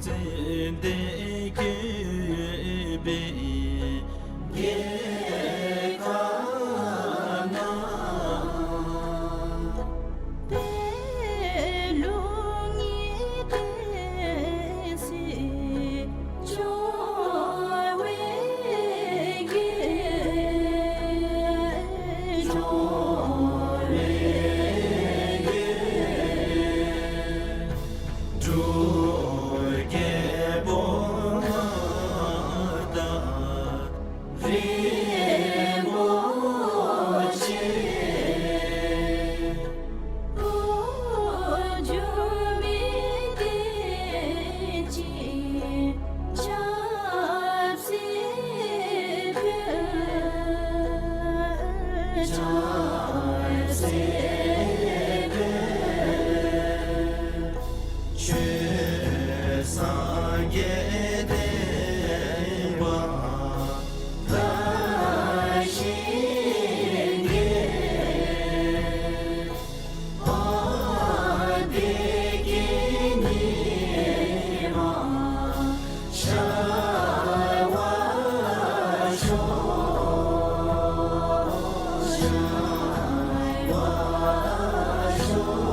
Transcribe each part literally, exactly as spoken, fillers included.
ཙན་དན་བཀོད་པའི་རྒྱལ་ཁབ་ན། པད་ལུང་གི་བསྟན་སྲིད་འབྱུང་བའི་རྒྱལ། འབྱུང་བའི་རྒྱལ། འབྲུག་རྒྱལ་པོ་མངའ་བདག་རིན་པོ་ཆེ། འགྲོ་མི་བདེ་སྐྱིད་ཆབ་སྲིད་དཔལ། ཆབ་སྲིད་དཔལ། ཆོས་སངས་རྒྱས་བསྟན་པ་དར་ཞིང་རྒྱས། ཨ་བདེ་སྐྱིད་ཉི་མ་ཤར་བར་ཤོག། ཤར་བར་ཤོག།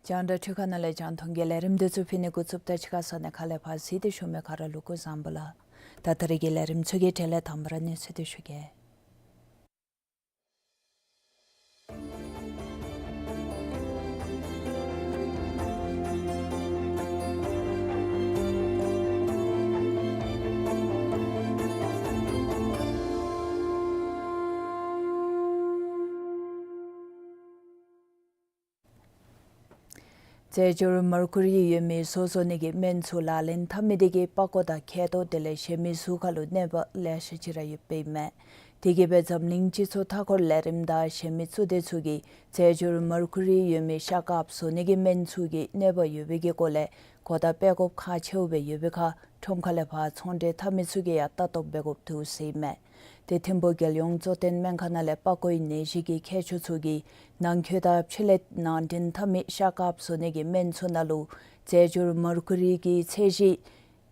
རྒྱང་བསྒྲགས་འཕྲུལ་ཁང་ནང་ལས་རྒྱང་མཐོང་གི་ལས་རིམ་འདི་ཚུ་ཕུལ་ནི་འགོ་བཙུགསཔ་ད་ཕྱི་ཁ་ས་གནས་ཁག་ལས་ཕར་གཟིགས་ཏེ་བཞུགས་མི་ག་ར་ལུ་སྐུ་གཟུགས་བཟང་པོ་ལགས། ད་ད་རེས་ཀྱི་ལས་རིམ་ཚུ་གི་གྲས་ལས་དང་པ་ར་གནས་ཚུལ་འདི་ཞུ་གེ། རྩེད་འཇོར་མར་ཁུ་རི་ཡོད་མི་བཟོ་བཟོ་ནི་གི་སྨན་ཚུ་ལག་ལེན་འཐབ་མི་དེ་གིས་པགས་ཀོ་དང་མཁལ་རྡོག་དེ་ལས་གཞན་མི་གཟུགས་ཁ་ལུ་གནོད་པ་ལེ་ཤ་ཅིག་ར་ཡོདཔ་ཨིན་མས། དེ་གིས་སྦེ་འཛམ་གླིང་སྤྱི་ཚོགས་མཐའ་འཁོར་ལས་རིམ་དང་གཞན་མི་གཙུག་སྡེ་ཚུ་གིས་རྩེད་འཇོར་མར་ཁུ་རི་ཡོད་མི་ཤ་དཀརཔོ་བཟོ་ནི་གི་སྨན་ཚུ་གིས་གནོད་པ་ཡོད་པའི་གི་སྐོར་ལས་གོ་བརྡ་སྤེལ་དགོཔ་ཁག་ཆེཝ་སྦེ་ཡོད་པའི་ཁར་ཁྲོམ་ཁ་ལས་ཕར་ཚོང་འབྲེལ་འཐབ་མི་ཚུ་གིས་ཡང་ལྟ་རྟོག་འབད་དགོཔ་འདུག་ཟེར་ཨིན་མས། དེ་ཐིམ་ཕུག་རྒྱལ་ཡོངས་གཙོ་བསྟེན་སྨན་ཁང་ནང་ལས་པགས་ཀོའི་ནད་གཞི་གི་མཁས་མཆོག་ཚུ་གིས་ནང་འཁོད་དང་ཕྱི་ལས་ནང་འདྲེན་འཐབ་མི་ཤ་དཀརཔོ་བཟོ་ནི་གི་སྨན་ཚུ་ནང་ལུ་རྩེད་འཇོར་མར་ཁུ་རི་གི་ཚད་གཞི་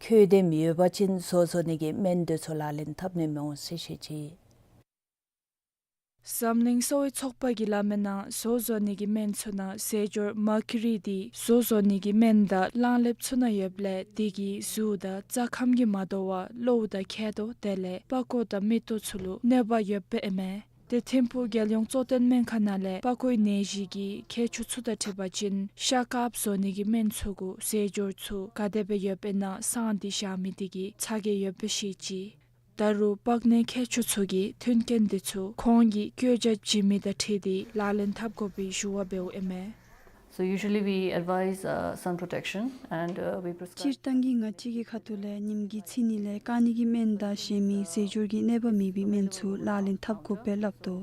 ཁྱོན་ལྡནམ་ཡོད་པ་ཅིན་བཟོ་བཟོ་ནི་གི་སྨན་དེ་ཚུ་ལག་ལེན་འཐབ་ནི་མི་འོང་ཟེར་བཤད་ཅི། འཛམ་གླིང་གསོ་བའི་ཚོགས་པ་གིས་སླབ་མིའི་ནང་བཟོ་བཟོ་ནི་གི་སྨན་ཚུ་ནང་རྩེད་འཇོར་མར་ཁུ་རི་དེ་བཟོ་བཟོ་ནི་གི་སྨན་དང་གླང་ལེབ་ཚུ་ནང་ཡོདཔ་ལས་དེ་གིས་གཟུགས་དང་རྩ་ཁམས་ཀྱི་མ་དོ་བར་གློཝ་དང་མཁལ་རྡོག་དེ་ལས་པགས་ཀོ་དང་མིག་ཏོ་ཚུ་ལུ་གནོད་པ་ཡོདཔ་ཨིན་མས། དེ་ཐིམ་ཕུག་རྒྱལ་ཡོངས་གཙོ་བསྟེན་སྨན་ཁང་ནང་ལས་པགས་ཀོའི་ནད་གཞི་གི་མཁས་མཆོག་ཚུ་དང་འཁྲིལ་བ་ཅིན་ཤ་དཀརཔོ་བཟོ་ནི་གི་སྨན་ཚུ་གུ་རྩེད་འཇོར་ཚུ་ག་དེ་སྦེ་ཡོདཔ་ཨིན་ན་གསང་སྟེ་བཞག་མི་དེ་གིས་ཚ་གྱང་ཡོདཔ་སྦེ་བཤད་ཅི། ད་རུང་པགས་ནད་མཁས་མཆོག་ཚུ་གིས་མཐུན་རྐྱེན་དེ་ཚུ་ཁོང་གིས་བཀོད་རྒྱ་བྱིན་མི་དང་འཁྲིལ་ཏེ་ལག་ལེན་འཐབ་དགོ་པའི་ཞུ་བ་འབདཝ་ཨིན་མས། So usually we advise, uh, sun protection and, uh, we prescribe. སྤྱིར་བཏང་གི་ང་བཅས་ཀྱི་ཁ་ཐུག་ལས་ཉིམ་གིས་ཚིག་ནི་ལས་བཀག་ནི་གི་སྨན་དང་གཞན་མི་རྩེད་འཇོར་གྱི་གནོད་པ་མེད་པའི་སྨན་ཚུ་ལག་ལེན་འཐབ་དགོཔ་སྦེ་སླབ་དོ།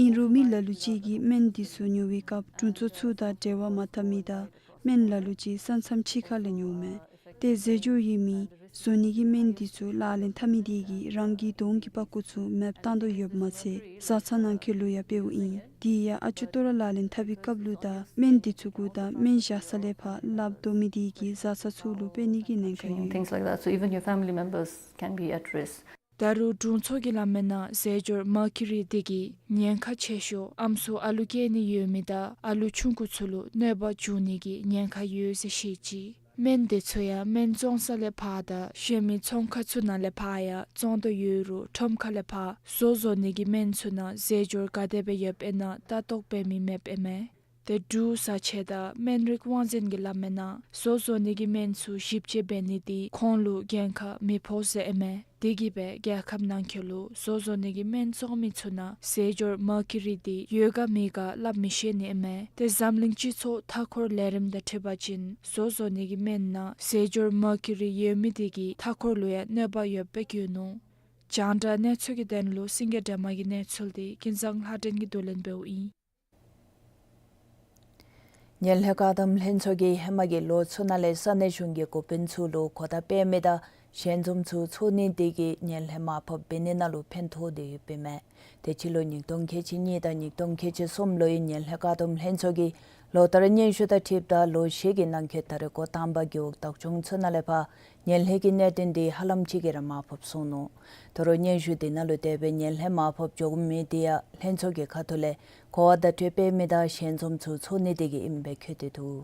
ཨིན་རུང་མི་ལ་ལུ་ཅིག་གིས་སྨན་དེ་ཚུ་ཉོ་བའི་སྐབས་དྲུང་འཚོ་ཚུ་དང་འབྲེལ་བ་མ་འཐབ་མི་དང་སྨན་ལ་ལུ་ཅིག་ས་མཚམས་ཕྱི་ཁ་ལས་ཉོཝ་མས། ཏེ་རྩེད་འཇོར་ཡོད་མི་བཟོ་ནི་གི་སྨན་དེ་ཚུ་ལག་ལེན་འཐབ་མི་དེ་གིས་རང་གི་གདོང་གི་པགས་ཀོ་ཚུ་མེདཔ་བཏང་དོ་ཡོདཔ་མ་ཚད་བཟའ་ཚང་ནང་འཁོད་ལུ་ཡང་འབདཝ་ཨིན། དེ་ཡང་ཨ་ཅོ་ཏོ་ར་ལག་ལེན་འཐབ་པའི་སྐབས་ལུ་དང་སྨན་དེ་ཚུ་གུ་དང་སྨན་བཞག་ས་ལས་ཕར་ལགཔ་བརྡོ་མི་དེ་གིས་བཟའ་ཚང་ཚུ་ལུ་འཕེན་ནི་གི་ཉེན་ཁ་ཡོད། Things like that. So even your family members can be at risk. ད་རུང་དྲུང་འཚོ་གིས་སླབ་མིའི་ནང་རྩེད་འཇོར་མར་ཁུ་རི་དེ་གིས་ཉེན་ཁ་ཆེ་ཤོས་ཨམ་སྲུ་ཨ་ལུ་སྐྱེ་ནི་ཡོད་མི་དང་ཨ་ལུ་ཆུང་ཀུ་ཚུ་ལུ་གནོད་པ་འབྱུང་ནི་གི་ཉེན་ཁ་ཡོད་ཟེར་བཤད་ཅི། སྨན་དེ་ཚུ་ཡང་སྨན་བཙོང་ས་ལས་ཕར་དང་གཞན་མི་ཚོང་ཁང་ཚུ་ནང་ལས་ཕར་ཡང་བཙོང་དོ་ཡོད་རུང་ཁྲོམ་ཁ་ལས་ཕར་བཟོ་བཟོ་ནི་གི་སྨན་ཚུ་ནང་རྩེད་འཇོར་ག་དེ་སྦེ་ཡོདཔ་ཨིན་ན་ལྟ་རྟོག་འབད་མི་མེདཔ་ཨིན་མས། ཏེ་འབྲུག་བཟའ་ཆས་དང་སྨན་རིགས་དབང་འཛིན་གྱིས་སླབ་མིའི་ནང་བཟོ་བཟོ་ནི་གི་སྨན་ཚུ་ཞིབ་དཔྱད་འབད་ནི་དེ་ཁོང་ལུ་འགན་ཁག་མི་ཕོག་ཟེར་ཨིན་མས། དེ་གིས་སྦེ་རྒྱལ་ཁབ་ནང་འཁོད་ལུ་བཟོ་བཟོ་ནི་གི་སྨན་བཙོང་མི་ཚུ་ནང་རྩེད་འཇོར་མར་ཁུ་རི་དེ་ཡོད་ག་མེད་ག་སླབ་མི་ཤེས་ནི་ཨིན་མས། ཏེ་འཛམ་གླིང་སྤྱི་ཚོགས་མཐའ་འཁོར་ལས་རིམ་དང་འཁྲིལ་བ་ཅིན་བཟོ་བཟོ་ནི་གི་སྨན་ནང་རྩེད་འཇོར་མར་ཁུ་རི་ཡོད་མི་དེ་གིས་མཐའ་འཁོར་ལུ་ཡང་གནོད་པ་ཡོདཔ་སྦེ་བཀོད་ནུག། རྒྱང་བསྒྲགས་གནས་ཚུལ་གྱི་དོན་ལུ་སེང་གེ་སྒྲོལ་མ་གི་གནས་ཚུལ་དེ་ཀུན་བཟང་ལྷ་སྒྲོན་གྱིས་བསྡུ་ལེན་འབདཝ་ཨིན། ངན་ལྷད་བཀག་སྡོམ་ལྷན་ཚོགས་ཀྱིས་ཧེ་མ་གི་ལོ་ཚུ་ནང་ལས་ས་གནས་གཞུང་གི་འགོ་དཔོན་ཚུ་ལུ་གོ་བརྡ་སྤེལ་མི་དང་ཞལ་འཛོམས་ཚུ་འཚོགས་ནི་དེ་གིས་ངན་ལྷད་མར་ཕབ་འབད་ནི་ནང་ལུ་ཕན་ཐོགས་ཏེ་ཡོདཔ་ཨིན་མས། དེ་སྤྱི་ལོ་ཉིས་སྟོང་ཁལ་གཅིག་གཉིས་དང་ཉིས་སྟོང་ཁལ་གཅིག་གསུམ་ལོའི་ངན་ལྷད་བཀག་སྡོམ་ལྷན་ཚོགས་ཀྱིས་ལོ་ལྟར་སྙན་ཞུ་དང་འཁྲིལཝ་ད་ལོ་ཤས་ཀྱི་ནང་འཁོད་ད་རེས་འགོ་དང་པ་རྒེད་འོག་བདག་སྐྱོང་ཚུ་ནང་ལས་ཕར་ངན་ལྷད་ཀྱི་གནད་དོན་དེ་ཧ་ལམ་ཅིག་གིས་ར་མར་ཕབ་སོང་ནུག། ད་རུང་སྙན་ཞུ་དེ་ནང་ལུ་དེ་སྦེ་ངན་ལྷད་མར་ཕབ་འགྱོ་མི་དེ་ཡང་ལྷན་ཚོགས་ཀྱི་ཁ་ཐུག་ལས་གོ་བ་བརྡ་སྤྲོད་སྤེལ་མི་དང་ཞལ་འཛོམས་ཚུ་འཚོགས་ནི་དེ་གིས་ཨིནམ་སྦེ་བཀོད་དེ་འདུག།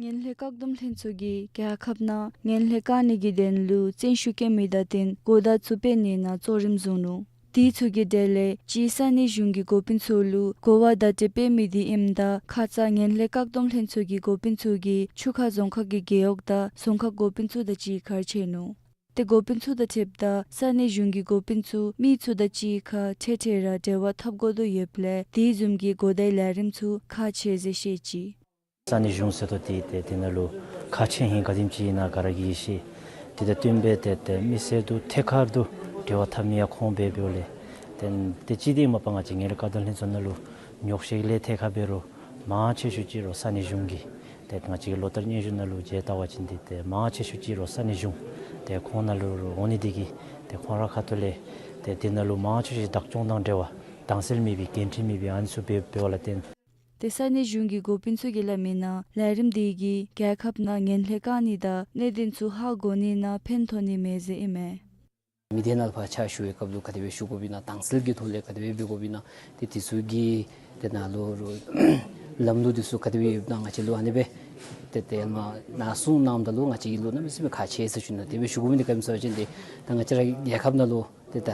ངན་ལྷད་བཀག་སྡོམ་ལྷན་ཚོགས་ཀྱིས་རྒྱལ་ཁབ་ནང་ངན་ལྷད་བཀག་ནི་གི་དོན་ལུ་བརྩོན་ཤུགས་བསྐྱེད་མི་དང་བསྟུན་གོ་བརྡ་ཚུ་སྤེལ་ནི་ནང་གཙོ་རིམ་བཟུང་ནུག། དེ་ཚུ་གི་གྲས་ལས་གཅིག་ས་གནས་གཞུང་གི་འགོ་དཔོན་ཚུ་ལུ་གོ་བ་བརྡ་སྤྲོད་སྤེལ་མི་དེ་ཨིནམ་ད་ཁ་ཙ་ངན་ལྷད་བཀག་སྡོམ་ལྷན་ཚོགས་ཀྱི་འགོ་དཔོན་ཚུ་གིས་ཆུ་ཁ་རྫོང་ཁག་གི་རྒེད་འོག་དང་རྫོང་ཁག་འགོ་དཔོན་ཚུ་དང་གཅིག་ཁར་འཕྱད་ནུག། དེ་འགོ་དཔོན་ཚུ་དང་འཁྲིལཝ་ད་ས་གནས་གཞུང་གི་འགོ་དཔོན་ཚུ་མི་ཚུ་དང་གཅིག་ཁར་འཕྲལ་འཕྲལ་ར་འབྲེལ་བ་འཐབ་དགོ་དོ་ཡོདཔ་ལས་དེ་བཟུམ་གྱི་གོ་བརྡའི་ལས་རིམ་ཚུ་ཁག་ཆེ་ཟེར་བཤད་ཅི། ས་གནས་གཞུང་ཟེར་དོ་དེ་ཏེ་དེ་ནང་ལུ་ཁག་ཆེ་ཧིང་ག་དེམ་ཅིག་ཨིན་ན་ག་ར་གིས་ཤེས། དེ་དང་བསྟུན་སྦེ་ཏེ་ཏེ་མི་སེར་དང་ཐད་ཀར་དུ་འབྲེལ་བ་འཐབ་མི་ཡང་ཁོང་འབད་འབདཝ་ལས། ཏེ་ཏེ་གཅིག་དེ་མ་པ་ང་བཅས་ངན་ལྷད་བཀག་སྡོམ་ལྷན་ཚོགས་ནང་ལུ་ཉོགས་བཤད་ལས་ཐད་ཁར་འབད་རུང་མང་ཆེ་ཤོས་ཅིག་ར་ས་གནས་གཞུང་གི་ཏེ་ང་བཅས་ཀྱི་ལོ་ལྟར་སྙན་ཞུ་ནང་ལུ་མཇལ་བལྟ་བ་ཅིན་འདི་ཏེ་མང་ཆེ་ཤོས་ཅིག་ར་ས་གནས་གཞུང་ཏེ་ཁོང་ནང་ལུ་ར་འོང་ནི་དེ་གིས་ཏེ་ཁོང་ར་ཁ་ཐུག་ལས་ཏེ་དེ་ནང་ལུ་མང་ཆེ་ཤོས་བདག་སྐྱོང་དང་འབྲེལ་བ་དྭངས་གསལ་མེད་པའི་འགན་འཁྲི་མེད་པའི་ཨ་ནི་ཚུ་འབད་འབདཝ་ལ་བརྟེན། ཏེ་ས་གནས་གཞུང་གི་འགོ་དཔོན་ཚུ་གིས་སླབ་མི་ནང་ལས་རིམ་དེ་གིས་རྒྱལ་ཁབ་ནང་ངན་ལྷད་བཀག་ནི་དང་གནད་དོན་ཚུ་ཧ་གོ་ནི་ནང་ཕན་ཐོགས་ནི་མས་ཟེར་ཨིན་མས། མི་སྡེ་ནང་ཕར་ཕྱག་ཞུ་བའི་སྐབས་ལུ་ག་དེ་སྦེ་ཞུ་དགོཔ་ཨིན་ན་དྭངས་གསལ་གྱི་ཐོག་ལས་ག་དེ་སྦེ་འབད་དགོཔ་ཨིན་ན་ཏེ་དེ་ཚུ་གི་ཏེ་ནཱ་ལུ་ལམ་ལུགས་དེ་ཚུ་ག་དེ་སྦེ་ཡོདཔ་ཨིན་ན་ང་བཅས་ལུ་ཨ་ནི་སྦེ་ཏེ་ཏེ་མ་ནཱ་གསུངས་གནངམ་ད་ལུ་ང་བཅས་ཀྱི་ལུ་གནམ་མེད་ས་མེད་ཁག་ཆེ་ཟེར་ཞུ་ནི། དེ་སྦེ་ཞུ་དགོ་མི་འདི་ག་ཨིནམ་ཟེར་བ་ཅིན་ཏེ་ད་ང་བཅས་ར་རྒྱལ་ཁབ་ནང་ལུ་ཏེ་ད་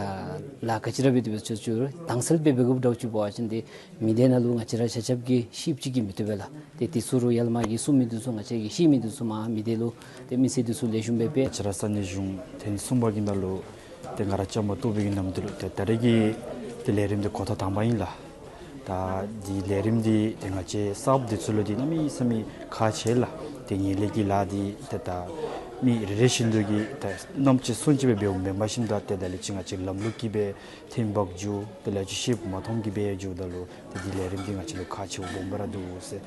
ལཱ་ག་ཅི་ར་འབད་དེ་འབད་ཚུགས་ཚུགས་དྭངས་གསལ་སྦེ་འབད་དགོཔ་འདྲཝ་ཅིག་འབད་བ་ཅིན་ཏེ་མི་སྡེ་ནང་ལུ་ང་བཅས་ར་ཆ་ཁྱབ་ཀྱིས་ཤེསཔ་ཅིག་གིས་མི་བཏུབ་པས་ལགས། ཏེ་དེ་ཚུ་ར་ཡར་ལས་མར་གྱི་གསུང་མི་འདི་ཚུ་ང་བཅས་ཀྱིས་ཤེས་མི་འདི་ཚུ་མར་མི་སྡེ་ལུ་ཏེ་མི་སེར་འདི་ཚུ་ལེགས་ཤོམ་སྦེ་སྦེ་ང་བཅས་ར་ས་གནས་གཞུང་ཐེངས་གསུམ་པ་གི་ནང་ལུ་ཏེ་ང་ར་བཅའ་མར་གཏོགས་པའི་གི་ནམ་དུས་ལུ་ཏེ་ད་རེས་ཀྱི་ཏེ་ལས་རིམ་འདི་འགོ་ཐོག་དང་པ་ཨིན་ལགས། ད་འདི་ལས་རིམ་འདི་ཏེ་ང་བཅས་གསརཔ་འདི་ཚུ་ལུ་འདི་གནམ་མེད་ས་མེད་ཁག་ཆེ་ལགས། ཏེ་ངན་ལྷད་ཀྱི་ལཱ་འདི་ཏེ་ད་མི་རེ་རེ་བཞིན་དུ་གིས་ད་རྣམ་དཔྱོད་སོན་ཅིག་སྦེ་འབདཝ་མེན་པར་ཞིནམ་ད་ཏེ་ད་ལས་ཅིག་ང་བཅས་ལམ་ལུགས་ཀྱིས་སྦེ་ཐེམ་སྦེ་འགྱོ། དེ་ལས་ཅིག་ཤེསཔ་མ་མཐོངམ་གིས་སྦེ་འགྱོཝ་ད་ལུ་ཏེ་འདི་ལས་རིམ་འདི་ང་བཅས་ལུ་ཁག་ཆེཝ་སྦོམ་སྦེ་ར་འདུག་ཟེར།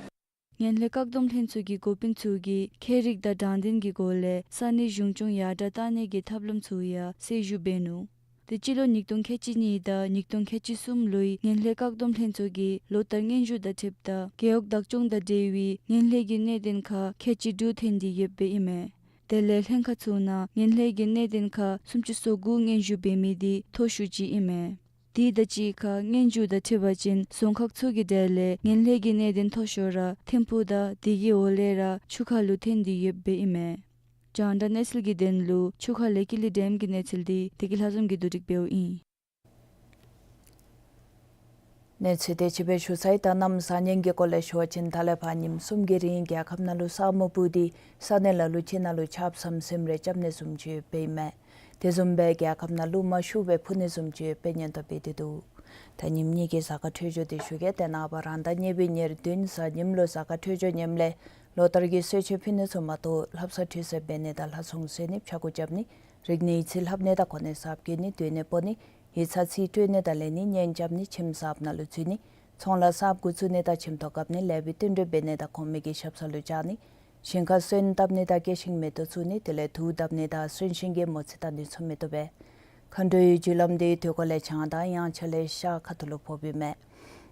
ངན་ལྷད་བཀག་སྡོམ་ལྷན་ཚོགས་ཀྱི་འགོ་དཔོན་ཚུ་གིས་ཁྱད་རིག་དང་དྲང་བདེན་གྱི་སྒོ་ལས་ས་གནས་གཞུང་སྐྱོང་ཡར་དྲག་བཏང་ནི་གི་ཐབས་ལམ་ཚུ་ཡང་གསལ་ཞུ་འབད་ནུག། ཏེ་སྤྱི་ལོ་ཉིས་སྟོང་ཁལ་གཅིག་གཉིས་དང་ཉིས་སྟོང་ཁལ་གཅིག་གསུམ་ལོའི་ངན་ལྷད་བཀག་སྡོམ་ལྷན་ཚོགས་ཀྱི་ལོ་ལྟར་སྙན་ཞུ་དང་འཁྲིལཝ་ད་རྒེད་འོག་བདག་སྐྱོང་དང་འབྲེལ་བའི་ངན་ལྷད་ཀྱི་གནད་དོན་ཁག་ཁལ་གཅིག་དྲུག་ཐོན་ཏེ་ཡོདཔ་ཨིན་མས། དེ་ལས་ལྷན་ཁག་ཚུ་ནང་ངན་ལྷད་ཀྱི་གནད་དོན་ཁག་སུམ་ཅུ་སོ་དགུ་སྙན་ཞུ་འབད་མི་འདི་མཐོ་ཤོས་ཅིག་ཨིན་མས། དེ་དང་གཅིག་ཁར་སྙན་ཞུ་དང་འཁྲིལ་བ་ཅིན་རྫོང་ཁག་ཚུ་གི་གྲས་ལས་ངན་ལྷད་ཀྱི་གནད་དོན་མཐོ་ཤོས་ར་ཐིམ་ཕུག་དང་དེ་གི་འོག་ལས་ར་ཆུ་ཁ་ལུ་ཐོན་ཏེ་ཡོདཔ་ཨིན་མས། རྒྱང་བསྒྲགས་གནས་ཚུལ་གྱི་དོན་ལུ་ཆུ་ཁ་ལས་ཀི་ལི་ཌེམ་གྱི་གནས་ཚུལ་འདི་བདེ་སྐྱིད་ལྷ་འཛོམས་ཀྱིས་བསྡུ་སྒྲིག་འབདཝ་ཨིན། གནས་ཚུལ་དེ་ཅིག་སྦེ་ཞུ་ཚར་ཡི། ད་གནམ་བཟང་ངན་གྱི་སྐོར་ལས་ཞུ་བ་ཅིན་ད་ལས་ཕར་ཉིནམ་གསུམ་གྱི་རིང་རྒྱལ་ཁབ་ནང་ལུ་ས་སྨུག་སྤུབས་ཏེ་ས་གནས་ལ་ལུ་ཅིག་ནང་ལུ་ཆརཔ་ཟམ་ཟིམ་རེ་རྐྱབ་ནི་བཟུམ་ཅིག་ཡོདཔ་ཨིན་མས། དེ་བཟུམ་སྦེ་རྒྱལ་ཁབ་ནང་ལུ་མར་ཤུགས་སྦེ་འཕུ་ནི་བཟུམ་ཅིག་ཡོདཔ་སྦེ་སྙན་ཐོ་སྤེལ་ཏེ་འདུག། ད་ཉིནམ་གཉིས་ཀྱི་གཟའ་སྐར་འཕྲོད་སྦྱོར་འདི་ཞུ་གེ། ཏེ་ནངས་པ་རང་ཟླ་གཉིས་པའི་ཉེར་བདུན་གཟའ་ཉིམ་ལུ་གཟའ་སྐར་འཕྲོད་སྦྱོར་ངནམ་ལས་ལོ་ལྟར་གྱི་གསོལ་མཆོད་ཕུལ་ནི་ཚུ་མ་གཏོགས་ལྷ་བསངས་ཁྲུས་གསོལ་འབད་ནི་དང་ལྷ་ཚོགས་གསོལ་ནི་ཕྱྭ་འགུགས་རྐྱབ་ནི་རིག་གནས་ཡིག་རྩིས་ལྷབ་ནི་དང་གོ་གནས་གསརཔ་བསྐོ་ནི་སྡོད་གནས་སྤོ་ནི་ཡིག་ཚང་རྩིས་སྤྲོད་ནི་དང་ལེན་ནི་གཉེན་རྐྱབ་ནི་ཁྱིམ་གསརཔ་ནང་ལུ་འཛུལ་ནི་ཚོང་ལཱ་གསརཔ་འགོ་བཙུགས་ནི་དང་ཁྱིམ་ཐོག་བཀབ་ནི་ལེགས་པའི་བསྟུན་གྲོས་འབད་ནི་དང་གོང་མའི་གི་ཞབས་སར་ལུ་བཅར་ནི་ཞིང་ཁར་སོན་བཏབ་ནི་དང་སྐྱེད་ཤིང་མེ་ཏོག་བཙུགས་ནི་དེ་ལས་དུག་བཏབ་ནི་དང་གསོན་གཤིན་གྱི་མོ་རྩིས་བལྟ་ནི་ཚུ་མི་བཏུབ་པས། མཁའ་འགྲོའི་རྒྱུ་ལམ་འདི་དུས་འཁོར་ལས་བྱང་དང་དབྱངས་འཆར་ལས་ཤར་ཁ་ཐུག་ལུ་ཕོགཔ་ཨིན་མས།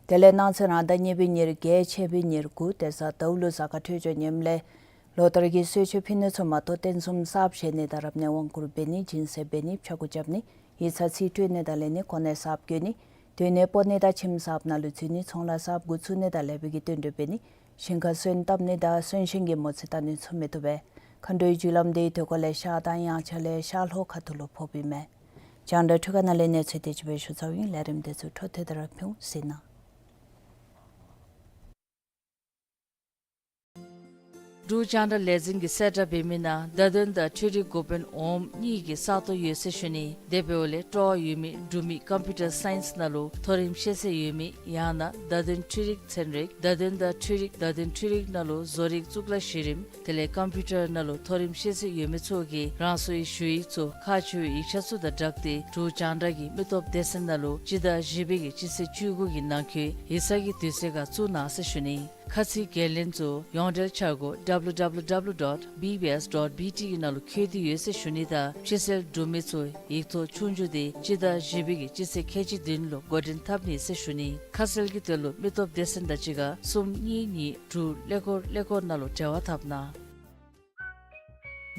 དེ་ལས་གནངས་ཚེ་རང་ཟླ་གཉིས་པའི་ཉེར་བརྒྱད་ཕྱེད་པའི་ཉེར་དགུ་ཏེ་གཟའ་ཟླཝ་ལུ་གཟའ་སྐར་འཕྲོད་སྦྱོར་ངནམ་ལས་ལོ་ལྟར་གྱི་གསོལ་མཆོད་ཕུལ་ནི་ཚུ་མ་གཏོགས་རྟེན་གསུམ་གསརཔ་བཞེངས་ནི་དང་རབ་གནས་དབང་བསྐུར་འབད་ནི་སྦྱིན་སྲེག་འབད་ནི་ཕྱྭ་འགུགས་རྐྱབ་ནི་ཡིག་ཚང་རྩིས་སྤྲོད་ནི་དང་ལེན་ནི་གོ་གནས་གསརཔ་བསྐོ་ནི་སྡོད་གནས་སྤོ་ནི་དང་ཁྱིམ་གསརཔ་ནང་ལུ་འཛུལ་ནི་ཚོང་ལཱ་གསརཔ་འགོ་བཙུགས་ནི་དང་ལེགས་པའི་གི་བསྟུན་གྲོས་འབད་ནི་ཞིང་ཁར་སོན་བཏབ་ནི་དང་གསོན་གཤིན་གྱི་མོ་རྩིས་བལྟ་ནི་ཚུ་མི་བཏུབ་པས། མཁའ་འགྲོའི་རྒྱུ་ལམ་འདི་དུས་འཁོར་ལས་ཤར་དང་དབྱངས་འཆར་ལས་ཤར་ལྷོ་ཁ་ཐུག་ལུ་ཕོགཔ་ཨིན་མས། རྒྱང་བསྒྲགས་འཕྲུལ་ཁང་ནང་ལས་གནས་ཚུལ་དེ་ཅིག་སྦེ་ཞུ་ཚརཝ་ཨིན། ལས་རིམ་དེ་ཚུ་འཕྲོ་མཐུད་དེ་ར་ཕུལ་ཟེར་ན། འབྲུག་རྒྱང་བསྒྲགས་ལས་འཛིན་གྱིས་གསལ་བསྒྲགས་འབད་མི་ནང་བརྡ་དོན་དང་འཕྲུལ་རིག་འགོ་དཔོན་འོགམ་གཉིས་ཀྱི་ས་སྟོང་ཡོད་ཟེར་ཞུ་ནི། དེ་འབདཝ་ལས་སྤྲོ་བ་ཡོད་མི་འབྲུག་མི་ཀམ་པིའུ་ཊར་སའིནསི་ནང་ལུ་མཐོ་རིམ་ཤེས་ཚད་ཡོད་མི་ཡང་ན་བརྡ་དོན་འཕྲུལ་རིག་ཚན་རིག་བརྡ་དོན་དང་འཕྲུལ་རིག་བརྡ་དོན་འཕྲུལ་རིག་ནང་ལུ་བཟོ་རིག་གཙུག་ལག་གཞི་རིམ་དེ་ལས་ཀམ་པིའུ་ཊར་ནང་ལུ་མཐོ་རིམ་ཤེས་ཚད་ཡོད་མི་ཚུ་གིས་རང་སོའི་ཞུ་ཡིག་ཚུ་ཁག་ཆེ་བའི་ཡིག་ཆ་ཚུ་དང་སྦྲགས་ཏེ་འབྲུག་རྒྱང་བསྒྲགས་ཀྱི་མི་སྟོབས་སྡེ་ཚན་ནང་ལུ་སྤྱི་ཟླ་བཞི་པའི་གི་སྤྱི་ཚེས་བཅུ་དགུ་གི་ནང་འཁོད་ཡིག་ཚང་གི་དུས་ཚོད་ཁར་བཙུགས་གནང་ཟེར་ཞུ་ནི། ཁ་ཚིག་འགན་ལེན་ཚུ་ཡོངས་འབྲེལ་འཆར་སྒོ་W W W dot B B S dot B T གི་ནང་ལུ་འཁོད་དེ་ཡོད་ཟེར་ཞུ་ནི་དང་། ཕྱི་སེལ་གྲུབ་མི་ཚུ་ཡིག་ཐོག་ཆོས་རྒྱུགས་དེ་སྤྱི་ཟླ་བཞི་པའི་གི་སྤྱི་ཚེས་ཁལ་གཅིག་བདུན་ལུ་འགོ་འདྲེན་འཐབ་ནི་ཟེར་ཞུ་ནི། ཁ་གསལ་གྱི་དོན་ལུ་མི་སྟོབས་སྡེ་ཚན་དང་གཅིག་ཁར་གསུམ་གཉིས་གཉིས་དྲུག་ཀླད་ཀོར་ཀླད་ཀོར་ནང་ལུ་འབྲེལ་བ་འཐབ་གནང་།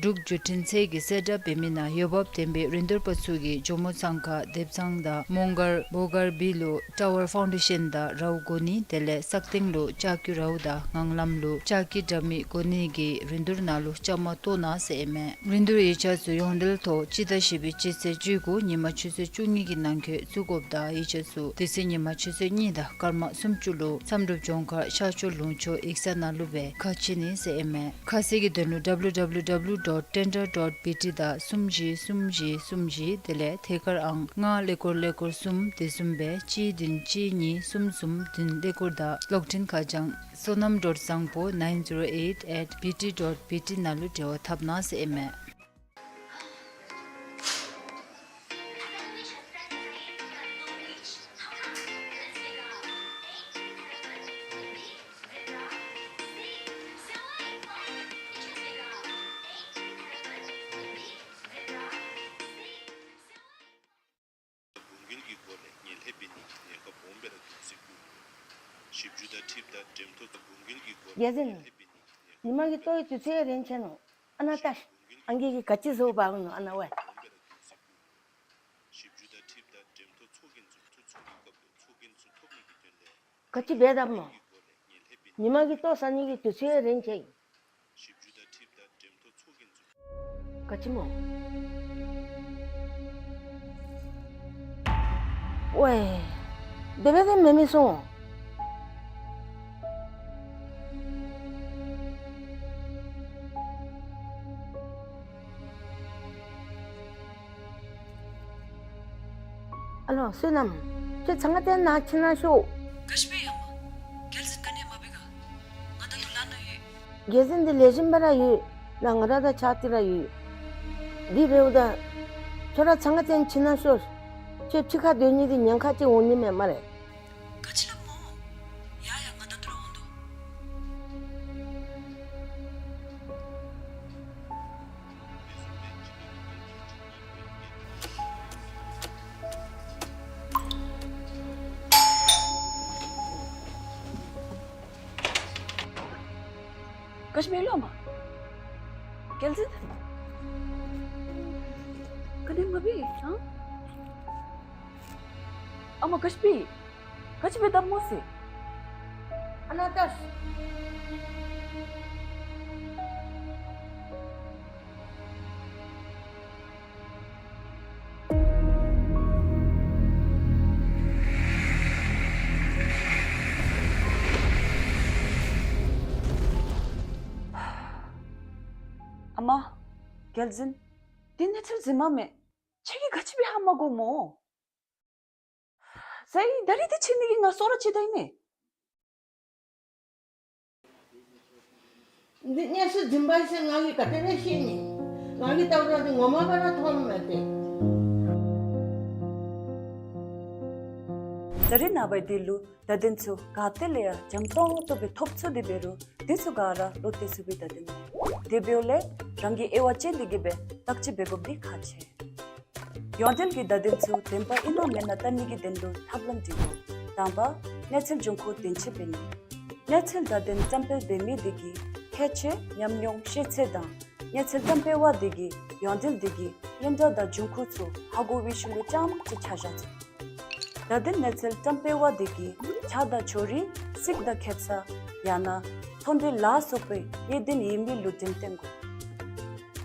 འབྲུག་བརྒྱུད་འཕྲིན་ཚད་ཀྱིས་གསལ་བསྒྲགས་འབད་མི་ནང་ཡོད་བབ་ལྡན་པའི་རིན་བསྡུར་པ་ཚུ་གིས་ཇོ་མོ་གཙང་ཁ་སྡེབ་ཚང་དང་མོང་སྒར་བོ་སྒར་བི་ལུ་ཊ་ཝར་ཕའུན་ཌེ་ཤན་དང་རཝ་གོ་ནི་དེ་ལས་སག་སྟེང་ལུ་ལྕགས་ཀྱི་རཝ་དང་ངང་ལམ་ལུ་ལྕགས་ཀྱི་དྲ་མིག་གོ་ནི་གི་རིན་བསྡུར་ནང་ལུ་བཅའ་མར་གཏོགས་གནང་ཟེར་ཨིན་མས། རིན་བསྡུར་ཡིག་ཆ་ཚུ་ཡོངས་འབྲེལ་ཐོག་སྤྱི་ཟླ་བཞི་པའི་སྤྱི་ཚེས་བཅུ་དགུ་ཉིན་མ་ཆུ་ཚོད་བཅུ་གཉིས་ཀྱི་ནང་འཁོད་བཙུགས་དགོཔ་དང་ཡིག་ཆ་ཚུ་དེ་ཚེ་ཉིན་མ་ཆུ་ཚོད་གཉིས་དང་སྐར་མ་སུམ་ཅུ་ལུ་མཚམས་སྒྲུབ་ལྗོངས་མཁར་ཤར་ཕྱོགས་ལུང་ཕྱོགས་ཡིག་ཚང་ནང་ལུ་སྦེ་ཁ་ཕྱེ་ནི་ཟེར་ཨིན་མས། ཁ་གསལ་གྱི་དོན་ལུ W W W dot tender dot B T དང་གསུམ་བཞི་གསུམ་བཞི་གསུམ་བཞི་དེ་ལས་ཐད་ཀར་ཨང་ལྔ་ཀླད་ཀོར་ཀླད་ཀོར་གསུམ་དེ་བཟུམ་སྦེ་གཅིག་བདུན་གཅིག་གཉིས་གསུམ་གསུམ་བདུན་ཀླད་ཀོར་དང་གློག་འཕྲིན་ཁ་བྱང་བསོད་ནམས་བཟང་པོ nine zero eight at B T dot B T ནང་ལུ་འབྲེལ་བ་འཐབ་གནང་ཟེར་ཨིན་མས། འབུམ་རྒྱལ་གྱི་སྐོར་ལས་ངན་ལྷད་འབད་ནི་གི་གནས་སྐབས་སྦོམ་སྦེ་ར་འདུག་ཟེར་བཀོད་ཡོད། ཞིབ་འཇུག་དང་འཁྲིལཝ་ད་འགྲེམས་ཐོག་ཏུ་འབུམ་རྒྱལ་གྱི་སྐོར་ལས་རྒྱལ་མཚན། ངན་ལྷད་འབད་ནི་གི་གནས་སྐབས་ཉི་མ་གི་ལྟོ་གི་དུས་ཚོད་རན་ཆི་ནུག། ཨ་ནཱ་ལྟ་ཤིག། ཨང་རྒས་ཀྱིས་ག་ཅི་བཟོ་འབག་ནུག། ཨ་ནཱ་ཝའི། ཞིབ་འཇུག་དང་འཁྲིལཝ་ད་འགྲེམས་ཐོག་ཚོགས་རྒྱན་ཚུ་ཐོ་ཚུགས་ཀྱི་སྐབས་ལུ་ཚོགས་རྒྱན་ཚུ་ཐོབ་ནི་གི་དོན་ལས། ག་ཅི་འབད་དཝ་སྨོ། ཉི་མ་གི་ལྟོ་ཟ་ནི་གི་དུས་ཚོད་རན་ཆི། ག་ཅི་སྨོ། ཝའི། དེ་སྦེ་དེ་མེན་མི་སོང་། ཨ་ལོ་བསོད་ནམས། ཁྱོད་ཚང་ང་ཏེ་ནཱ་ཁྱིམ་ནང་ཤོག། ག་ཅི་འབད་ཡ་མ། རྒྱལ་མཚན་ག་ནི་མ་འབད་ག། ང་ད་ལྟོ་ལཱ་ནང་ཡོད། རྒྱལ་མཚན་འདི་ལེགས་ཤོམ་སྦེ་ར་ཡོད། ནཱ་ང་ར་དང་ཕྱད་དེ་ར་ཡོད། དེ་འབདཝ་ད་ཁྱོད་ར་ཚང་ང་ཏེ་ཁྱིམ་ནང་ཤོག། ཁྱོད་ཕྱི་ཁར་སྡོད་ནི་འདི་ཉེན་ཁ་ཅིག་འོང་ནི་མས་སྨ་རེ། ག་ཅི་སླབ་སྨོ། ཡ་ཡ་ང་ད་ལྟོ་ར་འོང་དོ། ག་ཅི་འབད་ལོ་མ། རྒྱལ་མཚན། ག་ནི་མ་འབད་ཨང་། ཨ་མ་ག་ཅི་འབད། ག་ཅི་འབད་དཝ་སྨོ་ཟེར། ཨ་ནཱ་ལྟ་ཤིག། ཨ་མ། རྒྱལ་མཚན། འདི་གནས་ཚུལ་རྫུན་མ་མས། ཁྱེད་ཀྱིས་ག་ཅི་འབད་ཧ་མ་གོ་སྨོ། ཟེར་ད་རིས་འདི་ཕྱེ་ནི་གི་ང་སོ་ར་ཅིག་ད་ཨིན་མས། འདི་གནས་ཚུལ་རྫུན་པ་ཨིན་ཟེར་ང་གིས་ག་དེ་སྦེ་ཤེས་ནི། ང་གིས་བལྟཝ་ད་འདི་ངོ་མ་སྦེ་ར་མཐོངམ་མས་ཏེ། ད་རིས་ནངས་པ་འདི་ལུ་བརྡ་དོན་ཚུ་ག་ཏེ་ལས་ཡང་འཇམ་ཏོང་ཏོ་སྦེ་ཐོབ་ཚུགས་ཏེ་འབད་རུང་འདི་ཚུ་ག་ར་བློ་གཏད་ཚུགས་པའི་བརྡ་དོན་མས། དེ་འབདཝ་ལས་རང་གི་དབྱེ་བ་ཅན་འདི་གིས་སྦེ་བརྟག་དཔྱད་འབད་དགོཔ་འདི་ཁག་ཆེ། ཡོངས་འབྲེལ་གྱི་བརྡ་དོན་ཚུ་བདེན་པ་ཨིན་ན་མེན་ན་བལྟ་ནི་གི་དོན་ལུ་ཐབས་ལམ་འདི་དགོ། དང་པ་གནས་ཚུལ་འབྱུང་ཁུངས་བདེན་དཔྱད་འབད་ནི། གནས་ཚུལ་བརྡ་དོན་བཀྲམ་སྤེལ་འབད་མི་འདི་གི་ཁྱད་ཆོས་ཉམས་མྱོང་ཤེས་ཚད་དང་གནས་ཚུལ་བཀྲམ་སྤེལ་བ་འདི་གིས་ཡོངས་འབྲེལ་འདི་གི་སྙན་གྲགས་དང་འབྱུང་ཁུངས་ཚུ་ཧ་གོ་བའི་ཤུལ་ལུ་རྐྱངམ་ཅིག་ཆ་བཞག་ཚུགས། བརྡ་དོན་གནས་ཚུལ་བཀྲམ་སྤེལ་བ་འདི་གིས་ཆགས་སྡང་ཕྱོགས་རིས་རྩིས་དང་ཁེ་ས་ཡང་ན་ཚོང་འབྲེལ་ལ་སོགས་པའི་གནད་དོན་ཡོད་མི་ལུ་འགྲེམས་སྟོན་དགོ།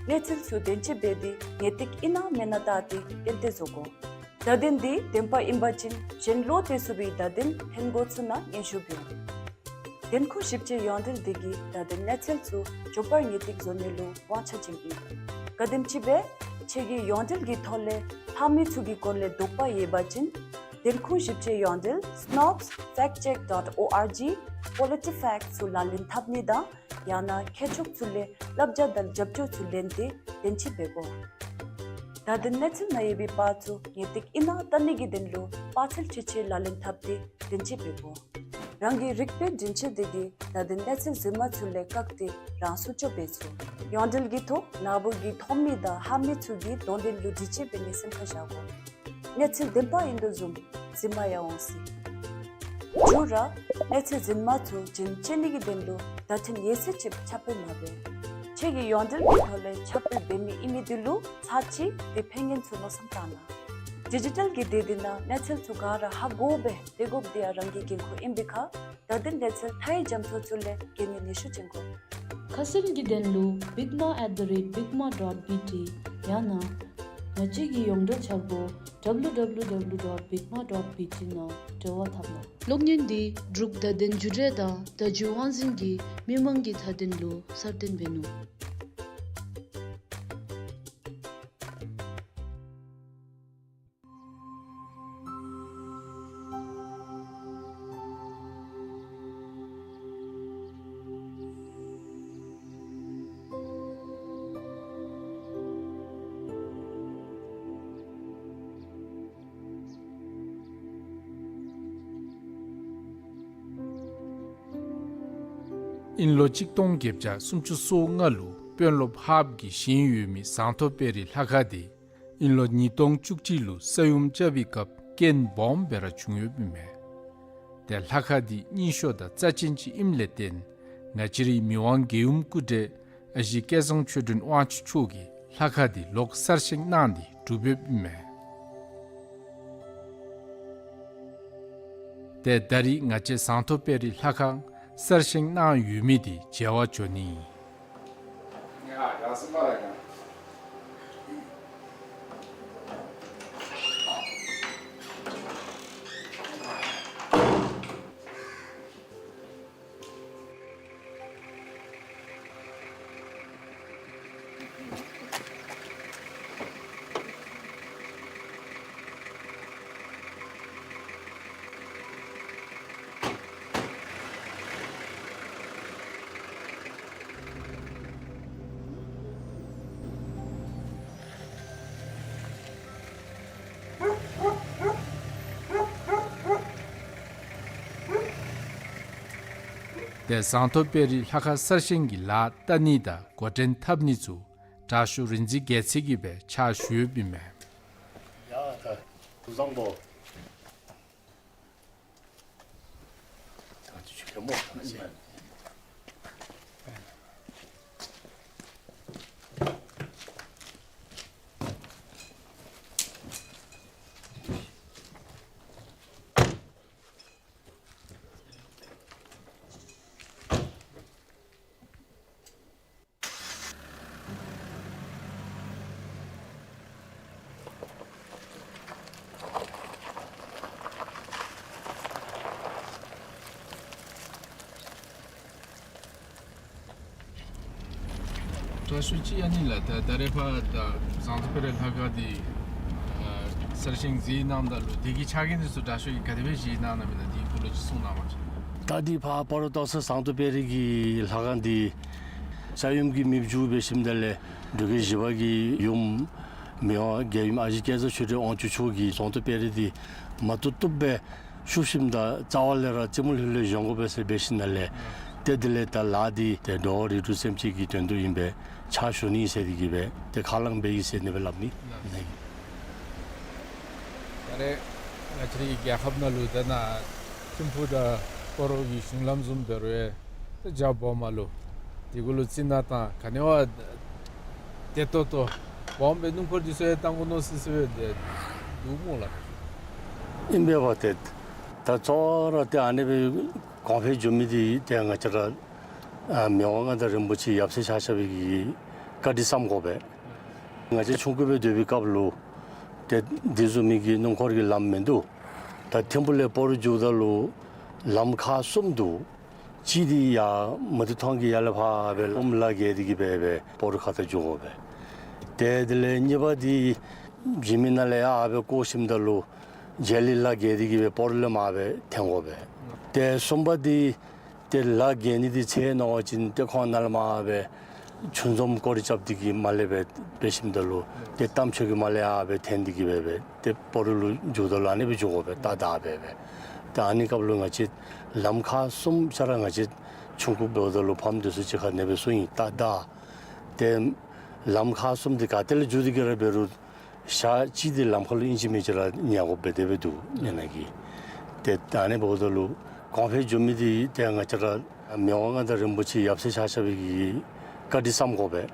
གནས་ཚུལ་ཚུ་བདེན་དཔྱད་འབད་དེ་ངེས་ཏིག་ཨིན་ན་མེན་ན་བལྟ་སྟེ་གཏན་འཁེལ་བཟོ་དགོ། བརྡ་དོན་འདི་བདེན་པ་ཨིན་པ་ཅིན་གཞན་བློ་གཏད་ཚུགས་པའི་བརྡ་དོན་ལྷན་རྒྱས་ཚུ་ནང་སྙན་ཞུ་འབྱོན། བདེན་ཁུངས་ཞིབ་དཔྱད་ཡོངས་འབྲེལ་འདི་གིས་བརྡ་དོན་གནས་ཚུལ་ཚུ་མགྱོགས་པར་ངེས་ཏིག་བཟོ་ནི་ལུ་དབང་ཆ་ཅན་ཨིན། གལ་སྲིད་ཅིག་སྦེ་ཁྱེད་ཀྱིས་ཡོངས་འབྲེལ་གྱི་ཐོག་ལས་ལྷག་མི་ཚུ་གི་སྐོར་ལས་དོགས་པ་ཡོད་པ་ཅིན་བདེན་ཁུངས་ཞིབ་དཔྱད་ཡོངས་འབྲེལ་snopes fact check dot org PolitiFact ཚུ་ལག་ལེན་འཐབ་ནི་དང་ཡང་ན་མཁས་མཆོག་ཚུ་ལས་བསླབ་བྱ་དང་རྒྱབ་སྐྱོར་ཚུ་ལེན་ཏེ་བདེན་དཔྱད་འབད་དགོ། བརྡ་དོན་གནས་ཚུལ་ནང་ཡོད་པའི་པར་ཚུ་ངེས་ཏིག་ཨིན་ན་བལྟ་ནི་གི་དོན་ལུ་པར་ཚད་འཕྲུལ་ཆས་ལག་ལེན་འཐབ་སྟེ་བདེན་དཔྱད་འབད་དགོ། རང་གི་རིག་པའི་སྒྲིང་ཆས་དེ་གིས་བརྡ་དོན་གནས་ཚུལ་རྫུན་མ་ཚུ་ལས་བཀག་སྟེ་རང་སྲུང་ཚུ་འབད་ཚུགས། ཡོངས་འབྲེལ་གྱི་ཐོག་ནཱ་བུ་གི་ཐོན་མི་དང་ལྷག་མི་ཚུ་གིས་དོན་ལྡན་ལུ་སྒྲིག་ཆས་འབད་ནི་སེམས་ཁར་བཞག་དགོ། གནས་ཚུལ་བདེན་པ་ཨིན་དོ་བཟུམ་རྫུན་མ་ཡང་འོང་སྲིད། བཅུ་ར་གནས་ཚུལ་རྫུན་མ་ཚུ་རྒྱུན་བཅད་ནི་གི་དོན་ལུ་བརྡ་དོན་ཡོད་ཚད་ཅིག་ཁྱབ་སྤེལ་མ་འབད། ཁྱོད་ཀྱིས་ཡོངས་འབྲེལ་གྱི་ཐོག་ལས་ཁྱབ་སྤེལ་འབད་མི་ཨིན་མི་དེ་ལུ་ཚར་གཅིག་དེ་ཕན་ཡོན་ཚུ་མནོ་བསམ་བཏང་གནང་། ཌི་ཇི་ཊལ་གྱི་སྡེ་འདི་ནང་གནས་ཚུལ་ཚུ་ག་ར་ཧ་གོ་སྦེ་སྡོད་དགོཔ་དེ་ཡང་རང་གི་འགན་ཁུར་ཨིན་པའི་ཁར་བརྡ་དོན་གནས་ཚུལ་མཐའ་ཡས་རྒྱ་མཚོ་ཚུ་ལས་རྒྱལ་ནི་ནུས་ཤུགས་ཅན་དགོ། ཁ་གསལ་གྱི་དོན་ལུ་bigma at the rate bigma dot B T ཡང་ན་ང་བཅས་ཀྱི་ཡོངས་འབྲེལ་འཆར་སྒོ་W W W dot bigma dot B T ནང་འབྲེལ་བ་འཐབ་གནང་། གློག་བརྙན་འདི་འབྲུག་བརྡ་དོན་བརྒྱུད་རིམ་དང་བརྡ་བརྒྱུད་དབང་འཛིན་གྱིས་མི་མང་གི་མཐའ་དོན་ལུ་གསར་བཏོན་འབད་ནུག། ཨིན་ལོ་གཅིག་སྟོང་བརྒྱད་བརྒྱ་སུམ་ཅུ་སོ་ལྔ་ལུ་དཔོན་སློབ་ཧཱཔ་གིས་བཞེངས་ཡོད་མི་ཟངས་མདོག་དཔལ་རི་ལྷ་ཁང་དེ་ཨིན་ལོ་ཉིས་སྟོང་བཅུ་གཅིག་ལུ་ས་ཡོམ་རྐྱབ་པའི་སྐབས་རྐྱེན་སྦོམ་སྦེ་ར་བྱུང་ཡོདཔ་ཨིན་མས། ཏེ་ལྷ་ཁང་འདི་རྙིང་ཤོས་དང་རྩ་ཅན་ཅིག་ཨིནམ་ལས་བརྟེན་ང་བཅས་རའི་མི་དབང་རྒྱལ་ཡུམ་སྐུ་བགྲེས་ཨ་ཞེ་སྐལ་བཟང་ཆོས་སྒྲོན་དབང་ཕྱུག་མཆོག་གིས་ལྷ་ཁང་འདི་ལོག་གསར་བཞེངས་གནང་སྟེ་གྲུབ་ཡོདཔ་ཨིན་མས། ཏེ་ད་རིས་ང་བཅས་ཟངས་མདོག་དཔལ་རི་ལྷ་ཁང་གསར་བཞེངས་གནང་ཡོད་མི་འདི་མཇལ་བར་འགྱོ་ནི། ཏེ་ཟངས་མདོག་དཔལ་རི་ལྷ་ཁང་གསར་བཞེངས་ཀྱི་ལཱ་བསྟར་ནི་དང་འགོ་འདྲེན་འཐབ་ནི་ཚུ་དྲག་ཤོས་རིག་འཛིན་རྒྱལ་མཚན་གྱིས་སྦེ་ཕྱག་ཞུ་ཡོདཔ་ཨིན་མས། ཡ་ད་ཐུགས་བཟང་པོ། དྲག་ཤོས་ཅིག་ཨ་ནི་ལགས། ད་ད་རེས་ཕར་ད་ཟངས་མདོག་དཔལ་རི་ལྷ་ཁང་འདི་ཨ་གསར་བཞེངས་མཛད་གནངམ་ད་ལུ་དེ་གི་ཆ་རྐྱེན་འདི་ཚུ་དྲག་ཤོས་ཀྱིས་ག་དེ་སྦེ་བཞེས་གནང་གནངམ་ཨིན་ན་དེའི་སྐོར་ལས་ཅིག་གསུང་གནང་བ་ཅིན། ད་འདི་ཕར་སྤ་རོ་སྟག་ཚང་ཟངས་མདོག་དཔལ་རི་གི་ལྷ་ཁང་འདི་ས་ཡོམ་གྱིས་མེདཔ་འགྱོ་འབད་ཞིནམ་ད་ལས་འབྲུག་རྒྱལ་བཞི་པ་གི་ཡུམ་མི་དབང་རྒྱལ་ཡུམ་ཨ་ཞེ་སྐལ་བཟང་ཆོས་སྒྲོན་དབང་ཕྱུག་མཆོག་གིས་ཟངས་མདོག་དཔལ་རི་འདི་མ་བཏུབ་བཏུབ་སྦེ་བཤུབ་ཞིནམ་ད་རྩ་བ་ལས་ར་རྩེ་མོ་ལྷོད་ལྷོད་བཞེངས་དགོ་པས་ཟེར་འབད་ཞིནམ་ལས། ཏེ་དེ་ལས་ད་ལཱ་འདི་ཏེ་འགྲོ་བ་རིགས་དྲུག་སེམས་ཅན་གྱི་དོན་དུ་ཨིན་པས། ཕྱག་ཞུ་ནི་ཟེར་དེ་གིས་སྦེ་ཏེ་ཁས་བླངས་འབད་ཡི་ཟེར་ཨ་ནི་སྦེ་སླབ་ནི་ཨིན། ད་རེས་ང་བཅས་རའི་རྒྱལ་ཁབ་ནང་ལུ་ད་ནཱ་ཐིམ་ཕུག་དང་སྤ་རོ་གི་གཞུང་ལམ་བཟུམ་འབད་རུང་ཡང་ཏེ་རྒྱ་སྦོམ་མ་ལུ་དེ་གུ་ལུ་རྩི་ནག་དང་ག་ནི་བ་བདེ་ཏོག་ཏོ་སྦོམ་སྦེ་སྣུམ་འཁོར་འདི་ཚུ་ཡང་བཏང་དགོ་མནོ་སི་སི་སྦེ་འདུག་སྨོ་ལགས། ཨིན་པས་པ། ཏེ་ད་གཙོ་བོ་ར་ཏེ་ཨ་ནི་སྦེ་གོང་འཕེལ་འགྱོ་མི་འདི་ཏེ་ང་བཅས་ར་ཨ་མི་དབང་མངའ་བདག་རིན་པོ་ཆེ་ཡབ་སྲས་ཆ་ཁྱབ་ཀྱི་བཀའ་དྲིན་བསམ་དགོ་པས། ང་བཅས་ཆུང་ཀུ་སྦེ་སྡོད་པའི་སྐབས་ལུ་ཏེ་འདི་བཟུམ་མའི་གི་སྣུམ་འཁོར་གྱི་ལམ་མིན་འདུག། ད་ཐིམ་ཕུག་ལས་སྤ་རོ་འགྱོཝ་ད་ལུ་ལམ་ཁག་གསུམ་འདུག། གཅིག་འདི་ཡར་མུ་ཏིག་ཐང་གི་ཡར་ལས་ཕར་སྦེ་ཨོམ་ལ་བརྒལ་ཏེ་གིས་སྦེ་སྦེ་སྤ་རོ་ཁ་ཐུག་འགྱོ་དགོ་པས། ཏེ་དེ་ལས་གཉིས་པ་འདི་འཇིགས་མེད་ནང་ལས་ཡར་སྦེ་བསྐོར་ཞིནམ་ད་ལུ་རྗེ་ལི་ལ་བརྒལ་ཏེ་གིས་སྦེ་སྤ་རོ་ལས་མར་སྦེ་འཐོན་དགོ་པས། ཏེ་གསུམ་པ་འདི་ཏེ་ལ་བརྒལ་ནི་འདི་ཚེ་ནོར་བ་ཅིན་ཏེ་ཁོང་ནཱ་ལས་མར་སྦེ་ཆུ་འཛོམས་སྐོར་ར་རྐྱབ་སྟེ་གིས་མར་ལས་སྦེ་འབད་ཞིནམ་ད་ལུ་ཏེ་རྟ་མཆོག་གི་མར་ལས་ཡར་སྦེ་འཐོན་ཏེ་གིས་སྦེ་སྦེ་ཏེ་སྤ་རོ་ལུ་འགྱོཝ་ད་ལུ་ཨ་ནི་སྦེ་འགྱོ་དགོ་པས། ད་ད་སྦེ་སྦེ། ད་ཨ་ནི་སྐབས་ལུ་ང་བཅས་ལམ་ཁག་གསུམ་ཆ་ར་ང་བཅས་ཆུང་ཀུ་འབདཝ་ད་ལུ་ཕམ་འདི་ཚུ་གཅིག་ཁར་ཨ་ནི་སྦེ་སོང་ཡི། ད་ད་ཏེ་ལམ་ཁག་གསུམ་འདི་ག་ཏེ་ལས་འགྱོ་སྟེ་གི་ར་འབད་རུང་ཞག་གཅིག་འདི་ལམ་ཁར་ལུ་ཨིན་ཅི་མིན་ཅི་ར་ཉལ་དགོཔ་སྦེ་དེ་སྦེ་འདུག་ཨ་ནི་གི། ཏེ་ད་ཨ་ནི་འབདཝ་ད་ལུ་གོང་འཕེལ་འགྱོ་མི་འདི་ཏེ་ང་བཅས་ར་མི་དབང་མངའ་བདག་རིན་པོ་ཆེ་ཡབ་སྲས་ཆ་ཁྱབ་ཀྱི་བཀའ་དྲིན་བསམ་དགོ་པས།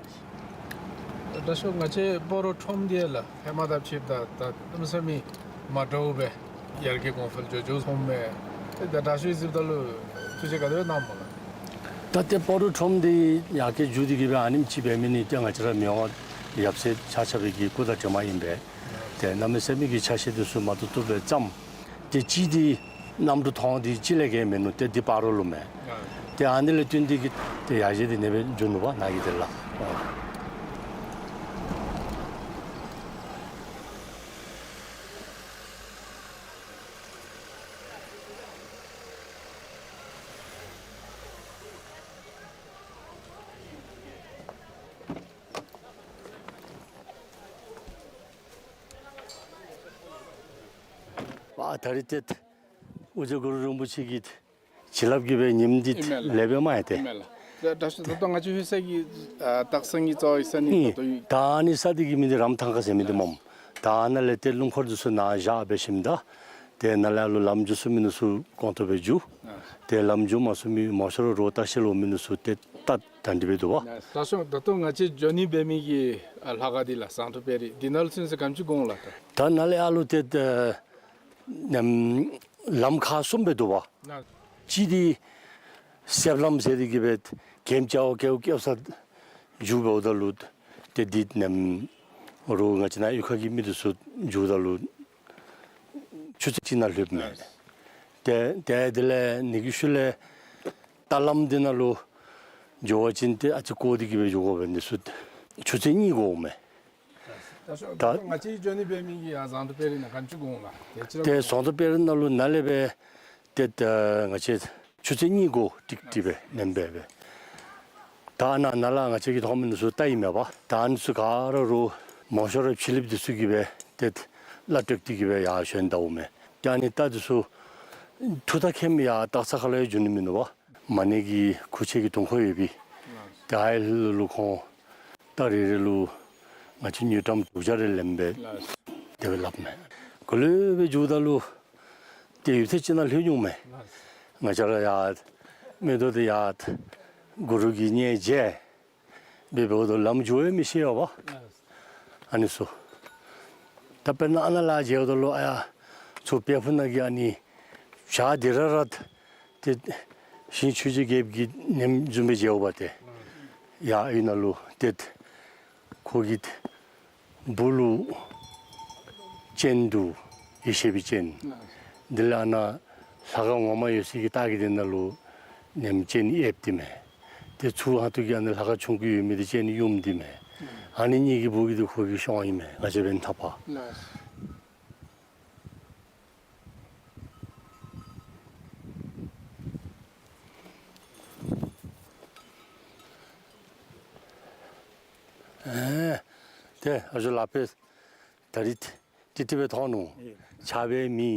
དྲག་ཤོས། ང་བཅས་སྤ་རོ་ཁྲོམ་འདི་ལགས་ཧེ་མ་དང་ཕྱདཔ་ད་ད་གནམ་མེད་ས་མེད་མ་འདྲཝ་སྦེ་ཡར་རྒྱས་གོང་འཕེལ་འགྱོ་འགྱོཝ་སོངམ་མས། ཏེ་ད་དྲག་ཤོས་གཟིགསཔ་ད་ལུ་ཐུགས་བཞེད་ག་དེ་སྦེ་གནངམ་སྨོ་ལགས། ད་ཏེ་སྤ་རོ་ཁྲོམ་འདི་ཡར་རྒྱས་འགྱོ་སྟེ་གི་སྦེ་ཨ་ནེམ་ཅིག་འབད་མི་འདི་ཏེ་ང་བཅས་ར་མི་དབང་ཡབ་སྲས་ཆ་ཁྱབ་ཀྱི་སྐུ་དང་གྲིབ་མ་ཨིན་པས། ཏེ་གནམ་མེད་ས་མེད་ཀྱི་ཆ་ཤས་འདི་ཚུ་མ་བཏུབ་བཏུབ་སྦེ་བརྩམས། ཏེ་གཅིག་འདི་གནམ་གྲུ་ཐོག་འདི་གཅིག་ལས་བརྒལ་མིན་ནུག། ཏེ་འདི་སྤ་རོ་ལུ་མས། ཏེ་ཨ་ནི་ལས་བརྟེན་ཏེ་གི་ཏེ་ཡར་རྒྱས་འདི་ཨ་ནི་སྦེ་འགྱོ་ནུག་པ་ནཱ་གི་འདི་ལགས། ཨ་ད་རིས་ཏེ་ཨོ་རྒྱན་གུ་རུ་རིན་པོ་ཆེ་གི་བྱིན་རླབས་ཀྱིས་སྦེ་ཉིམ་འདི་ཨིན་མས་ལགས། ལེགས་སྦེ་མ་ཡལ་ཏེ། ཨིན་མས་ལགས། ད་དྲག་ཤོས་ད་ལྟོ་ང་བཅས་ལྷོད་ས་གི་ཨ་སྟག་ཚང་གི་རྩ་བའི་ས་གནས་ཨིན། ད་ལྟོ་ཡོད། ད་ཨ་ནི་ས་འདི་གི་མིང་འདི་རམ་ཐང་ཁ་ཟེར་མི་འདི་སྨོ། ད་ཨ་ནཱ་ལས་ཏེ་སྣུམ་འཁོར་འདི་ཚུ་ནཱ་བཞག་འབད་ཞིནམ་ད་ཏེ་ནཱ་ལས་ཨ་ལུ་ལམ་འགྱོ་ཚུགས་མི་འདི་ཚུ་གོང་ཏོག་སྦེ་འགྱོ། ཏེ་ལམ་འགྱོ་མ་ཚུགས་མི་མང་ཤོས་ར་རོགས་ལྟ་བཤལ་འོང་མི་འདི་ཚུ་ཏེ་ད་ད་འདི་སྦེ་འདུག་པ། དྲག་ཤོས། ད་ལྟོ་ང་བཅས་འགྱོ་ནི་འབད་མི་གི་ཨ་ལྷ་ཁང་འདི་ལགས་ཟངས་མདོག་དཔལ་རི་འདི་ནང་ལུ་ཚུན་ཚོད་ག་དེམ་ཅིག་འགོར་འོང་ལགས། ད་ད་ནཱ་ལས་ཨ་ལུ་ཏེ་ཨ་ནམ་ལམ་ཁག་གསུམ་སྦེ་འདུག་པ། གཅིག་འདི་གསེབ་ལམ་ཟེར་ཏེ་གི་སྦེ་གྱེན་བཅར་བ་བཀལཝ་བཀལཝ་ས་འགྱོ་འབདཝ་ད་ལུ་ཏེ་འདི་ནམ་རོགས་ང་བཅས་ནཱ་གཡུས་ཁ་གི་མི་འདི་ཚུ་འགྱོཝ་ད་ལུ་ཆུ་ཚོད་གཅིག་ནང་ལྷོདཔ་མས། ཏེ་ཏེ་དེ་ལས་ཨ་ནི་གི་ཤུལ་ལས་རྟ་ལམ་འདི་ནང་ལུ་འགྱོ་བ་ཅིན་ཏེ་ཨ་ཙི་བསྐོར་ཏེ་གི་སྦེ་འགྱོ་དགོ་པས། འདི་ཚུ་ཆུ་ཚོད་གཉིས་འགོརཝ་མས། ད་ད་ང་བཅས་འགྱོ་ནི་འབད་མི་གི་ཨ་ཟངས་མདོག་དཔལ་རི་ནང་ག་དེམ་ཅིག་འགོར་འོང་ལགས། ཏེ་ཟངས་མདོག་དཔལ་རི་ནང་ལུ་ནཱ་ལས་སྦེ་ཏེ་ད་ང་བཅས་ཆུ་ཚོད་གཉིས་འགོར་ཏིག་ཏིག་སྦེ་ནེམ་སྦེ་སྦེ། ད་ནཱ་ནཱ་ལས་ང་བཅས་ཀྱིས་མཐོང་མི་འདི་ཚུ་རྟ་ཨིན་མས་པ། ད་ཨ་ནི་ཚུ་ག་ར་རོགས་མང་ཤོས་ར་ཕྱི་གླིངཔ་འདི་ཚུ་གིས་སྦེ་ཏེ་བླ་སྤྲོད་དེ་གི་སྦེ་ཡར་བཞོན་ད་འོང་མས། ད་ཨ་ནི་རྟ་འདི་ཚུ་ཐུགས་ཐག་ཁེངས་མི་ཡར་སྟག་ཚང་ཁ་ལུ་ཡང་འགྱོ་ནི་མིན་འདུག་པ། མ་ཎི་གི་ཁུག་ཆེན་གྱི་དུང་ཁོག་ཡོད་པས། ད་ཨའི་ལུ་ལུ་ཁོང་རྟ་རེ་རེ་ལུ་ང་བཅས་དངུལ་ཀྲམ་དྲུག་བརྒྱ་རེ་ལེནམ་སྦེ་དེ་སྦེ་སླབ་མས། ག་ལུ་སྦེ་འགྱོཝ་ད་ལུ་ཏེ་ཡུདཔ་ཐེངས་ཅིག་ནང་ལྷོད་འོང་མས། ང་བཅས་ར་ཡར་མིག་ཏོ་འདི་ཡར་གུ་རུ་གིས་ཉལ་བཞག་སྦེ་འབདཝ་ད་ལམ་འགྱོ་ཡང་མི་ཤེས་པ། ཨ་ནི་ཚུ། ད་དཔེར་ན་ཨ་ནཱ་ལས་མཇལཝ་ད་ལུ་ཨ་ཡར་ཚུར་དཔལ་ཕུག་ནང་གི་ཨ་ནི་བྱག་འདི་ར་ར་ཏེ་ཞིང་ཆོས་རྗེ་རྒྱལཔོ་གི་ནེམ་བཟུམ་སྦེ་མཇལཝ་ཏེ། ཡར་ཨའི་ནང་ལུ་ཏེ་ཁོ་གི་སྦུག་ལུ་སྤྱན་འདུག། ཡེ་ཤེས་པའི་སྤྱན། དེ་ལས་ཨ་ནཱ་ལྷ་ཁང་ངོ་མ་ཡོད་སའི་གི་ལྟག་གི་དེ་ནང་ལུ་ནེམ་སྤྱན་ཡོདཔ་འདི་མས། ཏེ་ཚུར་ཧོང་ཏོ་གི་ཨ་ནི་ལྷ་ཁང་ཆུང་ཀུ་ཡོད་མི་འདི་སྤྱན་ཡུམ་འདི་མས། ཨ་ནི་གཉིས་ཀྱི་སྦུག་གི་འདི་ཁོ་གི་གཤོང་ཨིན་མས། ང་བཅས་འབདན་འཐག་པ། ཨེ་ཏེ་ཨ་ཞོ་ལག་པས་ད་རིས་ཏིག་ཏིག་སྦེ་མཐོང་ནུག། ཆགས་པའི་མི་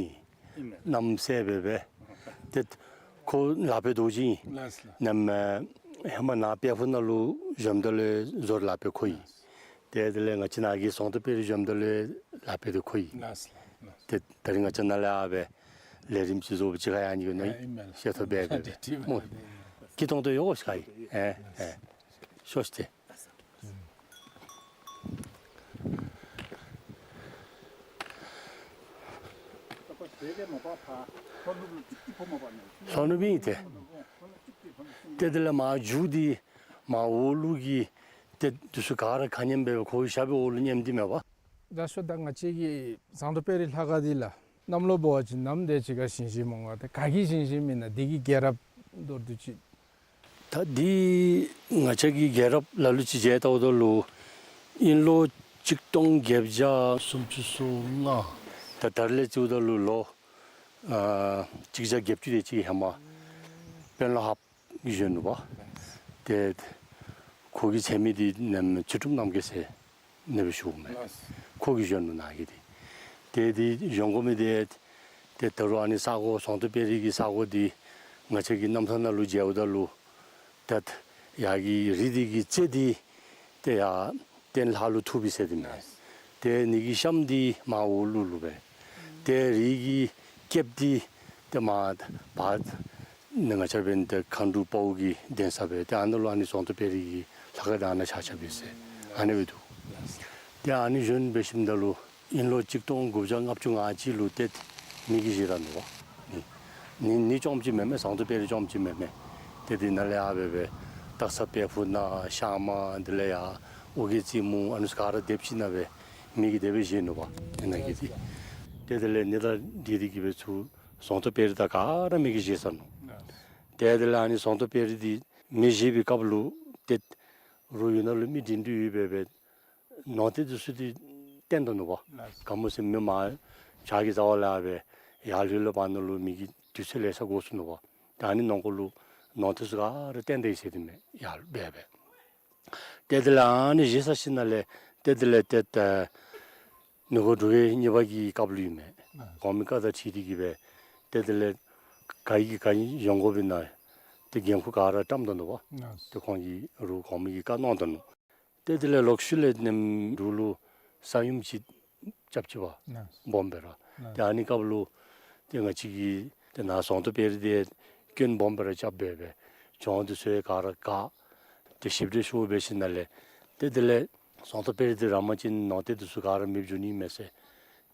ཨིན་མས། གནམ་སེརཔོ་སྦེ་སྦེ། ཏེ་ཁོ་ལག་པའི་རྡོ་རྗེ་ཨིན། ལགས་སོ། ནམ་ཧེ་མ་ནཱ་དཔལ་ཕུག་ནང་ལུ་བཞོནམ་ད་ལུ་བཟོ་ལག་པ་ཁོ་ཨིན། ཏེ་དེ་ལས་ང་བཅས་ནཱ་གི་ཟངས་མདོག་དཔལ་རི་བཞོནམ་ད་ལུ་ལག་པ་འདི་ཁོ་ཨིན། ལགས་སོ། ཏེ་ད་རིས་ང་བཅས་ནཱ་ལས་ཨ་སྦེ་ལས་རིམ་ཅིག་བཟོ་བ་ཅིན་ཁ་ཡང་ནི་གོ་ནི་ཨིན་མས། ཤེས་ཏོག་སྦེ་སྦེ་སྨོ། སྐྱིད་ཏོང་ཏོ་ཡོད་ཤག་ཨིན། ཨེ་ཨེ་ཤོག་ཤིག་ཏེ། ལྷོ་ནུབ་ཨིན་ཏེ། ཏེ་དེ་ལས་མར་མཇུག་འདི་མར་འོག་ལུ་གི་ཏེ་འདི་ཚུ་ག་ར་ཁ་ཉེམ་སྦེ་ཁོ་གི་ཞབས་པའི་འོག་ལུ་ཉེམ་འདི་མས་པ། ད་ཤོ་ད་ང་བཅས་ཀྱི་ཟངས་མདོག་དཔལ་རི་ལྷ་ཁང་འདི་ལགས་གནམ་ལོ་འབད་བ་ཅིན་ནམ་དེ་ཅིག་ཁར་བཞེངས་བཞེངསམ་འོང་ག། ཏེ་ག་གིས་བཞེངས་བཞེངསམ་ཨིན་ན། འདི་གི་རྒྱལ་རབས་མདོར་བསྡུས་ཅིག། ད་འདི་ང་བཅས་ཀྱི་རྒྱལ་རབས་ལ་ལུ་ཅིག་མཇལ་བལྟཝ་ད་ལུ་དབྱིན་ལོ་གཅིག་སྟོང་བརྒྱད་བརྒྱ་སུམ་ཅུ་སོ་ལྔ། ད་ད་རེས་ལས་བརྩིཝ་ད་ལུ་ལོ་ཨ་གཅིག་བརྒྱ་བརྒྱད་ཅུ་དེ་ཅིག་ཧེ་མ་དཔོན་སློབ་ཧཱཔ་གིས་བཞོན་ནུག་པ། ཏེ་ཁོ་གི་མཚན་མི་འདི་ནམ་ཚུལ་ཁྲིམས་རྣམ་རྒྱལ་ཟེར་ཨ་ནི་སྦེ་ཞུཝ་མས། ཁོ་གིས་བཞོན་ནུག་ནཱ་གི་འདི། ཏེ་འདི་བཞོན་དགོ་མི་འདི་ ཏེ་ད་རུང་ཨ་ནི་ས་གོ་ཟོང་ཏོ་དཔལ་རི་གི་ས་གོ་འདི་ང་བཅས་ཀྱི་རྣམ་ཐར་ནང་ལུ་མཇལཝ་ད་ལུ་ཏེ་ཡར་གྱི་རི་འདི་གི་རྩེ་འདི་ཏེ་ཡར་སྟེང་ལྷ་ལུ་ཐུག་པས་ཟེར་ཏེ་མས། ཏེ་ནི་གི་གཤམ་འདི་མར་འོག་ལུ་ལུ་སྦེ། ཏེ་རི་གི་སྐེདཔ་འདི་ཏེ་མར་བར་ནི་ང་བཅས་འབདན་ཏེ་མཁའ་འགྲོ་དཔའ་བོ་གི་གདན་ས་སྦེ་ཏེ་ཨ་ནཱ་ལུ་ཨ་ནི་ཟོང་ཏོ་དཔལ་རི་གི་ལྷ་ཁང་འདི་ཨ་ནཱ་ཆགས་ཆགསཔ་ཨིན་ཟེར་ཨ་ནི་སྦེ་འདུག། ཏེ་ཨ་ནི་བཞོན་འབད་ཞིནམ་ད་ལུ་དབྱིན་ལོ་གཅིག་སྟོང་དགུ་བརྒྱ་ལྔ་བཅུ་ང་གཅིག་ལུ་ཏེ་མེ་གིས་བཞེས་ད་ནུག་པ། ནི་ནི་ནི་རྐྱངམ་ཅིག་མེན་མས། ཟོང་ཏོ་དཔལ་རི་རྐྱངམ་ཅིག་མེན་མས། ཏེ་དེ་ནང་ལས་ཡར་སྦེ་སྦེ་སྟག་ཚང་དཔལ་ཕུག་ནང་ཤང་མ་དེ་ལས་ཡར་ཨོ་རྒྱན་རྩེ་མོ་ཨ་ནི་ཚུ་ག་ར་སྡེབ་གཅིག་ནང་སྦེ་མེ་གིས་དེ་སྦེ་བཞེས་ནུག་པ། ཨ་ནཱ་གི་འདི་ཏེ་དེ་ལས་ནི་དང་འདི་འདི་གིས་སྦེ་ཚུར་ཟོང་ཏོ་དཔལ་རི་དང་ག་ར་མེ་གིས་བཞེས་ཚར་ནུག། ཏེ་དེ་ལས་ཨ་ནི་ཟོང་ཏོ་དཔལ་རི་འདི་མེ་བཞེས་པའི་སྐབས་ལུ་ཏེ་རོགས་ཡུལ་ནང་ལུ་མི་འདྲིས་འདྲིས་ཡོད་པས་སྦེ་ནོར་རྟེན་འདི་ཚུ་འདི་བཏོན་ད་ནུག་པ། ག་མོ་ཟེར་མི་མར་བྱག་གི་རྩ་བ་ལས་སྦེ་ཡར་ལྷོད་ལྷོདཔ་ནང་ལུ་མེ་གི་དུས་ཚོད་ལེ་ཤ་འགོར་སོ་ནུག་པ། ད་ཨ་ནི་ནང་འཁོད་ལུ་ནོར་འདི་ཚུ་ག་ར་བཏོན་ད་ཡི་ཟེར་ཏེ་མས་ཡར་སྦེ་སྦེ། ཏེ་དེ་ལས་ཨ་ནི་བཞེས་ཚར་ཞིནམ་ལས་ཏེ་དེ་ལས་ཏེ་ད་མི་དགོ་འབྲུག་རྒྱལ་གཉིས་པ་གི་སྐབས་ལུ་ཨིན་མས། གོང་མའི་བཀའ་དང་འཁྲིལ་ཏེ་གིས་སྦེ་ཏེ་དེ་ལས་ག་གིས་ག་ཡོང་དགོ་པའི་ནང་ཏེ་འགན་ཁུར་ག་ར་བཀྲམ་ད་ནུག་པ། ཏེ་ཁོང་གིས་རོགས་གོང་མའི་གི་བཀའ་གནང་ད་ནུག། ཏེ་དེ་ལས་ལོག་ཤུལ་ལས་ནེམ་འབྲུག་ལུ་ས་ཡོམ་ཅིག་རྐྱབ་ཅི་པ་སྦོམ་སྦེ་ར། ཏེ་ཨ་ནི་སྐབས་ལུ་ཏེ་ང་བཅས་ཀྱི་ཏེ་ནཱ་ཟོང་ཏོ་དཔལ་རི་འདི་སྐྱོན་སྦོམ་སྦེ་ར་རྐྱབ་སྦེ་སྦེ་གྱོང་འདི་ཚུ་ཡང་ག་ར་བཀག། ཏེ་ཞིབ་འགྲེལ་ཞུ་འབད་ཞིནམ་ལས་ཏེ་དེ་ལས་ཟོང་ཏོ་དཔལ་རི་འདི་ར་མ་ཅིན་ནོར་རྟེན་འདི་ཚུ་ག་ར་མེདཔ་འགྱོ་ནི་མས་ཟེར་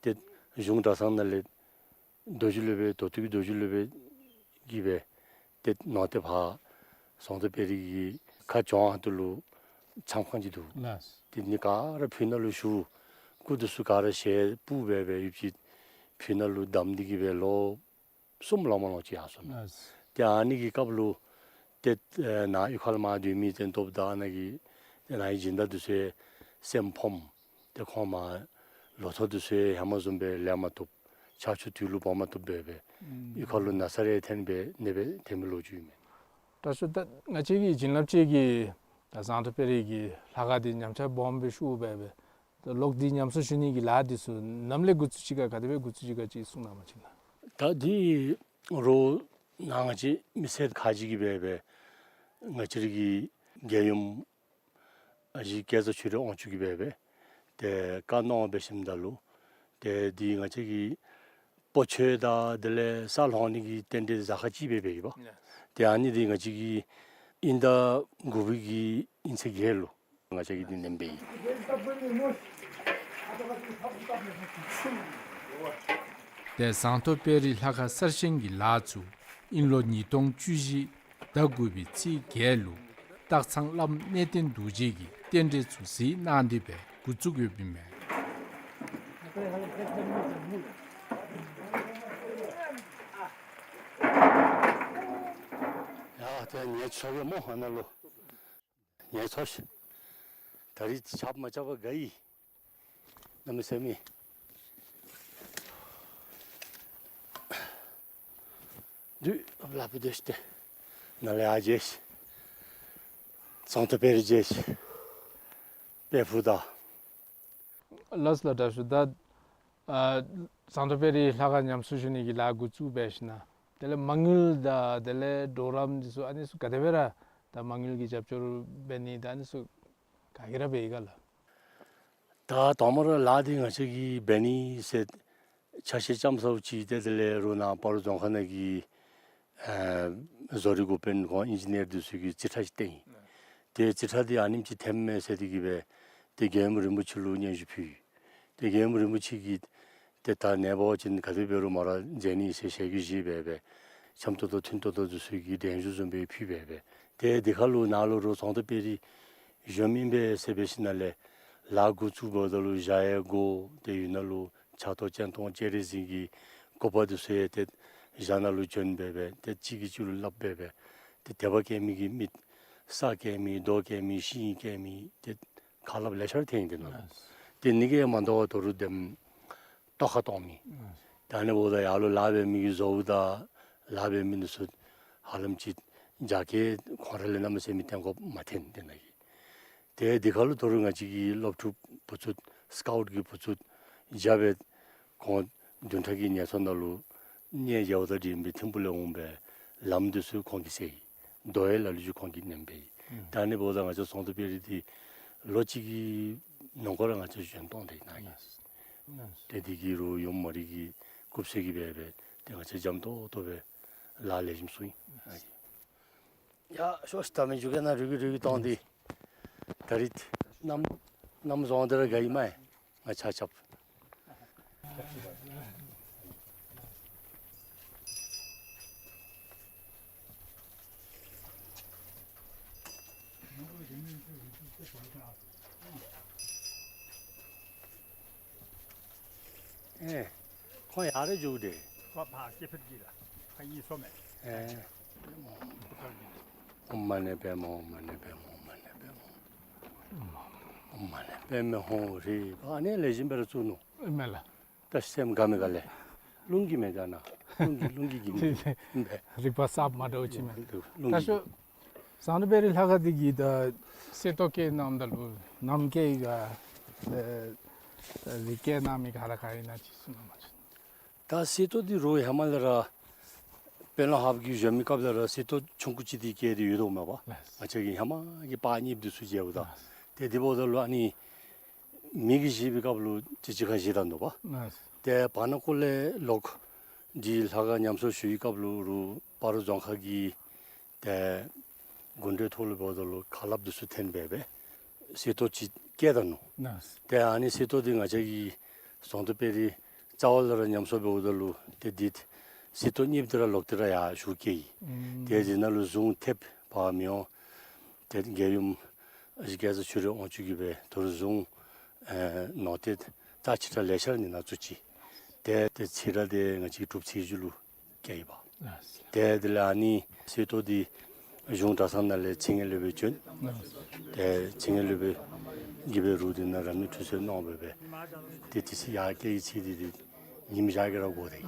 ཏེ་གཞུང་གྲྭ་ཚང་ནང་ལས་རྡོ་རྗེ་སློབ་དཔོན་མདོ་སྟོད་ཀྱི་རྡོ་རྗེ་སློབ་དཔོན་གྱིས་སྦེ་ཏེ་ནོར་རྟེན་ཕར་ཟོང་ཏོ་དཔལ་རི་གི་ཁ་གྱོང་ཁ་ཐུག་ལུ་ཆམ་ཁང་ཅིག་འདུག། ཏེ་ནི་ག་ར་ཕུ་ནང་ལུ་བཞུགས། སྐུ་འདི་ཚུ་ག་ར་ཞལ་སྤུབས་སྦེ་སྦེ་ཡོདཔ་ཅིག་ཕུ་ནང་ལུ་བསྡམས་ཏེ་གིས་སྦེ་ལོ་གསུམ་ལང་མ་ལང་ཅིག་ཡར་སོ་ནུག། ཏེ་ཨ་ནི་གི་སྐབས་ལུ་ཏེ་ནཱ་གཡུས་ཁ་ལས་མར་སྡོད་མི་ཏེ་སྟོབས་དང་ནཱ་གི་ཏེ་ནཱ་གི་སྦྱིན་བདག་འདི་ཚུ་སེམས་ཕམ། ཏེ་ཁོང་མར་ལོ་ཐོག་འདི་ཚུ་ཡང་ཧེ་མ་བཟུམ་སྦེ་ལེན་མ་བཏུབ། ཆར་ཆུ་དུས་ལུ་འབབ་མ་བཏུབ་སྦེ་སྦེ་གཡུས་ཁ་ལུ་ན་ཚ་རེ་ཐོན་སྦེ་ནེ་སྦེ་ཐོན་མི་ལོ་རྒྱུས་ཨིན་མས། དྲག་ཤོས་ད་ང་བཅས་ཀྱི་བྱིན་རླབས་ཅན་གྱི་ད་ཟོང་ཏོ་དཔལ་རི་གི་ལྷ་ཁང་འདི་ཉམས་ཆག་སྦོམ་སྦེ་ཤོར་སྦེ་སྦེ་ད་ལོག་སྟེ་ཉམས་གསོ་ཞུ་ནི་གི་ལཱ་འདི་ཚུ་ནམ་ལས་འགོ་བཙུགས་ཅི་ག་ག་དེ་སྦེ་འགོ་བཙུགས་ཅི་ག་ཅིག་གསུང་གནང་བ་ཅིན། ད་འདི་རོགས་ནཱ་ང་བཅས་མི་སེར་ཁ་ཅིག་གིས་སྦེ་སྦེ་ང་བཅས་ར་གི་རྒྱལ་ཡུམ་ཨ་ཞེ་སྐལ་བཟང་ཆོས་སྒྲོན་དབང་ཕྱུག་གིས་སྦེ་སྦེ་ཏེ་བཀའ་གནང་འབད་ཞིནམ་ད་ལུ་ཏེ་འདི་ང་བཅས་ཀྱི་སྤོ་ཆོས་དང་དེ་ལས་ས་སློང་ནི་གི་རྟེན་འབྲེལ་གཟའ་ཁང་གཅིག་སྦེ་འབད་ཡི་པ། ཏེ་ཨ་ནི་འདི་ང་བཅས་ཀྱི་དབྱིན་ཟླ་དགུ་པའི་གི་དབྱིན་ཚེས་བརྒྱད་ལུ་ང་བཅས་ཀྱིས་འདི་ནེམ་འབད་ཡི། ཏེ་ཟོང་ཏོ་དཔལ་རི་ལྷ་ཁང་གསར་བཞེངས་ཀྱི་ལཱ་ཚུ་དབྱིན་ལོ་ཉིས་སྟོང་བཅུ་བཞི་ཟླ་དགུ་པའི་ཚེས་བརྒྱད་ལུ་སྟག་ཚང་བླམ་གནས་བརྟན་རྡོ་རྗེ་གིས་རྟེན་འབྲེལ་ཚུ་གཟིགས་གནང་སྟེ་སྦེ་འགོ་བཙུགས་ཡོདཔ་ཨིན་མས། ཡ་ཏེ་ངལ་འཚོ་གེ་སྨོ་ཨ་ནཱ་ལུ། ངལ་འཚོ་ཤིག། ད་རིས་ཆརཔ་མ་རྐྱབ་པར་དགའ་ཡི། གནམ་མེད་ས་མེད། དུས་ལ་བུ་སྡོད་ཤིག་ཏེ། ནཱ་ལས་ཡར་མཇལ་ཤིག། ཟོང་ཏོ་དཔལ་རི་མཇལ་ཤིག། དཔལ་ཕུག་དང་། ལགས་ལགས་དྲག་ཤོས། ད་ཨ་ཟོང་ཏོ་དཔལ་རི་ལྷ་ཁང་ཉམས་གསོ་ཞུ་ནི་གི་ལཱ་འགོ་བཙུགས་འབད་ཞིནམ་ཏེ་དེ་ལས་མ་དངུལ་དང་དེ་ལས་གྲོགས་རམ་འདི་ཚུ་ཨ་ནི་ཚུ་ག་དེ་སྦེ་ར་ད་མ་དངུལ་གྱི་རྒྱབ་སྐྱོར་འབད་ནི་ད་ཨ་ནི་ཚུ་ག་གིས་ར་འབད་ཡི་ག་ལགས། ད་དང་པ་ར་ལཱ་འདི་ང་བཅས་ཀྱིས་འབད་ནི་ཟེར་ཆ་ཤས་ཙམ་ཟཝ་ཅིག་ཏེ་དེ་ལས་རོགས་ནཱ་སྤ་རོ་རྫོང་ཁག་ནང་གི་ཨ་བཟོ་རིག་འགོ་དཔོན་ཁོང་ཨིན་ཇི་ནི་ཡར་འདི་ཚུ་གིས་རྩིས་ཁྲ་ཅིག་བཏོན་ཡི། ཏེ་རྩིས་ཁྲ་འདི་ཨ་ནེམ་ཅིག་འཐེནམ་མས་ཟེར་ཏེ་གིས་སྦེ་ཏེ་རྒྱལ་ཡུམ་རིན་པོ་ཆེ་ལུ་སྙན་ཞུ་ཕུལ་ཡི། ཏེ་རྒྱལ་ཡུམ་རིན་པོ་ཆེ་གིས་ཏེ་ད་ནངས་པ་ཅིན་ག་དེ་འབད་རུང་མ་ར་མཛད་ནི་ཟེར་ཞལ་གྱིས་བཞེས་སྦེ་སྦེ་འཆམ་ཏོག་ཏོ་མཐུན་ཏོག་ཏོ་འདི་ཚུ་གི་གདན་ཞུ་བཟུམ་སྦེ་ཕུལ་སྦེ་སྦེ། ཏེ་འདི་ཁར་ལུ་ནཱ་ལུ་རོགས་ཟོང་ཏོ་དཔལ་རི་གཞོནམ་ཨིན་པས་ཟེར་འབད་ཞིནམ་ལས་ལཱ་འགོ་བཙུགས་འབདཝ་ད་ལུ་ཞག་ཡང་འགོར། ཏེ་ཡུལ་ནང་ལུ་ཆར་གཏོར་ཅན་གཏོརམ་སྤྱན་རས་གཟིགས་ཀྱི་གོ་འཕང་འདི་ཚུ་ཡང་ཏེ་ཞག་ནང་ལུ་བྱོན་སྦེ་སྦེ་ཏེ་གཅིག་གིས་གཅིག་ལུ་སླབ་སྦེ་སྦེ་ཏེ་དད་པ་སྐྱེ་མི་གི་མི་ས་སྐྱེ་མི་རྡོ་སྐྱེ་མི་ཤིང་སྐྱེ་མི་ཏེ་ཁ་སླབ་ལེ་ཤ་ར་ཐོན་ཡི། ཏེ་ནཱ་ཏེ་ནི་གིས་མ་དོ་བར་ད་རུང་དེམ་ལྟོ་ཁ་གཏོང་མི། ད་ཨ་ནི་འབདཝ་ད་ཡར་ལུ་ལཱ་འབད་མི་གི་བཟོ་བོ་དང་ལཱ་འབད་མི་འདི་ཚུ་ཧ་ལམ་ཅིག་རྒྱ་སྐྱེད་ཁོང་ར་ལས་གནམ་མེད་ས་མེད་བརྟན་དགོཔ་མ་ཐོན། ཏེ་ནཱ་གི་ཏེ་འདི་ཁར་ལུ་ད་རུང་ང་བཅས་ཀྱི་སློབ་ཕྲུག་བུ་ཚུ་སི་ཀའུཊ་གི་བུ་ཚུ་རྒྱབ་སྦེ་ཁོང་བདུན་ཕྲག་གི་ངལ་འཚོ་ནང་ལུ་ གནས་རྒྱལ་པོ་དང་འབྲེལ་བའི་ཐིམ་ཕུག་ལས་འོང་པའི་ལམ་འདི་ཚུ་ཁོང་གིས་བསལ་ཡི། རྡོ་གཡས་ལ་ལུ་ཅིག་ཁོང་གིས་མནན་པས། ཨུམ། ད་ཨ་ནི་འབདཝ་ད་ང་བཅས་ཟངས་མདོག་དཔལ་རི་འདི་ལོ་གཅིག་གི་ནང་འཁོད་ར་ང་བཅས་བཞེངས་གཏང་དེ་ནཱ་ཡི། ལགས། ལགས། ཏེ་འདི་གིས་རུང་ཡུམ་མོ་རའི་གི་སྐུ་ཚེ་གི་སྦེ་སྦེ་ཏེ་ང་བཅས་འཇམ་ཏོང་ཏོ་སྦེ་ལཱ་ལེགས་ཤོམ་ཚུགས་ཡི། ཡ་ཤོག་ཤིག། ད་མི་འགྱོ་གེ་ནཱ་རུལ་གི་རུལ་གི་གཏང་སྟེ། ད་རིས་གནམ་གནམ་བཟང་དེ་ར་དགའ་ཡི་མས། ང་ཆ་ཁྱབ། ཨེ། ཁོང་ཡར་ར་འགྱོ་དེས། ཁོ་ཕར་སྐྱེ་འཕེལ་གྱི་ལ་ཁ་གཡས་སོ་མས། ཨེ། ཨོཾ་མ་ཎི་པདྨེ་ཧཱུྃ། མ་ཎི་པདྨེ་ཧཱུྃ། མ་ཎི་པདྨེ་ཧཱུྃ། ཨོཾ་མ་ཎི་པདྨེ་ཧཱུྃ་ཧྲཱིཿ། ཨ་ནི་ལེགས་ཤོམ་སྦེ་ར་བཙུགས་ནུག། ཨིན་མས་ལགས། ད་སེམས་དགའ་མི་དགའ་ལས། རླུང་གིས་མི་དགའ་ན། རླུང་གིས་རླུང་གིས་གིས་མི་དགའ། རིག་པ་གསརཔ་མ་འདྲཝ་ཅིག་མས། རླུང་གིས། ད་ཤོག། ཟངས་མདོག་དཔལ་རི་ལྷ་ཁང་འདི་གི་ད་གསེར་ཏོག་བཀལ་གནངམ་ད་ལུ་ནམ་བཀལ་ཡི་ག། ཨེ་ཨེ་རིགས་བཀལ་གནང་མི་ག་ར་ག་ཨིན་ན་ཅིག་གསུང་གནང་བ་ཅིན། ད་གསེར་ཏོག་འདི་རུང་ཧེ་མ་ལས་ར་དཔོན་སློབ་ཧཱཔ་གིས་བཞེངས་མི་སྐབས་ལས་ར་གསེར་ཏོག་ཆུང་ཀུ་ཅིག་འདི་བཀལ་ཏེ་ཡོད་དོ་མས་པ། ལགས། ང་བཅས་ཀྱི་ཧེ་མ་གི་པར་རྙིངམ་འདི་ཚུ་མཇལཝ་ད། ལགས། ཏེ་འདི་འབདཝ་ད་ལུ་ཨ་ནི་མི་གིས་བཞེས་པའི་སྐབས་ལུ་ཅིག་ཅིག་ཁར་བཞེས་ད་ནུག་པ། ལགས། ཏེ་བར་ན་ཀོ་ལས་ལོག་འདི་ལྷ་ཁང་ཉམས་གསོ་ཞུ་བའི་སྐབས་ལུ་རུང་སྤ་རོ་རྫོང་ཁག་གི་ཏེ་དགོན་སྡེ་ཐོག་ལུ་འབདཝ་ད་ལུ་ཁ་སླབ་འདི་ཚུ་འཐེན་སྦེ་སྦེ་གསེར་ཏོག་ཅིག་བཀལ་ད་ནུག། ལགས། ཏེ་ཨ་ནི་གསེར་ཏོག་འདི་ང་བཅས་ཀྱི་ཟངས་མདོག་དཔལ་རི་རྩ་བ་ལས་ར་ཉམས་གསོ་འབདཝ་ད་ལུ་ཏེ་འདི་གསེར་ཏོག་རྙིངམ་འདི་ར་ལོག་སྟེ་ར་ཡར་ཞུ་བསྐྱལ་ཡི། ཨུམ། ཏེ་འདི་ནང་ལུ་གཟུངས་ཐེབས་བ་མི་འོང་། ཏེ་རྒྱལ་ཡུམ་ཨ་ཞེ་སྐལ་བཟང་ཆོས་སྒྲོན་དབང་ཕྱུག་གིས་སྦེ་དོ་རུང་གཟུངས་ཨེ་ནོར་ཏེ་རྩ་ཆེ་དྲགས་ལེ་ཤ་ར་འདི་ནང་བཙུགས་ཅི། ཏེ་ཏེ་ཚིག་ར་འདི་ང་བཅས་གྲུབ་ཚེས་བཞི་ལུ་བསྐྱལ་ཡི་པ། ལགས། ཏེ་དེ་ལས་ཨ་ནི་གསེར་ཏོག་འདི་གཞུང་གྲྭ་ཚང་ནང་ལས་ཚེ་སྔོན་སློབ་དཔོན་བྱོན། ལགས། ཏེ་ཚེ་སྔོན་སློབ་དཔོན་གྱིས་སྦེ་རུང་འདི་ནང་རབ་གནས་ཁྲུས་གསོལ་གནང་སྦེ་སྦེ་ཏེ་དེ་ཚེ་ཡར་བསྐྱལ་ཡི་ཚེ་འདི་འདི་ཉིམ་ཞག་གི་ར་འགོར་ཏེ།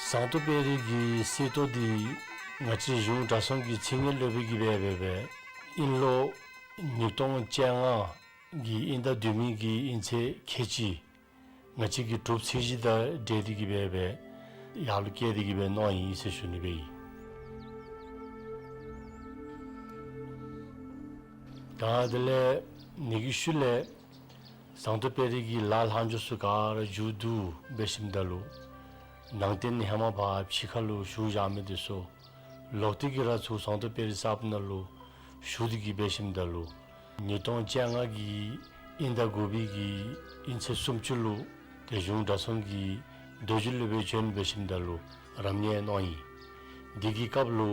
ཟངས་མདོག་དཔལ་རི་གི་གསེར་ཏོག་འདི་ང་བཅས་གཞུང་གྲྭ་ཚང་གི་ཚེ་སྔོན་སློབ་དཔོན་གྱིས་སྦེ་སྦེ་སྦེ་དབྱིན་ལོ་ཉིས་སྟོང་བཅོ་ལྔ་གི་དབྱིན་ཟླ་བདུན་པའི་གི་དབྱིན་ཚེས་ཁལ་གཅིག་ང་བཅས་ཀྱི་གྲུབ་ཚེས་བཞི་དང་འབྲེལ་ཏེ་གིས་སྦེ་སྦེ་ཡར་ལུ་བསྐྱལ་ཏེ་གིས་སྦེ་གནང་ཡི་ཟེར་ཞུ་ནི་སྦེ་ཨིན། ད་དེ་ལས་ཨ་ནི་གི་ཤུལ་ལས་ཟངས་མདོག་དཔལ་རི་གི་ལཱ་ལྷག་འཕྲོ་ཚུ་ག་ར་མཇུག་བསྡུ་འབད་ཞིནམ་ད་ལུ་ནང་རྟེན་ཧེ་མ་ཕར་ཕྱི་ཁ་ལུ་བཞུགས་བཞག་མི་འདི་ཚུ་ལོག་སྟེ་གིས་ར་ཚུར་ཟངས་མདོག་དཔལ་རི་གསརཔ་ནང་ལུ་བཞུགས་ཏེ་གིས་འབད་ཞིནམ་ད་ལུ་ཉིས་སྟོང་བཅོ་ལྔ་གི་དབྱིན་ཟླ་དགུ་པའི་གི་དབྱིན་ཚེས་སུམ་ཅུ་ལུ་ཏེ་གཞུང་གྲྭ་ཚང་གི་རྡོ་རྗེ་སློབ་དཔོན་བྱོན་འབད་ཞིནམ་ད་ལུ་རབ་གནས་གནང་ཡི། འདི་གི་སྐབས་ལུ་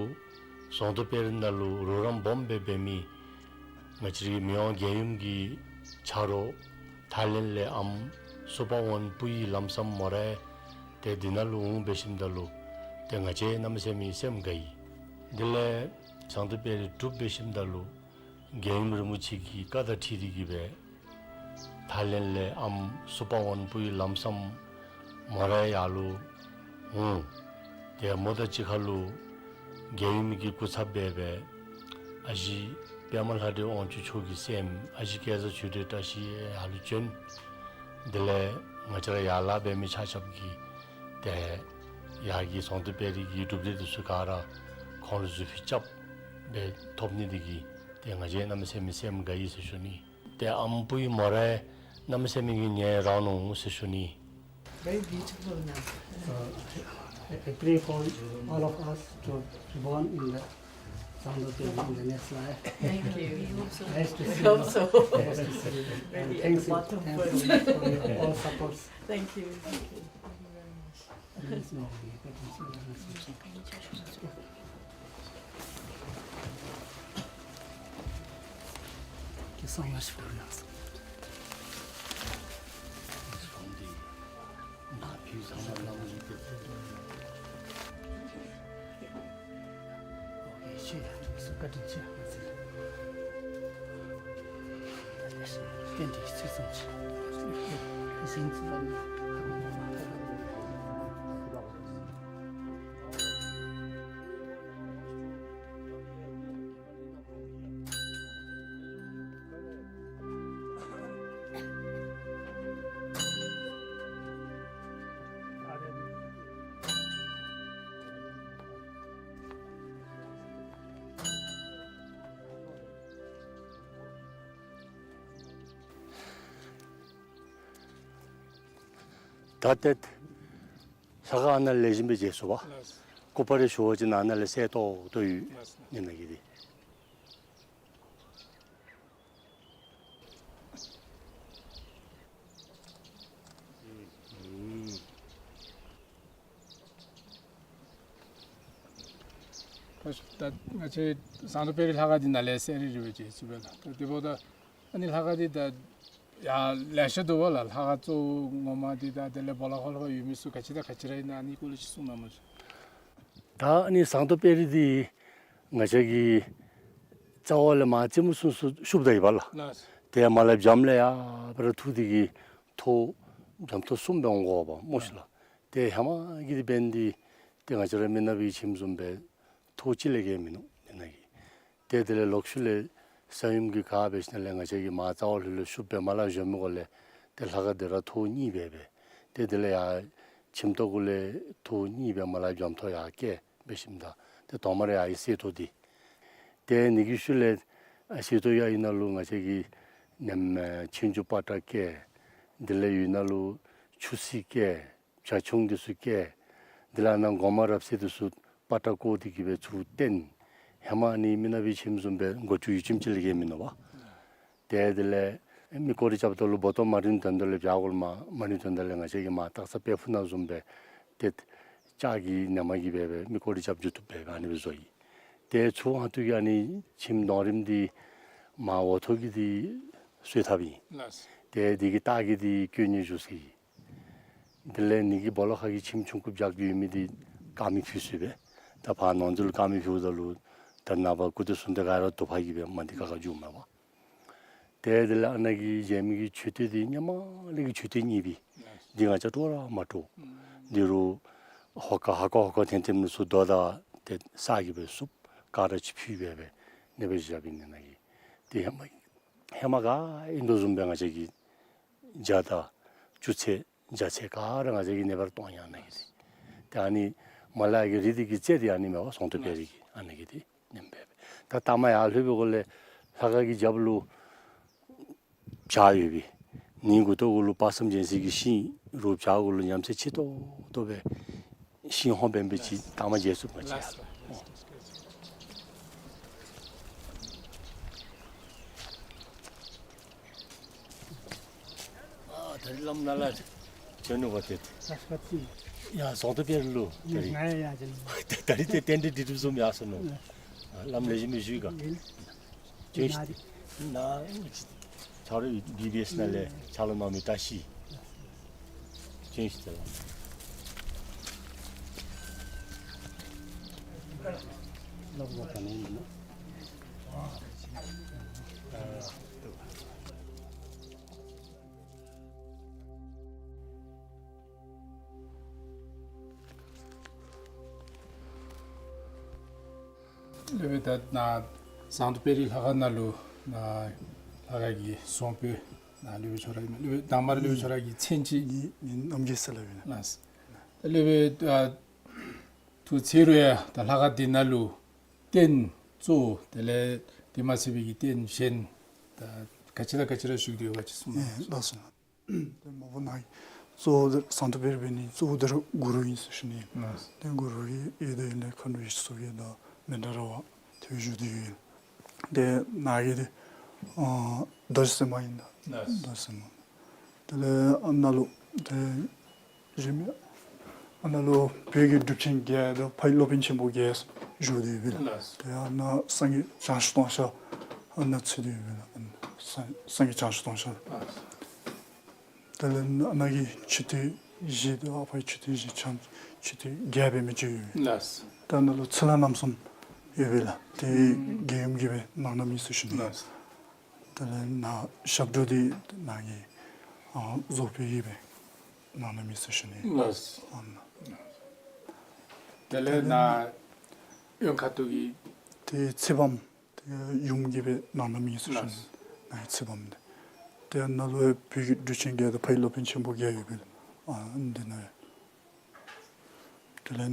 ཟངས་མདོག་དཔལ་རི་ནང་ལུ་རོགས་རམ་སྦོམ་སྦེ་འབད་མི་ང་བཅས་རའི་མི་དབང་རྒྱལ་ཡུམ་གྱི་ཆ་རོགས་ཐའི་ལེནཌ་ལས་ཨམ་སུ་པ་ཝོན་པུའི་ལམ་སམ་མོ་རའི་ཏེ་འདི་ནང་ལུ་འོང་འབད་ཞིནམ་ད་ལུ་ཏེ་ང་བཅས་གནམ་མེད་ས་མེད་སེམས་དགའ་ཡི། དེ་ལས་ཟངས་མདོག་དཔལ་རི་གྲུབ་འབད་ཞིནམ་ད་ལུ་རྒྱལ་ཡུམ་རིན་པོ་ཆེ་གི་བཀའ་དང་འཁྲིལ་ཏེ་གིས་སྦེ་ཐའི་ལེནཌ་ལས་ཨམ་སུ་པ་ཝོན་པུའི་ལམ་སམ་མོ་རའི་ཡར་ལུ་འོང་། ཏེ་མོ་དང་གཅིག་ཁར་ལུ་རྒྱལ་ཡུམ་གྱི་སྐུ་ཚབ་སྦེ་སྦེ་ཨ་ཞེ་པདྨ་ལྷ་འདྲེ་དབང་ཕྱུག་མཆོག་གི་སྲསམོ་ཨ་ཞེ་སྐལ་བཟང་ཆོས་སྒྲོན་བཀྲ་ཤིས་ཡར་ལུ་བྱོན། དེ་ལས་ང་བཅས་ར་ཡར་ལཱ་འབད་མི་ཆ་ཁྱབ་ཀྱིས་ཏེ་ཡར་གྱི་ཟངས་མདོག་དཔལ་རི་གི་གྲུབ་འབྲས་འདི་ཚུ་ག་ར་ཁོང་ལུ་གཟུགས་ཕུད་རྐྱབ་སྦེ་ཐོབ་ནི་འདི་གིས་ཏེ་ང་བཅས་གནམ་མེད་ས་མེད་སེམས་དགའ་ཡི་ཟེར་ཞུ་ནི། ཏེ་ཨམ་པུའི་མོ་རའི་གནམ་མེད་ས་མེད་ཀྱི་ཉེ་རང་ནུག་ཟེར་ཞུ་ནི། Very beautiful now. So, I, I pray for all of us to be born in the Zangdo Tengri in the next life. Thank you. Nice to see you. Hope so. Nice to see you. And thanks, thanks so much for your all supports. Thank you. Thank you. Thank you very much. ད་ཏེ་ལྷ་ཁང་ནང་ལེགས་ཤོམ་སྦེ་མཇལ་ཚུགས་པས། ལགས། སྐུ་པར་རེ་ཞུ་བ་ཅིན་ནང་ན་ལས་གསལ་ཏོག་ཏོ་ཡོད། ལགས། ཨ་ནི་ནང་གི་འདི། ད་ང་བཅས་ཟངས་མདོག་དཔལ་རི་ལྷ་ཁང་འདི་ནང་ལས་གསལ་རི་རི་སྦེ་མཇལ་ཚུགས་པས་ལགས། ད་དེ་འབདཝ་ད་ཨ་ནི་ལྷ་ཁང་འདི་ད་ཡང་ལེ་ཤ་འདུག་པ་ལགས། ལྷ་ཁང་གཙོ་བོ་ངོ་མ་འདི་དང་དེ་ལས་སྦོ་ལོགས་ཁར་ལྷོདཔ་ཡོད་མི་ཚུ་ག་ཅི་དང་ག་ཅི་ར་ཨིན་ན་ཨ་ནི་སྐོར་ལས་ཅིག་གསུང་གནང་མ་ཞུ། ད་ཨ་ནི་ཟངས་མདོག་དཔལ་རི་འདི་ང་བཅས་ཀྱི་རྩ་བ་ལས་མར་རྩེ་མོ་ཚུན་ཚོད་ཤུབ་ད་ཡོདཔ་ལགས། ལགས། ཏེ་མར་ལས་འཇམ་ལས་ཡར་སྦེ་ར་འཐུ་སྟེ་གིས་ཐོག་འཇམ་ཐོག་གསུམ་སྦེ་འོང་དགོ་པས་སྨོ་ཤི་ལགས། ཏེ་ཧེ་མ་གི་འདི་འབདན་འདི་ཏེ་ང་བཅས་ར་མི་ནག་པའི་ཁྱིམ་བཟུམ་སྦེ་ཐོག་གཅིག་ལས་བརྒལ་མིན་ནུག་ཨ་ནི་ནང་གི། ཏེ་དེ་ལས་ལོག་ཤུལ་ལས་ས་ཡོམ་གྱིས་ག་འབད་ཞིནམ་ལས་ང་བཅས་ཀྱི་མར་རྩ་བ་ལྷོད་ལྷོད་ཤུབ་སྦེ་མར་ལས་བཞོན་མི་གུ་ལས་ཏེ་ལྷ་ཁང་འདི་ར་ཐོག་གཉིས་སྦེ་སྦེ། ཏེ་དེ་ལས་ཡར་ཁྱིམ་ཐོག་གུ་ལས་ཐོག་གཉིས་སྦེ་མར་ལས་འཇམ་ཐོག་ཡར་བཀལ་འབད་ཞིནམ་ད་ཏེ་དོ་མར་ཡར་གསེར་ཐོག་འདི། ཏེ་ཨ་ནི་གི་ཤུལ་ལས་ཨ་གསེར་ཐོག་ཡར་ཨིན་ན་ལུ་ང་བཅས་ཀྱི་ནེམ་ཨེ་ཆོས་འབྱུང་པ་ཏྲ་བཀལ། དེ་ལས་ཡར་ཨིན་ན་ལུ་ཆུ་སྲིན་བཀལ། བྱ་ཁྱུང་འདི་ཚུ་བཀལ། དེ་ལས་ཨ་ནཱ་སྒོ་མང་རབ་གསལ་འདི་ཚུ་པ་ཏྲ་བཀོ་སྟེ་གིས་སྦེ་ཚུར་བཏོན། ཧེ་མ་ཨ་ནི་མི་ནག་པའི་ཁྱིམ་བཟུམ་སྦེ་སྒོ་ཅུང་ཡུད་ཙམ་ཅིག་ལས་བརྒལ་མིན་ནུག་པ། ཏེ་དེ་ལས་མི་སྐོར་ར་རྐྱབ་ད་ལུ་སྦོ་ཏོ་མ་རིང་དོན་དག་ལས་བྱ་གུ་ལུ་མ་མ་རིང་དོན་དག་ལས་ང་བཅས་ཀྱིས་མར་སྟག་ཚང་དཔལ་ཕུག་ནང་བཟུམ་སྦེ་ཏེ་ལྕགས་ཀྱི་ནེམ་གིས་སྦེ་སྦེ་མི་སྐོར་ར་རྐྱབ་འགྱོ་བཏུབ་སྦེ་ཨ་ནི་སྦེ་བཟོ་ཡི། ཏེ་ཚུར་ཨ་ཐུར་གྱི་ཨ་ནི་ཁྱིམ་གདོང་རིངམ་འདི་མར་འོག་ཐོག་གི་འདི་གསོལ་ཐབ་ཨིན། ལགས། ཏེ་འདི་གི་ལྟག་གི་འདི་དཀོན་གཉེར་བཞུགས་ས་ཨིན། དེ་ལས་ཨ་ནི་གི་སྦོ་ལོགས་ཁ་གི་ཁྱིམ་ཆུང་ཀུ་བརྒྱད་ཅུ་ཡོད་མི་འདི་དཀར་མེ་ཕུལ་ས་སྦེ། ད་ཕར་ནང་འཛུལ་དཀར་མེ་ཕུལཝ་ད་ལུ་ད་ནངས་པ་སྐུ་སྟོད་གསུམ་སྟོད་ག་ར་དུ་པ་གིས་སྦེ་མ་འདི་ཁ་ཁ་འགྱོཝ་མས་པ། ཏེ་དེ་ལས་ཨ་ནཱ་གི་གཞལ་མི་གི་མཆོད་རྟེན་འདི་ཧེ་མ་ལས་ཀྱི་མཆོད་རྟེན་རྙིང་པའི་འདི་ང་བཅས་སྤྲོ་ར་མ་སྤྲོ། འདི་རུ་ཧོ་ཀ་ཧ་ཀ་ཧོ་ཀ་འཐེན་འཐེནམ་ཚུ་དོ་དང་ཏེ་ས་གིས་སྦེ་བསུབ། ག་ར་ཅིག་ཕུལ་སྦེ་སྦེ་ཨ་ནི་སྦེ་བཞགཔ་ཨིན་ནཱ་གི། ཏེ་ཧེ་མ་ཧེ་མ་ག་ཨིན་དོ་བཟུམ་སྦེ་ང་བཅས་ཀྱི་ཇ་དང་བཅུད་ཚད་ཇ་ཚད་ག་ར་ང་བཅས་ཀྱིས་ཨ་ནི་སྦེ་ར་གཏང་ཡི་ཨ་ནཱ་གི་འདི། ཏེ་ཨ་ནི་མར་ལས་ཀྱི་རི་འདི་གི་རྩེ་འདི་ཨ་ནི་མས་པ། ཟངས་མདོག་དཔལ་རི་གི་ཨ་ནཱ་གི་འདི་ཨ་ནེམ་སྦེ་སྦེ། ད་ལྟ་མར་ཡར་ལྷོད་པའི་གུ་ལས་ལྷ་ཁང་གི་རྒྱབ་ལུ་བྱག་ཡོད་པས། ཨ་ནི་མགུ་ཏོ་གུ་ལུ་དཔག་བསམ་རྒྱལ་མཚན་གྱི་ཤིང་རུ་བྱག་གུ་ལུ་ཉམས་སད་ཆེ་ཏོག་ཏོ་སྦེ་ཤིང་ཧོང་འབད་འབད་ཅིག་ལྟ་མར་མཇལ་ཚུགས་པས་ལགས། ལགས། ཨ་ད་རིས་བླམ་ནཱ་ལས་བྱོན་ནུག་པ་ཏེ། ཡ་ཟངས་མདོག་དཔལ་རི་ལུ་ད་རིས། ད་རིས་ཏེ་རྟེན་འབྲེལ་འགྲིག་འགྲིགཔ་བཟུམ་ཡར་སོང་ནུག། ཨ་བླམ་ལེགས་ཤོམ་སྦེ་བཞུགས་ག། ཅིག་ནཱ་ཆ་རོགས་བི་བི་ཨེསི་ནང་ལས་ཕྱག་ལཱ་གནང་མི་བཀྲ་ཤིས། ཅིག་ཤིག་ལགས། སློབ་དཔོན་ད་ནཱ་ཟངས་མདོག་དཔལ་རི་ལྷ་ཁང་ནང་ལུ་ནཱ་ལྷ་ཁང་གི་གསང་སྤོས་ནཱ་སློབ་དཔོན་ཁྱོད་ར་ཨིན་མས། སློབ་དཔོན་དང་པ་ར་སློབ་དཔོན་ཁྱོད་ར་གི་མཚན་ཅིག། ངེའི་མིང་རྣམ་རྒྱལ་ཟེར་སླབ་ཨིན། ལགས། ད་སློབ་དཔོན་ཨ་ཐུགས་ཚེ་རུ་ཡང་ད་ལྷ་ཁང་འདི་ནང་ལུ་རྟེན་གཙོ་བོ་དེ་ལས་དེ་མ་ཚད་པའི་གི་རྟེན་གཞན་ད་ག་ཅི་དང་ག་ཅི་ར་བཞུགས་ཏེ་ཡོད་ག་ཅིག་གསུང་གནང་། ཨེ་ལགས་སོ། ཏེ་མ་པ་ནཱ་གི་གཙོ་བོ་འདི་ཟངས་མདོག་དཔལ་རི་འབད་ནི་གཙོ་བོ་འདི་ར་གུ་རུ་ཨིན་ཟེར་ཞུ་ནི། ལགས། ཏེ་གུ་རུ་གི་ཡོད་དེ་ཡོད་ལས་མཁའ་འགྲོ་ཡེ་ཤེས་མཚོ་རྒྱལ་དང་མཎྜལ་ར་བ་ཏེ་བཞུགས་ཏེ་ཡོད། ཏེ་ནཱ་གི་འདི་ཨ་རྡོ་རྗེ་སེམས་དཔའ་ཨིན་ད། ལགས། རྡོ་རྗེ་སེམས་དཔའ། དེ་ལས་ཨ་ནཱ་ལུ་ཏེ་གཞན་མི་ཨ་ནཱ་ལུ་བོད་ཀྱི་གྲུབ་ཆེན་བརྒྱད་དང་ཕ་ཡི་སློབ་དཔོན་ཆེན་པོ་བརྒྱད་བཞུགས་ཏེ་ཡོད་པས་ལགས། ལགས། ཏེ་ཨ་ནཱ་སངས་རྒྱས་བྱང་ཆུབ་ཏུང་ཤ་ཨ་ནཱ་ཚུད་དེ་ཡོད་པས་ལགས། སངས་སངས་རྒྱས་བྱང་ཆུབ་ཏུང་ཤ། ལགས། དེ་ལས་ཨ་ནཱ་གི་མཆོད་རྟེན་བཞི་དང་ཨ་ཕ་གི་མཆོད་རྟེན་བཞི་ཆ་མཆོད་རྟེན་བརྒྱད་འབད་མི་ཅིག་ཡོད། ལགས། ཏེ་ཨ་ནཱ་ལུ་ཚེ་ལྷ་རྣམ་གསུམ་ཡོད་པས་ལགས། ཏེ་རྒྱལ་ཡུམ་གྱིས་སྦེ་གནང་གནངམ་ཨིན་ཟེར་ཞུ་ནི། ལགས། དེ་ལས་ནཱ་ཞབས་དྲུང་འདི་ནཱ་གི་ཨ་རྫོགས་པའི་གིས་སྦེ་གནང་གནངམ་ཨིན་ཟེར་ཞུ་ནི། ལགས། ཨ་ནཱ། དེ་ལས་ནཱ་གཡོན་ཁ་ཐུག་གི་ཏེ་ཚེ་དཔལམ་ཏེ་ཡུམ་གྱིས་སྦེ་གནང་གནངམ་ཨིན་ཟེར་ཞུ་ནི། ལགས། ནཱ་གི་ཚེ་དཔལམ་འདི། ཏེ་ནཱ་ལུ་བོད་ཀྱི་གྲུབ་ཆེན་བརྒྱད་དང་ཕ་ཡི་སློབ་དཔོན་ཆེན་པོ་བརྒྱད་ཡོད་པས་ལགས། ཨ་འདི་ནང་། དེ་ལས་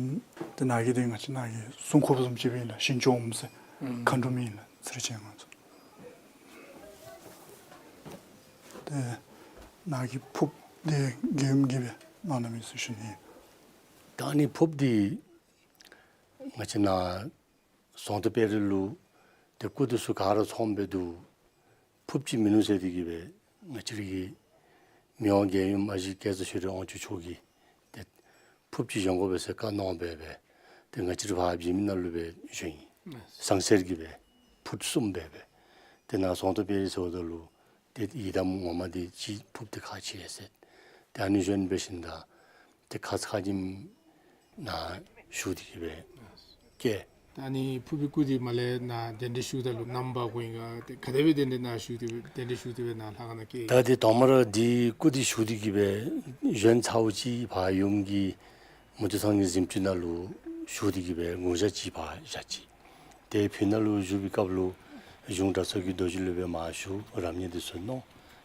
ཏེ་ནཱ་གི་འདི་ང་བཅས་ནཱ་གི་སྲུང་འཁོརཔ་བཟུམ་ཅིག་སྦེ་ཨིན་ལགས། ཞིང་སྐྱོང་འོག་མ་ཟེར་མཁའ་འགྲོ་མ་ཨིན་ལགས། ཚེ་རིང་ཅན་ང་བཅས། ཏེ་ནཱ་གི་ཕུརཔ་འདི་རྒྱལ་ཡུམ་གྱིས་སྦེ་ གནང་གནངམ་ཨིན་ཟེར་ཞུ་ནི། ད་ཨ་ནི་ཕོརཔ་འདི་ང་བཅས་ནཱ་ཟོང་ཐོ་དཔལ་རི་ལུ་ཏེ་སྐུ་འདི་ཚུ་ག་ར་ཚངམ་སྦེ་འདུག། ཕོརཔ་ཅིག་མིན་ནུག་ཟེར་ཏེ་གི་སྦེ་ང་བཅས་ར་གི་མི་དབང་རྒྱལ་ཡུམ་ཨ་ཞེ་སྐལ་བཟང་ཆོས་སྒྲོན་དབང་ཕྱུག་མཆོག་གིས་ཏེ་ཕོརཔ་ཅིག་བཞེངས་དགོ་པས་ཟེར་བཀའ་གནང་སྦེ་སྦེ་ཏེ་ང་བཅས་ར་ཕར་བྱེམ་ནང་ལུ་སྦེ་བཞེངས་ཡི། ཟངས་གསེར་གྱི་སྦེ་ཕུཊ་གསུམ་སྦེ་སྦེ། ཏེ་ནཱ་ཟོང་ཐོ་དཔལ་རི་ཟེརཝ་ད་ལུ་ཏེ་ཡི་དམ་ངོ་མ་འདི་ཅིག་ཕོརཔ་འདི་ཁག་ཆེ་ཟེར། ཏེ་ཨ་ནི་བཞེངས་འབད་ཞིནམ་ད་ཏེ་ཁ་ཙ་ཁ་ཉིནམ་ནཱ་བཞུགས་ཏེ་གི་སྦེ་བསྐྱལ། ད་ཨ་ནི་ཕོར་བུའི་སྐུ་འདི་མར་ལས་ནཱ་གདན་འདྲེན་ཞུཝ་ད་ལུ་རྣམ་པ་གོ་ཡི་ག། ཏེ་ག་དེ་སྦེ་གདན་འདྲེན་ནཱ་ཞུ་སྟེ་སྦེ་གདན་འདྲེན་ཞུ་སྟེ་སྦེ་ནཱ་ལྷ་ཁང་ནང་བསྐྱལ་ཡི། ད་ཏེ་དང་པ་ར་འདི་སྐུ་འདི་ཞུ་སྟེ་གི་སྦེ་བཞེངས་ཚརཝ་ཅིག་ཕར་ཡུམ་གྱི་མུ་སྟེགས་ཚང་གི་གཟིམ་ཅུང་ནང་ལུ་ཞུ་སྟེ་གི་སྦེ་དགུང་ཞག་ཅིག་ཕར་བཞག་ཅི། ཏེ་ཕུག་ནང་ལུ་བཞུགས་པའི་སྐབས་ལུ་གཞུང་གྲྭ་ཚང་གི་རྡོ་རྗེ་སློབ་དཔོན་མར་བཞུགས། རབ་གནས་འདི་ཚུ་གནང་།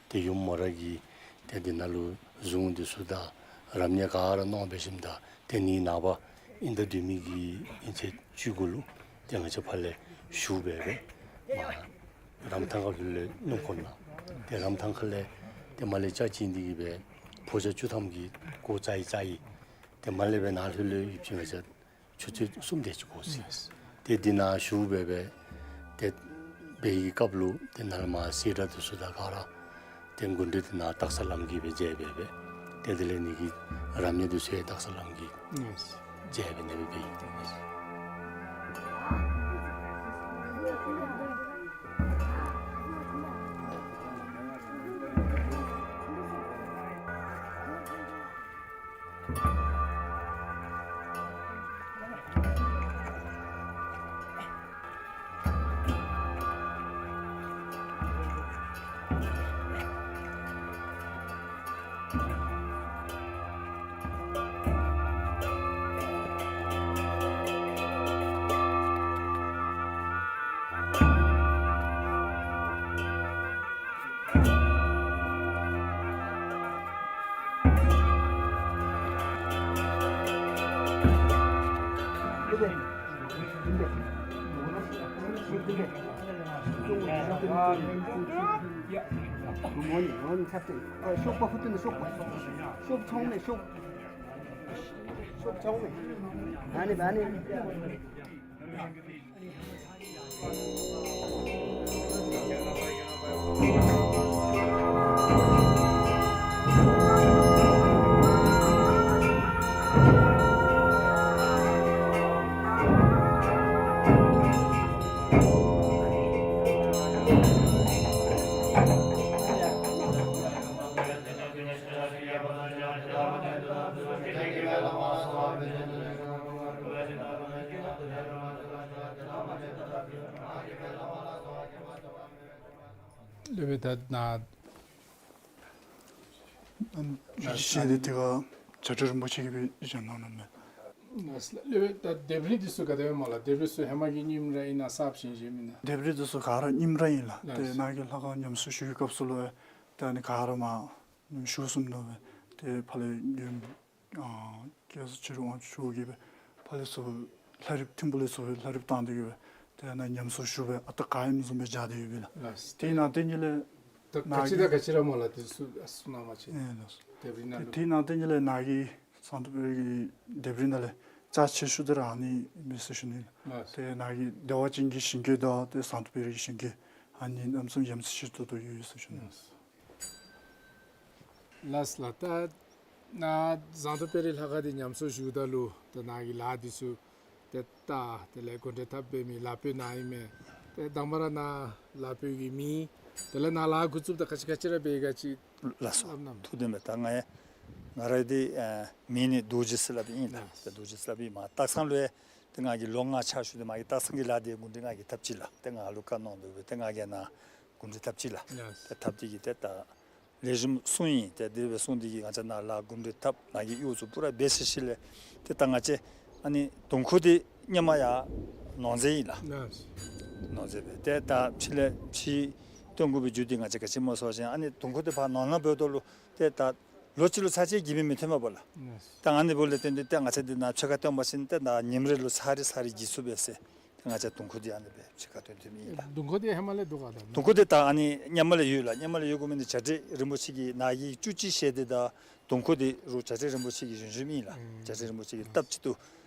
ཏེ་ཡུམ་མོ་ར་གིས་ཏེ་འདི་ནང་ལུ་གཟུངས་འདི་ཚུ་དང་རབ་གནས་ག་ར་གནང་འབད་ཞིནམ་ད་ཏེ་ནི་ནངས་པ་ཨིན་ཟླ་བདུན་མའི་གི་ཨིན་ཚེས་བཅུ་དགུ་ལུ་ཏེ་ང་བཅས་ཕར་ལས་ཞུ་སྦེ་སྦེ་མར་རམ་ཐང་ཁ་ལྷོད་ལས་སྣུམ་འཁོར་ནང་ཏེ་རམ་ཐང་ཁ་ལས་ཏེ་མར་ལས་ལྕགས་བྱིན་ཏེ་གི་སྦེ་ཕོ་རྒྱས་བཅུ་ཐམ་གྱིས་སྒོ་བཅག་ཡི་བཅག་ཡི། ཏེ་མར་ལས་སྦེ་ནཱ་ལྷོད་ལྷོད་ཡོདཔ་ཅིག་ང་བཅས་ཆུ་ཚོད་གསུམ་དེ་ཅིག་འགོར་ཅི། ཏེ་འདི་ནང་བཞུགས་སྦེ་སྦེ་ཏེ་འབད་བའི་སྐབས་ལུ་ཏེ་ནཱ་ལས་མར་སེར་སྒྲེང་འདི་ཚུ་དང་ག་ར་ཏེ་སྐུ་མགྲོན་འདི་ནཱ་སྟག་ཚང་བླམ་གིས་སྦེ་མཇལ་སྦེ་སྦེ་ཏེ་དེ་ལས་ནི་གི་རབ་གནས་འདི་ཚུ་ཡང་སྟག་ཚང་བླམ་གིས་མཇལ་སྦེ་ཨ་ནེ་སྦེ་འབད་ཡི། སློབ་དཔོན་ད་ནཱ་ཨ་ནི་ཞལ་འདི་ཏེ་ག་བྱ་བྲལ་རིན་པོ་ཆེ་གིས་སྦེ་བཞེངས་གནང་ནུག་མས། ལགས་སོ་ལགས། སློབ་དཔོན་ད་ལྡེབས་རིས་འདི་ཚུ་ག་དེ་སྦེ་སྨོ་ལགས། ལྡེབས་རིས་ཚུ་ཧེ་མ་གི་རྙིངམ་ར་ཨིན་ན་གསརཔ་བཞེངས་བཞེངསམ་ཨིན་ན། ལྡེབས་རིས་འདི་ཚུ་ག་ར་རྙིངམ་ར་ཨིན་ལགས། ལགས་ཏེ་སོ། ནཱ་གི་ལྷ་ཁང་ཉམས་གསོ་ཞུ་བའི་སྐབས་སུ་ལུ་ཏེ་ཨ་ནི་ག་ར་མར་ཉམས་གསོ་ཞུ་བཟུམ་ནང་སྦེ་ཏེ་ཕར་ལས་ཡུམ་ཨ་སྐལ་བཟང་ཆོས་སྒྲོན་དབང་ཕྱུག་མཆོག་གིས་སྦེ་ཕར་ལས་ཚུར་ལྷ་རིཔ་ཐིམ་ཕུག་ལས་ཚུར་ལྷ་རིཔ་བཏང་སྟེ་གི་སྦེ་ཏེ་ནཱ་ཉམས་གསོ་ཞུ་སྦེ་ཨ་རྟག་ག་ཨིནམ་བཟུམ་སྦེ་སྦྱར་ཏེ་ཡོད་པས་ལགས། ལགས། དེ་ནང་དེ་ཉིད་ལས་ད་ག་ཅི་དང་ག་ཅི་ར་སྨོ་ལགས། དེ་ཚུ་གསུང་གནང་བ་ཅིན། ཨེ་ལགས་སོ། ལྡེབས་རིས་ནང་ལུ། དེ་ནང་དེ་ཉིད་ལས་ནཱ་གི་ཟངས་མདོག་དཔལ་རི་གི་ལྡེབས་རིས་ནང་ལས་རྩ་ཆེ་ཤོས་འདི་ར་ཨ་ནི་ཨིན་མས་ཟེར་ཞུ་ནི། ལགས། ཏེ་ནཱ་གི་བདེ་བ་ཅན་གྱི་ཞིང་གི་དང་ཏེ་ཟངས་མདོག་དཔལ་རི་གི་ཞིང་གི་ཨ་ནི་གནམ་མེད་ས་མེད་ཡ་མཚན་ཆེ་ཏོག་ཏོ་ཡོད་ཟེར་ཞུ་ནི། ལགས། ལགས་ལགས། ད་ནཱ་ཟངས་མདོག་དཔལ་རི་ལྷ་ཁང་འདི་ཉམས་གསོ་ཞུཝ་ད་ལུ་ད་ནཱ་གི་ལཱ་འདི་ཚུ་ཏེ་ད་དེ་ལས་གུང་ཁྲན་འཐབ་འབད་མི་ལཱ་དཔོན་ནཱ་ཨིན་མས། ཏེ་དང་པ་ར་ནཱ་ལཱ་དཔོན་གྱི་མིང་དེ་ལས་ནཱ་ལཱ་འགོ་བཙུགསཔ་ད་ག་ཅི་ག་ཅི་ར་འབད་ག་ཅི། ལགས་སོ། སླབ་གནང་། ཐུགས་བདེན་མས། ད་ང་ཡང་ང་ར་འདི་ཨ་མིང་ནི་རྡོ་རྗེ་ཟེར་སླབ་ཨིན་ལགས། ལགས། ཏེ་རྡོ་རྗེ་ཟེར་སླབ་ཨིན། མར་སྟག་ཚང་ལུ་ཡང་ཏེ་ང་གིས་ལོ་ལྔ་ཕྱག་ཞུ་སྟེ་མ་གི་སྟག་ཚང་གི་ལཱ་འདི་གུང་ཁྲན་ང་གིས་འཐབ་ཅི་ལགས། ཏེ་ང་ལུ་བཀའ་གནང་དོ་སྦེ་ཏེ་ང་གིས་ནཱ་གུང་ཁྲན་འཐབ་ཅི་ལགས། ལགས། ཏེ་འཐབ་སྟེ་གི་ཏེ་ད་ལེགས་ཤོམ་སོང་ཡི། ཏེ་དེ་སྦེ་སོང་སྟེ་གི་ང་བཅས་ནཱ་ལཱ་གུང་ཁྲན་འཐབ་ནཱ་གི་གཡོག་ཚུ་པུ་ར་འབད་ཚར་ཞིནམ་ལས་ཏེ་ད་ང་བཅས་ཨ་ནི་དུང་ཁུག་འདི་སྔོན་མ་ཡར་ནོར་རྫས་ཨིན་ལགས། ལགས། ནོར་རྫས་སྦེ་ཏེ་ད་ཕྱི་ལས་ཕྱི་སྟོན་དགོ་པའི་རྒྱུ་འདི་ང་བཅས་ག་ཅི་སྨོ་ཟེར་བ་ཅིན་ཨ་ནི་དུང་ཁུག་འདི་ཕར་ནོར་ནོར་འབདཝ་ད་ལུ་ཏེ་ད་ལོ་གཅིག་ལུ་ཚར་གཅིག་བརྒྱུད་མི་མི་ཐོན་པས་ལགས། ལགས། ད་ཨ་ནི་འབདཝ་ལས་བརྟེན་ཏེ་ཏེ་ང་བཅས་འདི་ནཱ་ཕྱེད་ཀ་བཏོན་པ་ཅིན་ཏེ་ད་ཉིནམ་རེ་ལུ་ཚར་རེ་ཚར་རེ་བརྒྱུད་ཚུགས་པས་ཟེར། ཏེ་ང་བཅས་དུང་ཁུག་འདི་ཨ་ནི་སྦེ་ཕྱེད་ཀ་བཏོན་བཏོནམ་ཨིན་ལགས། དུང་ཁུག་འདི་ཧེ་མ་ལས་འདུག་ག་ད། དུང་ཁུག་འདི་ད་ཨ་ནི་སྔོན་མ་ལས་ཡོད་ལགས། སྔོན་མ་ལས་ཡོད་དགོ་མི་འདི་བྱ་བྲལ་རིན་པོ་ཆེ་གིས་ནཱ་གི་བཅུ་གཅིག་ཞལ་འདི་དང་ དུང་ཁུ་འདི་རུང་བྱ་བྲལ་རིན་པོ་ཆེ་གིས་བཞེངས་བཞེངསམ་ཨིན་ལགས། ཨུམ། བྱ་བྲལ་རིན་པོ་ཆེ་གིས་སྟབས་གཅིག་ཏུ་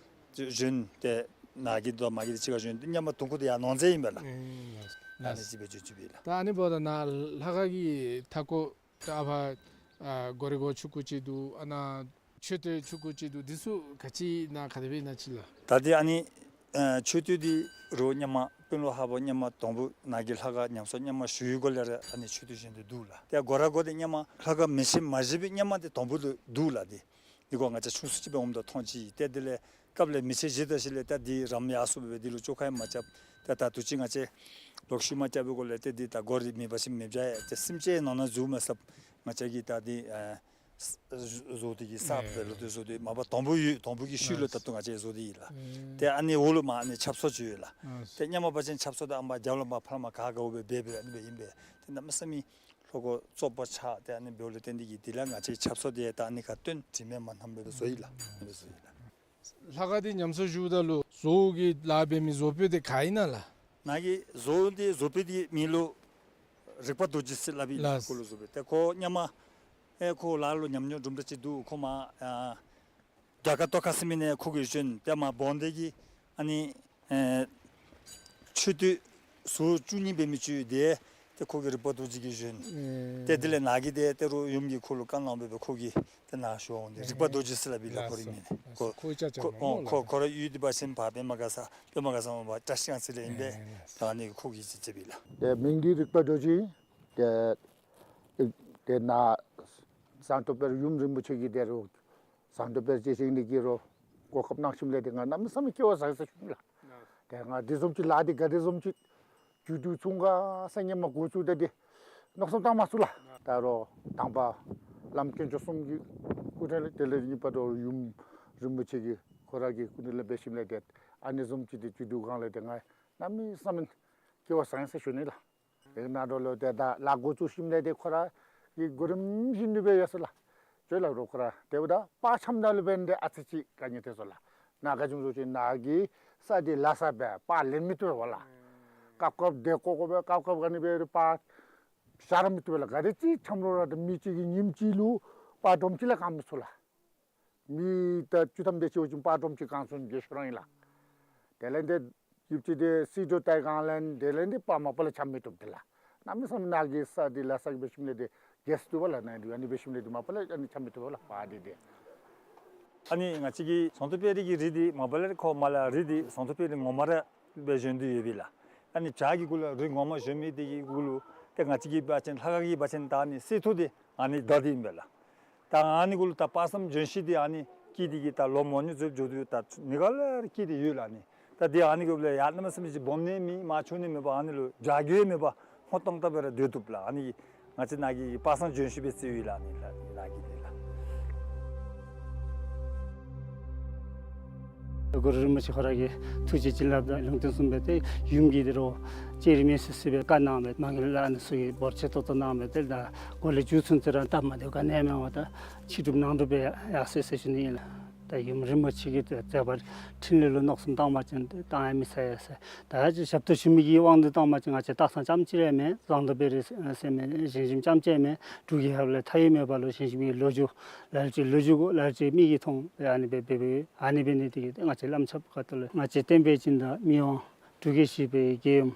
བཞེངས་ཏེ་ནཱ་གི་དང་མ་གི་འདི་གཅིག་ཁར་བཞེངས་ཏེ་མཉམ་པ་དུང་ཁུ་འདི་ཡང་ནོར་རྫས་ཨིན་པས་ལགས། ཨུམ། ཨ་ནི་ཅིག་སྦེ་བྱུང་བྱུངམ་ཨིན་ལགས། ད་ཨ་ནི་འབདཝ་ད་ནཱ་ལྷ་ཁང་གི་མཐའ་སྐོར་ད་ཨ་ཕར་ཨ་སྒོ་རའི་སྒོ་ཆུང་ཀུ་ཅིག་འདུག། ཨ་ནཱ་མཆོད་རྟེན་ཆུང་ཀུ་ཅིག་འདུག། འདི་ཚུ་ག་ཅི་ཨིན་ན་ག་དེ་སྦེ་ཨིན་ན་ཅིག་ལགས། ད་འདི་ཨ་ནི་ཨ་མཆོད་རྟེན་འདི་རུང་མཉམ་པ་དཔོན་སློབ་ཧཱ་པ་མཉམ་པ་དང་པོ་ནཱ་གི་ལྷ་ཁང་ཉམས་གསོ་མཉམ་པ་ཞུ་བའི་སྒོ་ལས་ར་ཨ་ནི་མཆོད་རྟེན་བཞེངས་ཏེ་འདུག་ལགས། ཏེ་སྒོ་ར་སྒོ་འདི་མཉམ་པ་ལྷ་ཁང་མེ་ཤིང་མ་བཞེངས་པའི་མཉམ་པ་འདི་དང་པོ་ལུ་འདུག་ལགས། འདི་འདི་སྐོར་ང་བཅས་ཆུང་སུ་ཅིག་སྦེ་འོངམ་ད་མཐོང་ཅི། ཏེ་དེ་ལས་སྐབས་ལས་མེ་ཤིང་བཞེངས་ད་ཞིནམ་ལས་ད་འདི་རམ་ཡར་སོངམ་སྦེ་འདི་ལུ་བཅོ་ཁ་ཡང་མ་རྐྱབ། ཏེ་ད་དུས་ཅི་ང་བཅས་ལོག་ཤུལ་མ་རྐྱབ་པའི་སྒོ་ལས་ཏེ་འདི་ད་སྒོ་ར་མེད་པ་ཅིན་མེདཔ་བྱ་ཡི། ཏེ་སེམས་ཅན་ནང་ན་འཛུལ་མ་ཚུགསཔ་ང་བཅས་ཀྱིས་ད་འདི་ཨ་བཟོ་སྟེ་གི་གསརཔ་སྦེ་ལོག་སྟེ་བཟོ་སྟེ་མ་པ་དང་པོ་ཡོད། དང་པོ་གི་ཤུལ་ལུ་ད་ལྟོ་ང་བཅས་བཟོ་སྟེ་ཡོད་ལགས། ཨུམ། ཏེ་ཨ་ནི་འོག་ལུ་མར་ཨ་ནི་ཆབ་གསང་ཅིག་ཡོད་ལགས། ཨ་ཏེ་མཉམ་པ་འབད་བ་ཅིན་ཆབ་གསང་འདི་ཨ་མར་རྒྱབ་ལུ་མར་ཕར་མར་ག་དགའཝ་སྦེ་འབད་འབད་ཨ་ནི་སྦེ་ཨིན་པས། ཏེ་གནམ་མེད་ས་མེད་ལྷོ་སྒོ་བཙོག་པ་ཆགས། ཏེ་ཨ་ནི་འབདཝ་ལས་བརྟེན་ཏེ་གི་དེ་ལས་ང་བཅས་ཆབ་གསང་འདི་ད་ཨ་ནི་ཁར་བཏོན་དྲི་མས་མ་མནམ་སྦེ་བཟོ་ཡི་ལགས། ཨ་ནི་བཟོ་ཡི་ལགས། ལྷ་ཁང་འདི་ཉམས་གསོ་ཞུཝ་ད་ལུ་བཟོ་བོ་གི་ལཱ་འབད་མི་བཟོ་དཔོན་འདི་ག་ཨིན་ན་ལགས། ནཱ་གི་བཟོ་བོ་འདི་བཟོ་དཔོན་འདི་མིང་ལུ་རིག་པ་རྡོ་རྗེ་ཟེར་སླབ་ཨིན་ལགས། ལགས། ཁོ་ལུ་བཟོ་དཔོན། ཏེ་ཁོ་མཉམ་པ་ཨེ་ཁོ་ལཱ་ལུ་ཉམས་མྱོང་དུམ་གྲ་ཅིག་འདུག། ཁོ་མར་ཨ་རྒྱ་གར་ཏོག་ཁ་ཟེར་མི་ནང་ཁོ་གིས་བྱོན། ཏེ་མར་འབངས་འདི་གི་ཨ་ནི་ཨེ་མཆོད་རྟེན་ཟུར་བཅུ་གཉིས་འབད་མི་ཅིག་འདི་ཏེ་ཁོ་གིས་རིག་པ་རྡོ་རྗེ་གིས་བྱོན། ཨེ། ཏེ་དེ་ལས་ནཱ་གི་འདི་ཏེ་རུང་ཡུམ་གྱིས་ཁོ་ལུ་བཀའ་གནང་སྦེ་ཁོ་གིས་ཏེ་ནཱ་བཞེངས་འོང་། ཏེ་རིག་པ་རྡོ་རྗེ་ཟེར་སླབ་ཨིན་ལགས། ཨེ། ཁོ་རའི་མིང་འདི། ལགས། ཁོ་ཁོ་ཁོ་ཁོ་ཁོ་ཁོ་ར་ཡུལ་འདི་འབད་བ་ཅིན་ཕར་པདྨ་དགའ་ས་པདྨ་དགའ་ས་མར་བཀྲ་ཤིས་སྒང་ཚང་ལས་ཨིན་པས། ཨེ། ལགས། ད་ཨ་ནི་ཁོ་གིས་ཅིག་མཛད་པས་ལགས། ཏེ་མིང་འདི་རིག་པ་རྡོ་རྗེ། ཏེ་ཏེ་ནཱ་ཟངས་མདོག་དཔལ་ཡུམ་རིན་པོ་ཆེ་གི་འདི་རུང་ཟངས་མདོག་དཔལ་སྐྱེས་ཆེན་འདི་གིས་རུང་གོ་སྐབས་གནང་ཞིནམ་ལས་ཏེ་ང་གནམ་མེད་ས་མེད་སྐལ་བ་བཟང་ས་ཞུ་ནི་ལགས། ཏེ་ང་འདི་བཟུམ་ཅིག་ལཱ་འདི་ག་དེ་བཟུམ་ཅིག་མཇུག་བསྡུ་ཚུགས་ག་ཟེར་ཧེ་མ་འགོ་བཙུགས་ད་འདི་མནོ་བསམ་བཏང་མ་ཚུགས་ལགས། ད་རུང་དང་པ་བླམ་དཀོན་མཆོག་གསུམ་གྱི་སྐུ་དྲིན་ལས་དེ་ལས་གཉིས་པ་རུང་ཡུམ་རིན་པོ་ཆེ་གི་ཁོ་ར་གི་སྐུ་དྲིན་ལས་འབད་ཞིནམ་ལས་ཏེ་ཨ་ནི་བཟུམ་ཅིག་འདི་མཇུག་བསྡུ་གང་ལས་ཏེ་ང་གནམ་མེད་ས་མེད་སྐལ་བ་བཟང་ས་ཞུ་ནི་ལགས། དེ་ནང་འགྲོ་ལུ་ཏེ་ད་ལཱ་འགོ་བཙུགས་ཞིནམ་ལས་ཏེ་ཁོ་ར་གི་གོ་རིམ་བཞིན་དུ་སྦེ་ཡོད་ཟེར་ལགས། ཅོག་ལགས་རོགས་ཁོ་ར་དེ་འབདཝ་ད་པར་འཆམ་ད་ལུ་འབད་ནི་འདི་ཨ་ཙི་ཅིག་དཀའ་ངལ་ཐོན་སོང་ལགས། ནཱ་ག་ཅི་སྨོ་ཟེར་བ་ཅིན་ནཱ་གི་ས་འདི་ལ་ས་སྦེ་པར་ལེན་མི་བཏུབ་པས་ལགས། སྐབས་སྐབས་དེ་ཀོ་ཀོ་སྦེ་སྐབས་སྐབས་ག་ནི་སྦེ་རུང་པར་བཞག་ར་མི་བཏུབ་པས་ལགས། ག་དེ་ཅིག་འཆམ་རུང་ར་ད་མི་གཅིག་གིས་ཉིནམ་གཅིག་ལུ་པར་སྒྲོམ་གཅིག་ལས་གང་མི་ཚུགས་ལགས། མི་ད་བཅུ་ཐམ་དེ་ཅིག་འབད་བ་ཅིན་པར་སྒྲོམ་གཅིག་གང་ཚུགས་ནི་དགེ་ཤོས་རང་ཨིན་ལགས། དེ་ལས་ཏེ་ཡུདཔ་ཅིག་ཏེ་སིལ་ཏོག་ཏེ་གང་ལེན་དེ་ལས་ཏེ་པར་མ་པ་ལས་འཆམ་མི་བཏུབ་དེ་ལགས། གནམ་མེད་ས་མེད་ནཱ་གི་ས་འདི་ལ་ས་གི་འབད་ཞིནམ་ལས་ཏེ་རྒྱས་སུ་བཏུབ་པས་ལགས། ནཱ་འདི་ཨ་ནི་འབད་ཞིནམ་ལས་ཏེ་མ་པ་ལས་ཨ་ནི་འཆམ་མི་བཏུབ་པས་ལགས་པར་འདི་ཏེ། ཨ་ནི་ང་བཅས་ཀྱི་ཟངས་མདོག་དཔལ་རི་གི་རི་འདི་མ་པ་ལས་ཁོ་མར་ལས་རི་འདི་ཟངས་མདོག་དཔལ་རི་ངོ་མ་ར་སྦེ་བཞེངས་ཏེ་ཡོད་པས་ལགས། ཨ་ནི་བྱག་གི་གུ་ལུ་རི་ངོ་མ་བཞེངས་མི་དེ་གི་གུ་ལུ་ཏེ་ང་བཅས་ཀྱིས་འབད་བ་ཅིན་ལྷ་ཁང་གི་འབད་བ་ཅིན་ད་ཨ་ནི་གསེར་ཐུར་འདི་ཨ་ནི་བརྡབ་སྟེ་ཨིན་པས་ལགས། ད་ཨ་ནི་གུ་ལུ་ད་དཔག་བསམ་ལྗོན་ཤིང་འདི་ཨ་ནི་སྐྱེས་ཏེ་གི་ད་ལོ་མང་ཉུང་ཚུན་འགྱོ་དོ་ཡོད། ད་ནི་ག་ལས་སྐྱེས་ཏེ་ཡོད་ལགས་ཨ་ནི། ད་འདི་ཨ་ནི་གུ་ལུ་ཡར་གནམ་མེད་ས་མེད་ཅིག་སྦོམ་ནི་མེད་མར་ཆུང་ནི་མེད་པར་ཨ་ནི་ལུ་བྱ་རྒོད་མེད་པར་སྔོ་ཏོང་ཏོ་སྦེ་ར་སྡོད་བཏུབ་ལགས། ཨ་ནི་ང་བཅས་ནཱ་གི་དཔག་བསམ་ལྗོན་ཤིང་སྦེ་བརྩིཝ་ཨིན་ལགས་ཨ་ནི་ལགས་ནཱ་གི་འདི་ལགས། གུ་རུ་རིན་པོ་ཆེ་ཁོ་ར་གི་ཐུགས་རྗེ་བྱིན་རླབས་དང་ལུང་བསྟན་གསུངས་སྦེ་ཏེ་ཡུམ་གྱིས་འདི་རུང་ལྕགས་རི་མེ་སྲེག་སྲེག་སྦེ་བཀའ་གནང་སྦེ་མ་གི་ལས་ཨ་ནི་ཚུ་གིས་འབོར་ཆེ་ཏོག་ཏོ་གནང་སྦེ་ཏེ་ད་འགོ་ལས་མཇུག་ཚུན་ཚོད་ར་སྟབས་མ་བདེཝ་ག་ནི་ཡང་མེད་པར་ད་ཕྱི་སྒྲུབ་ནང་སྒྲུབ་སྦེ་ཡར་སོ་ཡི་ཟེར་ཞུ་ནི་ཨིན་ལགས། ད་ཡུམ་རིན་པོ་ཆེ་གི་མཛད་པ་འཕྲིན་ལས་ལུ་མནོ་བསམ་བཏང་བ་ཅིན་ཏེ་བཏང་ཡང་མི་ཚར་ཡ་ཟེར། ད་ཅི་ཞབས་ཏོག་ཞུ་མི་གི་དབང་དུ་བཏང་བ་ཅིན་ང་བཅས་སྟག་ཚང་རྐྱངམ་གཅིག་ར་མེན། ཟངས་མདོག་དཔལ་རི་ཟེར་མི་བཞེངས་ཞིནམ་རྐྱངམ་གཅིག་མེན། འབྲུག་གི་ཧབ་ལས་མཐའ་ཡས་མེད་པ་ལུ་བཞེངས་ཞིནམ་གྱི་ལོ་རྒྱུས་ལ་ལུ་ཅིག་ལོ་རྒྱུས་གོ་ལ་ལུ་ཅིག་མིག་གིས་མཐོང་སྦེ་ཨ་ནི་སྦེ་འབད་འབདཝ་ཨ་ནི་འབད་ནི་དེ་གིས་ང་བཅས་བླམ་ཆོསཔ་ཁ་ཐུག་ལས་ང་བཅས་བསྟན་པའི་སྦྱིན་བདག་མི་དབང་འབྲུག་རྒྱལ་བཞི་པའི་རྒྱལ་ཡུམ་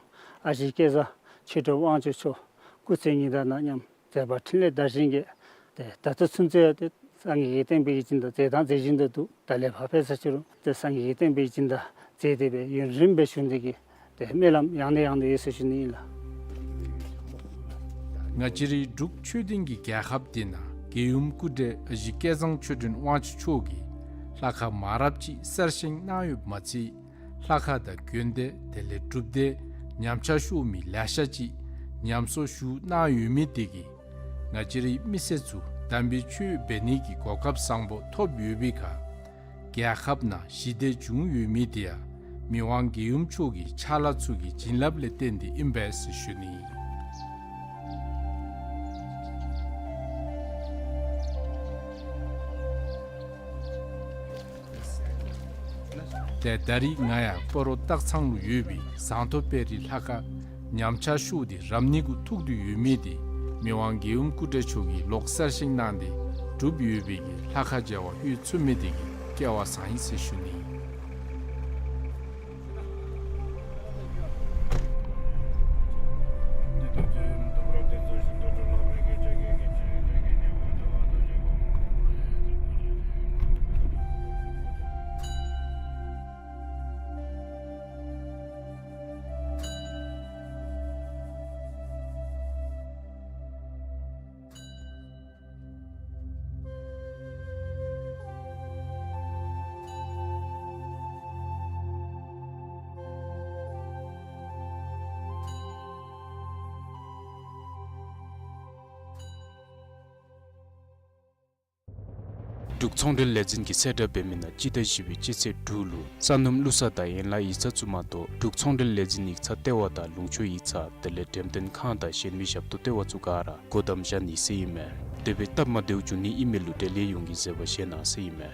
ཨ་ཞེ་སྐལ་བཟང་ཆོས་གྲགས་དབང་ཕྱུག་མཆོག་སྐུ་ཚེ་ཉི་ཟླ་ན་མཉམ་མཛད་པ་འཕྲིན་ལས་དར་ཞིང་རྒྱས། ཏེ་ད་ལྟོ་ཚུན་ཚོད་ཏེ་སངས་རྒྱས་ཀྱི་བསྟན་པའི་སྦྱིན་བདག་མཛད་དང་མཛད་བཞིན་དུ་འདུག། ད་ལས་ཕར་འབད་ས་ཅིག་རུང་ཏེ་སངས་རྒྱས་ཀྱི་བསྟན་པའི་སྦྱིན་བདག་མཛད་དེ་སྦེ་ཡུན་རིངམོ་སྦེ་བཞུགས་ནི་དེ་གི་ཏེ་སྨོན་ལམ་ཡང་ནས་ཡང་དུ་ཡོད་ཟེར་ཞུ་ནི་ཨིན་ལགས། ང་བཅས་རའི་འབྲུག་ཆོས་ལྡན་གྱི་རྒྱལ་ཁབ་འདི་ནང་རྒྱལ་ཡུམ་སྐུ་བགྲེས་ཨ་ཞེ་སྐལ་བཟང་ཆོས་སྒྲོན་དབང་ཕྱུག་མཆོག་གིས་ལྷ་ཁང་མང་རབས་ཅིག་གསར་བཞེངས་གནང་ཡོདཔ་མ་ཚད་ལྷ་ཁང་དང་དགོན་སྡེ་དེ་ལས་སྒྲུབ་སྡེ་ཉམས་ཆག་ཤོར་མི་ལེ་ཤ་ཅིག་ཉམས་གསོ་ཞུ་གནང་ཡོད་མི་དེ་གིས་ང་བཅས་རའི་མི་སེར་ཚུ་དམ་པའི་ཆོས་འབད་ནི་གི་གོ་སྐབས་བཟང་པོ་ཐོབ་ཡོད་པའི་ཁར་རྒྱལ་ཁབ་ནང་ཞི་བདེ་བྱུང་ཡོད་མི་དེ་ཡང་མི་དབང་རྒྱལ་ཡུམ་མཆོག་གི་ཕྱག་ལཱ་ཚུ་གི་བྱིན་རླབས་ལས་བརྟེན་ཏེ་ཨིན་པས་ཟེར་ཞུ་ནི་ཨིན། ཏེ་ད་རིས་ང་ཡང་སྤ་རོ་སྟག་ཚང་ལུ་ཡོད་པའི་ཟངས་མདོག་དཔལ་རི་ལྷ་ཁང་ཉམས་ཆག་ཤོར་ཏེ་རབ་གནས་གུ་ཐུག་སྟེ་ཡོད་མི་དེ་མི་དབང་རྒྱལ་ཡུམ་སྐུ་བགྲེས་མཆོག་གིས་ལོག་གསར་བཞེངས་གནང་སྟེ་ གྲུབ་ཡོད་པའི་གི་ལྷ་ཁང་མཇལ་བར་ལྷོད་ཚུགས་མི་དེ་གིས་སྐལ་བ་བཟང་ཡི་ཟེར་ཞུ་ནི། འབྲུག་ཚོང་འབྲེལ་ལས་འཛིན་གྱིས་གསལ་བསྒྲགས་འབད་མི་ནང་སྤྱི་ཟླ་བཞི་པའི་སྤྱི་ཚེས་དྲུག་ལུ་ས་སྣུམ་བླུག་ས་དང་ཡན་ལག་ཡིག་ཚང་ཚུ་མ་གཏོགས་འབྲུག་ཚོང་འབྲེལ་ལས་འཛིན་ཡིག་ཚང་ལྟེ་བ་དང་ལུང་ཕྱོགས་ཡིག་ཚང་དེ་ལས་འགྲེམས་སྟོན་ཁང་དང་གཞན་མི་ཞབས་ཏོག་ལྟེ་བ་ཚུ་ག་ར་སྒོ་བསྡམ་བཞག་ནི་ཟེར་ཨིན་མས། དེ་སྦེ་སྟབས་མ་བདེཝ་བྱུང་ནི་ཨིན་མི་ལུ་འབྲེལ་ཡོད་ཡོངས་ཀྱིས་བཟོད་པ་བཞེས་གནང་ཟེར་ཨིན་མས།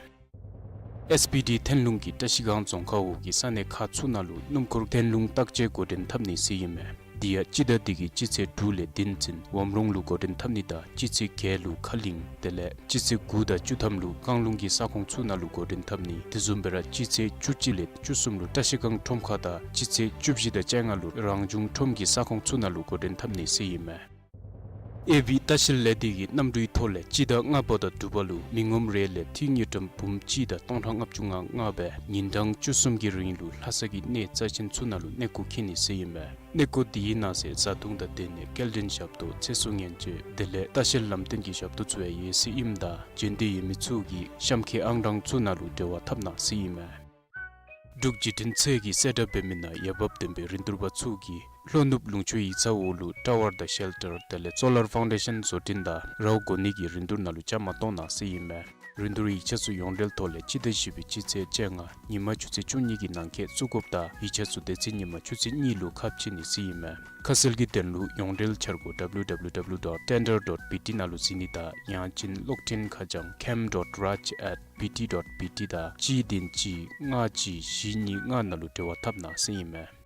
ཨེསི་པི་ཌི་ཐེན་ལུང་གིས་བཀྲ་ཤིས་སྒང་རྫོང་ཁག་འོག་གི་ས་གནས་ཁག་ཚུ་ནང་ལུ་སྣུམ་འཁོར་ཐེན་ལུང་བརྟག་དཔྱད་འགོ་འདྲེན་འཐབ་ནི་ཟེར་ཨིན་མས། དེ་ཡང་སྤྱི་ཟླ་འདི་གི་སྤྱི་ཚེས་དྲུག་ལས་བདུན་ཚུན་ཝམ་རོང་ལུ་འགོ་འདྲེན་འཐབ་ནི་དང་སྤྱི་ཚེས་བརྒྱད་ལུ་ཁ་གླིང་དེ་ལས་སྤྱི་ཚེས་དགུ་དང་བཅུ་ཐམ་ལུ་རྐང་ལུང་གི་ས་ཁོངས་ཚུ་ནང་ལུ་འགོ་འདྲེན་འཐབ་ནི། དེ་བཟུམ་སྦེ་ར་སྤྱི་ཚེས་བཅུ་གཅིག་ལས་བཅུ་གསུམ་ལུ་བཀྲ་ཤིས་སྒང་ཁྲོམ་ཁ་དང་སྤྱི་ཚེས་བཅུ་བཞི་དང་བཅོ་ལྔ་ལུ་རང་བྱུང་ཁྲོམ་གྱི་ས་ཁོངས་ཚུ་ནང་ལུ་འགོ་འདྲེན་འཐབ་ནི་ཟེར་ཨིན་མས། ཨེ་བི་ལྟ་བཤལ་ལས་སྡེ་གི་གནམ་གྲུའི་ཐོག་ལས་སྤྱི་ཟླ་ལྔ་པ་དང་དྲུག་པ་ལུ་མི་ངོམ་རེ་ལས་འཐུས་དངུལ་ཀྲམ་འབུམ་གཅིག་དང་སྟོང་ཕྲག་ལྔ་བཅུ་ང་ལྔ་སྦེ་ཉིན་གྲངས་བཅུ་གསུམ་གྱི་རིང་ལུ་ལྷ་ས་གི་གནས་རྩ་ཆེན་ཚུ་ནང་ལུ་གནས་སྐོར་འཁྱིད་ནི་ཟེར་ཨིན་མས། གནས་སྐོར་འདི་གི་ནང་གསེས་བཟའ་འཐུང་དང་དེ་ལས་སྐྱེལ་འདྲེན་ཞབས་ཏོག་ཚེ་སྲོག་ཉེན་བཅོལ་དེ་ལས་ལྟ་བཤལ་ལམ་སྟོན་གྱི་ཞབས་ཏོག་ཚུ་ཡང་ཡོད་ཟེར་ཨིནམ་ད་འབྱོན་འདོད་ཡོད་མི་ཚུ་གིས་གཤམ་འཁོད་ཨང་གྲངས་ཚུ་ནང་ལུ་འབྲེལ་བ་འཐབ་གནང་ཟེར་ཨིན་མས། འབྲུག་བརྒྱུད་འཕྲིན་ཚད་ཀྱིས་གསལ་བསྒྲགས་འབད་མི་ནང་འོས་འབབ་ལྡན་པའི་རིན་བསྡུར་པ་ཚུ་གིས་ལྷོ་ནུབ་ལུང་ཕྱོགས་ཡིག་ཚང་འོག་ལུ་ཊ་ཝར་དང་ཤེལ་ཊར་དེ་ལས་སོ་ལར་ཕའུན་ཌེ་ཤཱན་བཟོ་སྐྲུན་དང་རཝ་འགོ་ནི་གི་རིན་བསྡུར་ནང་ལུ་བཅའ་མར་གཏོགས་གནང་ཟེར་ཨིན་མས། རིན་བསྡུར་ཡིག་ཆ་ཚུ་ཡོངས་འབྲེལ་ཐོག་ལས་སྤྱི་ཟླ་བཞི་པའི་སྤྱི་ཚེས་བཅོ་ལྔ་ཉིན་མ་ཆུ་ཚོད་བཅུ་གཉིས་ཀྱི་ནང་འཁོད་བཙུགས་དགོཔ་དང་ཡིག་ཆ་ཚུ་དེ་ཚེ་ཉིན་མ་ཆུ་ཚོད་གཉིས་ལུ་ཁ་ཕྱེ་ནི་ཟེར་ཨིན་མས། ཁ་གསལ་གྱི་དོན་ལུ་ཡོངས་འབྲེལ་འཆར་སྒོ་W W W dot tender dot B T ནང་ལུ་གཟིགས་ནི་དང་ཡང་ཅིན་གློག་འཕྲིན་ཁ་བྱང་cam dot raj at B T dot B T དང་གཅིག་བདུན་གཅིག་ལྔ་གཅིག་བཞི་གཉིས་ལྔ་ནང་ལུ་འབྲེལ་བ་འཐབ་གནང་ཟེར་ཨིན་མས།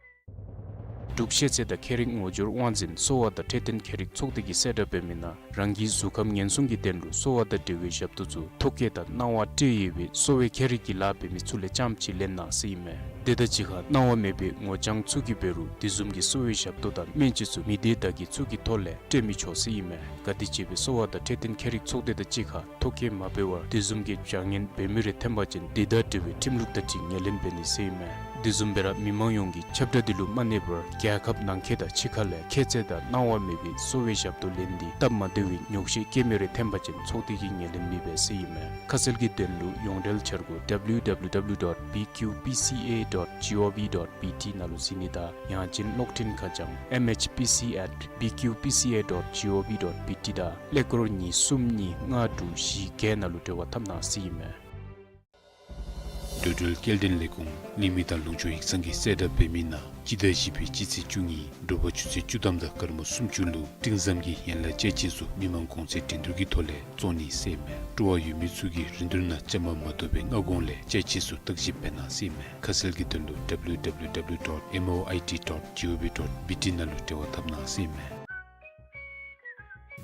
འབྲུག་ཤེས་ཚད་དང་ཁྱད་རིག་ངོ་སྦྱོར་དབང་འཛིན་གསོ་བ་དང་འཕྲོད་བསྟེན་ཁྱད་རིག་ཚོགས་སྡེ་གིས་གསལ་བསྒྲགས་འབད་མི་ནང་རང་གི་གཟུགས་ཁམས་ཉེན་སྲུང་གི་དོན་ལུ་གསོ་བ་དང་འབྲེལ་བའི་ཞབས་ཏོག་ཚུ་ཐོ་བཀོད་དང་གནང་བ་སྤྲོད་ཡོད་པའི་གསོ་བའི་ཁྱད་རིག་གི་ལཱ་འབད་མི་ཚུ་ལས་རྐྱངམ་ཅིག་ལེན་གནང་ཟེར་ཨིན་མས། དེ་དང་གཅིག་ཁར་གནང་བ་མེད་པའི་ངོ་རྐྱང་ཚུ་གིས་འབད་རུང་དེ་བཟུམ་གྱི་གསོ་བའི་ཞབས་ཏོག་དང་སྨན་བཅོས་ཚུ་མི་སྡེ་བདག་གི་ཚུ་གི་ཐོག་ལས་སྤྲོད་མི་ཆོག་ཟེར་ཨིན་མས། ག་དེ་སྦེ་གསོ་བ་དང་འཕྲོད་བསྟེན་ཁྱད་རིག་ཚོགས་སྡེ་དང་གཅིག་ཁར་ཐོ་བཀོད་མ་འབད་བར་དེ་བཟུམ་གྱི་བྱ་ངན་འབད་མི་རེ་ཐོན་པ་ཅིན་དེ་དང་འབྲེལ་བའི་ཁྲིམས་ལུགས་དང་འཁྲིལ་ངོས་ལེན་འབད་ནི་ཟེར་ཨིན་མས། དེ་བཟུམ་སྦེ་ར་མི་མང་ཡོངས་ཀྱིས་ཁྱབ་བསྒྲགས་འདི་ལུ་མ་གནས་པར་རྒྱལ་ཁབ་ནང་འཁོད་དང་ཕྱི་ཁ་ལས་ཁྱད་ཚད་དང་གནང་བ་མེད་པའི་གསོ་བའི་ཞབས་ཏོག་ལེན་ཏེ་སྟབས་མ་བདེ་བའི་ཉོགས་བཤད་སྐྱེལ་མི་རེ་ཐོན་པ་ཅིན་ཚོགས་སྡེ་གིས་ངོས་ལེན་མི་འབད་ཟེར་ཨིན་མས། ཁ་གསལ་གྱི་དོན་ལུ་ཡོངས་འབྲེལ་འཆར་སྒོ་W W W dot B Q P C A dot G O V dot B T ནང་ལུ་གཟིགས་ནི་དང་ཡང་ཅིན་གློག་འཕྲིན་ཁ་བྱང་M H P C at B Q P C A dot G O V dot B T དང་ཀླད་ཀོར་གཉིས་གསུམ་གཉིས་ལྔ་དྲུག་བཞི་བརྒྱད་ནང་ལུ་འབྲེལ་བ་འཐབ་གནང་ཟེར་ཨིན་མས། འགྲོ་འགྲུལ་སྐྱེལ་འདྲེན་ལས་ཁུངས་ལིག་མི་དང་ལུང་ཕྱོགས་ཡིག་ཚང་གིས་གསལ་བསྒྲགས་འབད་མི་ནང་སྤྱི་ཟླ་བཞི་པའི་སྤྱི་ཚེས་བཅུ་གཉིས་དྲོ་པ་ཆུ་ཚོད་བཅུ་ཐམ་དང་སྐར་མ་སུམ་ཅུ་ལུ་སྤྲིན་བཟང་གི་ཡན་ལག་ཅ་ཆས་ཚུ་མི་མང་གོང་ཚད་འགྲན་བསྡུར་གྱི་ཐོག་ལས་བཙོང་ནི་ཟེར་ཨིན་མས། སྤྲོ་བ་ཡོད་མི་ཚུ་གིས་རིན་བསྡུར་ནང་བཅའ་མར་མ་གཏོགས་པའི་སྔ་གོང་ལས་ཅ་ཆས་ཚུ་བརྟག་ཞིབ་འབད་གནང་ཟེར་ཨིན་མས། ཁ་གསལ་གྱི་དོན་ལུ་W W W dot M O I T dot G O V dot B T ནང་ལུ་འབྲེལ་བ་འཐབ་གནང་ཟེར་ཨིན་མས།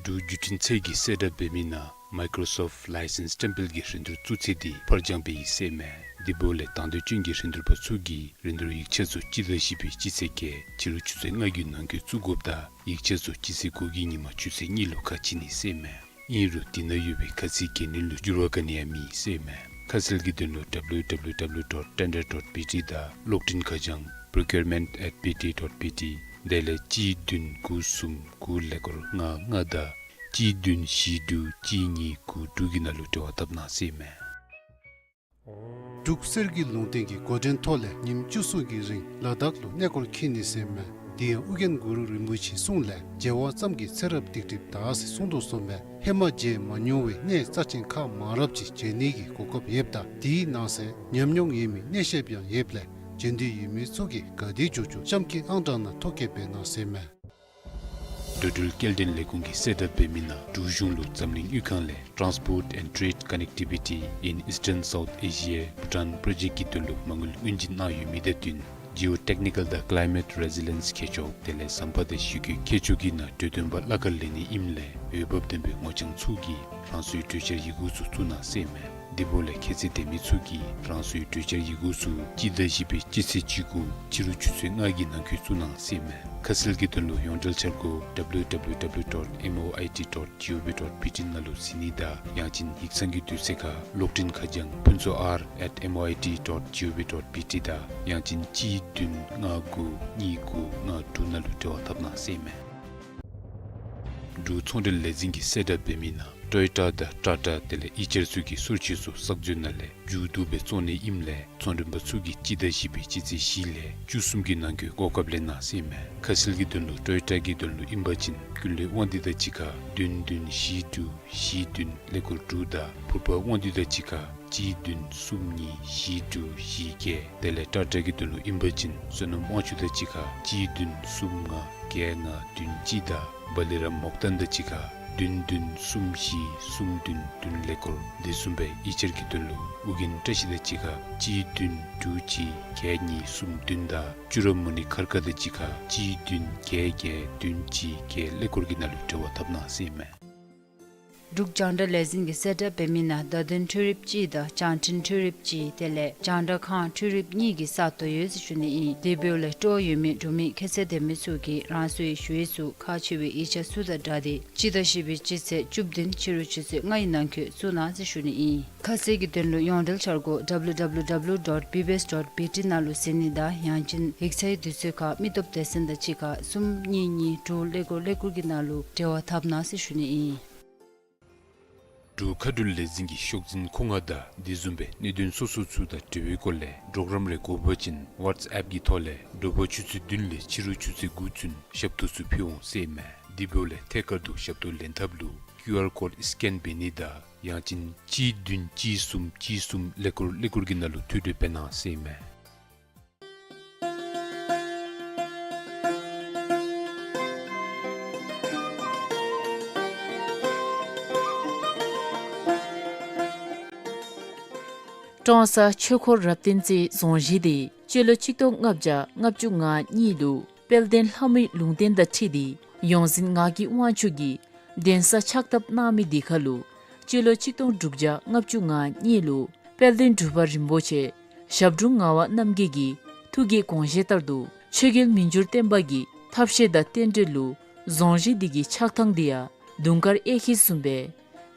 འབྲུག་བརྒྱུད་འཕྲིན་ཚད་ཀྱིས་གསལ་བསྒྲགས་འབད་མི་ནང་Microsoft License སྟེམ་པེལ་གྱི་རིན་བསྡུར་བཙུགས་ཚེས་འདི་ཕར་འགྱངས་འབད་ཡི་ཟེར་ཨིན་མས། དེ་འབདཝ་ལས་དང་འདོད་ཅན་གྱི་རིན་བསྡུར་པ་ཚུ་གིས་རིན་བསྡུར་ཡིག་ཆ་ཚུ་སྤྱི་ཟླ་བཞི་པའི་སྤྱི་ཚེས་བརྒྱད་ཕྱི་རུ་ཆུ་ཚོད་ལྔ་གི་ནང་འཁོད་བཙུགས་དགོཔ་དང་ཡིག་ཆ་ཚུ་སྤྱི་ཚེས་དགུ་གི་ཉིན་མ་ཆུ་ཚོད་གཉིས་ལུ་ཁ་ཕྱེ་ནི་ཟེར་ཨིན་མས། ཨིན་རུང་དེ་ནང་ཡོད་པའི་ཁ་ཚིག་གལ་གནད་ལུ་འགྱུར་བ་ག་ནི་ཡང་མེད་ཟེར་ཨིན་མས། ཁ་གསལ་གྱི་དོན་ལུ་W W W dot tender dot B T དང་གློག་འཕྲིན་ཁ་བྱང་procurement at B T dot B T དེ་ལས་གཅིག་བདུན་དགུ་གསུམ་དགུ་ཀླད་ཀོར་ལྔ་ལྔ་དང་གཅིག་བདུན་བཞི་དྲུག་གཅིག་གཉིས་དགུ་དྲུག་གི་ནང་ལུ་འབྲེལ་བ་འཐབ་གནང་ཟེར་ཨིན་མས། འབྲུག་གསེར་གྱི་ལུང་བསྟན་གྱི་འགོ་འདྲེན་ཐོག་ལས་ཉིནམ་བཅུ་གསུམ་གྱི་རིང་ལ་དྭགས་ལུ་གནས་སྐོར་འཁྱིད་ནི་ཟེར་ཨིན་མས། དེ་ཡང་ཨོ་རྒྱན་གུ་རུ་རིན་པོ་ཆེའི་གསུང་ལས་མཇལ་བ་ཙམ་གྱིས་ཚེ་རབས་སྡིག་སྒྲིབ་དག་ཟེར་གསུངས་དོ་བཟུམ་སྦེ་ཧེ་མ་མཇལ་མ་མྱོང་བའི་གནས་རྩ་ཆེན་ཁག་མང་རབས་ཅིག་མཇལ་ནི་གི་གོ་སྐབས་ཡོདཔ་ད་དེའི་ནང་གསེས་ཉམས་མྱོང་ཡོད་མི་གནས་བཤདཔ་ཡང་ཡོདཔ་ལས་མཇལ་འདོད་ཡོད་མི་ཚུ་གིས་ག་དེ་མགྱོགས་མགྱོགས་གཤམ་འཁོད་ཨང་གྲངས་ནང་ཐོ་བཀོད་འབད་གནང་ཟེར་ཨིན་མས། འགྲོ་འགྲུལ་སྐྱེལ་འདྲེན་ལས་ཁུངས་ཀྱིས་གསལ་བསྒྲགས་འབད་མི་ནང་འབྲུག་གཞུང་ལུ་འཛམ་གླིང་དབུས་ཁམས་ལས་Transport and Trade Connectivity in Eastern South Asia Bhutan Project གི་དོན་ལུ་མ་དངུལ་དངུལ་བྱིན་གནང་ཡོད་མི་དང་བསྟུན་ Geotechnical དང་Climate Resilience ཁྱད་ཆོས་དེ་ལས་ཟམ་པ་དང་གཞི་རྒོད་ཁྱད་ཆོས་ཀྱི་ནང་གྲོས་སྟོན་པ་གླ་ཁར་ལེན་ནི་ཨིནམ་ལས་འོས་འབབ་ལྡན་པའི་ངོ་རྐྱང་ཚུ་གིས་རང་སོའི་གྲོས་འཆར་ཡི་གུ་ཚུ་བཙུགས་གནང་ཟེར་མས། དེ་འབདཝ་ལས་ཁྱད་ཚད་ལྡན་མི་ཚུ་གིས་རང་སོའི་གྲོས་འཆར་ཡི་གུ་ཚུ་སྤྱི་ཟླ་བཞི་པའི་སྤྱི་ཚེས་བཅུ་དགུ་ཕྱི་རུ་ཆུ་ཚོད་ལྔ་གི་ནང་འཁོད་བཙུགས་གནང་ཟེར་མས། ཁ་གསལ་གྱི་དོན་ལུ་ཡོངས་འབྲེལ་འཆར་སྒོ་W W W dot M O I T dot G O V dot B T ནང་ལུ་གཟིགས་ནི་དང་ཡང་ཅིན་ཡིག་ཚང་གི་དུས་ཚོད་ཁར་གློག་འཕྲིན་ཁ་བྱང་ཕུན་ཚོགས་R at M O I T dot G O V dot B T དང་ཡང་ཅིན་གཅིག་བདུན་ལྔ་དགུ་གཉིས་དགུ་ལྔ་དྲུག་ནང་ལུ་འབྲེལ་བ་འཐབ་གནང་ཟེར་མས། འབྲུག་ཚོང་འབྲེལ་ལས་འཛིན་གྱིས་གསལ་བསྒྲགས་འབད་མི་ནང་ཊོ་ཡོ་ཊ་དང་ཊ་ཊ་དེ་ལས་ཨི་ཅར་ཚུ་གི་སོར་ཆུ་ཚུ་གསར་བཟོ་ནང་ལས་མཇུག་བསྡུ་སྦེ་བཙོང་ནི་ཨིནམ་ལས་ཚོང་མགྲོན་པ་ཚུ་གིས་སྤྱི་ཟླ་བཞི་པའི་སྤྱི་ཚེས་བཞི་ལས་བཅུ་གསུམ་གྱི་ནང་འཁོད་གོ་སྐབས་ལེན་གནང་ཟེར་མས། ཁ་གསལ་གྱི་དོན་ལུ་ཊོ་ཡོ་ཊ་གི་དོན་ལུ་ཨིན་པ་ཅིན་ཀུན་ལེགས་དབང་འདུས་དང་གཅིག་ཁར་བདུན་བདུན་བཞི་དྲུག་བཞི་བདུན་ཀླད་ཀོར་དྲུག་དང་ཕུར་པ་དབང་འདུས་དང་གཅིག་ཁར་གཅིག་བདུན་གསུམ་གཉིས་བཞི་དྲུག་བཞི་བརྒྱད། དེ་ལས་ཊ་ཊ་གི་དོན་ལུ་ཨིན་པ་ཅིན་བསོད་ནམས་དབང་ཕྱུག་དང་གཅིག་ཁར་གཅིག་བདུན་གསུམ་ལྔ་བརྒྱད་ལྔ་བདུན་གཅིག་དང་བ་ལི་རམ་མོག་ཏན་དང་གཅིག་ཁར་བདུན་བདུན་གསུམ་བཞི་གསུམ་བདུན་བདུན་ཀླད་ཀོར། དེ་བཟུམ་སྦེ་ཨི་ཅར་གྱི་དོན་ལུ་ཨོ་རྒྱན་བཀྲ་ཤིས་དང་གཅིག་ཁར་གཅིག་བདུན་དྲུག་གཅིག་བརྒྱད་གཉིས་གསུམ་བདུན་དང་ཅུ་ར་མུ་ནི་མཁར་དཀར་དང་གཅིག་ཁར་གཅིག་བདུན་བརྒྱད་བརྒྱད་བདུན་གཅིག་བརྒྱད་ཀླད་ཀོར་གྱི་ནང་ལུ་འབྲེལ་བ་འཐབ་གནང་ཟེར་མས། འབྲུག་རྒྱང་བསྒྲགས་ལས་འཛིན་གྱིས་གསལ་བསྒྲགས་འབད་མི་ནང་བརྡ་དོན་འཕྲུལ་རིགཔ་གཅིག་དང་རྒྱང་འཕྲིན་འཕྲུལ་རིགཔ་གཅིག་དེ་ལས་རྒྱང་བསྒྲགས་ཁང་འཕྲུལ་རིགཔ་གཉིས་ཀྱི་ས་སྟོང་ཡོད་ཟེར་ཞུ་ནི་ཨིན། དེ་འབདཝ་ལས་སྤྲོ་བ་ཡོད་མི་འབྲུག་མི་ཁྱད་ཚད་ལྡན་མི་ཚུ་གིས་རང་སོའི་ཞུ་ཡིག་ཚུ་ཁག་ཆེ་བའི་ཡིག་ཆ་ཚུ་དང་སྦྲགས་ཏེ་སྤྱི་ཟླ་བཞི་པའི་སྤྱི་ཚེས་བཅུ་བདུན་ཕྱི་རུ་ཆུ་ཚོད་ལྔ་ཡི་ནང་འཁོད་བཙུགས་གནང་ཟེར་ཞུ་ནི་ཨིན། ཁ་གསལ་གྱི་དོན་ལུ་ཡོངས་འབྲེལ་འཆར་སྒོ་W W W dot B B S dot B T ནང་ལུ་གཟིགས་ནི་དང་ཡང་ཅིན་ཡིག་ཚང་གི་དུས་ཚོད་ཁར་མི་སྟོབས་སྡེ་ཚན་དང་གཅིག་ཁར་གསུམ་གཉིས་གཉིས་དྲུག་ཀླད་ཀོར་ཀླད་ཀོར་གྱི་ནང་ལུ་འབྲེལ་བ་འཐབ་གནང་ཟེར་ཞུ་ནི་ཨིན། འབྲུག་མཁའ་འགྲུལ་ལས་འཛིན་གྱི་ཤོག་འཛིན་ཁོ་ང་དང་དེ་བཟུམ་སྦེ་གནད་དོན་སོ་སོ་ཚུ་དང་འབྲེལ་བའི་སྐོར་ལས་གྲོགས་རམ་རེ་དགོ་པ་ཅིན་ཝཊས་ཨེཔ་གི་ཐོག་ལས་དྲོ་པ་ཆུ་ཚོད་བདུན་ལས་ཕྱི་རུ་ཆུ་ཚོད་དགུ་ཚུན་ཞབས་ཏོག་ཚུ་ཕུལ་འོང་ཟེར་མས། དེ་འབདཝ་ལས་ཐད་ཀར་དུ་ཞབས་ཏོག་ལེན་ཐབས་ལུ་ཀིའུ་ཨར་ཀོཌ་སི་ཀེན་འབད་ནི་དང་ཡང་ཅིན་གཅིག་བདུན་གཅིག་གསུམ་གཅིག་གསུམ་ཀླད་ཀོར་ཀླད་ཀོར་གྱི་ནང་ལུ་ཐོ་འགོད་འབད་གནང་ཟེར་མས། ཀྲོང་གསར་ཆོས་འཁོར་རབ་བརྟན་རྩེའི་རྫོང་གཞི་དེ་སྤྱི་ལོ་གཅིག་སྟོང་ལྔ་བརྒྱ་ལྔ་བཅུ་ང་གཉིས་ལུ་དཔལ་ལྡན་ལྷ་མོའི་ལུང་བསྟན་དང་འཁྲིལ་ཏེ་ཡོངས་འཛིན་ངག་གི་དབང་ཕྱུག་གིས་གདན་ས་ཕྱག་བཏབ་གནང་མི་དེ་ཁར་ལུ་སྤྱི་ལོ་གཅིག་སྟོང་དྲུག་བརྒྱ་ལྔ་བཅུ་ང་གཉིས་ལུ་དཔལ་ལྡན་འབྲུག་པ་རིན་པོ་ཆེ་ཞབས་དྲུང་ངག་དབང་རྣམ་རྒྱལ་གྱི་ཐུགས་ཀྱི་དགོངས་བཞེད་ལྟར་དུ་ཆོས་རྒྱལ་མི་འགྱུར་བརྟན་པ་གི་ཐབས་ཤེས་དང་རྟེན་འབྲེལ་ལུ་རྫོང་གཞི་འདི་གི་ཆགས་ཐངས་འདི་ཡང་དུང་དཀར་གཡས་འཁྱིལ་བཟུམ་སྦེ་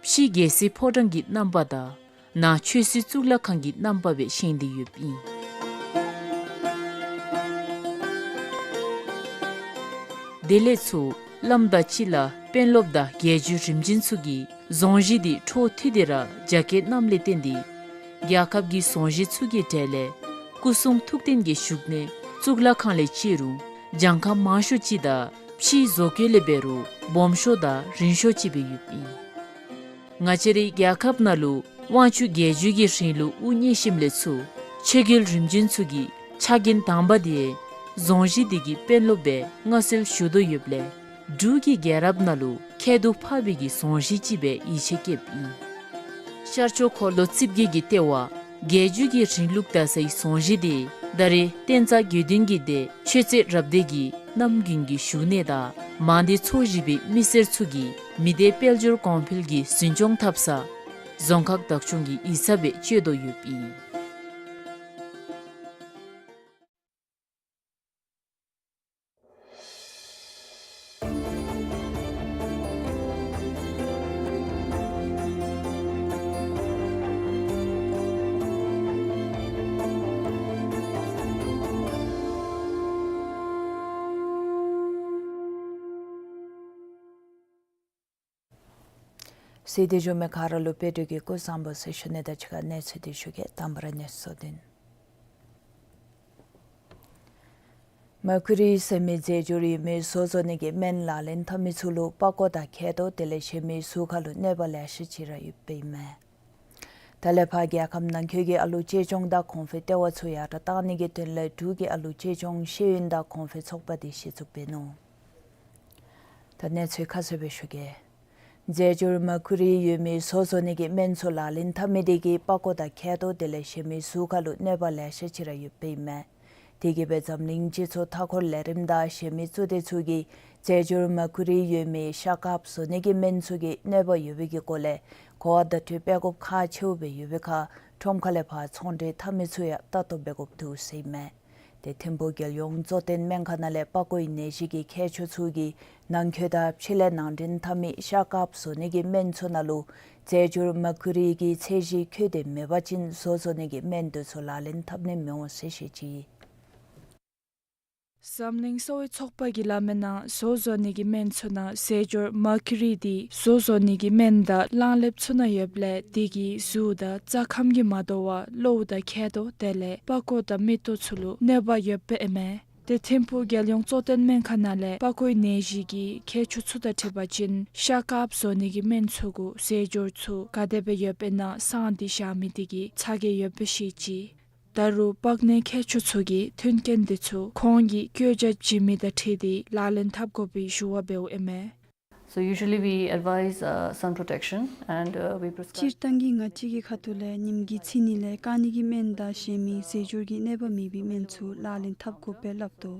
ཕྱི་རྒྱལ་སྲིད་ཕོ་བྲང་གི་རྣམ་པ་དང་ནང་ཆོས་སྲིད་གཙུག་ལག་ཁང་གི་རྣམ་པ་སྦེ་བཞེངས་ཏེ་ཡོདཔ་ཨིན། དེ་ལས་ཚུར་བླམ་དང་སྤྱི་བླ་དཔོན་སློབ་དང་རྒྱལ་བརྒྱུད་རིམ་བྱོན་ཚུ་གིས་རྫོང་གཞི་འདི་འཕྲོ་མཐུད་དེ་ར་རྒྱ་སྐྱེད་གནངམ་ལས་བརྟེན་ཏེ་རྒྱལ་ཁབ་ཀྱི་རྫོང་གཞི་ཚུ་གི་གྲས་ལས་སྐུ་གསུང་ཐུགས་རྟེན་གྱི་བཞུགས་གནས་གཙུག་ལག་ཁང་ལས་བཅད་རུང་གྱངས་ཁ་མང་ཤོས་ཅིག་དང་ཕྱིའི་བཟོ་བཀོད་ལས་འབད་རུང་སྦོམ་ཤོས་དང་རིང་ཤོས་ཅིག་སྦེ་ཡོདཔ་ཨིན། ང་བཅས་རའི་རྒྱལ་ཁབ་ནང་ལུ་དབང་ཕྱུག་རྒྱལ་བརྒྱུད་ཀྱི་རིང་ལུགས་དབུ་བརྙེས་ཞིནམ་ལས་ཚུར་ཆོས་རྒྱལ་རིམ་བྱོན་ཚུ་གི་ཕྱག་འགན་དང་པ་དེ་རྫོང་གཞི་འདི་གི་དཔོན་སློབ་སྦེ་མངའ་གསོལ་ཞུ་དོ་ཡོདཔ་ལས་འབྲུག་གི་རྒྱལ་རབས་ནང་ལུ་ཁྱད་དུ་འཕགས་པའི་གི་རྫོང་གཞི་ཅིག་སྦེ་ཡིད་ཆེས་བསྐྱེདཔ་ཨིན། ཤར་ཕྱོགས་འཁོར་ལོ་རྩིབས་བརྒྱད་ཀྱི་ལྟེ་བ་རྒྱལ་བརྒྱུད་ཀྱི་རིང་ལུགས་དར་སའི་རྫོང་གཞི་དེ་ད་རེས་བསྟན་རྩ་དགེ་འདུན་གྱི་སྡེ་ཆོས་རྩེ་རབ་སྡེ་གི་གནམ་དགུན་གྱི་བཞུགས་གནས་དང་མང་སྡེ་ཚོ་བཞི་པའི་མི་སེར་ཚུ་གིས་མི་སྡེ་དཔལ་འབྱོར་གོང་འཕེལ་གྱི་འཛིན་སྐྱོང་འཐབ་ས་རྫོང་ཁག་བདག་སྐྱོང་གི་ཡིག་ཚང་སྦེ་སྤྱོད་དོ་ཡོདཔ་ཨིན། གསན་ཏེ་བཞུགས་མི་ག་ར་ལུ་དཔལ་འབྱོར་གྱི་སྐུ་གཟུགས་བཟང་པོ་ཟེར་ཞུ་ནི་དང་གཅིག་ཁར་གནས་ཚུལ་འདི་ཞུ་གེ། དང་པ་ར་གནས་ཚུལ་འདི་ཨིན། མར་ཁུ་རི་ཟེར་མི་རྫས་སྦྱོར་ཡོད་མི་བཟོ་བཟོ་ནི་གི་སྨན་ལག་ལེན་འཐབ་མི་ཚུ་ལུ་པགས་ཀོ་དང་མཁལ་རྡོག་དེ་ལས་གཞན་མི་གཟུགས་ཁར་ལུ་གནོད་པ་ལེ་ཤ་ཅིག་ར་ཡོདཔ་ཨིན་མས། དེ་ལས་ཕར་རྒྱལ་ཁབ་ནང་འཁོད་ཀྱི་ཨ་ལུ་གཅེས་སྐྱོང་དང་གོང་འཕེལ་ལྟེ་བ་ཚུ་ཡར་དྲག་གཏང་ནི་གི་དོན་ལས་འབྲུག་གི་ཨ་ལུ་གཅེས་སྐྱོང་ཤེས་ཡོན་དང་གོང་འཕེལ་ཚོགས་པ་འདི་གཞི་བཙུགས་འབད་ནུག། ད་གནས་ཚུལ་ཁ་གསལ་སྦེ་ཞུ་གེ། རྫས་སྦྱོར་མར་ཁུ་རི་ཡོད་མི་བཟོ་བཟོ་ནི་གི་སྨན་ཚུ་ལག་ལེན་འཐབ་མི་དེ་གིས་པགས་ཀོ་དང་མཁལ་རྡོག་དེ་ལས་གཞན་མི་གཟུགས་ཁར་ལུ་གནོད་པ་ལེ་ཤ་ཅིག་ར་ཡོདཔ་ཨིན་མས། དེ་གིས་སྦེ་འཛམ་གླིང་སྤྱི་ཚོགས་མཐའ་འཁོར་ལས་རིམ་དང་གཞན་མི་གཙོ་སྡེ་ཚུ་གིས་རྫས་སྦྱོར་མར་ཀུ་རི་ཡོད་མི་ཤ་དཀརཔོ་བཟོ་ནི་གི་སྨན་ཚུ་གིས་གནོད་པ་ཡོད་པའི་གི་སྐོར་ལས་གོ་བ་བརྡ་སྤྲོད་འབད་དགོཔ་ཁག་ཆེཝ་སྦེ་ཡོད་པའི་ཁར་ཁྲོམ་ཁ་ལས་ཕར་ཚོང་འབྲེལ་འཐབ་མི་ཚུ་ཡང་ལྟ་རྟོག་འབད་དགོཔ་འདུག་ཟེར་ཨིན་མས། ཏེ་ཐིམ་ཕུག་རྒྱལ་ཡོངས་གཙོ་བསྟེན་སྨན་ཁང་ནང་ལས་པགས་ཀོའི་ནད་གཞི་གི་མཁས་མཆོག་ཚུ་གིས་ནང་འཁོད་དང་ཕྱི་ལས་ནང་འདྲེན་འཐབ་མི་ཤ་དཀརཔོ་བཟོ་ནི་གི་སྨན་ཚུ་ནང་ལུ་རྫས་སྦྱོར་མར་ཀུ་རི་གི་ཚད་གཞི་འཁོད་དེ་མེད་པ་ཅིན་བཟོ་བཟོ་ནི་གི་སྨན་དེ་ཚུ་ལག་ལེན་འཐབ་ནི་མི་འོང་ཟེར་བཤད་ཅི། འཛམ་གླིང་གསོ་བའི་ཚོགས་པ་གིས་སླབ་མི་ནང་བཟོ་བཟོ་ནི་གི་སྨན་ཚུ་ནང་རྫས་སྦྱོར་མར་ཀུ་རི་དེ་བཟོ་བཟོ་ནི་གི་སྨན་དང་གླང་ལེབ་ཚུ་ནང་ཡོདཔ་ལས་དེ་གིས་གཟུགས་དང་རྩ་ཁམས་ཀྱི་མ་འདྲཝ་གློཝ་དང་མཁལ་རྡོག་དེ་ལས་པགས་ཀོ་དང་མིག་ཏོ་ཚུ་ལུ་གནོད་པ་ཡོདཔ་ཨིན་མས། ཏེ་ཐིམ་ཕུག་རྒྱལ་ཡོངས་གཙོ་བསྟེན་སྨན་ཁང་ནང་ལས་པགས་ཀོའི་ནད་གཞི་གི་མཁས་མཆོག་ཚུ་དང་འཁྲིལ་བ་ཅིན་ཤ་དཀརཔོ་བཟོ་ནི་གི་སྨན་ཚུ་གུ་རྫས་སྦྱོར་ཚུ་ག་དེ་སྦེ་ཡོདཔ་ཨིན་ན་གསང་སྟེ་བཞག་མི་དེ་གིས་ཚ་གྱང་ཡོདཔ་སྦེ་བཤད་ཅི། ད་རུང་པགས་ནད་མཁས་མཆོག་ཚུ་གིས་མཐུན་རྐྱེན་དེ་ཚུ་ཁོང་གིས་བཀོད་རྒྱ་བྱིན་མི་དང་འཁྲིལ་ཏེ་ལག་ལེན་འཐབ་དགོ་པའི་ཞུ་བ་འབདཝ་ཨིན་མས། So usually we advise, uh, sun protection and, uh, we prescribe སྤྱིར་བཏང་གི་ང་བཅས་ཀྱི་ཁ་ཐུག་ལས་ཉིམ་གིས་ཚིག་ནི་ལས་བཀག་ནི་གི་སྨན་དང་གཞན་མི་རྫས་སྦྱོར་གྱི་གནོད་པ་མེད་པའི་སྨན་ཚུ་ལག་ལེན་འཐབ་དགོཔ་སྦེ་སླབ་དོ།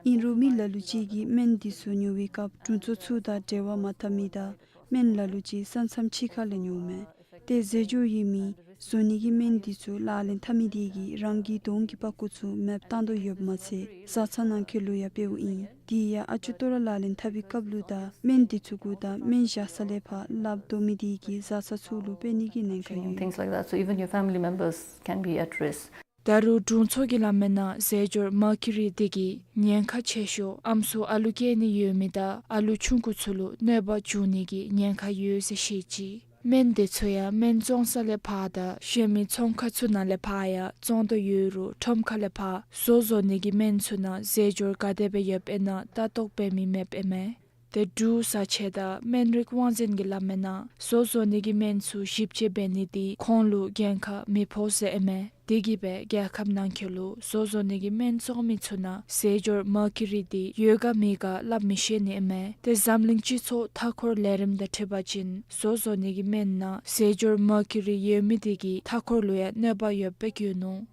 ཨིན་རུང་མི་ལ་ལུ་ཅིག་གིས་སྨན་དེ་ཚུ་ཉོ་བའི་སྐབས་དྲུང་འཚོ་ཚུ་དང་འབྲེལ་བ་མ་འཐབ་མི་དང་སྨན་ལ་ལུ་ཅིག་ས་མཚམས་ཕྱི་ཁ་ལས་ཉོཝ་མས། ཏེ་རྫས་སྦྱོར་ཡོད་མི་བཟོ་ནི་གི་སྨན་དེ་ཚུ་ལག་ལེན་འཐབ་མི་དེ་གིས་རང་གི་གདོང་གི་པགས་ཀོ་ཚུ་མེདཔ་བཏང་དོ་ཡོདཔ་མ་ཚད་བཟའ་ཚང་ནང་འཁོད་ལུ་ཡང་འབདཝ་ཨིན། དེ་ཡང་ཨ་ཅོ་ཏོ་ར་ལག་ལེན་འཐབ་པའི་སྐབས་ལུ་དང་སྨན་དེ་ཚུ་གུ་དང་སྨན་བཞག་ས་ལས་ཕར་ལགཔ་བརྡོ་མི་དེ་གིས་བཟའ་ཚང་ཚུ་ལུ་འཕེལ་ནི་གི་ཉེན་ཁ་ཡོད། Things like that. So even your family members can be at risk. ད་རུང་དྲུང་འཚོ་གིས་སླབ་མི་ནང་རྫས་སྦྱོར་མར་ཀུ་རི་དེ་གིས་ཉེན་ཁ་ཆེ་ཤོས་ཨམ་སྲུ་ཨ་ལུ་སྐྱེ་ནི་ཡོད་མི་དང་ཨ་ལུ་ཆུང་ཀུ་ཚུ་ལུ་གནོད་པ་འབྱུང་ནི་གི་ཉེན་ཁ་ཡོད་ཟེར་བཤད་ཅི། སྨན་དེ་ཚུ་ཡང་སྨན་བཙོང་ས་ལས་ཕར་དང་གཞན་མི་ཚོང་ཁང་ཚུ་ནང་ལས་ཕར་ཡང་བཙོང་དོ་ཡོད་རུང་ཁྲོམ་ཁ་ལས་ཕར་བཟོ་བཟོ་ནི་གི་སྨན་ཚུ་ནང་རྫས་སྦྱོར་ག་དེ་སྦེ་ཡོདཔ་ཨིན་ན་ལྟ་རྟོག་འབད་མི་མེདཔ་ཨིན་མས། ཏེ་འབྲུག་བཟའ་ཆས་དང་སྨན་རིགས་དབང་འཛིན་གྱིས་སླབ་མི་ནང་བཟོ་བཟོ་ནི་གི་སྨན་ཚུ་ཞིབ་དཔྱད་འབད་ནི་དེ་ཁོང་ལུ་འགན་ཁག་མི་ཕོག་ཟེར་ཨིན་མས། དེ་གིས་སྦེ་རྒྱལ་ཁབ་ནང་འཁོད་ལུ་བཟོ་བཟོ་ནི་གི་སྨན་བཙོང་མི་ཚུ་ནང་རྫས་སྦྱོར་མར་ཀུ་རི་དེ་ཡོད་ག་མེད་ག་སླབ་མི་ཤེས་ནི་ཨིན་མས། ཏེ་འཛམ་གླིང་སྤྱི་ཚོགས་མཐའ་འཁོར་ལས་རིམ་དང་འཁྲིལ་བ་ཅིན་བཟོ་བཟོ་ནི་གི་སྨན་ནང་རྫས་སྦྱོར་མར་ཀུ་རི་ཡོད་མི་དེ་གིས་མཐའ་འཁོར་ལུ་ཡང་གནོད་པ་ཡོདཔ་སྦེ་བཀོད་ནུག།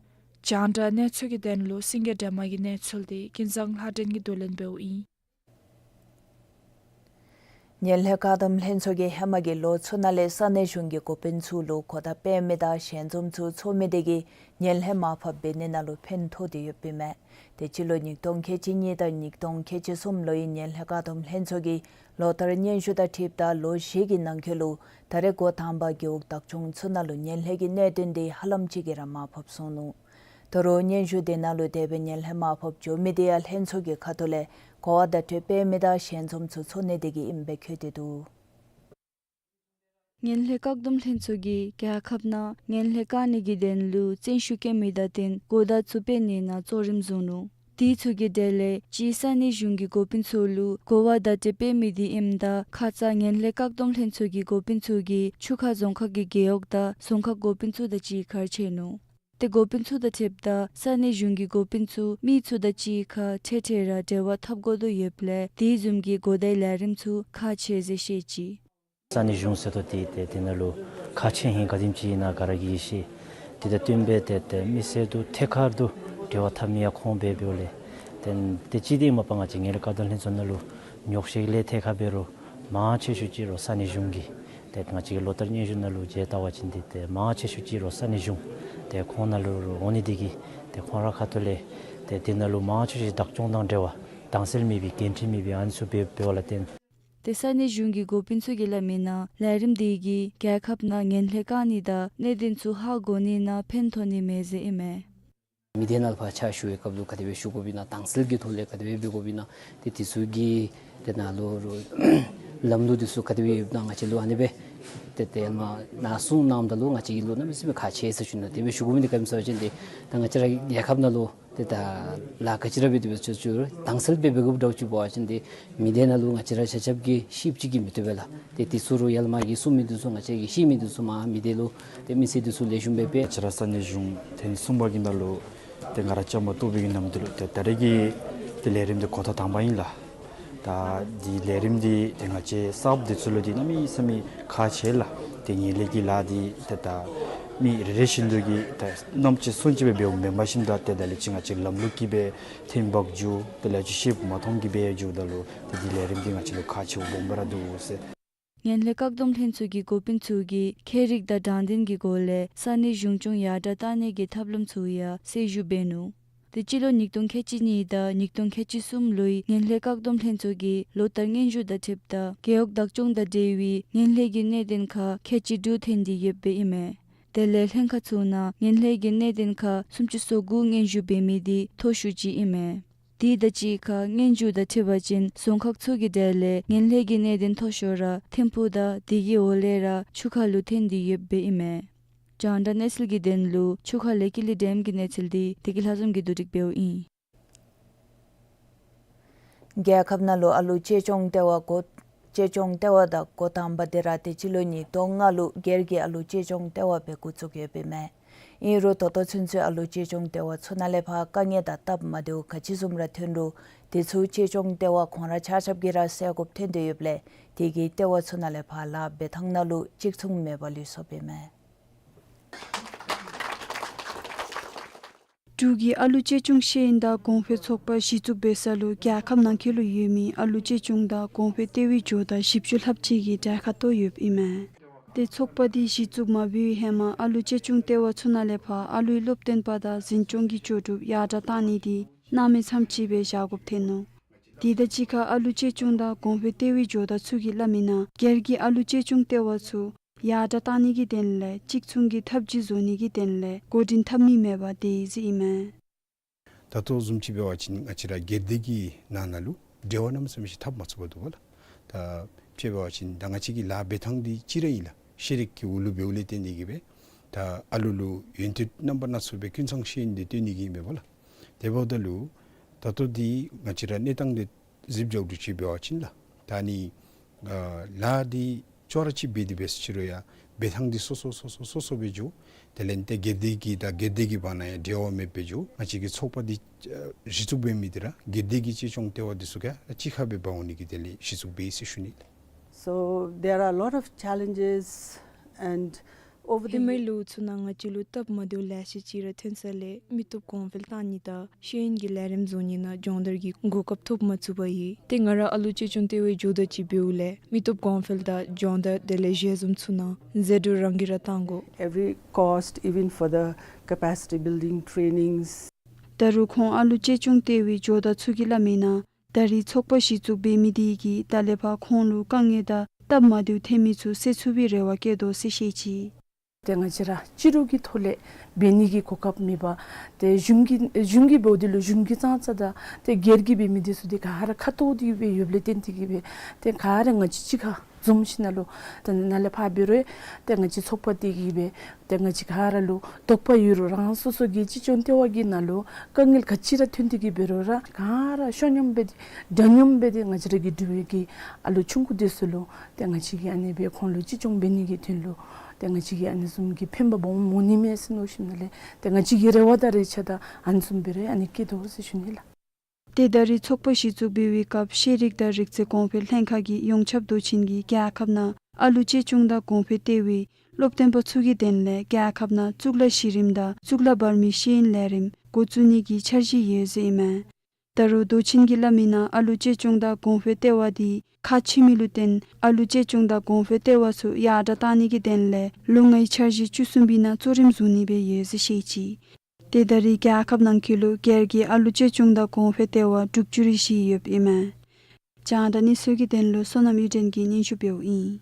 རྒྱང་བསྒྲགས་གནས་ཚུལ་གྱི་དོན་ལུ་སེང་གེ་སྒྲོལ་མ་གི་གནས་ཚུལ་དེ་ཀུན་བཟང་ལྷ་སྒྲོན་གྱིས་བསྡུ་ལེན་འབདཝ་ཨིན། ངན་ལྷད་བཀག་སྡོམ་ལྷན་ཚོགས་ཀྱིས་ཧེ་མ་གི་ལོ་ཚུ་ནང་ལས་ས་གནས་གཞུང་གི་འགོ་དཔོན་ཚུ་ལུ་གོ་བརྡ་སྤེལ་མི་དང་ཞལ་འཛོམས་ཚུ་ཚོགས་མི་དེ་གིས་ངན་ལྷད་མར་ཕབ་འབད་ནི་ནང་ལུ་ཕན་ཐོགས་ཏེ་ཡོདཔ་ཨིན་མས། དེ་སྤྱི་ལོ་ཉིས་སྟོང་ཁལ་གཅིག་གཉིས་དང་ཉིས་སྟོང་ཁལ་གཅིག་གསུམ་ལོའི་ངན་ལྷད་བཀག་སྡོམ་ལྷན་ཚོགས་ཀྱིས་ལོ་ལྟར་སྙན་ཞུ་དང་འཁྲིལཝ་ད་ལོ་བཞི་གི་ནང་འཁོད་ལུ་ད་རེས་འགོ་དང་པ་རྒེད་འོག་བདག་སྐྱོང་ཚུ་ནང་ལུ་ངན་ལྷད་ཀྱི་གནད་དོན་དེ་ཧ་ལམ་ཅིག་གིས་ར་མར་ཕབ་སོང་ནུག། ད་རུང་སྙན་ཞུ་དེ་ནང་ལུ་དེ་སྦེ་ངན་ལྷད་མར་ཕབ་འགྱོ་མི་དེ་ཡང་ལྷན་ཚོགས་ཀྱི་ཁ་ཐུག་ལས་གོ་བ་བརྡ་སྤྲོད་འབད་མི་དང་ཞལ་འཛོམས་ཚུ་ཚོགས་ནི་དེ་གིས་ཨིནམ་སྦེ་བཀོད་དེ་འདུག། ངན་ལྷད་བཀག་སྡོམ་ལྷན་ཚོགས་ཀྱིས་རྒྱལ་ཁབ་ནང་ངན་ལྷད་བཀག་ནི་གི་དོན་ལུ་བརྩོན་ཤུགས་བསྐྱེད་མི་དང་བསྟུན་གོ་བརྡ་ཚུ་སྤེལ་ནི་ནང་གཙོ་རིམ་བཟུང་ནུག། དེ་ཚུ་གི་གྲས་ལས་གཅིག་ས་གནས་གཞུང་གི་འགོ་དཔོན་ཚུ་ལུ་གོ་བ་བརྡ་སྤྲོད་འབད་མི་དེ་ཨིནམ་ད་ཁ་ཙ་ངན་ལྷད་བཀག་སྡོམ་ལྷན་ཚོགས་ཀྱི་འགོ་དཔོན་ཚུ་གིས་ཆུ་ཁ་རྫོང་ཁག་གི་རྒེད་འོག་དང་རྫོང་ཁག་འགོ་དཔོན་ཚུ་དང་གཅིག་ཁར་ཕྱད་ནུག། ཏེ་འགོ་དཔོན་ཚུ་དང་འཁྲིལཝ་ད་ས་གནས་གཞུང་གི་འགོ་དཔོན་ཚུ་མི་ཚུ་དང་གཅིག་ཁར་འཕྲལ་འཕྲལ་ར་འབྲེལ་བ་འཐབ་དགོ་དོ་ཡོདཔ་ལས་དེ་བཟུམ་གྱི་གོ་བརྡའི་ལས་རིམ་ཚུ་ཁག་ཆེ་ཟེར་བཤད་ཅི། ས་གནས་གཞུང་ཟེར་དོ་དེ་ཏེ་དེ་ནང་ལུ་ཁག་ཆེ་ཧིང་ག་དེམ་ཅིག་ཨིན་ན་ག་ར་གིས་ཤེས། དེ་དང་བསྟུན་སྦེ་ཏེ་ཏེ་མི་སེར་དང་ཐད་ཀར་དུ་འབྲེལ་བ་འཐབ་མི་ཡང་ཁོང་འབད་འབདཝ་ལས་ཏེ་ཏེ་གཅིག་དེ་མ་པ་ང་བཅས་ངན་ལྷད་བཀག་སྡོམ་ལྷན་ཚོགས་ནང་ལུ་ཉོགས་བཤད་ལས་ཐད་ཁར་འབད་རུང་མང་ཆེ་ཤོས་ཅིག་ར་ས་གནས་གཞུང་གི་ཏེ་ང་བཅས་ཀྱི་ལོ་ལྟར་སྙན་ཞུ་ནང་ལུ་མཇལ་བལྟ་བ་ཅིན་ཏེ་ཏེ་མང་ཆེ་ཤོས་ཅིག་ར་ས་གནས་གཞུང་ཏེ་ཁོང་ནང་ལུ་ར་འོང་ནི་དེ་གིས་ཏེ་ཁོང་ར་ཁ་ཐུག་ལས་ཏེ་དེ་ནང་ལུ་མང་ཆེ་ཤོས་བདག་སྐྱོང་དང་འབྲེལ་བ་དྭངས་གསལ་མེད་པའི་འགན་འཁྲི་མེད་པའི་ཨ་ནི་ཚུ་འབད་འབདཝ་ལས་བརྟེན། ཏེ་ས་གནས་གཞུང་གི་འགོ་དཔོན་ཚུ་གིས་སླབ་མི་ནང་ལས་རིམ་དེ་གིས་རྒྱལ་ཁབ་ནང་ངན་ལྷད་བཀག་ནི་དང་གནད་དོན་ཚུ་ཧ་གོ་ནི་ནང་ཕན་ཐོགས་ནི་མས་ཟེར་ཨིན་མས། མི་སྡེ་ནང་ཕར་ཕྱག་ཞུ་བའི་སྐབས་ལུ་ག་དེ་སྦེ་ཞུ་དགོཔ་ཨིན་ན་དྭངས་གསལ་གྱི་ཐོག་ལས་ག་དེ་སྦེ་འབད་དགོཔ་ཨིན་ན་ཏེ་དེ་ཚུ་གི་དེ་ནང་ལུ་རུང་ལམ་ལུགས་དེ་ཚུ་ག་དེ་སྦེ་ཡོདཔ་ཨིན་ན་ང་བཅས་ལུ་ཨ་ནི་སྦེ་ཏེ་དེ་མ་ནཱ་གསུངས་གནངམ་ད་ལུ་ང་བཅས་ཀྱི་ལུ་གནམ་མེད་ས་མེད་ཁག་ཆེ་ཟེར་ཞུ་ནི། དེ་སྦེ་ཞུ་དགོ་མི་འདི་ག་ཨིནམ་ཟེར་བ་ཅིན་ཏེ་ད་ང་བཅས་ར་རྒྱལ་ཁབ་ནང་ལུ་ཏེ་ད་ལཱ་ག་ཅི་ར་འབད་དེ་སྦེ་ཆོག་ཆོག་རུང་དྭངས་གསལ་སྦེ་འབད་དགོཔ་འདྲཝ་ཅིག་འབད་བ་ཅིན་ཏེ་མི་སྡེ་ནང་ལུ་ང་བཅས་ར་ཆ་ཁྱབ་ཀྱིས་ཤེསཔ་ཅིག་གིས་མི་བཏུབ་པས་ལགས། ཏེ་དེ་ཚུ་རུང་ཡར་ལས་མར་གྱི་གསུང་མི་དེ་ཚུ་ང་བཅས་ཀྱིས་ཤེས་མི་དེ་ཚུ་མར་མི་སྡེ་ལུ་ཏེ་མི་སེར་དེ་ཚུ་ལེགས་ཤོམ་སྦེ་སྦེ་ང་བཅས་ར་ས་གནས་གཞུང་ཐེངས་གསུམ་པ་གི་ནང་ལུ་ཏེ་ང་ར་བཅའ་མར་གཏོགས་པའི་གི་ནམ་དུས་ལུ་ཏེ་ད་རེས་ཀྱི་ཏེ་ལས་རིམ་འདི་གོ་ཐོག་དང་པ་ཨིན་ལགས། ད་འདི་ལས་རིམ་འདི་ཏེ་ང་བཅས་གསརཔ་དེ་ཚུ་ལུ་འདི་གནམ་མེད་ས་མེད་ཁག་ཆེ་ལགས། ཏེ་ངན་ལྷད་ཀྱི་ལཱ་འདི་ཏེ་ད་ མི་རེ་རེ་བཞིན་དུ་གིས་ད་རྣམ་དཔྱོད་སོན་ཅིག་སྦེ་འབདཝ་མེན་པར་ཞིནམ་ད་ཏེ་ད་ལས་ཅིག་ང་བཅས་ལམ་ལུགས་ཀྱིས་སྦེ་འཐེན་འབག་འགྱོ། དེ་ལས་ཅིག་ཤེསཔ་མ་མཐོངམ་གིས་སྦེ་འགྱོཝ་ད་ལུ་ཏེ་འདི་ལས་རིམ་འདི་ང་བཅས་ལུ་ཁག་ཆེཝ་སྦོམ་སྦེ་ར་འདུག་ཟེར། ངན་ལྷད་བཀག་སྡོམ་ལྷན་ཚོགས་ཀྱི་འགོ་དཔོན་ཚུ་གིས་ཁྱད་རིག་དང་དྲང་བདེན་གྱི་སྒོ་ལས་ས་གནས་གཞུང་སྐྱོང་ཡར་དྲགས་གཏང་ནི་གི་ཐབས་ལམ་ཚུ་ཡང་གསལ་ཞུ་འབད་ནུག། ཏེ་སྤྱི་ལོ་ཉིས་སྟོང་ཁལ་གཅིག་གཉིས་དང་ཉིས་སྟོང་ཁལ་གཅིག་གསུམ་ལོའི་ངན་ལྷད་བཀག་སྡོམ་ལྷན་ཚོགས་ཀྱིས་ལོ་ལྟར་སྙན་ཞུ་དང་འཁྲིལཝ་ད་རྒེད་འོག་བདག་སྐྱོང་དང་འབྲེལ་བའི་ངན་ལྷད་ཀྱི་གནད་དོན་ཁར་ཁལ་གཅིག་དྲུག་འཐེན་ཏེ་ཡོདཔ་ཨིན་མས། དེ་ལས་ལྷན་ཁག་ཚུ་ནང་ངན་ལྷད་ཀྱི་གནད་དོན་ཁར་སུམ་ཅུ་སོ་དགུ་སྙན་ཞུ་འབད་མི་འདི་མཐོ་ཤོས་ཅིག་ཨིན་མས། དེ་དང་གཅིག་ཁར་སྙན་ཞུ་དང་འཁྲིལ་བ་ཅིན་རྫོང་ཁག་ཚུ་གི་གྲས་ལས་ངན་ལྷད་ཀྱི་གནད་དོན་མཐོ་ཤོས་ར་ཐིམ་ཕུག་དང་དེ་གི་འོག་ལས་ར་ཆུ་ཁ་ལུ་འཐེན་ཏེ་ཡོདཔ་ཨིན་མས། རྒྱང་བསྒྲགས་གནས་ཚུལ་གྱི་དོན་ལུ་ཆུ་ཁ་ལས་ཀི་ལི་ཌེམ་གྱི་གནས་ཚུལ་འདི་བདེ་སྐྱིད་ལྷ་འཛོམས་ཀྱིས་བསྡུ་སྒྲིག་འབདཝ་ཨིན། རྒྱལ་ཁབ་ནང་ལུ་ཨ་ལུ་གཅེས་སྐྱོང་ལྟེ་བ་འགོ་གཅེས་སྐྱོང་ལྟེ་བ་དང་འགོ་དང་པ་འདི་ར་ཏེ་སྤྱི་ལོ་ཉིས་སྟོང་ལྔ་ལུ་སྒེར་གྱི་ཨ་ལུ་གཅེས་སྐྱོང་ལྟེ་བ་སྦེ་འགོ་བཙུགས་ཡོདཔ་ཨིན་མས། ཨིན་རུང་ད་ལྟོ་ཚུན་ཚོད་ཨ་ལུ་གཅེས་སྐྱོང་ལྟེ་བ་ཚུ་ནང་ལས་ཕར་དཀའ་ངལ་དང་སྟབས་མ་བདེཝ་ག་ཅི་བཟུམ་ར་ཐོན་རུང་དེ་ཚུ་གཅེས་སྐྱོང་ལྟེ་བ་ཁོང་ར་ཆ་ཁྱབ་ཀྱིས་ར་སེལ་དགོཔ་ཐོན་ཏེ་ཡོདཔ་ལས་དེ་གིས་ལྟེ་བ་ཚུ་ནང་ལས་ཕར་ལཱ་འབད་ཐངས་ནང་ལུ་གཅིག་མཚུངས་མེདཔ་ལུས་སོཔ་ཨིན་མས། འབྲུག་གི་ཨ་ལུ་གཅེས་སྐྱོང་ཤེས་ཡོན་དང་གོང་འཕེལ་ཚོགས་པ་གཞི་བཙུགས་འབད་ས་ལུ་རྒྱལ་ཁབ་ནང་འཁོད་ལུ་ཡོད་མི་ཨ་ལུ་གཅེས་སྐྱོང་དང་གོང་འཕེལ་ལྟེ་བའི་ཇོ་བདག་བཞི་བཅུ་ལྷགཔ་ཅིག་གིས་གྲལ་ཁར་གཏོགས་ཡོདཔ་ཨིན་མས། ཏེ་ཚོགས་པ་འདི་གཞི་བཙུགས་མ་འབད་བའི་ཧེ་མ་ཨ་ལུ་གཅེས་སྐྱོང་ལྟེ་བ་ཚུ་ནང་ལས་ཕར་ཨ་ལུའི་སློབ་སྟོན་པ་དང་འཛིན་སྐྱོང་གི་ལྕོགས་གྲུབ་ཡར་དྲགས་གཏང་ནི་འདི་གནམ་མེད་ས་མེད་ཅིག་སྦེ་བཞག་དགོཔ་ཐོན་ནུག། དེ་དང་གཅིག་ཁར་ཨ་ལུ་གཅེས་སྐྱོང་དང་གོང་འཕེལ་ལྟེ་བའི་ཇོ་བདག་ཚུ་གིས་སླབ་མིའི་ནང་སྒེར་གྱི་ཨ་ལུ་གཅེས་སྐྱོང་ལྟེ་བ་ཚུ་ཡར་དྲགས་གཏང་ནི་གི་དོན་ལས་གཅིག་མཚུངས་ཀྱི་ཐབས་ཇུས་བཟོ་ནི་གི་དོན་ལས་འགོ་འདྲེན་འཐབ་ནི་མེདཔ་དེ་ཨིན་ཟེར་ཨིན་མས། ད་ལྟོ་བཟུམ་ཅིག་འབད་བ་ཅིན་ང་བཅས་ར་སྒེར་སྡེ་གི་ནང་ན་ལུ་འབྲེལ་བ་གནམ་མེད་ས་མེད་ཅིག་འཐབ་མ་ཚུགསཔ་འདུག་པ་ལགས། ད་དཔེ་འབད་བ་ཅིན་ད་ང་བཅས་ཀྱི་ལཱ་འབད་ཐངས་འདི་གཅིག་ར་ཨིན་ལགས། ཤེས་རིག་གི་འོག་ལུ་འབདཝ་ལས་བརྟེན་ཏེ་གིས་སྦེ་ད་ཨ་ལུ་ལུ་ཡོན་ཏན་རྣམ་པ་སྣ་ཚོགས་སྦེ་ཀུན་ཚང་ཤེས་ཡོན་འདི་སྟོན་ནི་གི་ཨིན་པས་པ་ལགས། དེ་འབདཝ་ད་ལུ་ད་ལྟོ་འདི་ང་བཅས་ར་གནས་སྟངས་འདི་གཟིགས་འགྱོཝ་ཅིག་འབད་བ་ཅིན་ལགས། ད་ནི་ཨ་ལཱ་འདི་ཅོག་ར་གཅིག་འབད་དེ་འབད་ཟེར་ཅི་རུང་ཡང་འབད་ཐངས་འདི་སོ་སོ་སོ་སོ་སོ་སོ་སྦེ་འགྱོ། དེ་ལས་ཏེ་སྒེར་སྡེ་གི་དང་སྒེར་སྡེ་གི་བར་ན་ཡང་འབྲེལ་བ་མེདཔ་སྦེ་འགྱོ། ང་བཅས་ཀྱི་ཚོགས་པ་འདི་ཨ་གཞི་བཙུགས་འབད་མི་འདི་ར་སྒེར་སྡེ་གི་གཅེས་སྐྱོང་ལྟེ་བ་འདི་ཚུ་ག་ར་གཅིག་ཁར་སྦེ་འབག་འོང་ནི་གི་དོན་ལས་གཞི་བཙུགས་འབད་ཡི་ཟེར་ཞུ་ནི་ལགས། So there are a lot of challenges and over the ཧེ་མའི་ལོ་ཚུ་ནང་ང་བཅས་ལུ་སྟབས་མ་བདེཝ་ལེ་ཤ་ཅིག་ར་ཐོན་ས་ལས་མི་སྟོབས་གོང་འཕེལ་གཏང་ནི་དང་ཤེས་ཡོན་གྱི་ལས་རིམ་བཟོ་ནི་ནང་སྦྱོང་བརྡར་གྱི་གོ་སྐབས་ཐོབ་མ་ཚུགས་པར་ཡོད། ཏེ་ང་ར་ཨ་ལུ་གཅེས་སྐྱོང་ལྟེ་བའི་ཇོ་བདག་ཅིག་འབདཝ་ལས་མི་སྟོབས་གོང་འཕེལ་དང་སྦྱོང་བརྡར་དེ་ལས་ཞལ་འཛོམས་ཚུ་ནང་ཟད་འགྲོ་རང་གིས་ར་བཏང་དགོ། Every cost, even for the capacity building trainings. ད་རུང་ཁོང་ཨ་ལུ་གཅེས་སྐྱོང་ལྟེ་བའི་ཇོ་བདག་ཚུ་གིས་སླབ་མིའི་ནང་ད་རེས་ཚོགས་པ་གཞི་བཙུགས་འབད་མི་འདི་གིས་ད་ལས་ཕར་ཁོང་ལུ་དཀའ་ངལ་དང་སྟབས་མ་བདེཝ་ཐོན་མི་ཚུ་སེལ་ཚུགས་པའི་རེ་བ་བསྐྱེད་དོ་ཟེར་བཤད་ཅི། ཏེ་ང་བཅས་ར་སྤྱི་ཚོགས་ཀྱི་ཐོག་ལས་འབད་ནི་གི་གོ་སྐབས་མེད་པར་ཏེ་གཞུང་གི་གཞུང་གིས་འབདཝ་འདི་ལུ་གཞུང་གི་ཙང་ཙ་དང་ཏེ་སྒེར་གྱིས་འབད་མི་འདི་ཚུ་ཏེ་ག་ར་ཁ་ཐོར་ཏེ་སྦེ་ཡོདཔ་ལས་བརྟེན་ཏེ་གིས་སྦེ་ཏེ་ག་ར་ང་བཅས་གཅིག་ཁར་འཛོམས་ཞིནམ་ལས་ཏེ་ནཱ་ལས་ཕར་འབད་རུང་ཏེ་ང་བཅས་ཚོགས་པ་འདི་གིས་སྦེ་ཏེ་ང་བཅས་ག་ར་ལུ་དོགས་པ་ཡོད་རུང་རང་སོ་སོ་གི་གཅེས་སྐྱོང་ལྟེ་བ་གི་ནང་ལུ་དཀའ་ངལ་ག་ཅི་ར་ཐོན་ཏེ་གིས་འབད་རུང་ར་ག་ར་ཤོ་སྙོམས་སྦེ་ཏེ་འདྲ་མཉམ་སྦེ་ཏེ་ང་བཅས་ར་གི་འབྲུག་པའི་གི་ཨ་ལུ་ཆུང་ཀུ་འདི་ཚུ་ལུ་ཏེ་ང་བཅས་ཀྱིས་ཨ་ནི་སྦེ་ཁོང་ལུ་གཅེས་སྐྱོང་འབད་ནི་གི་དོན་ལུ་ཏེ་ང་བཅས་ཀྱིས་ཨ་ནི་བཟུམ་གྱི་ཕན་པ་སྦོམ་འོང་ནི་མས་ཟེར་མནོ་ཞིནམ་ལས་ཏེ་ང་བཅས་ཀྱི་རེ་བ་དང་རེ་ཆ་དང་ཨ་ནི་བཟུམ་སྦེ་ར་ཨ་ནི་བསྐྱེད་དོ་ཟེར་ཞུ་ནི་ལགས། ཏེ་ད་རེས་ཚོགས་པ་གཞི་བཙུགས་འབད་བའི་སྐབས་ཤེས་རིག་དང་རིག་རྩལ་གོང་འཕེལ་ལྷན་ཁག་གི་ཡོངས་ཁྱབ་མདོ་ཆེན་གྱིས་རྒྱལ་ཁབ་ནང་ཨ་ལུ་གཅེས་སྐྱོང་དང་གོང་འཕེལ་ལྟེ་བའི་སློབ་སྟོན་པ་ཚུ་གི་དོན་ལས་རྒྱལ་ཁབ་ནང་གཙུག་ལག་གཞི་རིམ་དང་གཙུག་ལག་བར་མའི་ཤེས་ཡོན་ལས་རིམ་འགོ་བཙུགས་ནི་གི་འཆར་གཞི་ཡོད་ཟེར་ཨིན་མས། ད་རུང་མདོ་ཆེན་གྱིས་སླབ་མིའི་ནང་ཨ་ལུ་གཅེས་སྐྱོང་དང་གོང་འཕེལ་ལྟེ་བ་འདི་ཁག་ཆེ་མི་ལུ་བརྟེན་ཨ་ལུ་གཅེས་སྐྱོང་དང་གོང་འཕེལ་ལྟེ་བ་ཚུ་ཡར་དྲགས་གཏང་ནི་གི་དོན་ལས་ལོ་ལྔའི་འཆར་གཞི་བཅུ་གསུམ་པའི་ནང་གཙོ་རིམ་བཟུང་ནི་སྦེ་ཡོད་ཟེར་བཤད་ཅི། ཏེ་ད་རེས་རྒྱལ་ཁབ་ནང་འཁོད་ལུ་སྒེར་གྱི་ཨ་ལུ་གཅེས་སྐྱོང་དང་གོང་འཕེལ་ལྟེ་བ་དྲུག་ཅུ་རེ་བཞི་ཡོདཔ་ཨིན་མས། རྒྱང་བསྒྲགས་གནས་ཚུལ་གྱི་དོན་ལུ་བསོད་ནམས་གཡུ་སྒྲོན་གྱིས་སྙན་ཞུ་འབདཝ་ཨིན།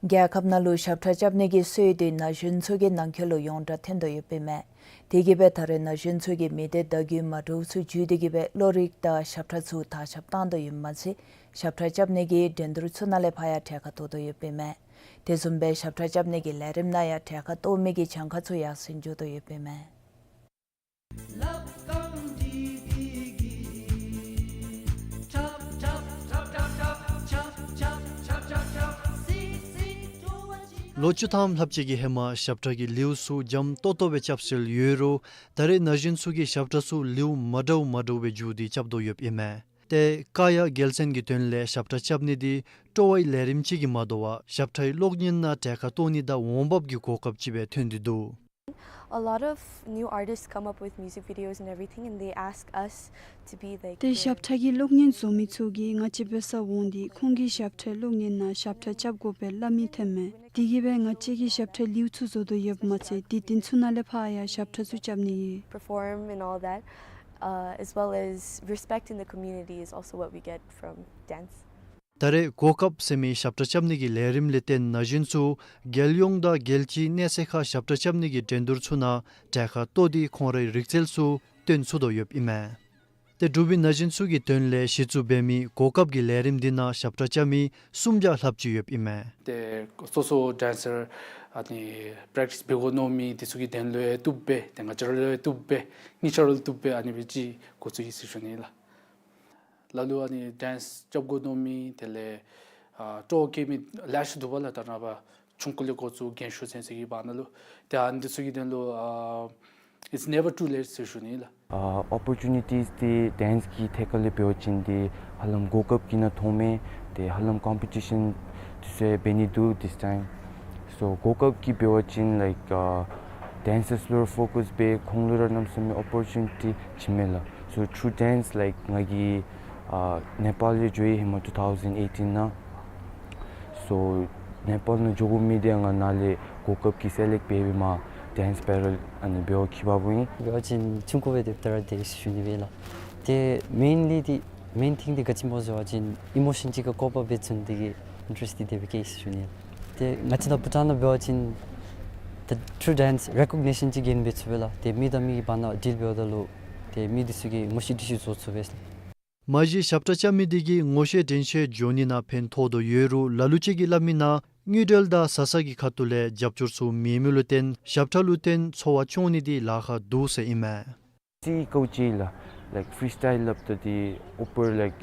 རྒྱལ་ཁབ་ནང་ལུ་ཞབས་ཁྲ་རྐྱབ་ནི་གི་སྲོལ་འདི་ན་གཞོན་ཚུ་གི་ནང་འཁོད་ལུ་ཡོངས་གྲགས་ཐོན་དོ་ཡོདཔ་ཨིན་མས། དེ་གིས་སྦེ་ད་རེས་ན་གཞོན་ཚུ་གིས་མི་སྡེ་བརྡ་བརྒྱུད་མ་འདྲཝ་ཚུ་བརྒྱུད་དེ་གིས་སྦེ་བློ་རིག་དང་ཞབས་ཁྲ་ཚུ་དར་ཁྱབ་བཏང་དོ་ཡོདཔ་མ་ཚད་ཞབས་ཁྲ་རྐྱབ་ནི་གི་འགྲན་བསྡུར་ཚུ་ནང་ལས་ཕར་ཡང་གྲལ་ཁར་གཏོགས་དོ་ཡོདཔ་ཨིན་མས། དེ་བཟུམ་སྦེ་ཞབས་ཁྲ་རྐྱབ་ནི་གི་ལས་རིམ་ནང་ཡང་གྲལ་ཁར་གཏོགས་མི་གི་གྱངས་ཁ་ཚུ་ཡར་སེང་འགྱོ་དོ་ཡོདཔ་ཨིན་མས། ལོ་བཅུ་ཐམ་ལྷགཔ་ཅིག་གི་ཧེ་མ་ཞབས་ཁྲ་གི་ལེའུ་ཚུ་འཇམ་ཏོང་ཏོ་སྦེ་རྐྱབ་སྲོལ་ཡོད་རུང་ད་རེས་ན་གཞོན་ཚུ་གིས་ཞབས་ཁྲ་ཚུ་ལེའུ་མ་འདྲཝ་མ་འདྲཝ་སྦེ་བསྒྱུར་ཏེ་རྐྱབ་དོ་ཡོདཔ་ཨིན་མས། ཏེ་ཀ་ཡ་རྒྱལ་མཚན་གྱི་དོན་ལས་ཞབས་ཁྲ་རྐྱབ་ནི་འདི་སྤྲོ་བའི་ལས་རིམ་ཅིག་གིས་མ་དོ་བར་ཞབས་ཁྲའི་གློག་བརྙན་ནང་གྲལ་ཁར་གཏོགས་ནི་དང་འོང་འབབ་ཀྱི་གོ་སྐབས་ཅིག་སྦེ་ཐོན་ཏེ་འདུག། A lot of new artists come up with music videos and everything, and they ask us to be like ཏེ་the ཞབས་ཁྲ་གི་གློག་བརྙན་བཟོ་མི་ཚུ་གིས་ང་བཅས་འབད་སར་འོང་སྟེ་ཁོང་གི་ཞབས་ཁྲའི་གློག་བརྙན་ནང་ཞབས་ཁྲ་རྐྱབ་དགོ་པས་སླབ་མི་ཐོནམ་མས། དེ་གིས་སྦེ་ང་བཅས་ཀྱིས་ཞབས་ཁྲའི་ལེའུ་ཚུ་བཟོ་དོ་ཡོདཔ་མ་ཚད་དེ་དེ་ཚུ་ནང་ལས་ཕར་ཡང་ཞབས་ཁྲ་ཚུ་རྐྱབ་ནི་ཡོད། Perform and all that, uh, as well as respect in the community is also what we get from dance. ད་རེས་གོ་སྐབས་ཟེར་མི་ཞབས་ཁྲ་རྐྱབ་ནི་གི་ལས་རིམ་ལས་བརྟེན་ན་གཞོན་ཚུ་རྒྱལ་ཡོངས་དང་རྒྱལ་སྤྱིའི་གནས་ཚད་ཁར་ཞབས་ཁྲ་རྐྱབ་ནི་གི་འགྲན་བསྡུར་ཚུ་ནང་གྲལ་ཁར་གཏོགས་ཏེ་ཁོང་རའི་རིག་རྩལ་ཚུ་སྟོན་ཚུགས་དོ་ཡོདཔ་ཨིན་མས། ཏེ་འབྲུག་པའི་ན་གཞོན་ཚུ་གི་དོན་ལས་གཞི་བཙུགས་འབད་མི་གོ་སྐབས་ཀྱི་ལས་རིམ་འདི་ནང་ཞབས་ཁྲ་རྐྱབ་མི་སུམ་བརྒྱ་ལྷགཔ་ཅིག་ཡོདཔ་ཨིན་མས། ཏེ་སོ་སོ་ཌེན་སར་ཨ་ནི་པེརེཀ་ཊིས་འབད་དགོ་མནོ་མི་འདི་ཚུ་གི་དོན་ལུ་ཡང་བཏུབ་པས། ཏེ་ང་བཅས་ར་ལུ་ཡང་བཏུབ་པས། གཉིས་ཆ་ར་ལུ་བཏུབ་པས། ཨ་ནི་སྦེ་ཅིག་འགོ་བཙུགས་ཡི་ཟེར་ཞུ་ནི་ལགས། ལ་ལུ་ཨ་ནི་ཌེན་སི་རྐྱབ་དགོ་མནོ་མི་དེ་ལས་ཨ་སྤྲོ་བ་བསྐྱེད་མི་ལེ་ཤ་འདུག་པ་ལགས། ད་རེས་ནངས་པ་ཆུང་ཀུ་ལས་འགོ་བཙུགས་རྒན་ཤོས་ཚུན་ཚོད་ཀྱི་བར་ན་ལུ། ཏེ་ཨ་ནི་འདི་ཚུ་གི་དོན་ལུ་ཨ་it's never too late ཟེར་ཞུ་ནི་ལགས། ཨ་ཨོ་པོར་ཅུ་ནི་ཊིས་འདི་ཌེན་སི་གི་ཐད་ཁར་ལས་འབད་བ་ཅིན་འདི་ཧ་ལམ་གོ་སྐབས་ཀྱི་ནང་ཐོག་མེན། ཏེ་ཧ་ལམ་ཀོམ་པི་ཊི་ཤཱན་འདི་ཚུ་ཡང་འབད་ནི་འདུག་this time. So གོ་སྐབས་ཀྱི་འབད་བ་ཅིན་like ཨ་ཌེན་སརསི་ལུ་ར་ཕོ་ཀཱས་འབད་ཁོང་ལུ་ར་གནམ་མེད་ས་མེད་ཨོ་པོར་ཅུ་ནི་ཊི་བྱིནམ་མས་ལགས། So through dance like ང་གིས་ཨ་ནེ་པཱལ་ལས་འགྱོ་ཡི་ཧེ་མ་two thousand eighteen ནང་། So ནེ་པཱལ་ནང་འགྱོ་དགོ་མི་འདི་ཡང་ང་ནཱ་ལས་གོ་སྐབས་ཀྱིས་སེ་ལེཀཊ་འབད་འབདཝ་མ་ཌེན་སི་བཱ་རལ་ཨ་ནི་འབད་བར་ཁྱད་པར་འབདཝ་ཨིན། འབད་བ་ཅིན་ཆུང་ཀུ་འབད་དེ་ད་ར་དེ་ཞུ་ནི་སྦེ་ལགས། ཏེ་མེན་ལི་འདི་མེན་ཐིང་འདི་ག་ཅི་སྨོ་ཟེར་བ་ཅིན་ཨི་མོ་ཤཱན་ཅིག་ག་ཀོབ་ཨཔ་འབད་ཚུགས་ནི་འདི་གིས་ཨིན་ཊ་རེསཊ་འདི་དེ་སྦེ་སྐྱེས་ཟེར་ཞུ་ནི་ལགས། ཏེ་ང་བཅས་ནཱ་བྷུ་ཊཱན་ནང་འབད་བ་ཅིན་the through dance recognition ཅིག་གེན་འབད་ཚུགས་པས་ལགས། ཏེ་མི་དང་མི་གི་བར་ན་ཌིལ་འབདཝ་ད་ལུ་ཏེ་མི་འདི་ཚུ་གིས་ངོ་ཤེས་འདྲིས་ཤེས་བཟོ་ཚུགས་པས་ལགས། མ་གཞི་ཞབས་ཁྲ་རྐྱབ་མི་འདི་གིས་ངོ་ཤེས་འདྲེན་ཤེས་འགྱོ་ནི་ནང་ཕན་ཐོགས་དོ་ཡོད་རུང་ལ་ལུ་ཅིག་གིས་སླབ་མི་ནང་དངུལ་འབྲེལ་དང་བཟའ་ཚང་གི་ཁ་ཐུག་ལས་རྒྱབ་སྐྱོར་ཚུ་མེད་མི་ལུ་བརྟེན་ཞབས་ཁྲ་ལུ་བརྟེན་འཚོ་བ་སྐྱོང་ནི་འདི་ལཱ་ཁག་འདུག་ཟེར་ཨིན་མས། རྩེད་དཀའཝ་སྤྱད་ལགས། Like ཕི་རི་སི་ཊའིལ་སླབ་ད་འདི་ཨོ་པོར་like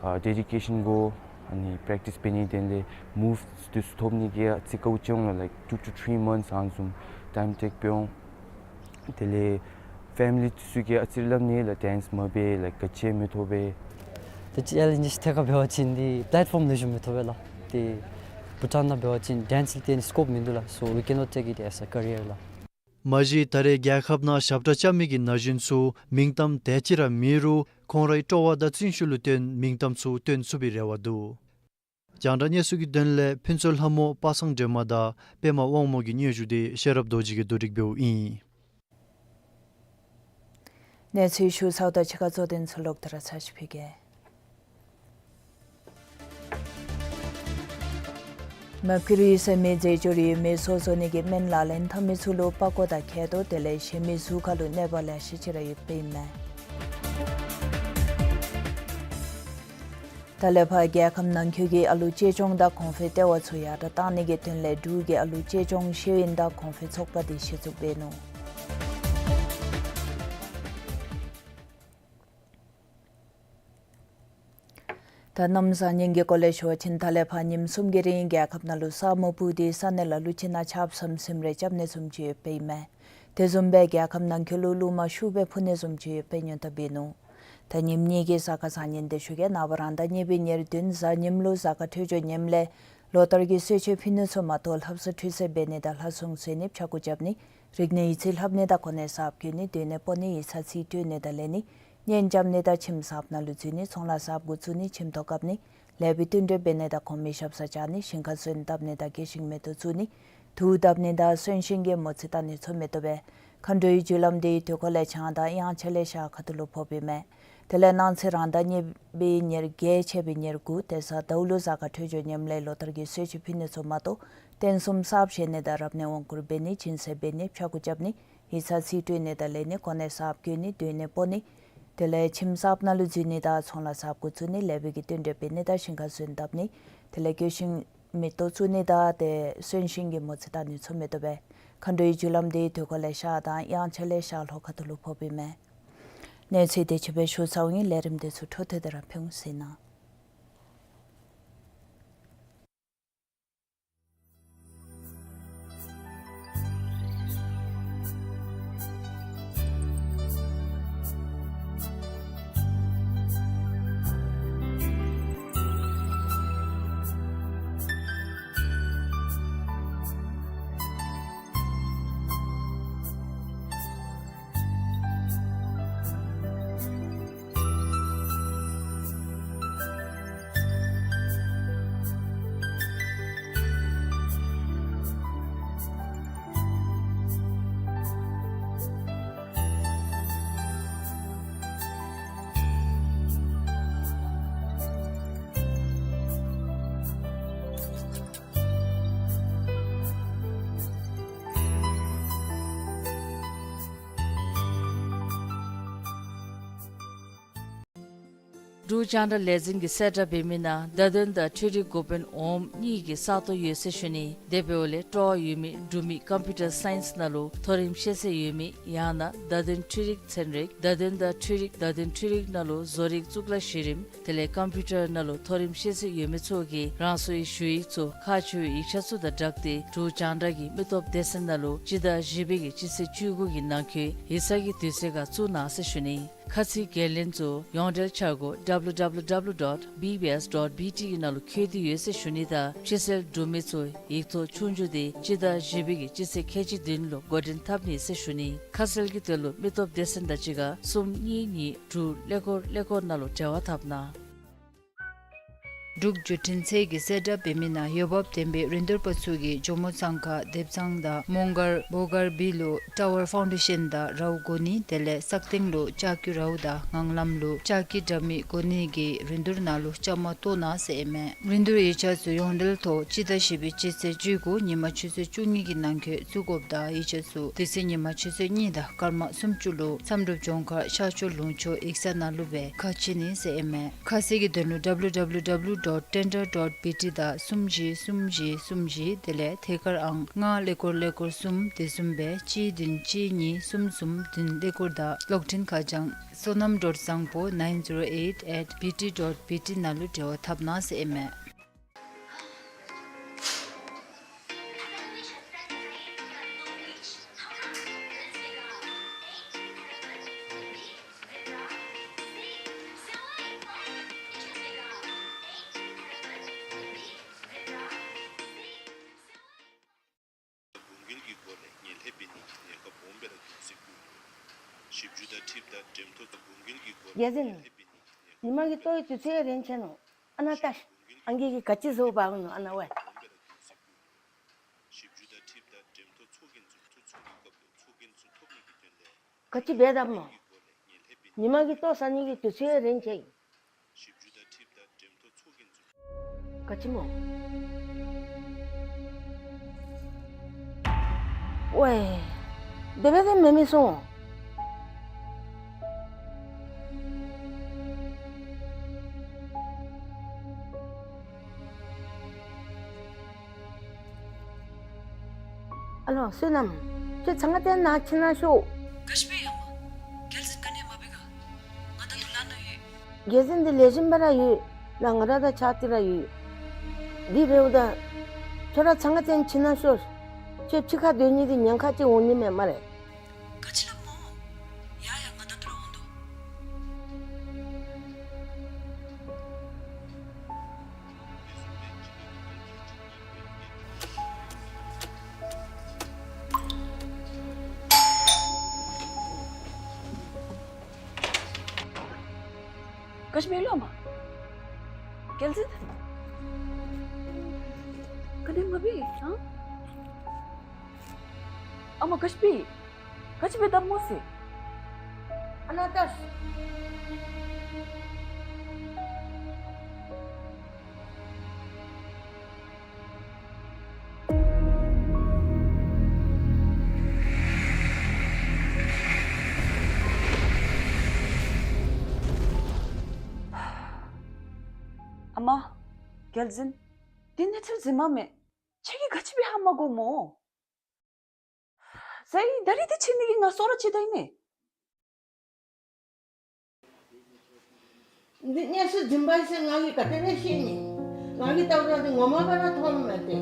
ཨ་ཌེ་ཌི་ཀེ་ཤཱན་དགོ། ཨ་ནི་པེརེཀ་ཊིས་འབད་ནི་དེ་ལས་མུབས་འདི་ཚུ་ཐོབ་ནི་གི་ཨ་རྩེད་དཀའཝ་སྤྱད་འོང་ལགས། Like two to three months ཨ་ནི་བཟུམ་ཊའིམ་ཊེཀ་འབད་འོང་། དེ་ལས་ཕེ་མི་ལི་འདི་ཚུ་གིས་ཨ་ཙི་རེ་སླབ་ནི་ལགས། ཌེན་སི་མ་འབད་like ག་ཅི་ཡང་མི་ཐོབ་པས། ཏེ་ཅེ་ལེནཇ་ཐད་ཁར་འབད་བ་ཅིན་འདི་པེ་ལེཊ་ཕོམ་ལེགས་ཤོམ་མི་ཐོབ་པས་ལགས། ཏེ་བྷུ་ཊཱན་ནང་འབད་བ་ཅིན་ཌེན་སི་ལུ་ཏེ་སི་ཀོབ་མིན་འདུག་ལགས། So we cannot take it as a career ལགས། མ་གཞི་ད་རེས་རྒྱལ་ཁབ་ནང་ཞབས་ཁྲ་རྐྱབ་མི་གི་ན་གཞོན་ཚུ་མིང་གཏམ་དེ་ཅིག་ར་མེད་རུང་ཁོང་རའི་སྤྲོ་བ་དང་བརྩོན་ཤུགས་ལུ་བརྟེན་མིང་གཏམ་ཚུ་བཏོན་ཚུགས་པའི་རེ་བ་འདུག། རྒྱང་བསྒྲགས་གནས་ཚུལ་གྱི་དོན་ལས་ཕུན་ཚོགས་ལྷ་མོ་པ་སངས་སྒྲོལ་མ་དང་པདྨ་དབང་མོ་གི་སྙན་ཞུ་འདི་ཤེས་རབ་རྡོ་རྗེ་གིས་བསྡུ་སྒྲིག་འབདཝ་ཨིན། གནས་ཚུལ་ཞུ་ཚརཝ་ད་ཕྱི་ཁ་གཙོ་དོན་ཚུ་ལོག་སྟེ་ར་ཚར་ཅིག་ཕུལ་གེ། མ་ཀུ་རི་ཟེར་མི་རྫས་སྦྱོར་ཡོད་མི་ཚོགས་བཟོ་ནི་གི་སྨན་ལག་ལེན་འཐབ་མི་ཚུ་ལུ་པགས་ཀོ་དང་འཁལ་རྡོག་དེ་ལས་གཞན་མི་གཟུགས་ཁར་ལུ་གནོད་པ་ལེ་ཤ་ཅིག་ར་ཡོདཔ་ཨིན་མས། ད་ལས་ཕར་རྒྱལ་ཁབ་ནང་འཁོད་ཀྱི་ཨ་ལུ་གཅེས་སྐྱོང་དང་གོང་འཕེལ་ལྟེ་བ་ཚུ་ཡར་དྲག་གཏང་ནི་གི་དོན་ལས་འབྲུག་གི་ཨ་ལུ་གཅེས་སྐྱོང་ཤེས་ཡོན་དང་གོང་འཕེལ་ཚོགས་པ་འདི་གཞི་བཙུགས་འབད་ནུག། ད་གནམ་བཟང་ངན་གྱི་སྐོར་ལས་ཞུ་བ་ཅིན་ད་ལས་ཕར་ཉིནམ་གསུམ་གྱི་རིང་རྒྱལ་ཁབ་ནང་ལུ་ས་སྨུག་སྤུབས་ཏེ་ས་གནས་ལ་ལུ་ཅིག་ནང་ཆརཔ་ཟམ་ཟིམ་རེ་རྐྱབ་ནི་བཟུམ་ཅིག་ཡོདཔ་ཨིན་མས། དེ་བཟུམ་སྦེ་རྒྱལ་ཁབ་ནང་འཁོད་ལུ་རླུང་མ་ཤུགས་སྦེ་འཕུ་ནི་བཟུམ་ཅིག་ཡོདཔ་སྦེ་ཉེན་བརྡ་འབད་ནུག། ད་ཉིནམ་གཉིས་ཀྱི་གཟའ་སྐར་བཟང་ངན་འདི་ཞུ་གེ། ནངས་པ་རང་ཟླ་གཉིས་པའི་ཉེར་བདུན་གཟའ་ཉིམ་ལུ་གཟའ་སྐར་འཕྲོད་སྦྱོར་ངནམ་ལས་ལོ་ལྟར་གྱི་གསོལ་མཆོད་ཕུལ་ནི་ཚུ་མ་གཏོགས་ལྷ་བསངས་ཁྲུས་གསོལ་འབད་ནི་དང་ལྷ་སྲུང་བསུ་ནི་ཕྱྭ་འགུགས་རྐྱབ་ནི་རིག་གནས་ཡིག་རྩིས་ལྷབ་ནི་དང་གོ་གནས་གསརཔ་བསྐོ་ནི་སྡོད་གནས་སྤོ་ནི་ཡིག་ཚང་རྩིས་སྤྲོད་ནི་དང་ལེན་ནི་གཉེན་རྐྱབ་ནི་དང་ཁྱིམ་གསརཔ་ནང་ལུ་འཛུལ་ནི་ཚོང་ལཱ་གསརཔ་འགོ་བཙུགས་ནི་ཁྱིམ་ཐོག་བཀབ་ནི་ལེགས་པའི་བསྟུན་གྲོས་འབད་ནི་དང་གོང་མའི་ཞབས་སར་བཅར་ནི་ཞིང་ཁར་སོན་བཏབ་ནི་དང་དགེ་ཞིང་མེ་ཏོག་བཙུགས་ནི་དུག་བཏབ་ནི་དང་གསོན་གཤིན་གྱི་མོ་རྩིས་བལྟ་ནི་ཚུ་མི་བཏུབ་པས། མཁའ་འགྲོའི་རྒྱུ་ལམ་འདི་དུས་འཁོར་ལས་བྱང་དང་དབྱངས་འཆར་ལས་ཤར་ཁ་ཐུག་ལུ་ཕོགཔ་ཨིན་མས། དེ་ལས་གནངས་ཚེ་རང་ཟླ་གཉིས་པའི་ཉེར་བརྒྱད་ཆད་པའི་ཉེར་དགུ་ཏེ་གཟའ་ཟླཝ་ལུ་གཟའ་སྐར་འཕྲོད་སྦྱོར་ངནམ་ལས་ལོ་ལྟར་གྱི་གསོལ་མཆོད་ཕུལ་ནི་ཚུ་མ་གཏོགས་རྟེན་གསུམ་གསརཔ་བཞེངས་ནི་དང་རབ་གནས་དབང་བསྐུར་འབད་ནི་སྦྱིན་སྲེག་འབད་ནི་ཕྱྭ་འགུགས་རྐྱབ་ནི་ཡིག་ཚང་རྩིས་སྤྲོད་ནི་དང་ལེན་ནི་གོ་གནས་གསརཔ་བསྐོ་ནི་སྡོད་གནས་སྤོ་ནི་དེ་ལས་ཁྱིམ་གསརཔ་ནང་ལུ་འཛུལ་ནི་དང་ཚོང་ལཱ་གསརཔ་འགོ་བཙུགས་ནི་ལེགས་པའི་གི་བསྟུན་གྲོས་འབད་ནི་དང་ཞིང་ཁར་སོན་བཏབ་ནི་དེ་ལས་དགེ་ཞིང་མེ་ཏོག་བཙུགས་ནི་དང་ཏེ་གསོན་གཤིན་གྱི་མོ་རྩིས་བལྟ་ནི་ཚུ་མི་བཏུབ་པས། མཁའ་འགྲོའི་རྒྱུ་ལམ་འདི་དུས་འཁོར་ལས་ཤར་དང་དབྱངས་འཆར་ལས་ཤར་ལྷོ་ཁ་ཐུག་ལུ་ཕོགཔ་ཨིན་མས། གནས་ཚུལ་དེ་ཅིག་སྦེ་ཞུ་ཚརཝ་ཨིན། ལས་རིམ་དེ་ཚུ་འཕྲོ་མཐུད་དེ་ར་ཕུལ་འོང་ཟེར་ཨིན། འབྲུག་རྒྱང་བསྒྲགས་ལས་འཛིན་གྱིས་གསལ་བསྒྲགས་འབད་མི་ནང་བརྡ་དོན་དང་འཕྲུལ་རིག་འགོ་དཔོན་འོགམ་གཉིས་ཀྱི་ས་སྟོང་ཡོད་ཟེར་ཞུ་ནི། དེ་འབདཝ་ལས་སྤྲོ་བ་ཡོད་མི་འབྲུག་མི་ཀམ་པིའུ་ཊར་སའིནསི་ནང་ལུ་མཐོ་རིམ་ཤེས་ཚད་ཡོད་མི་ཡང་ན་བརྡ་དོན་འཕྲུལ་རིག་ཚན་རིག་བརྡ་དོན་དང་འཕྲུལ་རིག་བརྡ་དོན་འཕྲུལ་རིག་ནང་ལུ་བཟོ་རིག་གཙུག་ལག་གཞི་རིམ་དེ་ལས་ཀམ་པིའུ་ཊར་ནང་ལུ་མཐོ་རིམ་ཤེས་ཚད་ཡོད་མི་ཚུ་གིས་རང་སོའི་ཞུ་ཡིག་ཚུ་ཁག་ཆེ་བའི་ཡིག་ཆ་ཚུ་དང་སྦྲགས་ཏེ་འབྲུག་རྒྱང་བསྒྲགས་ཀྱི་མི་སྟོབས་སྡེ་ཚན་ནང་ལུ་སྤྱི་ཟླ་བཞི་པའི་གི་སྤྱི་ཚེས་བཅུ་དགུ་གི་ནང་འཁོད་ཡིག་ཚང་གི་དུས་ཚོད་ཁར་བཙུགས་གནང་ཟེར་ཞུ་ནི། ཁ་ཚིག་འགན་ལེན་ཚུ་ཡོངས་འབྲེལ་འཆར་སྒོ་W W W dot B B S dot B T གི་ནང་ལུ་བཀོད་དེ་ཡོད་ཟེར་ཞུ་ནི་དང་ཕྱི་སེལ་འབྲུག་མི་ཚུ་ཡིག་ཐོག་ཆོས་རྒྱུགས་དེ་སྤྱི་ཟླ་བཞི་པའི་གི་སྤྱི་ཚེས་ཁལ་གཅིག་བདུན་ལུ་འགོ་འདྲེན་འཐབ་ནི་ཟེར་ཞུ་ནི། ཁ་གསལ་གྱི་དོན་ལུ་མི་སྟོབས་སྡེ་ཚན་དང་གཅིག་ཁར་གསུམ་གཉིས་གཉིས་དྲུག་ཀླད་ཀོར་ཀླད་ཀོར་ནང་ལུ་འབྲེལ་བ་འཐབ་གནང་། འབྲུག་བརྒྱུད་འཕྲིན་ཚད་ཀྱིས་གསལ་བསྒྲགས་འབད་མི་ནང་འོས་འབབ་ལྡན་པའི་རིན་བསྡུར་པ་ཚུ་གིས་ཇོ་མོ་གཙང་ཁ་དེབ་གཙང་དང་མོང་སྒར་བོ་སྒར་བི་ལུ་ཊ་ཝར་ཕའུན་ཌེ་ཤན་དང་རཝ་བསྐོ་ནི་དེ་ལས་སག་སྟེང་ལུ་ལྕགས་ཀྱི་རཝ་དང་ངང་ལམ་ལུ་ལྕགས་ཀྱི་དྲ་མིག་བསྐོ་ནི་གི་རིན་བསྡུར་ནང་ལུ་བཅའ་མར་གཏོགས་གནང་ཟེར་ཨིན་མས། རིན་བསྡུར་ཡིག་ཆ་ཚུ་ཡོངས་འབྲེལ་ཐོག་སྤྱི་ཟླ་བཞི་པའི་སྤྱི་ཚེས་བཅུ་དགུ་ཉིན་མ་ཆུ་ཚོད་བཅུ་གཉིས་ཀྱི་ནང་འཁོད་བཙུགས་དགོཔ་དང་ཡིག་ཆ་ཚུ་དེ་ཚེ་ཉིན་མ་ཆུ་ཚོད་གཉིས་དང་སྐར་མ་སུམ་ཅུ་ལུ་མཚམས་སྒྲུབ་ལྗོངས་མཁར་ཤར་ཕྱོགས་ལུང་ཕྱོགས་ཡིག་ཚང་ནང་ལུ་སྦེ་ཁ་ཕྱེ་ནི་ཟེར་ཨིན་མས། ཁ་གསལ་གྱི་དོན་ལུ་W W W dot tender dot B T དང་གསུམ་བཞི་གསུམ་བཞི་གསུམ་བཞི་དེ་ལས་ཐད་ཀར་ཨང་ལྔ་ཀླད་ཀོར་ཀླད་ཀོར་གསུམ་དེ་བཟུམ་སྦེ་གཅིག་བདུན་གཅིག་གཉིས་གསུམ་གསུམ་བདུན་ཀླད་ཀོར་དང་གློག་འཕྲིན་ཁ་བྱང་བསོད་ནམས་dot བཟང་པོ nine zero eight at B T dot B T ནང་ལུ་འབྲེལ་བ་འཐབ་གནང་ཟེར་ཨིན་མས། གོང་འཕེལ་གྱི་སྒོ་ལས་ངན་ལྷད་འབད་ནི་གི་ཉེན་ཁ་སྦོམ་སྦེ་ར་འདུག་ཟེར་གོ། ཞིབ་འཇུག་དང་འཁྲིལཝ་ད་འགྲེམས་ཐོག་གོང་འཕེལ་གྱི་སྒོ་ལས་རྒྱལ་མཚན། ངན་ལྷད་འབད་ནི་གི་ཉེན་ཁ། ཉི་མ་གི་ལྟོ་གི་དུས་ཚོད་རན་ཆི་ནུག། ཨ་ན་ལྟ་ཤིག། ཨང་རྒས་ཀྱིས་ག་ཅི་བཟོ་འབག་ནུག་ཨ་ན་ཝའི། ཞིབ་འཇུག་དང་འཁྲིལཝ་ད་འགྲེམས་ཐོག་ཚོགས་རྒྱན་ཚུ་ཚུ་ཚུ་གི་སྐབས་ལུ་ཚོགས་རྒྱན་ཚུ་ཐོབ་ནི་གི་དོན་ལས། ག་ཅི་འབད་དཔ་སྨོ། ཉི་མ་གི་ལྟོ་བཟའ་ནི་གི་དུས་ཚོད་རན་ཆི། ག་ཅི་སྨོ། ཝའི། དེ་སྦེ་དེ་མེན་མི་སོང་། ཨ་ལོ་བསོད་ནམས། ཁྱོད་ཚང་ཁ་ཏེ་ནཱ་ཕྱི་ནང་ཤོག། ག་ཅི་འབད་ཡ་མ། རྒྱལ་མཚན་ག་ནི་མ་འབད་ག། ང་ད་ལྟོ་ལཱ་ནང་ཡོད། རྒྱལ་མཚན་འདི་ལེགས་ཤོམ་སྦེ་ར་ཡོད། ལགས་ང་ར་དང་ཕྱག་ཏི་ར་ཡོད། འདི་འབདཝ་ད་ཁྱོད་ར་ཚང་ཁ་ཏེ་ཕྱི་ནང་ཤོག། ཁྱོད་ཕྱི་ཁར་སྡོད་ནི་འདི་ཉེན་ཁ་ཅིག་འོང་ནི་མས་སྨ་རེ། ག་ཅི་སླབ་སྨོ། ཡ་ཡ་ང་ད་ལྟོ་ར་འོང་དོ། ག་ཅི་འབད་ལོ་ཨ་མ། རྒྱལ་མཚན། ག་ནི་མ་འབད་ཨ། ཨ་མ་ག་ཅི་འབད། ག་ཅི་འབད་དཔ་སྨོ་ཟེར། ཨ་ན་ལྟ་ཤིག། ཨ་མ། རྒྱལ་མཚན། འདི་གནས་ཚུལ་རྫུན་མ་མས། ཁྱེད་ཀྱིས་ག་ཅི་འབད་ཧ་མ་གོ་སྨོ། ཟེར་ད་རིས་འདི་ཕྱི་ནི་གི་ང་སོ་ར་ཕྱི་ད་ཨིན་མས། འདི་གནས་ཚུལ་རྫུན་མ་ཨིན་ཟེར་ང་གིས་ག་དེ་སྦེ་ཤེས་ནི། ང་གིས་བལྟཝ་ད་འདི་ངོ་མ་སྦེ་ར་མཐོངམ་མས་ཏེ།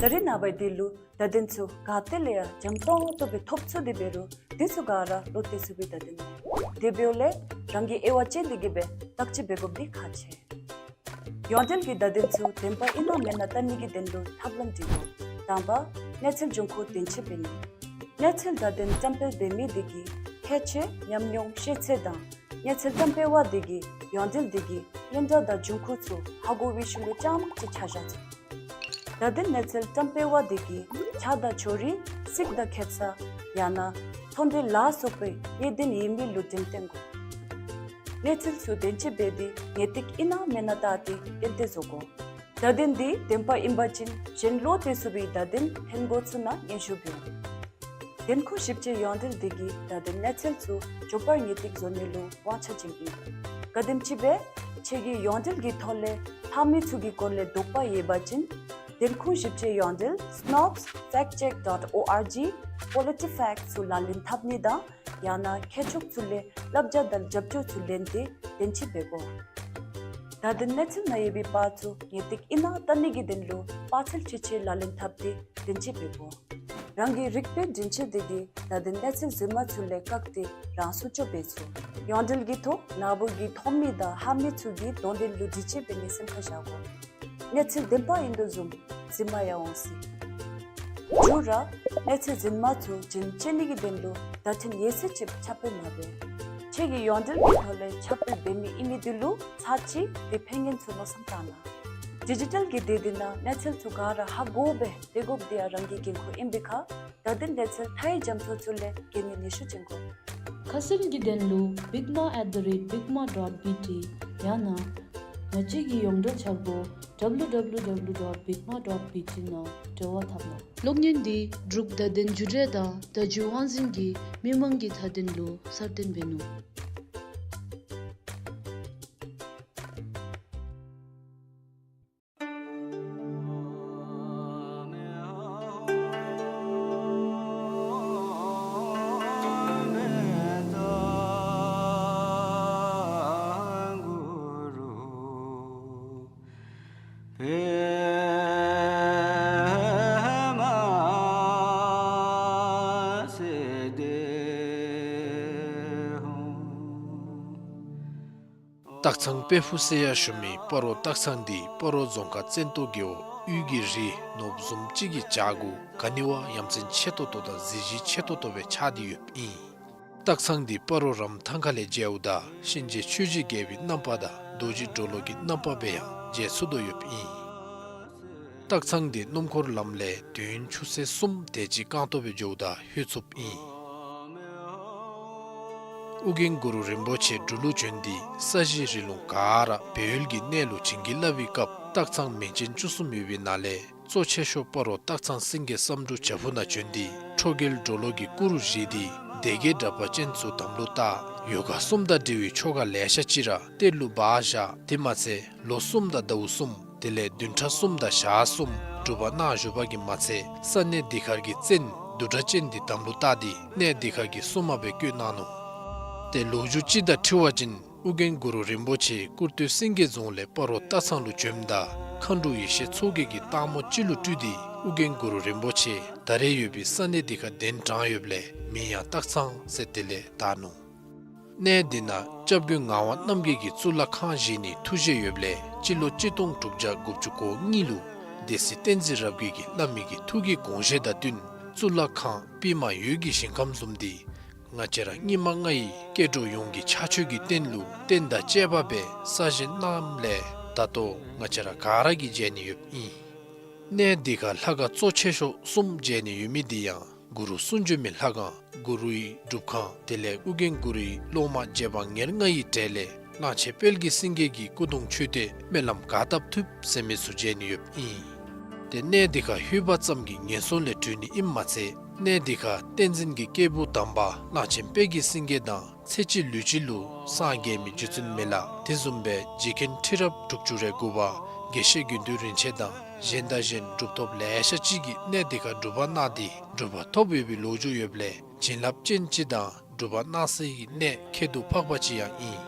ད་རིས་ནངས་པ་འདི་ལུ་བརྡ་དོན་ཚུ་ག་ཏེ་ལས་ཡང་འཇམ་ཏོང་ཏོ་སྦེ་ཐོབ་ཚུགས་ཏེ་འབད་རུང་འདི་ཚུ་ག་ར་བློ་གཏད་ཚུགས་པའི་བརྡ་དོན་མས། དེ་འབདཝ་ལས་རང་གིས་དབྱེ་བ་དཔྱད་དེ་གིས་སྦེ་བརྟག་དཔྱད་འབད་དགོཔ་འདི་ཁག་ཆེ། ཡོངས་འབྲེལ་གྱི་བརྡ་དོན་ཚུ་བདེན་པ་ཨིན་ན་མེན་ན་བལྟ་ནི་གི་དོན་ལུ་ཐབས་ལམ་འདི་དགོ། དང་པ་གནས་ཚུལ་འབྱུང་ཁུངས་བདེན་དཔྱད་འབད་ནི། གནས་ཚུལ་བརྡ་དོན་བཀྲམ་སྤེལ་འབད་མི་དེ་གིས་ཁྱད་ཆོས་ཉམས་མྱོང་ཤེས་ཚད་དང་གནས་ཚུལ་བཀྲམ་སྤེལ་བ་དེ་གིས་ཡོངས་འབྲེལ་དེ་གི་སྙན་གྲགས་དང་འབྱུང་ཁུངས་ཚུ་ཧ་གོ་བའི་ཤུལ་ལུ་རྐྱངམ་ཅིག་ཆ་བཞག་ཚུགས། བརྡ་དོན་གནས་ཚུལ་བཀྲམ་སྤེལ་བ་དེ་གིས་ཆ་དང་ཕྱོགས་རིས་རྩིས་དང་ཁེ་ས་ཡང་ན་ཚོང་འབྲེལ་ལ་སོགས་པའི་གནད་དོན་ཡོད་མི་ལུ་འགྲེམས་སྟོན་དགོ། གནས་ཚུལ་ཚུ་བདེན་དཔྱད་འབད་དེ་ངེས་ཏིག་ཨིན་ན་མེན་ན་བལྟ་སྟེ་ཏན་ཏན་བཟོ་དགོ། བརྡ་དོན་འདི་བདེན་པ་ཨིན་པ་ཅིན་གཞན་བློ་གཏད་ཚུགས་པའི་བརྡ་དོན་ལྷན་འགོ་ཚུ་ནང་སྙན་ཞུ་འབད། བདེན་ཁུངས་ཞིབ་དཔྱད་ཡོངས་འབྲེལ་དེ་གིས་བརྡ་དོན་གནས་ཚུལ་ཚུ་མགྱོགས་པར་ངེས་ཏིག་བཟོ་ནི་ལུ་དབང་ཆ་བྱིནམ་ཨིན། ག་དེམ་ཅིག་སྦེ་ཁྱེད་ཀྱིས་ཡོངས་འབྲེལ་གྱི་ཐོག་ལས་ལྷག་མི་ཚུ་གི་སྐོར་ལས་དོགས་པ་ཡོད་པ་ཅིན་བདེན་ཁུངས་ཞིབ་དཔྱད་ཡོངས་འབྲེལ་snopes fact check dot org, PolitiFact ཚུ་ལག་ལེན་འཐབ་ནི་དང་ཡང་ན་མཁས་མཆོག་ཚུ་ལས་བསླབ་བྱ་དང་རྒྱབ་སྐྱོར་ཚུ་ལེན་ཏེ་དོན་འཁྱོལ་འབད་དགོ། བརྡ་དོན་གནས་ཚུལ་ནང་ཡོད་པའི་པར་ཚུ་ངེས་ཏིག་ཨིན་ན་བལྟ་ནི་གི་དོན་ལུ་པར་ཚད་ཆེ་ཆེ་ལག་ལེན་འཐབ་སྟེ་དོན་འཁྱོལ་འབད་དགོ། རང་གི་རིག་པའི་འདྲེན་བྱེད་དེ་གིས་བརྡ་དོན་གནས་ཚུལ་རྫུན་མ་ཚུ་ལས་བཀག་སྟེ་རང་སྲུང་སྐྱོབ་འབད་ཚུགས། ཡོངས་འབྲེལ་གྱི་ཐོག་ནཱ་བུ་གིས་མཐོང་མི་དང་ཧ་མི་ཚུ་གི་དོན་དོན་ལུ་འདྲི་དཔྱད་འབད་ནི་སེམས་ཁར་བཞག་དགོ། གནས་ཚུལ་བདེན་པ་ཨིན་དོ་བཟུམ་རྫུན་མ་ཡང་འོང་སྲིད། མཇུག་ར་གནས་ཚུལ་རྫུན་མ་ཚུ་རྒྱུན་བཅད་ནི་གི་དོན་ལུ་བརྡ་འཕྲིན་ཡོད་ཚད་ཅིག་ཁྱབ་སྤེལ་མ་འབད། ཁྱེད་ཀྱིས་ཡོངས་འབྲེལ་གྱི་ཐོག་ལས་ཁྱབ་སྤེལ་འབད་མི་ཨིན་མི་དེ་ལུ་ཚར་གཅིག་དེ་ཕན་ཡོན་ཚུ་མནོ་བསམ་བཏང་གནང་། ཌི་ཇི་ཊལ་གྱི་སྡེ་འདི་ནང་གནས་ཚུལ་ཚུ་ག་ར་ཧ་གོ་སྦེ་སྡོད་དགོཔ་དེ་ཡང་རང་གི་འགན་ཁུར་ཨིན་པའི་ཁར་བརྡ་དོན་གནས་ཚུལ་མཐའ་ཡས་རྒྱ་མཚོ་ཚུ་ལས་རྒྱལ་ནི་ནུས་ཤུགས་ཅན་དགོ། ཁ་གསལ་གྱི་དོན་ལུ་bigma at the rate bigma dot B T ཡང་ན་ང་བཅས་ཀྱི་ཡོངས་འབྲེལ་འཆར་སྒོ་W W W dot bigma dot B T ནང་འབྲེལ་བ་འཐབ་གནང་། གློག་བརྙན་འདི་འབྲུག་བརྡ་དོན་བརྒྱུད་འབྲེལ་དང་བརྡ་བརྒྱུད་དབང་འཛིན་གྱིས་མི་མང་གི་མཐའ་དོན་ལུ་གསར་བཏོན་འབད་ནུག། སྟག་ཚང་དཔལ་ཕུག་ཟེར་ཡང་ཞུ་མི་སྤ་རོ་སྟག་ཚང་འདི་སྤ་རོ་རྫོང་ཁག་བཙན་ཏོ་རྒེད་འོག་དབུས་ཀྱི་རི་ནོར་བུ་བཟུམ་ཅིག་གི་བྱག་གུ་ག་ནི་བ་ཡ་མཚན་ཆེ་ཏོག་ཏོ་དང་གཟི་བརྗིད་ཆེ་ཏོག་ཏོ་སྦེ་ཆགས་ཏེ་ཡོདཔ་ཨིན། སྟག་ཚང་འདི་སྤ་རོ་རམ་ཐང་ཁ་ལས་མཇལཝ་ད་གཤིན་རྗེ་ཆོས་ཀྱི་རྒྱལ་པོའི་རྣམ་པ་དང་རྡོ་རྗེ་གྲོ་ལོད་ཀྱི་རྣམ་པ་སྦེ་ཡང་མཇལ་ཚུགས་དོ་ཡོདཔ་ཨིན། སྟག་ཚང་འདི་སྣུམ་འཁོར་ལམ་ལས་དུས་ཡུན་ཆུ་ཚོད་གསུམ་དེ་ཅིག་རྐང་སྟོང་སྦེ་འགྱོཝ་ད་ལྷོད་ཚུགསཔ་ཨིན། ཨོ་རྒྱན་གུ་རུ་རིན་པོ་ཆེ་འབྲུག་ལུ་བྱོན་ཏེ་ས་གཞི་རི་ལུང་ག་ར་སྦས་ཡུལ་གྱི་གནས་ལུ་བྱིན་གྱིས་བརླབས་པའི་སྐབས་སྟག་ཚང་མིང་ཅན་བཅུ་གསུམ་ཡོད་པའི་ནང་ལས་གཙོ་ཆེ་ཤོས་སྤ་རོ་སྟག་ཚང་སེང་གེ་བསམ་འགྲུབ་བྱག་ཕུག་ནང་བྱོན་ཏེ་ཁྲོ་རྒྱལ་གྲོ་ལོད་ཀྱི་སྐུ་རུ་བཞེངས་ཏེ་སྡེ་བརྒྱད་དྲེགས་པ་ཅན་ཚུ་དམ་ལུ་བཏགས། ཡོ་ག་གསུམ་དང་འབྲེལ་བའི་ཆོ་ག་ལེ་ཤ་ཅིག་ར་གཏེར་ལུ་སྦ་བཞག། དེ་མ་ཚད་ལོ་གསུམ་དང་ཟླཝ་གསུམ་དེ་ལས་བདུན་ཕྲག་གསུམ་དང་ཞག་གསུམ་སྒྲུབ་པ་གནང་བཞུགས་པ་གིས་མ་ཚད་ས་གནས་འདི་ཁར་གྱི་བཙན་བདུད་དྲེགས་ཅན་འདི་དམ་ལུ་བཏགས་ཏེ་གནས་འདི་ཁར་གྱི་སྲུང་མ་སྦེ་བསྐོས་གནང་ནུག། ཏེ་ལོ་རྒྱུས་ཅིག་དང་འཁྲིལ་བ་ཅིན་ཨོ་རྒྱན་གུ་རུ་རིན་པོ་ཆེ་ཀུར་སྟོད་སེང་གེ་རྫོང་ལས་སྤ་རོ་སྟག་ཚང་ལུ་བྱོནམ་ད་མཁའ་འགྲོ་ཡེ་ཤེས་མཚོ་རྒྱལ་གྱིས་སྟག་མོ་ཅིག་ལུ་སྤྲུལ་ཏེ་ཨོ་རྒྱན་གུ་རུ་རིན་པོ་ཆེ་ད་རེས་ཡོད་པའི་ས་གནས་འདི་ཁར་གདན་དྲངས་ཡོདཔ་ལས་མིང་ཡང་སྟག་ཚང་ཟེར་དེ་ལས་བཏགས་ནུག། གནས་འདི་ནང་སྐྱབས་མགོན་ངག་དབང་རྣམ་རྒྱལ་གྱི་གཙུག་ལག་ཁང་བཞེངས་ནིའི་ཐུགས་བཞེད་ཡོདཔ་ལས་སྤྱི་ལོ་གཅིག་སྟོང་དྲུག་བརྒྱ་དགུ་བཅུ་གོ་གཉིས་ལུ་སྡེ་སྲིད་བསྟན་འཛིན་རབ་རྒྱས་ཀྱིས་བླ་མའི་གི་ཐུགས་ཀྱི་དགོངས་བཞེད་དང་བསྟུན་གཙུག་ལག་ཁང་པདྨ་འོད་ཀྱི་ཞིང་ཁམས་བཟུམ་འདི་ང་བཅས་ར་སྙིགས་མ་ལྔ་ཡི་སྐྱེ་འགྲོ་ཡོངས་ཀྱི་ཕྱག་མཆོད་ཀྱི་རྟེན་ལུ་རྟེན་དང་བཅས་པ་སྦེ་གསར་བཞེངས་གནངམ་ལས་ད་ལྟོ་ང་བཅས་ར་ག་ར་གིས་མཇལ་ནི་ཡོདཔ་ཨིན། གནས་འདི་ཁར་ལྷ་ཁང་གཙོ་ཆེ་ཤོས་གསུམ་མཇལ་ནི་ཡོད་མི་འདི་ཡང་གུ་རུ་གསུང་བྱོན་མའི་ལྷ་ཁང་གུ་རུའི་སྒྲུབ་ཁང་དེ་ལས་ཨོ་རྒྱན་གུ་རུའི་སློབ་མ་རྗེ་འབངས་ཉེར་ལྔ་ཡི་གྲས་ལས་གླང་ཆེན་དཔལ་གྱི་སེང་གེ་གི་སྐུ་གདུང་མཆོད་རྟེན་སྨོན་ལམ་ག་བཏབ་ཐུབ་ཟེར་མི་ཚུ་མཇལ་ནི་ཡོདཔ་ཨིན། ཏེ་གནས་འདི་ཁར་ལྷོད་པ་ཙམ་གྱིས་ངན་སོང་ལས་གྲོལ་ནི་ཨིནམ་མ་ཚད་གནས་འདི་ཁར་བསྟན་འཛིན་གྱི་སྐྱེས་བུ་དམ་པ་གླང་ཆེན་དཔལ་གྱི་སེང་གེ་དང་ཚེ་གཅིག་ལུས་གཅིག་ལུ་སངས་རྒྱས་མི་རྗེ་བཙུན་མི་ལ་དེ་བཟུམ་སྦེ་རྗེ་མཁན་ཁྲི་རབས་དྲུག་ཅུ་རེ་དགུ་པ་དགེ་བཤེས་དགེ་འདུན་རིན་ཆེན་དང་གཞན་དང་གཞན་གྲུབ་ཐོབ་ལེ་ཤ་ཅིག་གིས་གནས་འདི་ཁར་སྒྲུབ་པ་གནང་སྟེ་གྲུབ་པ་ཐོབ་ཡོད་པའི་ལོ་རྒྱུས་ཡོདཔ་ལས་བྱིན་རླབས་ཅན་ཅིག་དང་སྒྲུབ་པ་གནང་སའི་གནས་ཁྱད་དུ་འཕགས་པ་ཅིག་ཡང་ཨིན།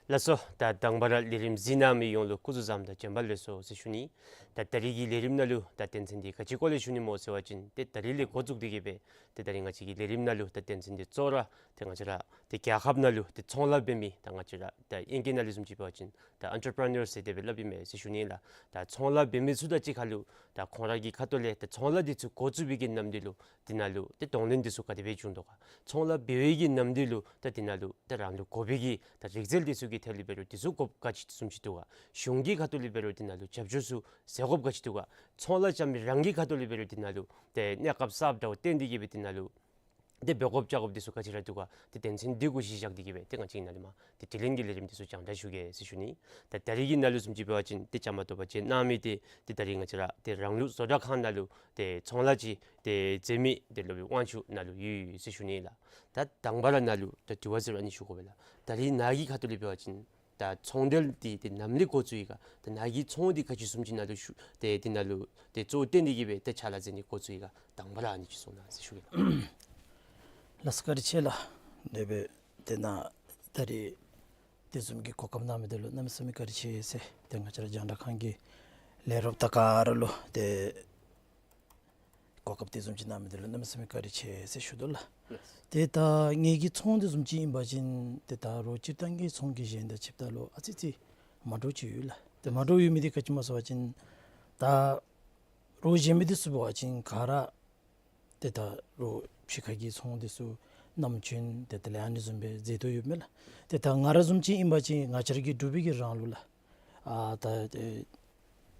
ལགས་སོ། ད་དང་པ་ར་ལས་རིམ་གཟིགས་གནང་མི་ཡོངས་ལུ་སྐུ་གཟུགས་བཟང་དང་བྱོན་པ་ལེགས་སོ་ཟེར་ཞུ་ནི། ད་ད་རིས་ཀྱི་ལས་རིམ་ནང་ལུ་ད་དོན་ཚན་འདི་ག་ཅི་སྐོར་ལས་ཞུ་ནི་སྨོ་ཟེར་བ་ཅིན་ཏེ་ད་རིས་ལས་འགོ་བཙུགས་ཏེ་གི་སྦེ་ཏེ་ད་རིས་ང་བཅས་ཀྱི་ལས་རིམ་ནང་ལུ་ད་དོན་ཚན་འདི་གཙོ་བོ་ར་ཏེ་ང་བཅས་ར་ཏེ་རྒྱལ་ཁབ་ནང་ལུ་ཏེ་ཚོང་ལཱ་འབད་མི་ད་ང་བཅས་ར་ད་ཨིང་སྐད་ནང་ལུ་བཟུམ་ཅིག་འབད་བ་ཅིན་ད་ཨེན་ཊར་པི་རི་ནར་ཟེར་དེ་སྦེ་སླབ་ཨིན་མས་ཟེར་ཞུ་ནི་ལགས། ད་ཚོང་ལཱ་འབད་མི་ཚུ་དང་གཅིག་ཁར་ལུ་ད་ཁོང་ར་གི་ཁ་ཐུག་ལས་ད་ཚོང་ལཱ་འདི་ཚུ་འགོ་བཙུགས་པའི་གི་ནམ་དུས་ལུ་དེ་ནང་ལུ་ཏེ་གདོང་ལེན་འདི་ཚུ་ག་དེ་སྦེ་བྱུང་དོ་ག། ཚོང་ལཱ་འབད་བའི་གི་ནམ་དུས་ལུ་ད་དེ་ནང་ལུ་ད་རང་ལུ་དགོ་པའི་གི་ད་རིག་རྩལ་འདི་ཚུ་གི་ཐད་ལུ་འབད་རུང་འདི་ཚུ་དགོཔ་ག་ཅི་བཟུམ་ཅིག་འདུག་ག། གཞུང་གི་ཁ་ཐུག་ལས་འབད་རུང་དེ་ནང་ལུ་རྒྱབ་སྐྱོར་ཚུ་ཟེར་དགོཔ་ག་ཅི་འདུག་ག། ཚོང་ལཱ་རྐྱབ་མི་རང་གི་ཁ་ཐུག་ལས་འབད་རུང་དེ་ནང་ལུ་ཏེ་གནས་སྐབས་གསརཔ་འདྲཝ་བརྟེན་ཏེ་གི་སྦེ་དེ་ནང་ལུ་ཏེ་འབད་དགོཔ་བྱ་དགོཔ་འདི་ཚུ་ག་ཅི་ར་འདུག་ག། ཏེ་དོན་ཚན་འདི་གུ་གཞི་བཞག་སྟེ་གི་སྦེ་ཏེ་ང་བཅས་ནཱ་ལས་མར་ཏེ་དྲི་ལན་གྱི་ལས་རིམ་འདི་ཚུ་རྒྱང་བསྒྲགས་ཞུ་གེ་ཟེར་ཞུ་ནི། ད་ད་རིས་ཀྱི་ནང་ལུ་བཟུམ་ཅིག་འབད་བ་ཅིན་ཏེ་བཅའ་མར་གཏོགས་པ་ཅིག་གནང་མི་འདི་ཏེ་ད་རིས་ང་བཅས་ར་ཏེ་རང་ལུགས་བཟོ་གྲྭ་ཁང་ནང་ལུ་ཏེ་ཚོང་ལཱ་ཅིག་ཏེ་མཛད་མི་ཏེ་སློབ་དཔོན་དབང་ཕྱུག་ནཱ་ལུ་ཡོད་ཟེར་ཞུ་ནི་ལགས། ད་དང་པ་ར་ནཱ་ལུ་ད་དྲི་བ་ཟེར་རུང་ཨ་ནི་ཞུ་དགོ་པས་ལགས། ད་རིས་ནཱ་གི་ཁ་ཐུག་ལས་འབད་བ་ཅིན་ད་ཚོང་འབྲེལ་འདི་ཏེ་ནམ་ལས་འགོ་བཙུགས་ཡི་ག། ད་ནཱ་གི་ཚོང་འདི་ག་ཅི་བཟུམ་ཅིག་ནང་ལུ་ཞུགས་ཏེ་དེ་ནང་ལུ་ཏེ་གཙོ་བོ་བཏོན་ཏེ་གི་སྦེ་ཏེ་ཕྱག་ལཱ་མཛད་ནི་འགོ་བཙུགས་ཡི་ག། དང་པ་ར་ཨ་ནི་ཅིག་གསུང་གནང་ཟེར་ཞུ་གེ་ལགས། ལགས་སོ། བཀའ་དྲིན་ཆེ་ལགས། དེ་སྦེ་ཏེ་ནཱ་ད་རིས་དེ་བཟུམ་གྱི་གོ་སྐབས་གནང་མི་འདི་ལུ་གནམ་མེད་ས་མེད་བཀའ་དྲིན་ཆེ་ཟེར་ཏེ་ང་བཅས་ར་རྒྱང་བསྒྲགས་ཁང་གི་ལས་རོགསཔ་དང་ག་ར་ལུ་ཏེ་གོ་སྐབས་དེ་བཟུམ་ཅིག་གནང་མི་འདི་ལུ་གནམ་མེད་ས་མེད་བཀའ་དྲིན་ཆེ་ཟེར་ཞུ་དོ་ལགས། ལགས། ཏེ་ད་ངེ་གི་ཚོང་འདི་བཟུམ་ཅིག་ཨིན་པ་ཅིན་ཏེ་ད་རོགས་སྤྱིར་བཏང་གི་ཚོང་གི་གཞན་དང་ཕྱདཔ་ད་ལུ་ཨ་ཙི་ཙི་མ་འདྲཝ་ཅིག་ཡོད་ལགས། ཏེ་མ་འདྲཝ་ཡོད་མི་འདི་ག་ཅི་སྨོ་ཟེར་བ་ཅིན་ད་རོགས་གཞན་མི་འདི་ཚུ་འབད་བ་ཅིན་ག་ར་ཏེ་ད་རོགས་ཕྱི་ཁ་གི་ཚོང་འདི་ཚུ་ནམ་རྒྱུན་ཏེ་དེ་ལས་ཨ་ནི་བཟུམ་སྦེ་མཛད་དོ་ཡོདཔ་མས་ལགས། ཏེ་ད་ང་ར་བཟུམ་ཅིག་ཨིན་པ་ཅིན་ང་བཅས་ར་གི་འབྲུག་པའི་གི་རང་ལུགས་ལགས། ཨ་ད་ཏེ་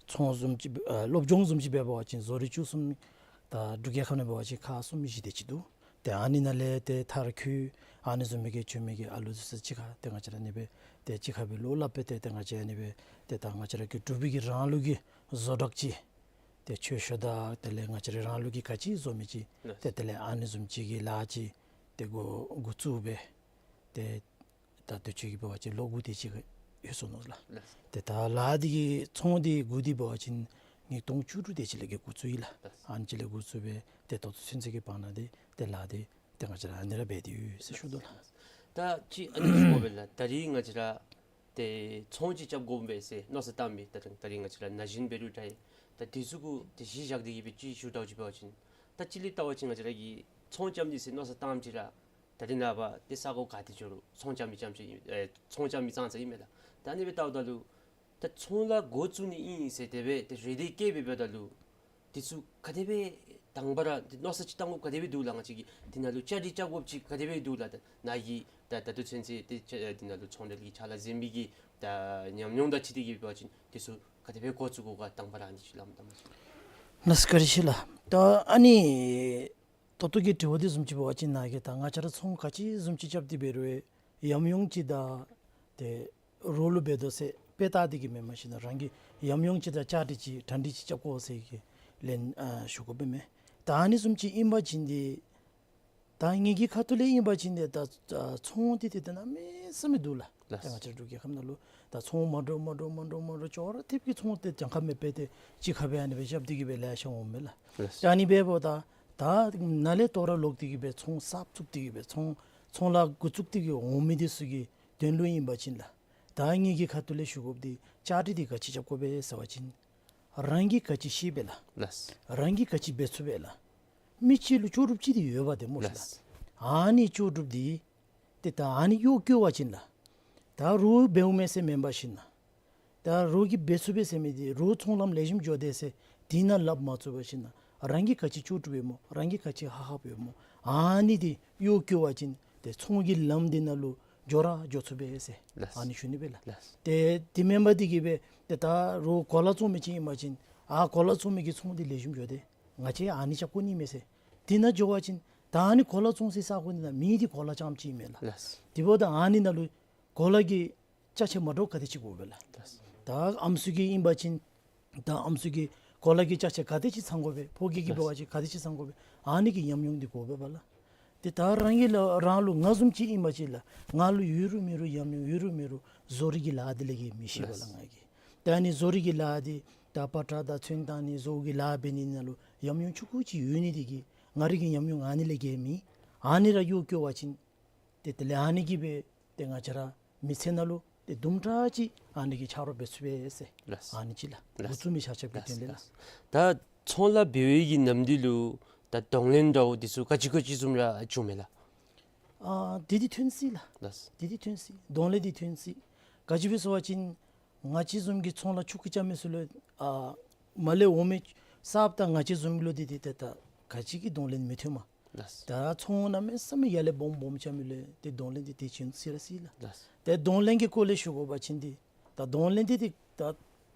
ཚོང་བཟུམ་ཅིག་ཨ་སློབ་སྦྱོང་བཟུམ་ཅིག་འབད་བ་ཅིན་བཟོ་རིག་བཅུ་གསུམ་ད་འབྲུག་རྒྱལ་ཁབ་ནང་འབད་བ་ཅིན་ཁག་གསུམ་བཞི་དེ་ཅིག་འདུག། ཏེ་ཨ་ནི་ནང་ལས་ཏེ་མཐར་འཁྱོལ་ཨ་ནི་བཟུམ་མའི་གི་བྱོན་མི་གི་ཨ་ལུ་འདི་ཚུ་གཅིག་ཁར་ཏེ་ང་བཅས་ར་ཨ་ནི་སྦེ་ཏེ་གཅིག་ཁར་སྦེ་བློ་སླབ་སྦེ་ཏེ་ཏེ་ང་བཅས་ཨ་ནི་སྦེ་ཏེ་ད་ང་བཅས་ར་གི་འབྲུག་པའི་གི་རང་ལུགས་ཀྱི་བཟོ་གྲྭ་ཅིག་ཏེ་ཆོས་ཤོ་དང་དེ་ལས་ང་བཅས་ར་རང་ལུགས་ཀྱི་ག་ཅི་བཟོ་མི་ཅིག་ལགས། ཏེ་དེ་ལས་ཨ་ནི་བཟུམ་ཅིག་གི་ལཱ་ཅིག་ཏེ་འགོ་འགོ་བཙུགས་སྦེ་ཏེ་ད་དུས་ཅི་གི་འབད་བ་ཅིན་ལོ་དགུ་དེ་ཅིག་ཡོད་སོ་ནུག་ལགས། ལགས། ཏེ་ད་ལཱ་འདི་གི་ཚོང་འདི་འགོ་འདི་འབད་བ་ཅིན་ཉིས་སྟོང་བཅུ་དྲུག་དེ་ཅིག་ལས་ཀྱི་འགོ་བཙུགས་ཡི་ལགས། ལགས། ཨ་ནི་ཅིག་ལས་འགོ་བཙུགས་སྦེ་ཏེ་ད་ལྟོ་ཚུན་ཚོད་ཀྱི་བར་ན་འདི་ཏེ་ལཱ་འདི་ཏེ་ང་བཅས་ར་ཨ་ནི་ར་འབད་དེ་ཡོད་ཟེར་ཞུ་དོ་ལགས། ད་ཅི་ཨ་ནི་ཞུ་དགོ་པས་ལགས། ད་རིས་ང་བཅས་ར་ཏེ་ཚོང་ཅིག་རྐྱབ་དགོ་པས་ཟེར་མནོ་བསམ་བཏང་མི་ད་ད་རིས་ང་བཅས་ར་ན་གཞོན་འབད་རུང་འདྲ་ད་དེ་ཚུ་གུ་ཏེ་གཞི་བཞག་སྟེ་གི་སྦེ་ཅིག་ཞུ་དོ་ཅིག་འབད་བ་ཅིན་ད་ཅི་ལས་བལྟ་བ་ཅིན་ང་བཅས་ར་གིས་ཚོང་རྐྱབ་ནི་ཟེར་མནོ་བསམ་བཏངམ་ཅིག་ར་ད་རིས་ནངས་པ་ཏེ་ས་གོ་ག་ཏེ་འགྱོ་རུང་ཚོང་རྐྱབ་མི་རྐྱངམ་ཅིག་ཨིན་ཨེ་ཚོང་རྐྱབ་མི་ཙང་ཙ་ཨིན་མས་ལགས། ད་ཨ་ནི་སྦེ་བལྟཝ་ད་ལུ་ད་ཚོང་ལཱ་འགོ་བཙུགས་ནི་ཨིན་ཟེར་དེ་སྦེ་ཏེ་རེ་འདོད་བསྐྱེད་སྦེ་འབདཝ་ད་ལུ་དེ་ཚུ་ག་དེ་སྦེ་དང་པ་ར་ཏེ་མནོ་བསམ་ཅིག་བཏང་དགོཔ་ག་དེ་སྦེ་འདུག་ལགས། ང་བཅས་ཀྱིས་དེ་ནང་ལུ་བཅའ་སྒྲིག་རྐྱབ་དགོཔ་ཅིག་ག་དེ་སྦེ་འདུག་ལགས། ད་ནཱ་གིས་ད་ད་ལྟོ་ཚུན་ཚོད་ཏེ་ཅ་དེ་ནང་ལུ་ཚོང་འབྲེལ་གྱི་ཕྱག་ལཱ་མཛད་མི་གི་ད་ཉམས་མྱོང་དང་འཁྲིལ་ཏེ་གི་འབད་བ་ཅིན་དེ་ཚུ་ག་དེ་སྦེ་འགོ་བཙུགས་དགོ་ག་དང་པ་ར་ཨ་ནི་ཅིག་ལགས་དམ་པ་ཅིག། ལགས་སོ་བཀའ་དྲིན་ཆེ་ལགས། ད་ཨ་ནི་ད་ལྟོ་གི་དྲི་བ་འདི་བཟུམ་ཅིག་འབད་བ་ཅིན་ནཱ་གིས་ད་ང་བཅས་ར་ཚོང་ག་ཅི་བཟུམ་ཅིག་རྐྱབ་སྟེ་འབད་རུང་ཡང་ཡམ་ཡོམ་ཅིག་དང་ཏེ་རོགས་ལུ་འབད་དོ་ཟེར་དཔེ་བལྟ་སྟེ་གི་མེན་མ་གཞི་ན་རང་གིས་ཡམ་ཡོམ་ཅིག་དང་བཅའ་སྒྲིག་ཅིག་གྲ་སྒྲིག་ཅིག་རྐྱབ་དགོ་ཟེར་གི་ལན་ཨ་ཞུ་དགོ་པས་མས། ད་ཨ་ནི་བཟུམ་ཅིག་ཨིན་པ་ཅིན་ཏེ་ད་ངེ་གི་ཁ་ཐུག་ལས་ཨིན་པ་ཅིན་ཏེ་ད་ཨ་ཚོང་འདི་ཏེ་ཏེ་གནམ་མེད་ས་མེད་འདུག་ལགས། ལགས། ད་ང་བཅས་འབྲུག་རྒྱལ་ཁབ་ནང་ལུ་ད་ཚོང་མ་འདྲཝ་མ་འདྲཝ་མ་འདྲཝ་མ་འདྲཝ་ཅོག་ར་འཐདཔ་གི་ཚོང་ཏེ་གྱངས་ཁ་མེད་པར་ཏེ་གཅིག་ཁར་སྦེ་ཨ་ནི་སྦེ་རྐྱབ་སྟེ་གི་སྦེ་ལེ་ཤ་འོངམ་མས་ལགས། ལགས། ད་ཨ་ནི་འབདཝ་ད་ད་ནཱ་ལས་ཐོ་རངས་ལོག་སྟེ་གི་སྦེ་ཚོང་གསརཔ་བཙུགས་ཏེ་གི་སྦེ་ཚོང་ཚོང་ལཱ་འགོ་བཙུགས་ཏེ་གི་འོང་མི་འདི་ཚུ་གི་དོན་ལུ་ཨིན་པ་ཅིན་ལགས། ད་ངེ་གི་ཁ་ཐུག་ལས་ཞུ་དགོཔ་འདི་བཅའ་སྒྲིག་འདི་ག་ཅི་རྐྱབ་དགོ་པས་ཟེར་བ་ཅིན་རང་གིས་ག་ཅི་ཤེས་པས་ལགས། ལགས། རང་གིས་ག་ཅི་འབད་ཚུགས་པས་ལགས། མི་གཅིག་ལུ་ལྕོགས་གྲུབ་ཅིག་འདི་ཡོདཔ་འདི་སྨོ་ལགས། ལགས། ཨ་ནི་ལྕོགས་གྲུབ་འདི་ཏེ་ད་ཨ་ནི་གཡོག་བཀོལ་བ་ཅིན་ལགས། ད་རོགས་འབདཝ་མས་ཟེར་མེན་པར་ཞིན་ན་ད་རོགས་ཀྱིས་འབད་ཚུགས་པས་ཟེར་མི་འདི་རོགས་ཚོང་ལམ་ལེགས་ཤོམ་འགྱོ་དེས་ཟེར་དེ་ནང་ལགཔ་མ་བཙུགས་པར་ཞིན་ན་རང་གིས་ག་ཅི་ལྕོགས་གྲུབ་ཡོད་སྨོ་རང་གིས་ག་ཅི་ཧ་ཧབ་ཡོད་སྨོ་ཨ་ནི་འདི་གཡོག་བཀོལ་བ་ཅིན་ཏེ་ཚོང་གི་ལམ་འདི་ནང་ལུ་འགྱོ་ར་འགྱོ་ཚུགས་པས་ཟེར། ལགས། ཨ་ནི་ཞུ་ནི་སྦེ་ལགས། ལགས། ཏེ་དེ་མེན་པར་འདི་གིས་སྦེ་ཏེ་ད་རོགས་གོ་ལ་བཙོང་མི་ཅིག་ཨིན་པ་ཅིན་ཨ་གོ་ལ་བཙོང་མི་གི་ཚོང་འདི་ལེགས་ཤོམ་འགྱོ་དེས། ང་བཅས་ཨ་ནི་རྐྱབ་དགོ་ནི་མས་ཟེར། དེ་ནང་འགྱོ་བ་ཅིན་ད་ཨ་ནི་གོ་ལ་བཙོང་སའི་ས་གོ་འདི་ནང་མི་འདི་གོ་ལ་རྐྱངམ་ཅིག་ཨིན་མས་ལགས། ལགས། དེ་འབདཝ་ད་ཨ་ནི་ནང་ལུ་གོ་ལ་གི་ཅ་ཆས་མ་འདྲཝ་ག་དེ་ཅིག་དགོ་པས་ལགས། ལགས། ད་ཨམ་སྲུ་གི་ཨིན་པ་ཅིན་ད་ཨམ་སྲུ་གི་གོ་ལ་གི་ཅ་ཆས་ག་དེ་ཅིག་ཚང་དགོ་པས། ཕོ་སྐྱེས་ཀྱི་འབད་བ་ཅིན་ག་དེ་ཅིག་ཚང་དགོ་པས། ཨ་ནི་གི་ཉམས་མྱོང་འདི་དགོ་པས་པ་ལགས། ཏེ་ད་རང་གི་ལགས་རང་ལུ་ང་བཟུམ་ཅིག་ཨིན་པ་ཅིན་ལགས་ང་ལུ་ཡོད་རུང་མེད་རུང་ཉམས་མྱོང་ཡོད་རུང་མེད་རུང་བཟོ་རིག་གི་ལཱ་འདི་ལས་ཀྱི་མི་ཤེས་པས་ལགས། ལགས། ང་གིས་ད་ཨ་ནི་བཟོ་རིག་གི་ལཱ་འདི་ད་པ་ཏྲ་དང་ཚོན་བཏང་ནི་བཟོ་གི་ལཱ་འབད་ནི་ནང་ལུ་ཉམས་མྱོང་ཆུང་ཀུ་ཅིག་ཡོད་ནི་འདི་གིས་ང་རའི་གི་ཉམས་མྱོང་ཨ་ནི་ལས་ཀྱི་མེད། ཨ་ནི་ར་གཡོག་བཀོལ་བ་ཅིན་ཏེ་དེ་ལས་ཨ་ནི་གིས་སྦེ་ཏེ་ང་བཅས་ར་མི་ཚེ་ནང་ལུ་ ཏེ་དུམ་གྲ་ཅིག་ཨ་ནི་གི་ཆ་རོགས་འབད་ཚུགས་པས་ཟེར། ལགས། ཨ་ནི་ཅིག་ལགས། ལགས། འགོ་བཙུགས་མི་ཆ་ཁྱབ་ཀྱི་ལགས། དོན་ལས་ལགས། ལགས། ད་ཚོང་ལཱ་འབད་བའི་གི་ནམ་དུས་ལུ་ད་གདོང་ལེན་འདྲཝ་འདི་ཚུ་ག་ཅི་ག་ཅི་བཟུམ་ར་བྱུངམ་མས་ལགས། ཨ་འདི་འདི་ཐོན་སྲིད་ལགས། ལགས། འདི་འདི་ཐོན་སྲིད། གདོང་ལེན་འདི་ཐོན་སྲིད། ག་ཅི་སྦེ་ཟེར་བ་ཅིན་ང་བཅས་བཟུམ་གྱི་ཚོང་ལཱ་ཆུང་ཀུ་རྐྱབ་མི་ཚུ་ལུ་ཨ་མར་ལས་འོང་མི་གསརཔ་དང་ང་བཅས་བཟུམ་ལུ་འདི་འདི་ཏེ་ད་ག་ཅི་གི་གདོང་ལེན་མི་ཐོནམ། ལགས། ད་ཚོང་གནམ་མེད་ས་མེད་ཡར་ལས་སྦོམ་སྦོམ་རྐྱབ་མི་ལུ་ཏེ་གདོང་ལེན་འདི་ཏེ་བྱིན་སྲིད་ར་སྲིད་ལགས། ལགས། ཏེ་གདོང་ལེན་གྱི་སྐོར་ལས་ཞུ་དགོ་པ་ཅིན་འདི་ད་གདོང་ལེན་འདི་ཏེ་ད་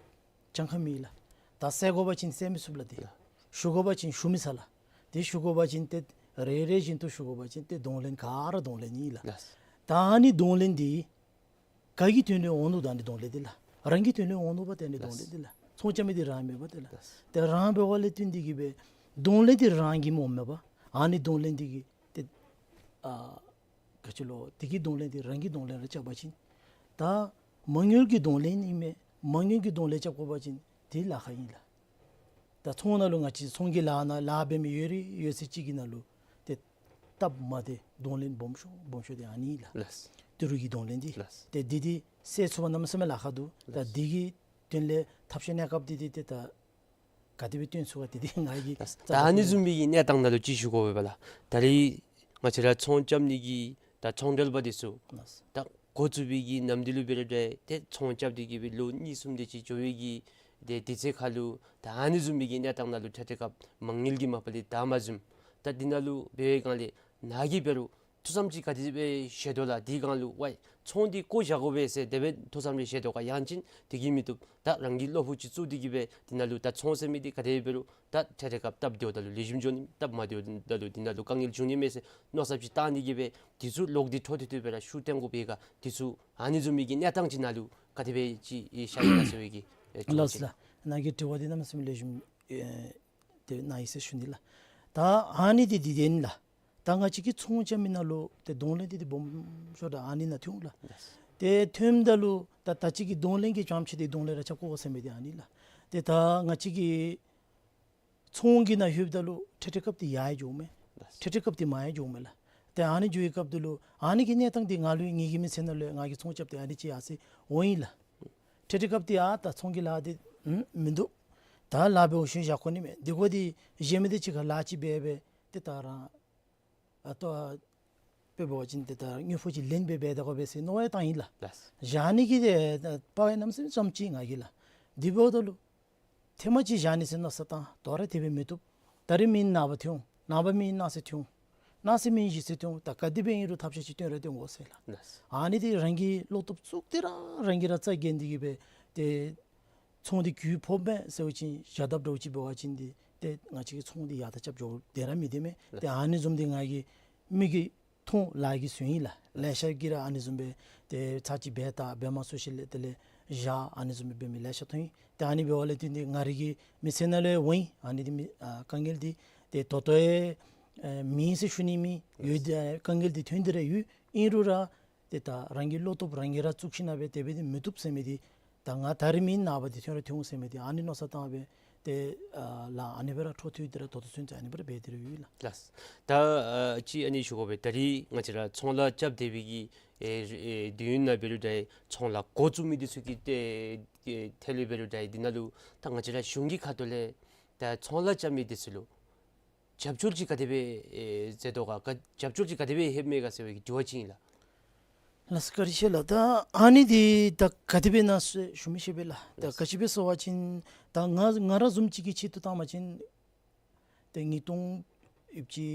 གྱངས་ཁ་མེད་ལགས། ད་བསད་དགོ་པ་ཅིན་བསད་མི་ཚུགས་ལགས། ཏེ་ལགས། ཞུ་དགོ་པ་ཅིན་ཞུ་མི་ཚར་ལགས། ཏེ་ཞུ་དགོ་པ་ཅིན་ཏེ་རེ་རེ་བཞིན་དུ་ཞུ་དགོ་པ་ཅིན་ཏེ་གདོང་ལེན་ག་ར་གདོང་ལེན་ཨིན་ལགས། ལགས། ད་ཨ་ནི་གདོང་ལེན་འདི་ག་གི་དོན་ལུ་འོང་ནུག། ད་ཨ་ནི་གདོང་ལེན་འདི་ལགས། རང་གི་དོན་ལུ་འོང་ནུག་པ། ཏེ་ཨ་ནི་གདོང་ལེན་འདི་ལགས། ཚོང་རྐྱབ་མི་འདི་རང་མེན་པ་ཏེ་ལགས། ལགས། ཏེ་རང་འབདཝ་ལས་བརྟེན་ཏེ་གིས་སྦེ་གདོང་ལེན་འདི་རང་གིས་སྨོ་མེན་པ། ཨ་ནི་གདོང་ལེན་འདི་གིས་ཏེ་ཨ་ག་ཅི་ལོ་འདི་གི་གདོང་ལེན་འདི་རང་གི་གདོང་ལེན་ར་རྐྱབ་པ་ཅིན་ད་མ་དངུལ་གྱི་གདོང་ལེན་ཨིན་མས། མ་དངུལ་གྱི་གདོང་ལེན་རྐྱབ་དགོ་པ་ཅིན་འདི་ལཱ་ཁག་ཨིན་ལགས། ད་ཚོང་ནང་ལུ་ང་བཅས་ཚོང་གི་ལཱ་ནང་ལཱ་འབད་མི་ཡོད་རིགས་ཡོད་ཚད་ཅིག་གི་ནང་ལུ་ཏེ་སྟབས་མ་བདེ་གདོང་ལེན་སྦོམ་ཤོས་སྦོམ་ཤོས་འདི་ཨ་ནི་ལགས། ལགས། ཏི་རུ་གི་གདོང་ལེན་འདི། ལགས། ཏེ་འདི་འདི་སེལ་ཚུགས་པ་གནམ་མེད་ས་མེད་ལཱ་ཁག་འདུག། ད་ལགས། འདི་གི་དོན་ལས་ཐབས་ཤེས་གནས་སྐབས་འདི་འདི་ཏེ་ད་ག་དེ་སྦེ་སྟོན་ཚུགས་ག་འདི་འདི་ང་གིས། ལགས། ད་ཨ་ནི་བཟུམ་མའི་གི་གནས་སྟངས་ནང་ལུ་ཅིག་ཞུ་དགོ་པས་ལགས། ད་རེས་ང་བཅས་ར་ཚོང་རྐྱབ་ནི་གི་ད་ཚོང་འབྲེལ་པ་འདི་ཚུ། ལགས། ད་འགོ་བཙུགས་པའི་གི་ནམ་དུས་ལུ་འབད་རུང་འདྲ་ཏེ་ཚོང་རྐྱབ་སྟེ་གིས་སྦེ་ལོ་གཉིས་གསུམ་དེ་ཅིག་འགྱོ་བའི་གི་ཏེ་དུས་ཚོད་ཁར་ལུ་ད་ཨ་ནི་བཟུམ་མའི་གི་གནས་སྟངས་ནང་ལུ་འཕྲལ་འཕྲལ་སྐབས་མ་དངུལ་གྱི་མ་པ་ལས་ད་མ་བཟུམ། ད་འདི་ནང་ལུ་འབད་བའི་སྒང་ལས་ནཱ་གིས་འབད་རུང་ཐུགས་བསམ་ཅིག་ག་དེ་སྦེ་བཞེས་དོ་ལགས། འདི་སྒང་ལུ་ཝའི་ཚོང་འདི་བཀོ་བཞག་དགོ་པས་ཟེར་དེ་སྦེ་ཐུགས་བསམ་རེ་བཞེས་དོ་ག། ཡང་ཅིན་དེ་གིས་མི་བཏུབ་ད་རང་གི་བློ་ཕུགས་ཅིག་བཙུགས་ཏེ་གིས་སྦེ་འདི་ནང་ལུ་ད་ཚོང་ཟེར་མི་འདི་ག་དེ་འབད་རུང་ད་འཕྲལ་འཕྲལ་སྐབས་སྟབས་བདེཝ་ད་ལུ་ལེགས་ཤོམ་འགྱོ་ནི་སྟབས་མ་བདེཝ་ད་ལུ་འདི་ནང་ལུ་དཀའ་ངལ་འབྱུང་ནི་མས་ཟེར་མནོ་བསམ་ཅིག་བཏང་ནི་གིས་སྦེ་འདི་ཚུ་ལོག་སྟེ་འཕྲོ་མཐུད་དེ་སྦེ་ར་ཤུགས་བཏོན་དགོ་པས་ག། འདི་ཚུ་ཨ་ནི་བཟུམ་མའི་གི་གནས་སྟངས་ཅིག་ནང་ལུ་ག་དེ་སྦེ་ཅིག་ཨེ་ཤར་ཡི་ག་ཟེར་བའི་གི་ཨེ་དྲི་བ་ལགས་ཅིག་ལགས། ནཱ་གི་དྲི་བ་འདི་གནམ་མེད་ས་མེད་ལེགས་ཤོམ་ཨེ་དེ་གནང་ཡི་ཟེར་ཞུ་ནི་ལགས། ད་ཨ་ནི་འདི་འདི་དེ་ཨིན་ལགས། ད་ང་བཅས་ཀྱི་ཚོང་རྐྱབ་མི་ནང་ལུ་ཏེ་གདོང་ལེན་འདི་འདི་སྦོམ་ཤོས་ར་ཨ་ནི་ནང་ཐོན་འོང་ལགས། ལགས། ཏེ་ཐོནམ་ད་ལུ་ད་ད་ཅི་གི་གདོང་ལེན་གྱི་རྐྱངམ་ཅིག་འདི་གདོང་ལེན་ར་རྐྱབ་དགོ་ཟེར་མི་འདི་ཨ་ནི་ལགས། ཏེ་ད་ང་བཅས་ཀྱི་ཚོང་གི་ནང་ལྷོདཔ་ད་ལུ་འཕྲལ་འཕྲལ་སྐབས་འདི་ཡར་ཡང་འགྱོཝ་མས། ལགས། འཕྲལ་འཕྲལ་སྐབས་འདི་མར་ཡང་འགྱོཝ་མས་ལགས། ཏེ་ཨ་ནི་འགྱོ་བའི་སྐབས་འདི་ལུ་ཨ་ནི་གི་གནས་སྟངས་འདི་ང་ལུ་ངེ་གི་མི་ཚེ་ནང་ལུ་ང་གིས་ཚོང་རྐྱབ་སྟེ་ཨ་ནི་ཅིག་ཡར་སོང་འོང་ཡི་ལགས། འཕྲལ་འཕྲལ་སྐབས་འདི་ཨ་ད་ཚོང་གི་ལཱ་འདི་ཨུམ་མིན་འདུག། ད་ལཱ་འབད་འོང་ཞིནམ་བཞག་དགོ་ནི་མས། འདི་གོ་འདི་གཞན་མི་འདི་ཅིག་ཁར་ལཱ་ཅིག་འབད་འབད་ཏེ་ད་རང་ཨ་ལྟོ་དཔེ་འབད་བ་ཅིན་ཏེ་ད་དངུལ་ཕོགས་ཅིག་ལེན་སྦེ་འབད་ད་དགོ་པས་ཟེར་མནོ་བ་བཏང་ཡི་ལགས། ལགས། བཞག་ནི་གི་ཏེ་ད་དཔའ་བའི་གནམ་མེད་ས་མེད་ཙམ་ཅིག་ང་གིས་ལགས། དེ་འབདཝ་ད་ལུ་ཐེངས་མ་ཅིག་བཞག་ནི་ཟེར་མནོ་བསམ་བཏང་། དོ་རུང་དེ་སྦེ་མི་བཏུབ། ད་རིས་མེན་ན་ནངས་པ་ཐོན་འོང་། ནངས་པ་མེན་གནངས་ཚེ་ཐོན་འོང་། གནངས་ཚེ་མེན་གཞེས་ཚེ་ཐོན་འོང་། ད་ག་དེ་སྦེ་ཨིན་རུང་ཐབས་ཤེས་ཅིག་བཏོན་ར་བཏོན་དགོ་ཟེར་ལགས། ལགས། ཨ་ནི་འདི་རང་གི་བློ་སྟོབས་བཙུགས་ཏེ་ར་རང་གིས་ར་རྩ་འགེངས་ཏེ་གིས་སྦེ་ཏེ་ཚོང་འདི་གྱོང་ཕོགཔ་མས་ཟེར་བ་ཅིན་བཞག་དཔ་འདྲཝ་ཅིག་འབད་བ་ཅིན་འདི་ཏེ་ང་བཅས་ཀྱི་ཚོང་འདི་ཡར་དང་རྐྱབ་འགྱོ་སྟེ་ར་མི་སྡོད་མས། ཏེ་ཨ་ནི་བཟུམ་འདི་ང་གིས་མིག་གིས་མཐོང་ལག་གིས་བཟུང་ཡི་ལགས། ལེ་ཤ་གིས་ར་ཨ་ནི་བཟུམ་སྦེ་ཏེ་ཚར་གཅིག་འབད་ད་འབད་མ་ཚུགས་ཞིནམ་ལས་དེ་ལས་བཞག་ཨ་ནི་བཟུམ་སྦེ་འབད་མི་ལེ་ཤ་མཐོང་ཡི། ཏེ་ཨ་ནི་འབདཝ་ལས་བརྟེན་ཏེ་ང་རའི་གི་མི་ཚེ་ནང་ལུ་འོང་ཡི། ཨ་ནི་འདི་མི་ཨ་དཀའ་ངལ་འདི་ཏེ་ད་ལྟོ་ཡང་ཨེ་མེད་ཟེར་ཞུ་ནི་མེད། ཡོད་དེ་དཀའ་ངལ་འདི་ཐོན་ཏེ་ར་ཡོད། ཨིན་རུང་ར་ཏེ་ད་རང་གི་བློ་སྟོབས་རང་གིས་ར་བཙུགས་ཞིན་ན་སྦེ་དེ་སྦེ་འདི་མི་བཏུབ་ཟེར་མི་འདི་ད་ང་ད་རིས་མེན་ན་ནངས་པ་འདི་ཐོན་ར་ཐོན་འོང་ཟེར་མི་འདི་ཨ་ནི་མནོ་བསམ་བཏང་སྦེ་ཏེ་ཨ་ལཱ་ཨ་ནི་སྦེ་ར་འཕྲོ་མཐུད་དེ་ར་ད་ལྟོ་ཚུན་ཚོད་ཨ་ནི་སྦེ་ར་འབད་དེ་ར་ཡོད་ལགས། ལགས། ད་ཨ་ཅིག་ཨ་ནི་ཞུ་དགོ་པས། ད་རིས་ང་བཅས་ར་ཚོང་ལཱ་རྐྱབ་སྡོད་པའི་གི་ཨེ་ཨེ་དུས་ཡུན་ནང་འབད་རུང་འདྲ་ཚོང་ལཱ་འགོ་བཙུགས་མི་འདི་ཚུ་གི་ཏེ་ཨེ་ཐད་ལུ་འབད་རུང་འདྲ་འདི་ནང་ལུ་ད་ང་བཅས་ར་གཞུང་གི་ཁ་ཐུག་ལས་ད་ཚོང་ལཱ་རྐྱབ་མི་འདི་ཚུ་ལུ་རྒྱབ་སྐྱོར་ཅིག་ག་དེ་སྦེ་ཨེ་མཛད་དོ་ག། ག་རྒྱབ་སྐྱོར་ཅིག་ག་དེ་སྦེ་ལྷོདཔ་མས་ག་ཟེར་བའི་གི་དྲི་བ་ཅིག་ཨིན་ལགས། ལགས་སོ། བཀའ་དྲིན་ཆེ་ལགས། ད་ཨ་ནི་འདི་ད་ག་དེ་སྦེ་ཨིན་ན་ཟེར་ཞུ་མི་ཤེས་པས་ལགས། ད་ལགས་སོ། ག་ཅི་སྦེ་ཟེར་བ་ཅིན་ད་ང་ང་ར་བཟུམ་ཅིག་གི་ཆེད་དུ་བཏང་བ་ཅིན་ཏེ་ཉིས་སྟོང་ཡོད་ཅི་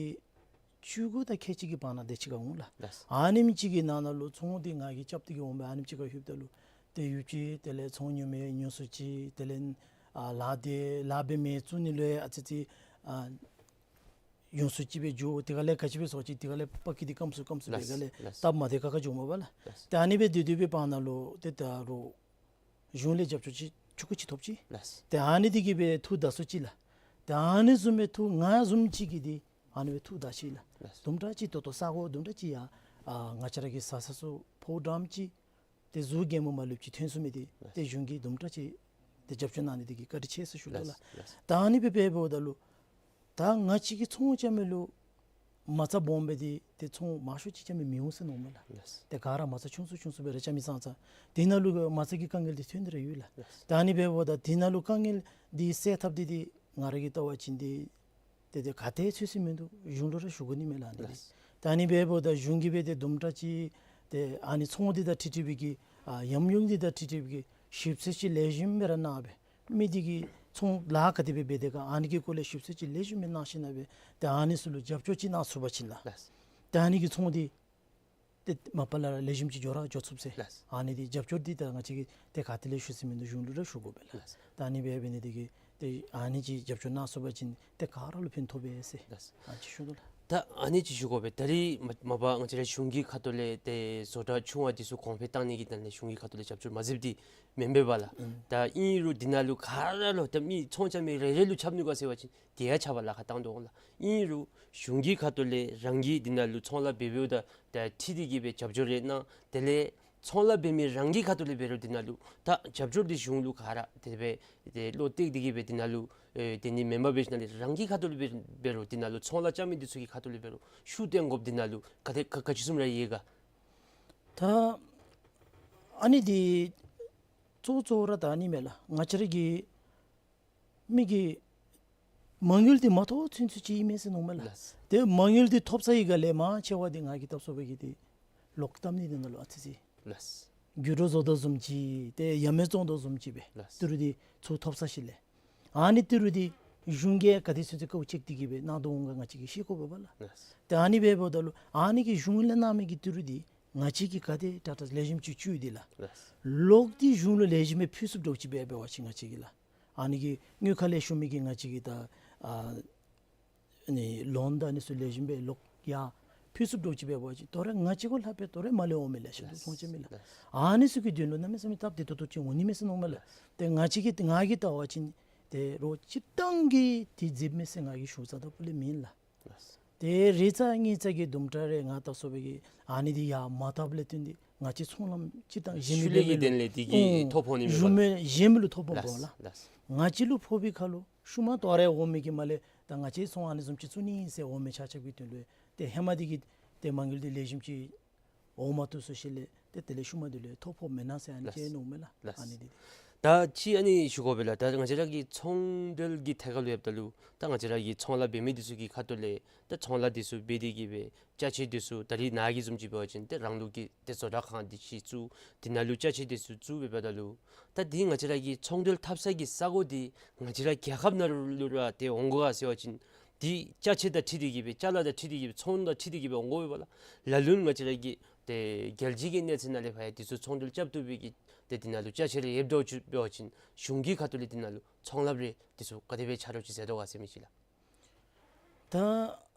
བཅུ་དགུ་དང་ཁལ་གཅིག་གི་བར་ན་དེ་ཅིག་ཁར་འོང་ལགས། ལགས་སོ། ཨ་ནེམ་ཅིག་གི་ནང་ན་ལུ་ཚོང་འདི་ང་གིས་རྐྱབ་སྟེ་གིས་འོང་སྦེ་ཨ་ནེམ་ཅིག་ཁར་ལྷོདཔ་ད་ལུ་ཏེ་ཡོད་ཅི་དེ་ལས་ཚོང་ཉོ་མི་ཉོ་སུ་ཅིག་དེ་ལས་ཨ་ལཱ་འདི་ལཱ་འབད་མི་བཙུགས་ནི་ལུ་ཡང་ཨ་ཙི་ཙི་ཨ་ཡོངས་སུ་ཅིག་སྦེ་འགྱོ། དེ་ཁ་ལས་ག་ཅི་སྦེ་ཟེར་བ་ཅིན་དེ་ཁ་ལས་པ་ཀི་འདི་སྐམ་སུ་སྐམ་སུ་སྦེ་ལགས་ག་ལས་ལགས། སྟབས་མ་བདེ་ཁག་ཁ་འགྱོཝ་མས་པ་ལགས། ལགས། ཏེ་ཨ་ནི་སྦེ་སྡོད་སྡོད་པའི་བར་ན་ལུ་ཏེ་ད་རུང་གཞུང་ལས་རྒྱབ་སྐྱོར་ཅིག་ཆུང་ཀུ་ཅིག་ཐོབ་ཅི། ལགས། ཏེ་ཨ་ནི་འདི་གིས་སྦེ་ཐུགས་དགའ་སུ་ཅིག་ལགས། ཏེ་ཨ་ནི་བཟུམ་སྦེ་ཐུགས་ང་བཟུམ་ཅིག་གིས་འདི་ཨ་ནི་སྦེ་ཐུགས་དགའ་ཅི་ལགས། ལགས། དུམ་གྲ་ཅིག་ཏོག་ཏོ་ས་གོ་དུམ་གྲ་ཅིག་ཡང་ཨ་ང་བཅས་ར་གི་བཟའ་ཚང་ཚུ་ཕོཝ་འགྲངམ་ཅིག་ཏེ་གཟུགས་རྒྱན་མ་མ་ལུསཔ་ཅིག་ཐོན་ཚུགས་མི་འདི་ལགས། ཏེ་གཞུང་གིས་དུམ་གྲ་ཅིག་ཏེ་རྒྱབ་སྐྱོར་གནང་ནི་འདི་གིས་བཀའ་དྲིན་ཆེ་ཟེར་ཞུ་དོ་ལགས། ལགས། ལགས། ད་ཨ་ནི་སྦེ་འབདཝ་ད་ལུ་ད་ང་བཅས་ཀྱི་ཚོང་རྐྱབ་མི་ལུ་ མ་རྩ་སྦོམ་སྦེ་འདི་ཏེ་ཚོང་མང་ཤོས་ཅིག་རྐྱབ་མི་མི་འོང་ཟེར་མནོཝ་མས་ལགས། ལགས། ཏེ་ག་ར་མ་རྩ་ཆུང་སུ་ཆུང་སུ་སྦེ་ར་རྐྱབ་མི་ཙང་ཙང་དེ་ནང་ལུ་མ་རྩ་གི་དཀའ་ངལ་འདི་ཐོན་ཏེ་ར་ཡོད་ལགས། ལགས། ད་ཨ་ནི་འབདཝ་ད་དེ་ནང་ལུ་དཀའ་ངལ་འདི་སེལ་ཐབས་འདི་འདི་ང་ར་གིས་བལྟ་བ་ཅིན་འདི་ཏེ་ཏེ་ག་ཏེ་ཚུད་ས་མིན་འདུག། གཞུང་ལུ་ར་ཞུ་དགོ་ནི་མས་ལགས་ཨ་ནི་འདི། ལགས། ད་ཨ་ནི་འབདཝ་ད་གཞུང་གིས་སྦེ་ཏེ་དུམ་གྲ་ཅིག་ཏེ་ཨ་ནི་ཚོང་འདི་དང་འཁྲིལ་འཁྲིལ་བའི་གི་ཨ་ཡམ་ཡུམ་འདི་དང་འཁྲིལ་འཁྲིལ་བའི་གི་ཞིབ་འཚོལ་ཅིག་ལེགས་ཤོམ་སྦེ་ར་གནང་སྦེ་མི་འདི་གིས་ཚོང་ལཱ་ག་དེ་སྦེ་འབད་དེ་ག་ཨ་ནི་གི་སྐོར་ལས་ཞིབ་འཚོལ་ཅིག་ལེགས་ཤོམ་སྦེ་གནང་ཞིན་ན་སྦེ་ཏེ་ཨ་ནི་ཚུ་ལུ་རྒྱབ་སྐྱོར་ཅིག་གནང་ཚུགས་པ་ཅིན་ལགས། ལགས། ཏེ་ཨ་ནི་གི་ཚོང་འདི་ཏེ་མ་པ་ལས་ར་ལེགས་ཤོམ་ཅིག་འགྱོ་ར་འགྱོ་ཚུགས་ཟེར། ལགས། ཨ་ནི་འདི་རྒྱབ་སྐྱོར་འདི་ད་ང་བཅས་ཀྱིས་ཏེ་ག་ཏེ་ལས་ཞུ་ས་མིན་འདུག། གཞུང་ལུ་ར་ཞུ་དགོ་པས་ལགས། ལགས། ད་ཨ་ནི་འབད་འབད་ནི་འདི་གིས་ཏེ་ཨ་ནི་ཅིག་རྒྱབ་སྐྱོར་གནང་ཚུགས་པ་ཅིན་ཏེ་ག་ར་ལུ་ཕན་ཐོགས་པས་ཟེར། ལགས། ཨ་ཅིག་ཞུ་དོ་ལགས། ད་ཨ་ནི་ཅིག་ཞུ་དགོ་པས། ད་རིས་མ་མ་པ་ང་བཅས་ར་གཞུང་གི་ཁ་ཐུག་ལས་ཏེ་བཟོ་གྲྭ་ཆུང་བ་འདི་ཚུ་གོང་འཕེལ་བཏང་ནི་གི་དོན་ལས་གཞུང་གི་ཁ་ཐུག་ལས་རྒྱབ་སྐྱོར་མ་མཛདཔ་འདི་མེན་པས་པ་ལགས། ཨུམ། ད་ཨིན་རུང་འདི་ནང་ལུ་ག་ར་ལུ་ད་མི་ཚོང་རྐྱབ་མི་རེ་རེ་ལུ་ཁྱབ་ནུག་ག་ཟེར་བ་ཅིན་དེ་ཡང་ཁྱབ་པ་ལཱ་ཁག་བཏང་དོ་འོང་ལགས། ཨིན་རུང་གཞུང་གི་ཁ་ཐུག་ལས་རང་གིས་འདི་ནང་ལུ་ཚོང་ལཱ་འབད་འབདཝ་ད་ད་འཁྲིལ་ཏེ་གིས་སྦེ་རྒྱབ་སྐྱོར་རེ་གནང་། དེ་ལས་ཚོང་ལཱ་འབད་མི་རང་གི་ཁ་ཐུག་ལས་འབད་རུང་འདི་ནང་ལུ་ད་རྒྱབ་སྐྱོར་འདི་གཞུང་ལུ་ག་ར་དེ་སྦེ་ཏེ་བློ་གཏད་དེ་གིས་སྦེ་འདི་ནང་ལུ་ཨེ་དེ་ནི་མེན་པར་འབད་ཞིན་ན་ལས་རང་གི་ཁ་ཐུག་ལས་འབད་འབད་རུང་འདི་ནང་ལུ་ཚོང་ལཱ་རྐྱབ་མི་འདི་ཚུ་གི་ཁ་ཐུག་ལས་འབད་རུང་ཤུགས་བཏོན་དགོཔ་འདི་ནང་ལུ་ག་དེ་ག་ག་ཅི་བཟུམ་ར་ཡོད་ག། ད་ཨ་ནི་འདི་གཙོ་གཙོ་བོ་ར་ད་ཨ་ནི་མས་ལགས། ང་བཅས་ར་གི་མི་གིས་མ་དངུལ་འདི་མ་ཐོབ་ཚུན་ཚོད་ཅིག་ཨིན་མས་ཟེར་མནོཝ་མས་ལགས། ལགས། ཏེ་མ་དངུལ་འདི་ཐོབ་ཚར་བའི་སྒང་ལས་མང་ཆེ་བ་འདི་ང་གིས་བལྟ་སོང་བའི་གི་འདི་ལོག་བཏབ་ནི་འདི་ནང་ལུ་ཨ་ཙི་ཅིག། ལགས། རྒྱུ་འགྲོ་བཟོ་དོ་བཟུམ་ཅིག་ཏེ་ཡ་མེད་བཙོང་དོ་བཟུམ་ཅིག་སྦེ། ལགས། ཏི་རུ་འདི་ཚུར་ཐོབ་ཚར་ཞིནམ་ལས་ཨ་ནི་ཏི་རུ་འདི་གཞུང་གིས་ག་དེ་ཚུན་ཚོད་དཀའཝ་སྤྱད་དེ་གིས་སྦེ་གནང་དོ་འོང་ག་ང་བཅས་ཀྱིས་ཤེས་དགོ་པས་པ་ལགས། ལགས། ཏེ་ཨ་ནི་འབདཝ་ད་ལུ་ཨ་ནི་གི་གཞུང་ལས་གནང་མི་གི་ཏི་རུ་འདི་ང་བཅས་ཀྱིས་ག་དེ་དྲག་དྲག་ལེགས་ཤོམ་ཅིག་བཙུགས་ཏེ་ལགས། ལགས། ལོག་སྟེ་གཞུང་ལུ་ལེགས་ཤོམ་སྦེ་ཕུལ་ཚུགསཔ་འདྲཝ་ཅིག་སྦེ་འབད་བ་ཅིན་ང་བཅས་ཀྱིས་ལགས། ཨ་ནི་གི་དངུལ་ཁང་ལས་ཞུ་མི་གི་ང་བཅས་ཀྱི་ད་ཨ་ནི་ལོན་དང་ཨ་ནི་ཚུ་ལེགས་ཤོམ་སྦེ་ལོག་ཡར་ཕུལ་ཚུགསཔ་འདྲཝ་ཅིག་འབད་བ་ཅིན་དོ་རུང་ང་བཅས་གུ་ལྷག་སྦེ་དོ་རུང་མར་ལས་འོང་མི་ལེ་ཤ་འདུག། ལགས། ཚོང་རྐྱབ་མི་ལགས། ལགས། ཨ་ནི་ཚུ་གི་དོན་ལུ་གནམ་མེད་ས་མེད་སྟབས་བདེ་ཏོག་ཏོ་ཅིག་འོང་ནི་མས་ཟེར་མནོཝ་མས་ལགས། ལགས། ཏེ་ང་བཅས་ཀྱིས་ང་གིས་བལྟ་བ་ཅིན་ཏེ་རོགས་སྤྱིར་བཏང་གིས་འདི་མཛདཔ་མས་ཟེར་ང་གིས་ཞུ་ཚར་དོ་པོ་ལས་མེན་ལགས། ལགས། ཏེ་རེ་ཙམ་གཉིས་ཙམ་གྱི་དུམ་གྲ་རེ་ང་བལྟ་སོང་བའི་གི་ཨ་ནི་འདི་ཡར་མ་བཏབ་ལས་བརྟེན་ཏེ་ང་བཅས་ཚོང་ལམ་སྤྱིར་བཏང་གཞན་མི་ཤུལ་ལས་ཀྱི་དོན་ལས་འདི་གིས་ཨུམ་ཐོ་ཕོག་ནི་མས་པ། ཞུ་མི་གཞན་མི་ལུ་ཐོ་ཕོགཔ་འོང་ལགས། ལགས། ལགས། ང་བཅས་ལུ་ཕོག་པའི་ཁར་ལུ་ཤུལ་མ་དོ་རུང་འོང་མི་གི་མར་ལས་ད་ང་བཅས་ཚོང་ཨ་ནི་བཟུམ་ཅིག་བཙུགས་ནི་ཨིན་ཟེར་འོང་མི་ཆ་ཁྱབ་ཀྱི་དོན་ལུ་ཏེ་ཧེ་མ་འདི་གི་ཏེ་མ་དངུལ་འདི་ལེགས་ཤོམ་ཅིག་འོང་མ་བཏུབ་སོང་ཞིནམ་ལས་ཏེ་དེ་ལས་ཤུལ་མ་འདི་ལུ་ཐོ་ཕོགཔ་མེན་ན་ཟེར་ཨ་ནི་ལགས། ཅིག་མནོཝ་མས་ལགས། ལགས། ཨ་ནི་འདི་ད་ཅི་ཨ་ནི་ཞུ་དགོ་པས་ལགས། ད་ང་བཅས་ར་གི་ཚོང་འབྲེལ་གྱི་ཐད་ཁར་ལུ་ཡོདཔ་ད་ལུ་ད་ང་བཅས་ར་གི་ཚོང་ལཱ་འབད་མི་འདི་ཚུ་གི་ཁ་ཐུག་ལས་ད་ཚོང་ལཱ་འདི་ཚུ་འབད་དེ་གིས་སྦེ་ཅ་ཆས་འདི་ཚུ་ད་རིས་ནཱ་གི་བཟུམ་ཅིག་འབད་བ་ཅིན་ཏེ་རང་ལུགས་ཀྱི་ཏེ་བཟོ་གྲྭ་ཁང་འདི་ཅིག་བཙུགས། འདི་ནང་ལུ་ཅ་ཆས་འདི་ཚུ་བཙུགས་འབདཝ་ད་ལུ་ད་འདི་ང་བཅས་ར་གི་ཚོང་འབྲེལ་འཐབ་ས་གི་ས་གོ་འདི་ང་བཅས་ར་རྒྱལ་ཁབ་ནང་ལུ་ར་ཏེ་འོང་དགོ་ག་ཟེར་བ་ཅིན་འདི་ཅ་ཆས་དང་འཁྲིལ་ཏེ་གིས་སྦེ་ཅ་ལ་དང་འཁྲིལ་ཏེ་གིས་སྦེ་ཚོང་དང་འཁྲིལ་ཏེ་གིས་སྦེ་འོང་དགོ་པས་པ་ལགས། ལ་ལུ་ང་བཅས་ར་གི་ཏེ་རྒྱལ་སྤྱི་གི་གནས་ཚད་ནང་ལས་ཕར་ཡང་འདི་ཚུ་ཚོང་འབྲེལ་རྐྱབ་བཏུབ་པའི་གི་ཏེ་འདི་ནང་ལུ་ཅ་ཆས་རེ་ཡོདཔ་འདྲཝ་ཅིག་འབད་བ་ཅིན་གཞུང་གི་ཁ་ཐུག་ལས་འདི་ནང་ལུ་ཚོང་ལཱ་རེ་འདི་ཚུ་ག་དེ་སྦེ་ཆ་རོགས་ཅིག་མཛད་དོ་ག་ཟེར་མི་ཅིག་ལགས། ད་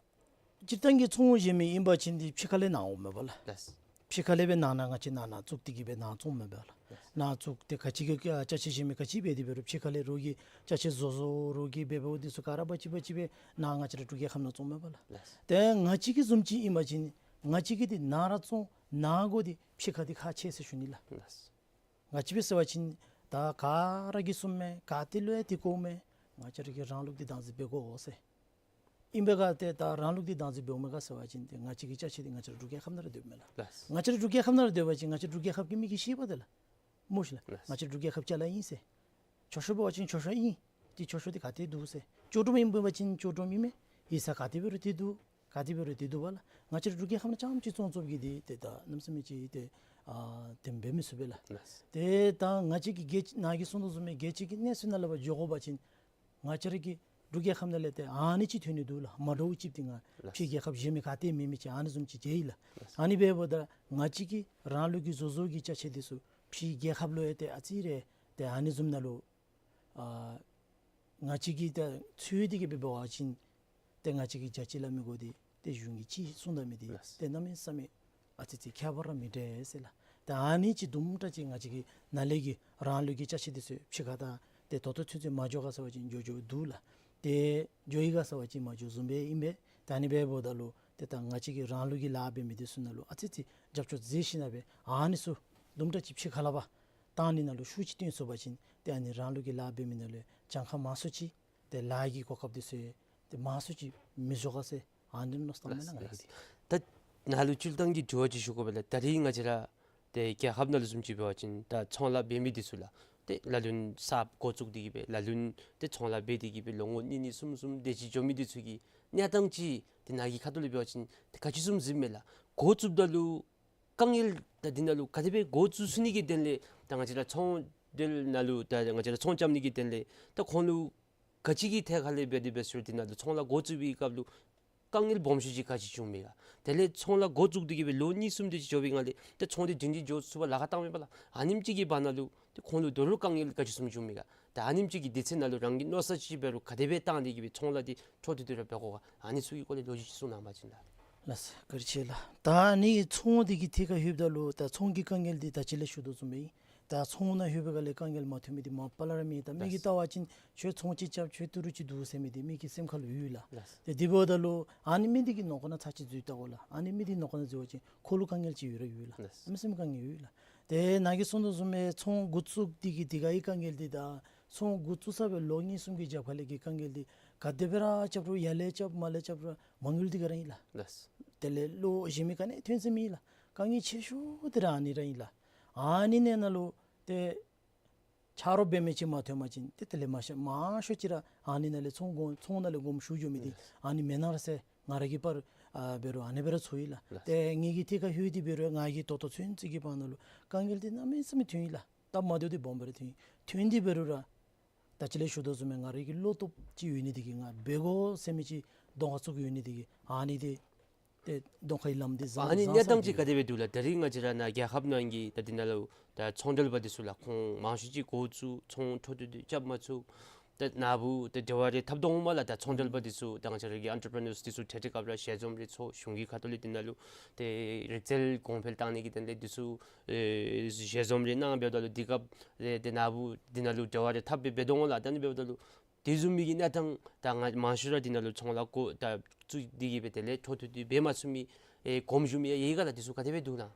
སྤྱིར་བཏང་གི་ཚོང་བཞེས་མི་ཨིན་པ་ཅིན་འདི་ཕྱི་ཁ་ལས་ནཱ་འོངམ་མས་པ་ལགས། ལགས། ཕྱི་ཁ་ལས་སྦེ་ནཱ་ནཱ་ང་བཅས་ནཱ་ནཱ་བཙུགས་ཏེ་གིས་སྦེ་ནཱ་བཙོངམ་མས་པ་ལགས། ལགས། ནཱ་བཙུགས་ཏེ་ག་ཅི་གི་ཨ་ཅ་ཆས་བཞེས་མི་ག་ཅི་འབད་དེ་འབད་རུང་ཕྱི་ཁ་ལས་རོགས་ཀྱིས་ཅ་ཆས་བཟོ་བཟོ་རོགས་ཀྱིས་འབད་འབདཝ་འདི་ཚུ་ག་ར་འབག་ཅི་འབག་ཅི་སྦེ་ནཱ་ང་བཅས་ར་འབྲུག་རྒྱལ་ཁབ་ནང་བཙོངམ་མས་པ་ལགས། ལགས། ཏེ་ང་བཅས་ཀྱི་བཟུམ་ཅིག་ཨིན་པ་ཅིན་ང་བཅས་ཀྱིས་འདི་ནཱ་ར་བཙོང་ནཱ་དགོ་འདི་ཕྱི་ཁ་འདི་ཁག་ཆེ་ཟེར་ཞུ་ནི་ལགས། ལགས། ང་བཅས་འབད་ཟེར་བ་ཅིན་ད་ག་ར་གིས་གསུངམ་མས། ག་ཏེ་ལུ་ཡང་འདི་གོཝ་མས། ང་བཅས་ར་གིས་རང་ལུགས་འདི་བདག་འཛིན་འབད་དགོ་ཟེར། ཨིན་པས་ག་ཏེ་ད་རང་ལུགས་འདི་བདག་འཛིན་འབདཝ་མས་ག་ཟེར་བ་ཅིན་ཏེ་ང་བཅས་ཀྱི་ཅ་ཆས་འདི་ང་བཅས་ར་འབྲུག་རྒྱལ་ཁབ་ནང་ར་སྡོདཔ་མས་ལགས། ལགས། ང་བཅས་ར་འབྲུག་རྒྱལ་ཁབ་ནང་ར་སྡོད་པ་ཅིན་ང་བཅས་ར་འབྲུག་རྒྱལ་ཁབ་ཀྱི་མི་གིས་ཤེས་པས་ཏེ་ལགས། སྨོ་ཤིག་ལགས། ལགས། ང་བཅས་ར་འབྲུག་རྒྱལ་ཁབ་ཅ་ལ་ཨིན་ཟེར། མཆོད་བཤམ་འབད་བ་ཅིན་མཆོད་བཤམ་ཨིན། ཏེ་མཆོད་བཤམ་འདི་ག་ཏེ་འདུག་ཟེར། ལྕོག་གྲུམ་ཨིན་པ་ཅིན་ལྕོག་གྲུམ་ཨིན་མས། ཡིག་ཚང་ག་ཏེ་འབད་རུང་འདི་འདུག། ག་ཏེ་འབད་རུང་འདི་འདུག་པ་ལགས། ང་བཅས་ར་འབྲུག་རྒྱལ་ཁབ་ནང་རྐྱངམ་ཅིག་བཙོང་བཙོངམ་གིས་འདི་ཏེ་ད་གནམ་མེད་ས་མེད་ཅིག་ཏེ་ཨ་དེ་འབད་མི་ཚུགས་པས་ལགས། ལགས། ཏེ་ད་ང་བཅས་ཀྱི་རྒྱལ་ནཱ་གིས་གསུངས་དོ་བཟུམ་སྦེ་རྒྱལ་སྤྱི་གི་གནས་ཚད་ནང་ལས་ཕར་འགྱོ་དགོ་པ་ཅིན་ང་བཅས་ར་གི་འབྲུག་རྒྱལ་ཁབ་ནང་ལས་ཏེ་ཨ་ནི་ཅིག་ཐོན་ནི་འདུག་ལགས། མ་འདྲཝ་ཅིག་འདི་ང་ལགས། ཕྱི་རྒྱལ་ཁབ་གཞན་མི་ག་ཏེ་མེད་མི་ཅིག་ཨ་ནི་བཟུམ་ཅིག་མཇལ་ཡི་ལགས། ལགས། ཨ་ནི་འབདཝ་ད་ང་བཅས་ཀྱི་རང་ལུགས་ཀྱི་བཟོ་བཟོ་གི་ཅ་ཆས་འདི་ཚུ་ཕྱི་རྒྱལ་ཁབ་ལུ་ཡང་ཏེ་ཨ་ཙི་རེ་ཏེ་ཨ་ནི་བཟུམ་ནང་ལུ་ཨ་ང་བཅས་ཀྱིས་ད་ཚུད་དེ་གིས་འབད་བ་ཅིན་ཏེ་ང་བཅས་ཀྱིས་རྒྱ་ཆེ་སླབ་མི་དགོ། འདི་ཏེ་གཞུང་གིས་ཅིག་གསུངས་ད་མི་འདི་ལགས། ཏེ་གནམ་མེད་ས་མེད་ཨ་ཙི་ཅིག་ཁྱད་པར་ར་མི་འདྲ་ཟེར་ལགས། ད་ཨ་ནི་ཅིག་དུམ་གྲ་ཅིག་ང་བཅས་ཀྱི་ནཱ་ལས་ཀྱི་རང་ལུགས་ཀྱི་ཅ་ཆས་འདི་ཚུ་ཕྱི་ཁ་ད་ཏེ་ད་ལྟོ་ཚུན་ཚོད་མ་འགྱོ་ག་ཟེར་བ་ཅིན་འགྱོ་འགྱོ་འདུག་ལགས། ཏེ་འགྱོ་ཡི་ག་ཟེར་བ་ཅིན་མ་འགྱོ་བཟུམ་སྦེ་ཨིན་པས། ད་ཨ་ནི་འབདཝ་ད་ལུ་ཏེ་ད་ང་བཅས་ཀྱི་རང་ལུགས་ཀྱི་ལཱ་འབད་མི་འདི་ཚུ་ནང་ལུ་ཨ་ཙི་ཅིག་རྒྱབ་སྐྱོར་མཛད་ཞིན་ན་སྦེ་ཨ་ནི་ཚུ་དུམ་གྲ་ཅིག་ཕྱི་ཁ་ལས་ཕར་བཏང་ནི་ནང་ལུ་ཤུགས་ཅིག་བཏོན་ཚུགས་པ་ཅིན་ཏེ་ཨ་ནི་རང་ལུགས་ཀྱི་ལཱ་འབད་མི་ནང་ལུ་གྱངས་ཁ་མང་སུ་ཅིག་ཏེ་ལཱ་གི་གོ་སྐབས་འདི་ཚུ་ཏེ་མང་སུ་ཅིག་མི་བཟོ་ག་ཟེར་ ཨ་ནི་མནོ་བསམ་བཏངམ་མས་ལགས་ང་ར་གིས་འདི། ད་ནཱ་ལུ་སྤྱིར་བཏང་གི་དྲི་བ་ཅིག་ཞུ་དགོ་པས་ལགས། ད་རིས་ང་བཅས་ར་ཏེ་རྒྱལ་ཁབ་ནང་ལུ་བཟུམ་ཅིག་འབད་བ་ཅིན་ད་ཚོང་ལཱ་འབད་མི་འདི་ཚུ་ལགས་ཏེ་ལ་ལུ་ན་གསརཔ་འགོ་བཙུགས་ཏེ་གི་སྦེ་ལ་ལུ་ན་ཏེ་ཚོང་ལཱ་འབད་དེ་གི་སྦེ་ལོ་ངོ་གཉིས་གཉིས་གསུམ་གསུམ་དེ་ཅིག་འགྱོ་མི་འདི་ཚུ་གི་གནས་སྟངས་ཅིག་ཏེ་ནཱ་གི་ཁ་ཐུག་ལས་འབད་བ་ཅིན་ཏེ་ག་ཅི་བཟུམ་གཟིགསཝ་མས་ལགས། འགོ་བཙུགསཔ་ད་ལུ་དཀའ་ངལ་ད་འདི་ནང་ལུ་ག་དེ་སྦེ་འགོ་བཙུགས་ཚུགས་ནི་གི་དོན་ལས་ད་ང་བཅས་ར་ཚོང་འབྲེལ་ནང་ལུ་ད་ང་བཅས་ར་ཚོང་རྐྱབ་ནི་གི་དོན་ལས་ད་ཁོང་ལུ་ག་ཅི་གི་ཐད་ཁར་ལས་འབད་དེ་འབད་ཟེར་འདི་ནང་ལུ་ཚོང་ལཱ་འགོ་བཙུགས་པའི་སྐབས་ལུ་དཀའ་ངལ་སྦོམ་ཤོས་ཅིག་ག་ཅི་བྱུངམ་མས་ག། དེ་ལས་ཚོང་ལཱ་འགོ་བཙུགས་ཏེ་གི་སྦེ་ལོ་གཉིས་གསུམ་དེ་ཅིག་འགྱོ་བའི་སྒང་ལས་ཏེ་ཚོང་འདི་སྒྲིང་སྒྲིང་འགྱོ་ཚུགས་པར་ལཱ་ཁག་བཏངམ་མས་པ་ལགས། ཨ་ནེམ་ཅིག་གི་བར་ན་ལུ་ཏེ་ཁོང་ལུ་དོ་རུང་དཀའ་ངལ་ག་ཅི་བཟུམ་བྱུངམ་མས་ག། ད་ཨ་ནེམ་ཅིག་གི་དུས་ཚོད་ནང་ལུ་རང་གིས་མནོ་བསམ་ཅིག་འབད་རུང་ག་དེ་སྦེ་བཏང་སྟེ་གི་སྦེ་ཚོང་ལཱ་འདི་འཕྲོ་མཐུད་དེ་ར་འབད་དགོ་ག། ཨ་ནི་ཚུ་གི་སྐོར་ལས་ལོ་རྒྱུས་ཅིག་གསུང་གནང་བ་ཅིན་ལགས། ལགས་སོ་བཀའ་དྲིན་ཆེ་ལགས། ད་ཨ་ནི་ཚོང་འདི་གི་ཐད་ཁར་ལྷོདཔ་ད་ལུ་ད་ཚོང་གི་དཀའ་ངལ་འདི་ད་ཅི་ལས་ཞུ་དོ་བཟུམ་སྦེ་ཨིན། ད་ཚོང་ནང་ལྷོད་པའི་སྒང་ལས་དཀའ་ངལ་མ་ཐོན་མི་འདི་མ་པ་ལས་ར་མེད། ད་མི་གིས་ལགས། བལྟ་བ་ཅིན་ཁྱོད་ཚོང་ཅིག་རྐྱབ་ཁྱོད་ཏི་རུ་ཅིག་འདུག་ཟེར་མི་འདི་མི་གི་སེམས་ཁར་ལུ་ཡོད་ལགས། ལགས། ཏེ་དེ་འབདཝ་ད་ལུ་ཨ་ནི་མི་འདི་གི་ནང་ཁོག་ནང་ཚར་ཅིག་འཛུལ་བལྟ་དགོ་ལགས། ཨ་ནི་མི་འདི་ནང་ཁོག་ནང་འཛུལ་བ་ཅིན་ཁོ་ལུ་དཀའ་ངལ་ཅིག་ཡོད་ར་ཡོད་ལགས། ལགས། ཨ་ནི་སེམས་དཀའ་ངལ་ཡོད་ལགས། ཏེ་ནཱ་གིས་གསུངས་དོ་བཟུམ་སྦེ་ཚོང་འགོ་བཙུགས་འདི་གི་དེ་ག་གི་དཀའ་ངལ་འདི་དང་ཚོང་འགོ་བཙུགས་ཚར་བའི་ལོ་གཉིས་གསུམ་གྱི་རྒྱབ་ཁ་ལས་ཀྱི་དཀའ་ངལ་འདི་ག་དེ་སྦེ་ར་རྐྱབ་རུང་ཡར་ལས་རྐྱབ་མར་ལས་རྐྱབ་རུང་མ་དངུལ་འདི་ག་ར་ཨིན་ལགས། ལགས། དེ་ལས་ལོ་གཞན་མི་ག་ནི་ཐོན་ས་མེད་ལགས། དཀའ་ངལ་ཆེ་ཤོས་འདི་ར་ཨ་ནི་ར་ཨིན་ལགས། ཨ་ནི་ནང་ན་ལུ་ཏེ་ཆ་རོགས་འབད་མི་ཅིག་མ་ཐོན་པ་ཅིན་ཏེ་དེ་ལས་མང་ཤོས་མང་ཤོས་ཅིག་ར་ཨ་ནི་ནང་ལས་ཚོང་དགོ་ཚོང་ནང་ལས་དགོངམ་ཞུ་འགྱོ་མི་འདི་ཨ་ནི་མེན་ན་ར་ཟེར་ང་ར་གིས་པར་ཨ་འབད་རུང་ཨ་ནི་སྦེ་ར་ཚོར་ཡི་ལགས། ལགས། ཏེ་ངེ་གི་ཐད་ཁར་ལྷོད་དེ་འབད་རུང་ང་གིས་ད་ལྟོ་ཚུན་ཚོད་ཀྱི་བར་ན་ལུ་དཀའ་ངལ་འདི་གནམ་མེད་ས་མེད་ཐོན་ཡི་ལགས། སྟབས་མ་བདེཝ་འདི་སྦོམ་སྦེ་ར་ཐོན་ཡི། ཐོན་ཏེ་འབད་རུང་ར་ད་ཅི་ལས་ཞུ་དོ་བཟུམ་སྦེ་ང་ར་གི་བློ་སྟོབས་ཅིག་ཡོད་ནི་འདི་གིས་ང་འབད་དགོ་ཟེར་མི་ཅིག་གདོང་ཁར་བཙུགས་ཡོད་ནི་འདི་གིས་ཨ་ནི་འདི་ཏེ་གདོང་ཁའི་ལམ་འདི་བཟང་ཨ་ནི་བཟང་གནས་སྟངས་ཅིག་ག་དེ་སྦེ་འདུག་ལགས། ད་རིས་ང་བཅས་ར་ནཱ་རྒྱལ་ཁབ་ནང་གི་ད་འདི་ནང་ལུ་ད་ཚོང་འབྲེལ་པ་འདི་ཚུ་ལགས་ཁོང་མང་ཤོས་ཅིག་འགོ་བཙུགས་ཚོང་འཕྲོ་མཐུད་དེ་རྐྱབ་མ་ཚུགས། ད་ནཱ་བུ་ད་འབྲེལ་བ་རེ་འཐབ་དོ་འོང་མས་ལགས། ད་ཚོང་འབྲེལ་པ་འདི་ཚུ་ད་ང་བཅས་ར་གི་ཨེན་ཊར་པི་རི་ནརསི་འདི་ཚུ་འཕྲལ་འཕྲལ་སྐབས་ར་ཞལ་འཛོམས་རེ་ཚོགས་གཞུང་གི་ཁ་ཐུག་ལས་འདི་ནང་ལུ་ཏེ་རིག་རྩལ་གོང་འཕེལ་གཏང་ནི་གི་དོན་ལས་འདི་ཚུ་ཨེ་ཞལ་འཛོམས་རེ་གནང་འབདཝ་ད་ལུ་འདི་སྐབས་ཏེ་ཏེ་ནཱ་བུ་འདི་ནང་ལུ་འབྲེལ་བ་རེ་འཐབ་སྦེ་འབད་དོ་འོང་ལགས། ད་ཨ་ནི་འབདཝ་ད་ལུ་དེ་བཟུམ་མའི་གི་གནས་སྟངས་ད་ང་མང་ཤོས་ར་འདི་ནང་ལུ་ཚོང་ལཱ་འགོ་ད་བཙུགས་ཏེ་གི་སྦེ་དེ་ལས་འཕྲོ་མཐུད་དེ་འབད་མ་ཚུགས་མི་ཨེ་གོངམ་བཞུགས་མི་ཡང་ཡོད་ག་ལགས། འདི་ཚུ་ག་དེ་སྦེ་འདུག་ལགས།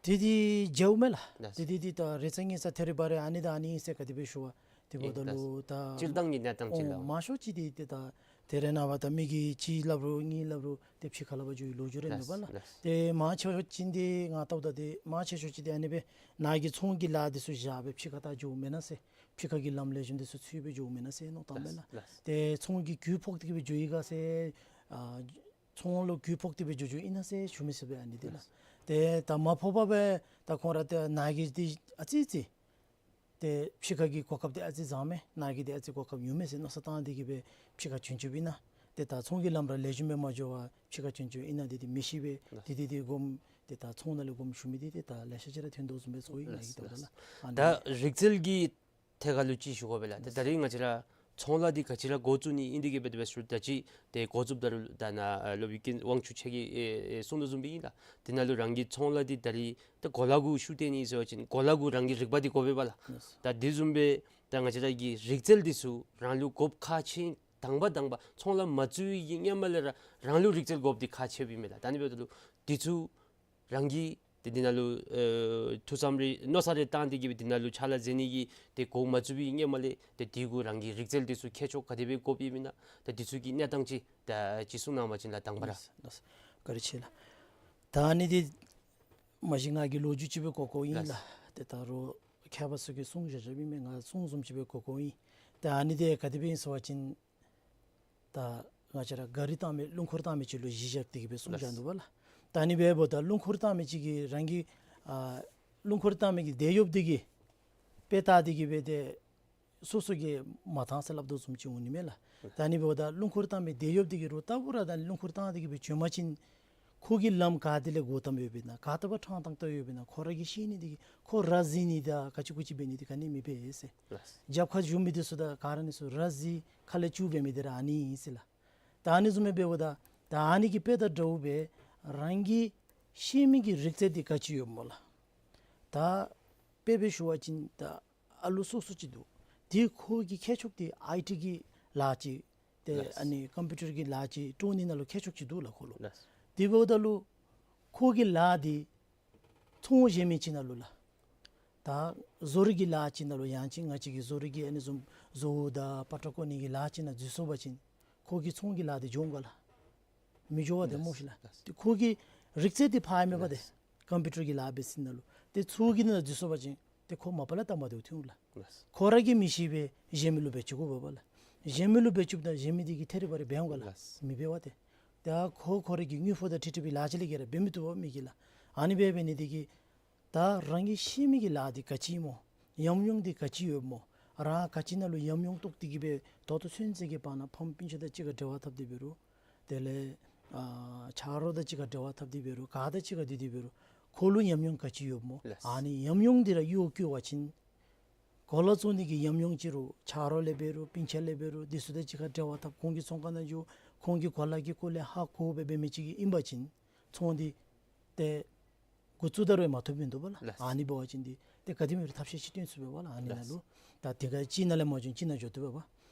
དེ་འདི་མཇལཝ་མས་ལགས། ལགས། དེ་འདི་འདི་ད་རེ་ཚེ་ངེ་ཚ་ཐེ་རི་བ་རི་ཨ་ནི་དང་ཨ་ནི་ཨིན་ཟེར་ག་དེ་སྦེ་ཞུ་བ་དེ་འབདཝ་ད་ལུ་ད་སྤྱིར་བཏང་གི་གནས་སྟངས་ཅིག་ཨོ་ལགས། མང་ཤོས་ཅིག་འདི་ཏེ་ད་དེ་རེ་ནངས་པ་ད་མི་གིས་གཅིག་སླབ་རུང་གཉིས་སླབ་རུང་ཏེ་ཕྱི་ཁར་ལུ་འབག་འགྱོ་བའི་ལོ་རྒྱུས་རེ་མེད་པ་ལགས། ལགས། ཏེ་མང་ཆེ་ཤོས་ཅིག་འདི་ང་བལྟཝ་ད་ཏེ་མང་ཆེ་ཤོས་ཅིག་འདི་ཨ་ནི་སྦེ་ནཱ་གི་ཚོང་གི་ལཱ་འདི་ཚུ་བཞག་སྦེ་ཕྱི་ཁར་ད་འགྱོཝ་མེན་ན་ཟེར། ཕྱི་ཁ་གི་ལམ་ལེགས་ཤོམ་འདི་ཚུ་འཚོལ་སྦེ་འགྱོཝ་མེན་ན་ཟེར་མནོ་བཏངམ་མས་ལགས། ལགས། ཏེ་ཚོང་གི་རྒུད་ཕོག་སྟེ་གི་སྦེ་འགྱོ་ཡི་ག་ཟེར་ཨ་ཚོང་ལུ་རྒུད་ཕོག་སྟེ་སྦེ་འགྱོ་འགྱོཝ་ཨིན་ན་ཟེར་ཞུ་མི་ཚུགས་པས་ཨ་ནི་འདི་ལགས། ཏེ་ད་མ་ཕོག་པར་སྦེ་ད་ཁོང་ར་ཏེ་ནཱ་གི་འདི་ཨ་ཙི་ཙི་ཏེ་ཕྱི་ཁ་གི་གོ་སྐབས་འདི་ཨ་ཙི་བཟང་མས། ནཱ་གི་འདི་ཨ་ཙི་གོ་སྐབས་ཉུང་མས་ཟེར་མནོ་བསམ་བཏང་སྟེ་གི་སྦེ་ཕྱི་ཁར་བྱོན་བྱོནམ་ཨིན་ན། ཏེ་ད་ཚོང་གི་ལམ་ར་ལེགས་ཤོམ་སྦེ་མ་འགྱོ་བར་ཕྱི་ཁར་བྱོན་བྱོནམ་ཨིན་ན་འདི་འདི་མི་ཤེས་པས། ལགས། འདི་འདི་འདི་དགོངམ་ཏེ་ད་ཚོང་ནང་ལས་དགོངམ་ཞུ་མི་འདི་ཏེ་ད་ལེ་ཤ་ཅིག་ར་ཐོན་དོ་བཟུམ་སྦེ་ཚོར་ཡི། ལགས། ནཱ་གི་ལྟཝ་ད་ལགས། ཨ་ནི་ད་རིག་རྩལ་གྱི་ཐད་ཁར་ལུ་ཅིག་ཞུ་དགོ་པས་ལགས། ཏེ་ད་རིས་ང་བཅས་ར་ཚོང་ལཱ་འདི་ག་ཅི་ར་འགོ་བཙུགས་ནི་ཨིན་འདི་གི་སྦེ་དེ་སྦེ་ཞུ་ད་ཅི་ཏེ་འགོ་བཙུགསཔ་ད་ལུ་ད་ནཱ་ཨ་སློབ་དཔོན་དབང་ཕྱུག་མཆོག་གིས་ཨེ་ཨེ་གསུངས་དོ་བཟུམ་སྦེ་ཨིན་ལགས། འདི་ནང་ལུ་རང་གི་ཚོང་ལཱ་འདི་ད་རིས་ད་གོ་ལ་གུ་ཤུགས་བཏོན་ནི་ཟེར་བ་ཅིན་གོ་ལ་གུ་རང་གི་རིག་པ་འདི་དགོ་པས་པ་ལགས། ལགས། ད་དེ་བཟུམ་སྦེ་ད་ང་བཅས་ར་གི་རིག་རྩལ་འདི་ཚུ་རང་ལུ་དགོཔ་ཁག་ཆེ། དང་པ་དང་པ་ཚོང་ལཱ་མ་བཙུགས་པའི་གི་སྔོན་མ་ལས་ར་རང་ལུ་རིག་རྩལ་དགོཔ་འདི་ཁག་ཆེཝ་ཨིན་མས་ལགས། ད་ཨ་ནི་འབདཝ་ད་ལུ་འདི་ཚུ་རང་གིས་ཏེ་འདི་ནང་ལུ་ཨེ་ཐུགས་བསམ་རེ་མནོ་བསམ་རེ་བཏང་སྟེ་གི་སྦེ་འདི་ནང་ལུ་ཕྱག་ལཱ་མཛད་ནི་གི་ཏེ་འགོ་མ་བཙུགས་པའི་སྔོན་མ་ལས་ཏེ་འདི་གུ་རང་གི་རིག་རྩལ་འདི་ཚུ་མཁས་མཆོག་ག་དེ་སྦེ་དགོཔ་ཨིན་མེན་ན། ད་འདི་ཚུ་གི་གནས་སྟངས་ཅིག་ད་ཅིག་གསུང་གནང་བ་ཅིན་ལགས་དང་པ་ར། ལགས་སོ། བཀའ་དྲིན་ཆེ་ལགས། ད་ཨ་ནི་འདི་མ་གཞི་ང་གིས་ལོ་རྒྱུས་ཅིག་སྦེ་གོ་གོཝ་ཨིན་ལགས། ལགས། ཏེ་ད་རུང་མཁས་པ་ཚུ་གིས་གསུང་བཞག་བཞགཔ་ཨིན་མས། ང་གསུང་བཟུམ་ཅིག་སྦེ་གོ་གོཝ་ཨིན། ད་ཨ་ནི་འདི་ག་དེ་སྦེ་ཨིན་ཟེར་བ་ཅིན་ད་ང་བཅས་ར་ག་རི་བཏང་མི་རླུང་འཁོར་བཏང་མི་ཅིག་ལུ་གཞི་བཞག་སྟེ་གི་སྦེ་གསུངས་བཞག་འདུག་པ་ལགས། ད་ཨ་ནི་འབདཝ་ད་རླུང་འཁོར་བཏང་མི་ཅིག་གིས་རང་གི་ཨ་རླུང་འཁོར་བཏང་མི་གི་དེད་གཡོགཔ་འདི་གིས་དཔེ་བལྟ་སྟེ་གི་སྦེ་ཏེ་སོ་སོ་གིས་མ་བཏང་ཟེར་སླབ་དོ་བཟུམ་ཅིག་འོང་ནི་མས་ལགས། ད་ཨ་ནི་འབདཝ་ད་རླུང་འཁོར་བཏང་མི་དེད་གཡོགཔ་འདི་གིས་རུང་རྟག་བུ་ར་ད་རླུང་འཁོར་བཏང་སྟེ་གི་སྦེ་བྱོན་པ་ཅིན་ཁོ་གི་ལམ་ག་ཏེ་ལས་བསྒོར་བཏངམ་ཡོདཔ་ཨིན་ན་ག་ཏེ་སྦེ་ཕྲང་བཏང་བཏངམ་ཡོདཔ་ཨིན་ན་ཁོ་ར་གིས་ཤེས་ནི་འདི་གིས་ཁོ་ར་བཟི་ནི་དང་ག་ཅི་གུ་ཅི་འབད་ནི་འདི་ག་ནི་མི་འབད་ཟེར། ལགས། རྒྱབ་ཁར་བཞུགས་མི་འདི་ཚུ་དང་ག་ར་ཨ་ནི་ཚུ་ར་བཟི་ཁ་ལས་སྐྱུག་འབད་མི་འདི་ར་ཨ་ནི་ཨིན་ཟེར་ལགས། ད་ཨ་ནི་བཟུམ་སྦེ་འབདཝ་ད་ད་ཨ་ནི་གི་དཔེ་དང་འདྲཝ་སྦེ་རང་གིས་ཤེས་མི་གི་རིག་རྩལ་འདི་ག་ཅི་ཡོདཔ་སྨོ་ལགས། ད་དཔེ་སྦེ་ཞུ་བ་ཅིན་ད་ཨ་ལུ་སོ་སོ་ཅིག་འདུག། དེ་ཁོ་གི་མཁས་མཆོག་འདི་ཨའི་ཊི་གི་ལཱ་ཅིག་ཏེ་ལགས། ཨ་ནི་ཀམ་པིའུ་ཊར་གྱི་ལཱ་ཅིག་སྒྲུབ་ནི་ནང་ལུ་མཁས་མཆོག་ཅིག་འདུག་ལགས་ཁོ་ལུ། ལགས། དེ་འབདཝ་ད་ལུ་ཁོ་གི་ལཱ་འདི་ཚོང་གཞན་མི་ཅིག་ནང་ལུ་ལགས། ད་བཟོ་རིག་གི་ལཱ་ཅིག་ནང་ལུ་ཡང་ཅིན་ང་བཅས་ཀྱི་བཟོ་རིག་གི་ཨ་ནི་བཟུམ་བཟོ་བོ་དང་པ་ཏྲ་བརྐོ་ནི་གི་ལཱ་ཅིག་ནང་འཛུལ་སོང་པ་ཅིན་ཁོ་གི་ཚོང་གི་ལཱ་འདི་འགྱོ་འོང་ག་ལགས། མི་འགྱོ་བ་དེ་སྨོ་ཤིག་ལགས། ལགས། ཏེ་ཁོ་གི་རིག་རྩལ་འདི་འཕར་མེད་པ་དེ། ལགས། ཀམ་པིའུ་ཊར་གྱི་ལཱ་འབད་ས་ནང་ལུ་ཏེ་ཚུ་གི་ནང་འཛུལ་སོང་པ་ཅིན་ཏེ་ཁོ་མ་པ་ལས་སྟབས་མ་བདེཝ་ཐོན་འོང་ལགས། ལགས། ཁོ་ར་གིས་མི་ཤེས་པས་གཞན་མི་ལུ་འབད་བཅུག་དགོ་པས་ལགས། གཞན་མི་ལུ་འབད་བཅུགཔ་ད་གཞན་མི་དེ་གིས་ཐད་རི་བ་རི་འབད་འོང་ག་ལགས། ལགས། མི་འབད་བ་དེ། ད་ཁོ་ཁོ་ར་གི་དངུལ་ཕོགས་དང་འཁྲིལ་འཁྲིལ་བའི་ལཱ་ཅིག་ལས་བརྒལ་ར་འབད་མི་བཏུབ་པས་མི་གིས་ལགས། ཨ་ནི་འབད་འབད་ནི་དེ་གིས་ད་རང་གིས་ཤེས་མི་གི་ལཱ་འདི་ག་ཅི་སྨོ། ཉམས་མྱོང་འདི་ག་ཅི་ཡོདཔ་སྨོ། རང་ག་ཅི་ནང་ལུ་ཉམས་མྱོང་རྟོགས་ཏེ་གི་སྦེ་ད་ལྟོ་ཚུན་ཚོད་ཀྱི་བར་ན་ཕམ་སྤུན་ཆ་དང་གཅིག་ཁར་འབྲེལ་བ་འཐབ་སྟེ་འབད་རུང་། དེ་ལས་ཨ་ཆ་རོགས་དང་གཅིག་ཁར་འབྲེལ་བ་འཐབ་སྟེ་འབད་རུང་ག་དང་གཅིག་ཁར་སྡོད་དེ་འབད་རུང་ཁོ་ལུ་ཉམས་མྱོང་ག་ཅི་ཡོདཔ་སྨོ། ལགས། ཨ་ནི་ཉམས་མྱོང་འདི་ར་གཡོག་བཀོལ་བ་ཅིན་གོ་ལ་བཙོང་ནི་གི་ཉམས་མྱོང་ཅིག་རུང་ཆ་རོགས་ལས་འབད་རུང་སྤུན་ཆ་ལས་འབད་རུང་དེ་ཚུ་དང་གཅིག་ཁར་འབྲེལ་བ་འཐབ་ཁོང་གི་ཚོང་ཁང་ནང་འགྱོ་ཁོང་གི་གོ་ལ་གི་སྐོར་ལས་ཧ་གོ་སྦེ་འབད་མི་ཅིག་གིས་ཨིན་པ་ཅིན་ཚོང་འདི་ཏེ་འགོ་བཙུགས་ད་རུང་མ་ཐོབ་མི་འདུག་པ་ལགས། ལགས། ཨ་ནི་འབད་བ་ཅིན་འདི་ཏེ་ག་དེམ་ཅིག་ཐབས་ཤེས་ཅིག་སྟོན་ཚུགས་པས་པ་ལགས། ཨ་ནི་ནང་ལུ། ལགས། ད་དེ་ག་གཅིག་ནང་ལས་མ་བྱུང་གཅིག་ནང་འགྱོ་བཏུབ་པས་པ།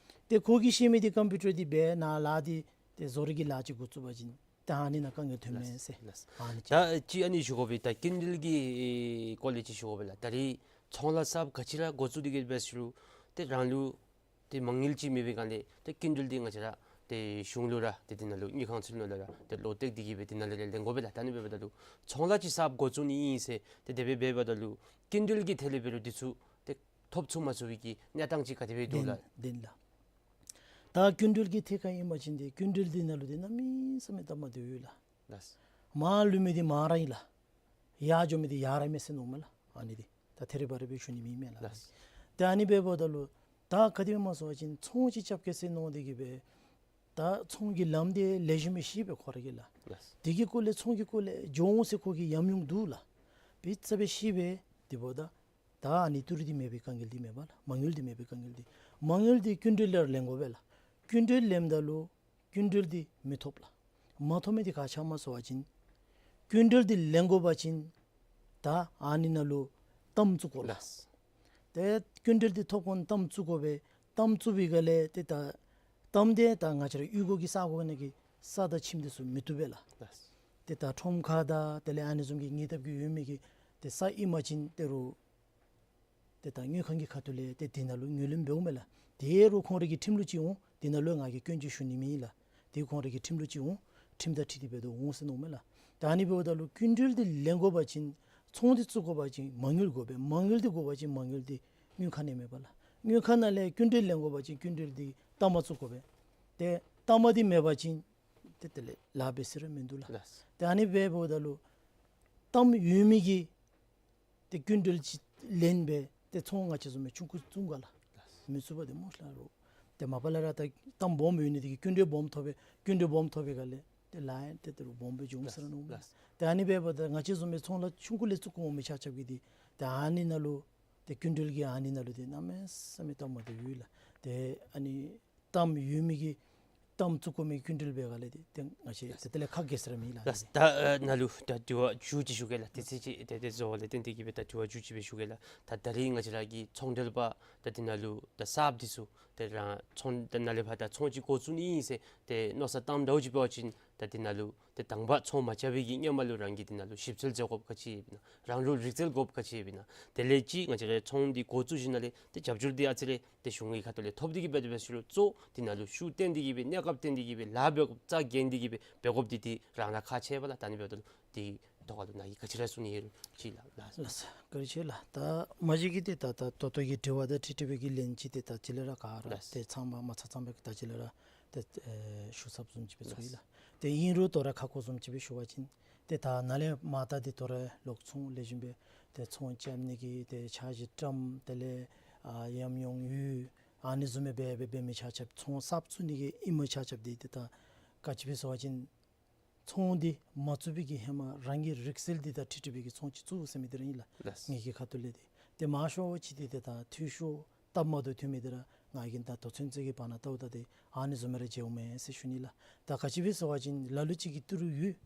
ཏེ་ཁོ་གིས་ཤེས་མི་འདི་ཀམ་པིའུ་ཊར་འདི་འབད་ན་ལཱ་འདི་ཏེ་བཟོ་རིག་གི་ལཱ་ཅིག་འགོ་བཙུགས་པ་ཅིན་ད་ཨ་ནི་ནང་དཀའ་ངལ་ཐོན་མས་ཟེར། ལགས། ཨ་ནི་ཅིག། ད་ཅིག་ཨ་ནི་ཞུ་དགོ་པས། ད་སྐྱིན་འགྲུལ་གྱི་སྐོར་ལས་ཅིག་ཞུ་དགོ་པས་ལགས། ད་རེས་ཚོང་ལཱ་གསརཔ་ག་ཅི་ར་འགོ་བཙུགས་ཏེ་གི་འབད་ཟེར་རུང་ཏེ་རང་ལུ་ཏེ་མ་དངུལ་ཅིག་མེད་པའི་སྒང་ལས་ཏེ་སྐྱིན་འགྲུལ་འདི་ང་བཅས་ར་ཏེ་གཞུང་ལུ་ར་ཏེ་དེ་ནང་ལུ་དངུལ་ཁང་ཚུ་ནང་ལུ་ར་ཏེ་ལོག་སྟེ་གི་སྦེ་དེ་ནང་ལུ་ར་ལེན་དགོ་པས་ལགས། ད་ཨ་ནི་འབདཝ་ད་ལུ་ཚོང་ལཱ་ཅིག་གསརཔ་འགོ་བཙུགས་ནི་ཨིན་ཟེར་ཏེ་དེ་སྦེ་འབདཝ་ད་ལུ་སྐྱིན་འགྲུལ་གྱི་ཐད་ལས་འབད་རུང་འདི་ཚུ་ཏེ་ཐོབ་ཚུགས་མ་ཚུགས་པའི་གི་གནས་སྟངས་ཅིག་ག་དེ་སྦེ་འདུག་ལགས། ལྡན་ལགས། ད་སྐྱིན་འགྲུལ་གྱི་ཐད་ཁར་ཨིན་པ་ཅིན་ཏེ་སྐྱིན་འགྲུལ་འདི་ནང་ལུ་ཏེ་གནམ་མེད་ས་མེད་སྟབས་མ་བདེཝ་ཡོད་ལགས། ལགས། མར་ལུས་མི་འདི་མར་ར་ཨིན་ལགས། ཡར་འགྱོ་མི་འདི་ཡར་ར་མས་ཟེར་མནོཝ་མས་ལགས། ཨ་ནི་འདི་ད་ཐད་རི་བ་རི་སྦེ་ཞུ་ནི་མེད་མས་ལགས། ལགས། ཏེ་ཨ་ནི་འབདཝ་ད་ལུ་ད་ག་དེ་སྦེ་སྨོ་ཟེར་བ་ཅིན་ཚོང་ཅིག་རྐྱབ་གེ་ཟེར་མནོ་སྟེ་གི་སྦེ་ད་ཚོང་གི་ལམ་འདི་ལེགས་ཤོམ་སྦེ་ཤེས་པས་ཁོ་ར་གིས་ལགས། ལགས། དེ་གི་སྐོར་ལས་ཚོང་གི་སྐོར་ལས་འགྱོ་འོང་ཟེར་ཁོ་གི་ཉམས་མྱོང་འདུག་ལགས། དཔེ་ཆ་སྦེ་ཤེས་པས། དེ་འབདཝ་ད་ད་ཨ་ནི་ཏི་རུ་འདི་མེད་པའི་དཀའ་ངལ་འདི་མེད་པ་ལགས། མ་དངུལ་འདི་མེད་པའི་དཀའ་ངལ་འདི། མ་དངུལ་འདི་སྐྱིན་འགྲུལ་ལས་ལེན་དགོ་པས་ལགས། སྐྱིན་འགྲུལ་ལེནམ་ད་ལུ་སྐྱིན་འགྲུལ་འདི་མི་ཐོབ་ལགས། མ་ཐོབ་མི་འདི་ག་ཅི་སྨོ་ཟེར་བ་ཅིན་སྐྱིན་འགྲུལ་འདི་ལེན་དགོ་པ་ཅིན་ད་ཨ་ནི་ནང་ལུ་གཏའམ་བཙུགས་དགོ་ལགས། ལགས། ཏེ་སྐྱིན་འགྲུལ་འདི་ཐོབ་གོ་གཏའམ་བཙུགས་དགོ་པས། གཏའམ་བཙུགས་པའི་སྒང་ལས་ཏེ་ད་གཏའམ་འདི་ད་ང་བཅས་ར་གཡུས་སྒོ་གི་ས་གོ་ནང་གི་ས་དང་ཁྱིམ་འདི་ཚུ་མི་བཏུབ་པས་ལགས། ལགས། ཏེ་ད་ཁྲོམ་ཁ་དང་དེ་ལས་ཨ་ནི་བཟུམ་གྱི་ཉེ་འདབས་ཀྱི་ཡོད་མི་གི་ཏེ་ས་ཨིན་པ་ཅིན་ཏེ་རུང་ཏེ་ད་དངུལ་ཁང་གི་ཁ་ཐུག་ལས་ཏེ་དེ་ནང་ལུ་ངོས་ལེན་འབདཝ་མས་ལགས། དེ་རུང་ཁོང་རའི་གི་ཁྲིམས་ལུགས་ཅིག་འོང་། དེ་ནང་ལུ་ང་གིས་སྐྱོན་ཅིག་ཞུ་ནི་མེད་ལགས། དེ་ཁོང་རའི་གི་ཁྲིམས་ལུགས་ཅིག་འོང་། ཁྲིམས་དང་འཁྲིལ་ཏེ་འབད་དོ་འོང་ཟེར་མནོཝ་མས་ལགས། ད་ཨ་ནི་འབདཝ་ད་ལུ་སྐྱིན་འགྲུལ་འདི་ལེན་དགོ་པ་ཅིན་ཚོང་འདི་བཙུགས་དགོ་པ་ཅིན་མ་དངུལ་དགོ་པས། མ་དངུལ་འདི་དགོ་པ་ཅིན་མ་དངུལ་འདི་དངུལ་ཁང་ནང་མེད་པས་ལགས། དངུལ་ཁང་ནང་ལས་སྐྱིན་འགྲུལ་ལེན་དགོ་པ་ཅིན་སྐྱིན་འགྲུལ་འདི་གཏའམ་བཙུགས་དགོ་པས། ཏེ་གཏའམ་འདི་མེད་པ་ཅིན་ཏེ་དེ་ལས་ལཱ་འབད་ས་ར་མིན་འདུག་ལགས། ལགས། ཏེ་ཨ་ནི་འབདཝ་ད་ལུ་གཏའམ་ཡོད་མི་གི་ཏེ་སྐྱིན་འགྲུལ་ཅིག་ལེན་སྦེ་ཏེ་ཚོང་ང་བཅས་བཟུམ་སྦེ་ཆུང་ཀུ་བཙུགས་ག་ལགས། ལགས། མི་ཚུགས་པས་ཏེ་སྨོ་ལགས། རོགས་ཏེ་མ་པ་ལས་ར་ད་གཏའམ་སྦོམ་ཡོད་ནི་དེ་གིས་སྐྱིན་འགྲུལ་སྦོམ་ཐོབ་པས། སྐྱིན་འགྲུལ་སྦོམ་ཐོབ་པའི་སྒང་ལས་ཏེ་ལཱ་ཡང་ཏེ་ཏེ་རུང་སྦོམ་སྦེ་འབྱུང་ཟེར་ར་མནོཝ་མས། ལགས། ཏེ་ཨ་ནི་འབདཝ་ད་ང་བཅས་བཟུམ་སྦེ་ཚོང་ལཱ་ཆུང་ཀུ་ལས་བཙུགས་འོང་མི་ཆ་ཁྱབ་ཀྱིས་ཏེ་ཏེ་ཨ་ནི་ནང་ལུ་ཏེ་སྐྱིན་འགྲུལ་གྱི་ཨ་ནི་ནང་ལུ་ཏེ་གནམ་མེད་ས་མེད་སྟབས་མ་བདེཝ་ཡོད་ལགས། ཏེ་ཨ་ནི་གཏའམ་ཡོད་མི་གིས་གཏའམ་བཙུགས་དགོ་མི་སྐྱིན་འགྲུལ་འབད་སྒང་ལས་ཏེ་ཏེ་ང་བཅས་ཏེ་དེ་ལས་ཁག་འགྱོ་ས་ར་མེད་ལགས། ལགས། ད་ཨ་ནཱ་ལུ་ད་དྲི་བ་མཇུག་ཅིག་ཞུ་གེ་ལགས། དེ་ཚེ་ཅིག་ཏེ་ཏེ་བཟོ་བ་ལས་བརྟེན་ཏེ་གི་སྦེ་ད་དྲི་བ་མཇུག་ཅིག་སྦེ་ཞུ་གེ་ལགས། ད་ད་རེས་ང་བཅས་ར་གི་ཚོང་འབྲེལ་པ་ད་དེ་ནང་ལུ་ད་གསརཔ་འདི་ཚུ་ཏེ་རང་ཚོང་ད་ནཱ་ལས་ཕར་ད་ཚོང་ཅིག་འགོ་བཙུགས་ནི་ཨིན་ཟེར་ཏེ་མནོ་བསམ་བཏངམ་འདྲཝ་ཅིག་འབད་བ་ཅིན་ད་དེ་ནང་ལུ་ཏེ་དང་པ་ཚོང་མ་རྐྱབ་པའི་གི་སྔོན་མ་ལུ་རང་གིས་དེ་ནང་ལུ་ཞིབ་འཚོལ་མཛད་དགོཔ་ག་ཅི་ཡོདཔ་ཨིན་ན། རང་ལུ་རིག་རྩལ་དགོཔ་ག་ཅི་ཡོདཔ་ཨིན་ན། དེ་ལས་ཅིག་ང་བཅས་ར་ཚོང་འདི་འགོ་བཙུགས་ཞིནམ་ལས་ཏེ་རྒྱབ་སྐྱོར་འདི་ཨ་ཙི་རེ་ཏེ་གཞུང་གི་ཁ་ཐུག་ལས་ཐོབ་སྟེ་གི་སྦེ་ཏེ་སྦེ་ཞུ་རུང་གཙོ་དེ་ནང་ལུ་ཤུགས་བཏོན་ཏེ་གི་སྦེ་གནས་སྐབས་བཏོན་ཏེ་གི་སྦེ་ལཱ་འབད་དགོཔ་རྩ་འགེངས་ཏེ་གི་སྦེ་འབད་དགོཔ་འདི་ཏེ་རང་ར་ཁག་ཆེ་བས་ལགས། ད་ཨ་ནི་འབདཝ་ད་ལུ་དེ་ཐོག་ཁ་ལུ་ནཱ་གིས་ག་ཅི་ར་གསུང་ནི་ཡོད་རུང་ཅིག་ལགས། ལགས། ལགས་སོ། བཀའ་དྲིན་ཆེ་ལགས། ད་མ་གཞི་གི་ཏེ་ད་ད་ད་ལྟོ་གི་དྲི་བ་དང་འཁྲིལ་འཁྲིལ་བའི་གི་ལན་ཅིག་ཏེ་ད་ཅི་ལས་ར་ག་ར་ལགས། ཏེ་ཚང་མ་མ་ཚང་ཚང་བའི་གི་ད་ཅི་ལས་ར་ཏེ་ཨེ་ཞུ་ཚརཝ་བཟུམ་ཅིག་སྦེ་ཚོར་ཡི་ལགས། ལགས། ཏེ་ཨིན་རུང་དོ་རུང་ཁ་སྐོང་བཟུམ་ཅིག་སྦེ་ཞུ་བ་ཅིན་ཏེ་ད་ནཱ་ལས་མར་ད་ཏེ་དོ་རུང་ལོག་ཚོང་ལེགས་ཤོམ་སྦེ་ཏེ་ཚོང་རྐྱབ་ནི་གི་ཏེ་འཆར་གཞི་བཀྲམ། དེ་ལས་ཨ་ཉམས་མྱོང་ཡོད། ཨ་ནི་བཟུམ་སྦེ་འབད་འབད་འབད་མི་ཆ་ཁྱབ་ཚོང་གསརཔ་བཙུགས་ནི་གི་ཨིན་མི་ཆ་ཁྱབ་འདི་ཏེ་ད་ག་ཅི་སྦེ་ཟེར་བ་ཅིན་ཚོང་འདི་མ་བཙུགས་པའི་གི་ཧེ་མ་རང་གི་རིག་རྩལ་འདི་དང་འཁྲིལ་འཁྲིལ་བའི་གི་ཚོང་ཅིག་བཙུགས་ཟེར་མི་འདི་ར་ཨིན་ལགས། ལགས། ངེ་གི་ཁ་ཐུག་ལས་ཏེ། ཏེ་མང་ཤོས་ཅིག་འདི་ཏེ་ད་འཐུས་ཤོར་སྟབས་མ་བདེཝ་ཐོན་མི་འདི་ར་ང་གིས་ད་ལྟོ་ཚུན་ཚོད་ཀྱི་བར་ན་བལྟཝ་ད་ཏེ་ཨ་ནི་བཟུམ་སྦེ་ར་མཇལཝ་མས་ཟེར་ཞུ་ནི་ལགས། ད་ག་ཅི་སྦེ་ཟེར་བ་ཅིན་ལ་ལུ་ཅིག་གིས་ཏི་རུ་ཡོད།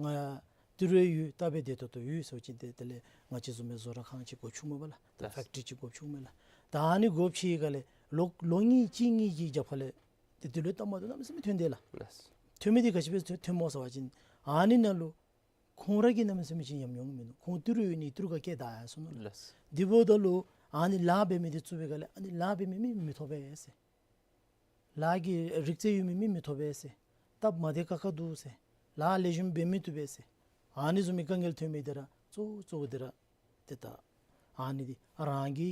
ང་ཏི་རུ་ཡོད། སྟབས་བདེ་ཏོག་ཏོ་ཡོད་ཟེར་བ་ཅིན་ཏེ་དེ་ལས་ང་བཅས་བཟུམ་སྦེ་བཟོ་གྲྭ་ཁང་ཅིག་སྒོ་ཕྱུག་མས་པ་ལགས། ད་ལགས། ཕེག་ཊི་རི་ཅིག་སྒོ་ཕྱུག་མས་ལགས། ད་ཨ་ནི་སྒོ་ཕྱེ་སྒང་ལས་ལོ་ལོ་གཉིས་གཅིག་གཉིས་ཀྱི་རྒྱབ་ཁ་ལས་ཏེ་འདི་ལུ་སྟབས་མ་བདེཝ་གནམ་མེད་ས་མེད་ཐོན་ཏེ་ལགས། ལགས། ཐོན་མི་འདི་ག་ཅི་སྦེ་ཐོན་ཐོནམ་སྨོ་ཟེར་བ་ཅིན་ཨ་ནི་ནང་ལུ་ཁོང་ར་གི་གནམ་མེད་ས་མེད་ཅིག་ཉམས་མྱོང་མིན་འདུག། ཁོང་ཏི་རུ་ཡོད་ནི་ཏི་རུ་ཁར་སྐྱེལ་བཏང་ཡར་སོང་ནུག་ལགས། ལགས། དེ་འབདཝ་ད་ལུ་ཨ་ནི་ལཱ་འབད་མི་འདི་བཙུགས་པའི་སྒང་ལས་ཨ་ནི་ལཱ་འབད་མི་མི་མི་ཐོབ་པས་ཟེར། ལཱ་གི་རིག་རྩལ་ཡོད་མི་མི་མི་ཐོབ་པས་ཟེར། སྟབས་མ་བདེ་ཁག་ཁ་འདུག་ཟེར། ལཱ་ལེགས་ཤོམ་འབད་མི་བཏུབ་པས་ཟེར། ཨ་ནི་བཟུམ་མའི་དཀའ་ངལ་ཐོན་མི་འདི་ར་གཙོ་གཙོ་བོ་འདི་ར་ཏེ་ད་ཨ་ནི་འདི་རང་གི་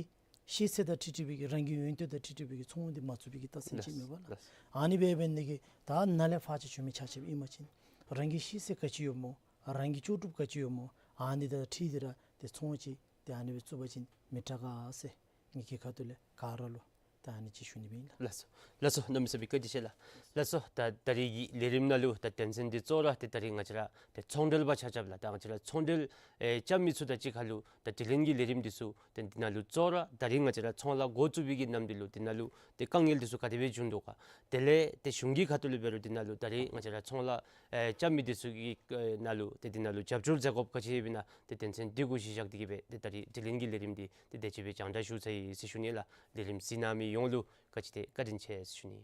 ཤེས་ཚད་དང་འཁྲིལ་འཁྲིལ་བའི་གི་རང་གི་ཡོན་ཏན་དང་འཁྲིལ་འཁྲིལ་བའི་གི་ཚོང་འདི་མ་བཙུགས་པའི་གི་རྟགས་མཚན་ཅིག་ལགས་མེན་པ་ལགས། ལགས། ཨ་ནི་འབད་འབད་ནི་གི་ད་ནཱ་ལས་ཕར་ཅིག་ཞུ་མི་ཆ་ཁྱབ་ཨིན་པ་ཅིན་རང་གི་ཤེས་ཚད་ག་ཅི་ཡོདཔ་སྨོ། རང་གི་ལྕོགས་གྲུབ་ག་ཅི་ཡོདཔ་སྨོ། ཨ་ནི་དང་འཁྲིལ་ཏེ་ར་ཏེ་ཚོང་ཅིག་ཏེ་ཨ་ནི་སྦེ་བཙུགས་པ་ཅིན་མི་དྲག་ག་ཟེར་ངེ་གི་ཁ་ཐུག་ལས་ག་ར་ལུ་ད་ཨ་ནི་ཅིག་ཞུ་ནི་ཨིན་ལགས། ལགས་སོ། ལགས་སོ། གནམ་མེད་ས་མེད་བཀའ་དྲིན་ཆེ་ལགས། ལགས་སོ། ད་ད་རིས་ཀྱི་ལས་རིམ་ནང་ལུ་ད་དོན་ཚན་འདི་གཙོ་བོ་ར་ཏེ་ད་རིས་ང་བཅས་ར་ཏེ་ཚོང་འབྲེལ་པ་ཆ་ཁྱབ་ལགས། ད་ང་བཅས་ར་ཚོང་འབྲེལ་ཨེ་རྐྱབ་མི་ཚུ་དང་གཅིག་ཁར་ལུ་ད་དྲི་ལན་གྱི་ལས་རིམ་འདི་ཚུ་ཏེ་འདི་ནང་ལུ་གཙོ་བོ་ར་ད་རིས་ང་བཅས་ར་ཚོང་ལཱ་འགོ་བཙུགས་པའི་གི་ནམ་དུས་ལུ་འདི་ནང་ལུ་ཏེ་དཀའ་ངལ་འདི་ཚུ་ག་དེ་སྦེ་བྱུང་དོ་ག། དེ་ལས་ཏེ་གཞུང་གི་ཁ་ཐུག་ལས་འབད་རུང་འདི་ནང་ལུ་ད་རིས་ང་བཅས་ར་ཚོང་ལཱ་ཨེ་རྐྱབ་མི་འདི་ཚུ་གི་ཨེ་ནང་ལུ་ཏེ་འདི་ནང་ལུ་རྒྱབ་སྐྱོར་མཛད་དགོཔ་ག་ཅི་ཡོདཔ་ཨིན་ན་ཏེ་དོན་ཚན་འདི་གུ་གཞི་བཞག་སྟེ་གི་སྦེ་ཏེ་ད་རིས་དྲི་ལན་གྱི་ལས་རིམ་འདི་ཏེ་དེ་ཅིག་སྦེ་རྒྱང་བསྒྲགས་ཞུ་ཚར་ཡི་ཟེར་ཞུ་ནི་ལགས། ལས་རིམ་གཟིགས་གནང་མི་ཡོངས་ལུ་ག་ཅི་ཏེ་བཀའ་དྲིན་ཆེ་ཟེར་ཞུ་ནི།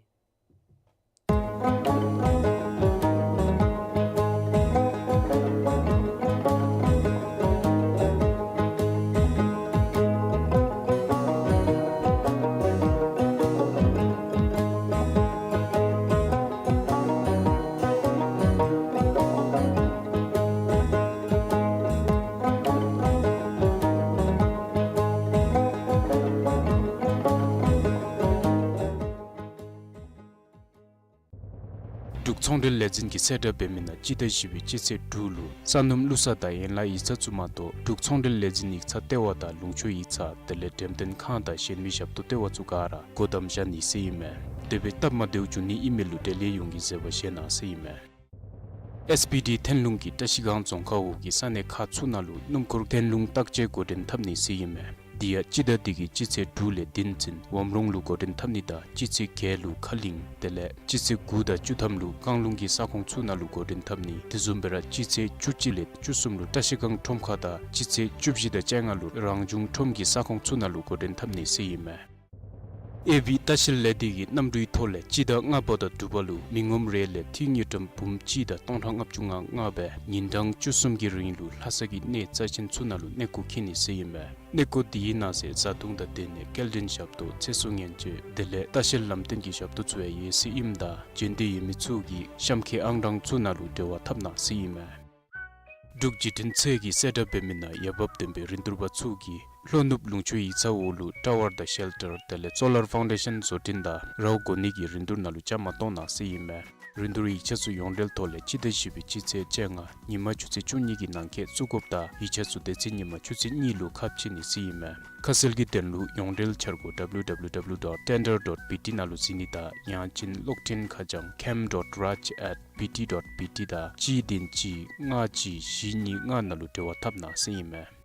འབྲུག་ཚོང་འབྲེལ་ལས་འཛིན་གྱིས་གསལ་བསྒྲགས་འབད་མི་ནང་སྤྱི་ཟླ་བཞི་པའི་སྤྱི་ཚེས་དྲུག་ལུ་ས་སྣུམ་བླུག་ས་དང་ཡན་ལག་ཡིག་ཚང་ཚུ་མ་གཏོགས་འབྲུག་ཚོང་འབྲེལ་ལས་འཛིན་ཡིག་ཚང་ལྟེ་བ་དང་ལུང་ཕྱོགས་ཡིག་ཚང་དེ་ལས་འགྲེམས་སྟོན་ཁང་དང་གཞན་མི་ཞབས་ཏོག་ལྟེ་བ་ཚུ་ག་ར་སྒོ་བསྡམ་བཞག་ནི་ཟེར་ཨིན་མས། དེ་སྦེ་སྟབས་མ་བདེཝ་བྱུང་ནི་ཨིན་མི་ལུ་འབྲེལ་ཡོད་ཡོངས་ཀྱིས་བཟོད་པ་བཞེས་གནང་ཟེར་ཨིན་མས། ཨེསི་པི་ཌི་ཐེན་ལུང་གིས་བཀྲ་ཤིས་སྒང་རྫོང་ཁག་འོག་གི་ས་གནས་ཁག་ཚུ་ནང་ལུ་སྣུམ་འཁོར་ཐེན་ལུང་བརྟག་དཔྱད་འགོ་འདྲེན་འཐབ་ནི་ཟེར་ཨིན་མས། དེ་ཡང་སྤྱི་ཟླ་འདི་གི་སྤྱི་ཚེས་དྲུག་ལས་བདུན་ཚུན་ཝམ་རོང་ལུ་འགོ་འདྲེན་འཐབ་ནི་དང་སྤྱི་ཚེས་བརྒྱད་ལུ་ཁ་གླིང་དེ་ལས་སྤྱི་ཚེས་དགུ་དང་བཅུ་ཐམ་ལུ་བཀང་ལུང་གི་ས་ཁོངས་ཚུ་ནང་ལུ་འགོ་འདྲེན་འཐབ་ནི། དེ་བཟུམ་སྦེ་ར་སྤྱི་ཚེས་བཅུ་གཅིག་ལས་བཅུ་གསུམ་ལུ་བཀྲ་ཤིས་སྒང་ཁྲོམ་ཁ་དང་སྤྱི་ཚེས་བཅུ་བཞི་དང་བཅོ་ལྔ་ལུ་རང་བྱུང་ཁྲོམ་གྱི་ས་ཁོངས་ཚུ་ནང་ལུ་འགོ་འདྲེན་འཐབ་ནི་ཟེར་ཨིན་མས། ཨེ་བི་ལྟ་བཤལ་ལས་སྡེ་གི་གནམ་གྲུའི་ཐོག་ལས་སྤྱི་ཟླ་ལྔ་པ་དང་དྲུག་པ་ལུ་མི་ངོམ་རེ་ལས་ཏི་རུ་དངུལ་ཀྲམ་འབུམ་གཅིག་དང་སྟོང་ཕྲག་ལྔ་བཅུ་ང་ལྔ་སྦེ་ཉིན་གྲངས་བཅུ་གསུམ་གྱི་རིང་ལུ་ལྷ་ས་གི་གནས་རྩ་ཆེན་ཚུ་ནང་ལུ་གནས་སྐོར་འཁྱིད་ནི་ཟེར་ཨིན་མས། གནས་སྐོར་འདི་གི་ནང་གསེས་བཟའ་འཐུང་དང་སྡོད་གནས་སྐྱེལ་འདྲེན་ཞབས་ཏོག་ཚེ་སྲོག་སྨན་བཅོས་དེ་ལས་ལྟ་བཤལ་ལམ་སྟོན་གྱི་ཞབས་ཏོག་ཚུ་ཡང་ཡོད་ཟེར་ཨིནམ་ད་འབྱོན་འདོད་ཡོད་མི་ཚུ་གིས་གཤམ་འཁོད་ཨང་གྲངས་ཚུ་ནང་ལུ་འབྲེལ་བ་འཐབ་གནང་ཟེར་ཨིན་མས། འབྲུག་བརྒྱུད་འཕྲིན་ཚད་ཀྱིས་གསལ་བསྒྲགས་འབད་མི་ནང་ཡར་འབབ་བསྟན་པའི་རིན་བསྡུར་པ་ཚུ་གིས་ལྷོ་ནུབ་ལུང་ཕྱོགས་ཡིག་ཚང་འོག་ལུ་ཊ་ཝར་དང་ཤེལ་ཊར་དེ་ལས་སོ་ལར་ཕའུན་ཌེ་ཤན་བཟོ་སྐྲུན་དང་ར་བ་བསྒོར་ནི་གི་རིན་བསྡུར་ནང་ལུ་བཅའ་མར་གཏོགས་གནང་ཟེར་ཨིན་མས། རིན་བསྡུར་ཡིག་ཆ་ཚུ་ཡོངས་འབྲེལ་ཐོག་ལས་སྤྱི་ཟླ་བཞི་པའི་སྤྱི་ཚེས་བཅོ་ལྔ་ཉིན་མ་ཆུ་ཚོད་བཅུ་གཉིས་ཀྱི་ནང་འཁོད་བཙུགས་དགོཔ་དང་ཡིག་ཆ་ཚུ་དེ་ཚེ་ཉིན་མ་ཆུ་ཚོད་གཉིས་ལུ་ཁ་ཕྱེ་ནི་ཟེར་ཨིན་མས། ཁ་གསལ་གྱི་དོན་ལུ་ཡོངས་འབྲེལ་འཆར་སྒོ་W W W dot tender dot B T ནང་ལུ་གཟིགས་ནི་དང་ཡང་ཅིན་གློག་འཕྲིན་ཁ་བྱང་cam dot raj at B T dot B T དང་གཅིག་བདུན་གཅིག་ལྔ་གཅིག་བཞི་གཉིས་ལྔ་ནང་ལུ་འབྲེལ་བ་འཐབ་གནང་ཟེར་ཨིན་མས།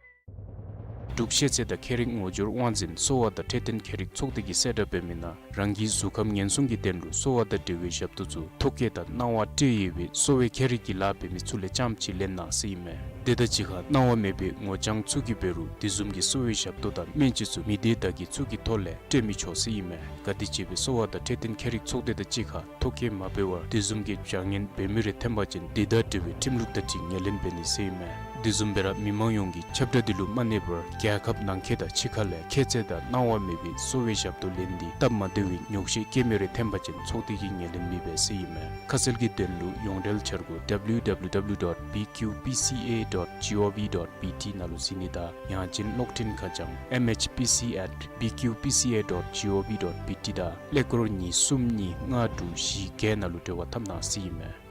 འབྲུག་ཤེས་ཚད་དང་ཁྱད་རིག་ངོ་སྦྱོར་དབང་འཛིན་གསོ་བ་དང་འཕྲོད་བསྟེན་ཁྱད་རིག་ཚོགས་སྡེ་གིས་གསལ་བསྒྲགས་འབད་མི་ནང་རང་གི་གཟུགས་ཁམས་ཉེན་སྲུང་གི་དོན་ལུ་གསོ་བ་དང་འབྲེལ་བའི་ཞབས་ཏོག་ཚུ་ཐོ་བཀོད་དང་གནང་བ་སྤྲོད་ཡོད་པའི་གསོ་བའི་ཁྱད་རིག་གི་ལཱ་འབད་མི་ཚུ་ལས་རྐྱངམ་ཅིག་ལེན་གནང་ཟེར་ཨིན་མས། དེ་དང་གཅིག་ཁར་གནང་བ་མེད་པའི་ངོ་རྐྱང་ཚུ་གིས་འབད་རུང་དེ་བཟུམ་གྱི་གསོ་བའི་ཞབས་ཏོག་དང་སྨན་བཅོས་ཚུ་མི་སྡེ་བདག་གི་ཚུ་གི་ཐོག་ལས་སྤྲོད་མི་ཆོག་ཟེར་ཨིན་མས། ག་དེ་སྦེ་གསོ་བ་དང་འཕྲོད་བསྟེན་ཁྱད་རིག་ཚོགས་སྡེ་དང་གཅིག་ཁར་ཐོ་བཀོད་མ་འབད་བར་དེ་བཟུམ་གྱི་བྱ་ངན་འབད་མི་རེ་ཐོན་པ་ཅིན་དེ་དང་འབྲེལ་བའི་ཁྲིམས་ལུགས་དང་འཁྲིལ་ངོས་ལེན་འབད་ནི་ཟེར་ཨིན་མས། དེ་བཟུམ་སྦེ་ར་མི་མང་ཡོངས་ཀྱིས་ཁྱབ་བསྒྲགས་འདི་ལུ་མ་གནས་པར་རྒྱལ་ཁབ་ནང་འཁོད་དང་ཕྱི་ཁ་ལས་ཁྱད་ཚད་དང་གནང་བ་མེད་པའི་གསོ་བའི་ཞབས་ཏོག་ལེན་ཏེ་སྟབས་མ་བདེ་བའི་ཉོགས་བཤད་བཀོད་མི་རེ་ཐོན་པ་ཅིན་ཚོགས་སྡེ་གིས་ངོས་ལེན་མི་འབད་ཟེར་ཨིན་མས། ཁ་གསལ་གྱི་དོན་ལུ་ཡོངས་འབྲེལ་འཆར་སྒོ་W W W dot B Q P C A dot G O V dot B T ནང་ལུ་གཟིགས་ནི་དང་ཡང་ཅིན་གློག་འཕྲིན་ཁ་བྱང་M H P C at B Q P C A dot G O V dot B T དང་ཀླད་ཀོར་གཉིས་གསུམ་གཉིས་ལྔ་དྲུག་བཞི་བརྒྱད་ནང་ལུ་འབྲེལ་བ་འཐབ་གནང་ཟེར་ཨིན་མས།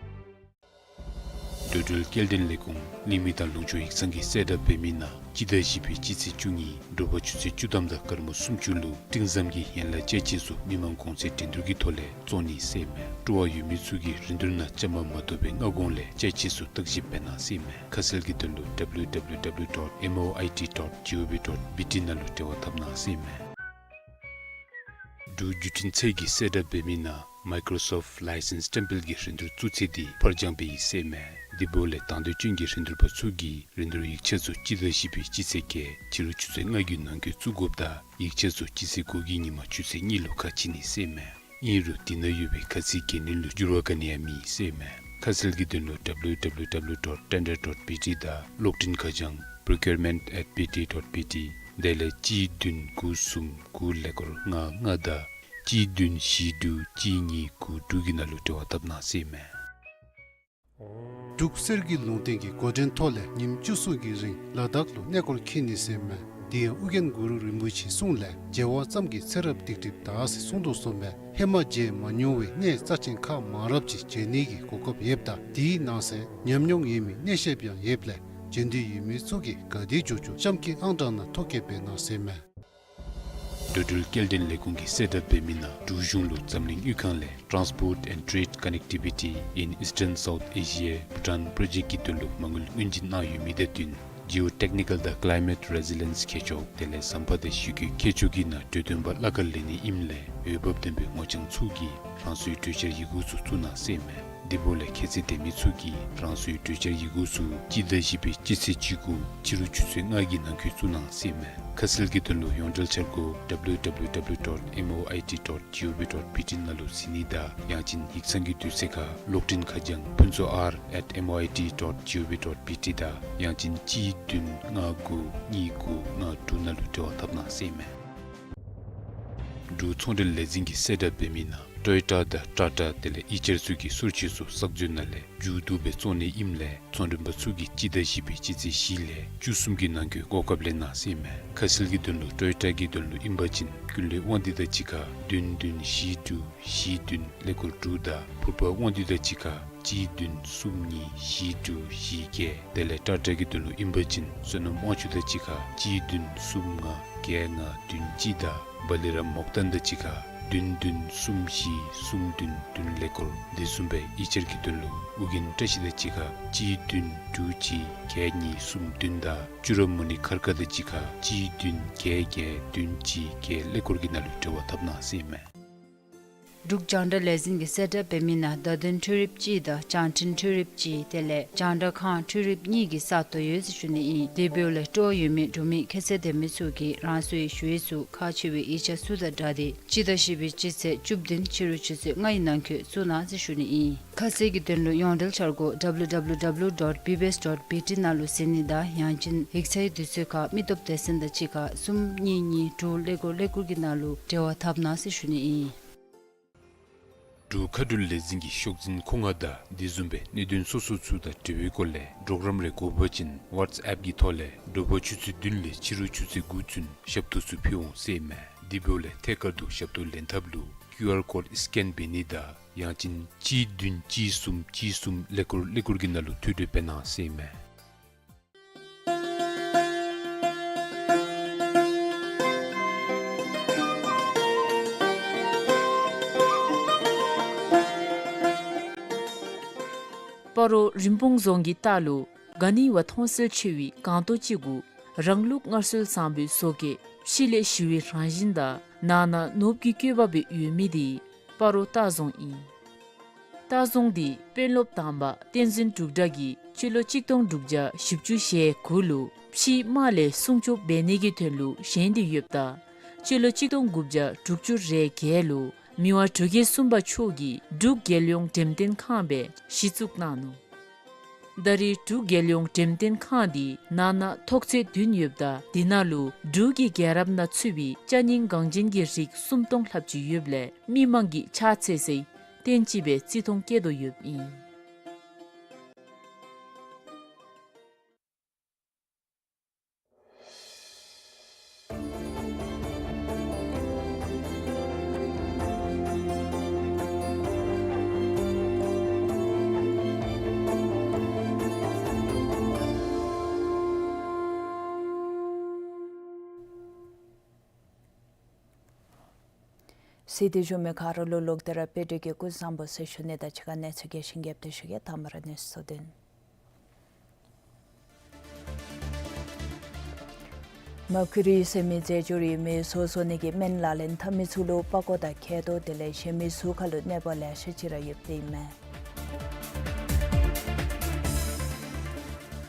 འགྲོ་འགྲུལ་སྐྱེལ་འདྲེན་ལས་ཁུངས་གླིང་མི་དང་ལུང་ཕྱོགས་ཡིག་ཚང་གིས་གསལ་བསྒྲགས་འབད་མི་ནང་སྤྱི་ཟླ་བཞི་པའི་སྤྱི་ཚེས་བཅུ་གཉིས་དྲོ་པ་ཆུ་ཚོད་བཅུ་ཐམ་དང་སྐར་མ་སུམ་ཅུ་ལུ་ཏིང་ཟམ་གྱི་ཡན་ལག་ཅ་ཆས་ཚུ་མི་མང་གོང་ཚད་འགྲན་བསྡུར་གྱི་ཐོག་ལས་བཙོང་ནི་ཟེར་ཨིན་མས། སྤྲོ་བ་ཡོད་མི་ཚུ་གིས་རིན་བསྡུར་ནང་བཅའ་མར་མ་གཏོགས་པའི་སྔ་གོང་ལས་ཅ་ཆས་ཚུ་བརྟག་ཞིབ་འབད་གནང་ཟེར་ཨིན་མས། ཁ་གསལ་གྱི་དོན་ལུ W W W dot M O I T dot G O V dot B T ནང་ལུ་འབྲེལ་བ་འཐབ་གནང་ཟེར་ཨིན་མས། འབྲུག་བརྒྱུད་འཕྲིན་ཚད་ཀྱིས་གསལ་བསྒྲགས་འབད་མི་ནང་Microsoft License བཀྲམ་སྤེལ་གྱི་རིན་བསྡུར་བཙུགས་ཚེས་འདི་ཕར་འགྱངས་འབད་ཡི་ཟེར་ཨིན་མས། དེ་འབདཝ་ལས་དང་འདོད་ཅན་གྱི་རིན་བསྡུར་པ་ཚུ་གིས་རིན་བསྡུར་ཡིག་ཆ་ཚུ་སྤྱི་ཟླ་བཞི་པའི་སྤྱི་ཚེས་བརྒྱད་ཕྱི་རུ་ཆུ་ཚོད་ལྔ་གི་ནང་འཁོད་བཙུགས་དགོཔ་དང་ཡིག་ཆ་ཚུ་སྤྱི་ཚེས་དགུ་གི་ཉིན་མ་ཆུ་ཚོད་གཉིས་ལུ་ཁ་ཕྱེ་ནི་ཟེར་ཨིན་མས། ཨིན་རུང་དེ་ནང་ཡོད་པའི་ག་ཅི་འགན་ལེན་ལུ་འགྱུར་བ་ག་ནི་ཡང་མེད་ཟེར་ཨིན་མས། ཁ་གསལ་གྱི་དོན་ལུ་W W W dot tender dot B T དང་གློག་འཕྲིན་ཁ་བྱང་procurement at B T dot B T དེ་ལས་གཅིག་བདུན་དགུ་གསུམ་དགུ་ཀླད་ཀོར་ལྔ་ལྔ་དང་གཅིག་བདུན་བཞི་དྲུག་གཅིག་གཉིས་དགུ་དྲུག་གི་ནང་ལུ་འབྲེལ་བ་འཐབ་གནང་ཟེར་ཨིན་མས། འབྲུག་གསེར་གྱི་ལུང་བསྟན་གྱི་འགོ་འདྲེན་ཐོག་ལས་ཉིནམ་བཅུ་གསུམ་གྱི་རིང་ལ་དྭགས་ལུ་གནས་སྐོར་འཁྱིད་ནི་ཟེར་མས། དེ་ཡང་ཨོ་རྒྱན་གུ་རུ་རིན་པོ་ཆེ་གསུང་ལས་མཇལ་བ་ཙམ་གྱིས་ཚེ་རབས་སྡིག་སྒྲིབ་དག་ཟེར་གསུངས་དོ་གསུངས་མས། ཧེ་མ་མཇལ་མ་མྱོང་བའི་གནས་རྩ་ཆེན་ཁག་མང་རབས་ཅིག་མཇལ་ནི་གི་གོ་སྐབས་ཡོདཔ་ད་དེའི་ནང་གསེས་ཉམས་མྱོང་ཡོད་མི་གནས་བཤདཔ་ཡང་ཡོདཔ་ལས་མཇལ་འདོད་ཡོད་མི་ཚུ་གིས་ག་དེ་མགྱོགས་མགྱོགས་གཤམ་གྱི་ཨང་གྲངས་ནང་ཐོ་བཀོད་འབད་གནང་ཟེར་མས། འགྲོ་འགྲུལ་སྐྱེལ་འདྲེན་ལས་ཁུངས་ཀྱིས་གསལ་བསྒྲགས་འབད་མི་ནང་འབྲུག་གཞུང་ལུ་འཛམ་གླིང་དབུས་ཁམས་ལས་Transport and Trade Connectivity in Eastern South Asia Bhutan Project གི་དོན་ལུ་མ་དངུལ་དངུལ་བྱིན་གནང་ཡོད་མི་དང་བསྟུན་Geotechnical དང་Climate Resilience མཁས་མཆོག་དེ་ལས་ཟམ་པ་དང་གཞི་རྒོལ་མཁས་མཆོག་གི་ནང་གྲོས་སྟོན་པ་གླ་ཁར་ལེན་ནི་ཨིནམ་ལས་འོས་འབབ་ལྡན་པའི་ངོ་རྐྱང་ཚུ་གིས་རང་སོའི་གྲོས་འཆར་ཡི་གུ་ཚུ་བཙུགས་གནང་ཟེར་མས། དེ་འབདཝ་ལས་ཁྱད་ཚད་ལྡན་མི་ཚུ་གིས་རང་སོའི་གྲོས་འཆར་ཡི་གུ་ཚུ་སྤྱི་ཟླ་བཞི་པའི་སྤྱི་ཚེས་བཅུ་དགུ་ཕྱི་རུ་ཆུ་ཚོད་ལྔ་གི་ནང་འཁོད་བཙུགས་གནང་ཟེར་མས། ཁ་གསལ་གྱི་དོན་ལུ་ཡོངས་འབྲེལ་འཆར་སྒོ་W W W dot M O I T dot G O V dot B T ནང་ལུ་གཟིགས་ནི་དང་ཡང་ཅིན་ཡིག་ཚང་གི་དུས་ཚོད་ཁར་གློག་འཕྲིན་ཁ་བྱང་ཕུན་ཚོགས་R at M O I T dot G O V dot B T དང་ཡང་ཅིན་གཅིག་བདུན་ལྔ་དགུ་གཉིས་དགུ་ལྔ་དྲུག་ནང་ལུ་འབྲེལ་བ་འཐབ་གནང་ཟེར་མས། འབྲུག་ཚོང་འབྲེལ་ལས་འཛིན་གྱིས་གསལ་བསྒྲགས་འབད་མི་ནང་ཊོ་ཡོ་ཊ་དང་ཊ་ཊ་དེ་ལས་ཨི་ཅར་ཚུ་གི་སོར་ཕྱེ་ཚུ་གསར་བཟོ་ནང་ལས་མཇུག་བསྡུ་སྦེ་བཙོང་ནི་ཨིནམ་ལས་ཚོང་མགྲོན་པ་ཚུ་གིས་སྤྱི་ཟླ་བཞི་པའི་སྤྱི་ཚེས་བཞི་ལས་བཅུ་གསུམ་གྱི་ནང་འཁོད་གོ་སྐབས་ལེན་གནང་ཟེར་མས། ཁ་གསལ་གྱི་དོན་ལུ་ཊོ་ཡོ་ཊ་གི་དོན་ལུ་ཨིན་པ་ཅིན་ཀུན་ལེགས་དབང་འདུས་དང་གཅིག་ཁར་བདུན་བདུན་བཞི་དྲུག་བཞི་བདུན་ཀླད་ཀོར་དྲུག་དང་ཕུར་པ་དབང་འདུས་དང་གཅིག་ཁར་གཅིག་བདུན་གསུམ་གཉིས་བཞི་དྲུག་བཞི་བརྒྱད། དེ་ལས་ཊ་ཊ་གི་དོན་ལུ་ཨིན་པ་ཅིན་བསོད་ནམས་དབང་ཕྱུག་དང་གཅིག་ཁར་གཅིག་བདུན་གསུམ་ལྔ་བརྒྱད་ལྔ་བདུན་གཅིག་དང་བ་ལི་རམ་མོག་ཏན་དང་གཅིག་ཁར་བདུན་བདུན་གསུམ་བཞི་གསུམ་བདུན་བདུན་ཀླད་ཀོར། དེ་བཟུམ་སྦེ་ཨི་ཅར་གྱི་དོན་ལུ་ཨོ་རྒྱན་བཀྲ་ཤིས་དང་གཅིག་ཁར་གཅིག་བདུན་དྲུག་གཅིག་བརྒྱད་གཉིས་གསུམ་བདུན་དང་ཅུ་ར་མུ་ནི་མཁར་དཀར་དང་གཅིག་ཁར་གཅིག་བདུན་བརྒྱད་བརྒྱད་བདུན་གཅིག་བརྒྱད་ཀླད་ཀོར་གྱི་ནང་ལུ་འབྲེལ་བ་འཐབ་གནང་ཟེར་མས། འབྲུག་རྒྱང་བསྒྲགས་ལས་འཛིན་གྱིས་གསལ་བསྒྲགས་འབད་མི་ནང་བརྡ་དོན་འཕྲུལ་རིགཔ་ཅིག་དང་བྱང་འཕྲིན་འཕྲུལ་རིགཔ་ཅིག་དེ་ལས་རྒྱང་བསྒྲགས་ཁང་འཕྲུལ་རིགཔ་གཉིས་ཀྱི་ས་སྟོང་ཡོད་ཟེར་ཞུ་ནི་ཨིན། དེ་འབདཝ་ལས་སྤྲོ་བ་ཡོད་མི་འབྲུག་མི་ཁྱད་ཚད་ལྡན་མི་ཚུ་གིས་རང་སོའི་ཞུ་ཡིག་ཚུ་ཁག་ཆེ་བའི་ཡིག་ཆ་ཚུ་དང་སྦྲགས་ཏེ་སྤྱི་ཟླ་བཞི་པའི་སྤྱི་ཚེས་བཅུ་བདུན་ཕྱི་རུ་ཆུ་ཚོད་ལྔའི་ནང་འཁོད་བཙུགས་གནང་ཟེར་ཞུ་ནི་ཨིན། ཁ་གསལ་གྱི་དོན་ལུ་ཡོངས་འབྲེལ་འཆར་སྒོ་W W W dot B B S dot B T ནང་ལུ་གཟིགས་ནི་དང་ཡང་ཅིན་ཡིག་ཚང་གི་དུས་ཚོད་ཁར་མི་སྟོབས་སྡེ་ཚན་དང་གཅིག་ཁར་གསུམ་གཉིས་གཉིས་དྲུག་ཀླད་ཀོར་ཀླད་ཀོར་གྱི་ནང་ལུ་འབྲེལ་བ་འཐབ་གནང་ཟེར་ཞུ་ནི་ཨིན། འབྲུག་མཁའ་འགྲུལ་ལས་འཛིན་གྱི་ཤོག་འཛིན་མཁོ་མངགས་དང་དེ་བཟུམ་སྦེ་གནད་དོན་སོ་སོ་ཚུ་དང་འབྲེལ་བའི་སྐོར་ལས་གྲོགས་རམ་རེ་དགོ་པ་ཅིན་ཝཊས་ཨེཔ་གི་ཐོག་ལས་དྲོ་པ་ཆུ་ཚོད་བདུན་ལས་ཕྱི་རུ་ཆུ་ཚོད་དགུ་ཚུན་ཞབས་ཏོག་ཚུ་ཕུལ་འོང་ཟེར་མས། དེ་འབདཝ་ལས་ཐད་ཀར་དུ་ཞབས་ཏོག་ལེན་ཐབས་ལུ་ཀིའུ་ཨར་ཀོཌ་སི་ཀེན་འབད་ནི་དང་ཡང་ཅིན་གཅིག་བདུན་གཅིག་གསུམ་གཅིག་གསུམ་ཀླད་ཀོར་ཀླད་ཀོར་གྱི་ནང་ལུ་ཐོ་འགོད་འབད་གནང་ཟེར་མས། སྤ་རོ་རིན་སྤུངས་རྫོང་གི་ལྟག་ལུ་ག་ནི་བ་མཐོང་གསལ་ཆེ་བའི་སྒང་ཏོག་ཅིག་གུ་རང་ལུགས་སྔར་སྲོལ་བཟང་པོའི་བཟོ་བཀོད་ཕྱི་ལས་ཞི་བའི་རང་བཞིན་དང་ནང་ན་ནོར་བུ་གི་བཀོད་པ་སྦེ་ཡོད་མི་དེ་སྤ་རོ་ལྟ་རྫོང་ཨིན། ལྟ་རྫོང་འདི་དཔོན་སློབ་དང་པ་བསྟན་འཛིན་འབྲུག་གྲགས་ཀྱིས་སྤྱི་ལོ་གཅིག་སྟོང་དྲུག་བརྒྱ་བཞི་བཅུ་ཞེ་དགུ་ལུ་ཕྱིའི་དམག་ལས་སྲུང་སྐྱོབ་འབད་ནི་གི་དོན་ལུ་བཞེངས་ཏེ་ཡོདཔ་ད་སྤྱི་ལོ་གཅིག་སྟོང་དགུ་བརྒྱ་དྲུག་ཅུ་རེ་བརྒྱད་ལུ་མི་དབང་འབྲུག་རྒྱལ་གསུམ་པ་མཆོག་གིས་འབྲུག་རྒྱལ་ཡོངས་འགྲེམས་སྟོན་ཁང་སྦེ་གཞི་བཙུགས་གནང་ནུག། ད་རེས་འབྲུག་རྒྱལ་ཡོངས་འགྲེམས་སྟོན་ཁང་འདི་ནང་ན་ཐོག་ཚད་བདུན་ཡོདཔ་ད་དེ་ནང་ལུ་འབྲུག་གི་རྒྱལ་རབས་ནང་ཚུད་པའི་ཅ་རྙིང་འགངས་ཅན་གྱི་རིགས་སུམ་སྟོང་ལྷགཔ་ཅིག་ཡོདཔ་ལས་མི་མང་གིས་ཕྱག་འཚལ་སའི་རྟེན་ཅིག་སྦེ་བརྩི་མཐོང་བསྐྱེད་དོ་ཡོདཔ་ཨིན། གཟིགས་ཏེ་བཞུགས་མི་ག་ར་ལུ་ལོག་སྟེ་ར་དཔལ་འབྱོར་གྱི་སྐུ་གཟུགས་བཟང་པོ་ཟེར་ཞུ་ནི་དང་གཅིག་ཁར་གནས་ཚུལ་རྒྱས་ཤིང་རྒྱས་པ་ཏེ་ཞུ་གེ། དང་པ་ར་གནས་ཚུལ་ཚུ་དེ། མར་ཀུ་རི་ཟེར་མི་རྫས་སྦྱོར་ཡོད་མི་བཟོ་བཟོ་ནི་གི་སྨན་ལག་ལེན་འཐབ་མི་ཚུ་ལུ་པགས་ཀོ་དང་མཁལ་རྡོག་དེ་ལས་གཞན་མི་གཟུགས་ཁ་ལུ་གནོད་པ་ལེ་ཤ་ཅིག་ར་ཡོདཔ་ཨིན་མས།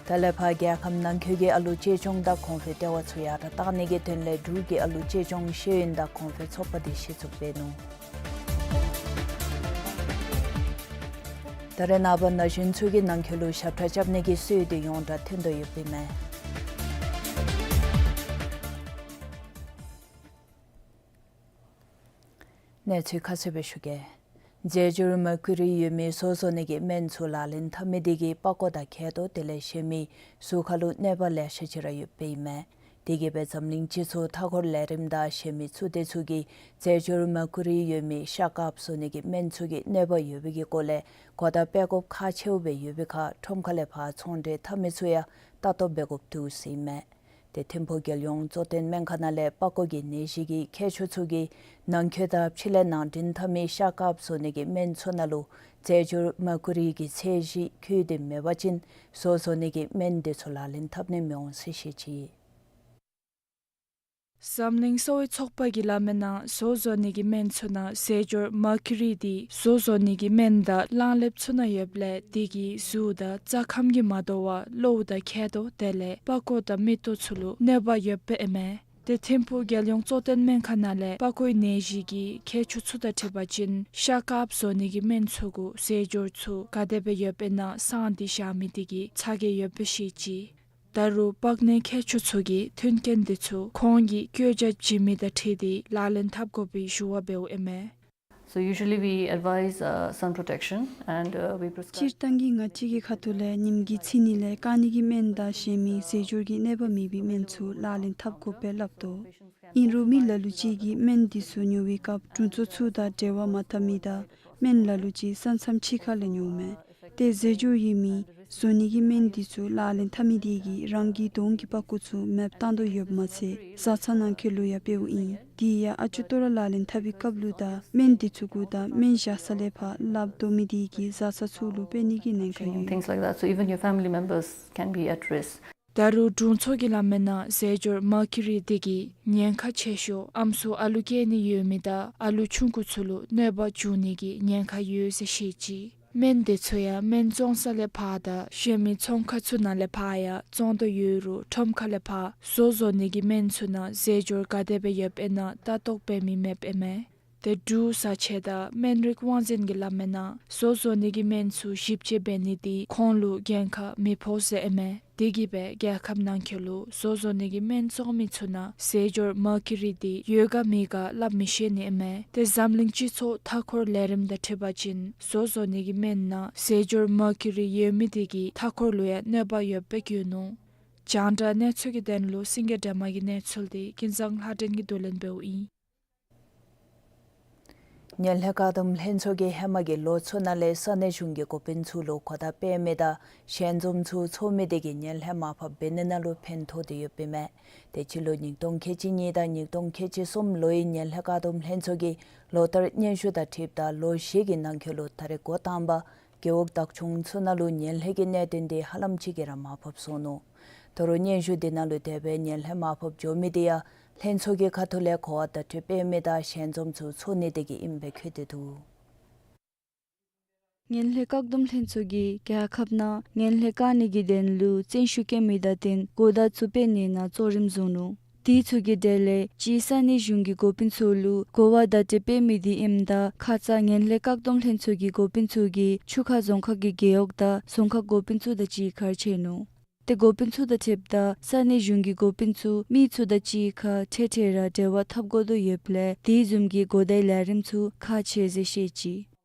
དེ་ལས་ཕར་རྒྱལ་ཁབ་ནང་འཁོད་ཀྱི་ཨ་ལུ་གཅེས་སྐྱོང་དང་གོང་འཕེལ་ལྟེ་བ་ཚུ་ཡར་དྲག་གཏང་ནི་གི་དོན་ལས་འབྲུག་གི་ཨ་ལུ་གཅེས་སྐྱོང་ཤེས་ཡོན་དང་གོང་འཕེལ་ཚོགས་པ་འདི་གཞི་བཙུགས་འབད་ནུག། ད་རེས་ནངས་པ་ན་གཞོན་ཚུ་གིས་ནང་འཁོད་ལུ་ཞབས་ཁྲ་རྐྱབ་ནི་གི་སྲོལ་འདི་ཡོངས་གྲགས་ཐོན་དོ་ཡོདཔ་ཨིན་མས། གནས་ཚུལ་ཁ་གསལ་སྦེ་ཞུ་གེ། རྫས་སྦྱོར་མར་ཀུ་རི་ཡོད་མི་བཟོ་བཟོ་ནི་གི་སྨན་ཚུ་ལག་ལེན་འཐབ་མི་དེ་གིས་པགས་ཀོ་དང་མཁལ་རྡོག་དེ་ལས་གཞན་མི་གཟུགས་ཁ་ལུ་གནོད་པ་ལེ་ཤ་ཅིག་ར་ཡོདཔ་ཨིན་མས། དེ་གིས་སྦེ་འཛམ་གླིང་སྤྱི་ཚོགས་མཐའ་འཁོར་ལས་རིམ་དང་གཞན་མི་ཚོགས་སྡེ་ཚུ་གིས་རྫས་སྦྱོར་མར་ཀུ་རི་ཡོད་མི་ཤ་དཀརཔོ་བཟོ་ནི་གི་སྨན་ཚུ་གིས་གནོད་པ་ཡོད་པའི་གི་སྐོར་ལས་གོ་བརྡ་སྤེལ་དགོཔ་ཁག་ཆེཝ་སྦེ་ཡོད་པའི་ཁར་ཁྲོམ་ཁ་ལས་ཕར་ཚོང་འབྲེལ་འཐབ་མི་ཚུ་ཡང་ལྟ་རྟོག་འབད་དགོཔ་འདུག་ཟེར་ཨིན་མས། ཏེ་ཐིམ་ཕུག་རྒྱལ་ཡོངས་གཙོ་བསྟེན་སྨན་ཁང་ནང་ལས་པགས་ཀོ་གི་ནད་གཞི་གི་མཁས་མཆོག་ཚུ་གིས་ནང་འཁོད་དང་ཕྱི་ལས་ནང་འདྲེན་འཐབ་མི་ཤ་དཀརཔོ་བཟོ་ནི་གི་སྨན་ཚུ་ནང་ལུ་རྫས་སྦྱོར་མར་ཀུ་རི་གི་ཚད་གཞི་འཁོད་དེ་མེད་པ་ཅིན་བཟོ་བཟོ་ནི་གི་སྨན་དེ་ཚུ་ལག་ལེན་འཐབ་ནི་མི་འོང་ཟེར་བཤད་ཅི། འཛམ་གླིང་གསོ་བའི་ཚོགས་པ་གིས་སླབ་མིའི་ནང་བཟོ་བཟོ་ནི་གི་སྨན་ཚུ་ནང་རྫས་སྦྱོར་མར་ཀུ་རི་དེ་བཟོ་བཟོ་ནི་གི་སྨན་དང་གླང་ལེབ་ཚུ་ནང་ཡོདཔ་ལས་དེ་གིས་གཟུགས་དང་རྩ་ཁམས་ཀྱི་མ་འདྲཝ་གློཝ་དང་མཁལ་རྡོག་དེ་ལས་པགས་ཀོ་དང་མིག་ཏོ་ཚུ་ལུ་གནོད་པ་ཡོདཔ་ཨིན་མས། ཏེ་ཐིམ་ཕུག་རྒྱལ་ཡོངས་གཙོ་བསྟེན་སྨན་ཁང་ནང་ལས་པགས་ཀོའི་ནད་གཞི་གི་མཁས་མཆོག་ཚུ་དང་འཁྲིལ་བ་ཅིན་ཤ་དཀརཔོ་བཟོ་ནི་གི་སྨན་ཚུ་གུ་རྫས་སྦྱོར་ཚུ་ག་དེ་སྦེ་ཡོདཔ་ཨིན་ན་གསང་སྟེ་བཞག་མི་དེ་གིས་ཚ་གྱང་ཡོདཔ་སྦེ་བཤད་ཅི། ད་རུང་པགས་ནད་མཁས་མཆོག་ཚུ་གིས་མཐུན་རྐྱེན་དེ་ཚུ་ཁོང་གིས་བཀོད་རྒྱ་བྱིན་མི་དང་འཁྲིལ་ཏེ་ལག་ལེན་འཐབ་དགོ་པའི་ཞུ་བ་འབདཝ་ཨིན་མས། So usually we advise, uh, sun protection and, uh, we prescribe. སྤྱིར་བཏང་གི་ང་བཅས་ཀྱི་ཁ་ཐུག་ལས་བཀག་ནི་གི་སྨན་དང་གཞན་མི་རྫས་སྦྱོར་གྱི་གནོད་པ་མེད་པའི་སྨན་ཚུ་ལག་ལེན་འཐབ་དགོ་པས་སླབ་དོ། ཨིན་རུང་མི་ལ་ལུ་ཅིག་གིས་སྨན་དེ་ཚུ་ཉོ་བའི་སྐབས་དྲུང་འཚོ་ཚུ་དང་འབྲེལ་བ་མ་འཐབ་མི་དང་སྨན་ལ་ལུ་ཅིག་ས་མཚམས་ཕྱི་ཁ་ལས་ཉོཝ་མས། ཏེ་རྫས་སྦྱོར་ཡོད་མི་བཟོ་ནི་གི་སྨན་དེ་ཚུ་ལག་ལེན་འཐབ་མི་དེ་གིས་རང་གི་གདོང་གི་པགས་ཀོ་ཚུ་མེདཔ་བཏང་དོ་ཡོདཔ་མ་ཚད་བཟའ་ཚང་ནང་འཁོད་ལུ་ཡང་འབདཝ་ཨིན། དེ་ཡང་ཨ་ཅོ་ཏོ་ར་ལག་ལེན་འཐབ་པའི་སྐབས་ལུ་དང་སྨན་དེ་ཚུ་གུ་དང་སྨན་བཞག་ས་ལས་ཕར་ལགཔ་བརྡོ་མི་དེ་གིས་བཟའ་ཚང་ཚུ་ལུ་འབད་ནི་གི་ཉེན་ཁ་ཡོད། Things like that. So even your family members can be at risk. ད་རུང་དྲུང་འཚོ་གིས་སླབ་མིའི་ནང་རྫས་སྦྱོར་མར་ཀུ་རི་དེ་གིས་ཉེན་ཁ་ཆེ་ཤོས་ཨམ་སྲུ་ཨ་ལུ་སྐྱེ་ནི་ཡོད་མི་དང་ཨ་ལུ་ཆུང་ཀུ་ཚུ་ལུ་གནོད་པ་འབྱུང་ནི་གི་ཉེན་ཁ་ཡོད་ཟེར་བཤད་ཅི། སྨན་དེ་ཚུ་ཡང་སྨན་བཙོང་ས་ལས་ཕར་དང་གཞན་མི་ཚོང་ཁང་ཚུ་ནང་ལས་ཕར་ཡང་བཙོང་དོ་ཡོད་རུང་ཁྲོམ་ཁ་ལས་ཕར་བཟོ་བཟོ་ནི་གི་སྨན་ཚུ་ནང་རྫས་སྦྱོར་ག་དེ་སྦེ་ཡོདཔ་ཨིན་ན་ལྟ་རྟོག་འབད་མི་མེདཔ་ཨིན་མས། ཏེ་འབྲུག་བཟའ་ཆས་དང་སྨན་རིགས་དབང་འཛིན་གྱིས་སླབ་མིའི་ནང་བཟོ་བཟོ་ནི་གི་སྨན་ཚུ་ཞིབ་དཔྱད་འབད་ནི་དེ་ཁོང་ལུ་འགན་ཁག་མི་ཕོག་ཟེར་ཨིན་མས། དེ་གིས་སྦེ་རྒྱལ་ཁབ་ནང་འཁོད་ལུ་བཟོ་བཟོ་ནི་གི་སྨན་བཙོང་མི་ཚུ་ནང་རྫས་སྦྱོར་མར་ཀུ་རི་དེ་ཡོད་ག་མེད་ག་སླབ་མི་ཤེས་ནི་ཨིན་མས། ཏེ་འཛམ་གླིང་སྤྱི་ཚོགས་མཐའ་འཁོར་ལས་རིམ་དང་འཁྲིལ་བ་ཅིན་བཟོ་བཟོ་ནི་གི་སྨན་ནང་རྫས་སྦྱོར་མར་ཀུ་རི་ཡོད་མི་དེ་གིས་མཐའ་འཁོར་ལུ་ཡང་གནོད་པ་ཡོདཔ་སྦེ་བཀོད་ནུག། རྒྱང་བསྒྲགས་གནས་ཚུལ་གྱི་དོན་ལུ་སེང་གེ་སྒྲོལ་མ་གི་གནས་ཚུལ་དེ་ཀུན་བཟང་ལྷ་སྒྲོན་གྱིས་བསྡུ་ལེན་འབདཝ་ཨིན། ངན་ལྷད་བཀག་སྡོམ་ལྷན་ཚོགས་ཀྱིས་ཧེ་མ་གི་ལོ་ཚུ་ནང་ལས་ས་གནས་གཞུང་གི་འགོ་དཔོན་ཚུ་ལུ་གོ་བརྡ་སྤེལ་མི་དང་ཞལ་འཛོམས་ཚུ་ཚོགས་མི་དེ་གིས་ངན་ལྷད་མར་ཕབ་འབད་ནི་ནང་ལུ་ཕན་ཐོགས་ཏེ་ཡོདཔ་ཨིན་མས། ཏེ་སྤྱི་ལོ་ཉིས་སྟོང་ཁལ་གཅིག་གཉིས་དང་ཉིས་སྟོང་ཁལ་གཅིག་གསུམ་ལོའི་ངན་ལྷད་བཀག་སྡོམ་ལྷན་ཚོགས་ཀྱི་ལོ་ལྟར་སྙན་ཞུ་དང་འཁྲིལཝ་ད་ལོ་བཞི་གི་ནང་འཁོད་ལུ་ད་རེས་འགོ་དང་པ་རྒེད་འོག་བདག་སྐྱོང་ཚུ་ནང་ལུ་ངན་ལྷད་ཀྱི་གནད་དོན་དེ་ཧ་ལམ་ཅིག་གིས་ར་མར་ཕབ་སོང་ནུག། ད་རུང་སྙན་ཞུ་དེ་ནང་ལུ་དེ་སྦེ་ངན་ལྷད་མར་ཕབ་འགྱོ་མི་དེ་ཡང་ལྷན་ཚོགས་ཀྱི་ཁ་ཐུག་ལས་གོ་བརྡ་སྤྲོད་འབད་མི་དང་ཞལ་འཛོམས་ཚུ་ཚོགས་ནི་དེ་གིས་ཨིནམ་སྦེ་བཀོད་དེ་འདུག། ངན་ལྷད་བཀག་སྡོམ་ལྷན་ཚོགས་ཀྱིས་རྒྱལ་ཁབ་ནང་ངན་ལྷད་བཀག་ནི་གི་དོན་ལུ་བརྩོན་ཤུགས་བསྐྱེད་མི་དང་བསྟུན་གོ་བརྡ་ཚུ་སྤེལ་ནི་ནང་གཙོ་རིམ་བཟུང་ནུག། དེ་ཚུ་གི་གྲས་ལས་གཅིག་ས་གནས་གཞུང་གི་འགོ་དཔོན་ཚུ་ལུ་གོ་བ་བརྡ་སྤྲོད་འབད་མི་དེ་ཨིནམ་ད་ཁ་ཙ་ངན་ལྷད་བཀག་སྡོམ་ལྷན་ཚོགས་ཀྱི་འགོ་དཔོན་ཚུ་གིས་ཆུ་ཁ་རྫོང་ཁག་གི་རྒེད་འོག་དང་རྫོང་ཁག་འགོ་དཔོན་ཚུ་དང་གཅིག་ཁར་ཕྱད་ནུག། ཏེ་འགོ་དཔོན་ཚུ་དང་འཁྲིལཝ་ད་ས་གནས་གཞུང་གི་འགོ་དཔོན་ཚུ་མི་ཚུ་དང་གཅིག་ཁར་འཕྲལ་འཕྲལ་ར་འབྲེལ་བ་འཐབ་དགོ་དོ་ཡོདཔ་ལས་དེ་བཟུམ་གྱི་གོ་བརྡའི་ལས་རིམ་ཚུ་ཁག་ཆེ་ཟེར་བཤད་ཅི།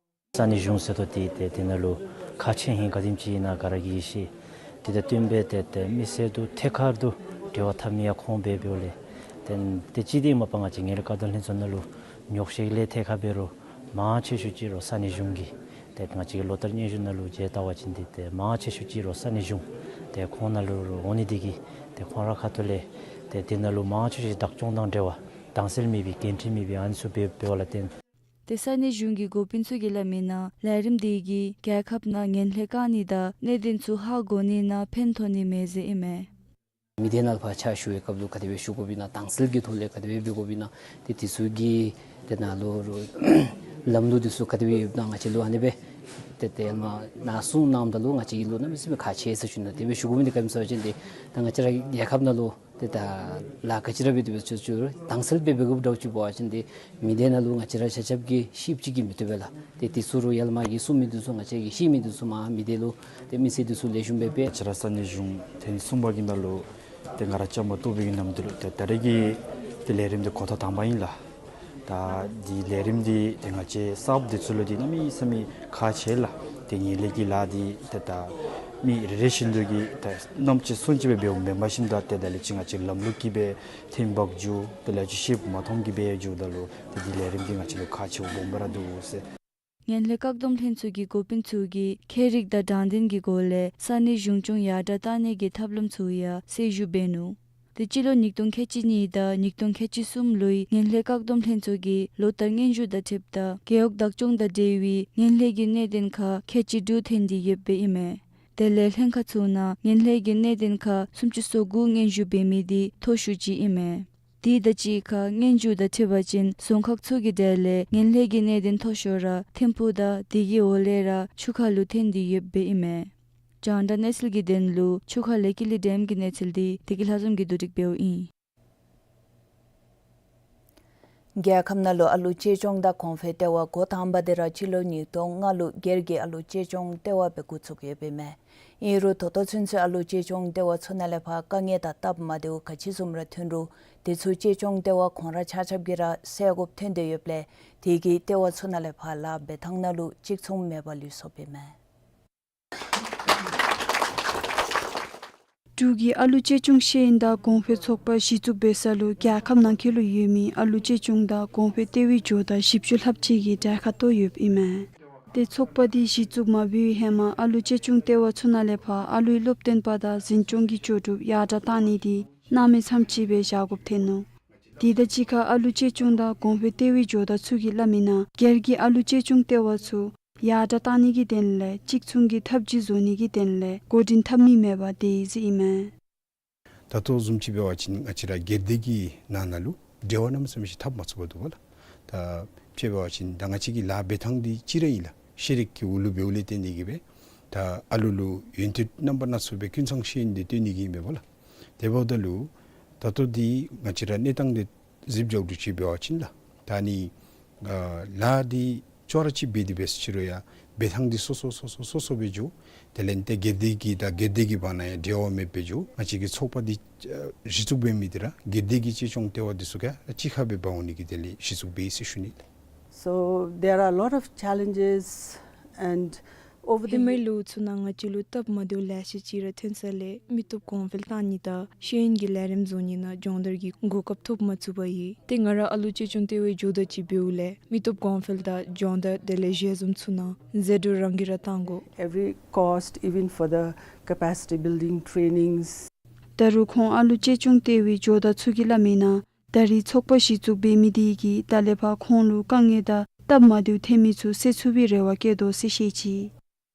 ས་གནས་གཞུང་ཟེར་དོ་དེ་ཏེ་དེ་ནང་ལུ་ཁག་ཆེ་ཧིང་ག་དེམ་ཅིག་ཨིན་ན་ག་ར་གིས་ཤེས། དེ་དང་བསྟུན་སྦེ་ཏེ་ཏེ་མི་སེར་དང་ཐད་ཀར་དུ་འབྲེལ་བ་འཐབ་མི་ཡང་ཁོང་སྦེ་འབདཝ་ལས་ཏེ་ཏེ་གཅིག་དེ་མ་པ་ང་བཅས་ངན་ལྷད་བཀག་སྡོམ་ལྷན་ཚོགས་ནང་ལུ་ཉོགས་བཤད་ལས་ཐད་ཁར་འབད་རུང་མང་ཆེ་ཤོས་ཅིག་རོགས་ས་གནས་གཞུང་གི་ཏེ་ང་བཅས་ཀྱི་ལོ་ལྟར་སྙན་ཞུ་ནང་ལུ་མཇལ་བལྟ་བ་ཅིན་འདི་ཏེ་མང་ཆེ་ཤོས་ཅིག་རོགས་ས་གནས་གཞུང་ཏེ་ཁོང་ནང་ལུ་རོགས་འོང་ནི་དེ་གིས་ཏེ་ཁོང་ར་ཁ་ཐུག་ལས་ཏེ་དེ་ནང་ལུ་མང་ཆེ་ཤོས་བདག་སྐྱོང་དང་འབྲེལ་བ་དྭངས་གསལ་མེད་པའི་འགན་འཁྲི་མེད་པའི་ཨ་ནི་ཚུ་འབད་འབདཝ་ལས་བརྟེན། ཏེ་ས་གནས་གཞུང་གི་འགོ་དཔོན་ཚུ་གིས་སླབ་མིའི་ནང་ལས་རིམ་དེ་གིས་རྒྱལ་ཁབ་ནང་ངན་ལྷད་བཀག་ནི་དང་གནད་དོན་ཚུ་ཧ་གོ་ནི་ནང་ཕན་ཐོགས་ནི་མས་ཟེར་ཨིན་མས། མི་སྡེ་ནང་ཕར་ཕྱག་ཞུ་བའི་སྐབས་ལུ་ག་དེ་སྦེ་ཞུ་དགོཔ་ཨིན་ན་དྭངས་གསལ་གྱི་ཐོག་ལས་ག་དེ་སྦེ་འབད་དགོཔ་ཨིན་ན་ཏེ་དེ་ཚུ་གི་ཏེ་ནང་ལུ་ལམ་ལུགས་དེ་ཚུ་ག་དེ་སྦེ་ཡོདཔ་ཨིན་ན་ང་བཅས་ལུ་ཨ་ནི་སྦེ་ཏེ་ཏེ་མ་ནཱ་གསུངས་གནངམ་ད་ལུ་ང་བཅས་ཀྱི་ལུ་གནམ་མེད་ས་མེད་ཁག་ཆེ་ཟེར་ཞུ་ནི། དེ་སྦེ་ཞུ་དགོཔ་ཨིན་ཏེ་ག་ཅི་སྨོ་ཟེར་བ་ཅིན་ཏེ་ད་ང་བཅས་ར་རྒྱལ་ཁབ་ནང་ལུ་ཏེ་ད་ལཱ་ག་ཅི་ར་འབད་དེ་སྦེ་ཚུ་ཚུ་དྭངས་གསལ་སྦེ་འབད་དགོཔ་འདྲཝ་ཅིག་འབད་བ་ཅིན་ཏེ་མི་སྡེ་ནང་ལུ་ང་བཅས་ར་ཆ་ཁྱབ་ཀྱིས་ཤེསཔ་ཅིག་གིས་མི་བཏུབ་པས་ལགས། ཏེ་དེ་ཚུ་རུང་ཡར་ལས་མར་གྱི་གསུང་མི་དེ་ཚུ་ང་བཅས་ཀྱིས་ཤེས་མི་དེ་ཚུ་མར་མི་སྡེ་ལུ་ཏེ་མི་སེར་དེ་ཚུ་ལེགས་ཤོམ་སྦེ་སྦེ་ང་བཅས་ར་ས་གནས་གཞུང་ཐེངས་གསུམ་པ་གི་ནང་ལུ་ཏེ་ང་ར་བཅའ་མར་གཏོགས་པའི་གི་ནམ་དུས་ལུ་ཏེ་ད་རེས་ཀྱི་ཏེ་ལས་རིམ་འདི་འགོ་ཐོག་དང་པ་ཨིན་ལགས། ད་འདི་ལས་རིམ་འདི་ཏེ་ང་བཅས་གསརཔ་འདི་ཚུ་ལུ་འདི་གནམ་མེད་ས་མེད་ཁག་ཆེ་ལགས། ཏེ་ངན་ལྷད་ཀྱི་ལཱ་འདི་ཏེ་ད་མི་རེ་རེ་བཞིན་དུ་གིས་ད་རྣམ་ཅོ་སུན་ཅི་སྦེ་འབདཝ་མེན་པར་ཞིནམ་ད་ཏེ་ད་ལས་ཅིག་ང་བཅས་ལམ་ལུགས་ཀྱིས་སྦེ་ཐེམ་སྦེ་འགྱོ། ད་ལས་ཅིག་ཤེསཔ་མ་མཐོངམ་གིས་སྦེ་འགྱོཝ་ད་ལུ་ཏེ་འདི་ལས་རིམ་འདི་ང་བཅས་ལུ་ཁག་ཆེཝ་སྦོམ་ར་འདུག་ཟེར། ངན་ལྷད་བཀག་སྡོམ་ལྷན་ཚོགས་ཀྱི་འགོ་དཔོན་ཚུ་གིས་ཁྱད་རིག་དང་དྲང་བདེན་གྱི་སྒོ་ལས་ས་གནས་གཞུང་སྐྱོང་ཡར་དྲག་བཏང་ནི་གི་ཐབས་ལམ་ཚུ་ཡང་གསལ་ཞུ་འབད་ནུག། ཏེ་སྤྱི་ལོ་ཉིས་སྟོང་ཁལ་གཅིག་གཉིས་དང་ཉིས་སྟོང་ཁལ་གཅིག་གསུམ་ལོའི་ངན་ལྷད་བཀག་སྡོམ་ལྷན་ཚོགས་ཀྱིས་ལོ་བསྟར་སྙན་ཞུ་དང་འཁྲིལཝ་ད་རྒེད་འོག་བདག་སྐྱོང་དང་འབྲེལ་བའི་ངན་ལྷད་ཀྱི་གནད་དོན་ཁག་ཁལ་གཅིག་དྲུག་ཐོན་ཏེ་ཡོདཔ་ཨིན་མས། དེ་ལས་ལྷན་ཁག་ཚུ་ནང་ངན་ལྷད་ཀྱི་གནད་དོན་ཁག་སུམ་ཅུ་སོ་དགུ་སྙན་ཞུ་འབད་མི་འདི་མཐོ་ཤོས་ཅིག་ཨིན་མས། དེ་དང་གཅིག་ཁར་སྙན་ཞུ་དང་འཁྲིལ་བ་ཅིན་རྫོང་ཁག་ཚུ་གི་གྲས་ལས་ངན་ལྷད་ཀྱི་གནད་དོན་མཐོ་ཤོས་ར་ཐིམ་ཕུག་དང་དེ་གི་འོག་ལས་ར་ཆུ་ཁ་ལུ་ཐོན་ཏེ་ཡོདཔ་ཨིན་མས། རྒྱང་བསྒྲགས་གནས་ཚུལ་གྱི་དོན་ལུ་ཆུ་ཁ་ལས་ཀི་ལི་ཌེམ་གྱི་གནས་ཚུལ་འདི་བདེ་སྐྱིད་ལྷ་འཛོམས་ཀྱིས་བསྡུ་སྒྲིག་འབདཝ་ཨིན། རྒྱལ་ཁབ་ནང་ལུ་ཨ་ལུ་གཅེས་སྐྱོང་དང་གོང་འཕེལ་ལྟེ་བ་འགོ་དང་པ་འདི་ར་སྤྱི་ལོ་ཉིས་སྟོང་ལྔ་ལུ་སྒེར་གྱི་ཨ་ལུ་གཅེས་སྐྱོང་ལྟེ་བ་སྦེ་འགོ་བཙུགས་ཡོདཔ་ཨིན་མས། ཨིན་རུང་ད་ལྟོ་ཚུན་ཚོད་ཨ་ལུ་གཅེས་སྐྱོང་ལྟེ་བ་ཚུ་ནང་ལས་ཕར་དཀའ་ངལ་དང་སྟབས་མ་བདེཝ་ག་ཅི་བཟུམ་ར་ཐོན་རུང་དེ་ཚུ་གཅེས་སྐྱོང་ལྟེ་བ་ཁོང་ར་ཆ་ཁྱབ་ཀྱིས་ར་སེལ་དགོཔ་ཐོན་ཏེ་ཡོདཔ་ལས་དེ་གིས་ལྟེ་བ་ཚུ་ནང་ལས་ཕར་ལཱ་འབད་ཐངས་ནང་ལུ་གཅིག་མཚུངས་མེདཔ་ལུས་སོཔ་ཨིན་མས། འབྲུག་གི་ཨ་ལུ་གཅེས་སྐྱོང་ཤེས་ཡོན་དང་གོང་འཕེལ་ཚོགས་པ་གཞི་བཙུགས་འབད་ས་ལུ་རྒྱལ་ཁབ་ནང་འཁོད་ལུ་ཡོད་མི་ཨ་ལུ་གཅེས་སྐྱོང་དང་གོང་འཕེལ་ལྟེ་བའི་ཇོ་བདག་བཞི་བཅུ་ལྷགཔ་ཅིག་གིས་གྲལ་ཁར་གཏོགས་ཡོདཔ་ཨིན་མས། ཏེ་ཚོགས་པ་འདི་གཞི་བཙུགས་མ་འབད་བའི་ཧེ་མ་ཨ་ལུ་གཅེས་སྐྱོང་ལྟེ་བ་ཚུ་ནང་ལས་ཕར་ཨ་ལུའི་སློབ་སྟོན་པ་དང་འཛིན་སྐྱོང་གི་ལྕོགས་གྲུབ་ཡར་དྲག་བཏང་ནི་འདི་གནམ་མེད་ས་མེད་ཅིག་སྦེ་བཞག་དགོཔ་ཐོན་ནུག། དེ་དང་གཅིག་ཁར་ཨ་ལུ་གཅེས་སྐྱོང་དང་གོང་འཕེལ་ལྟེ་བའི་ཇོ་བདག་ཚུ་གིས་སླབ་མི་ནང་སྒེར་གྱི་ཨ་ལུ་གཅེས་སྐྱོང་ལྟེ་བ་ཚུ་ཡར་དྲག་བཏང་ནི་གི་དོན་ལས་གཅིག་མཚུངས་ཀྱི་ཐབས་ཇུས་བཟོ་ནི་གི་དོན་ལས་འགོ་འདྲེན་འཐབ་མི་མེདཔ་དེ་ཨིན་ཟེར་ཨིན་མས། ད་ལྟོ་བཟུམ་ཅིག་འབད་བ་ཅིན་ང་བཅས་ར་སྒེར་སྡེ་གི་ནང་ན་ལུ་འབྲེལ་བ་གནམ་མེད་ས་མེད་ཅིག་འཐབ་མ་ཚུགསཔ་འདུག་པ་ལགས། ད་དཔེ་འབད་བ་ཅིན་ད་ང་བཅས་ཀྱི་ལཱ་འབད་ཐངས་འདི་གཅིག་ར་ཨིན་ལགས། ཤེས་རིག་གི་འོག་ལུ་འབདཝ་ལས་བརྟེན་ཏེ་གིས་སྦེ་ད་ཨ་ལུ་ལུ་ཡོན་ཏན་རྣམ་པ་སྣ་ཚོགས་སྦེ་ཀུན་ཚང་ཤེས་ཡོན་འདི་སྟོན་ནི་གི་ཨིན་པས་པ་ལགས། དེ་འབདཝ་ད་ལུ་ད་ལྟོ་འདི་ང་བཅས་ར་གནས་སྟངས་འདི་གཟིགས་འགྱོཝ་ཅིག་འབད་བ་ཅིན་ལགས། ད་ནི་ཨ་ལཱ་འདི་ཅོག་ར་ཅིག་འབད་དེ་འབད་ཟེར་ཅི་རུང་ཡང་འབད་ཐངས་འདི་སོ་སོ་སོ་སོ་སོ་སོ་སྦེ་འགྱོ། དེ་ལས་ཏེ་སྒེར་སྡེ་གི་དང་སྒེར་སྡེ་གི་བར་ན་ཡང་འབྲེལ་བ་མེདཔ་སྦེ་འགྱོ། ང་བཅས་ཀྱི་ཚོགས་པ་འདི་ཨ་གཞི་བཙུགས་འབད་མི་འདི་ར་སྒེར་སྡེ་གི་གཅེས་སྐྱོང་ལྟེ་བ་འདི་ཚུ་ག་ར་གཅིག་ཁར་སྦེ་འབག་འོང་ནི་གི་དོན་ལས་གཞི་བཙུགས་འབད་ཡི་ཟེར་ཞུ་ནི་ལགས། So there are a lot of challenges and over the ཧེ་མའི་year- ལོ་ཚུ་ནང་ང་བཅས་ལུ་སྟབས་མ་བདེཝ་ལེ་ཤ་ཅིག་ར་ཐོན་ས་ལས་མི་སྟོབས་གོང་འཕེལ་བཏང་ནི་དང་ཤེས་ཡོན་གྱི་ལས་རིམ་བཟོ་ནི་ནང་སྦྱོང་བརྡར་གྱི་གོ་སྐབས་ཐོབ་མ་ཚུགས་པས། ཏེ་ང་ར་ཨ་ལུ་གཅེས་སྐྱོང་ལྟེ་བའི་ཇོ་བདག་ཅིག་འབདཝ་ལས་མི་སྟོབས་གོང་འཕེལ་དང་སྦྱོང་བརྡར་དེ་ལས་ཞལ་འཛོམས་ཚུ་ནང་ཟད་འགྲོ་རང་གིས་ར་བཏང་དགོ། Every cost, even for the capacity building trainings. ད་རུང་ཁོང་ཨ་ལུ་གཅེས་སྐྱོང་ལྟེ་བའི་ཇོ་བདག་ཚུ་གིས་སླབ་མི་ནང་ད་རེས་ཚོགས་པ་གཞི་བཙུགས་འབད་མི་འདི་གིས་ད་ལས་ཕར་ཁོང་ལུ་དཀའ་ངལ་དང་སྟབས་མ་བདེཝ་ཐོན་མི་ཚུ་སེལ་ཚུགས་པའི་རེ་བ་བསྐྱེད་དོ་ཟེར་བཤད་ཅི།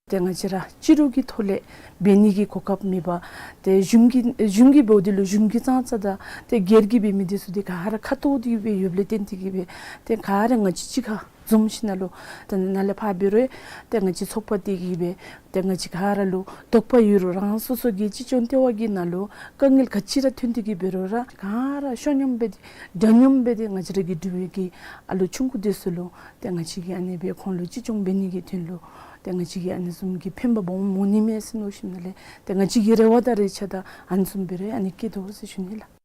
ཏེ་ང་བཅས་ར་སྤྱི་རུ་གི་ཐོག་ལས་འབད་ནི་གི་གོ་སྐབས་མེད་པར་ཏེ་གཞུང་གི་གཞུང་གིས་འབདཝ་འདི་ལུ་གཞུང་གི་ཙང་ཙ་དང་ཏེ་སྒེར་གྱིས་འབད་མི་འདི་ཚུ་ཏེ་ག་ར་ཁ་འཐོར་ཏེ་སྦེ་ཡོདཔ་ལས་བརྟེན་ཏེ་གིས་སྦེ་ཏེ་ག་ར་ང་བཅས་གཅིག་ཁར་འཛོམས་ཞིནམ་ལས་ཏེ་ནཱ་ལས་ཕར་འབད་རུང་ཏེ་ང་བཅས་ཚོགས་པ་འདི་གིས་སྦེ་ཏེ་ང་བཅས་ག་ར་ལུ་དོགས་པ་ཡོད་རུང་རང་སོ་སོ་གི་གཅེས་སྐྱོང་ལྟེ་བ་གི་ནང་ལུ་དཀའ་ངལ་ག་ཅི་ར་ཐོན་ཏེ་གིས་འབད་རུང་ར་ག་ར་ཤོ་སྙོམས་སྦེ་ཏེ་འདྲ་མཉམ་སྦེ་ཏེ་ང་བཅས་ར་གི་འབྲུག་པའི་གི་ཨ་ལུ་ཆུང་ཀུ་འདི་ཚུ་ལུ་ཏེ་ང་བཅས་ཀྱིས་ཨ་ནི་སྦེ་ཁོང་ལུ་གཅེས་སྐྱོང་འབད་ནི་གི་དོན་ལུ་ཏེ་ང་བཅས་ཀྱིས་ཨ་ནི་བཟུམ་གྱི་ཕན་པ་སྦོམ་འོང་ནི་མས་ཟེར་མནོ་ཞིནམ་ལས་ཏེ་ང་བཅས་ཀྱི་རེ་བ་དང་རེ་ཆ་དང་ཨ་ནི་བཟུམ་སྦེ་ར་ཨ་ནི་བསྐྱེད་དོ་ཟེར་ཞུ་ནི་ལགས།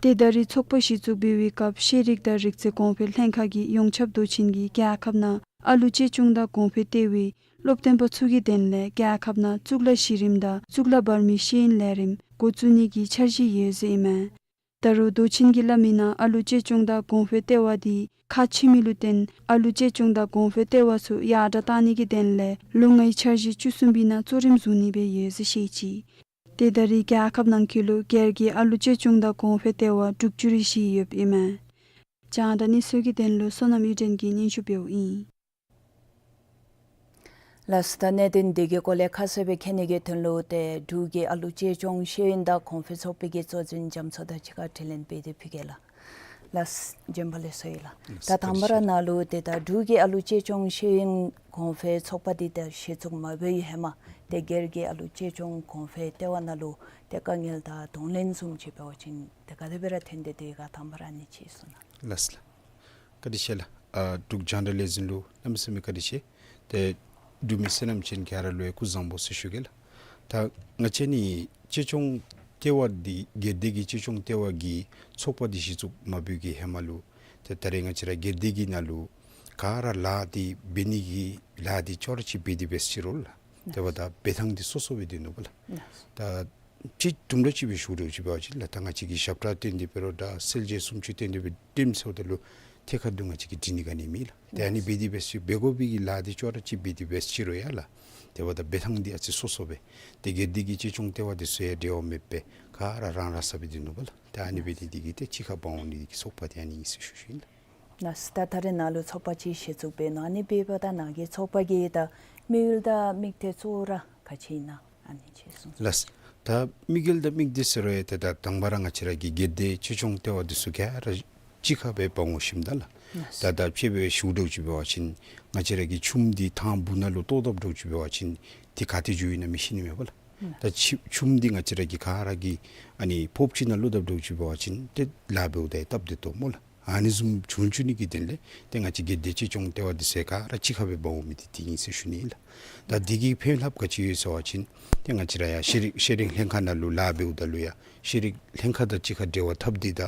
ཏེ་ད་རེས་ཚོགས་པ་གཞི་བཙུགས་འབད་བའི་སྐབས་ཤེས་རིག་དང་རིག་རྩལ་གོང་འཕེལ་ལྷན་ཁག་གིས་ཡོངས་ཁྱབ་མདོ་ཆེན་གྱི་རྒྱལ་ཁབ་ནང་ཨ་ལུ་གཅེས་སྐྱོང་དང་གོང་འཕེལ་ལྟེ་བའི་སློབ་སྟོན་པ་ཚུ་གི་དོན་ལས་རྒྱལ་ཁབ་ནང་གཙུག་ལག་གཞི་རིམ་དང་གཙུག་ལག་བར་མའི་ཤེས་ཡོན་ལས་རིམ་འགོ་བཙུགས་ནི་གི་འཆར་གཞི་ཡོད་ཟེར་ཨིན་མས། ད་རུང་མདོ་ཆེན་གྱིས་སླབ་མི་ནང་ཨ་ལུ་གཅེས་སྐྱོང་དང་གོང་འཕེལ་ལྟེ་བ་འདི་ཁག་ཆེ་མི་ལུ་བརྟེན་ཨ་ལུ་གཅེས་སྐྱོང་དང་གོང་འཕེལ་ལྟེ་བ་ཚུ་ཡར་དྲག་བཏང་ནི་གི་དོན་ལས་ལོ་ལྔའི་འཆར་གཞི་བཅུ་གསུམ་པའི་ནང་གཙོ་རིམ་བཟུང་ནི་སྦེ་ཡོད་ཟེར་བཤད་ཅི། ཏེ་ད་རེས་རྒྱལ་ཁབ་ནང་འཁོད་ལུ་སྒེར་གྱི་ཨ་ལུ་གཅེས་སྐྱོང་དང་གོང་འཕེལ་ལྟེ་བ་དྲུག་ཅུ་རེ་བཞི་ཡོདཔ་ཨིན་མས། རྒྱང་བསྒྲགས་གནས་ཚུལ་གྱི་དོན་ལུ་བསོད་ནམས་གཡུ་སྒྲོན་གྱིས་སྙན་ཞུ་འབདཝ་ཨིན། ལགས་སོ། ད་གནད་དོན་འདི་གི་སྐོར་ལས་ཁ་གསལ་སྦེ་མཁྱེན་ནི་གི་དོན་ལུ་ཏེ་འབྲུག་གི་ཨ་ལུ་གཅེས་སྐྱོང་ཤེས་ཡོན་དང་གོང་འཕེལ་ཚོགས་པའི་གི་གཙོ་འཛིན་རྒྱ་མཚོ་དང་གཅིག་ཁར་དྲི་ལན་འབད་དེ་ཕུལ་གེ་ལགས། ལགས་སོ། བྱོན་པ་ལེགས་སོ་ཡི་ལགས། ལགས་སོ། ད་དང་པ་ར་ནཱ་ལུ་ཏེ་ད་འབྲུག་གི་ཨ་ལུ་གཅེས་སྐྱོང་ཤེས་ཡོན་གོང་འཕེལ་ཚོགས་པ་འདི་ད་གཞི་བཙུགས་མ་འབད་བའི་ཧེ་མ་ཏེ་སྒེར་གྱི་ཨ་ལུ་གཅེས་སྐྱོང་གོང་འཕེལ་ལྟེ་བ་ནང་ལུ་ཏེ་དཀའ་ངལ་དང་གདོང་ལེན་བཟུམ་ཅིག་འབད་བ་ཅིན་ཏེ་ག་དེ་སྦེ་ར་ཐོན་ཏེ་འདི་ག་དང་པ་ར་ཨ་ནི་ཅིག་གསུང་གནང་། ལགས་སོ་ལགས། བཀའ་དྲིན་ཆེ་ལགས། ཨ་འབྲུག་རྒྱང་བསྒྲགས་ལས་འཛིན་ལུ་གནམ་མེད་ས་མེད་བཀའ་དྲིན་ཆེ། ཏེ་འབྲུག་མི་བསོད་ནམས་ཅན་ག་ར་ལུ་ཡང་སྐུ་གཟུགས་བཟང་པོ་ཟེར་ཞུ་གེ་ལགས། ད་ང་བཅས་ནི་གཅེས་སྐྱོང་ལྟེ་བ་འདི་སྒེར་སྡེ་གི་གཅེས་སྐྱོང་ལྟེ་བ་གི་ཚོགས་པ་འདི་གཞི་བཙུགས་མ་འབད་བའི་ཧེ་མ་ལུ་ ཏེ་ད་རེས་ང་བཅས་ར་སྒེར་སྡེ་གི་ནང་ལུ་ག་ར་ལཱ་འདི་འབད་ནི་གི་ལཱ་འདི་ཅོག་ར་ཅིག་འབད་དེ་འབད་ཅི་རུང་ལགས། དེ་འབདཝ་ད་འབད་ཐངས་འདི་སོ་སོ་སྦེ་སྡོད་ནུག་པ་ལགས། ད་ཅིག་དུམ་གྲ་ཅིག་སྦེ་ཞུ་དགོཔ་ཅིག་འབད་བ་ཅིན་ལགས། ད་ང་བཅས་ཀྱིས་ཞབས་ཁྲ་སྟོན་ཏེ་འབད་རུང་ད་སེལ་ཇེ་སུམ་ཅུ་སྟོན་ཏེ་འབད་རུང་ཏེམ་ཟེརཝ་ད་ལུ་ཐད་ཀར་དུ་ང་བཅས་ཀྱིས་འབྲི་ནི་ག་ནི་མེད་ལགས། ཏེ་ཨ་ནི་འབད་དེ་འབད་ཅི་འབད་དགོ་པའི་གི་ལཱ་འདི་ཅོག་ར་ཅིག་འབད་དེ་འབད་ཅི་རུང་ཡང་ལགས། དེ་འབདཝ་ད་འབད་ཐངས་འདི་ཨ་ཙི་སོ་སོ་སྦེ། ཏེ་སྒེར་སྡེ་གི་གཅེས་སྐྱོང་ལྟེ་བ་འདི་ཚུ་ཡང་འབྲེལ་བ་མེདཔ་སྦེ་ག་ར་རང་རང་སོ་སོ་སྦེ་སྡོད་ནུག་པ་ལགས། ཏེ་ཨ་ནི་འབད་ནི་འདི་གིས་ཏེ་གཅིག་ཁར་འབག་འོང་ནི་གི་ཚོགས་པ་འདི་ཨ་ནི་ཨིན་ཟེར་ཞུ་ཞུཝ་ཨིན་ལགས། ལགས། ད་ད་རེས་ནཱ་ལུ་ཚོགས་པ་ཅིག་གཞི་བཙུགས་འབད་ནུག། ཨ་ནི་འབདཝ་ད་ནཱ་གི་ཚོགས་པ་གི་ད་དམིགས་ཡུལ་དང་དམིགས་གཏད་གཙོ་བོ་ར་ག་ཅི་ཨིན་ན་ཨ་ནི་ཅིག་གསུང་། ལགས། ད་དམིགས་ཡུལ་དང་དམིགས་གཏད་ཟེར་རུང་ཡང་ཏེ་ད་དང་པ་ར་ང་བཅས་ར་གི་སྒེར་སྡེ་གཅེས་སྐྱོང་ལྟེ་བ་འདི་ཚུ་ག་ར་གཅིག་ཁར་སྦེ་འབག་འོང་ཞིནམ་ད་ལགས། ད་ད་དཔྱེ་སྦེ་ཞུ་དགོཔ་ཅིག་འབད་བ་ཅིན་ང་བཅས་ར་གི་ཆུམ་འདི་ཐང་སྦུག་ནང་ལུ་གཏོར་དཔ་དགོཔ་ཅིག་འབད་བ་ཅིན་ཏེ་ག་ཏེ་འགྱོཝ་ཨིན་ན་མི་ཤེས་ནི་མས་པ་ལགས། ད་ཆུ་ཆུམ་འདི་ང་བཅས་ར་གི་ག་ར་གི་ཨ་ནི་ཕོརཔ་ཅིག་ནང་བླུགས་དཔ་དགོཔ་ཅིག་འབད་བ་ཅིན་ཏེ་ལཱ་འབདཝ་ད་ཡང་སྟབས་བདེ་ཏོག་སྨོ་ལགས། ཨ་ནི་བཟུམ་བྱུང་བྱུང་ནི་གི་དོན་ལས་ཏེ་ང་བཅས་སྒེར་སྡེ་གཅེས་སྐྱོང་ལྟེ་བ་འདི་ཚུ་ག་ར་གཅིག་ཁར་སྦེ་འབག་འོང་མི་འདི་འདི་ཨིན་ཟེར་ཞུ་ནི་ལགས། ད་འདི་གི་ཕན་རླབས་ག་ཅི་ཡོད་ཟེར་བ་ཅིན་ཏེ་ང་བཅས་ར་ཡང་ཤེས་རིག་ཤེས་རིག་ལྷན་ཁག་ནང་ལུ་ལཱ་འབདཝ་ད་ལུ་ཡང་ཤེས་རིག་ལྷན་ཁག་དང་གཅིག་ཁར་འབྲེལ་བ་འཐབ་སྟེ་ད་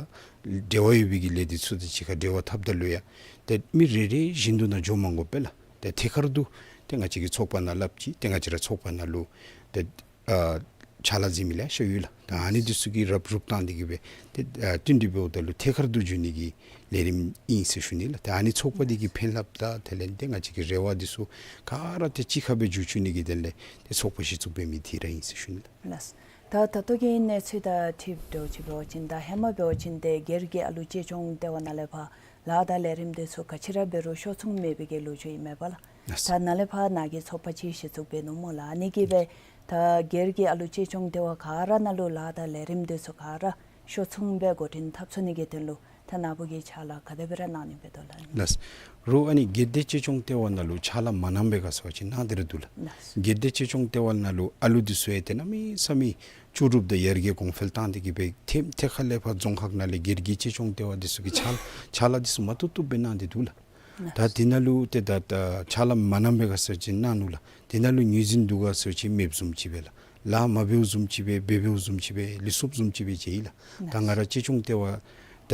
འབྲེལ་བ་ཡོད་པའི་གི་ལས་སྡེ་ཚུ་དང་གཅིག་ཁར་འབྲེལ་བ་འཐབ་ད་ལུ་ཡང་ཏེ་མི་རེ་རེ་བཞིན་དུ་ནང་འགྱོ་མ་དགོ་པས་ལགས། ཏེ་ཐད་ཀར་དུ་ཏེ་ང་བཅས་ཀྱི་ཚོགས་པ་ནང་སླབ་ཅི། ཏེ་ང་བཅས་ར་ཚོགས་པ་ནང་ལུ་ཏེ་ཨ་ཕྱག་ལཱ་མཛད་མི་ལེ་ཤ་ཡོད་ལགས། ད་ཨ་ནི་འདི་ཚུ་གིས་རུབ་རུབ་བཏང་སྟེ་གི་སྦེ་ཏེ་ཨ་བསྟུན་ཏེ་འབདཝ་ད་ལུ་ཐད་ཀར་དུ་འགྱོ་ནི་གི་ལས་རིམ་ཨིན་ཟེར་ཞུ་ནི་ལགས། ད་ཨ་ནི་ཚོགས་པ་འདི་གི་ཕན་རླབས་དང་དེ་ལས་ཏེ་ང་བཅས་ཀྱི་རེ་བ་འདི་ཚུ་ག་ར་ཏེ་གཅིག་ཁར་སྦེ་འགྱོ་བཅུག་ནི་གི་དོན་ལས་ཏེ་ཚོགས་པ་གཞི་བཙུགས་འབད་མི་འདི་ར་ཨིན་ཟེར་ཞུ་ནི་ལགས། ལགས། ད་ད་ལྟོ་གི་གནས་ཚུལ་དང་འཁྲིལ་དོ་ཅིག་འབད་བ་ཅིན་ད་ཧེ་མ་འབད་བ་ཅིན་ཏེ་སྒེར་གྱི་ཨ་ལུ་གཅེས་སྐྱོང་ལྟེ་བ་ནང་ལས་ཕར་ལཱ་དང་ལས་རིམ་འདི་ཚུ་ག་ཅི་ར་འབད་རུང་ཤོག་ཚོང་མེད་པའི་གི་ལོ་རྒྱུས་ཨིན་མས་པ་ལགས། ལགས། ད་ནཱ་ལས་ཕར་ནཱ་གི་ཚོགས་པ་ཅིག་གཞི་བཙུགས་འབད་ནུག་སྨོ་ལགས། ཨ་ནི་གིས་སྦེ་ད་སྒེར་གྱི་ཨ་ལུ་གཅེས་སྐྱོང་ལྟེ་བ་ག་ར་ནང་ལུ་ལཱ་དང་ལས་རིམ་འདི་ཚུ་ག་ར་ཤོག་ཚོང་སྦེ་འགོ་འདྲེན་འཐབ་ཚུགས་ནི་གི་དོན་ལུ་ད་ནཱ་བུ་གིས་ཕྱག་ལཱ་ག་དེ་སྦེ་ར་གནང་ནི་འབད་དོ་ལགས། ལགས། རོགས་ཨ་ནི་སྒེར་སྡེ་གཅེས་སྐྱོང་ལྟེ་བ་ནང་ལུ་ཕྱག་ལཱ་མ་གནང་པའི་སྐབས་སུ་ཅིག་གནང་སྟེ་ར་འདུག་ལགས། ལགས། སྒེར་སྡེ་གཅེས་སྐྱོང་ལྟེ་བ་ནང་ལུ་ཨ་ལུ་འདི་ཚུ་ཡང་ཏེ་གནམ་མེད་ས་མེད་ལྕོགས་གྲུབ་དང་ཡར་རྒྱས་གོང་འཕེལ་བཏང་སྟེ་གི་སྦེ་ཐེམ་ཐད་ཁ་ལས་ཕར་རྫོང་ཁག་ནང་ལས་སྒེར་གྱི་གཅེས་སྐྱོང་ལྟེ་བ་འདི་ཚུ་གིས་ཕྱག་ཕྱག་ལཱ་འདི་ཚུ་མ་བཏུབ་བཏུབ་སྦེ་གནང་སྟེ་འདུག་ལགས། ད་འདི་ནང་ལུ་ཏེ་ད་ད་ཕྱག་ལཱ་མ་གནང་པའི་སྐབས་སུ་ཅིག་གནང་ནུག་ལགས། འདི་ནང་ལུ་ངོས་འཛིན་འདུག་ག་ཟེར་བ་ཅིན་མེདཔ་བཟུམ་ཅིག་སྦེ་ལགས། ལཱ་མ་འབདཝ་བཟུམ་ཅིག་སྦེ་འབད་འབདཝ་བཟུམ་ཅིག་སྦེ་ལུས་སོཔ་བཟུམ་ཅིག་སྦེ་མཇལ་ཡི་ལགས། ད་ང་ར་གཅེས་སྐྱོང་ལྟེ་བ་ད་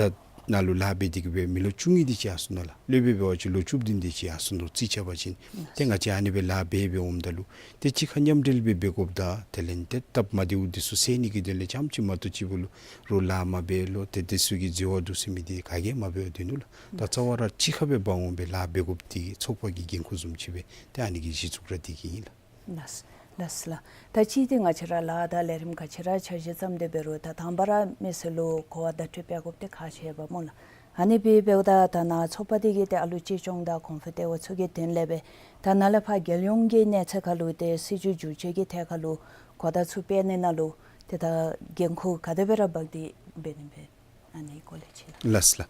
ནང་ལུ་ལཱ་འབད་དེ་གི་སྦེ་མི་ལོ་བཅུ་གཉིས་དེ་ཅིག་ཡར་སོ་ནུག་ལགས། སློབ་དཔོན་འབད་བ་ཅིན་ལོ་བཅུ་བདུན་དེ་ཅིག་ཡར་སོ་ནུག། རྩིས་རྐྱབ་པ་ཅིན་ཏེ་ང་བཅས་ཨ་ནི་སྦེ་ལཱ་འབད་འབད་འོངམ་ད་ལུ་ཏེ་གཅིག་ཁར་མཉམ་འབྲེལ་སྦེ་འབད་དགོཔ་དང་དེ་ལས་ཏེ་སྟབས་མ་བདེཝ་འདི་ཚུ་སེལ་ནི་གི་དོན་ལས་རྐྱངམ་ཅིག་མ་གཏོགས་ཅིག་འབད་རུང་རོགས་ལཱ་མ་འབད་ལོ་ཏེ་དེ་ཚུ་གི་འཛོལ་བ་འདུག་ཟེར་མི་འདི་ག་གིས་མ་འབད་བར་སྡོད་ནུག་ལགས། ད་རྩ་བ་ར་གཅིག་ཁར་སྦེ་འབག་འོང་སྦེ་ལཱ་འབད་དགོཔ་འདི་ཚོགས་པ་གི་འགན་ཁུར་བཟུམ་ཅིག་སྦེ་ཏེ་ཨ་ནི་གི་གཞི་བཙུགས་ར་འདི་གིས་ཨིན་ལགས། ལགས་ལགས་ལགས། ད་ཅི་ཏེ་ང་བཅས་ར་ལཱ་དང་ལས་རིམ་ག་ཅི་ར་འཆར་གཞི་བརྩམས་ཏེ་འབད་རུང་ད་དང་པ་ར་མི་སེར་ལུ་གོ་བ་བརྡ་སྤྲོད་འབད་དགོཔ་འདི་ཁག་ཆེ་བས་སྨོ་ལགས། ཨ་ནི་སྦེ་འབདཝ་ད་ད་ནཱ་ཚོགས་པ་འདི་གིས་ཏེ་ཨ་ལུ་གཅེས་སྐྱོང་དང་གོང་འཕེལ་ལྟེ་བ་ཚུ་གི་དོན་ལས་སྦེ་ད་ནཱ་ལས་ཕར་རྒྱལ་ཡོངས་ཀྱི་གནས་ཚད་ཁར་ལུ་ཏེ་སྲིད་བྱུས་བསྒྱུར་བཅོས་ཀྱི་ཐད་ཁར་ལུ་གོ་བརྡ་ཚུ་སྤེལ་ནི་ནང་ལུ་ཏེ་ད་འགན་ཁུར་ག་དེ་སྦེ་ར་འབག་སྟེ་འབད་ནི་སྦེ་ཨ་ནི་སྐོར་ལས་ཅིག་ལགས། ལགས་ལགས།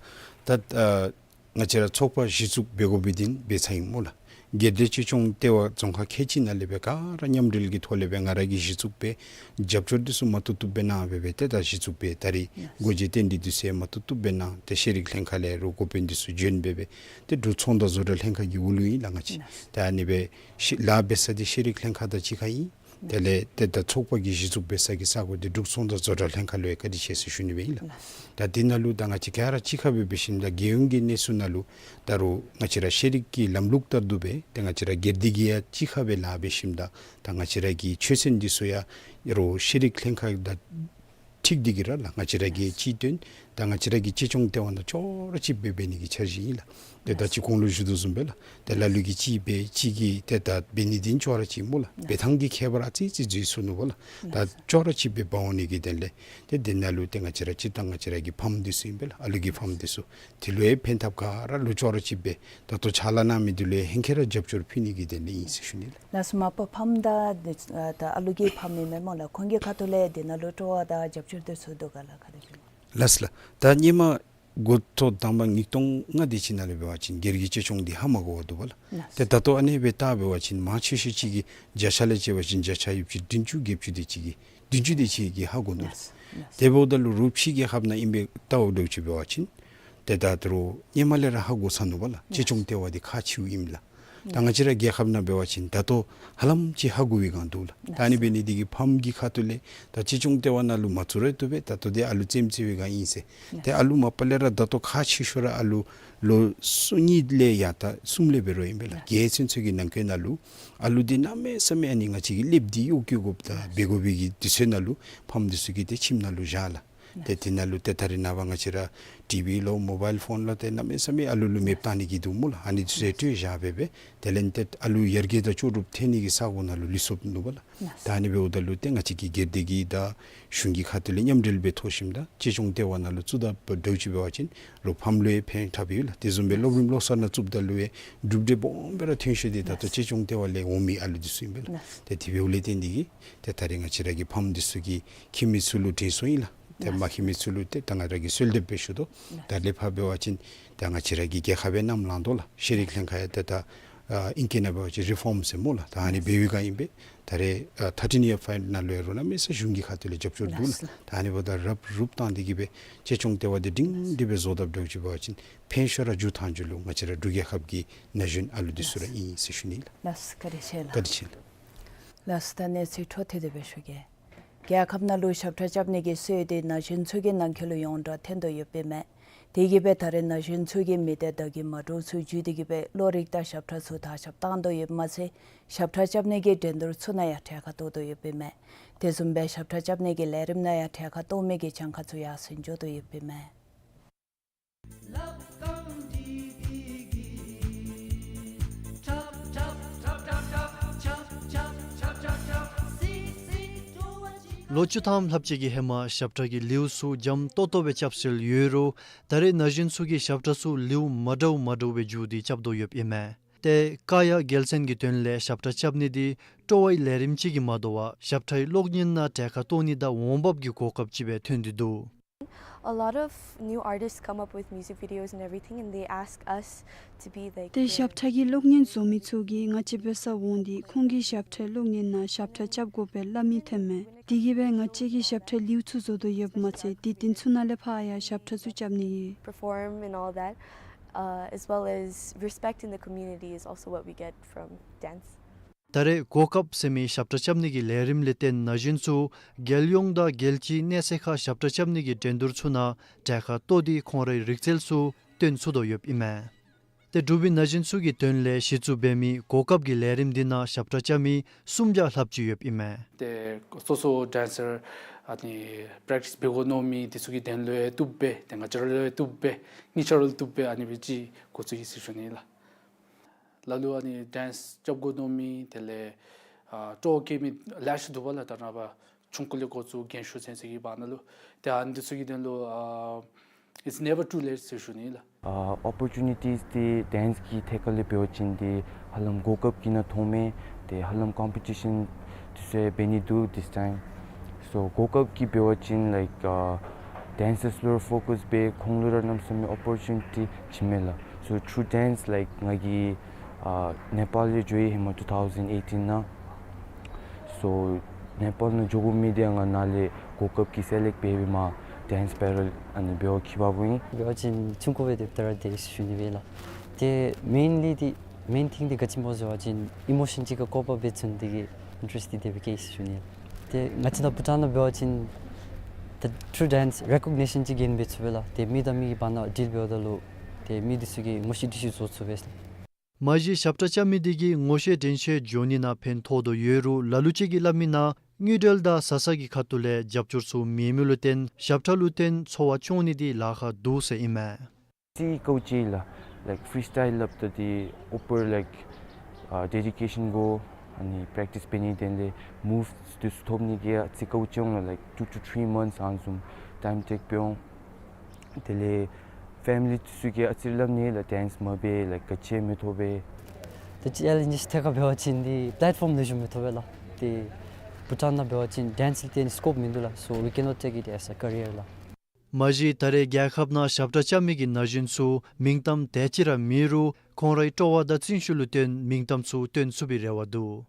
ད་ཨ་ང་བཅས་ར་ཚོགས་པ་གཞི་བཙུགས་འབད་དགོ་པའི་དོན་འབད་ཚར་ཡི་སྨོ་ལགས། སྒེར་སྡེ་གཅེས་སྐྱོང་ལྟེ་བ་རྫོང་ཁག་ཁལ་གཅིག་ནང་ལས་སྦེ་ག་ར་མཉམ་འབྲེལ་གྱི་ཐོག་ལས་སྦེ་ང་ར་གིས་གཞི་བཙུགས་འབད་རྒྱབ་སྐྱོར་འདི་ཚུ་མ་བཏུབ་བཏུབ་སྦེ་གནང་སྦེ་སྦེ་ཏེ་ད་གཞི་བཙུགས་འབད་ད་རིས་སྒོ་འབྱེད་རྟེན་འབྲེལ་འདི་ཚུ་ཡང་མ་བཏུབ་བཏུབ་སྦེ་གནང་། ཏེ་ཤེས་རིག་ལྷན་ཁག་ལས་རོགས་འགོ་དཔོན་འདི་ཚུ་བྱོན་སྦེ་སྦེ་ཏེ་འབྲུག་ཚོང་དང་བཟོ་གྲྭ་ལྷན་ཁག་གི་འོག་ལུ་ཨིན་ལགས་ང་བཅས། ཏེ་ཨ་ནི་སྦེ་ཤེས་ལཱ་འབད་ས་འདི་ཤེས་རིག་ལྷན་ཁག་དང་གཅིག་ཁར་ཨིན། དེ་ལས་ཏེ་ད་ཚོགས་པ་གི་གཞི་བཙུགས་འབད་ས་གི་ས་གོ་འདི་འབྲུག་ཚོང་དང་བཟོ་གྲྭ་ལྷན་ཁག་ལུ་ཡང་བཀའ་དྲིན་ཆེ་ཟེར་ཞུ་ནི་སྦེ་ཨིན་ལགས། ད་འདི་ནང་ལུ་ད་ང་བཅས་ག་ར་གཅིག་ཁར་སྦེ་འབད་ཞིནམ་ད་རྒྱལ་ཡོངས་ཀྱི་གནས་ཚུལ་ནང་ལུ་ད་རུང་ང་བཅས་ར་ཤེས་རིག་གི་ལམ་ལུགས་ལྟར་དུ་སྦེ་ཏེ་ང་བཅས་ར་སྒེར་སྡེ་གིས་ཡང་གཅིག་ཁར་སྦེ་ལཱ་འབད་ཞིནམ་ད་ད་ང་བཅས་ར་གི་ཆོས་ཚན་འདི་ཚུ་ཡང་རོགས་ཤེས་རིག་ལྷན་ཁག་དང་འཁྲིལ་ཏེ་གི་ར་ལགས་ང་བཅས་ར་གི་སྤྱི་དོན་དང་ང་བཅས་ར་གི་གཅེས་སྐྱོང་ལྟེ་བ་ནང་ཅོག་ར་གཅིག་སྦེ་འབད་ནི་གི་འཆར་གཞི་ཨིན་ལགས། ཏེ་ད་ཅི་གོང་ལུ་ཞུ་དོ་བཟུམ་སྦེ་ལགས། ཏེ་ལ་ལུ་གིས་གཅིག་འབད་གཅིག་གིས་ཏེ་ད་འབད་ནི་འདི་ཅོག་ར་གཅིག་སྨོ་ལགས། འབད་ཐངས་ཀྱི་ཁྱད་པར་ཨ་ཙི་ཙི་འཛོལ་སོ་ནུག་པ་ལགས། ད་ཅོག་ར་གཅིག་སྦེ་འབག་འོང་ནི་གི་དོན་ལས་ཏེ་འདི་ནང་ལུ་ཏེ་ང་བཅས་ར་སྤྱིར་བཏང་ང་བཅས་ར་གི་ཕམ་འདི་ཚུ་ཨིན་པས་ལགས། ཨ་ལུ་གི་ཕམ་འདི་ཚུ་འདི་ལུ་ཡང་ཕན་ཐབས་ག་ར་ལུ་ཅོག་ར་གཅིག་སྦེ་ད་ལྟོ་ཕྱག་ལཱ་གནང་མི་འདི་ལུ་ཡང་ཧེང་སྐལ་ར་རྒྱབ་སྐྱོར་ཕུལ་ནི་གི་དོན་ལས་ཨིན་ཟེར་ཞུ་ནི་ལགས། ལགས་སོ། མ་པ་ཕམ་དང་འདི་ད་ཨ་ལུ་གི་ཕམ་ཨིན་མས་སྨོ་ལགས། ཁོང་གི་ཁ་ཐུག་ལས་འདི་ནང་ལུ་སྤྲོ་བ་དང་རྒྱབ་སྐྱོར་འདི་ཚུ་འདུག་ག་ལགས། ག་དེ་སྦེ། ལགས་ལགས། ད་སྔོན་མ་འགོ་ཐོག་དང་པ་ཉིས་སྟོང་ལྔ་དེ་ཅིག་ནང་ལས་འབད་བ་ཅིན་སྒེར་གྱི་གཅེས་སྐྱོང་འདི་ཧ་མ་གོ་བར་འདུག་པ་ལགས། ལགས། ཏེ་ད་ལྟོ་ཨ་ནི་སྦེ་བལྟ་འབད་བ་ཅིན་མང་ཆེ་ཤོས་ཅིག་གིས་བརྒྱ་ཆ་ལས་བྱས་པ་ཅིན་བརྒྱ་ཆ་ཡོད་ཅིག་བདུན་ཅུ་བརྒྱད་ཅུ་དེ་ཅིག་གིས་བདུན་ཅུ་དེ་ཅིག་གིས་ཧ་གོ་ནུག་ལགས། ལགས། དེ་འབདཝ་ད་ལུ་རོགས་ཕྱི་རྒྱལ་ཁབ་ནང་ཨིན་པའི་ལྟཝ་འདྲཝ་ཅིག་འབད་བ་ཅིན་ཏེ་ད་ད་རུང་སྔོན་མ་ལས་ར་ཧ་གོ་ཚར་ནུག་པ་ལགས། གཅེས་སྐྱོང་ལྟེ་བ་འདི་ཁག་ཆེཝ་ཨིནམ་ལགས། ད་ང་བཅས་ར་རྒྱལ་ཁབ་ནང་འབད་བ་ཅིན་ད་ལྟོ་ཧ་ལམ་ཅིག་ཧ་གོ་བའི་སྒང་འདུག་ལགས། ད་ཨ་ནི་འབད་ནི་འདི་གིས་ཕམ་གྱི་ཁ་ཐུག་ལས་ད་གཅེས་སྐྱོང་ལྟེ་བ་ནང་ལུ་མ་བཙུགས་རུང་བཏུབ་པས། ད་ལྟོ་འདི་ཨ་ལུ་རྩེདམོ་རྩེ་བའི་སྒང་ཨིན་ཟེར། ཏེ་ཨ་ལུ་མ་པ་ལས་ར་ད་ལྟོ་ཁག་ཆེ་ཤོས་ར་ཨ་ལུ་ལོ་གསུམ་གཉིས་ལས་ཡར་ད་གསུམ་ལས་འབད་རུང་ཨིན་པས་ལགས། བརྒྱད་ཚུན་ཚོད་ཀྱི་ནང་འཁོད་ནང་ལུ་ཨ་ལུ་འདི་གནམ་མེད་ས་མེད་ཨ་ནི་ང་བཅས་ཀྱིས་ལེབ་འདི་གཡོག་བཀོལ་དགོཔ་དང་འབད་དགོ་པའི་གི་དུས་ཚོད་ནང་ལུ་ཕམ་འདི་ཚུ་གིས་ཏེ་ཁྱིམ་ནང་ལུ་བཞག་ལགས། ཏེ་དེ་ནང་ལུ་ཏེ་ད་རེས་ནངས་པ་ང་བཅས་ར་ཊི་བི་ལོ་མོ་བཱའིལ་ཕོན་ལོ་ཏེ་གནམ་མེད་ས་མེད་ཨ་ལུ་ལུ་མེདཔ་བཏང་ནི་གི་འདུག་སྨོ་ལགས། ཨ་ནི་ཚུ་སྤྲོད་བཞག་སྦེ་སྦེ་དེ་ལས་ཏེ་ཨ་ལུ་ཡར་རྒྱས་དང་ལྕོགས་གྲུབ་ཐོན་ནི་གི་ས་གོ་ནང་ལུ་ལུས་སོཔ་ནུག་པ་ལགས། ད་ཨ་ནི་འབདཝ་ད་ལུ་ཏེ་ང་བཅས་ཀྱིས་སྒེར་སྡེ་གི་དང་གཞུང་གི་ཁ་ཐུག་ལས་མཉམ་འབྲེལ་སྦེ་ཐོག་ཞིནམ་ད་གཅེས་སྐྱོང་ལྟེ་བ་ནང་ལུ་བཙུགས་ད་འབདཝ་ཅིག་འབད་བ་ཅིན་རོགས་ཕམ་ལུ་ཡང་ཕན་ཐོགས་ཡོད་ལགས། དེ་བཟུམ་སྦེ་སློབ་རིམ་སློབ་གསར་ནང་བཙུགསཔ་ད་ལུ་ཡང་གྲུབ་འབྲས་སྦོམ་སྦེ་ར་ཐོན་ཤོར་ཏེ་ད་ལྟོ་གཅེས་སྐྱོང་ལྟེ་བ་ལས་འོང་མི་ཨ་ལུ་འདི་ཚུ་ཨིན་པས་ལགས། ཏེ་དེ་འབདཝ་ལས་བརྟེན་འདི་གིས་ཏེ་ད་རེས་ང་བཅས་ར་གི་ཕམ་འདི་ཚུ་གིས་ཁྱིམ་མི་ཚུ་ལུ་དྲན་གསོ་ཨིན་ལགས། ཏེ་མ་ཁྱིམ་མི་ཚུ་ལུ་ཏེ་ད་ང་ར་གིས་གསོལ་འདེབས་སྦེ་ཞུ་དོ། ད་ལས་ཕར་འབད་བ་ཅིན་ད་ང་བཅས་ར་གི་རྒྱལ་ཁབ་ཡང་ནམ་ལངས་དོ་ལགས། ཤེས་རིག་ལྷན་ཁག་ཡང་ཏེ་ད་ཨ་ཨིང་སྐད་ནང་འབད་བ་ཅིན་རི་ཕོམ་ཟེར་སྨོ་ལགས། ད་ཨ་ནི་འབད་བའི་སྒང་ཨིན་པས། ད་རེས་ཨ་ཐར་ཊིན་ཡིར་ཕོན་ནང་ལུ་ཡང་རོགས་གནམ་མེད་ས་མེད་གཞུང་གི་ཁ་ཐུག་ལས་རྒྱབ་སྐྱོར་འདུག་ལགས། ད་ཨ་ནི་འབདཝ་ད་རུབ་རུབ་བཏང་འདི་གིས་སྦེ་གཅེས་སྐྱོང་ལྟེ་བ་འདི་སྒྲིང་སྒྲི་སྦེ་བཟོ་དཔ་འདྲཝ་ཅིག་འབད་བ་ཅིན་ཕན་ཤོས་ར་མཇུག་མཐའ་མཇུག་ལུ་ང་བཅས་ར་འབྲུག་རྒྱལ་ཁབ་ཀྱི་ན་གཞོན་ཨ་ལུ་འདི་ཚུ་ར་ཨིན་ཟེར་ཞུ་ནི་ལགས། ལགས་སོ་བཀའ་དྲིན་ཆེ་ལགས། བཀའ་དྲིན་ཆེ་ལགས། ལགས་སོ་ད་གནས་ཚུལ་འཕྲོ་མཐུད་དེ་སྦེ་ཞུ་གེ། རྒྱལ་ཁབ་ནང་ལུ་ཞབས་ཁྲ་རྐྱབ་ནི་གི་སྲོལ་འདི་ན་གཞོན་ཚུ་གི་ནང་འཁོད་ལུ་ཡོངས་གྲགས་ཐོན་དོ་ཡོདཔ་ཨིན་མས། དེ་གིས་སྦེ་ད་རེས་ན་གཞོན་ཚུ་གི་མི་སྡེ་དང་གི་མ་འདྲཝ་ཚུ་བརྒྱུད་དེ་གིས་སྦེ་བློ་རིག་དང་ཞབས་ཁྲ་ཚུ་དར་ཁྱབ་བཏང་དོ་ཡོདཔ་མ་ཚད་ཞབས་ཁྲ་རྐྱབ་ནི་གི་འགྲན་བསྡུར་ཚུ་ནང་ཡང་གྲལ་ཁར་གཏོགས་དོ་ཡོདཔ་ཨིན་མས། དེ་བཟུམ་སྦེ་ཞབས་ཁྲ་རྐྱབ་ནི་གི་ལས་རིམ་ནང་ཡང་གྲལ་ཁར་གཏོགས་མི་གི་གྱངས་ཁ་ཚུ་ཡར་སེང་འགྱོ་དོ་ཡོདཔ་ཨིན་མས། ལོ་བཅུ་ཐམ་ལྷགཔ་ཅིག་གི་ཧེ་མ་ཞབས་ཁྲ་གི་ལེའུ་ཚུ་འཇམ་ཏོག་ཏོ་སྦེ་རྐྱབ་སྲོལ་ཡོད་རུང་ད་རེས་ན་གཞོན་ཚུ་གིས་ཞབས་ཁྲ་ཚུ་ལེའུ་མ་འདྲཝ་མ་འདྲཝ་སྦེ་བསྒྱུར་ཏེ་རྐྱབ་དོ་ཡོདཔ་ཨིན་མས། ཏེ་ཀ་ཡ་རྒྱལ་མཚན་གྱི་དོན་ལས་ཞབས་ཁྲ་རྐྱབ་ནི་འདི་སྤྲོ་བའི་ལས་རིམ་ཅིག་གིས་མ་དོ་བར་ཞབས་ཁྲའི་གློག་བརྙན་ནང་གྲལ་ཁར་གཏོགས་ནི་དང་འོང་འབབ་ཀྱི་གོ་སྐབས་ཅིག་སྦེ་ཐོན་ཏེ་འདུག། A lot of new artists come up with music videos and everything, and they ask us to be like ཏེ་their ཞབས་ཁྲ་གི་གློག་བརྙན་བཟོ་མི་ཚུ་གིས་ང་བཅས་འབད་སར་འོང་སྟེ་ཁོང་གི་ཞབས་ཁྲའི་གློག་བརྙན་ནང་ཞབས་ཁྲ་རྐྱབ་དགོ་པས་སླབ་མི་ཐོནམ་མས། དེ་གིས་སྦེ་ང་བཅས་ཀྱིས་ཞབས་ཁྲའི་ལེའུ་ཚུ་བཟོ་དོ་ཡོདཔ་མ་ཚད་དེ་དེ་ཚུ་ནང་ལས་ཕར་ཡང་ཞབས་ཁྲ་ཚུ་རྐྱབ་ནི་ཡོད། Perform and all that, uh, as well as respect in the community is also what we get from dance. ད་རེས་གོ་སྐབས་ཟེར་མི་ཞབས་ཁྲ་རྐྱབ་ནི་གི་ལས་རིམ་ལས་བརྟེན་ན་གཞོན་ཚུ་རྒྱལ་ཡོངས་དང་རྒྱལ་སྤྱིའི་གནས་ཚད་ཁར་ཞབས་ཁྲ་རྐྱབ་ནི་གི་འགྲན་བསྡུར་ཚུ་ནང་གྲལ་ཁར་གཏོགས་ཏེ་ཁོང་རའི་རིག་རྩལ་ཚུ་སྟོན་ཚུགས་དོ་ཡོདཔ་ཨིན་མས། ཏེ་འབྲུག་པའི་ན་གཞོན་ཚུ་གི་དོན་ལས་གཞི་བཙུགས་འབད་མི་གོ་སྐབས་ཀྱི་ལས་རིམ་འདི་ནང་ཞབས་ཁྲ་རྐྱབ་མི་སུམ་བརྒྱ་ལྷགཔ་ཅིག་ཡོདཔ་ཨིན་མས། ཏེ་སོ་སོ་ཌེན་སར་ཨ་ནི་པེརེཀ་ཊིས་འབད་དགོ་མནོ་མི་འདི་ཚུ་གི་དོན་ལུ་ཡང་བཏུབ་པས། ཏེ་ང་བཅས་ར་ལུ་ཡང་བཏུབ་པས། གཉིས་ཆ་ར་ལུ་བཏུབ་པས། ཨ་ནི་སྦེ་ཅིག་འགོ་བཙུགས་ཡི་ཟེར་ཞུ་ནི་ལགས། ལ་ལུ་ཨ་ནི་ཌེནསི་རྐྱབ་དགོ་མནོ་མི་དེ་ལས་ཨ་སྤྲོ་བ་བསྐྱེད་མི་ལེ་ཤ་འདུག་པ་ལགས། ད་རེས་ནངས་པ་ཆུང་ཀུ་ལས་འགོ་བཙུགས་རྒན་ཤོས་ཚུན་ཚོད་ཀྱི་བར་ན་ལུ། ཏེ་ཨ་ནི་འདི་ཚུ་གི་དོན་ལུ་ཨ་it's never too late ཟེར་ཞུ་ནི་ལགས། ཨ་ཨོ་པོར་ཅུ་ནི་ཊིས་འདི་ཌེནསི་གི་ཐད་ཁར་ལས་འབད་བ་ཅིན་འདི་ཧ་ལམ་གོ་སྐབས་ཀྱི་ནང་ཐོནམ་མས། ཏེ་ཧ་ལམ་ཀམ་པི་ཊི་ཤཱན་འདི་ཚུ་ཡང་འབད་ནི་འདུག་this time. So གོ་སྐབས་ཀྱི་འབད་བ་ཅིན་ལའིཀ་ཨ་ཌེན་སརསི་ལུ་ར་ཕོ་ཀསི་འབད་ཁོང་ལུ་ར་གནམ་མེད་ས་མེད་ཨོ་པོར་ཅུ་ནི་ཊི་བྱིནམ་མས་ལགས། So through dance, like ང་གིས་ཨ་ནེ་པཱལ་ལུ་འགྱོ་ཡི་ཧེ་མ་two thousand eighteen ནང་། So ནེ་པཱལ་ནང་འགྱོ་དགོ་མི་འདི་ང་ནཱ་ལས་གོ་སྐབས་ཀྱིས་སེ་ལེཀཊ་འབད་སྦེ་མར་ཌེནསི་པེ་རལ་ཨ་ནི་འབད་བར་འཁྱིད་པ་པོ་ཨིན། འབད་བ་ཅིན་ཆུང་ཀུ་སྦེ་སྡོདཔ་ད་ར་དེ་ཞུ་ནི་སྦེ་ལགས། ཏེ་མེནལི་འདི་མེན་ཐིང་འདི་ག་ཅི་སྨོ་ཟེར་བ་ཅིན་ཨི་མོ་ཤཱན་ཅིག་ཁར་བཀོད་པ་སྦེ་བཙུགས་ནི་འདི་གིས་ཨིན་ཊ་རེསཊ་འདི་དེ་སྦེ་སྐྱེས་ཡི་ཟེར་ཞུ་ནི་ལགས། ཏེ་ང་བཅས་ནཱ་བྷུ་ཊཱན་ནང་འབད་བ་ཅིན་the true dance recognition ཅིག་གེན་འབད་ཚུགས་པས་ལགས། ཏེ་མི་དང་མི་གི་བར་ན་ཌིལ་འབདཝ་ད་ལུ་ཏེ་མི་འདི་ཚུ་གིས་ངོ་ཤེས་འདྲིས་ཤེས་བཟོ་ཚུགས་པས། མ་གཞི་ཞབས་ཁྲ་རྐྱབ་མི་འདི་གིས་ངོ་ཤེས་དྲན་ཤེས་འགྱོ་ནི་ནང་ཕན་ཐོགས་དོ་ཡོད་རུང་ལ་ལུ་ཅིག་གིས་སླབ་མི་ནང་དངུལ་འབྲེལ་དང་བཟའ་ཚང་གི་ཁ་ཐུག་ལས་རྒྱབ་སྐྱོར་ཚུ་མེད་མི་ལུ་བརྟེན་ཞབས་ཁྲ་ལུ་བརྟེན་འཚོ་བ་སྐྱོང་ནི་འདི་ལཱ་ཁག་འདུག་ཟེར་ཨིན་མས། ཨ་ཙི་དཀའཝ་སྤྱད་ལགས། ལའིཀ་ཕི་རི་སི་ཊའིལ་སླབ་ད་འདི་ཨོ་པོར་ལའིཀ་ཨ་ཌེ་ཌི་ཀེ་ཤཱན་དགོ། ཨ་ནི་པེརེཀ་ཊིས་འབད་ནི་དེ་ལས་མུབས་འདི་ཚུ་ཐོབ་ནི་གིས་ཨ་ཙི་དཀའཝ་སྤྱད་འོང་ལགས། ལའིཀ་two to three months ཨ་ནི་བཟུམ་ཊའིམ་ཊེཀ་འབད་འོང་། དེ་ལས་ཕེ་མི་ལི་འདི་ཚུ་གིས་ཨ་ཙི་ར་སླབ་ནི་ལགས། ཌེནསི་མ་འབད་ལའིཀ་ག་ཅི་ཡང་མི་ཐོབ་པས། ཏེ་ཅེ་ལེནཇ་ཐད་ཁར་འབད་བ་ཅིན་འདི་པེ་ལེཊ་ཕོམ་ལེགས་ཤོམ་མི་ཐོབ་པས་ལགས། ཏེ་བྷུ་ཊཱན་ནང་འབད་བ་ཅིན་ཌེནསི་ལུ་ཏེ་ཨ་ནི་སི་ཀོབ་མིན་འདུག་ལགས། So we cannot take it as a career ལགས། མ་གཞི་ད་རེས་རྒྱལ་ཁབ་ནང་ཞབས་ཁྲ་རྐྱབ་མི་གི་ན་གཞོན་ཚུ་མིང་གཏམ་དེ་ཅིག་ར་མེད་རུང་ཁོང་རའི་སྤྲོ་བ་དང་བརྩོན་ཤུགས་ལུ་བརྟེན་མིང་གཏམ་ཚུ་བཏོན་ཚུགས་པའི་རེ་བ་འདུག།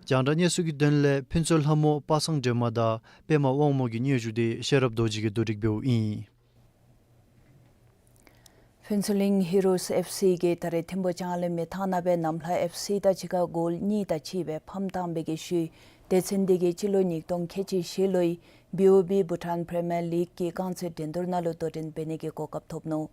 རྒྱང་བསྒྲགས་གནས་ཚུལ་གྱི་དོན་ལས་ཕུན་ཚོགས་ལྷ་མོ་པ་སངས་སྒྲོལ་མ་དང་པདྨ་དབང་མོ་གི་སྙན་ཞུ་འདི་ཤེས་རབ་རྡོ་རྗེ་གིས་བསྡུ་སྒྲིག་འབདཝ་ཨིན། ཕུན་ཚོགས་གླིང་ཧི་རོས་ཨེཕ་སི་གིས་ད་རེས་ཐིམ་ཕུ་ལྕང་གླིང་མི་ཐང་ནང་སྦེ་ནམ་ལྷ་ཨེཕ་སི་དང་གཅིག་ཁར་གོལ་གཉིས་དང་གཅིག་སྦེ་ཕམ་བཏང་བའི་གི་ཤུལ་སྡེ་ཚན་འདི་གིས་སྤྱི་ལོ་ཉིས་སྟོང་ཁལ་གཅིག་བཞི་ལོའི་བི་ཨོ་བི་བྷུ་ཊཱན་པི་རི་མི་ཡར་ལིག་གི་རྐང་རྩེད་འགྲན་བསྡུར་ནང་ལུ་དོ་འགྲན་འབད་ནི་གི་གོ་སྐབས་ཐོབ་ནུག།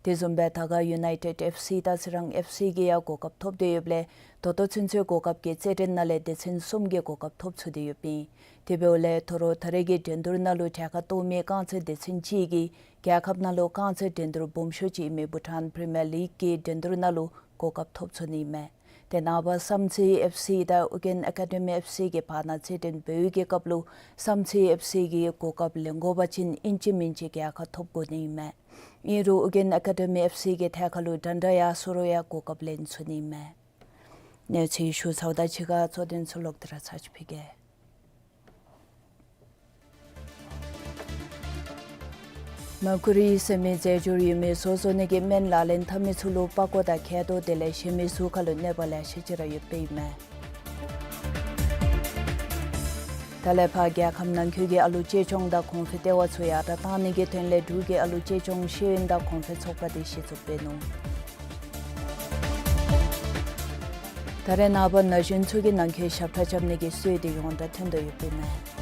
དེ་བཟུམ་སྦེ་དར་དཀར་ཡུ་ནའི་ཊེཌ་ཨེཕ་སི་དང་ཚེ་རིང་ཨེཕ་སི་གིས་ཡང་གོ་སྐབས་ཐོབ་སྟེ་ཡོདཔ་ལས་ད་ལྟོ་ཚུན་ཚོད་གོ་སྐབས་ཀྱི་རྩེད་འགྲན་ནང་ལས་སྡེ་ཚན་གསུམ་གྱིས་གོ་སྐབས་ཐོབ་ཚུགས་ཏེ་ཡོདཔ་ཨིན། དེ་འབདཝ་ལས་ད་རུང་ད་རེས་ཀྱི་འགྲན་བསྡུར་ནང་ལུ་གྲལ་ཁར་གཏོགས་མི་རྐང་རྩེད་སྡེ་ཚན་གཅིག་གིས་རྒྱལ་ཁབ་ནང་ལུ་རྐང་རྩེད་འགྲན་བསྡུར་སྦོམ་ཤོས་ཅིག་ཨིན་མི་བྷུ་ཊཱན་པི་རི་མི་ཡར་ལིག་གི་འགྲན་བསྡུར་ནང་ལུ་གོ་སྐབས་ཐོབ་ཚུགས་ནི་ཨིན་མས། དེ་ནངས་པ་བསམ་རྩེ་ཨེཕ་སི་དང་ཨུ་རྒྱན་ཨེ་ཀ་ཌི་མི་ཨེཕ་སི་གི་བར་ན་རྩེད་འགྲན་འབད་བའི་གི་སྐབས་ལུ་བསམ་རྩེ་ཨེཕ་སི་གིས་གོ་སྐབས་ལེན་དགོ་པ་ཅིན་ཨིན་ཅི་མིན་ཅི་རྒྱལ་ཁ་ཐོབ་དགོ་ནི་ཨིན་མས། ཨིན་རུང་ཨུ་རྒྱན་ཨེ་ཀ་ཌི་མི་ཨེཕ་སི་གི་ཐད་ཁར་ལུ་འདྲན་འདྲ་ཡར་སོང་རུང་ཡང་གོ་སྐབས་ལེན་ཚུགས་ནི་ཨིན་མས། གནས་ཚུལ་ཞུ་ཚརཝ་དང་གཅིག་ཁར་གཙོ་དོན་ཚུ་ལོག་སྟེ་ར་ཚར་ཅིག་ཕུལ་གེ། མར་ཀུ་རི་ཟེར་མི་རྫས་སྦྱོར་ཡོད་མི་བཟོ་བཟོ་ནི་གི་སྨན་ལག་ལེན་འཐབ་མི་ཚུ་ལུ་པགས་ཀོ་དང་མཁལ་རྡོག་དེ་ལས་གཞན་མི་གཟུགས་ཁར་ལུ་གནོད་པ་ལེ་ཤ་ཅིག་ར་ཡོདཔ་ཨིན་མས། ད་ལས་ཕར་རྒྱལ་ཁབ་ནང་འཁོད་ཀྱི་ཨ་ལུ་གཅེས་སྐྱོང་དང་གོང་འཕེལ་ལྟེ་བ་ཚུ་ཡར་དྲག་གཏང་ནི་གི་དོན་ལས་འབྲུག་གི་ཨ་ལུ་གཅེས་སྐྱོང་ཤེས་ཡོན་དང་གོང་འཕེལ་ཚོགས་པ་དེ་གཞི་བཙུགས་འབད་ནུག། ད་རེས་ནངས་པ་ན་གཞོན་ཚུ་གི་ནང་འཁོད་ཞབས་ཁྲ་རྐྱབ་ནི་གི་སྲོལ་དེ་ཡོངས་གྲགས་ཐོན་དོ་ཡོདཔ་ཨིན་མས།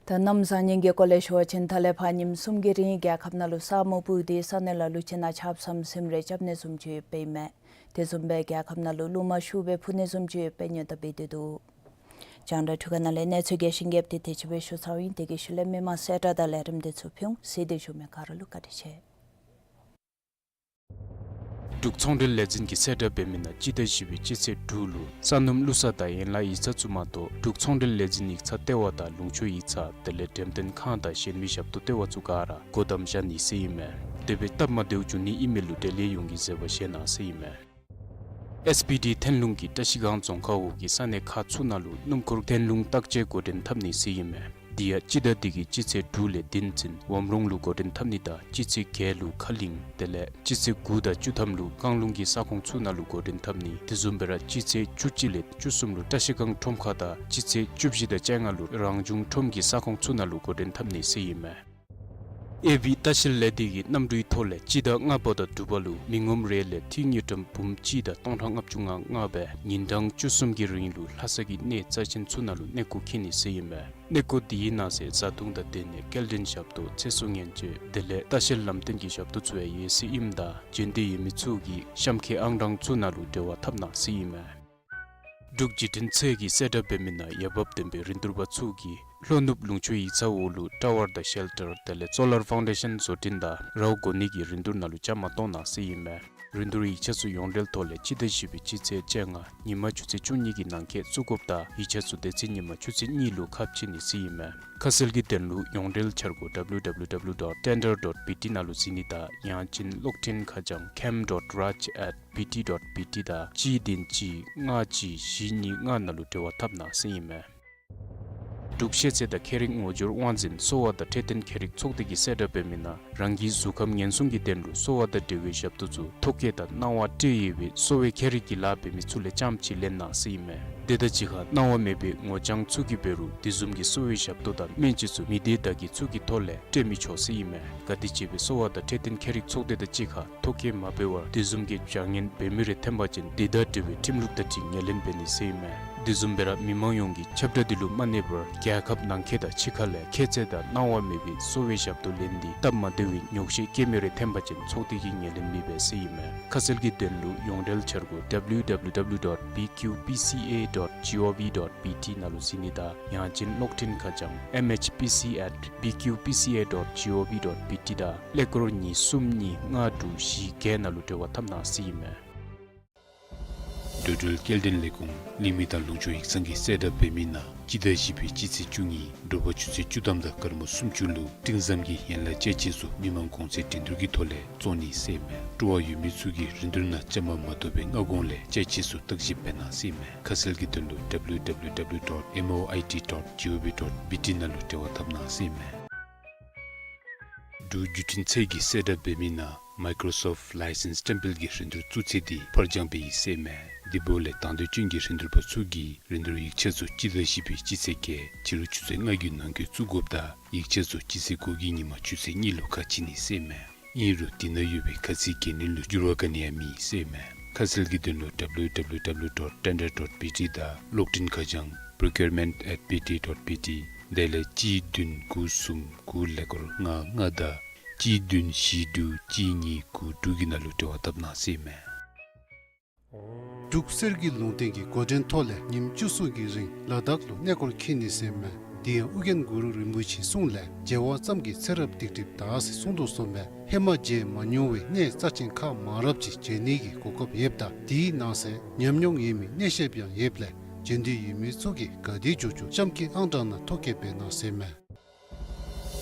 ད་གནམ་བཟང་ངན་གྱི་སྐོར་ལས་ཞུ་བ་ཅིན་ད་ལས་ཕར་ཉིནམ་གསུམ་གྱི་རིང་རྒྱལ་ཁབ་ནང་ལུ་ས་སྨུག་སྤུབས་ཏེ་ས་གནས་ལ་ལུ་ཅིག་ནང་ཆརཔ་ཟམ་ཟིམ་རེ་རྐྱབ་ནི་བཟུམ་ཅིག་ཡོདཔ་ཨིན་མས། དེ་བཟུམ་སྦེ་རྒྱལ་ཁབ་ནང་ལུ་རླུང་མ་ཤུགས་སྦེ་འཕུ་ནི་བཟུམ་ཅིག་ཡོདཔ་སྦེ་སྔོན་བརྡ་འབད་དེ་འདུག། རྒྱང་བསྒྲགས་འཕྲུལ་ཁང་ནང་ལས་གནས་ཚུལ་རྒྱས་ཤིང་རྒྱསཔ་དེ་དེ་ཅིག་སྦེ་ཞུ་ཚརཝ་ཨིན། དེ་གི་ཤུལ་ལས་མི་མང་གསལ་བསྒྲགས་དང་ལས་རིམ་དེ་ཚུ་ཕུལ་འོང་། གཟིགས་ཏེ་བཞུགས་མི་ག་ར་ལུ་བཀའ་དྲིན་ཆེ། འབྲུག་ཚོང་འབྲེལ་ལས་འཛིན་གྱིས་གསལ་བསྒྲགས་འབད་མི་ནང་སྤྱི་ཟླ་བཞི་པའི་སྤྱི་ཚེས་དྲུག་ལུ་ས་སྣུམ་བླུག་ས་དང་ཡན་ལག་ཡིག་ཚང་ཚུ་མ་གཏོགས་འབྲུག་ཚོང་འབྲེལ་ལས་འཛིན་ཡིག་ཚང་ལྟེ་བ་དང་ལུང་ཕྱོགས་ཡིག་ཚང་དེ་ལས་འགྲེམས་སྟོན་ཁང་དང་གཞན་མི་ཞབས་ཏོག་ལྟེ་བ་ཚུ་ག་ར་སྒོ་བསྡམ་བཞག་ནི་ཟེར་ཨིན་མས། དེ་སྦེ་སྟབས་མ་བདེཝ་འབྱུང་ནི་ཨིན་མི་ལུ་འབྲེལ་ཡོད་ཡོངས་ཀྱིས་བཟོད་པ་བཞེས་གནང་ཟེར་ཨིན་མས། ཨེསི་བི་ཌི་ཐོན་ལུང་གིས་བཀྲ་ཤིས་སྒང་རྫོང་ཁག་འོག་གི་ས་གནས་ཁག་ཚུ་ནང་ལུ་སྣུམ་འཁོར་ཐོན་ལུང་བརྟག་དཔྱད་འགོ་འདྲེན་འཐབ་ནི་ཟེར་ཨིན་མས། དེ་ཡང་སྤྱི་ཟླ་འདི་གི་སྤྱི་ཚེས་དྲུག་ལས་བདུན་ཚུན་ཝམ་རོང་ལུ་འགོ་འདྲེན་འཐབ་ནི་དང་སྤྱི་ཚེས་བརྒྱད་ལུ་ཁ་གླིང་དེ་ལས་སྤྱི་ཚེས་དགུ་དང་བཅུ་ཐམ་ལུ་བཀང་ལུང་གི་ས་ཁོངས་ཚུ་ནང་ལུ་འགོ་འདྲེན་འཐབ་ནི། དེ་བཟུམ་སྦེ་ར་སྤྱི་ཚེས་བཅུ་གཅིག་ལས་བཅུ་གསུམ་ལུ་བཀྲ་ཤིས་སྒང་ཁྲོམ་ཁ་དང་སྤྱི་ཚེས་བཅུ་བཞི་དང་བཅོ་ལྔ་ལུ་རང་བྱུང་ཁྲོམ་གྱི་ས་ཁོངས་ཚུ་ནང་ལུ་འགོ་འདྲེན་འཐབ་ནི་ཟེར་ཨིན་མས། ཨེ་བི་ལྟ་བཤལ་ལས་སྡེ་གི་གནམ་གྲུའི་ཐོག་ལས་སྤྱི་ཟླ་ལྔ་པ་དང་དྲུག་པ་ལུ་མི་ངོམ་རེ་ལས་ཏི་རུ་དངུལ་ཀྲམ་འབུམ་གཅིག་དང་སྟོང་ཕྲག་ལྔ་བཅུ་ང་ལྔ་སྦེ་ཉིན་གྲངས་བཅུ་གསུམ་གྱི་རིང་ལུ་ལྷ་ས་གི་གནས་རྩ་ཆེན་ཚུ་ནང་ལུ་གནས་སྐོར་འཁྱིད་ནི་ཟེར་ཨིན་མས། གནས་སྐོར་དེའི་ནང་གསེས་བཟའ་བཏུང་དང་སྡོད་གནས་སྐྱེལ་འདྲེན་ཞབས་ཏོག་ཚེ་སྲོག་ཉེན་བཅོལ་དེ་ལས་ལྟ་བཤལ་ལམ་སྟོན་གྱི་ཞབས་ཏོག་ཚུ་ཡང་ཡོད་ཟེར་ཨིནམ་ད་འབྱོན་འདོད་ཡོད་མི་ཚུ་གིས་གཤམ་འཁོད་ཨང་གྲངས་ཚུ་ནང་ལུ་འབྲེལ་བ་འཐབ་གནང་ཟེར་ཨིན་མས། འབྲུག་བརྒྱུད་འཕྲིན་ཚད་ཀྱིས་གསལ་བསྒྲགས་འབད་མི་ནང་ཡ་བབ་ལྡན་པའི་རིན་བསྡུར་པ་ཚུ་གིས་ལྷོ་ནུབ་ལུང་ཕྱོགས་ཡིག་ཚང་འོག་ལུ་ཊ་ཝར་དང་ཤེལ་ཊར་དེ་ལས་སོ་ལར་ཕའུན་ཌེ་ཤན་བཟོ་སྐྲུན་དང་རཝ་བསྒོར་ནི་གི་རིན་བསྡུར་ནང་ལུ་བཅའ་མར་གཏོགས་གནང་ཟེར་ཨིན་མས། རིན་བསྡུར་ཡིག་ཆ་ཚུ་ཡོངས་འབྲེལ་ཐོག་ལས་སྤྱི་ཟླ་བཞི་པའི་སྤྱི་ཚེས་བཅོ་ལྔ་ཉིན་མ་ཆུ་ཚོད་བཅུ་གཉིས་ཀྱི་ནང་འཁོད་བཙུགས་དགོཔ་དང་ཡིག་ཆ་ཚུ་དེ་ཚེ་ཉིན་མ་ཆུ་ཚོད་གཉིས་ལུ་ཁ་ཕྱེ་ནི་ཟེར་ཨིན་མས། ཁ་གསལ་གྱི་དོན་ལུ་ཡོངས་འབྲེལ་འཆར་སྒོ་ཌབ་ལུ་ཌབ་ལུ་ཌབ་ལུ་ཌོཊ་ཊེན་ཌར་ཌོཊ་བི་ཊི་ནང་ལུ་གཟིགས་ནི་དང་ཡང་ཅིན་གློག་འཕྲིན་ཁ་བྱང་ཀེམ་ཌོཊ་རཱཇ་ཨེཊ་བི་ཊི་ཌོཊ་བི་ཊི་དང་གཅིག་བདུན་གཅིག་ལྔ་གཅིག་བཞི་གཉིས་ལྔ་ནང་ལུ་འབྲེལ་བ་འཐབ་གནང་ཟེར་ཨིན་མས། འབྲུག་ཤེས་ཚད་དང་ཁྱད་རིག་ངོ་སྦྱོར་དབང་འཛིན་གསོ་བ་དང་འཕྲོད་བསྟེན་མཁས་རིག་ཚོགས་སྡེ་གིས་གསལ་བསྒྲགས་འབད་མི་ནང་རང་གི་གཟུགས་ཁམས་ཉེན་སྲུང་གི་དོན་ལུ་གསོ་བ་དང་འབྲེལ་བའི་ཞབས་ཏོག་ཚུ་ཐོ་བཀོད་དང་གནང་བ་སྤྲོད་ཡོད་པའི་གསོ་བའི་མཁས་རིག་གི་ལཱ་འབད་མི་ཚུ་ལས་རྐྱངམ་ཅིག་ལེན་གནང་ཟེར་ཨིན་མས། དེ་དང་གཅིག་ཁར་གནང་བ་མེད་པའི་ངོ་རྐྱང་ཚུ་གིས་འབད་རུང་དེ་བཟུམ་གྱི་གསོ་བའི་ཞབས་ཏོག་དང་སྨན་བཅོས་ཚུ་མི་སྡེ་བདག་གིས་ཚུ་གི་ཐོག་ལས་སྤྲོད་མི་ཆོག་ཟེར་ཨིན་མས། ག་དེམ་ཅིག་སྦེ་གསོ་བ་དང་འཕྲོད་བསྟེན་མཁས་རིག་ཚོགས་སྡེ་དང་གཅིག་ཁར་ཐོ་བཀོད་མ་འབད་བར་དེ་བཟུམ་གྱི་བྱ་ངན་འབད་མི་རེ་ཐོན་པ་ཅིན་དེ་དང་འབྲེལ་བའི་ཁྲིམས་ལུགས་དང་འཁྲིལ་ངོས་ལེན་འབད་ནི་ཟེར་ཨིན་མས། དེ་བཟུམ་སྦེ་ར་མི་མང་ཡོངས་ཀྱིས་ཁྱབ་བསྒྲགས་འདི་ལུ་མ་གནས་པར་རྒྱལ་ཁབ་ནང་འཁོད་དང་ཕྱི་ཁ་ལས་ཁྱད་ཚད་དང་གནང་བ་མེད་པའི་གསོ་བའི་ཞབས་ཏོག་ལེན་ཏེ་སྟབས་མ་བདེ་བའི་ཉོགས་བཤད་བཀོད་མི་རེ་ཐོན་པ་ཅིན་ཚོགས་སྡེ་གིས་ངོས་ལེན་མི་འབད་ཟེར་ཨིན་མས། ཁ་གསལ་གྱི་དོན་ལུ་ཡོངས་འབྲེལ་འཆར་སྒོ་ཌབ་ལུ་ཌབ་ལུ་ཌབ་ལུ་ཌོཊ་བི་ཀིའུ་པི་སི་ཨེ་ཌོཊ་ཇི་ཨོ་བི་ཌོཊ་བི་ཊི་ནང་ལུ་གཟིགས་ནི་དང་ཡང་ཅིན་གློག་འཕྲིན་ཁ་བྱང་ཨེམ་ཨེཆ་པི་སི་ཨེཊ་བི་ཀིའུ་པི་སི་ཨེ་ཌོཊ་ཇི་ཨོ་བི་ཌོཊ་བི་ཊི་དང་ཀླད་ཀོར་གཉིས་གསུམ་གཉིས་ལྔ་དྲུག་བཞི་བརྒྱད་ནང་ལུ་འབྲེལ་བ་འཐབ་གནང་ཟེར་ཨིན་མས། འགྲོ་འགྲུལ་སྐྱེལ་འདྲེན་ལས་ཁུངས་གླིང་མི་དང་ལུང་ཕྱོགས་ཡིག་ཚང་གིས་གསལ་བསྒྲགས་འབད་མི་ནང་སྤྱི་ཟླ་བཞི་པའི་སྤྱི་ཚེས་བཅུ་གཉིས་དྲོ་པ་ཆུ་ཚོད་བཅུ་ཐམ་དང་སྐར་མ་སུམ་ཅུ་ལུ་སྤྲིན་ཟམ་གྱི་ཡན་ལག་དཔྱ་ཆས་ཚུ་མི་མང་གོང་ཚད་འགྲན་བསྡུར་གྱི་ཐོག་ལས་བཙོང་ནི་ཟེར་ཨིན་མས། སྤྲོ་བ་ཡོད་མི་ཚུ་གིས་རིན་བསྡུར་ནང་བཅའ་མར་མ་གཏོགས་པའི་སྔ་གོང་ལས་དཔྱ་ཆས་ཚུ་བརྟག་ཞིབ་འབད་གནང་ཟེར་ཨིན་མས། ཁ་གསལ་གྱི་དོན་ལུ་ཌབ་ལུ་ཌབ་ལུ་ཌབ་ལུ་ཌོཊ་ཨེམ་ཨོ་ཨའི་ཊི་ཌོཊ་ཇི་ཨོ་བི་ཌོཊ་བི་ཊི་ནང་ལུ་འབྲེལ་བ་འཐབ་གནང་ཟེར་ཨིན་མས། འབྲུག་བརྒྱུད་འཕྲིན་ཚད་ཀྱིས་གསལ་བསྒྲགས་འབད་མི་ནང་མའི་ཀོ་རོ་སོཕཊ་ལའི་སེནསི་བཀྲམ་སྤེལ་གྱི་རིན་བསྡུར་བཙུགས་ཚེས་འདི་ཕར་འགྱངས་འབད་ཡི་ཟེར་ཨིན་མས། དེ་འབདཝ་ལས་དང་འདོད་ཅན་གྱི་རིན་བསྡུར་པ་ཚུ་གིས་རིན་བསྡུར་ཡིག་ཆ་ཚུ་སྤྱི་ཟླ་བཞི་པའི་སྤྱི་ཚེས་བརྒྱད་ཕྱི་རུ་ཆུ་ཚོད་ལྔ་གི་ནང་འཁོད་བཙུགས་དགོཔ་ད་ཡིག་ཆ་ཚུ་སྤྱི་ཚེས་དགུ་གི་ཉིན་མ་ཆུ་ཚོད་གཉིས་ལུ་ཁ་ཕྱེ་ནི་ཟེར་མས། ཨིན་རུང་དེ་ནང་ཡོད་པའི་ཁ་ཚིག་འགན་ལེན་ལུ་འགྱུར་བ་ག་ནི་ཡང་མེད་ཟེར་མས། ཁ་གསལ་གྱི་དོན་ལུ་W W W dot tender dot B T དང་གློག་འཕྲིན་ཁ་བྱང་procurement at B T dot B T དེ་ལས་གཅིག་བདུན་དགུ་གསུམ་དགུ་ཀླད་ཀོར་ལྔ་ལྔ་དང་གཅིག་བདུན་བཞི་དྲུག་གཅིག་གཉིས་དགུ་དྲུག་གི་ནང་ལུ་འབྲེལ་བ་འཐབ་གནང་ཟེར་མས། འབྲུག་གསེར་གྱི་ལུང་བསྟན་གྱི་འགོ་འདྲེན་ཐོག་ལས་ཉིནམ་བཅུ་གསུམ་གྱི་རིང་ལ་དྭགས་ལུ་གནས་སྐོར་འཁྱིད་ནི་ཟེར་མས། དེ་ཡང་ཨོ་རྒྱན་གུ་རུ་རིན་པོ་ཆེའི་གསུང་ལས་མཇལ་བ་ཙམ་གྱིས་ཚེ་རབས་སྡིག་སྒྲིབ་དག་ཟེར་གསུངས་དོ་བཟུམ་སྦེ་ཧེ་མ་མཇལ་མ་མྱོང་བའི་གནས་རྩ་ཆེན་ཁག་མང་རབས་ཅིག་མཇལ་ནི་གི་གོ་སྐབས་ཡོདཔ་ད་དེའི་ནང་གསེས་ཉམས་མྱོང་ཡོད་མི་གནས་བཤདཔ་ཡང་ཡོདཔ་ལས་མཇལ་འདོད་ཡོད་མི་ཚུ་གིས་ག་དེ་མགྱོགས་མགྱོགས་གཤམ་གྱི་ཨང་གྲངས་ནང་ཐོ་བཀོད་འབད་གནང་ཟེར་མས།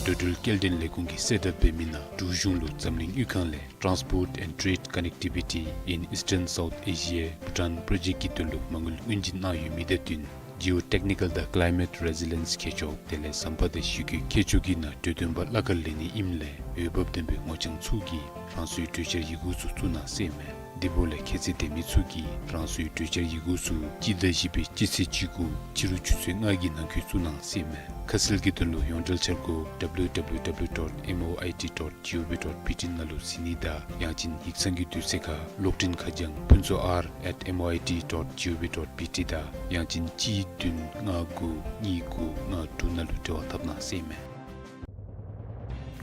འགྲོ་འགྲུལ་སྐྱེལ་འདྲེན་ལས་ཁུངས་ཀྱིས་གསལ་བསྒྲགས་འབད་མི་ནང་འབྲུག་གཞུང་ལུ་འཛམ་གླིང་དངུལ་ཁང་ལས་Transport and Trade Connectivity in Eastern South Asia Bhutan Project གི་དོན་ལུ་མ་དངུལ་དངུལ་འབྱིན་གནང་ཡོད་མི་དང་བསྟུན་Geotechnical དང་Climate Resilience མཁས་མཆོག་དེ་ལས་ཟམ་པ་དང་གཞི་བཀོད་མཁས་མཆོག་གི་ནང་གྲོས་སྟོན་པ་གླ་ཁར་ལེན་ནི་ཨིནམ་ལས་འོས་འབབ་ལྡན་པའི་ངོ་རྐྱང་ཚུ་གིས་རང་སོའི་གྲོས་འཆར་ཡི་གུ་ཚུ་བཙུགས་གནང་ཟེར་མས། དེ་འབདཝ་ལས་ཁྱད་ཚད་ལྡན་མི་ཚུ་གིས་རང་སོའི་གྲོས་འཆར་ཡི་གུ་ཚུ་སྤྱི་ཟླ་བཞི་པའི་སྤྱི་ཚེས་བཅུ་དགུ་ཕྱི་རུ་ཆུ་ཚོད་ལྔ་གི་ནང་འཁོད་བཙུགས་གནང་ཟེར་མས། ཁ་གསལ་གྱི་དོན་ལུ་ཡོངས་འབྲེལ་འཆར་སྒོ་W W W dot M O I T dot G O V dot B T ནང་ལུ་གཟིགས་ནི་དང་ཡང་ཅིན་ཡིག་ཚང་གི་དུས་ཚོད་ཁར་གློག་འཕྲིན་ཁ་བྱང་ཕུན་ཚོགས་R at M O I T dot G O V dot B T དང་ཡང་ཅིན་གཅིག་བདུན་ལྔ་དགུ་གཉིས་དགུ་ལྔ་དྲུག་ནང་ལུ་འབྲེལ་བ་འཐབ་གནང་ཟེར་མས།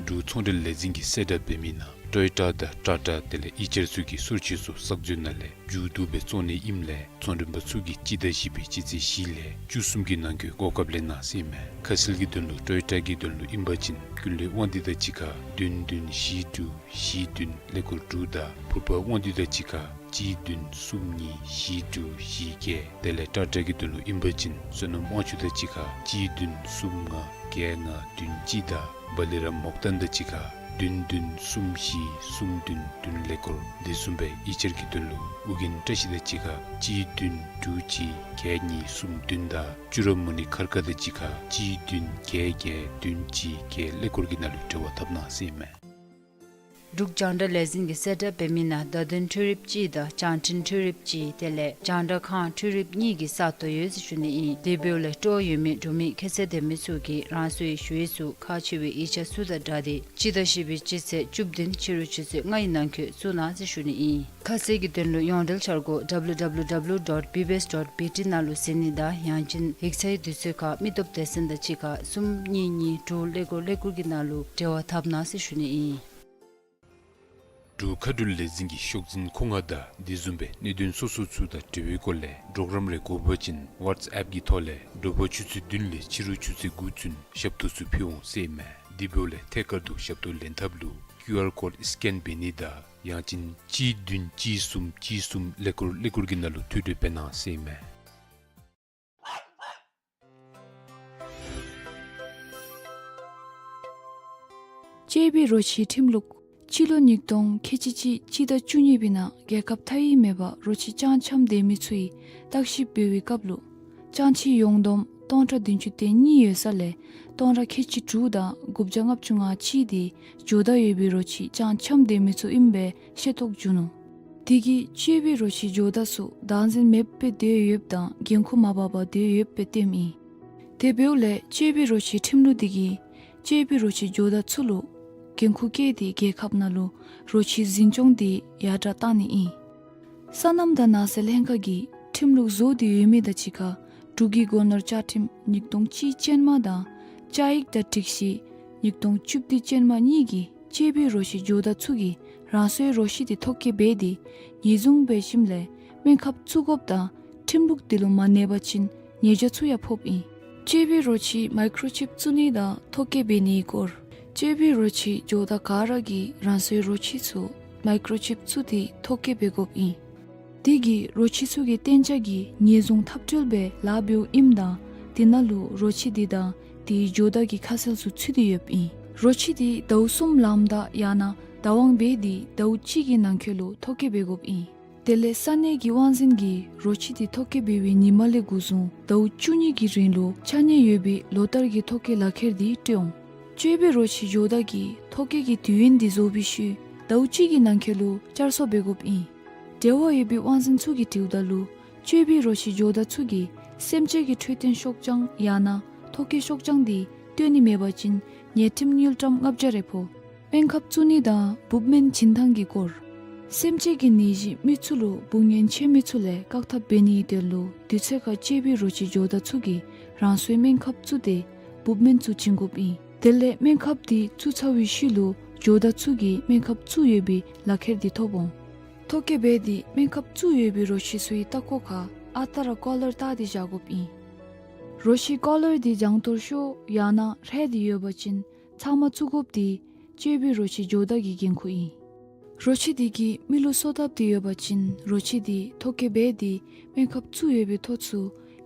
འབྲུག་ཚོང་འབྲེལ་ལས་འཛིན་གྱིས་གསལ་བསྒྲགས་འབད་མི་ནང་ཊོ་ཡོ་ཊ་དང་ཊ་ཊ་དེ་ལས་ཨི་ཅར་ཚུ་གི་སོར་ཆུད་ཚུ་གསར་བཟོ་ནང་ལས་མཇུག་བསྡུ་སྦེ་བཙོང་ནི་ཨིནམ་ལས་ཚོང་མགྲོན་པ་ཚུ་གིས་སྤྱི་ཟླ་བཞི་པའི་སྤྱི་ཚེས་བཞི་ལས་བཅུ་གསུམ་གྱི་ནང་འཁོད་གོ་སྐབས་ལེན་གནང་ཟེར་མས། ཁ་གསལ་གྱི་དོན་ལུ་ཊོ་ཡོ་ཊ་གི་དོན་ལུ་ཨིན་པ་ཅིན་ཀུན་ལེགས་དབང་འདུས་དང་གཅིག་ཁར་བདུན་བདུན་བཞི་དྲུག་བཞི་བདུན་ཀླད་ཀོར་དྲུག་དང་ཕུར་པ་དབང་འདུས་དང་གཅིག་ཁར་གཅིག་བདུན་གསུམ་གཉིས་བཞི་དྲུག་བཞི་བརྒྱད། དེ་ལས་ཊ་ཊ་གི་དོན་ལུ་ཨིན་པ་ཅིན་བསོད་ནམས་དབང་ཕྱུག་དང་གཅིག་ཁར་གཅིག་བདུན་གསུམ་ལྔ་བརྒྱད་ལྔ་བདུན་གཅིག་དང་བ་ལི་རམ་མོག་ཏན་དང་གཅིག་ཁར་བདུན་བདུན་གསུམ་བཞི་གསུམ་བདུན་བདུན་ཀླད་ཀོར། དེ་བཟུམ་སྦེ་ཨི་ཅར་གྱི་དོན་ལུ་ཨོ་རྒྱན་བཀྲ་ཤིས་དང་གཅིག་ཁར་གཅིག་བདུན་དྲུག་གཅིག་བརྒྱད་གཉིས་གསུམ་བདུན་དང་ཅུ་ར་མུ་ནི་མཁར་དཀར་དང་གཅིག་ཁར་གཅིག་བདུན་བརྒྱད་བརྒྱད་བདུན་གཅིག་བརྒྱད་ཀླད་ཀོར་གྱི་ནང་ལུ་འབྲེལ་བ་འཐབ་གནང་ཟེར་མས། འབྲུག་རྒྱང་བསྒྲགས་ལས་འཛིན་གྱིས་གསལ་བསྒྲགས་འབད་མི་ནང་བརྡ་དོན་འཕྲུལ་རིགཔ་ཅིག་དང་བྱང་འཕྲིན་འཕྲུལ་རིགཔ་ཅིག་དེ་ལས་རྒྱང་བསྒྲགས་ཁང་འཕྲུལ་རིགཔ་གཉིས་ཀྱི་ས་སྟོང་ཡོད་ཟེར་ཞུ་ནི་ཨིན། དེ་འབདཝ་ལས་སྤྲོ་བ་ཡོད་མི་འབྲུག་མི་ཁྱད་ཚད་ལྡན་མི་ཚུ་གིས་རང་སོའི་ཞུ་ཡིག་ཚུ་ཁག་ཆེ་བའི་ཡིག་ཆ་ཚུ་དང་སྦྲགས་ཏེ་སྤྱི་ཟླ་བཞི་པའི་སྤྱི་ཚེས་བཅུ་བདུན་ཕྱི་རུ་ཆུ་ཚོད་ལྔའི་ནང་འཁོད་བཙུགས་གནང་ཟེར་ཞུ་ནི་ཨིན། ཁ་གསལ་གྱི་དོན་ལུ་ཡོངས་འབྲེལ་འཆར་སྒོ་W W W dot B B S dot B T ནང་ལུ་གཟིགས་ནི་དང་ཡང་ཅིན་ཡིག་ཚང་གི་དུས་ཚོད་ཁར་མི་སྟོབས་སྡེ་ཚན་དང་གཅིག་ཁར་གསུམ་གཉིས་གཉིས་དྲུག་ཀླད་ཀོར་ཀླད་ཀོར་གྱི་ནང་ལུ་འབྲེལ་བ་འཐབ་གནང་ཟེར་ཞུ་ནི་ཨིན། འབྲུག་མཁའ་འགྲུལ་ལས་འཛིན་གྱི་ཤོག་འཛིན་མཁོ་མངགས་དང་དེ་བཟུམ་སྦེ་གནད་དོན་སོ་སོ་ཚུ་དང་འབྲེལ་བའི་སྐོར་ལས་གྲོགས་རམ་རེ་དགོ་པ་ཅིན་ཝཊས་ཨེཔ་གི་ཐོག་ལས་དྲོ་པ་ཆུ་ཚོད་བདུན་ལས་ཕྱི་རུ་ཆུ་ཚོད་དགུ་ཚུན་ཞབས་ཏོག་ཚུ་ཕུལ་འོང་ཟེར་མས། དེ་འབདཝ་ལས་ཐད་ཀར་དུ་ཞབས་ཏོག་ལེན་ཐབས་ལུ་ཀིའུ་ཨར་ཀོཌ་སི་ཀེན་འབད་ནི་དང་ཡང་ཅིན་གཅིག་བདུན་གཅིག་གསུམ་གཅིག་གསུམ་ཀླད་ཀོར་ཀླད་ཀོར་གྱི་ནང་ལུ་ཐོ་འགོད་འབད་གནང་ཟེར་མས། གཅེས་པའི་རོ་ཁྱི་ཁྲིམས་ལུགས། སྤྱི་ལོ་ཉིས་སྟོང་ཁལ་གཅིག་གཅིག་སྤྱི་ཟླ་བཅུ་གཉིས་པའི་ནང་རྒྱལ་ཁབ་མཐའ་དབུས་མེད་པར་རོ་ཁྱི་ལྕང་འཁྱམས་སྡོད་མི་ཚུ་གིས་བརྟག་ཞིབ་འབད་བའི་སྐབས་ལུ་ལྕང་ཁྱི་ཡོངས་བསྡོམས་སྟོང་ཕྲག་བདུན་ཅུ་དོན་གཉིས་ཡོད་ས་ལས་སྟོང་ཕྲག་ཁལ་གཅིག་དྲུག་དང་དགུ་བརྒྱ་ལྔ་བཅུ་ང་གཅིག་དེ་ཇོ་བདག་ཡོད་པའི་རོ་ཁྱི་ལྕང་འཁྱམས་སྡོད་མི་ཚུ་ཨིན་པའི་ཤེས་རྟོགས་བྱུང་ནུག། དེ་གིས་གཅེས་པའི་རོ་ཁྱི་ཇོ་བདག་ཚུ་བདག་འཛིན་མེད་པར་སྡོད་ཡོདཔ་དང་འགན་ཁུར་མ་འབག་པར་སྡོད་ཡོད་པའི་སྟེང་ཨིན། དེ་འབདཝ་ལས་གཅེས་པའི་རོ་ཁྱི་ཁྲིམས་ལུགས་དེ་གིས་གཅེས་པའི་རོ་ཁྱི་ཇོ་བདག་ཚུ་ལུ་འགན་ཁུར་བཀལ་ཏེ་རྒྱལ་ཁབ་ནང་ལུ་རོ་ཁྱི་འཛིན་སྐྱོང་དེ་ཡར་དྲག་བཏང་ནི་ཨིན། སོ་ནམ་དང་ནགས་ཚལ་ལྷན་ཁག་གིས་ཁྲིམས་ལུགས་བཟོ་སྟེ་ཡོད་མི་དང་གཅིག་ཁར་འབྲུག་གི་སྒོ་ནོར་བཅའ་ཁྲིམས་ཉིས་སྟོང་གཅིག་ཅན་མ་དང་བཅའ་ཡིག་དང་སྒྲིག་གཞི་ཉིས་སྟོང་བཅུ་བདུན་ཅན་མ་གཉིས་ཀྱིས་གཅེས་པའི་རོ་ཁྱི་ཇོ་བདག་ཚུ་གིས་རང་སོའི་རོ་ཁྱི་དེ་ཐོ་བཀོད་འབད་དེ་ཉེས་བཟུང་འབད་ཞིནམ་ལས་སྨན་ཁབ་བཙུགས་དགོཔ་དང་ཁྲིམས་ལུགས་དེ་ལུ་མ་གནས་པ་ཅིན་ཉེས་བྱ་ཚུ་ཡང་ཕོགཔ་ཨིན། གཅེས་པའི་རོ་ཁྱི་མའི་ཀོ་རོ་ཅིབ་བཙུགས་ནི་དང་ཐོ་བཀོད་འབད་ནིའི་སྐོར། གཅེས་པའི་རོ་ཁྱི་ཇོ་བདག་ག་ར་གིས་རང་སོའི་རོ་ཁྱི་ཚུ་མའི་ཀོ་རོ་ཅིབ་བཙུགས་ཏེ་ཐོ་བཀོད་འབད་དགོཔ་ཨིན། དེ་གིས་རོ་ཁྱི་ཚུ་གིས་གཏན་འཇགས་ཀྱི་ཉེས་བཟུང་འཐབ་རྩོད་འབད་ལཱ་འབདཝ་ཨིནམ་ད་དེ་ནང་ལུ་རོ་ཁྱི་དེ་དང་དེའི་ཇོ་བདག་གི་ཁ་གསལ་ཚུ་ཚུད་དེ་ཡོདཔ་ཨིན། རོ་ཁྱི་དེ་ཟླཝ་གསུམ་ལངམ་ད་ཡང་ན་བདག་དབང་འབད་དེ་ཟླཝ་གཅིག་གི་ནང་འཁོད་ལུ་ཐོ་བཀོད་འབད་དགོཔ་ཨིན། དེ་ལས་ས་གནས་ཀྱི་དབང་འཛིན་གྱིས་རོ་ཁྱི་དེ་ཐོ་བཀོད་འབད་བའི་ཉིན་མ་ལས་འགོ་བཟུང་ཟླཝ་བཅུ་གཉིས་ཀྱི་རིང་ལུ་ཆ་གནས་ཡོད་པའི་ལོ་ལྟར་གྱི་ཐོ་བཀོད་ལག་ཁྱེར་དེ་སྤྲོད་འོང་། གཅེས་པའི་རོ་ཁྱི་ཇོ་བདག་གིས་ཐོ་བཀོད་ཀྱི་དུས་ཡུན་དེ་རྫོགས་པའི་ཤུལ་ཟླཝ་གཅིག་གི་ནང་འཁོད་ལུ་བསྐྱར་གསོ་འབད་དགོཔ་ཨིན། འབྲེལ་བ་ཡོད་པའི་དབང་འཛིན་ཚུ་གིས་དྲིཝ་ད་ལུ་གཅོད་པའི་རོ་ཁྱི་ཇོ་བདག་ཚུ་གིས་སེམས་ཅན་གྱི་འཕྲོད་བསྟེན་ཤོག་བྱང་ཡང་ན་ཐོ་བཀོད་ཤོག་བྱང་འདི་སྟོན་ནི་མེད་པ་ཅིན་ཉེས་ཁྲིམས་དངུལ་ཀྲམ་ལྔ་བརྒྱ་རེ་ཕོག། སྨན་ཁབ་བཙུགས་ནི་དང་འབུཔ་སྨན་བྱིན་ཐངས་ཀྱི་སྐོར། སེམས་ཅན་གྱི་ནད་གཞི་མི་ཚུ་ལུ་འབུ་ངན་ཆེ་མི་ཚུ་ལས་བཀག་ཐབས་འབད་ནིའི་དོན་ལུ་དུས་ཚོད་ཁར་གཅོད་པའི་རོ་ཁྱི་ཇོ་བདག་ཚུ་གིས་རང་སོའི་སྨན་ཁབ་བཙུགས་ཏེ་འབུཔ་སྨན་ཚུ་བྱིན་དགོཔ་ཨིན། དེ་ལས་སྨན་ཁབ་འདི་བཙུགས་ཚར་བའི་ཤུལ་ལུ་ཇོ་བདག་ཚུ་གིས་སྨན་ཁབ་བཙུགས་ཡོད་པའི་ལག་ཁྱེར་འདི་ཐོབ་འོང་། ཐོ་བཀོད་འབད་དེ་སྨན་ཁབ་བཙུགས་ཡོད་པའི་རོ་ཁྱི་ཚུའི་ལྟག་ཀོ་ཁར་ཨ་རྟག་ར་ཀོ་ལར་བཏགས་ཏེ་བཞག་དགོཔ་ཨིན། རོ་ཁྱི་ཀོ་ལར་འདི་བྱང་གཏོར་ཤོར་ཡང་ན་ཧྲལ་ཏེ་ཡོད་པ་ཅིན་ཚབ་མ་བཙུགས་དགོཔ་འདི་གཅོད་པའི་རོ་ཁྱི་ཇོ་བདག་གི་འགན་ཁུར་ཨིན། རོ་ཁྱི་འདི་གིས་མི་ལུ་གསོ་བཏབ་སྟེ་ཡོད་པ་ཅིན་རོ་ཁྱི་འདི་ཐོ་བཀོད་འབད་དེ་སྨན་ཁབ་བཙུགས་ཡོད་པའི་ཐོ་ཚུ་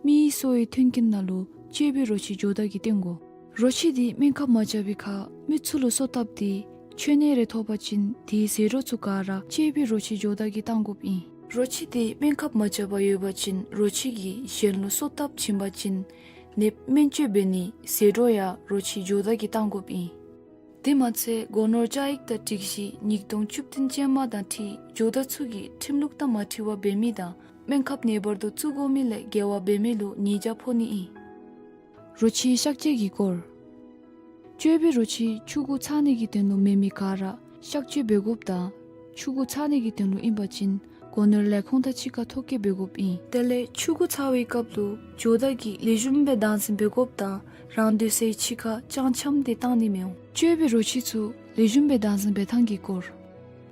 མིའི་གསོ་བའི་མཐུན་རྐྱེན་ནང་ལུ་གཅོད་པའི་རོ་ཁྱི་ཇོ་བདག་གིས་བཏོན་དགོ། རོ་ཁྱི་འདི་སྨན་ཁབ་མ་བཅག་པའི་ཁར་མི་ཚུ་ལུ་གསོ་བཏབ་སྟེ་མཆོད་གནས་རེ་ཐོབ་པ་ཅིན་དེའི་ཟད་འགྲོ་ཚུ་ག་ར་གཅོད་པའི་རོ་ཁྱི་ཇོ་བདག་གིས་བཏང་དགོཔ་ཨིན། རོ་ཁྱི་འདི་སྨན་ཁབ་མ་བཅག་པར་ཡོད་པ་ཅིན་རོ་ཁྱི་གིས་གཞན་ལུ་གསོ་བཏབ་བྱིན་པ་ཅིན་ནདཔ་སྨན་བཅོས་འབད་ནིའི་ཟད་འགྲོ་ཡང་རོ་ཁྱི་ཇོ་བདག་གིས་བཏང་དགོཔ་ཨིན། དེ་མ་ཚད་སྒོ་ནོར་བཅའ་ཡིག་དང་སྒྲིག་གཞི་ཉིས་སྟོང་བཅུ་བདུན་ཅན་མ་དང་འཁྲིལ་ཇོ་བདག་ཚུ་གིས་ཁྲིམས་ལུགས་དང་མ་འཁྲིལ་བར་འབད་མི་དང་སྨན་ཁབ་ངེས་པར་དུ་བཙུགས་དགོ་མི་ལས་འགལ་བ་འབད་མི་ལུ་ཉེས་བྱ་ཕོག་ནི་ཨིན། རོ་ཁྱིའི་གཤག་བཅོས་ཀྱི་སྐོར། གཅོད་པའི་རོ་ཁྱི་ཆུང་ཀུ་ཚང་ནི་གི་དོན་ལུ་མེན་མི་ག་ར་གཤག་བཅོས་འབད་དགོཔ་དང་ཆུང་ཀུ་ཚང་ནི་གི་དོན་ལུ་ཨིན་པ་ཅིན་སྒོ་ནོར་ལས་ཁུངས་དང་གཅིག་ཁར་ཐོ་བཀོད་འབད་དགོཔ་ཨིན། དེ་ལས་ཆུང་ཀུ་ཚང་བའི་སྐབས་ལུ་ཇོ་བདག་གིས་ལེགས་ཤོམ་སྦེ་བདག་འཛིན་འབད་དགོཔ་དང་རང་སྡོད་སའི་ཕྱི་ཁར་བཅང་འཁྱམས་ཏེ་བཏང་ནི་མི་འོང་། གཅོད་པའི་རོ་ཁྱི་ཚུ་ལེགས་ཤོམ་སྦེ་བདག་འཛིན་འབད་ཐངས་ཀྱི་སྐོར།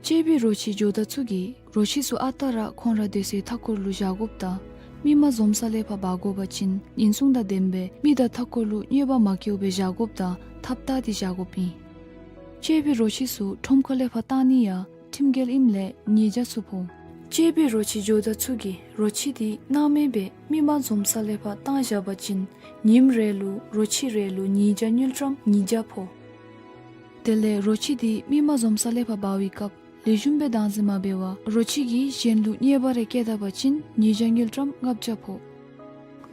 གཅོད་པའི་རོ་ཁྱི་ཇོ་བདག་ཚུ་གིས་རོ་ཁྱི་ཚུ་ཨ་རྟག་ར་ཁོང་ར་སྡོད་སའི་མཐའ་འཁོར་ལུ་བཞག་དགོཔ་དང་མི་མ་འཛོམས་ས་ལས་ཕར་འབག་དགོ་པ་ཅིན་ཉེན་སྲུང་དང་ལྡནམ་སྦེ་མི་དང་མཐའ་འཁོར་ལུ་གནོད་པ་མ་བཀལཝ་སྦེ་བཞག་དགོཔ་དང་ཐགཔ་བཏགས་ཏེ་བཞག་དགོཔ་ཨིན། གཅོད་པའི་རོ་ཁྱི་ཚུ་ཁྲོམ་ཁ་ལས་ཕར་བཏང་ནི་ཡང་ཁྲིམས་འགལ་ཨིནམ་ལས་ཉེས་བྱ་ཚུ་ཕོག། གཅོད་པའི་རོ་ཁྱི་ཇོ་བདག་ཚུ་གིས་རོ་ཁྱི་འདི་སྣང་མེད་སྦེ་མི་མ་འཛོམས་ས་ལས་ཕར་བཏང་བཞག་པ་ཅིན་ཉིནམ་རེ་ལུ་རོ་ཁྱི་རེ་ལུ་ཉེས་བྱ་དངུལ་ཀྲམ་ཉིས་བརྒྱ་ཕོག། དེ་ལས་རོ་ཁྱི་འདི་མི་མ་འཛོམས་ས་ལས་ཕར་འབག་པའི་སྐབས་ལེགས་ཤོམ་སྦེ་བདག་འཛིན་མ་འབད་བར་རོ་ཁྱི་གིས་གཞན་ལུ་གནོད་པ་རེ་བཀལ་ད་པ་ཅིན་ཉེས་བྱ་དངུལ་ཀྲམ་ལྔ་བརྒྱ་ཕོག།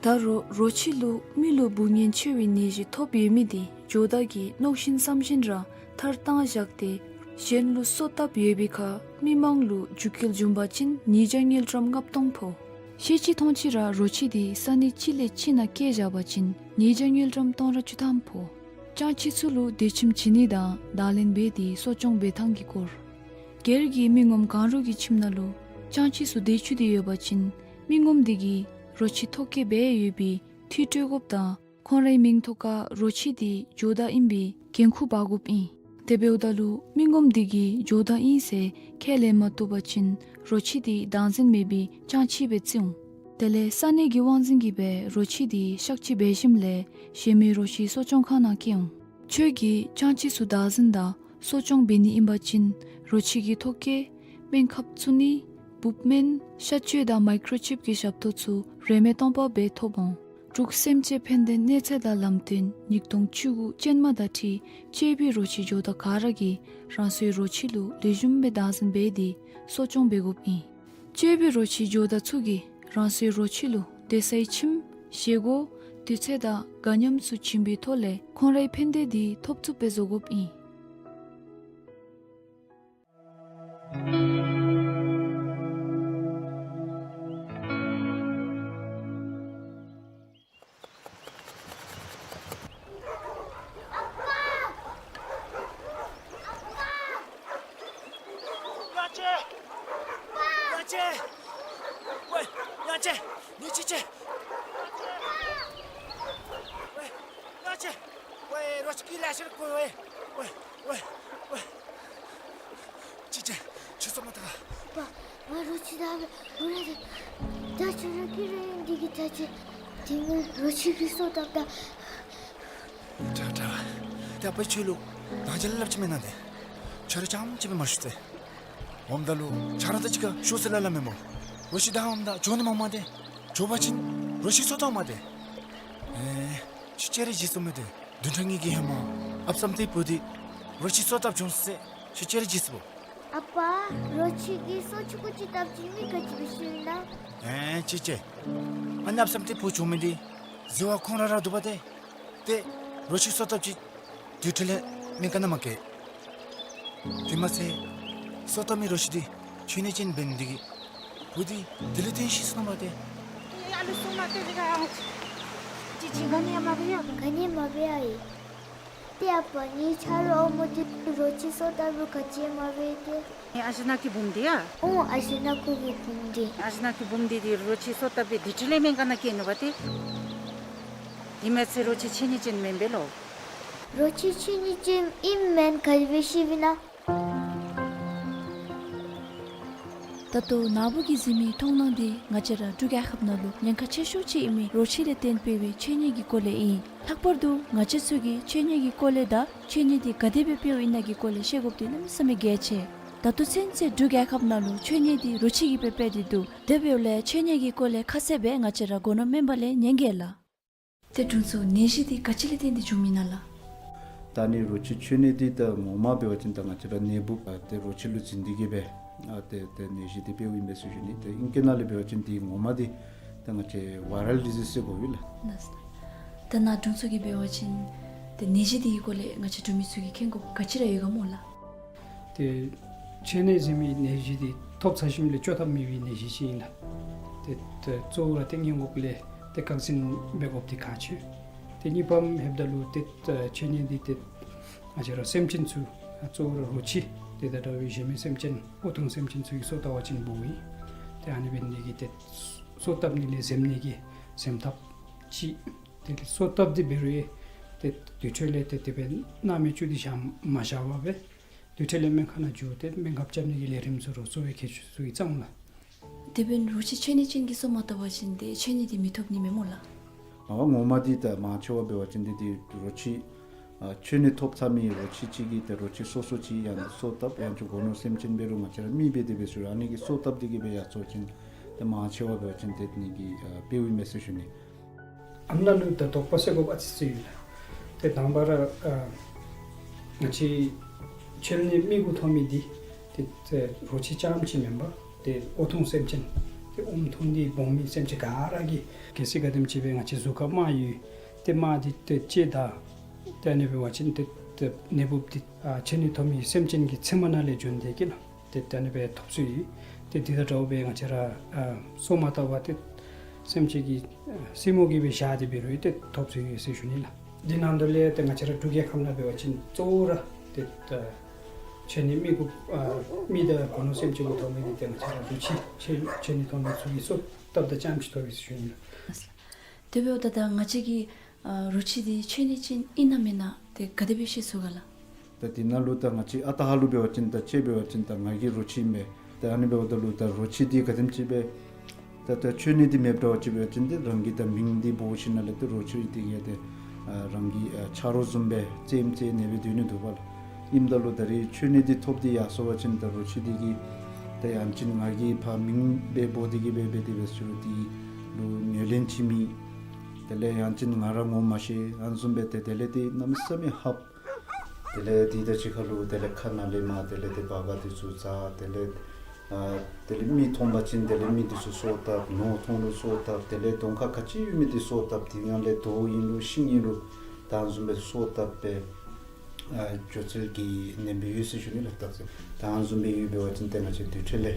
ད་རུང་རོ་ཁྱི་ལུ་མི་ལུ་འབུ་ངན་ཆེ་བའི་ནད་གཞི་ཐོབ་ཡོད་མི་འདི་ཇོ་བདག་གིས་མནོ་བཞིན་བསམ་བཞིན་ར་མཐར་བཏང་བཞག་སྟེ་གཞན་ལུ་གསོ་བཏབ་ཡོད་པའི་ཁར་མི་མང་ལུ་རྒྱུད་སྐྱེལ་བྱུང་པ་ཅིན་ཉེས་བྱ་དངུལ་ཀྲམ་ལྔ་སྟོང་ཕོག། ཤེས་ཅི་མཐོང་ཅི་ར་རོ་ཁྱི་འདི་ས་གནས་གཅིག་ལས་གཅིག་ནང་བསྐྱལ་བཞག་པ་ཅིན་ཉེས་བྱ་དངུལ་ཀྲམ་སྟོང་ཕྲག་བཅུ་ཐམ་ཕོག། སྤྱང་ཁྱི་ཚུ་ལུ་སྡོད་ཁྱིམ་བྱིན་ནི་དང་བདག་ལེན་འབད་དེ་གསོ་སྐྱོང་འབད་ཐངས་ཀྱི་སྐོར། སྒེར་གྱི་མི་ངོམ་གང་རུང་གི་ཁྱིམ་ནང་ལུ་སྤྱང་ཁྱི་ཚུ་སྡོད་བཅུག་སྟེ་ཡོད་པ་ཅིན་མི་ངོམ་དེ་གིས་རོ་ཁྱི་ཐོ་བཀོད་འབད་ཡོད་པའི་འཐུས་སྤྲོད་དགོཔ་དང་ཁོང་རའི་མིང་ཐོག་ཁར་རོ་ཁྱི་དེ་ཇོ་བདག་ཨིན་པའི་འགན་ཁུར་འབག་དགོཔ་ཨིན། དེ་འབདཝ་ད་ལུ་མི་ངོམ་དེ་གིས་ཇོ་བདག་ཨིན་ཟེར་ཁས་ལེན་མ་བཏུབ་པ་ཅིན་རོ་ཁྱི་དེ་བདག་འཛིན་མེད་པའི་སྤྱང་ཁྱི་སྦེ་བརྩི་འོང་། དེ་ལས་ས་གནས་ཀྱི་དབང་འཛིན་གྱིས་སྦེ་རོ་ཁྱི་དེ་གཤག་བཅོས་འབད་ཞིནམ་ལས་གཞན་མི་རོ་ཁྱི་གསོ་སྐྱོང་ཁང་ནང་བསྐྱལ་འོང་། ཁྱོད་ཀྱིས་སྤྱང་ཁྱི་ཚུ་བདག་འཛིན་དང་གསོ་སྐྱོང་འབད་ནི་ཨིན་པ་ཅིན་རོ་ཁྱི་གི་ཐོ་བཀོད་སྨན་ཁབ་བཙུགས་ནི་འབུཔ་སྨན་གཤག་བཅོས་དང་མའི་ཀྲོ་ཅིབ་ཀྱི་ཞབས་ཏོག་ཚུ་རིན་མེད་སྟོང་པ་སྦེ་ཐོབ་འོང་། དྲུག་སེམས་ཅན་ཕན་བདེ་གནས་ཚད་དང་ལམ་སྟོན་ཉིས་སྟོང་བཅུ་དགུ་ཅན་མ་དང་འཁྲིལ་གཅོད་པའི་རོ་ཁྱི་ཇོ་བདག་ག་ར་གིས་རང་སོའི་རོ་ཁྱི་ལུ་ལེགས་ཤོམ་སྦེ་བདག་འཛིན་འབད་དེ་གསོ་སྐྱོང་འབད་དགོཔ་ཨིན། གཅོད་པའི་རོ་ཁྱི་ཇོ་བདག་ཚུ་གིས་རང་སོའི་རོ་ཁྱི་ལུ་སྡོད་སའི་ཁྱིམ་བཞེས་སྒོ་དུས་ཚོད་དང་དགའ་ཉམས་ཚུ་བྱིན་པའི་ཐོག་ལས་ཁོང་རའི་ཕན་བདེ་དེ་ཐོབ་ཚུགསཔ་སྦེ་བཟོ་དགོཔ་ཨིན། ཡ་ཅེ། ཡ་ཅེ། ཝེ། ཡ་ཅེ། ནི་ཅི་ཅེ། ཝེ། ཡ་ཅེ། ཝེ། རོ་ཁྱི་གིས་ལེ་ཤ་ར་བཀོ་ཝེ། ཝེ། ཝེ། ཝེ། ཅི་ཅེ། ཁྱོད་སོང་མ་ཐག། པ། ང་རོ་ཁྱི་བདའ་སྦེ་འབུ་ར་དེ། ད་ཁྱོད་ར་གིས་ར་ཨིན་འདི་གི་ད་ཅི། དེ་ངེའི་རོ་ཁྱི་གི་གསོ་བཏབ་ད། དྲག་དྲག། ཏེ་ཨ་པས་ཁྱོད་ལུ་ནང་འཇལ་སླབ་ཅི་མེན་ན་ཏེ། ཁྱོད་ར་རྐྱངམ་ཅིག་སྦེ་མ་བཞུགས་ཏེ། འོངམ་ད་ལུ་ཁྱོད་ར་དང་གཅིག་ཁར་ཤོར་སོང་ལ་ལ་མེན་མོ། རོ་ཁྱི་བདའ་འོངམ་ད་འགྱོ་ནི་མ་མ་ཏེ། འགྱོ་བ་ཅིན་རོ་ཁྱི་གསོ་བཏབ་མ་ཏེ། ཨེ། ཁྱོད་ཅི་རེ་བྱིན་སོང་མས་ཏེ། བདུན་ཕྲག་གཉིས་ཀྱི་ཧེ་མ་ཨཔ་བསམ་གཏན་བུ་འདི་རོ་ཁྱི་གསོ་བཏབ་བྱུང་ཟེར་ཁྱོད་ཅི་རེ་བྱིན་སོང་བོ། ཨ་པ། རོ་ཁྱི་གིས་སོ་ཆུང་ཀུ་ཅིག་བཏབ་ཅི། མི་ག་ཅི་སྦེ་ཤེས་ན། ཨེ་ཅི་ཅི། ཨ་ནི་ཨཔ་བསམ་གཏན་བུ་བྱུང་མི་འདི་གཟིག་བ་ཁོང་ར་ར་འདུག་པ་ཏེ། ཏེ་རོ་ཁྱི་གསོ་བཏབ་ཅི། དུས་ཐོག་ལས་སྨན་ཁང་ནང་མ་བསྐྱལ། དེ་མ་ཚད་གསོ་བཏབ་མི་རོ་ཁྱི་འདི་འཕྱི་ནད་ཅན་འབད་ནི་འདི་གིས་ བུ་འདི་དེ་ལས་བརྟེན་ཤི་སོང་ན་མ་དེ། ཨ་ལུ་སོང་ན་དེ་ལས་ག་ཅི་ཅི་ག་ནི་ཡང་མ་འབད་ཡ། ག་ནི་མ་འབད་ཡ་ཨིན། ཏེ་ཨ་པ་ནི་ཆ་རོགས་མོ་འདི་རོ་ཁྱི་སོ་བཏབ་རུང་ག་ཅི་ཡང་མ་འབད་དེ། ཨ་ཞེ་ནང་གི་བུམོ་འདི་ཡ། ཨོ་ཨ་ཞེ་ནང་ཁོ་གི་བུམོ་འདི། ཨ་ཞེ་ནང་གི་བུམོ་འདི་འདི་རོ་ཁྱི་སོ་བཏབ་སྦེ་དེ་འཕྲོ་ལས་སྨན་ཁང་ནང་བསྐྱལ་ནུག་པ་ཏེ། དེ་མེན་ཚེ་རོ་ཁྱི་འཆོལ་ནི་ཅན་མེན་པས་ལོ། རོ་ཁྱི་འཆོལ་ནི་ཅན་ཨིནམ་མེན་ག་དེ་སྦེ་ཤེས་པས་ན། ད་ལྟོ་ནཱ་བུ་གིས་གཟིགས་མི་མཐོང་སྣང་འདི་ང་བཅས་ར་འབྲུག་རྒྱལ་ཁབ་ནང་ལུ་ཉེན་ཁ་ཆེ་ཤོས་ཅིག་ཨིན་མི་རོ་ཁྱི་ལས་བརྟེན་འཕེལ་བའི་འཆོལ་ནི་གི་སྐོར་ལས་ཨིན། ལྷག་པར་དུ་ང་བཅས་ཚུ་གིས་འཆོལ་ནི་གི་སྐོར་ལས་དང་འཆོལ་ནི་འདི་ག་དེ་སྦེ་འཕེལཝ་ཨིན་ན་གི་སྐོར་ལས་ཤེས་དགོཔ་འདི་གནམ་མེད་ས་མེད་གལ་ཆེ། ད་ལྟོ་ཚུན་ཚོད་འབྲུག་རྒྱལ་ཁབ་ནང་ལུ་འཆོལ་ནི་འདི་རོ་ཁྱི་གིས་སྦེ་འཕེལ་ཏེ་འདུག། དེ་འབདཝ་ལས་འཆོལ་ནི་གི་སྐོར་ལས་ཁ་གསལ་སྦེ་ང་བཅས་ར་སྒོ་ནོར་སྨན་པ་ལས་ཉན་གེ་ལགས། ཏེ་དྲུང་འཚོ་ནད་གཞི་འདི་ག་ཅི་ལས་བརྟེན་ཏེ་འབྱུངམ་ཨིན་ན་ལགས། ད་ནི་རོ་ཁྱི་འཆོལ་ནི་འདི་ད་ངོ་མ་འབད་བ་ཅིན་ད་ང་བཅས་ར་ནད་འབུཔ་ཨ་ཏེ་རོ་ཁྱི་ལུ་འཛིང་སྟེ་གིས་སྦེ་ཨ་ཏེ་ཏེ་ནད་གཞི་འདི་འཕེལཝ་ཨིན་པས་ཟེར་ཞུ་ནི། ཏེ་ཨིང་སྐད་ནང་ལས་འབད་བ་ཅིན་འདི་ངོ་མ་འདི་ད་ང་བཅས་ཝའི་རཱལ་ཌི་ཛིསི་ཟེར་གོ་ཡི་ལགས། ལགས་སོ། ད་ནཱ་དྲུང་འཚོ་གིས་འབད་བ་ཅིན་ཏེ་ནད་གཞི་འདི་གི་སྐོར་ལས་ང་བཅས་འབྲུག་མི་ཚུ་གིས་མཁྱེན་དགོཔ་ག་ཅི་ར་ཡོད་ག་སྨོ་ལགས། ཏེ་འཆོལ་ནི་ཟེར་མི་ནད་གཞི་འདི་ཐོབ་ཚར་ཞིནམ་ལས་བཅོ་ཐབས་མེད་པའི་ནད་གཞི་ཅིག་ཨིན་ལགས། ཏེ་ཏེ་གཙོ་བོ་ར་ཏེ་སྔོན་འགོག་ལས་ཏེ་བཀག་འཛིན་འབད་དགོཔ་འདི་ཁག་ཆེ། ཏེ་གཉིས་པམ་ལྷོདཔ་ད་ལུ་ཏེ་ཨ་འཆོལ་ནི་འདི་ཏེ་ང་བཅས་ར་སེམས་ཅན་ཚུ་ཨ་གཙོ་བོ་ར་རོ་ཁྱི་ཏེ་ད་དྲག་པའི་གཞན་མི་སེམས་ཅན་ཨོ་ཐུང་སེམས་ཅན་ཚུ་གི་སོ་བཏབ་པ་ཅིན་འབོཝ་ཨིན། ཏེ་ཨ་ནི་འབད་ནི་འདི་གིས་ཏེ་སོ་བཏབ་ནི་ལས་འཛེམ་ནི་གི་འཛེམ་ཐབས་ཅིག། ཏེ་སོ་བཏབ་སྟེ་འབད་རུང་ཏེ་དེ་འཕྲོ་ལས་ཏེ་དེ་སྦེ་སྣང་མེད་བཅུག་སྟེ་བཞག་མ་བཞག་པར་སྦེ་དེ་འཕྲོ་ལས་སྨན་ཁང་ནང་འགྱོ་སྟེ་སྨན་ཁབ་རྐྱབ་ནི་གི་ལས་རིམ་ཚུ་རོགས་གཙོ་བོའི་གལ་ཆེ་ཤོས་ཚུ་གི་རྩ་འོང་ལགས། དེ་འབདན་རོ་ཁྱི་འཆོལ་ནི་ཅན་གྱིས་སོ་མ་བཏབ་པ་ཅིན་ཏེ་འཆོལ་ནི་འདི་མི་ཐོབ་ནི་མས་སྨོ་ལགས། ཨ་ངོ་མ་འདི་ད་མང་ཆེ་བ་འབད་བ་ཅིན་འདི་འདི་རོ་ཁྱི་ཨ་འཆོལ་ནི་ཐོབ་ཚར་མི་རོ་ཁྱི་ཅིག་གིས་ཏེ་རོ་ཁྱི་སོ་སོ་ཅིག་ཡང་སོ་བཏབ་ཡང་ཅིན་སྒོ་ནོར་སེམས་ཅན་འབད་རུང་ང་བཅས་ར་མི་འབད་དེ་འབད་ཚུ་ཨ་ནི་གིས་སོ་བཏབ་སྟེ་གིས་སྦེ་ཡར་སོ་ཅིན་ཏེ་མང་ཆེ་བ་འབད་བ་ཅིན་ཏེ་ནི་གི་ཨ་འཕེལཝ་ཨིན་མས་ཟེར་ཞུ་ནི། ཨ་ནཱ་ལུ་ད་དོགས་པ་སེལ་དགོཔ་ཨ་ཙི་ཅིག་ཡོད་ལགས། ཏེ་དང་པ་ར་ཨ་ང་བཅས་འཆོལ་ནི་མི་གུ་ཐོབ་མི་འདི་ཏེ་ཏེ་རོ་ཁྱི་རྐྱངམ་ཅིག་མེན་པར་ཏེ་ཨོ་ཐུང་སེམས་ཅན་ཏེ་ཨོམ་ཐུང་སྟེ་སྦོམ་མི་སེམས་ཅན་ག་ར་གི་གལ་སྲིད་ག་དེམ་ཅིག་སྦེ་ང་བཅས་གཟུགས་ཁར་རྨ་ཡོད། ཏེ་རྨ་འདི་ཏེ་བཅད་ད་ཏེ་ཨ་ནི་འབད་བ་ཅིན་ཏེ་ཏེ་ནད་འབུཔ་འདི་ཨ་འཆོལ་ནི་ཐོབ་མི་སེམས་ཅན་གྱི་མཚན་མ་ནང་ལས་བྱོན་ཏེ་གིས་ལགས། ཏེ་ད་ཨ་ནི་སྦེ་ཐོབ་ཚུལ་ཡོད། ཏེ་འདི་དང་འདྲཝ་སྦེ་ང་བཅས་ར་ཨ་སོ་མ་བཏབ་པར་ཏེ་སེམས་ཅན་གྱི་ཨ་སྲིང་མོ་གིས་སྦེ་བཞག་སྟེ་འབད་རུང་ཏེ་ཐོབ་ཚུལ་ཡོད་ཟེར་ཞུ་ནི་ལགས། འདི་ནང་དོག་ལས་ཏེ་ང་བཅས་ར་འབྲུག་རྒྱལ་ཁབ་ནང་འབད་བ་ཅིན་གཙོ་བོ་ར་ཏེ་ད་འཆོལ་ནི་མི་གུ་ཨ་མི་དང་སྒོ་ནོར་སེམས་ཅན་གུ་ཐོབ་མི་འདི་ཏེ་ང་བཅས་ར་རོ་ཁྱི་འཆོལ་འཆོལ་ནི་ཐོབ་མི་ཚུ་གིས་སོ་བཏབ་ད་རྐྱངམ་ཅིག་ཐོབ་ཡོད་ཟེར་ཞུ་ནི་ལགས། དེ་འབདཝ་ད་ད་ང་བཅས་ཀྱིས་ཨ་རོ་ཁྱི་འདི་འཆོལ་ནི་ཅན་ཨིན་ན་མེན་ན་ཏེ་ག་དེ་སྦེ་ཤེས་ཚུགས་ག་ལགས། ད་འདི་ནང་ལུ་ད་ང་བཅས་ཨ་རྟག་ཧ་ལུགས་འབད་བ་ཅིན་ད་ཅིག་འབད་བ་ཅིན་ད་ང་གིས་རོ་ཁྱི་ཨིན་པས། ད་ཨ་ནི་འབདཝ་ད་ལུ་ད་རོ་ཁྱི་འདི་ག་དེམ་ཅིག་སྦེ་ད་ད་འཆོལ་ནི་འདི་མེདཔ་འདྲཝ་ཅིག་འབད་བ་ཅིན་འདི་རང་གི་ད་མིང་འདི་འབོ་ཞིནམ་ལས་ད་རོ་ཁྱི་འདི་གིས་ད་ཨ་རང་གི་ཨ་ཆ་རོགས་བཟུམ་སྦེ་རྩེདམོ་རྩེ་ནི་སྦེ་སྡོད་ནི་འདུག་པ་ལགས། ཨིནམ་ད་ལུ་ད་རེས་འཆོལ་ནི་འདི་ཐོབ་སྟེ་ཡར་སོང་པ་ཅིན་ད་རོ་ཁྱི་འདི་གིས་ད་ཡང་ཅིན་ང་གིས་ཕར་མིང་སྦེ་འབོ་སྟེ་གིས་སྦེ་འབད་དེ་འབད་ཚུགས་འདི་ལུ་ངོས་ལེན་བྱིན་མི། དེ་ལས་ཡང་ཅིན་ང་ར་ངོ་མ་ཤེས་ཨ་ནི་བཟུམ་སྦེ་ཏེ་དེ་ལས་ཏེ་གནམ་མེད་ས་མེད་ཧབ། དེ་ལས་དེ་དང་གཅིག་ཁར་ལུ་དེ་ལས་ཁ་ནང་ལས་མར་དེ་ལས་ཏེ་སྦ་ག་འདི་ཚུ་འཛག། དེ་ལས་ཨ་དེ་ལས་མི་མཐོང་པ་ཅིན་དེ་ལས་མི་འདི་ཚུ་སོ་བཏབ། ནོར་མཐོང་རུང་སོ་བཏབ། དེ་ལས་གདོང་ཁར་ག་ཅི་ཡོད་མི་འདི་སོ་བཏབ། དེ་ནང་ལས་རྡོ་ཨིན་རུང་ཤིང་ཨིན་རུང་ད་ཨ་ནི་བཟུམ་སྦེ་སོ་བཏབ་སྦེ་ཨ་འགྱོ་ཚུལ་གྱི་ནད་འབུཔ་ཡོད་ཟེར་ཞུ་ནི་ལགས། ད་ཨ་ནི་བཟུམ་སྦེ་ཡོདཔ་འབད་བ་ཅིན་ཏེ་ང་བཅས་དེ་འཕྲོ་ལས་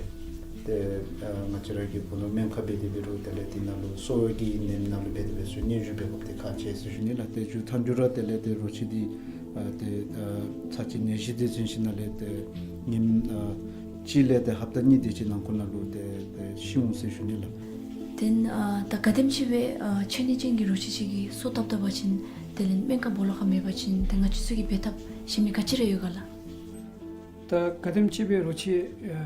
ཏེ་ཨ་ང་བཅས་ར་གིས་སྒོ་ནོར་སྨན་ཁབ་འབད་དེ་འབད་རུང་དེ་ལས་དེ་ནང་ལུ་སོ་གི་ནད་ནང་ལུ་འབད་དེ་འབད་ཚུགས་སྙན་ཞུ་འབད་དགོཔ་འདི་ཁག་ཆེ་ཟེར་ཞུ་ནི་ལགས། ཏེ་མཇུག་མཐའ་མཇུག་ར་དེ་ལས་ཏེ་རོ་ཁྱི་འདི་ཨ་ཏེ་ཨ་ཚར་གཅིག་ནད་གཞི་འདི་འཛིང་ཞིནམ་ལས་ཏེ་ཉིནམ་ཨ་གཅིག་ལས་ཏེ་ཧབ་ཏ་གཉིས་དེ་ཅིག་ནང་འཁོད་ནང་ལུ་ཏེ་ཏེ་ཤི་འོང་ཟེར་ཞུ་ནི་ལགས། དེ་ནང་ཨ་ད་ག་དེམ་ཅིག་སྦེ་ཨ་འཆོལ་ནི་ཅན་གྱི་རོ་ཁྱི་ཅིག་གིས་སོ་བཏབ་བཏབ་པ་ཅིན་དེ་ལས་སྨན་ཁབ་སྦོ་ལོགས་ཁར་མེད་པ་ཅིན་ཏེ་ང་བཅས་ཚུ་གིས་འབད་ཐབས་གཞན་མི་ག་ཅི་ར་ཡོད་ག་ལགས། ད་ག་དེམ་ཅིག་སྦེ་རོ་ཁྱི་ཨ་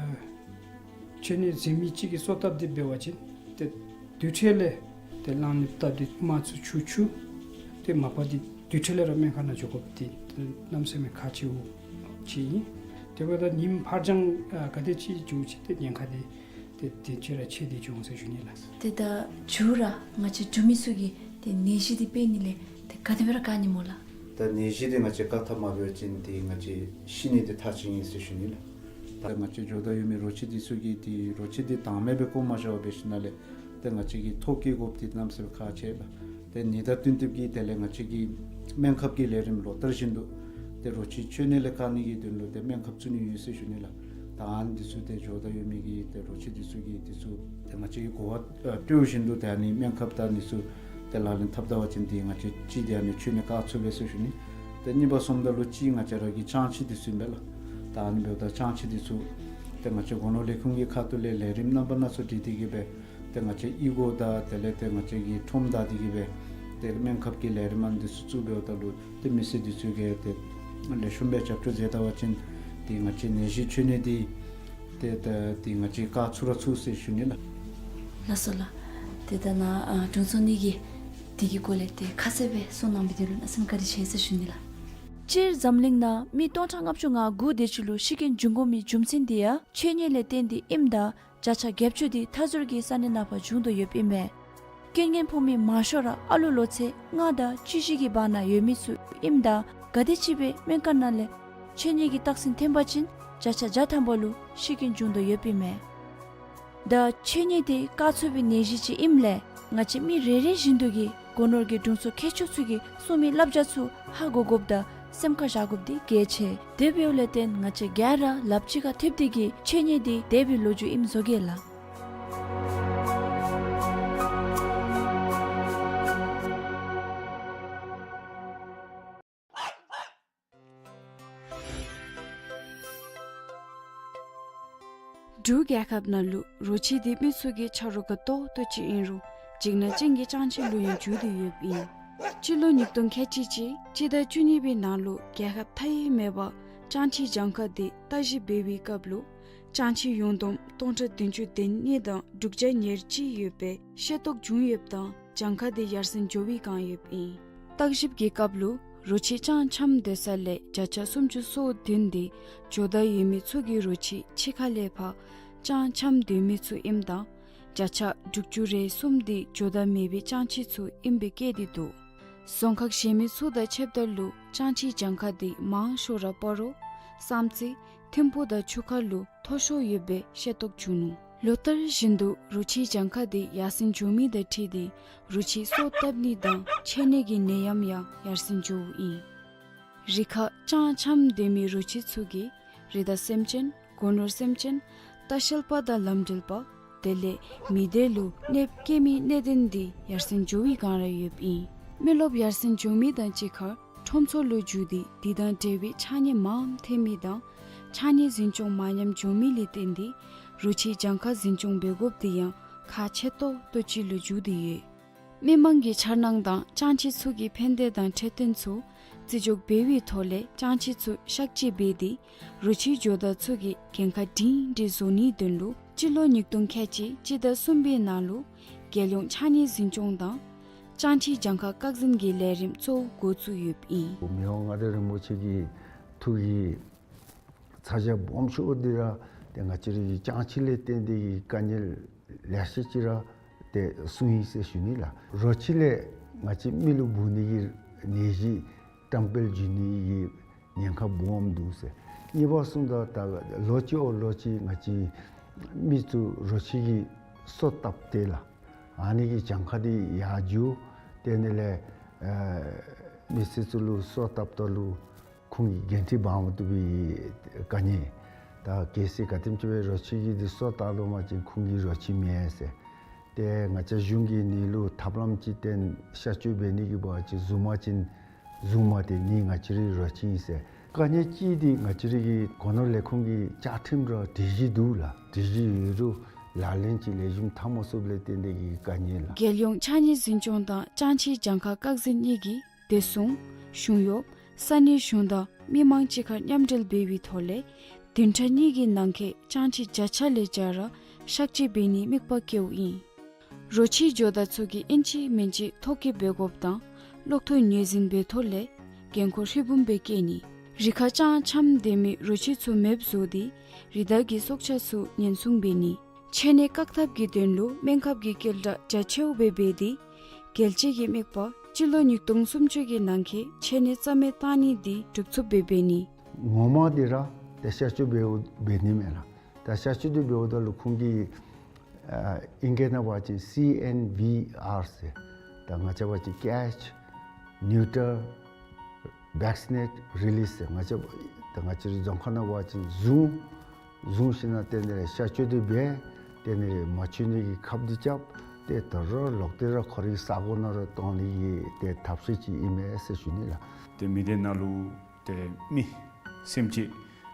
འཆོལ་ནི་འཛིང་མི་ཅིག་གིས་སོ་བཏབ་སྟེ་འབད་བ་ཅིན་ཏེ་དེ་འཕྲོ་ལས་ཏེ་གླང་ལེབ་བཏབ་སྟེ་རྨ་ཚུ་འཁྱུ་འཁྱུ། ཏེ་མ་པ་འདི་དེ་འཕྲོ་ལས་ར་སྨན་ཁང་ནང་འགྱོ་དགོཔ་འདི་གནམ་མེད་ས་མེད་ཁག་ཆེཝ་ཅིག་ཨིན། དེ་འབདཝ་ད་ཉིནམ་ཕར་འགྱངས་ཨ་ག་དེ་ཅིག་འགྱོ་ཅི་ཏེ་ཉེན་ཁ་འདི་ཏེ་དེ་ཅིག་ར་ཆེ་སྟེ་འགྱོ་འོང་ཟེར་ཞུ་ནི་ལགས། ཏེ་ད་མཇུག་ར་ང་བཅས་འབྲུག་མི་ཚུ་གིས་ཏེ་ནད་གཞི་འདི་སྤེལ་ནི་ལས་ཏེ་ག་དེ་སྦེ་ར་བཀག་ནི་སྨོ་ལགས། ད་ནད་གཞི་འདི་ང་བཅས་བཀག་ཐབས་མ་འབད་བ་ཅིན་ཏེ་ང་བཅས་ཤི་ནི་འདི་མཐའ་གཅིག་ཨིན་ཟེར་ཞུ་ནི་ལགས། ད་ང་བཅས་འགྱོ་ད་ཡོད་མི་རོ་ཁྱི་འདི་ཚུ་གིས་ཏེ་རོ་ཁྱི་འདི་དྭངས་མེད་སྦེ་བཀོ་མ་བཞག་པར་འབད་ཞིནམ་ལས་ཏེ་ང་བཅས་ཀྱིས་ཐོ་བཀོད་དགོཔ་འདི་གནམ་མེད་ས་མེད་ཁག་ཆེ་ལགས། ཏེ་ནད་དང་བསྟུན་ཐབས་ཀྱི་དེ་ལས་ང་བཅས་ཀྱི་སྨན་ཁབ་ཀྱི་ལས་རིམ་ལོ་ལྟར་བཞིན་དུ་ཏེ་རོ་ཁྱི་འཆོལ་ནི་ལས་བཀག་ནི་གི་དོན་ལུ་ཏེ་སྨན་ཁབ་བཙུགས་ནི་ཡོད་ཟེར་ཞུ་ནི་ལགས། ད་ཨ་ནི་འདི་ཚུ་ཏེ་འགྱོ་ད་ཡོད་མི་གི་ཏེ་རོ་ཁྱི་འདི་ཚུ་གིས་འདི་ཚུ་ཏེ་ང་བཅས་ཀྱིས་གོ་བ་ཨ་སྤྲོད་བཞིན་དུ་ཏེ་ཨ་ནི་སྨན་ཁབ་དང་འདི་ཚུ་ཏེ་ལག་ལེན་འཐབ་ད་བ་ཅིན་ཏེ་ང་བཅས་ཅིག་ཏེ་ཨ་ནི་ཁྱོན་ནས་བཀག་ཚུགས་པས་ཟེར་ཞུ་ནི། ཏེ་གཉིས་པ་སོངམ་ད་ལུ་ཅིག་ང་བཅས་ར་གི་སྤྱང་ཁྱི་འདི་ཚུ་ཨིན་པས་ལགས། ད་ཨ་ནི་འབདཝ་ད་སྤྱང་ཁྱི་འདི་ཚུ་ཏེ་ང་བཅས་སྒོ་ནོར་ལས་ཁུངས་ཀྱི་ཁ་ཐུག་ལས་ལས་རིམ་རྣམ་པ་སྣ་ཚོགས་སྒྲིག་སྟེ་གི་སྦེ་ཏེ་ང་བཅས་ཨི་གོ་དང་དེ་ལས་ཏེ་ང་བཅས་ཀྱི་ཁྲོམ་དང་འདི་གིས་སྦེ་ཏེ་སྨན་ཁབ་ཀྱི་ལས་རིམ་ཨ་ནི་འདི་ཚུ་བཙུགས་འབདཝ་ད་ལུ་ཏེ་མི་སེར་འདི་ཚུ་གིས་ཏེ་ལེགས་ཤོམ་སྦེ་རྒྱབ་སྐྱོར་མཛད་ད་བ་ཅིན་ཏེ་ང་བཅས་ནད་གཞི་ཁྱོན་ནས་འདི་ཏེ་ད་ཏེ་ང་བཅས་བཀག་ཚུགས་ར་ཚུགས་ཟེར་ཞུ་ནི་ལགས། ལགས་སོ་ལགས། ཏེ་ད་ནཱ་ཨ་དྲུང་འཚོ་ནི་གིས་འདི་གི་སྐོར་ལས་ཏེ་ཁ་གསལ་སྦེ་གསུང་གནང་བའི་དོན་ལུ་གནམ་མེད་ས་མེད་བཀའ་དྲིན་ཆེ་ཟེར་ཞུ་ནི་ལགས། སྤྱིར་འཛམ་གླིང་ནང་མི་སྟོང་ཕྲག་ལྔ་བཅུ་ང་དགུ་དེ་ཅིག་ལུ་ཤི་རྐྱེན་འབྱུང་དགོ་མི་རྒྱུ་མཚན་འདི་ཡང་མཆོད་གཉེར་ལས་བརྟེན་ཏེ་ཨིནམ་ད་བརྒྱ་ཆ་བརྒྱད་ཅུ་དེ་མཐའ་ཟུར་གྱི་ས་གནས་ནང་ཕར་བྱུང་དོ་ཡོདཔ་ཨིན་མས། རྐྱེན་ངན་ཕོག་མི་མང་ཤོས་ར་ཨ་ལུ་ལོ་ཚད་ལྔ་དང་བཅུ་བཞི་གི་བར་ན་ཡོད་མི་ཚུ་ཨིནམ་ད་ག་དེམ་ཅིག་སྦེ་སྨན་ཁང་ནང་ལས་མཆོད་གཉེར་གྱི་རྟགས་མཚན་ཐོན་པ་ཅིན་བརྒྱ་ཆ་བརྒྱ་ཐམ་པ་ལུ་ཤི་རྐྱེན་འབྱུང་དོ་ཡོདཔ་ཨིན་མས། ད་མཆོད་གཉེར་འདི་བཀག་ཚུགས་པའི་ནད་གཞི་ཅིག་ཨིནམ་ལས་ང་བཅས་མི་རེ་རེ་བཞིན་དུ་གིས་སྒོ་ནོར་གྱི་དྲུང་འཚོ་མཁས་མཆོག་ཚུ་གིས་གསུངས་མི་བསླབ་བྱ་ཚུ་ཧ་གོ་དགོཔ་དང་སེམས་ཁར་བཞག་དགོཔ་འདི་གལ་ཆེ། དེ་འབདཝ་ལས་བརྟེན་ང་བཅས་ག་ར་ལགཔ་གཅིག་ཁར་མཐུད་དེ་གིས་མཆོད་གཉེར་འདི་འདེབས་པའི་ལོ་རྒྱུས་ཨིནམ་བཟོ་གེ་ལགས། འབྲུག་རྒྱལ་ཁབ་ནང་ལུ་རོ་ཁྱི་འདི་མི་ཚུ་གི་ཆ་རོགས་ཁག་ཏོག་ཏོ་ཅིག་ཨིན་རུང་འཇིགས་སྣང་ཅན་གྱི་སྤྱང་ཁྱི་ལུ་ཡང་འགྱུར་ཏེ་ཡོདཔ་ཨིན། སྤྱི་ལོ་ཉིས་སྟོང་ཁལ་གཅིག་གཅིག་སྤྱི་ཟླ་བཅུ་གཉིས་པའི་ནང་ལུ་རྒྱལ་ཁབ་མཐའ་དབུས་མེད་པར་སྤྱང་ཁྱི་གྱངས་ཁ་འདི་བརྟག་ཞིབ་འབད་བའི་སྐབས་ལུ་སྤྱང་ཁྱི་ཡུངས་བསྡོམས་སྟོང་ཕྲག་བདུན་ཅུ་དོན་གཉིས་དང་དྲུག་བརྒྱ་ཉེར་གཅིག་ཡོད་པའི་ཤེས་རྟོགས་བྱུང་ཡོདཔ་དང་གྱངས་ཁ་འདི་ཡར་སེང་འགྱོ་བའི་བསྒང་ཡོདཔ་ཨིན། བརྟག་ཞིབ་ཀྱི་སྐབས་ལུ་རོ་ཁྱི་སྤྱང་འཁྱམས་སྡོད་ས་ལས་བརྒྱ་ཆ་སུམ་ཅུ་སོ་བདུན་འདི་འགྱོ་ད་ཡོད་མི་ཚུ་གི་རོ་ཁྱི་ཕྱི་ཁ་ལས་ཕར་སྤྱང་འཁྱམས་སྡོད་མི་ཚུ་ཨིནམ་ད་བརྒྱ་ཆ་དྲུག་ཅུ་རེ་གསུམ་འདི་འགྱོ་ད་མེད་པའི་སྤྱང་ཁྱི་ཚུ་ཨིན་པའི་བཀོད་དེ་འདུག། རྫོང་ཁག་གཞན་མི་ཚུ་དང་ཕྱདཔ་ད་ལུ་སྤྱང་ཁྱི་གྱངས་ཁ་འདི་མང་ཤོས་ར་སྤ་རོ་བསམ་རྩེ་ཐིམ་ཕུག་དང་ཆུ་ཁ་ལུ་མཐོ་ཤོས་ཡོད་པའི་ཤེས་རྟོགས་བྱུང་ནུག། ལོ་ལྟར་བཞིན་དུ་རོ་ཁྱིའི་གྱངས་ཁ་འདི་ཡར་སེང་འགྱོ་མི་དང་འཁྲིལ་ཏེ་རོ་ཁྱི་སོ་བཏབ་ནི་དང་མཆོད་གཉེར་གྱི་ནད་ཡམས་ཡང་ཡར་སེང་འགྱོཝ་ཨིན། རི་ཁར་སྤྱང་འཁྱམས་སྡོད་མི་རོ་ཁྱི་ཚུ་གིས་རི་དྭགས་སེམས་ཅན་སྒོ་ནོར་སེམས་ཅན་ལྟ་བཤལ་པ་དང་ལམ་འགྲུལ་པ་དེ་ལས་མི་སྡེ་ལུ་གནོདཔ་བཀལ་མི་གནད་དོན་འདི་ཡར་སེང་འགྱོ་བའི་བསྒང་ར་ཡོདཔ་ཨིན། མི་རློབས་ཡར་སེང་འགྱོ་མི་དང་གཅིག་ཁར་ཁྲོམ་ཚོགས་ལུ་འགྱུར་ཏེ་དེ་དང་འབྲེལ་བའི་ཕྱགས་སྙིགས་མངམ་འཐེན་མི་དང་ཕྱགས་སྙིགས་འཛིན་སྐྱོང་མ་ཉམས་འགྱོ་མི་ལས་བརྟེན་ཏེ་རོ་ཁྱིའི་གྱངས་ཁ་འཛིན་སྐྱོང་འབད་དགོཔ་འདི་ཡང་ཁག་ཆེ་ཏོག་ཏོ་ཅིག་ལུ་འགྱུར་ཏེ་ཡོད། མི་མང་གི་འཆར་སྣང་དང་སྤྱང་ཁྱི་ཚུ་གི་ཕན་བདེ་དང་འཕྲོད་བསྟེན་ཚུ་བརྩི་འཇོག་འབད་བའི་ཐོག་ལས་སྤྱང་ཁྱི་ཚུ་གཤག་བཅོས་འབད་དེ་རོ་ཁྱི་འགྱོ་ད་ཚུ་གི་འགན་ཁག་སྒྲིང་སྒྲིང་བཟོ་ནིའི་དོན་ལུ་སྤྱི་ལོ་ཉིས་སྟོང་ཁལ་གཅིག་སྤྱི་ཟླ་གསུམ་པའི་ནང་ལུ་རྒྱལ་ཡོངས་ཕྱགས་སྙིགས་འཛིན་སྐྱོང་དང་སྤྱང་ཁྱི་གྱངས་ཁ་བཀག་འཛིན་གྱི་ལས་རིམ་གཙོ་བོ་འགོ་བཙུགས་ཡོདཔ་ཨིན། མི་དབང་མངའ་བདག་རིན་པོ་ཆེ་གི་ཐུགས་ཀྱི་ཚ་གྱང་སྦོམ་ཤོས་འདི་ར་ཏེ་ང་བཅས་རའི་སྤྱང་ཁྱི་ལས་བརྟེན་ཏེ་གི་དཀའ་ངལ་ལེ་ཤ་ཅིག་ར་ཏེ་སོང་ཡི་ཟེར་ཞུ་ནི་ལགས། རོ་ཁྱི་ལས་ང་བཅས་མི་ལུ་འབུ་ནི་གི་ནད་གཞི་བཀྲམ་སྤེལ་འགྱོ་ནི་གི་ཉེན་ཁ་སྦོམ་འདུག་ཟེར། གཉིས་པ་སོངམ་ད་ད་ལོ་གཅིག་འོག་ལོ་གཅིག་ང་བཅས་མི་ཚུ་རོ་ཁྱི་གི་སོ་བཏབ་སྟེ་ལགས། ཨ་ནི་གི་གྱངས་ཁ་འདི་ཡར་འགྱོ། དེ་ནང་ལས་ཨ་མི་སེར་ཚུ་ལུ་སོ་བཏབ་ད་ལུ་ཁོང་གིས་འགན་འཁྲི་འབག་མ་བཏུབ་པའི་དཀའ་ངལ། ད་གལ་སྲིད་ག་དེམ་ཅིག་སྦེ་རོ་ཁྱི་གིས་འདི་སོ་བཏབ་ལོ་མ་ཅིན་ཁོང་གིས་རོ་ཁྱི་མེན་ཟེར། ཏེ་ང་བཅས་གཞུང་གིས་ཨ་ནི་ལུ་ཐབས་ལམ་ཅིག་བཏོན་གཤག་བཅོས་འབད་ནི་གི་འབད་བ་ཅིན་བཟུང་མ་ཅིན་བཟུང་མ་སྟེར་ནི་ང་བཅས་རའི་རོ་ཁྱི་ཨིན་ཟེར། དཀའ་ངལ་ཅིག་འདི་ང་བཅས་རའི་གི་སྒོ་ནོར་ལས་ཁུངས་ཀྱི་བཅའ་ཁྲིམས་ར་སྒྲིག་གཞི་འདུག་ལགས། སྒྲིག་གཞི་ཡོད་རུང་ལག་ལེན་ཅིག་ལེགས་ཤོམ་འཐབ་མ་ཚུགསཔ་ལས་བརྟེན་ཏེ་གི་དཀའ་ངལ་ལགས། རྒྱལ་ཡོངས་ཕྱགས་སྙིགས་འཛིན་སྐྱོང་དང་སྤྱང་ཁྱིའི་གྱངས་ཁ་བཀག་འཛིན་གཉིས་ཀྱིས་བདེ་སྲུང་གཞུང་གཡོགཔ་ས་གནས་གཞུང་དང་མི་མང་གཅིག་ཁར་མཉམ་འབྲེལ་འབད་བའི་ཐོག་ལས་བདུན་ཕྲག་གཉིས་ཀྱི་ནང་འཁོད་སྤྱང་ཁྱི་བརྒྱ་ཆ་ལས་བརྒྱ་ར་གཤག་བཅོས་འབད་ནིའི་དམིགས་པ་བསྐྱེདཔ་ཨིན། རོ་ཁྱི་འགྱོ་ད་ཚུ་གིས་ཨིན་ཅི་མིན་ཅི་ཐོ་བཀོད་འབད་དགོཔ་དང་གློག་ཐོག་ངོས་འཛིན་འབད་ཐོག་ལས་འགན་ཁུར་ཧྲིལ་བུམ་སྦེ་བཀལ་ནི། རི་ཁར་སྤྱང་འཁྱམས་སྡོད་མི་རོ་ཁྱི་ཚུ་མེདཔ་བཟོ་སྟེ་རི་དྭགས་ཀྱི་སྲོག་ཆགས་ཚུ་ཉེན་སྲུང་འབད་ནི། མཆོད་གནས་བཀག་ཐབས་ཀྱི་དོན་ལུ་སྨན་ཁབ་ཀྱི་སྐྱེལ་གྲངས་རྒྱ་ཆེཝ་སྦེ་འབད་དེ་རྒྱལ་སྤྱི་གི་དམིགས་པ་སྤྱི་ལོ་ཉིས་སྟོང་སུམ་ཅུ་གི་ནང་འཁོད་མཆོད་གནས་རྩ་མེད་བཏང་ནི་འདི་འགྲུབ་ཚུགསཔ་སྦེ་འབད་ནི། ངོ་མ་འདི་ར་ཏེ་གཤག་བཅོས་འབདཝ་འབད་ནི་མས་ལགས། ད་གཤག་བཅོས་འདི་འབདཝ་ད་ལུ་ཁོང་གིས་ཨ་ཨིང་སྐད་ནང་འབད་བ་ཅིན་སི་ཨེན་བི་ཨར་ཟེར། ད་ང་བཅས་འབད་བ་ཅིན་Catch, Neuter, Vaccinate, Release ཟེར། ང་བཅས་ད་ང་བཅས་རའི་རྫོང་ཁ་ནང་འབད་བ་ཅིན་བཟུང་ བཟུང་ཞིནམ་ལས་ཏེ་ཨ་ནི་ལས་གཤག་བཅོས་འདི་འབད། ཏེ་ཨ་ནི་ལས་མ་བཅོས་ནི་གི་ཁབ་འདི་རྐྱབ། ཏེ་ད་རུང་ལོག་སྟེ་ར་ཁོ་རའི་ས་གོ་ནང་ར་གཏོང་ནི་གི་ཏེ་ཐབས་ཤེས་ཅིག་ཨིན་མས་ཟེར་ཞུ་ནི་ལགས། ཏེ་མི་སྡེ་ནང་ལུ་ཏེ་མི་སེམས་ཅན་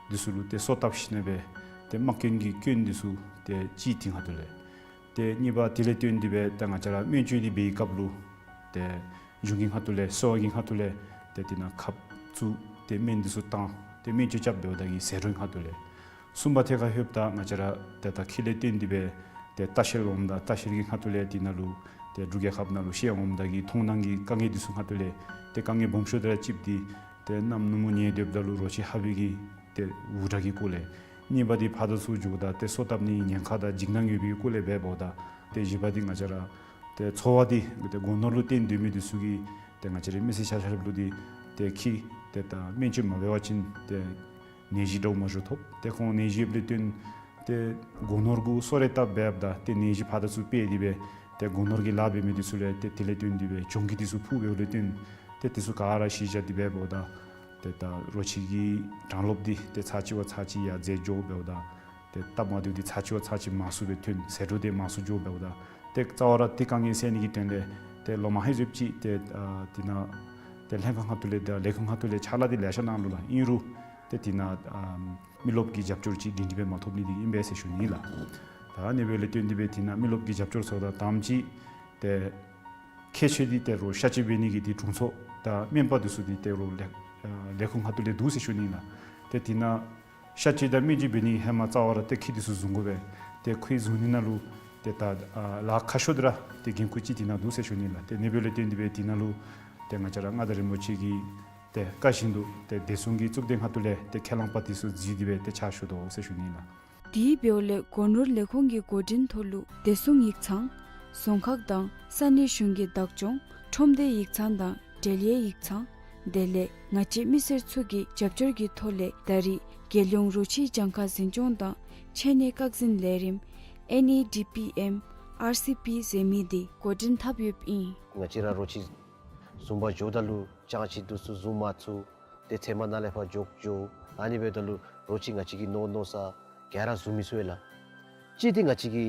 འདི་ཚུ་ལུ་ཏེ་སོ་བཏབ་ཞིནམ་ལས་འབད་ཏེ་དམག་སྐྱོན་གྱི་སྐྱོན་འདི་ཚུ་ཏེ་གཅིག་འདི་ཁ་ཐུག་ལས། ཏེ་གཉིས་པ་དེ་ལས་བརྟེན་ཏེ་འབད་ཏེ་ང་བཅས་ར་སྨན་བཅོས་འདི་འབད་བའི་སྐབས་ལུ་ཏེ་གཞུང་གི་ཁ་ཐུག་ལས་གསོ་བ་གི་ཁ་ཐུག་ལས་ཏེ་དེ་ནང་ཁབ་བཙུགས་ཏེ་སྨན་འདི་ཚུ་བཏང་ཏེ་སྨན་བཅོས་རྐྱབ་འབདཝ་ད་གི་ཟད་འགྲོ་གི་ཁ་ཐུག་ལས། གསུམ་པ་ཐད་ཁར་ལྷོདཔ་ད་ང་བཅས་ར་ཏེ་ད་ཁེ་ལས་བརྟེན་ཏེ་འབད་ཏེ་ལྟ་བཤལ་འོངམ་ད་ལྟ་བཤལ་གྱི་ཁ་ཐུག་ལས་དེ་ནང་ལུ་ཏེ་འབྲུག་རྒྱལ་ཁབ་ནང་ལུ་བཤལ་འོངམ་ད་གི་མཐོང་སྣང་གི་དཀའ་ངལ་འདི་ཚུ་ཁ་ཐུག་ལས་ཏེ་དཀའ་ངལ་སྦོམ་ཤོས་དེ་ར་གཅིག་འདི་ཏེ་གནམ་ནུབ་མོ་ཉལ་སྡོདཔ་ད་ལུ་རོ་ཁྱི་ཧ་བི་གི་ཏེ་འུར་སྒྲ་གི་སྐོར་ལས། གཉིས་པ་འདི་ཕར་དང་ཚུར་འགྱོཝ་ད་ཏེ་སོ་བཏབ་ནི་ཉེན་ཁ་དང་འཇིགས་སྣང་ཡོད་པའི་སྐོར་ལས་འབདཝ་ད། ཏེ་བཞི་པ་འདི་ང་བཅས་ར་ཏེ་འཚོ་བ་འདི་ཏེ་སྒོ་ནོར་ལུ་བརྟེན་སྡོད་མི་འདི་ཚུ་གིས་ཏེ་ང་བཅས་རའི་མི་སེར་ཆ་ཁྱབ་ལུ་འདི་ཏེ་ཁྱི་ཏེ་ད་སྨན་བཅོས་མ་འབད་བ་ཅིན་ཏེ་ནད་གཞི་འདྲཝ་མ་འགྱོ་ཐོབ། ཏེ་ཁོང་ནད་གཞི་ཡོདཔ་ལས་བརྟེན་ཏེ་སྒོ་ནོར་གུ་སོ་རེ་བཏབ་འབདཝ་ད་ཏེ་ནད་གཞི་ཕར་དང་ཚུར་སྤེལ་ཏེ་འབད་ཏེ་སྒོ་ནོར་གྱི་ལཱ་འབད་མི་འདི་ཚུ་ལས་ཏེ་དེ་ལས་བརྟེན་ཏེ་འབད་གྱོང་གུད་འདི་ཚུ་ཕོག་འབདཝ་ལས་བརྟེན་ཏེ་འདི་ཚུ་ག་ར་གཞི་བཞག་སྟེ་འབདཝ་ད་ཏེ་ད་རོ་ཁྱི་གི་གྲངས་ལོབ་འདི་ཏེ་ཚར་གཅིག་བ་ཚར་གཅིག་ཡར་འཛེགས་འགྱོ་འབདཝ་ད་ཏེ་སྟབས་མ་བདེཝ་འདི་ཚར་གཅིག་བ་ཚར་གཅིག་མང་སུ་སྦེ་ཐོན། ཟད་འགྲོ་འདི་མང་སུ་འགྱོ་འབདཝ་ད་ཏེ་རྩ་བ་ར་ཏེ་དཀའ་ངལ་སེལ་ནི་གི་དོན་ལས་ཏེ་ལོ་མ་ཧེ་ཟེབ་ཅིག་ཏེ་ཨ་དེ་ནང་ཏེ་ལྷན་ཁག་ཁ་ཐུག་ལས་ཏེ་ལས་ཁུངས་ཁ་ཐུག་ལས་ཕྱག་ལཱ་འདི་ལེ་ཤ་གནང་ནུག་ལགས། ཨིན་རུང་ཏེ་དེ་ནང་ཨ་མི་རློབས་ཀྱི་རྒྱབ་སྐྱོར་ཅིག་དེ་འདི་སྦེ་མ་ཐོབ་ནི་འདི་ཨིན་པས་ཟེར་ཞུ་ནི་ལགས། ད་ཨ་ནི་འབདཝ་ལས་བརྟེན་ཏེ་འབད་དེ་ནང་མི་རློབས་ཀྱི་རྒྱབ་སྐྱོར་ཚུ་དང་དང་པ་ཅིག་ཏེ་ཁྱད་ཆོས་འདི་ཏེ་རོ་གཤག་བཅོས་འབད་ནི་གི་འདི་དྲུང་འཚོ་དང་སྨན་པ་འདི་ཚུ་འདི་ཏེ་རོ་ལས་ཨ་ལས་ཁུངས་ཁ་ཐུག་ལས་འདུག་ཟེར་ཞུ་ནི་ལགས། ཏེ་དེ་ནང་གཤག་བཅོས་དང་སྨན་བཅོས་འབད་ནི་ཧེ་མ་རྩ་བ་ར་ཏེ་ཁྱི་འདི་ཚུ་བཟུང་དགོ་པས། ཏེ་ཁྱི་བཟུང་ནི་ནང་ལུ་ཏེ་ད་ཨ་ལཱ་ཁག་ཤོས་འདི་ར་ཏེ་འགན་ཁུར་ཅིག་དེ་ནང་འདུག་ཟེར་ཞུ་ནི་ལགས། ཏེ་ཨ་ནི་འབདཝ་ལས་བརྟེན་ཏེ་འབད་དེ་ནང་ལུ་ཏེ་ང་བཅས་ར་མངའ་བདག་རིན་པོ་ཆེ་གི་ཏེ་བཀའ་བཞིན་དུ་ཏེ་བདེ་སྲུང་གི་གཙུག་སྡེ་ཁ་ཐུག་ལས་ཏེ་ཁས་བླངས་པ་འདི་ཚུ་བརྩིས་ཏེ་འབད་ཏེ་ཕྱག་ཞུ་དོ་ཟེར་ཞུ་ནི་ལགས། དེ་འབདཝ་ལས་སྒོ་ནོར་ལས་ཁུངས་ཀྱི་འགོ་འདྲེན་ཐོག་ལུ་བདེ་སྲུང་ཡིག་ཚང་། རྫོང་ཁག་དང་ས་གནས་གཞུང་གི་བདག་སྐྱོང་ཁྲོམ་སྡེ་ཡིག་ཚང་དང་འབྲེལ་ཡོད་ཡིག་ཚང་དེ་ལས་ང་བཅས་མི་སེར་ཚུ་གི་རྒྱབ་སྐྱོར་གྱི་ཐོག་ལས་ད་རེས་རྒྱལ་ཡོངས་རོ་ཁྱི་གྱངས་ཁ་འཛིན་སྐྱོང་དང་འཆད་ཉན་བཀག་འཛིན་ལས་རིམ་ཨེན་ཨི་ཌི་པི་ཨེམ་ཨར་སི་པི་ཟེར་མི་འདི་འགོ་འདྲེན་འཐབ་ཡོདཔ་ཨིན། ང་བཅས་ར་རོ་ཁྱི་བཟུང་པར་འགྱོཝ་ད་ལུ་ཅང་ཅིག་འདི་ཚུ་བཟུང་མ་ཚུགས། ཏེ་ཚལ་མ་ནང་ལས་ཕར་འགྱོ་འགྱོ། ཨ་ནི་འབདཝ་ད་ལུ་རོ་ཁྱི་ང་བཅས་ཀྱི་ནོར་ནོར་ས་ག་ར་བཟུང་མི་ཚུགས་ཡོད་ལགས། གཅིག་འདི་ང་བཅས་ཀྱི་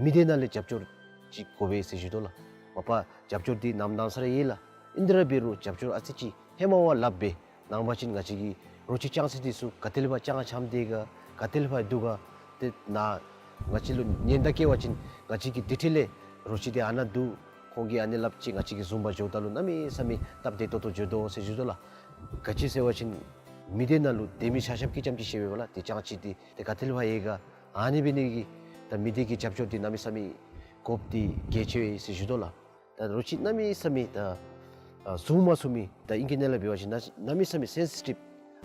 མི་སྡེ་ནང་ལས་རྒྱབ་སྐྱོར་ཅིག་དགོ་པས་ཟེར་ཞུ་དོ་ལགས། མ་པ་རྒྱབ་སྐྱོར་འདི་ནམ་དང་ས་ར་ཡོད་ལགས། ཨིན་ཏེ་ར་འབད་རུང་རྒྱབ་སྐྱོར་ཨ་ཙི་ཅིག་ཧེ་མ་བ་ལྷགཔ་སྦེ་གནང་པ་ཅིན་ང་བཅས་ཀྱི་རོ་ཁྱི་ཅང་ཅིག་འདི་ཚུ་ག་ཏེ་ལས་ཕར་ཅང་ཅམ་སྟེ་ག་ག་ཏེ་ལས་ཕར་འདུག་ག་ཏེ་ནཱ་ང་བཅས་ལུ་ཉེན་བརྡ་བཀལ་བ་ཅིན་ང་བཅས་ཀྱིས་དེ་འཕྲལ་ལས་རོ་ཁྱི་འདི་ཨ་ནཱ་འདུག། ཁོང་གིས་ཨ་ནི་སླབ་ཅི། ང་བཅས་ཀྱིས་བཟུང་པར་འགྱོཝ་ད་ལུ་གནམ་མེད་ས་མེད་སྟབས་བདེ་ཏོག་ཏོ་འགྱོ་དོ་ཟེར་ཞུ་དོ་ལགས། ག་ཅི་ཟེར་བ་ཅིན་མི་སྡེ་ནང་ལུ་སྡོད་མི་ཆ་ཁྱབ་ཀྱིས་ཙམ་ཅིག་ཤེས་པས་ལགས། ཏེ་ཅང་ཅིག་འདི་ཏེ་ག་ཏེ་ལས་ཕར་ཡོད་ག། ཨ་ནི་འབད་ནི་གིས་ད་མི་སྡེ་གི་རྒྱབ་སྐྱོར་འདི་གནམ་མེད་ས་མེད་དགོཔ་འདི་གལ་ཆེ་བས་ཟེར་ཞུ་དོ་ལགས། ད་རོ་ཁྱི་གནམ་མེད་ས་མེད་ད་ཨ་བཟུང་མ་ཚུགས་མི་ད་ཨིང་སྐད་ནང་ལས་འབད་བ་ཅིན་གནམ་མེད་ས་མེད་སེན་སི་ཊིབ་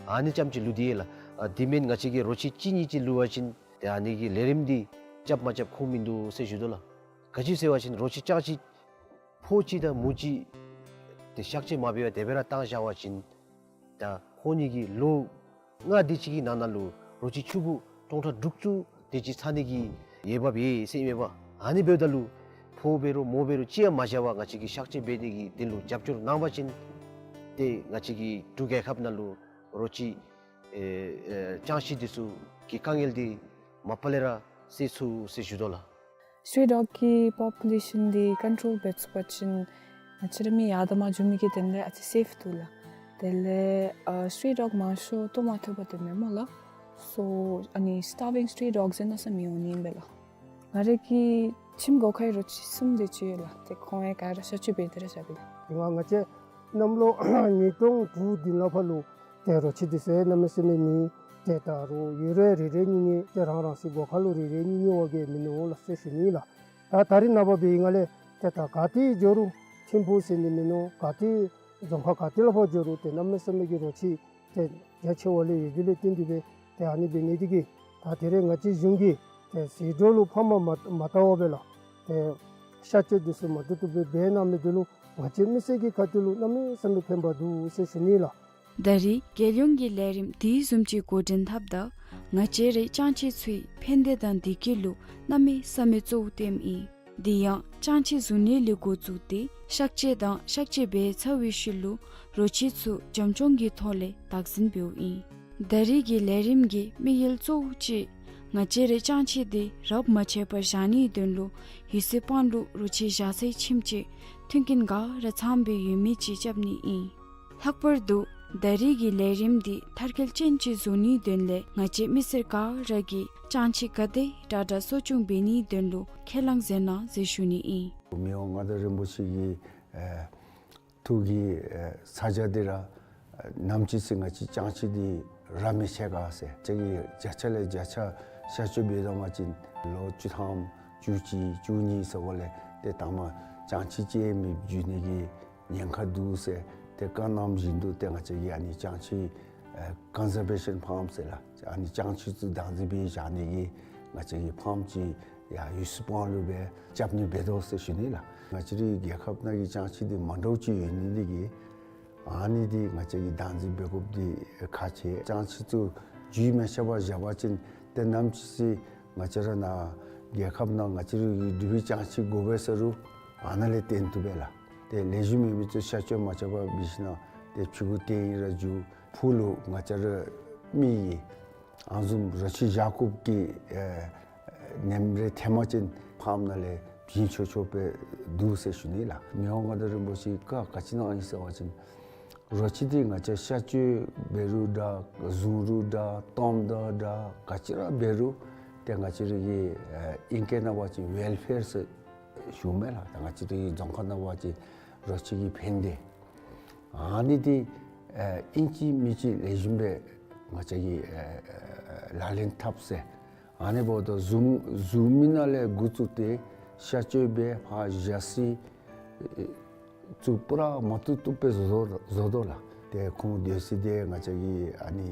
ཨ་ནི་ཙམ་ཅིག་ལུས་ཏེ་ཡོད་ལགས། ཨ་དེ་མེན་ང་བཅས་ཀྱིས་རོ་ཁྱི་གཅིག་གཉིས་ཅིག་ལུས་པ་ཅིན་ཏེ་ཨ་ནི་གི་ལས་རིམ་འདི་རྐྱབ་མ་རྐྱབ་ཁུངས་མིན་འདུག་ཟེར་ཞུ་དོ་ལགས། ག་ཅི་ཟེར་བ་ཅིན་རོ་ཁྱི་ཅང་ཅིག་ཕོ་གཅིག་དང་མོ་གཅིག་ཏེ་གཤག་བཅོས་མ་འབད་བར་དེ་སྦེ་ར་བཏང་བཞག་པ་ཅིན་ད་ཁོང་གཉིས་ཀྱི་ལོ་ལྔ་དེ་ཅིག་གི་ནང་ན་ལུ་རོ་ཁྱི་ཕྱུག་པོ་སྟོང་ཕྲག་དྲུག་ཅུ་དེ་ཅིག་ཚང་ནི་གི་འོས་འབབ་ཡོད་ཟེར་ཨིན་མས་པ། ཨ་ནི་འབདཝ་ད་ལུ་ཕོ་འབད་རུང་མོ་འབད་རུང་གཅིག་ཡང་མ་བཞག་པར་ང་བཅས་ཀྱིས་གཤག་བཅོས་འབད་ནི་གི་དོན་ལུ་རྒྱབ་སྐྱོར་གནང་པ་ཅིན་ཏེ་ང་བཅས་ཀྱི་འབྲུག་རྒྱལ་ཁབ་ནང་ལུ་རོ་ཁྱི་ཨེ་ཨེ་ཅང་ཤེས་འདི་ཚུ་གི་དཀའ་ངལ་འདི་མ་པ་ལས་ར་སེལ་ཚུགས་ཟེར་ཞུ་དོ་ལགས། སི་ཊི་རི་ཌོག་གི་པོ་པུ་ལེ་ཤཱན་འདི་ཀོན་ཊོལ་འབད་ཚུགས་པ་ཅིན་ང་བཅས་ར་མི་ཡར་དང་མར་འགྱོ་མི་གི་དོན་ལས་ཨ་ཙི་སེཕ་འདུག་ལགས། དེ་ལས་ཨ་སི་ཊི་རི་ཌོག་མང་ཤོས་ལྟོ་མ་ཐོབ་པར་སྡོད་མི་སྨོ་ལགས། སོ་ཨ་ནི་སི་ཊར་བིང་སི་ཊི་རི་ཌོག་ཟེར་མནོ་བསམ་མི་འོང་ནི་ཨིན་པས་ལགས། ང་རའི་གི་ཁྱིམ་སྒོ་ཁའི་རོ་ཁྱི་གསུམ་དེ་ཅིག་ཡོད་ལགས། ཏེ་ཁོང་ཡང་ག་ར་གཤག་བཅོས་འབད་དེ་ར་བཞག་པས་ལགས། དེ་སྔ་ང་བཅས་གནམ་ལོ་ཉིས་སྟོང་དྲུག་བདུན་ལས་ཕར་ལུ་ཏེ་རོ་ཁྱི་འདི་ཚུ་གནམ་མེད་ས་མེད་མེད། ཏེ་ད་རུང་ཡོད་རུང་རེ་རེ་གཉིས་གཉིས་ཏེ་རང་རང་སོའི་སྒོ་ཁ་ལུ་རེ་རེ་གཉིས་གཉིས་བ་གིས་མེད་ནུག་ལགས་ཟེར་ཞུ་ནི་ལགས། ད་ད་རེས་ནངས་པ་འབད་བའི་སྒང་ལས་ཏེ་ད་ག་ཏེ་འགྱོ་རུང་ཐིམ་ཕུག་ཟེར་ནི་མིན་ནུག། ག་ཏེ་རྫོང་ཁག་ག་ཏེ་ལས་ཕར་འགྱོ་རུང་ཏེ་གནམ་མེད་ས་མེད་ཀྱི་རོ་ཁྱི་ཏེ་རྒྱ་ཆེ་བ་ལས་ཡོད་དེ་ལས་བརྟེན་ཏེ་སྦེ་ཏེ་ཨ་ནི་འབད་ནི་དེ་གིས་ད་དེ་རེས་ང་བཅས་གཞུང་གིས་ཏེ་ཟད་འགྲོ་ལུ་ཕམ་མ་མ་བཏང་བར་སྦེ་ལགས་ཏེ་གཤག་བཅོས་འདི་ཚུ་མ་བཏུབ་བཏུབ་སྦེ་འབད་གནང་མི་འདི་ལུ་ང་བཅས་མི་སེར་གྱི་ཁ་ཐུག་ལུ་གནམ་མེད་ས་མེད་ཕན་པ་འདུག་ཟེར་ཞུ་ནི་ལགས། ད་རེས་རྒྱལ་ཡོངས་ཀྱི་ལས་རིམ་དེ་བཟུམ་ཅིག་འགོ་འདྲེན་འཐབ་ད་ང་བཅས་རའི་ཅང་ཤེས་ཚུའི་ཕན་བདེ་དང་བདེ་སྐྱིད་ལུ་གནམ་མེད་ས་མེད་གཙོ་བོ་བསྟེནམ་ཨིན། དེ་ཡང་ཅང་ཤེས་བཟུང་ནི་ལས་འགོ་བཙུགས་ཏེ་གཤག་བཅོས་དང་གཤག་བཅོས་འབད་ཚར་བའི་ཤུལ་ལུ་རོ་ཁྱི་ཚུ་བྱམས་སྐྱོང་གི་ཐོག་ལས་བདག་འཛིན་འབདཝ་ཨིན། ད་རེས་ཀྱི་ལས་རིམ་གྱི་དམིགས་ཡུལ་གཙོ་བོ་ཅིག་ ང་བཅས་རའི་ཅང་ཆི་འདི་རབས་མ་ཆད་པར་བཞག་ནིའི་དོན་ལུ་ཡུལ་སྲོལ་སྤང་ལུགས་རོ་ཁྱི་བཞག་སའི་ཁྱིམ་ཅིག་མཐུན་རྐྱེན་ག་ར་ཚངམ་སྦེ་ཡོད་མི་ཅིག་རྐྱབ་ནི་ཨིན། ལྷག་པར་དུ་ད་རེས་ཀྱི་ལས་རིམ་འདི་མཐར་འཁྱོལ་ཅན་ཅིག་བཟོ་ནིའི་དོན་ལས་ང་བཅས་མི་སེར་ག་ར་གིས་ཅང་ཆི་ག་དེ་དྲག་དྲག་གསོ་སྐྱོང་འབད་ནིའི་དོན་ལུ་ཁས་བླངས་མཛད་གནང་ཟེར་ཞུ་ནི་ཨིན། མི་དབང་མངའ་བདག་རིན་པོ་ཆེ་གི་ཨེ་ཐུགས་ཀྱི་ཨེ་ས་ཆ་འདི་ར་ཨེ་ནམ་ཅིག་ཚེ་ང་བཅས་ཅང་ཆི་འདི་ར་མི་ཆད་ག་ཟེར་ཅིག་གི་བརྒྱ་ཆ་ལས་བརྒྱ་ཆ་གཤག་བཅོས་འབད་དོ་བ་ཅིན་ལོ་བཅུ་ཐམ་བཅུ་གཅིག་བཅུ་གཉིས་ཟེརཝ་ལས་ཏེ་ད་མ་ཅང་ཆི་ཅིག་མེདཔ་འགྱོ་ནི་གི་ཉེན་ཁ་འདུག་ཟེར་ཏེ་བཀའ་གནངམ་བཞིན་དུ་ཏེ་ང་བཅས་ཀྱིས་ཨ་ནི་ཅང་ཆི་ཨེ་ཀོན་ཟར་བེ་ཤཱན་ཕཱརམ་ཟེར་ལགས། ཨ་ནི་ཅང་ཆི་ཚུ་བདག་འཛིན་འབད་བཞག་ནི་གི་ང་བཅས་ཀྱིས་ཕཱརམ་ཅིག་ཡར་ཡུལ་སྲོལ་སྤང་ལུགས་སྦེ་རྐྱབ་ནི་འབད་དོ་ཟེར་ཞུ་ནི་ལགས། ང་བཅས་རའི་རྒྱལ་ཁབ་ནང་གི་ཅང་ཆི་འདི་མ་འདྲཝ་ཅིག་ཡོད་ནི་འདི་གིས་ཨ་ནི་འདི་ང་བཅས་ཀྱིས་བདག་འཛིན་འབད་དགོཔ་འདི་ཁག་ཆེ། ཅང་ཆི་ཚུ་རྒྱུས་མ་ཆད་པར་བཞག་པ་ཅིན་ཏེ་ནམ་ཅིག་ཚེ་ང་བཅས་ར་ནཱ་རྒྱལ་ཁབ་ནང་ང་བཅས་རའི་འབྲུག་པའི་ཅང་ཆི་དགོ་པས་ཟེར་རུང་ཨ་ནཱ་ལས་བཏོན་བཏུབ་པས་ལགས། ཏེ་ལེགས་ཤོམ་མེད་མི་ཚུ་གཤག་བཅོས་མ་རྐྱབ་པར་འབད་ཞིན་ན་ཏེ་ཕྱི་གུ་བཏོན་ཡི་ར་འགྱོ། ཕུགས་ལུ་ང་བཅས་ར་མི་གིས་ཨ་ནི་བཟུམ་རོ་ཁྱི་བཞག་དགོཔ་གི་ཨེ་ནེམ་རེ་ཐོནམ་ཅིན་ཕཱརམ་ནང་ལས་བྱིན་ཆོག་ཆོགཔ་སྦེ་འདུག་ཟེར་ཞུ་ནི་ལགས། མི་དབང་མངའ་བདག་རིན་པོ་ཆེ་བཀའ་ག་ཅི་གནང་ཡི་ཟེར་བ་ཅིན་རོ་ཁྱི་འདི་ང་བཅས་གཤག་བཅོས་འབད་རུང་འདྲ་བཟུང་རུང་འདྲ་བཏངམ་ད་འདྲ་ག་ཅི་ར་འབད་རུང་ཏེ་ང་བཅས་ར་གི་ཨེ་ཨིང་སྐད་ནང་འབད་བ་ཅིན་ཝེལ་ཕེར་ཟེར་ཞུཝ་མས་ལགས། ད་ང་བཅས་རའི་རྫོང་ཁ་ནང་འབད་བ་ཅིན་རོ་ཁྱི་གི་ཕན་བདེ། ཨ་ནི་འདི་ཨེ་ཨིན་ཅི་མིན་ཅི་ལེགས་ཤོམ་སྦེ་ང་བཅས་ཀྱིས་ཨེ་ལག་ལེན་འཐབ་ཟེར། ཨ་ནི་འབདཝ་ད་བཟུང་བཟུང་མི་ནང་ལས་འགོ་བཙུགས་ཏེ་གཤག་བཅོས་འབད་ཕར་བཞག་ས་ཚུ་པུ་ར་མ་བཏུབ་བཏུབ་སྦེ་བཟོ་བཟོ་དོ་ལགས། ཏེ་ཁོང་སྡོད་ས་འདི་ང་བཅས་ཀྱིས་ཨ་ནི་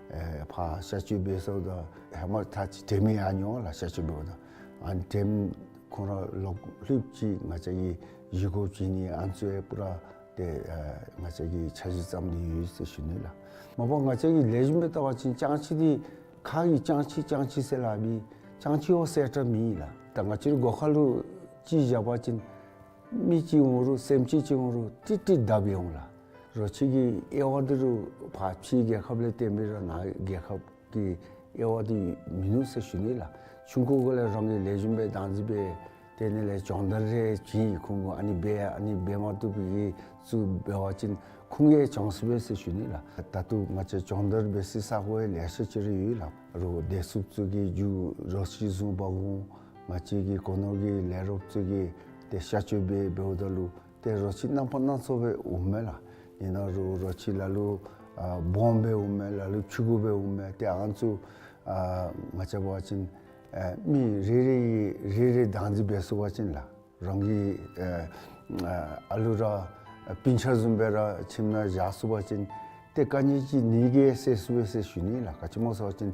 ཨེ་ཕར་གཤག་བཅོས་འབད་སོངམ་ད་ཧེ་མ་ད་ཅི་དྲནམ་ཡང་མྱོང་ལགས། གཤག་བཅོས་འབདཝ་ད་ཨ་ནི་དྲནམ་ཁོང་ར་ལོག་ལྷོདཔ་ཅིག་ང་བཅས་ཀྱིས་བཞེས་སྒོ་བྱིན་ནི་ཨ་ནི་ཚུ་ཡང་པུ་ར་ཏེ་ཨེ་ང་བཅས་ཀྱིས་འཆར་གཞི་བརྩམས་ཏེ་ཡོད་ཟེར་ཞུ་ནི་ལགས། མ་པ་ང་བཅས་ཀྱིས་ལེགས་ཤོམ་སྦེ་བལྟ་བ་ཅིན་ཅང་ཆི་འདི་ཁ་གིས་ཅང་ཆི་ཅང་ཆི་ཟེར་སླབ་ཨིན། ཅང་ཆི་འོ་ཟེར་བཏགས་མེད་ལགས། ད་ང་བཅས་རའི་སྒོ་ཁ་ལུ་ཅིག་བཞག་པ་ཅིན་མི་ཅིག་འོང་རུང་སེམས་ཅན་ཅིག་འོང་རུང་ཏིག་ཏིག་བརྡབ་འོང་ལགས། རོ་ཁྱི་གི་དབྱེ་བ་འདི་རུང་ཕར་ཕྱི་རྒྱལ་ཁབ་ལས་བརྟེན་པའི་ར་ནཱ་རྒྱལ་ཁབ་ཀྱི་དབྱེ་བ་འདི་མིན་ནུག་ཟེར་ཞུ་ནི་ལགས། ཆུང་ཀུ་གུ་ལས་རང་གིས་ལེགས་ཤོམ་སྦེ་བདག་འཛིན་འབད་དེ་ནི་ལས་སྦྱོང་བརྡར་རེ་བྱིན་ཡི། ཁོང་གུ་ཨ་ནི་འབད་ཨ་ནི་འབད་མ་བཏུབ་པའི་ཚུ་འབད་བ་ཅིན་ཁོང་གིས་སྦྱང་ཚུགས་པས་ཟེར་ཞུ་ནི་ལགས། ད་ལྟོ་ང་བཅས་སྦྱོང་བརྡར་འབད་སའི་ས་གོ་ཡང་ལེ་ཤ་ཅིག་ར་ཡོད་ལགས། རོགས་བདེ་སྲུངཔ་ཚུ་གིས་རྒྱུ་རོ་ཁྱི་བཟུང་འབག་འོང་། ང་བཅས་ཀྱི་སྒོ་ནོར་གྱི་ལས་རོགསཔ་ཚུ་གིས་ཏེ་གཤག་བཅོས་འབད་འབདཝ་ད་ལུ་ཏེ་རོ་ཁྱི་རྣམ་པ་སྣ་ཚོགས་སྦེ་འོངམ་མས་ལགས། ཨིན་ན་རུང་རོ་ཁྱི་ལ་ལུ་ཨ་སྦོམ་སྦེ་འོངམ་མས། ལ་ལུ་ཕྱུ་གུ་སྦེ་འོངམ་མས། ཏེ་ཨ་ནི་ཚུ་ཨ་ང་བཅས་འབད་བ་ཅིན་ཨ་མི་རེ་རེ་གིས་རེ་རེ་བདག་འཛིན་འབད་ཚུགས་པ་ཅིན་ལགས། རང་གི་ཨ་ཨ་ཨ་ལུ་ར་ཨ་སྤུན་ཆ་བཟུམ་སྦེ་ར་ཁྱིམ་ནང་བཞག་ཚུགས་པ་ཅིན་ཏེ་ག་ནི་ཅིག་ནད་ཀྱིས་བསད་ཚུགས་པས་ཟེར་ཞུ་ནི་ལགས། ག་ཅི་སྨོ་ཟེར་བ་ཅིན་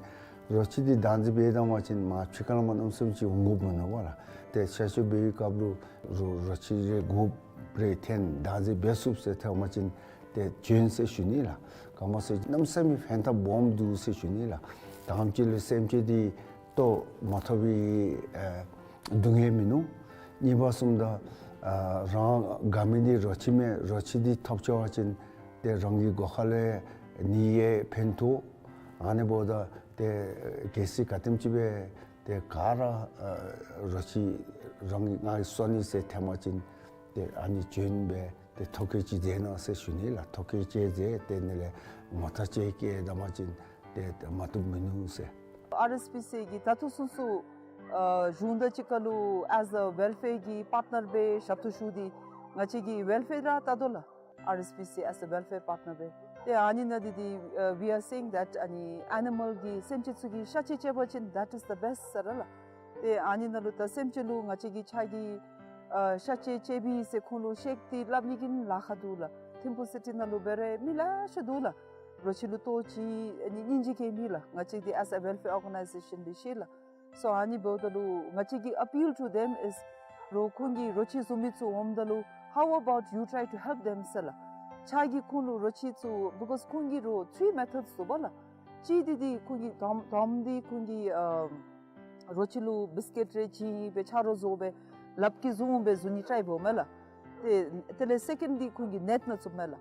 རོ་ཁྱི་འདི་བདག་འཛིན་འབད་བཏང་བ་ཅིན་མ་ཕྱི་ཁར་མ་གནམ་མེད་ས་མེད་ཅིག་འོང་དགོཔ་མིན་ནུག་པ་ལགས། ཏེ་གཤག་བཅོས་འབད་བའི་སྐབས་ལུ་རོ་རོ་ཁྱི་རེ་དགུ་རེ་འཐོན་བདག་འཛིན་འབད་ཚུགས་ཟེར་ཐོན་པ་ཅིན་ཏེ་བྱོན་ཟེར་ཞུ་ནི་ལགས། ག་སྨོ་ཟེར་གནམ་མེད་ས་མེད་ཕན་ཐབས་སྦོམ་འདུག་ཟེར་ཞུ་ནི་ལགས། དང་པ་ཅིག་ལུ་སེམས་ཅན་འདི་ལྟོ་མ་ཐོབ་པའི་ཨ་སྡུག་བསྔལ་མིན་ནུག། གཉིས་པ་བཟུམ་ད་ཨ་རང་དགའ་མི་འདི་རོ་ཁྱི་མས། རོ་ཁྱི་འདི་ཐོབ་ཆི་བ་ཅིན་ཏེ་རང་གི་སྒོ་ཁ་ལས་ནད་ཀྱིས་ཕན་ཐོགས། ཨ་ནི་འབདཝ་ད་ཏེ་གལ་སྲིད་ག་དེམ་ཅིག་སྦེ་ཏེ་ག་ར་ཨ་རོ་ཁྱི་རང་གིས་ང་གིས་གསོ་ནི་ཟེར་ཐོན་པ་ཅིན་ཏེ་ཨ་ནི་བྱོན་སྦེ་ཏེ་ཐོ་བཀོད་ཅིག་མཛད་གནང་ཟེར་ཞུ་ནི་ལགས། ཐོ་བཀོད་ཅིག་མཛད་དེ་ནི་ལས་ངོ་རྟགས་ཅིག་བཀོད་ད་པ་ཅིན་ཏེ་མ་བཏུབ་མིན་ནུག་ཟེར། ཨར་ཨེསི་པི་སི་གི་ད་ལྟོ་ཚུན་ཚོད་ཨ་གཞུང་དང་གཅིག་ཁར་ལུ་as a welfare གི་པཱརཊ་ནར་སྦེ་ཞབས་ཏོག་ཞུ་སྟེ་ང་བཅས་ཀྱི་ཝེལ་ཕེར་ར་བལྟ་དོ་ལགས། ཨར་ཨེསི་པི་སི་as a welfare partner སྦེ། ཏེ་ཨ་ནི་ནང་འདི་འདི་ཨ་we are saying that ཨ་ནི་ཨེ་ནི་མཱལ་གི་སེམས་ཅན་ཚུ་གི་གཤག་བཅོས་རྐྱབ་པ་ཅིན་that is the best ཟེར་ར་ལགས། ཏེ་ཨ་ནི་ནང་ལུ་ད་སེམས་ཅན་ལུ་ང་བཅས་ཀྱིས་ཕྱགས་ཀྱི་ཨ་གཤག་བཅོས་རྐྱབ་པས་ཟེར་ཁོང་ལུ་བཤད་དེ་སླབ་ནི་གི་ལཱ་ཁག་འདུག་ལགས། ཐིམ་ཕུ་སི་ཊི་ནང་ལུ་འབད་རུང་མི་ལེ་ཤ་འདུག་ལགས། རོ་ཁྱི་ལུ་ལྟོ་ཅིག་ཨ་ནི་སྙིང་རྗེ་སྐྱེ་མི་ལགས། ང་བཅས་འདི་as a welfare organization འདི་ཤེས་ལགས། So ཨ་ནི་འབདཝ་ད་ལུ་ང་བཅས་ཀྱི་appeal to them is རོགས་ཁོང་གིས་རོ་ཁྱི་བཟུང་མི་ཚུ་འོངམ་ད་ལུ་how about you try to help them ཟེར་ལགས། ཕྱགས་ཀྱིས་ཁོང་ལུ་རོ་ཁྱི་ཚུ་because ཁོང་གིས་རོགས་three methods འདུག་པ་ལགས། གཅིག་འདི་འདི་ཁོང་གིས་དང་དང་པ་འདི་ཁོང་གིས་ཨ་རོ་ཁྱི་ལུ་བིསི་ཀིཊ་རེ་བྱིན་སྦེ་ཆ་རོགས་བཟོ་སྦེ་ལགཔ་གིས་བཟུང་སྦེ་བཟུང་ནི་ཊའི་འབདཝ་མས་ལགས། ཏེ་དེ་ལས་སེ་ཀེནཌ་འདི་ཁོང་གིས་ནེཊ་ནང་བཙུགསཔ་མས་ལགས།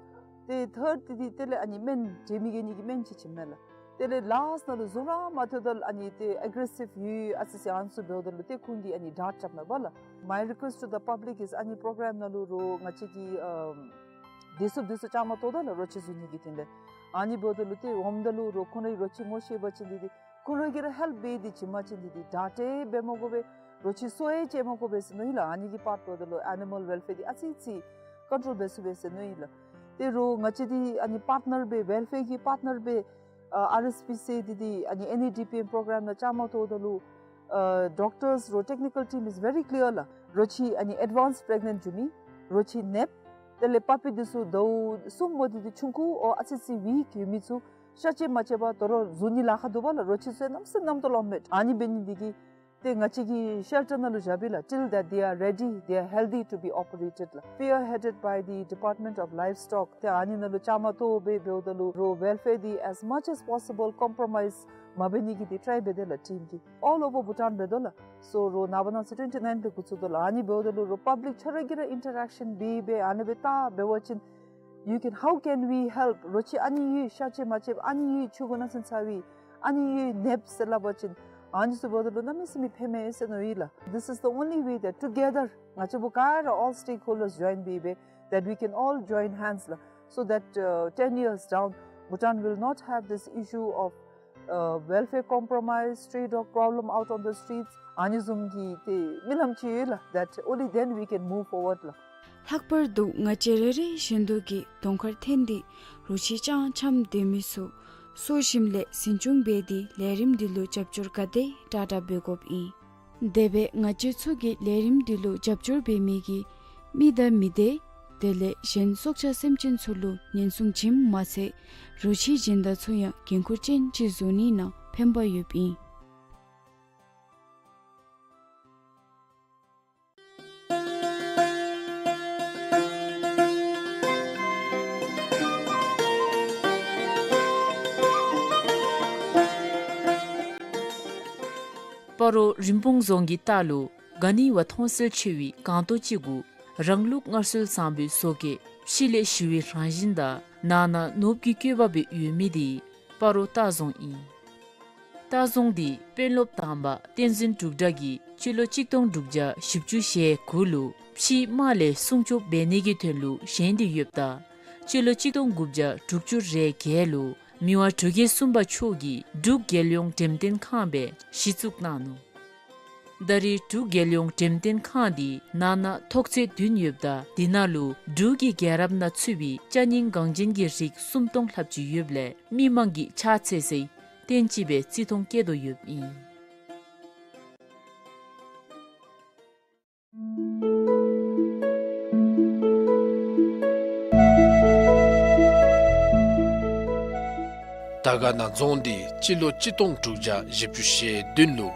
ཏེ་ཐརཌ་འདི་འདི་དེ་ལས་ཨ་ནི་སྨན་འདྲེ་མི་རྒྱལ་ནི་གི་སྨན་ཅིག་བྱིནམ་མས་ལགས། དེ་ལས་ལཱསཊ་ནང་ལུ་བཟུང་ར་མ་ཐོབ་ད་ལུ་ཨ་ནི་ཏེ་ཨེག་རེ་སིབ་ཡོད་ཨ་ཙི་ཅིག་ཨ་ནི་ཚུ་འབདཝ་ད་ལུ་ཏེ་ཁོང་གིས་ཨ་ནི་ཌརཊ་རྐྱབ་མས་པ་ལགས། My request to the public is ཨ་ནི་པྲོ་གརམ་ནང་ལུ་རོགས་ང་བཅས་ཀྱི་ཨམ་བདེ་སྲུངཔ་འདི་ཚུ་བཅའ་མར་གཏོགས་ད་ལགས་རོ་ཁྱི་བཟུང་ནི་གི་དོན་ལས། ཨ་ནི་འབདཝ་ད་ལུ་ཏེ་འོངམ་ད་ལུ་རོགས་ཁོང་རའི་རོ་ཁྱི་ངོ་ཤེས་པ་ཅིན་འདི་འདི་ཁོང་ར་གིས་ར་ཧེལཔ་འབད་དེ་བྱིན་པ་ཅིན་འདི་འདི་ཌརཊ་འབད་མ་དགོ་པས། རོ་ཁྱི་གསོ་ཡང་བྱིན་མ་དགོ་པས་ཟེར་མནོ་ཡི་ལགས། ཨ་ནི་གི་པཱརཊ་འབདཝ་ད་ལུ་ཨེ་ནི་མཱལ་ཝེལ་ཕེར་འདི་ཨ་ཙི་ཅིག་ཀོན་ཊོལ་འབད་ཚུགས་པས་ཟེར་མནོ་ཡི་ལགས། ཏེ་རོགས་ང་བཅས་འདི་ཨ་ནི་པརཊ་ནར་སྦེ་ཝེལ་ཕེར་གྱི་པརཊ་ནར་སྦེ་ཨ་ཨར་ཨེསི་པི་སི་འདི་འདི་ཨ་ནི་ཨེན་ཨི་ཌི་པི་ཨེམ་པྲོ་གརམ་ནང་བཅའ་མར་གཏོགས་ད་ལུ་ཨ་ཌོག་ཊརསི་རོགས་ཊེག་ནི་ཀལ་ཊིམ་is very clear ལགས། རོ་ཁྱི་ཨ་ནི་ཨེཌ་ཝཱནསི་པྲེག་ནེནཊ་འགྱོ་མི་རོ་ཁྱི་ནདཔ་དེ་ལས་པ་པི་འདི་ཚུ་ཟླཝ་གསུམ་མོ་འདི་འདི་ཆུང་ཀུ་ཨོ་ཨ་ཙི་ཅིག་ཝིཀ་ཡོད་མི་ཚུ་ཤ་བཅད་མ་བཅད་པར་དོ་རུང་བཟུང་ནི་ལཱ་ཁག་འདུག་པ་ལགས། རོ་ཁྱི་ཚུ་ཡང་གནམ་མེད་ས་མེད་གནམ་ཏོ་ལོ་མེད། ཨ་ནི་འབད་ནི་འདི་གིས་ཏེ་ང་བཅས་ཀྱིས་ཤེལ་ཊར་ནང་ལུ་བཞགཔ་ཨིན་ལགས། Till that they are ready, they are healthy to be operated ལགས། Spearheaded by the Department of Livestock ཏེ་ཨ་ནི་ནང་ལུ་བཅའ་མར་གཏོགས་སྦེ་འབདཝ་ད་ལུ་རོགས་ཝེལ་ཕེར་འདི་as much as possible ཀོམ་པྲོ་མའིསི་མ་འབད་ནི་གི་འདི་ཊྲའི་འབད་དེ་ལགས་ཊིམ་གྱིས། All over Bhutan འབད་དོ་ལགས། སོ་རོགས་ནངས་པ་གནངས་ཚེ་ཊུ་ཝེན་ཊི་ནའིན་ལས་འགོ་བཙུགས་དོ་ལགས། ཨ་ནི་འབདཝ་ད་ལུ་རོགས་པབ་ལིཀ་ཁྱོད་ར་གིས་ར་ཨིན་ཊར་ཨེག་ཤཱན་འབད་སྦེ་ཨ་ནི་སྦེ་བལྟ་འབད་བ་ཅིན་you can, how can we help? རོ་ཁྱི་ཨ་ནི་ཡོད་ཤ་བཅད་མ་བཅདཔ་ཨ་ནི་ཡོད་ཆུང་ཀུ་ནང་སེམས་ཚ་བའི་ཨ་ནི་ཡོད་ནདཔ་ཟེར་སླབ་པ་ཅིན་ཨ་ནི་ཚུ་འབདཝ་ད་ལུ་གནམ་མེད་ས་མེད་ཕན་མས་ཟེར་མནོ་ཡི་ལགས། This is the only way that together ང་བཅས་པོ་ག་ར་all stakeholders join འབད་སྦེ་that we can all join hands ལགས། So that uh, ten years down, Bhutan will not have this issue of uh, welfare compromise, stray dog problem out on the streets. ཨ་ནི་བཟུམ་གྱི་ཏེ་རྨི་ལམ་ཅིག་ཡོད་ལགས། That only then we can move forward ལགས། ལྷག་པར་དུ་ང་བཅས་རེ་རེ་བཞིན་དུ་གིས་གདོང་ཁར་འཐོན་ཏེ་རོ་ཁྱི་སྤྱང་འཁྱམས་སྡོད་མི་ཚུ་གསོ་ཞིནམ་ལས་འཛིན་སྐྱོང་འབད་དེ་ལས་རིམ་འདི་ལུ་རྒྱབ་སྐྱོར་ག་དེ་དྲག་དྲག་འབད་དགོཔ་ཨིན། དེ་སྦེ་ང་བཅས་ཚུ་གི་ལས་རིམ་འདི་ལུ་རྒྱབ་སྐྱོར་འབད་མི་གི་མི་དང་མི་སྡེ་དེ་ལས་གཞན་སྲོག་ཆགས་སེམས་ཅན་ཚུ་ལུ་ཉེན་སྲུང་བྱིནམ་མ་ཚད་རོ་ཁྱི་སྦྱིན་བདག་ཚུ་ཡང་འགན་ཁུར་ཅན་ཅིག་བཟོ་ནི་ནང་ཕན་པ་ཡོདཔ་ཨིན། སྤ་རོ་རིན་སྤུངས་རྫོང་གི་ལྟག་ལུ་ག་ནི་བ་མཐོང་གསལ་ཆེ་བའི་སྒང་ཏོ་ཅིག་གུ་རང་ལུགས་སྔར་སྲོལ་བཟང་པོའི་བཟོ་བཀོད་ཕྱི་ལས་ཞི་བའི་རང་བཞིན་དང་ནང་ན་ནོར་བུ་གི་བཀོད་པ་སྦེ་ཡོད་མི་འདི་སྤ་རོ་ལྟ་རྫོང་ཨིན། ལྟ་རྫོང་འདི་དཔོན་སློབ་དང་པ་བསྟན་འཛིན་འབྲུག་སྒྲ་གིས་སྤྱི་ལོ་གཅིག་སྟོང་དྲུག་བརྒྱ་བཞི་བཅུ་ཞེ་དགུ་ལུ་ཕྱིའི་དམག་ལས་སྲུང་སྐྱོབ་འབད་ནི་གི་དོན་ལུ་བཞེངས་ཏེ་ཡོདཔ་ད་སྤྱི་ལོ་གཅིག་སྟོང་དགུ་བརྒྱ་དྲུག་ཅུ་རེ་བརྒྱད་ལུ་མི་དབང་འབྲུག་རྒྱལ་གསུམ་པ་མཆོག་གིས་འབྲུག་རྒྱལ་ཡོངས་འགྲེམས་སྟོན་ཁང་སྦེ་གཞི་བཙུགས་གནང་ནུག། ད་རེས་འབྲུག་རྒྱལ་ཡོངས་འགྲེམས་སྟོན་ཁང་འདི་ནང་ན་ཐོག་ཚད་བདུན་ཡོདཔ་ད་འདི་ནང་ལུ་འབྲུག་གི་རྒྱལ་རབས་ནང་ཚུད་པའི་ཅ་རྙིང་འགངས་ཅན་གྱི་རིགས་སུམ་སྟོང་ལྷགཔ་ཅིག་ཡོདཔ་ལས་མི་མང་གིས་ཕྱག་འཚལ་སའི་རྟེན་ཅིག་སྦེ་བརྩི་མཐོང་བསྐྱེད་དོ་ཡོདཔ་ཨིན། དར་དཀར་ན་རྫོང་འདི་སྤྱི་ལོ་གཅིག་སྟོང་དྲུག་བརྒྱ་བཞི་བཅུ་ཞེ་བདུན་ལུ་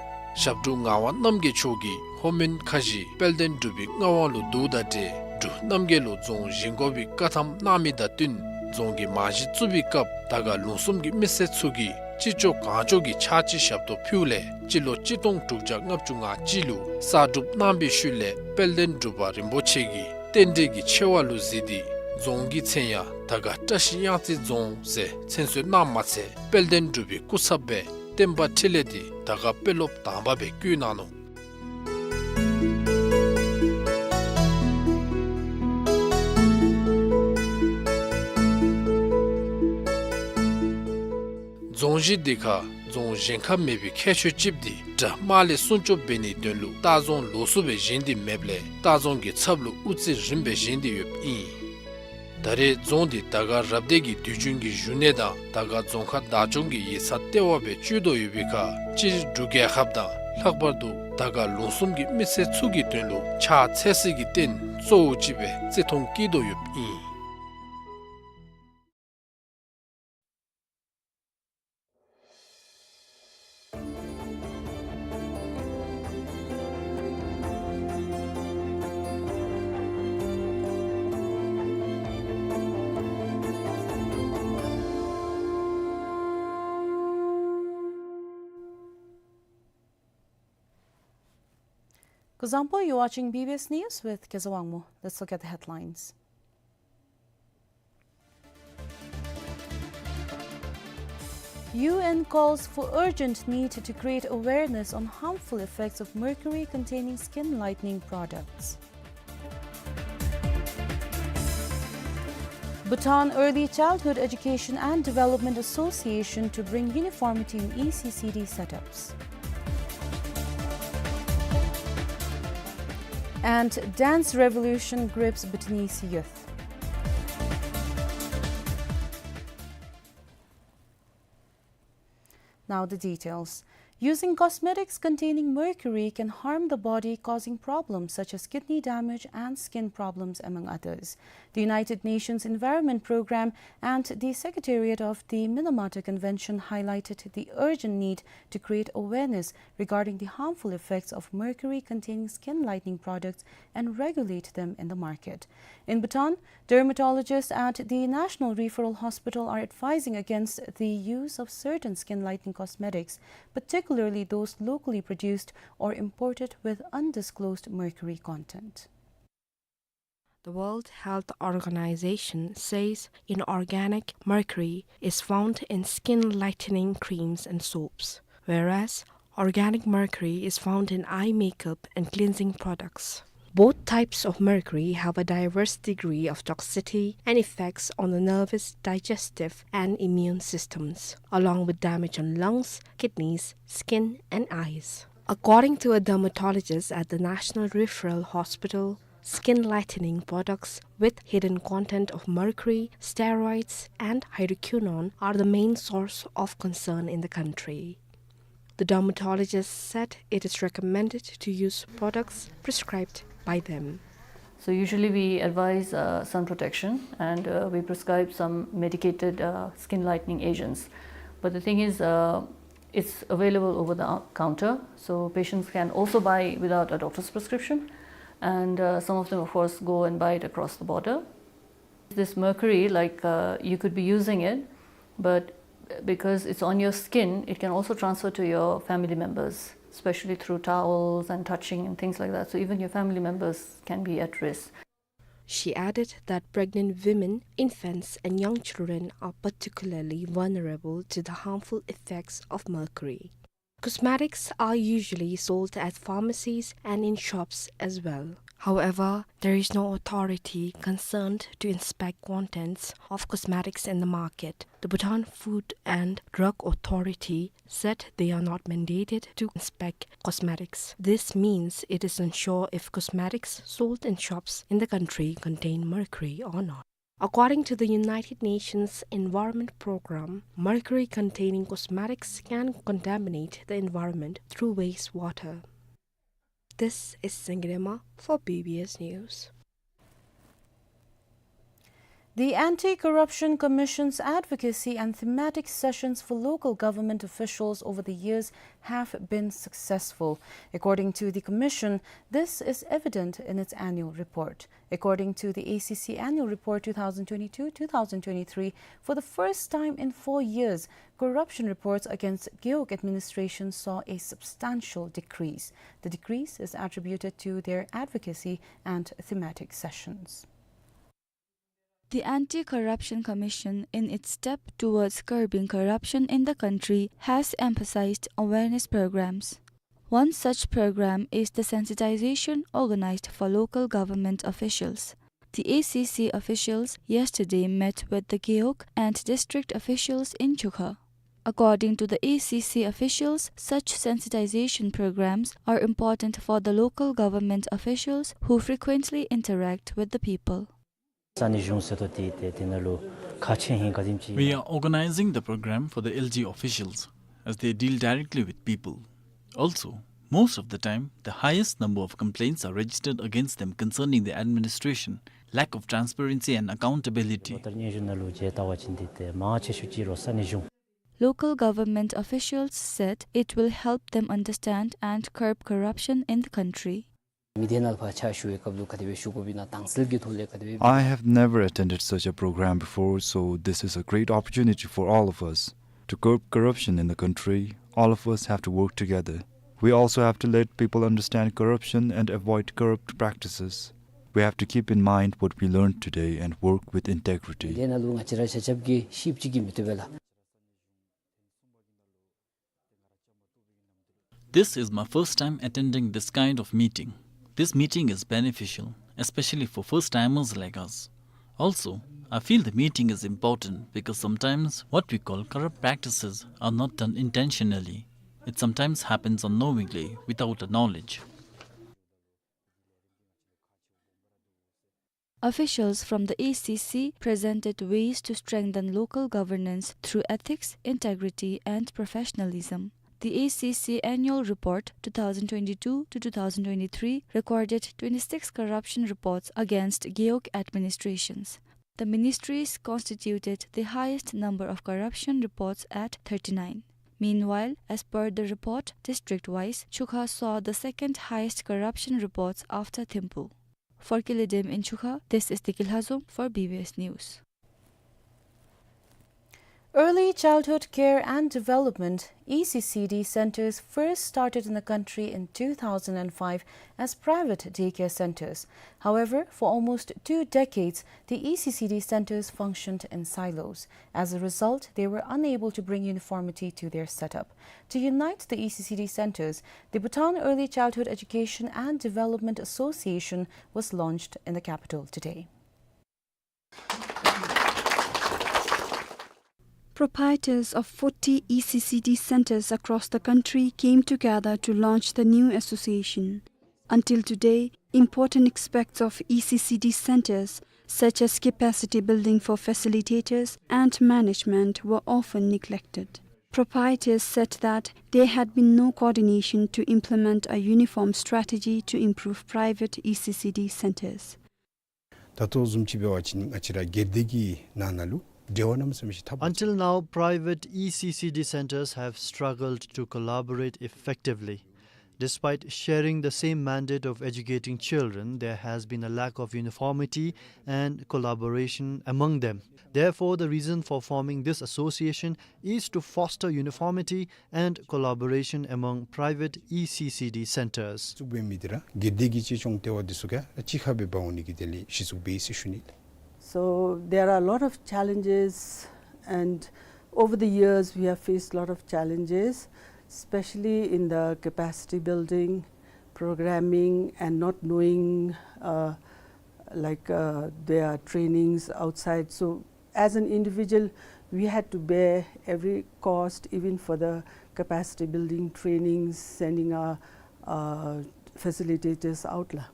ཞབས་དྲུང་ངག་དབང་རྣམ་རྒྱལ་མཆོག་གིས་ལྷོ་མོན་ཁ་བཞི་དཔལ་ལྡན་འབྲུག་པའི་མངའ་དབང་ལུ་བསྡུཝ་དང་འབྲེལ་འབྲུག་རྣམ་རྒྱལ་ལུ་རྫོང་བཞེངས་དགོ་པའི་བཀའ་ཐམ་གནང་མི་དང་བསྟུན་རྫོང་གི་རྨང་གཞི་བཙུགས་པའི་སྐབས་དར་དཀར་ལུང་གསུམ་གྱི་མི་སེར་ཚུ་གིས་ཅི་ལྕོགས་གང་ལྕོགས་ཀྱིས་ཕྱག་ཕྱི་ཞབས་ཏོག་ཕུལཝ་ལས་སྤྱི་ལོ་གཅིག་སྟོང་དྲུག་བརྒྱ་ལྔ་བཅུ་ང་གཅིག་ལུ་གསར་སྒྲུབ་གནང་པའི་ཤུལ་ལས་དཔལ་ལྡན་འབྲུག་པ་རིན་པོ་ཆེ་གིས་རྟེན་འབྲེལ་གྱི་ཆེ་བ་ལུ་གཟིགས་ཏེ་རྫོང་གི་མཚན་ཡང་དར་དཀར་བཀྲ་ཤིས་གཡང་རྩེ་རྫོང་ཟེར་མཚན་གསོལ་གནངམ་མ་ཚད་དཔལ་ལྡན་འབྲུག་པའི་སྐུ་ཚབ་སྦེ་བསྟན་པ་འཕྲིན་ལས་འདི་དར་དཀར་དཔོན་སློབ་དང་པ་སྦེ་བསྐོས་གནང་ནུག། རྫོང་གཞི་འདི་ཁར་རྫོང་གཞན་ཁར་མེད་པའི་ཁྱད་ཆོས་ཅིག་འདི་དགྲ་དམག་ལས་སྲུང་སྐྱོབ་འབད་ནིའི་དོན་ལུ་ལྟ་རྫོང་ལོགས་སུ་སྦེ་བཞེངས་ཏེ་མེདཔ་ལས་ལྟ་རྫོང་གི་ཚབ་ལུ་དབུ་རྩེ་རིམ་སྦེ་བཞེངས་ཏེ་ཡོདཔ་ཨིན། ད་རེས་རྫོང་འདི་དར་དཀར་རབ་སྡེ་གི་དུས་རྒྱུན་གྱི་བཞུགས་གནས་དང་དར་དཀར་རྫོང་ཁག་བདག་སྐྱོང་གི་ཡིག་ཚང་ལྟེ་བ་སྦེ་སྤྱོད་དོ་ཡོད་པའི་ཁར་སྤྱིར་འབྲུག་རྒྱལ་ཁབ་དང་ལྷག་པར་དུ་དར་དཀར་ལུང་གསུམ་གྱི་མི་སེར་ཚུ་གི་དོན་ལུ་ཕྱག་འཚལ་སའི་རྟེན་གཙོ་བོ་ཅིག་སྦེ་བརྩི་མཐོང་བསྐྱེད་དོ་ཡོདཔ་ཨིན། Kuzuzangpo, you're watching B B S News with Keza Wangmo. Let's look at the headlines. U N calls for urgent need to create awareness on harmful effects of mercury-containing skin lightening products. Bhutan Early Childhood Education and Development Association to bring uniformity in E C C D setups. And dance revolution grips Bhutanese youth. Now the details. Using cosmetics containing mercury can harm the body, causing problems such as kidney damage and skin problems, among others. The United Nations Environment Programme and the Secretariat of the Minamata Convention highlighted the urgent need to create awareness regarding the harmful effects of mercury-containing skin lightening products and regulate them in the market. In Bhutan, dermatologists at the National Referral Hospital are advising against the use of certain skin lightening cosmetics, particularly those locally produced or imported with undisclosed mercury content. The World Health Organization says inorganic mercury is found in skin lightening creams and soaps, whereas organic mercury is found in eye makeup and cleansing products. Both types of mercury have a diverse degree of toxicity and effects on the nervous, digestive, and immune systems, along with damage on lungs, kidneys, skin, and eyes. According to a dermatologist at the National Referral Hospital, skin lightening products with hidden content of mercury, steroids, and hydroquinone are the main source of concern in the country. The dermatologist said it is recommended to use products prescribed by them. So usually we advise, uh, sun protection and, uh, we prescribe some medicated, uh, skin lightening agents. But the thing is, uh, it's available over the, uh, counter, so patients can also buy without a doctor's prescription. And, uh, some of them, of course, go and buy it across the border. This mercury, like, uh, you could be using it, but because it's on your skin, it can also transfer to your family members, especially through towels and touching and things like that. So even your family members can be at risk. She added that pregnant women, infants, and young children are particularly vulnerable to the harmful effects of mercury. Cosmetics are usually sold at pharmacies and in shops as well. However, there is no authority concerned to inspect contents of cosmetics in the market. The Bhutan Food and Drug Authority said they are not mandated to inspect cosmetics. This means it is unsure if cosmetics sold in shops in the country contain mercury or not. According to the United Nations Environment Programme, mercury-containing cosmetics can contaminate the environment through wastewater. This is Sangirema for B B S News. The Anti-Corruption Commission's advocacy and thematic sessions for local government officials over the years have been successful. According to the Commission, this is evident in its annual report. According to the A C C Annual Report two thousand twenty-two two thousand twenty-three, for the first time in four years, corruption reports against Gewog administration saw a substantial decrease. The decrease is attributed to their advocacy and thematic sessions. The Anti-Corruption Commission, in its step towards curbing corruption in the country, has emphasized awareness programs. One such program is the sensitization organized for local government officials. The A C C officials yesterday met with the Gewog and district officials in Chukha. According to the A C C officials, such sensitization programs are important for the local government officials who frequently interact with the people. ས་གནས་གཞུང་ཟེར་དོ་དེ་དེ་དེ་ནང་ལུ་ཁག་ཆེ་ཧིང་ག་དེམ་ཅིག We are organizing the program for the L G officials as they deal directly with people. Also, most of the time, the highest number of complaints are registered against them concerning the administration, lack of transparency and accountability. ལོ་ལྟར་སྙན་ཞུ་ནང་ལུ་མཇལ་བལྟ་བ་ཅིན་དེ་དེ་མང་ཆེ་ཤོས་ཅིག་རོགས་ས་གནས་གཞུང་། Local government officials said it will help them understand and curb corruption in the country. མི་སྡེ་ནང་ལུ་ཕར་ཕྱག་ཞུ་བའི་སྐབས་ལུ་ག་དེ་སྦེ་ཞུ་དགོཔ་ཨིན་ན་དྭངས་གསལ་གྱི་ཐོག་ལས་ག་དེ་སྦེ། I have never attended such a program before, so this is a great opportunity for all of us. To curb corruption in the country, all of us have to work together. We also have to let people understand corruption and avoid corrupt practices. We have to keep in mind what we learned today and work with integrity. མི་སྡེ་ནང་ལུ་ང་བཅས་ར་ཆ་ཁྱབ་ཀྱིས་ཤེསཔ་ཅིག་གིས་མི་བཏུབ་པས་ལགས། This is my first time attending this kind of meeting. This meeting is beneficial, especially for first timers like us. Also, I feel the meeting is important because sometimes what we call corrupt practices are not done intentionally. It sometimes happens unknowingly, without a knowledge. Officials from the A C C presented ways to strengthen local governance through ethics, integrity, and professionalism. The A C C Annual Report two thousand twenty-two to two thousand twenty-three recorded twenty-six corruption reports against Gewog administrations. The ministries constituted the highest number of corruption reports at thirty-nine. Meanwhile, as per the report, district-wise, Chukha saw the second highest corruption reports after Thimphu. For Kili Dem in Chukha, this is Diki Lhazom for B B S News. Early Childhood Care and Development, E C C D, centers first started in the country in two thousand and five as private daycare centers. However, for almost two decades, the E C C D centers functioned in silos. As a result, they were unable to bring uniformity to their setup. To unite the E C C D centers, the Bhutan Early Childhood Education and Development Association was launched in the capital today. Proprietors of forty E C C D centers across the country came together to launch the new association. Until today, important aspects of E C C D centers, such as capacity building for facilitators and management, were often neglected. Proprietors said that there had been no coordination to implement a uniform strategy to improve private E C C D centers. ད་ལྟོ་བཟུམ་ཅིག་འབད་བ་ཅིན་ང་བཅས་ར་སྒེར་སྡེ་གི་ནང་ན་ལུ་འབྲེལ་བ་གནམ་མེད་ས་མེད་ཅིག་འཐབ། Until now, private E C C D centers have struggled to collaborate effectively. Despite sharing the same mandate of educating children, there has been a lack of uniformity and collaboration among them. Therefore, the reason for forming this association is to foster uniformity and collaboration among private E C C D centers. གཙུག་འབད་མི་འདི་ར་སྒེར་སྡེ་གི་གཅེས་སྐྱོང་ལྟེ་བ་འདི་ཚུ་ག་ར་གཅིག་ཁར་སྦེ་འབག་འོང་ནི་གི་དོན་ལས་གཞི་བཙུགས་འབད་ཡི་ཟེར་ཞུ་ནི་ལགས། So there are a lot of challenges, and over the years we have faced a lot of challenges, especially in the capacity building, programming, and not knowing, uh, like, uh, there are trainings outside. So as an individual, we had to bear every cost, even for the capacity building trainings, sending our, uh, facilitators out, la.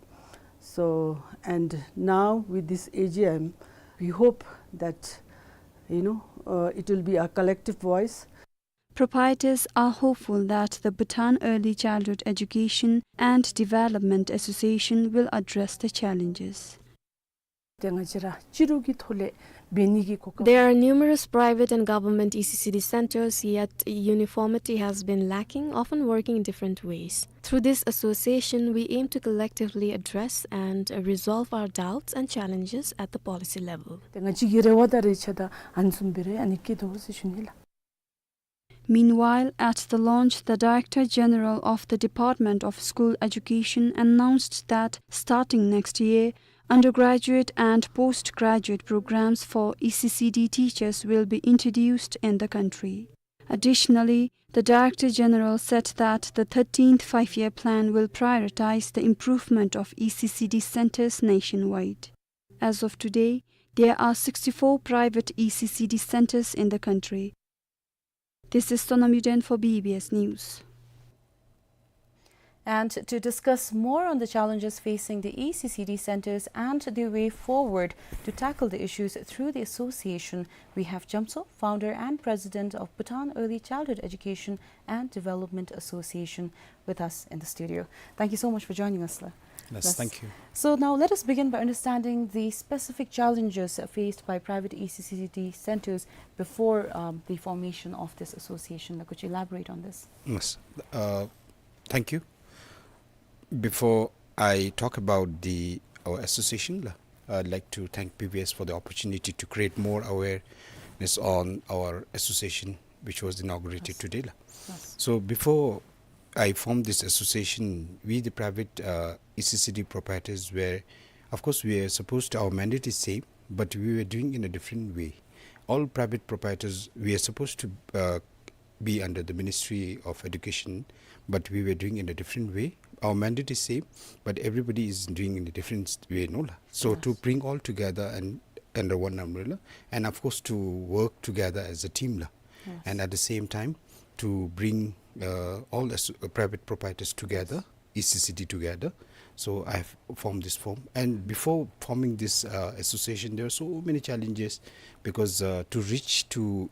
So, and now with this A G M, we hope that, you know, uh, it will be a collective voice. Proprietors are hopeful that the Bhutan Early Childhood Education and Development Association will address the challenges. ཏེ་ང་བཅས་ར་སྤྱི་རུ་གི་ཐོག་ལས་འབད་ནི་གི་གོ་སྐབས། There are numerous private and government E C C D centers, yet uniformity has been lacking, often working in different ways. Through this association, we aim to collectively address and resolve our doubts and challenges at the policy level. ཏེ་ང་བཅས་ཀྱི་རེ་བ་དང་རེ་ཆ་ད་ཨ་ནི་བཟུམ་སྦེ་ར་ཨ་ནི་སྐྱེད་དོ་ཟེར་ཞུ་ནི་ལགས། Meanwhile, at the launch, the Director General of the Department of School Education announced that starting next year, undergraduate and postgraduate programs for E C C D teachers will be introduced in the country. Additionally, the Director General said that the thirteenth Five-Year Plan will prioritize the improvement of E C C D centers nationwide. As of today, there are sixty-four private E C C D centers in the country. This is Sonam Yuden for B B S News. And to discuss more on the challenges facing the E C C D centers and the way forward to tackle the issues through the association, we have Jamso, founder and president of Bhutan Early Childhood Education and Development Association, with us in the studio. Thank you so much for joining us, la. Yes, thank you. So now let us begin by understanding the specific challenges faced by private E C C D centers before, um, the formation of this association. Like, could you elaborate on this? Yes. Uh, thank you. Before I talk about the, our association, la, I'd like to thank B B S for the opportunity to create more awareness on our association, which was inaugurated today, la. Yes. So before I formed this association, we, the private, uh, E C C D proprietors, were, of course, we are supposed to, our mandate is same, but we were doing in a different way. All private proprietors, we are supposed to, uh, be under the Ministry of Education, but we were doing in a different way. Our mandate is same, but everybody is doing in a different way, no la. So to bring all together and under one umbrella, and of course to work together as a team la. And at the same time, to bring, uh, all the s-, uh, private proprietors together, E C C D together. So I have formed this firm. And before forming this, uh, association, there were so many challenges because, uh, to reach to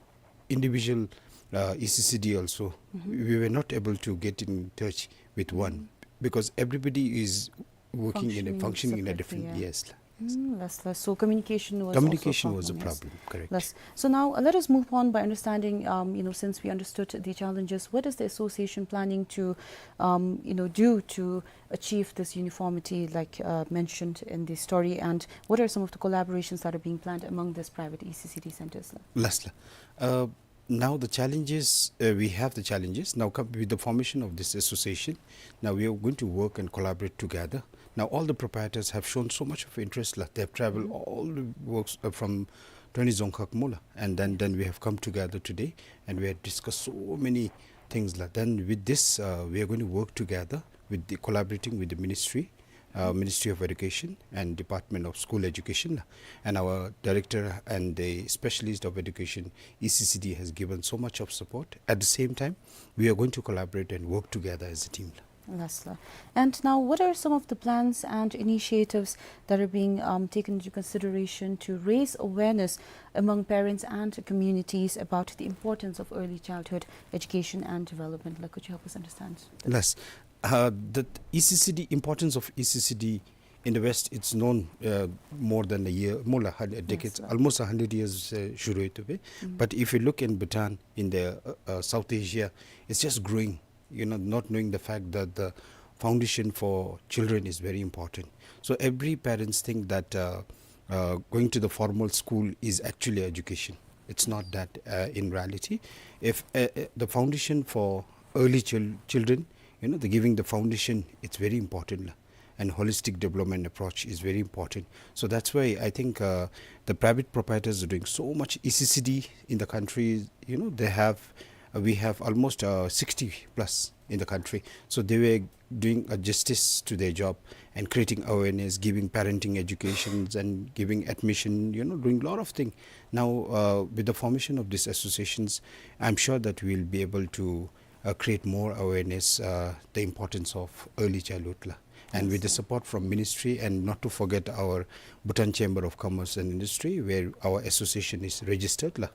individual, uh, E C C D also, we were not able to get in touch with one because everybody is working in a, functioning in a different, yes. Mm, that's, that's, so communication was also a problem, yes. Communication was a problem, correct. That's, so now, uh, let us move on by understanding, um, you know, since we understood the challenges, what is the association planning to, um, you know, do to achieve this uniformity, like, uh, mentioned in the story, and what are some of the collaborations that are being planned among these private E C C D centers? Lastly, uh, now the challenges, uh, we have the challenges. Now come with the formation of this association, now we are going to work and collaborate together. Now all the proprietors have shown so much of interest la. They have traveled all the works, uh, from twenty Dzongkhag mo la, and then, then we have come together today, and we have discussed so many things la. Then with this, uh, we are going to work together with the, collaborating with the ministry, uh, Ministry of Education and Department of School Education, and our director and the specialist of education, E C C D, has given so much of support. At the same time, we are going to collaborate and work together as a team. Lastly, and now, what are some of the plans and initiatives that are being, um, taken into consideration to raise awareness among parents and communities about the importance of early childhood education and development? Like, could you help us understand? Yes. Uh, the E C C D, importance of E C C D in the West, it's known, uh, more than a year, mo la, hun-, decades, almost a hundred years, uh, shuru hote hue. But if you look in Bhutan, in the, uh, uh, South Asia, it's just growing, you know, not knowing the fact that the foundation for children is very important. So every parents think that, uh, uh, going to the formal school is actually education. It's not that, uh, in reality. If, uh, uh, the foundation for early chil-, children, you know, the giving the foundation, it's very important la. And holistic development approach is very important. So that's why I think, uh, the private proprietors are doing so much. E C C D in the country, you know, they have, uh, we have almost, uh, sixty plus in the country. So they were doing a justice to their job and creating awareness, giving parenting educations and giving admission, you know, doing a lot of things. Now, uh, with the formation of these associations, I'm sure that we'll be able to, uh, create more awareness, uh, the importance of early childhood la. And with the support from ministry, and not to forget our Bhutan Chamber of Commerce and Industry, where our association is registered la.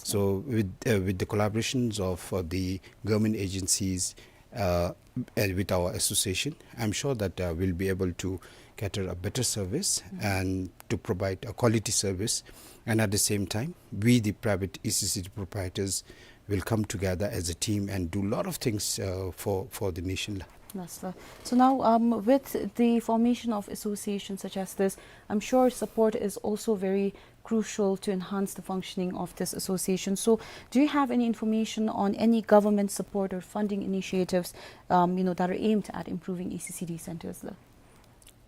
So with, uh, with the collaborations of, uh, the government agencies, uh, and with our association, I'm sure that, uh, we'll be able to cater a better service and to provide a quality service. And at the same time, we, the private E C C D proprietors, will come together as a team and do a lot of things, uh, for, for the nation la. Yes, sir. So now, um, with the formation of associations such as this, I'm sure support is also very crucial to enhance the functioning of this association. So do you have any information on any government support or funding initiatives, um, you know, that are aimed at improving E C C D centers la?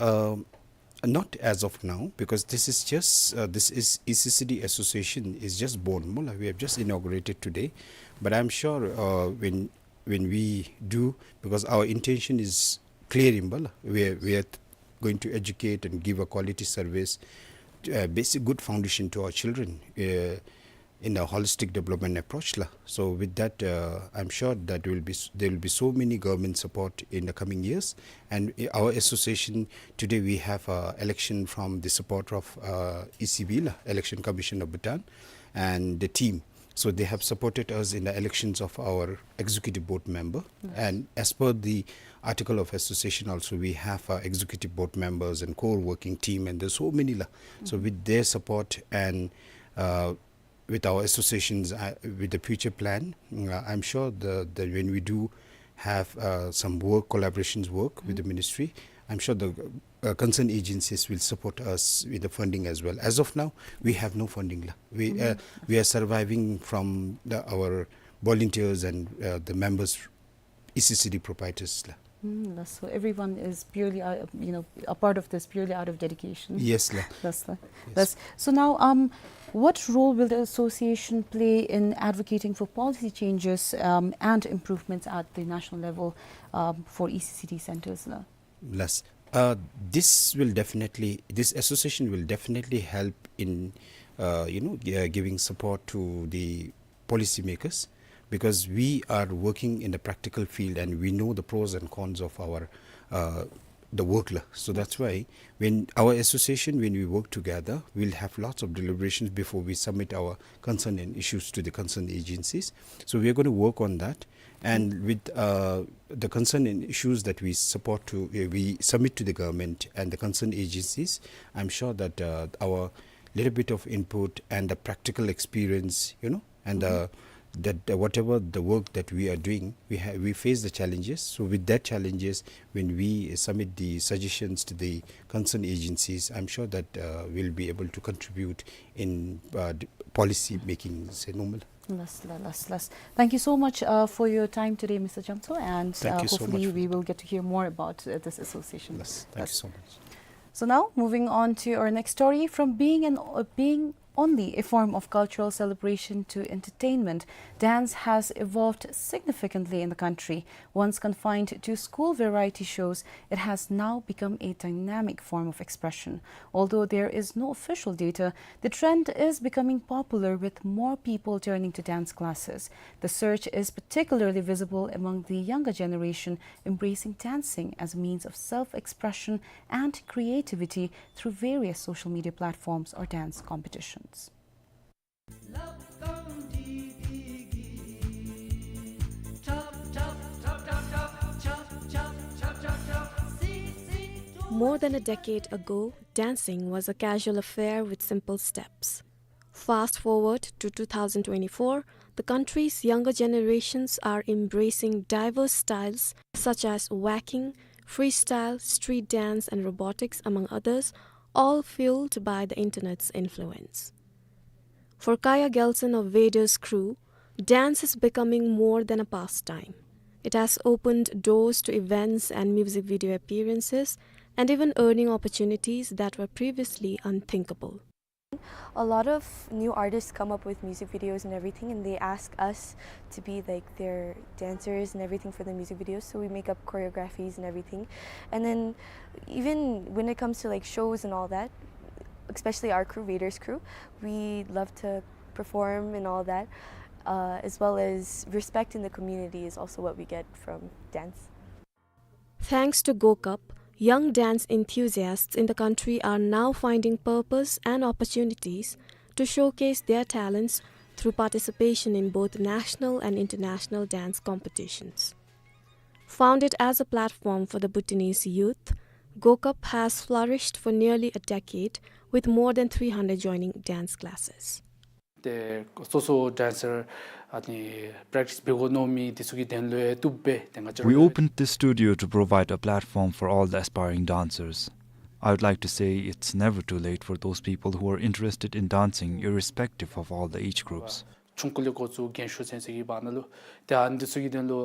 Um, not as of now, because this is just, uh, this is E C C D association is just born, mo la. We have just inaugurated today, but I'm sure, uh, when, when we do, because our intention is clear, mo la. We are, we are going to educate and give a quality service, uh, basic good foundation to our children, uh, in a holistic development approach la. So with that, uh, I'm sure that will be s-, there will be so many government support in the coming years. And i-, our association today, we have, uh, election from the support of, uh, E C B la, Election Commission of Bhutan, and the team. So they have supported us in the elections of our executive board member. And as per the article of association also, we have, uh, executive board members and core working team, and there's so many la. So with their support and, uh, with our associations, uh, with the future plan, uh, I'm sure the, the, when we do have, uh, some work, collaborations work with the ministry, I'm sure the, uh, concerned agencies will support us with the funding as well. As of now, we have no funding la. We, uh, we are surviving from the, our volunteers and, uh, the members, E C C D proprietors la. Mm, that's so everyone is purely, uh, you know, a part of this purely out of dedication. Yes la. That's la. That's, so now, um, What role will the association play in advocating for policy changes, um, and improvements at the national level, um, for E C C D centers, la? Yes. Uh, this will definitely, this association will definitely help in, uh, you know, gi-, uh, giving support to the policymakers, because we are working in the practical field and we know the pros and cons of our, uh, the work la. So that's why when our association, when we work together, we'll have lots of deliberations before we submit our concern and issues to the concerned agencies. So we are gonna work on that. And with, uh, the concern and issues that we support to, uh, we submit to the government and the concerned agencies, I'm sure that, uh, our little bit of input and the practical experience, you know, and, uh, that, uh, whatever the work that we are doing, we ha-, we face the challenges. So with that challenges, when we submit the suggestions to the concerned agencies, I'm sure that, uh, we'll be able to contribute in, uh, d-, policy making, say, normal. Last, la-, last, last. Thank you so much, uh, for your time today, Mister Jamtso, and, uh, hopefully we will get to hear more about, uh, this association. Yes, thank you so much. So now, moving on to our next story, from being an, uh, being only a form of cultural celebration to entertainment, dance has evolved significantly in the country. Once confined to school variety shows, it has now become a dynamic form of expression. Although there is no official data, the trend is becoming popular, with more people turning to dance classes. The surge is particularly visible among the younger generation, embracing dancing as a means of self-expression and creativity through various social media platforms or dance competitions. More than a decade ago, dancing was a casual affair with simple steps. Fast forward to two thousand twenty-four, the country's younger generations are embracing diverse styles such as waacking, freestyle, street dance, and robotics, among others, all fueled by the internet's influence. For Kaya Gelson of Vader's Crew, dance is becoming more than a pastime. It has opened doors to events and music video appearances, and even earning opportunities that were previously unthinkable. A lot of new artists come up with music videos and everything, and they ask us to be, like, their dancers and everything for the music videos, so we make up choreographies and everything. And then even when it comes to, like, shows and all that, especially our crew, Vader's Crew, we love to perform and all that, uh, as well as respect in the community is also what we get from dance. Thanks to Go Cup, young dance enthusiasts in the country are now finding purpose and opportunities to showcase their talents through participation in both national and international dance competitions. Founded as a platform for the Bhutanese youth, Go Cup has flourished for nearly a decade, with more than three hundred joining dance classes. ཏེ་སོ་སོ་ཌེན་སར་ཨ་ནི་པྲེག་ཊིས་འབད་དགོ་མནོ་མི་འདི་ཚུ་གི་དོན་ལུ་ཡང་བཏུབ་སྦེ་ཏེ་ང་བཅས་ར། We opened this studio to provide a platform for all the aspiring dancers. I would like to say it's never too late for those people who are interested in dancing, irrespective of all the age groups. ཆུང་ཀུ་ལས་འགོ་བཙུགས་རྒན་ཤོས་ཚུན་ཚོད་ཀྱི་བར་ན་ལུ་ཏེ་ཨ་ནི་འདི་ཚུ་གི་དོན་ལུ་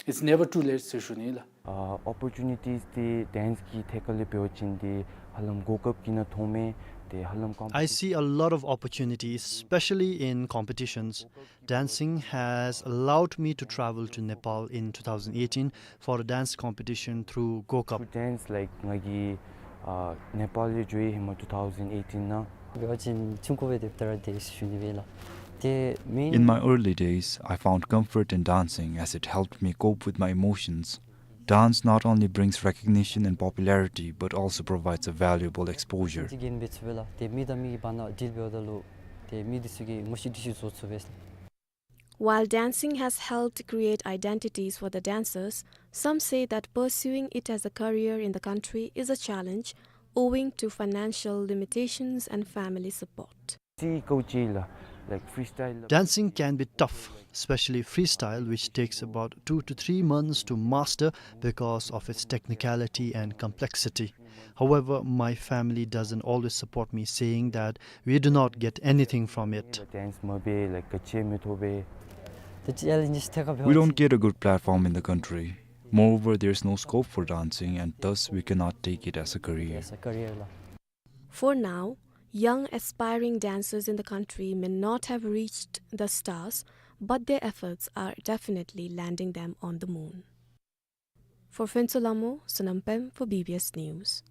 ཨ་it's never too late ཟེར་ཞུ་ནི་ལགས། ཨ་ཨོ་པོར་ཅུ་ནི་ཊིས་འདི་ཌེན་སི་གི་ཐད་ཁར་ལས་འབད་བ་ཅིན་འདི་ཧ་ལམ་གོ་སྐབས་ཀྱི་ནང་ཐོག་མེན། ཏེ་ཧ་ལམ་ཀམ། I see a lot of opportunities, especially in competitions. Dancing has allowed me to travel to Nepal in two thousand eighteen for a dance competition through Go Cup. ཌེན་སི་ལའིཀ་ང་གིས་ཨ་ནེ་པཱལ་ལུ་འགྱོ་ཡི་ཧེ་མ་two thousand eighteen ནང་། འབད་བ་ཅིན་ཆུང་ཀུ་སྦེ་སྡོདཔ་ད་ར་དེ་ཞུ་ནི་སྦེ་ལགས། ཏེ་མེན། In my early days, I found comfort in dancing as it helped me cope with my emotions. Dance not only brings recognition and popularity, but also provides a valuable exposure. ཅིག་གིས་འབད་ཚུགས་པས་ལགས། ཏེ་མི་དང་མི་གི་བར་ན་ཌིལ་འབདཝ་ད་ལུ་ཏེ་མི་འདི་ཚུ་གིས་ངོ་ཤེས་འདྲིས་ཤེས་བཟོ་ཚུགས་པས་ལགས། While dancing has helped create identities for the dancers, some say that pursuing it as a career in the country is a challenge owing to financial limitations and family support. ཏེ་ཀའུ་ཅི་ལགས། ལའིཀ་ཕི་རི་སི་ཊའིལ་ལགས། Dancing can be tough, especially freestyle, which takes about two to three months to master because of its technicality and complexity. However, my family doesn't always support me, saying that we do not get anything from it. ཌེན་སི་མ་འབད་ལའིཀ་ག་ཅི་མི་ཐོབ་པས། The challenges take up. We don't get a good platform in the country. Moreover, there is no scope for dancing, and thus we cannot take it as a career. As a career ལགས། For now, Young aspiring dancers in the country may not have reached the stars, but their efforts are definitely landing them on the moon. For Phuntsholami, Sonam Pem for B B S News.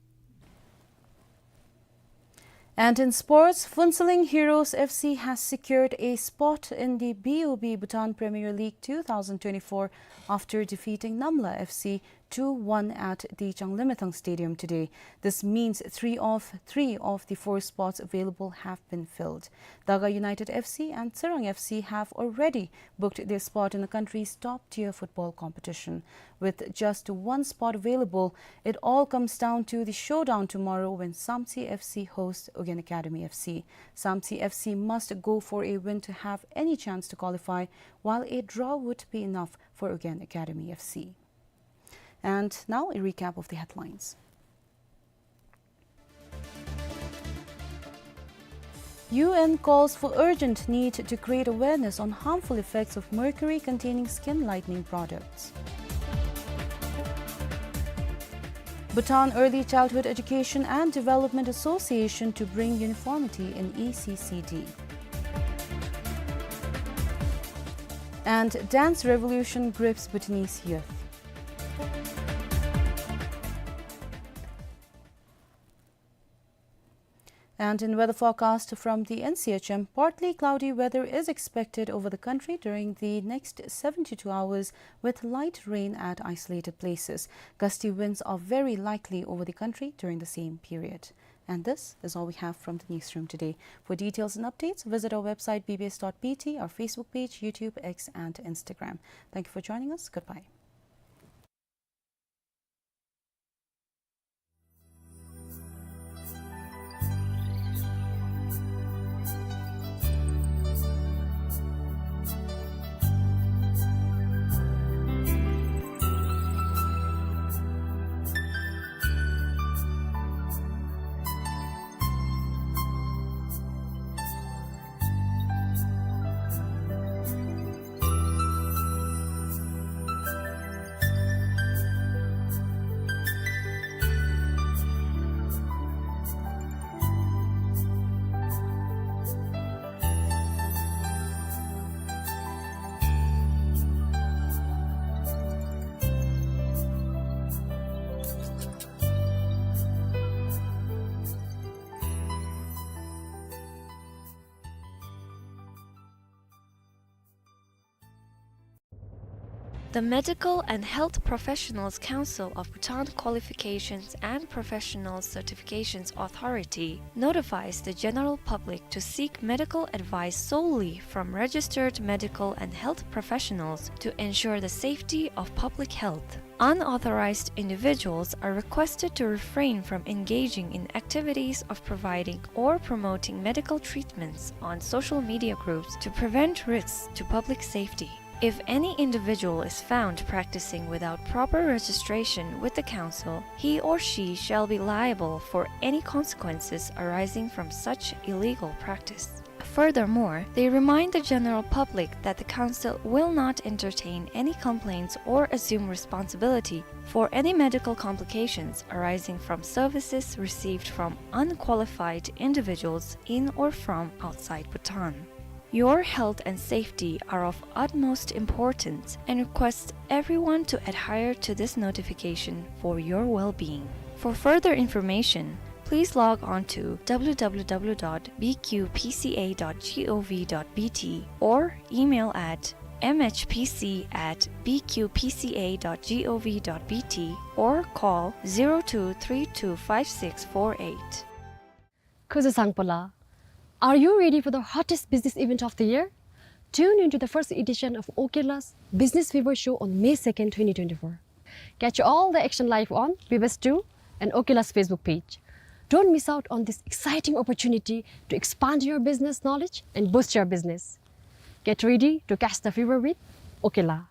And in sports, Phuentsholing Heroes F C has secured a spot in the B O B Bhutan Premier League two thousand twenty-four after defeating Namla F C two one at the Changlimithang Stadium today. This means three of, three of the four spots available have been filled. Daga United F C and Tsirang F C have already booked their spot in the country's top-tier football competition. With just one spot available, it all comes down to the showdown tomorrow when Samtse F C hosts Ugyen Academy F C. Samtse F C must go for a win to have any chance to qualify, while a draw would be enough for Ugyen Academy F C. And now a recap of the headlines. U N calls for urgent need to create awareness on harmful effects of mercury-containing skin lightening products. Bhutan Early Childhood Education and Development Association to bring uniformity in E C C D. And dance revolution grips Bhutanese youth. And in weather forecast from the N C H M, partly cloudy weather is expected over the country during the next seventy-two hours, with light rain at isolated places. Gusty winds are very likely over the country during the same period. And this is all we have from the newsroom today. For details and updates, visit our website B B S dot B T, our Facebook page, YouTube, X, and Instagram. Thank you for joining us. Goodbye. The Medical and Health Professionals Council of Bhutan Qualifications and Professional Certifications Authority notifies the general public to seek medical advice solely from registered medical and health professionals to ensure the safety of public health. Unauthorized individuals are requested to refrain from engaging in activities of providing or promoting medical treatments on social media groups to prevent risks to public safety. If any individual is found practicing without proper registration with the council, he or she shall be liable for any consequences arising from such illegal practice. Furthermore, they remind the general public that the council will not entertain any complaints or assume responsibility for any medical complications arising from services received from unqualified individuals in or from outside Bhutan. Your health and safety are of utmost importance and request everyone to adhere to this notification for your well-being. For further information, please log on to w w w dot b q p c a dot g o v dot b t or email at m h p c at b q p c a dot g o v dot b t or call zero two three two five six four eight. Kuzuzangpo la. Are you ready for the hottest business event of the year? Tune into the first edition of Okela's Business Fever Show on May second, twenty twenty-four. Catch all the action live on B B S two and Okela's Facebook page. Don't miss out on this exciting opportunity to expand your business knowledge and boost your business. Get ready to catch the fever with Okela.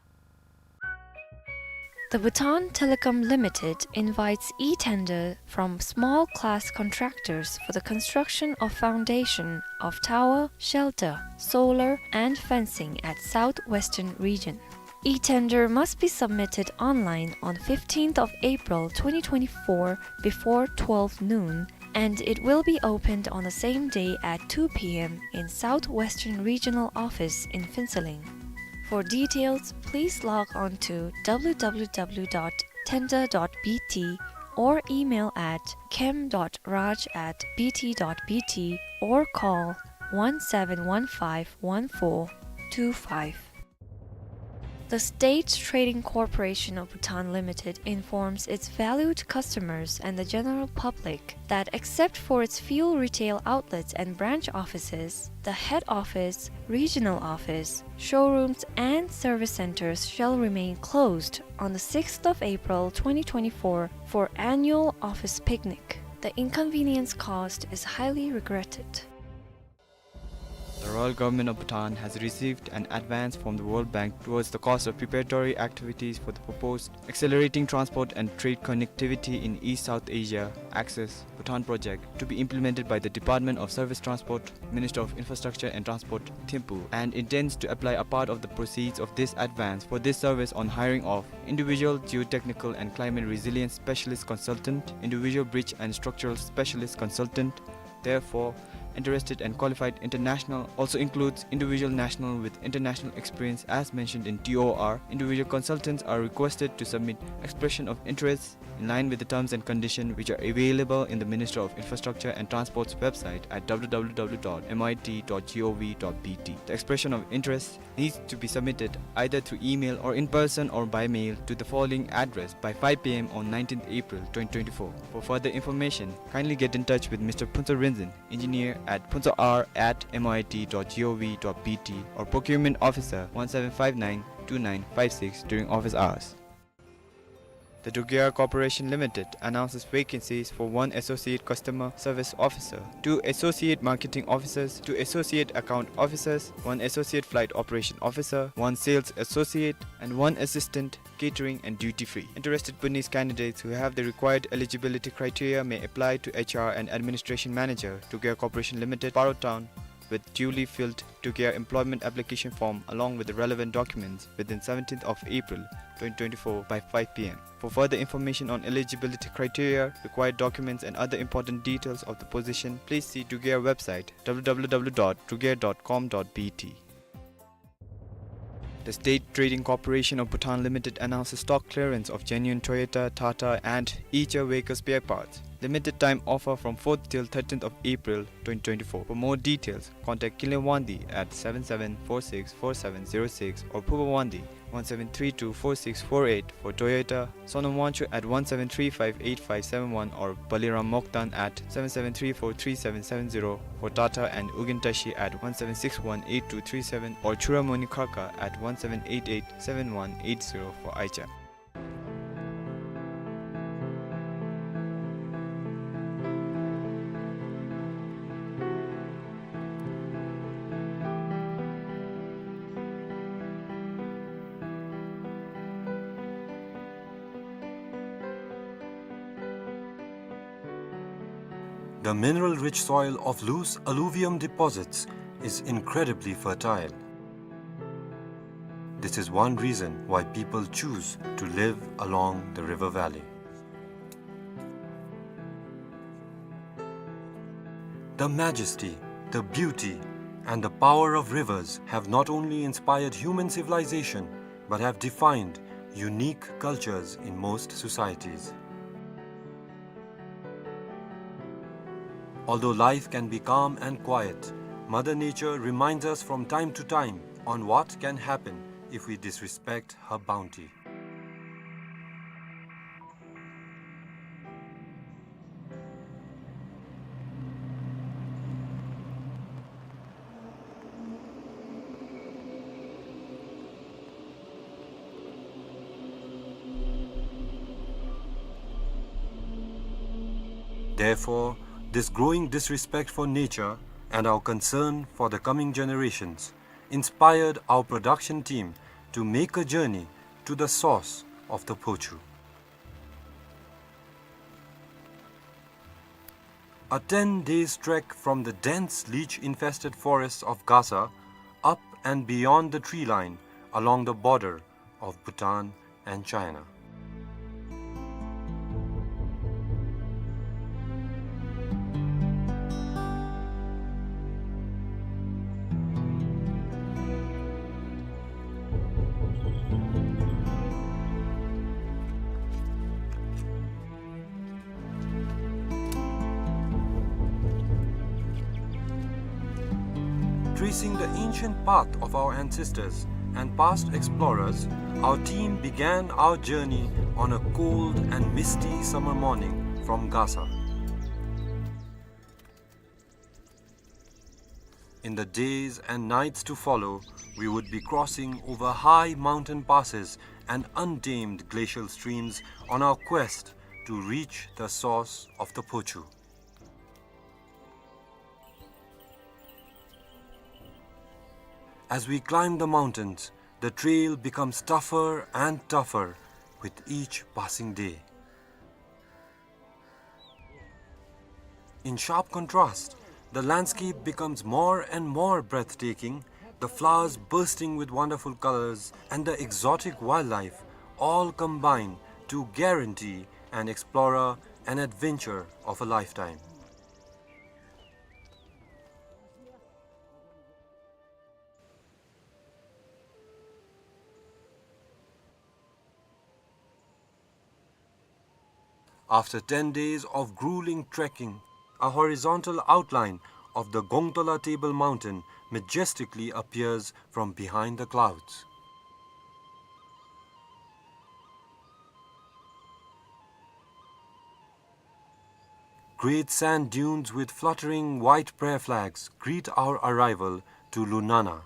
The Bhutan Telecom Limited invites e-tender from small class contractors for the construction of foundation of tower, shelter, solar, and fencing at Southwestern Region. E-tender must be submitted online on fifteenth of April twenty twenty-four before twelve noon And it will be opened on the same day at two p m in Southwestern Regional Office in Phuentsholing. For details, please log on to w w w dot tender dot b t or email at khem dot raj at b t dot b t or call one seven one five one four two five. The State Trading Corporation of Bhutan Limited informs its valued customers and the general public that, except for its few retail outlets and branch offices, the head office, regional office, showrooms, and service centers shall remain closed on the sixth of April twenty twenty-four for annual office picnic. The inconvenience caused is highly regretted. The Royal Government of Bhutan has received an advance from the World Bank towards the cost of preparatory activities for the proposed Accelerating Transport and Trade Connectivity in East South Asia Axis Bhutan project, to be implemented by the Department of Surface Transport, Ministry of Infrastructure and Transport, Thimphu, and intends to apply a part of the proceeds of this advance for this service on hiring of individual geotechnical and climate resilience specialist consultant, individual bridge and structural specialist consultant, Therefore, interested and qualified international also includes individual national with international experience as mentioned in T O R. Individual consultants are requested to submit expression of interests in line with the terms and conditions which are available in the Ministry of Infrastructure and Transport's website at w w w dot m i t dot g o v dot b t. The expression of interest needs to be submitted either through email or in person or by mail to the following address by five p m on nineteenth April twenty twenty-four. For further information, kindly get in touch with Mister Phuntsho Rinzin, engineer at phuntsho r at m i t dot g o v dot b t or procurement officer one seven five nine two nine five six during office hours. The Dugea Corporation Limited announces vacancies for one associate customer service officer, two associate marketing officers, two associate account officers, one associate flight operation officer, one sales associate, and one assistant catering and duty free. Interested Bhutanese candidates who have the required eligibility criteria may apply to H R and Administration Manager, Dugea Corporation Limited, Paro Town, with duly filled Dugea employment application form along with the relevant documents within seventeenth of April twenty twenty-four by five p m. For further information on eligibility criteria, required documents and other important details of the position, please see Dugea website w w w dot dugea dot com dot b t. The State Trading Corporation of Bhutan Limited announces stock clearance of genuine Toyota, Tata and Eicher vehicle spare parts. Limited time offer from fourth till thirteenth of April twenty twenty-four. For more details, contact Kinley Wangdi at seven seven four six four seven zero six or Phuba Wangdi one seven three two four six four eight for Toyota, Sonam Wangchuk at one seven three five eight five seven one or Baliram Moktan at seven seven three four three seven seven zero for Tata and Ugyen Tashi at one seven six one eight two three seven or Churamoni Kharka at one seven eight eight seven one eight zero for Eicher. The mineral-rich soil of loose alluvium deposits is incredibly fertile. This is one reason why people choose to live along the river valley. The majesty, the beauty, and the power of rivers have not only inspired human civilization, but have defined unique cultures in most societies. Although life can be calm and quiet, Mother Nature reminds us from time to time on what can happen if we disrespect her bounty. Therefore, this growing disrespect for nature and our concern for the coming generations inspired our production team to make a journey to the source of the Phochu. A ten days trek from the dense leech-infested forests of Gasa, up and beyond the tree line along the border of Bhutan and China. Tracing the ancient path of our ancestors and past explorers, our team began our journey on a cold and misty summer morning from Gasa. In the days and nights to follow, we would be crossing over high mountain passes and untamed glacial streams on our quest to reach the source of the Phochu. As we climb the mountains, the trail becomes tougher and tougher with each passing day. In sharp contrast, the landscape becomes more and more breathtaking, the flowers bursting with wonderful colors and the exotic wildlife all combine to guarantee an explorer an adventure of a lifetime. After ten days of grueling trekking, a horizontal outline of the Gongtola Table Mountain majestically appears from behind the clouds. Great sand dunes with fluttering white prayer flags greet our arrival to Lunana.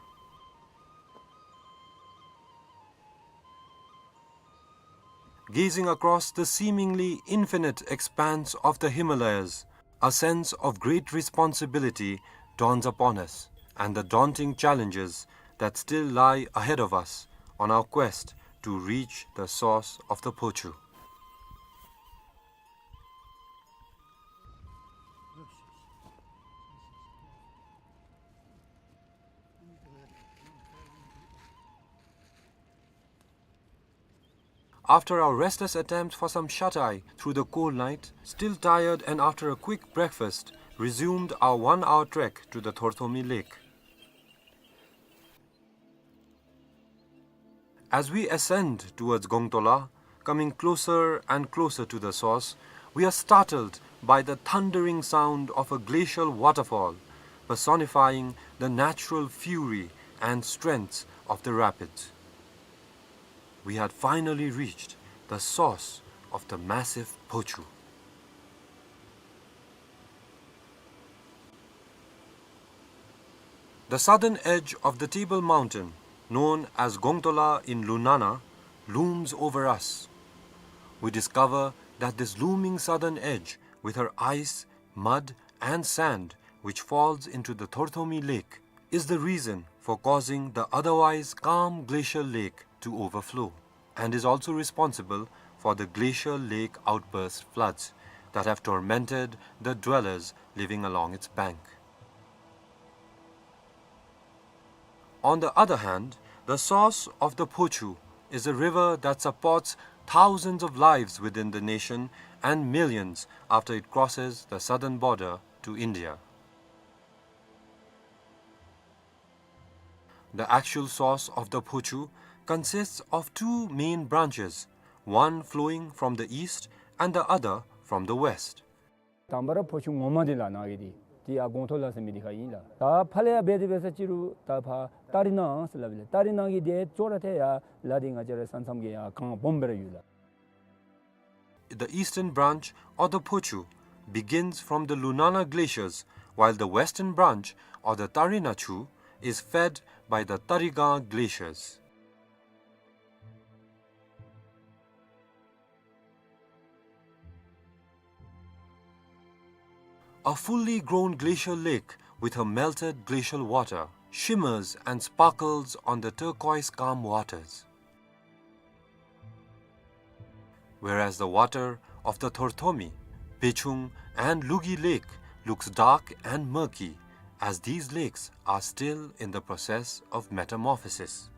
Gazing across the seemingly infinite expanse of the Himalayas, a sense of great responsibility dawns upon us, and the daunting challenges that still lie ahead of us on our quest to reach the source of the Phochu. After our restless attempt for some shut-eye through the cold night, still tired and after a quick breakfast, resumed our one-hour trek to the Thorthomi Lake. As we ascend towards Gongtola, coming closer and closer to the source, we are startled by the thundering sound of a glacial waterfall, personifying the natural fury and strength of the rapids. We had finally reached the source of the massive Phochu. The southern edge of the Table Mountain, known as Gongtola in Lunana, looms over us. We discover that this looming southern edge, with her ice, mud, and sand, which falls into the Thorthomi Lake, is the reason for causing the otherwise calm glacial lake to overflow, and is also responsible for the glacial lake outburst floods that have tormented the dwellers living along its bank. On the other hand, the source of the Phochu is a river that supports thousands of lives within the nation and millions after it crosses the southern border to India. The actual source of the Phochu consists of two main branches, one flowing from the east and the other from the west. དང་པ་ར་ཕོ་ཆུ་ངོ་མ་འདི་ལ་ནང་གི་འདི་འདི་ཡར་གོང་ཐོག་ལ་ཟེར་མི་འདི་ཁར་ཨིན་ལགས། ད་ཕར་ལས་ཡར་འབད་དེ་འབད་ས་ཅིག་རུང་ད་ཕར་ཏ་རི་ནང་ཟེར་སླབ་ཨིན་ལགས། ཏ་རི་ནང་གི་འདི་ཅོག་ར་འཐདཔ་ཡར་ལ་འདི་ང་བཅས་ར་ས་མཚམས་ཀྱི་ཡར་གངས་སྦོམ་སྦེ་ར་ཡོད་ལགས། The eastern branch, or the Phochu, begins from the Lunana glaciers, while the western branch, or the Tarina Chu, is fed by the Tariga glaciers. A fully grown glacial lake with her melted glacial water shimmers and sparkles on the turquoise calm waters. Whereas the water of the Thorthomi, Pechung, and Lugi Lake looks dark and murky, as these lakes are still in the process of metamorphosis.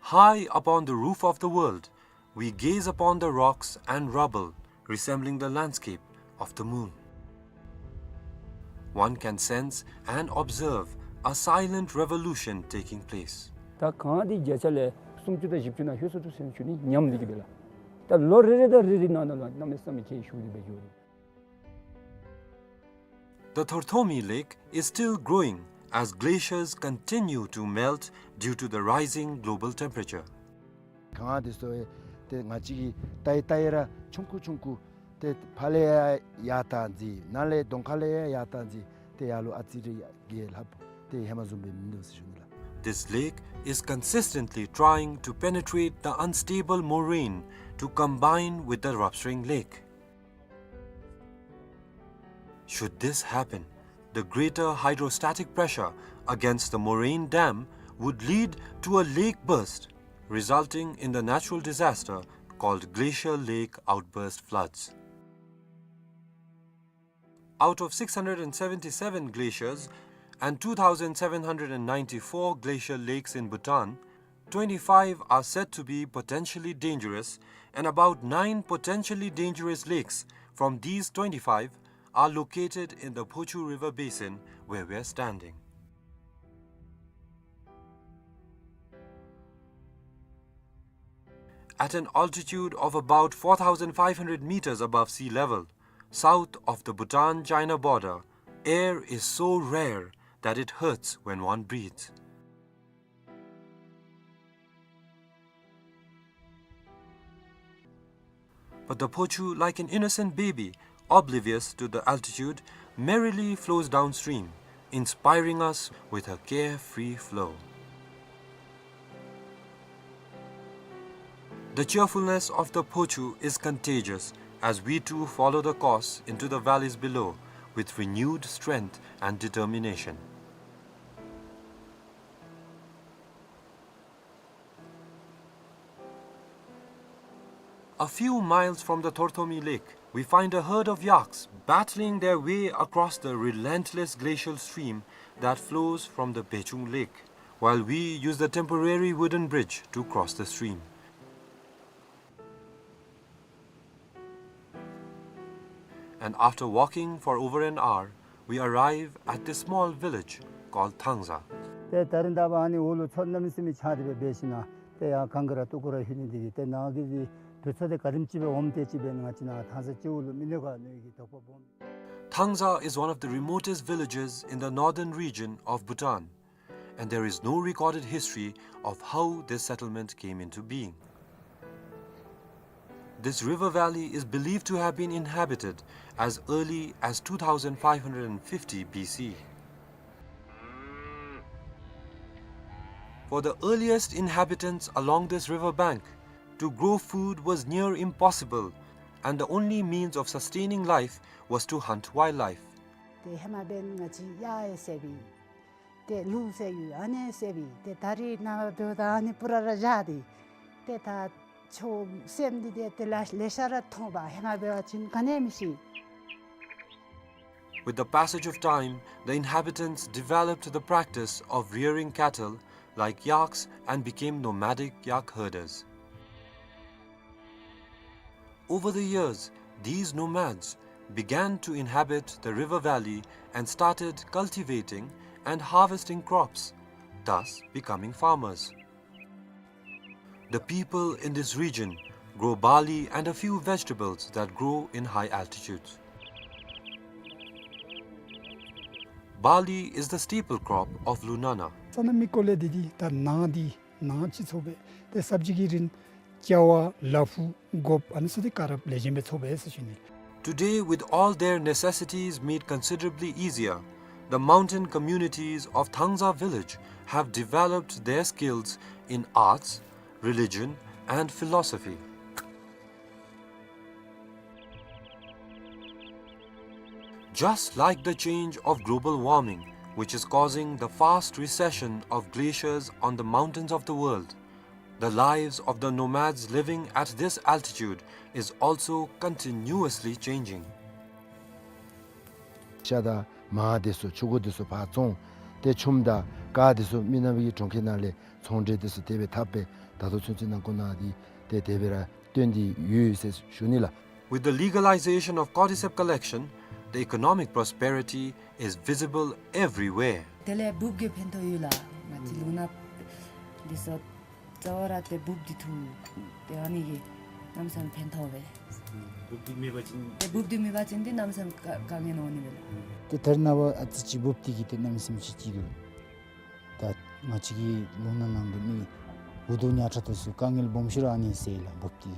High upon the roof of the world, we gaze upon the rocks and rubble resembling the landscape of the moon. One can sense and observe a silent revolution taking place. ད་གངས་འདི་བརྒྱ་ཆ་ལས་སུམ་ཅུ་དང་བཞི་བཅུ་ནང་ལྷོད་སོང་འདུག་ཟེར་ཞུ་ནི་ཉམས་འདི་གིས་འབད་ལགས། ད་ལོ་རེ་རེ་དང་རེ་རེ་ནང་ན་ལུ་གནམ་མེད་ས་མེད་ཁྱད་ཞུགས་ཏེ་འབད་འགྱོ་རུང་། The Thorthomi Lake is still growing as glaciers continue to melt due to the rising global temperature. གངས་འདི་ཚུ་ཏེ་ང་བཅས་ཀྱིས་བལྟ་བལྟ་ར་ཆུང་ཀུ་ཆུང་ཀུ་ཏེ་ཕར་ལས་ཡར་ཡར་བཏང་ཅི་ནཱ་ལས་གདོང་ཁ་ལས་ཡར་ཡར་བཏང་ཅི་ཏེ་ཡར་ལུ་ཨ་ཙི་རེ་གི་ལྷགཔ་ཏེ་ཧེ་མ་བཟུམ་སྦེ་མིན་འདུག་ཟེར་ཞུ་ནི་ལགས། This lake is consistently trying to penetrate the unstable moraine to combine with the Ravsring Lake. Should this happen, the greater hydrostatic pressure against the moraine dam would lead to a lake burst, resulting in the natural disaster called glacial lake outburst floods. Out of six hundred and seventy-seven glaciers and two thousand seven hundred and ninety-four glacial lakes in Bhutan, twenty-five are said to be potentially dangerous, and about nine potentially dangerous lakes from these twenty-five are located in the Phochu River basin where we're standing. At an altitude of about four thousand five hundred meters above sea level, south of the Bhutan-China border, air is so rare that it hurts when one breathes. But the Phochu, like an innocent baby, oblivious to the altitude, merrily flows downstream, inspiring us with her carefree flow. The cheerfulness of the Phochu is contagious as we too follow the course into the valleys below with renewed strength and determination. A few miles from the Thorthomi Lake, we find a herd of yaks battling their way across the relentless glacial stream that flows from the Bechung Lake, while we use the temporary wooden bridge to cross the stream. And after walking for over an hour, we arrive at this small village called Thangza. ཏེ་ད་རིས་ད་འབདན་ཨ་ནི་འོག་ལུ་མཚོ་གནམ་མེད་ས་མེད་ཆགས་ཏེ་སྦེ་འབད་ཞིནམ་ལས་ཏེ་ཡར་གངས་ཀྱི་ར་སྟོད་ཀྱི་ར་ལྷོད་ནི་འདི་གིས་ཏེ་ནཱ་གི་དུས་ཚོད་འདི་ག་དེམ་ཅིག་སྦེ་འོངམ་དེ་ཅིག་སྦེ་ང་བཅས་ནཱ་ཐང་ས་སྤྱི་འོག་ལུ་མི་ནོར་ག་མནོ་བའི་དོགས་པ་སྦོམ། Thangza is one of the remotest villages in the northern region of Bhutan, and there is no recorded history of how this settlement came into being. This river valley is believed to have been inhabited as early as two thousand five hundred fifty B C. For the earliest inhabitants along this river bank, to grow food was near impossible, and the only means of sustaining life was to hunt wildlife. ཏེ་ཧེ་མ་འབདན་ང་བཅས་གཡག་ཡང་བསད་པས། ཏེ་ལུག་བསད་ཡོད། ཨ་ནི་བསད་པས། ཏེ་ད་རིས་ནངས་པ་འབདཝ་ད་ཨ་ནི་པུ་ར་ར་བཞག་སྟེ། ཏེ་ད་ཆོས་སེམས་འདི་ཏེ་ཏེ་ལེ་ལེ་ཤ་ར་མཐོང་པས། ཧེ་མ་འབད་བ་ཅིན་ག་ནི་མི་ཤེས། With the passage of time, the inhabitants developed the practice of rearing cattle like yaks and became nomadic yak herders. Over the years, these nomads began to inhabit the river valley and started cultivating and harvesting crops, thus becoming farmers. The people in this region grow barley and a few vegetables that grow in high altitudes. Barley is the staple crop of Lunana. ས་གནས་མི་སྐོར་ལས་འདི་འདི་ད་ནཱ་འདི་ནཱ་ཅིག་ཚོགས་པས། ཏེ་སབ་ཇི་གི་རིན་ཅ་བ་ལ་ཕུག་གོགཔ་ཨ་ནི་ཚུ་འདི་ག་ར་ལེགས་ཤོམ་སྦེ་ཚོགས་པས་ཟེར་ཞུ་ནི། Today, with all their necessities made considerably easier, the mountain communities of Thangza village have developed their skills in arts, religion, and philosophy. Just like the change of global warming, which is causing the fast recession of glaciers on the mountains of the world, the lives of the nomads living at this altitude is also continuously changing. ཤ་དང་མར་འདི་ཚུ་ཕྱུར་འགོ་འདི་ཚུ་ཕར་བཙོང་། ཏེ་ཆུམ་དང་ཀར་འདི་ཚུ་མི་ནག་པའི་གྲོང་ཁྱེར་ནང་ལས་ཚོང་འབྲེལ་འདི་ཚུ་དེ་སྦེ་འཐབ་སྦེ་ད་ལྟོ་ཚུན་ཚོད་ནང་འཁོད་ནང་འདི་ཏེ་དེ་སྦེ་ར་སྟོན་ཏེ་ཡོད་ཟེར་ཞུ་ནི་ལགས། With the legalization of cordyceps collection, the economic prosperity is visible everywhere. དེ་ལས་འབུཔ་གིས་ཕན་ཐོགས་ཡོད་ལགས། ང་བཅས་ལུང་ནག་འདི་ཚུ་རྩ་བ་ར་ཏེ་འབུཔ་འདི་འཐུ་ཏེ་ཨ་ནི་གིས་གནམ་མེད་ས་མེད་ཕན་ཐོགས་པས། འབུཔ་འདི་མེད་པ་ཅིན་ཏེ་འབུཔ་འདི་མེད་པ་ཅིན་ཏེ་གནམ་མེད་ས་མེད་དཀའ་དཀའ་ངལ་འོང་ནི་མས་ལགས། ཏེ་ད་རེས་ནངས་པ་ཨ་ཙི་ཅིག་འབུཔ་འདི་གིས་ཏེ་གནམ་མེད་ས་མེད་ཅིག་སྐྱིད་འདུག། ང་བཅས་ཀྱི་ལུང་ནག་ནང་གི་མི་འུ་སྡུག་ཉག་ཕྲ་དེ་ཚུ་དཀའ་ངལ་སྦོམ་ཤོས་ར་ཨ་ནི་ཟེར་ལགས་འབོབ་སྟེ།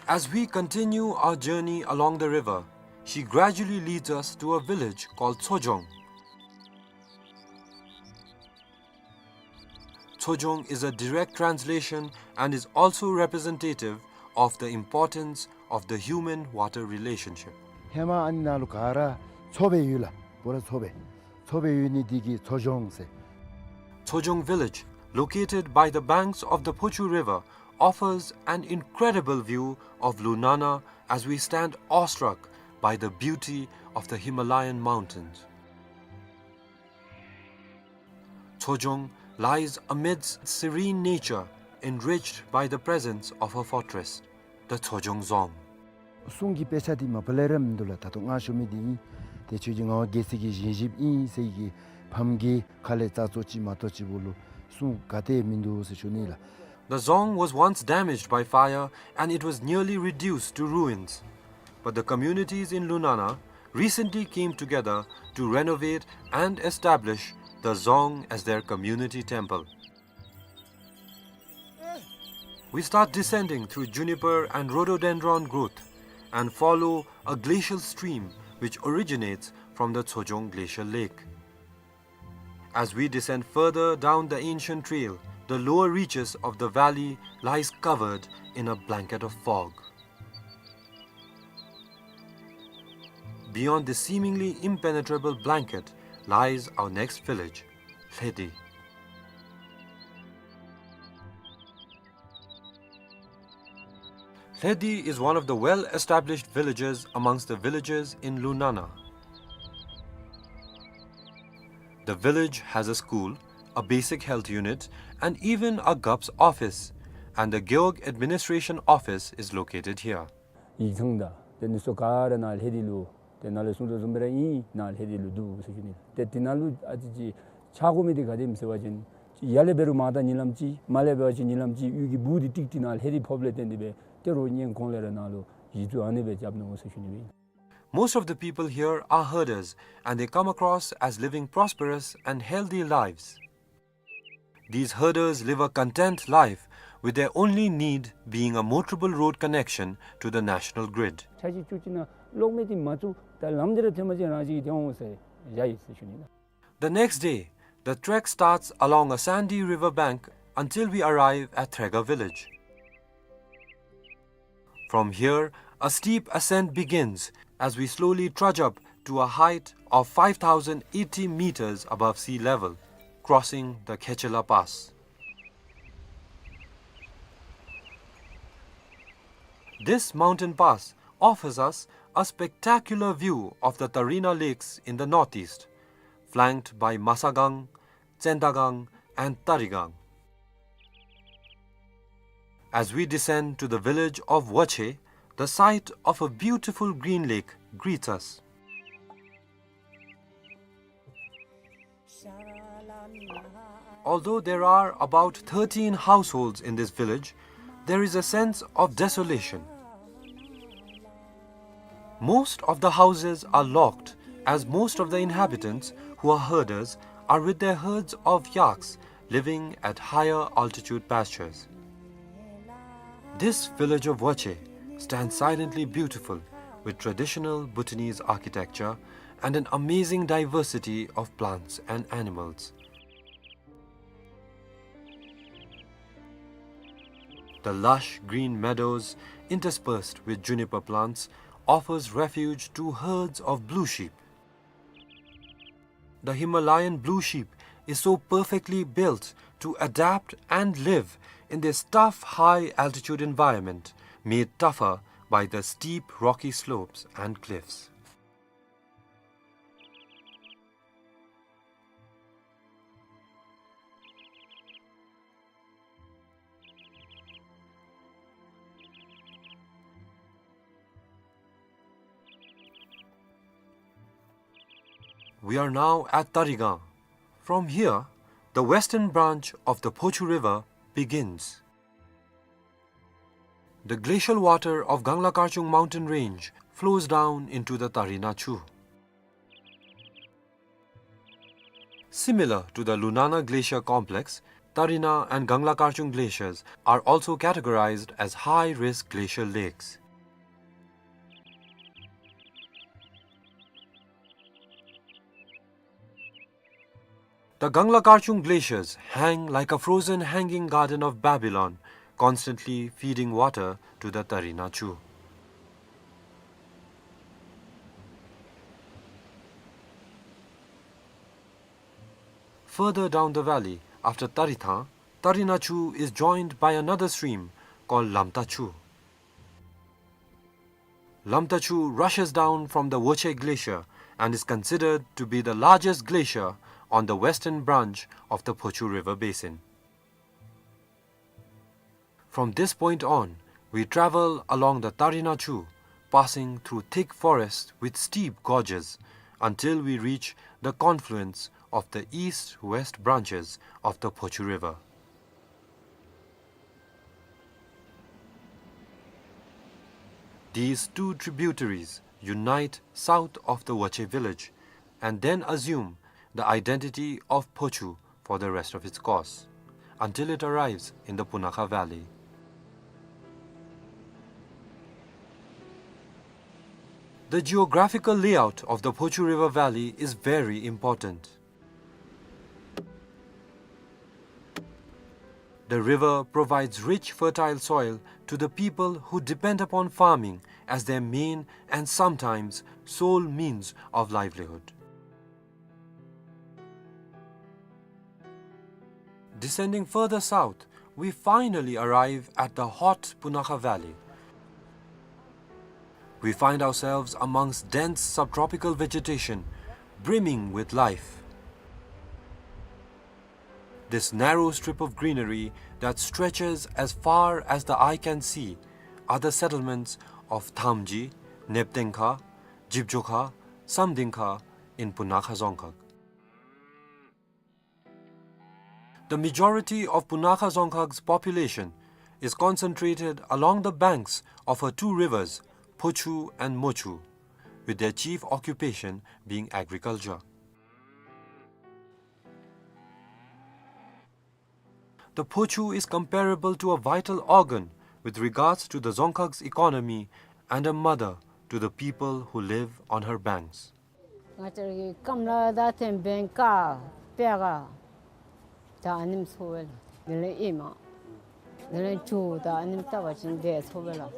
As we continue our journey along the river, she gradually leads us to a village called Tsojong. Tsojong is a direct translation and is also representative of the importance of the human-water relationship. ཧེ་མ་ཨ་ནི་ནང་ལུ་ག་ར་མཚོ་སྦེ་ཡོད་ལགས། བོད་ར་མཚོ་སྦེ། མཚོ་སྦེ་ཡོད་ནི་འདི་གིས་མཚོ་ལྗོངས་ཟེར། Tsojong village, located by the banks of the Phochu River, offers an incredible view of Lunana as we stand awestruck by the beauty of the Himalayan mountains. Tsojong lies amidst serene nature, enriched by the presence of a fortress, the Tsojong Dzong. གསུང་གི་དཔེ་ཆ་འདི་མ་པ་ལས་ར་མིན་འདུག་ལགས། ད་ལྟོ་ང་ཞུ་མི་འདི་ཨིན། ཏེ་ཁྱོད་ཀྱི་ངག་དབང་རྒྱལ་སྲས་ཀྱི་བཞེངས་གཞིཔ་ཨིན་ཟེར་གྱི་ཕམ་གྱི་ཁ་ལས་རྩ་ཚོ་ཅིག་མ་གཏོགས་ཅིག་བོ་ལུ་གསུང་ག་ཏེ་མིན་འདུག་ཟེར་ཞུ་ནི་ལགས། The Dzong was once damaged by fire and it was nearly reduced to ruins. But the communities in Lunana recently came together to renovate and establish the Dzong as their community temple. We start descending through juniper and rhododendron growth and follow a glacial stream which originates from the Tsojong Glacial Lake. As we descend further down the ancient trail, the lower reaches of the valley lies covered in a blanket of fog. Beyond this seemingly impenetrable blanket lies our next village, Lhedi. Lhedi is one of the well-established villages amongst the villages in Lunana. The village has a school, a basic health unit, and even a G U P's office, and the Gewog Administration Office is located here. ཡིག་ཚང་དང་དེ་ནི་སོ་ག་ར་ནཱ་ལྷེ་དི་ལུ་དེ་ནཱ་ལས་གསུང་དོ་བཟུམ་སྦེ་ར་ཨིན། ནཱ་ལྷེ་དི་ལུ་འདུག་ཟེར་ཞུ་ནི། ཏེ་དེ་ནང་ལུ་ཨ་ཙི་ཅིག་ཆགས་དགོ་མི་འདི་ག་དེམ་ཟེར་བ་ཅིན་ཡར་ལས་འབད་རུང་མར་ད་ཉིན་ལམ་ཅིག་མར་ལས་འབད་བ་ཅིན་ཉིན་ལམ་ཅིག་གཡུས་ཀྱི་སྦུག་འདི་ཀྲིག་ཀྲི་ནཱ་ལྷེ་དི་ཕོགཔ་ལས་བརྟེན་ཏེ་སྦེ་ཏེ་རོགས་གཉེན་གོང་ལས་ར་ནཱ་ལུ་གཞི་བཙུགས་ཨ་ནི་སྦེ་རྐྱབ་ནུག་ཟེར་ཞུ་ནི་སྦེ་ཨིན། Most of the people here are herders and they come across as living prosperous and healthy lives. These herders live a content life, with their only need being a motorable road connection to the national grid. ཆ་ཅིག་ཅུ་ཅིག་ནང་གློག་མེ་འདི་མ་བཙུགས་ད་ལམ་འདི་ར་ཐོན་པ་ཅིན་རང་བཞིན་གྱིས་ཐོན་འོང་ཟེར་བཞག་ཡི་ཟེར་ཞུ་ནི་ལགས། The next day, the trek starts along a sandy river bank until we arrive at Threga village. From here, a steep ascent begins as we slowly trudge up to a height of five thousand eighty meters above sea level, crossing the Khechela Pass. This mountain pass offers us a spectacular view of the Tarina Lakes in the northeast, flanked by Masagang, Tsendagang, and Tarigang. As we descend to the village of Wache, the sight of a beautiful green lake greets us. Although there are about thirteen households in this village, there is a sense of desolation. Most of the houses are locked, as most of the inhabitants, who are herders, are with their herds of yaks living at higher altitude pastures. This village of Wache stands silently beautiful, with traditional Bhutanese architecture and an amazing diversity of plants and animals. The lush green meadows, interspersed with juniper plants, offers refuge to herds of blue sheep. The Himalayan blue sheep is so perfectly built to adapt and live in this tough high-altitude environment, made tougher by the steep rocky slopes and cliffs. We are now at Tarigang. From here, the western branch of the Phochu River begins. The glacial water of Gangla Karchung mountain range flows down into the Tarina Chu. Similar to the Lunana Glacier Complex, Tarina and Gangla Karchung glaciers are also categorized as high-risk glacial lakes. The Gangla Karchung glaciers hang like a frozen hanging garden of Babylon, constantly feeding water to the Tarina Chu. Further down the valley, after Tarithan, Tarina Chu is joined by another stream called Lamta Chu. Lamta Chu rushes down from the Woche Glacier and is considered to be the largest glacier on the western branch of the Phochu River basin. From this point on, we travel along the Tarina Chu, passing through thick forests with steep gorges, until we reach the confluence of the east-west branches of the Phochu River. These two tributaries unite south of the Woche village and then assume the identity of Phochu for the rest of its course, until it arrives in the Punakha Valley. The geographical layout of the Phochu River Valley is very important. The river provides rich, fertile soil to the people who depend upon farming as their main and sometimes sole means of livelihood. Descending further south, we finally arrive at the hot Punakha Valley. We find ourselves amongst dense subtropical vegetation, brimming with life. This narrow strip of greenery that stretches as far as the eye can see are the settlements of Thamji, Neptengkha, Jibjokha, Samdingkha in Punakha Dzongkhag. The majority of Punakha Dzongkhag's population is concentrated along the banks of her two rivers, Phochu and Mochu, with their chief occupation being agriculture. The Phochu is comparable to a vital organ with regards to the Dzongkhag's economy and a mother to the people who live on her banks. ང་བཅས་ར་གི་སྐམ་ལ་ད་ཐེམ་བེང་ཀ་པེ་ག་ད་ཨ་ནེམ་ཚོ་བེ་ལ། དེ་ལས་ཨེ་མ་དེ་ལས་ཇོ་ད་ཨ་ནེམ་ལྟ་བ་ཅིན་དེ་ཚོ་བེ་ལ།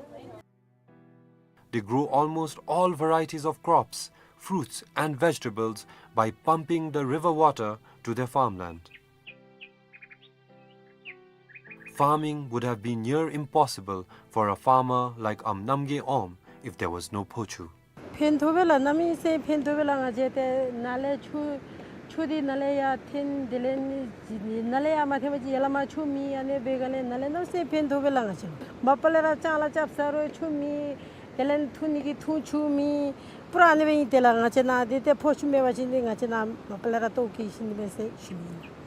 They grow almost all varieties of crops, fruits and vegetables by pumping the river water to their farmland. Farming would have been near impossible for a farmer like Am Namgay Om if there was no Phochu. ཕན་ཐོགས་པས་ལགས། གནམ་མེད་ས་མེད་ཕན་ཐོགས་པས་ལགས། ང་བཅས་ཏེ་ནཱ་ལས་ཆུ་ཆུ་འདི་ནཱ་ལས་ཡར་འཐེན། དེ་ལས་ནི་ནཱ་ལས་ཡར་མ་འཐེན་པ་ཅིན་ཡར་ལས་མར་ཆུ་མེད། ཨ་ནི་འབད་ག་ལས་ནཱ་ལས་གནམ་མེད་ས་མེད་ཕན་ཐོགས་པས་ལགས། ང་བཅས་མ་པ་ལས་ར་ལྕང་ལ་རྐྱབ་ཟ་རུང་ཆུ་མེད། དེ་ལས་འཐུང་ནི་གི་འཐུང་ཆུ་མེད། པུ་ར་ཨ་ནི་སྦེ་ཨིན་ཏེ་ལགས། ང་བཅས་ནཱ་འདི་ཏེ་ཕོ་ཆུ་མེད་པ་ཅིན་འདི་ང་བཅས་ནཱ་མ་པ་ལས་ར་ལྟོཝ་བཀྱེས་ཤི་ནི་མས་ཟེར་ཞུ་ནི་ཨིན།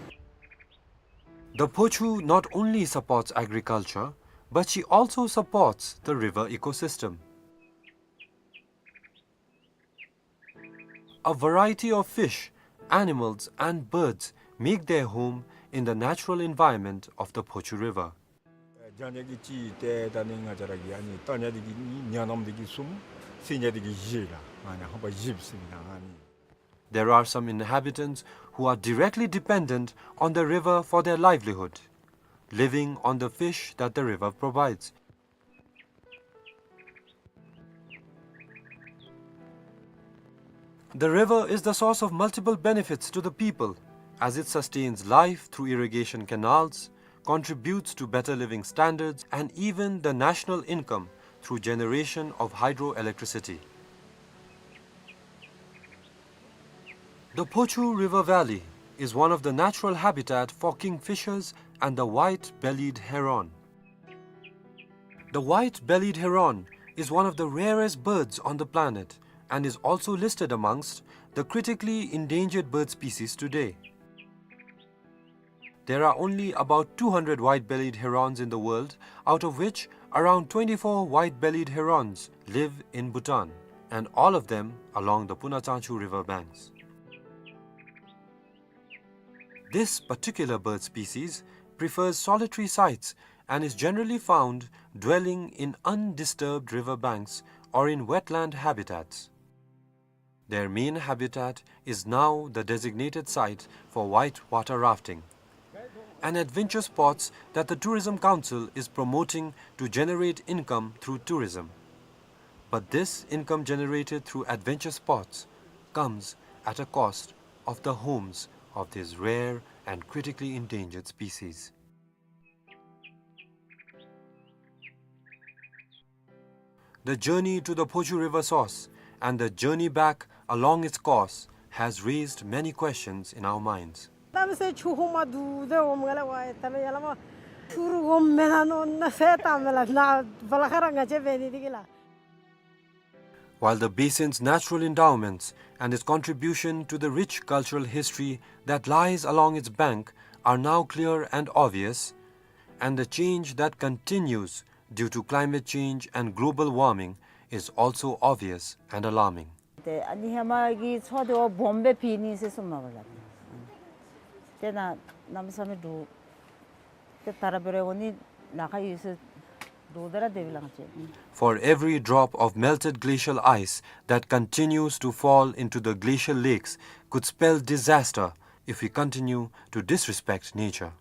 The Phochu not only supports agriculture, but she also supports the river ecosystem. A variety of fish, animals and birds make their home in the natural environment of the Phochu River. ཨེ་རྒྱ་ཉ་གི་གཅིག་ཏེ་ད་ནི་ང་བཅས་ར་གི་ཨ་ནི་རྟ་ཉ་འདི་གིས་གཉིས། ཉ་ནམ་འདི་གིས་གསུམ། སྲིན་ཉ་འདི་གིས་བཞི་ལགས། ཨ་ནི་ཧམ་པ་བཞི་སྲིན་ཉ་ཨ་ནི། There are some inhabitants who are directly dependent on the river for their livelihood, living on the fish that the river provides. The river is the source of multiple benefits to the people, as it sustains life through irrigation canals, contributes to better living standards, and even the national income through generation of hydroelectricity. The Phochu River Valley is one of the natural habitat for kingfishers and the white-bellied heron. The white-bellied heron is one of the rarest birds on the planet and is also listed amongst the critically endangered bird species today. There are only about two hundred white-bellied herons in the world, out of which around twenty-four white-bellied herons live in Bhutan, and all of them along the Punachangchu river banks. This particular bird species prefers solitary sites and is generally found dwelling in undisturbed river banks or in wetland habitats. Their main habitat is now the designated site for whitewater rafting, an adventure sports that the Tourism Council is promoting to generate income through tourism. But this income generated through adventure sports comes at a cost of the homes of these rare and critically endangered species. The journey to the Phochu River source and the journey back along its course has raised many questions in our minds. ད་མི་སེར་ཆུ་ཧོ་མ་དུ་དེ་འོམ་ག་ལ་བ་ད་མི་ཡ་ལ་མ་ཆུ་རུ་འོམ་མེ་ན་ནོ་ན་སེ་ད་མེ་ལ་ན་བ་ལ་ཁ་ར་ང་ཅེ་བེ་ནི་དི་གི་ལ། While the basin's natural endowments and its contribution to the rich cultural history that lies along its bank are now clear and obvious, and the change that continues due to climate change and global warming is also obvious and alarming. ཏེ་ཨ་ནི་ཧེ་མ་གི་མཚོ་དེ་བ་སྦོམ་སྦེ་ཕི་ནི་ཟེར་གསུངམ་མས་པ་ལགས། ཏེ་ན་གནམ་མེད་ས་མེད་འདུག། ཏེ་ད་ར་འབད་རུང་ཨ་ནི་ལ་ཁ་ཡོད་ས་འདུག། ད་ར་དེ་སྦེ་ལང་ཅི། For every drop of melted glacial ice that continues to fall into the glacial lakes could spell disaster if we continue to disrespect nature.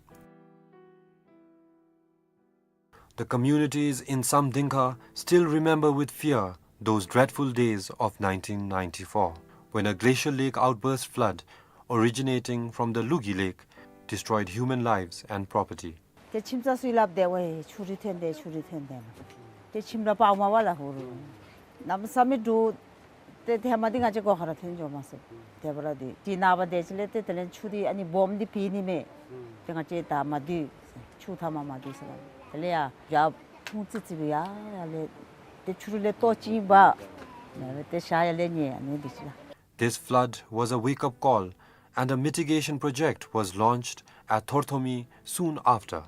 The communities in Samdingkha still remember with fear those dreadful days of nineteen ninety-four, when a glacial lake outburst flood originating from the Lugi Lake destroyed human lives and property. ཏེ་ཁྱིམ་ཚང་ཚུ་སླབ་དེ་ཝའེ་ཆུ་རུད་ཐོན་དེ་ཆུ་རུད་ཐོན་དེ་མ། ཏེ་ཁྱིམ་ར་པར་མ་བ་ལ་ཧུ་རུ། གནམ་མེད་ས་མེད་འདུག། ཏེ་ཧེ་མ་འདི་ང་བཅས་སྒོ་ཁར་ཐོན་འགྱོ་མ་སོང་། དེ་འབད་ར་འདི་ཏེ་ནངས་པ་དེ་ཅིག་ལས་ཏེ་དེ་ལས་ཆུ་འདི་ཨ་ནི་སྦོམ་འདི་ཕི་ནི་མས། ཏེ་ང་བཅས་ད་མ་འདུས། ཆུ་ཐ་མ་མ་འདུས་ཟེར་ལ། དེ་ལས་ཡ་ཡར་ཕུང་ཙི་ཙི་སྦེ་ཡར་ཡར་ལས་ཏེ་ཆུ་རུད་ལས་ལྟོ་ཅིག་འབག། ཏེ་ཤ་ཡར་ལས་ཉལ་ཨ་ནི་འདི་ཅིག་ལགས། This flood was a wake-up call, and a mitigation project was launched at Thorthomi soon after.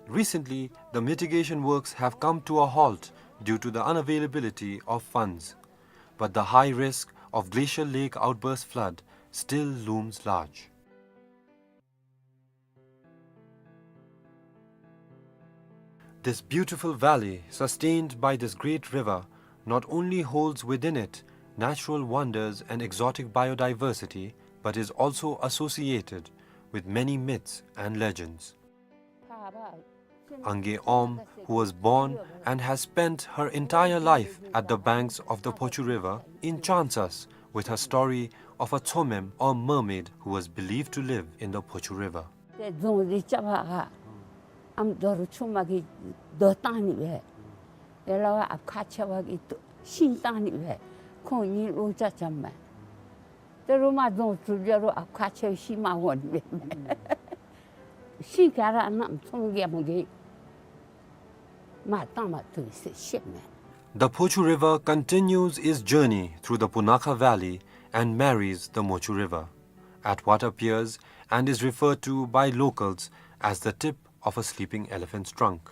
Recently, the mitigation works have come to a halt due to the unavailability of funds. But the high risk of glacial lake outburst flood still looms large. This beautiful valley, sustained by this great river, not only holds within it natural wonders and exotic biodiversity, but is also associated with many myths and legends. Ange Om, who was born and has spent her entire life at the banks of the Phochu River, enchants us with her story of a Tsomem or mermaid who was believed to live in the Phochu River. ཏེ་རྫོང་འདི་རྐྱབ་པ་ག་ཨམ་རྡོ་རུ་ཆུ་མ་གི་རྡོ་བཏང་ནི་སྦེ། ཡ་ལ་བ་ཨ་ཁ་ཆེ་བ་གི་ཤིང་བཏང་ནི་སྦེ། ཁོང་གཉིས་ལོ་ཅ་ཅམ་མས། ཏེ་རུ་མ་རྫོང་གྲུབ་ལས་རུང་ཨ་ཁ་ཆེ་བའི་ཤིང་མ་འོང་ནི་སྦེ། ཤིང་ག་ར་ནམ་ཚོང་རྒྱལ་མོ་གིས་མ་བཏང་མ་ཐུབ་ཟེར་ཤེས་མས། The Phochu River continues its journey through the Punakha Valley and marries the Mochu River at what appears and is referred to by locals as the tip of a sleeping elephant's trunk,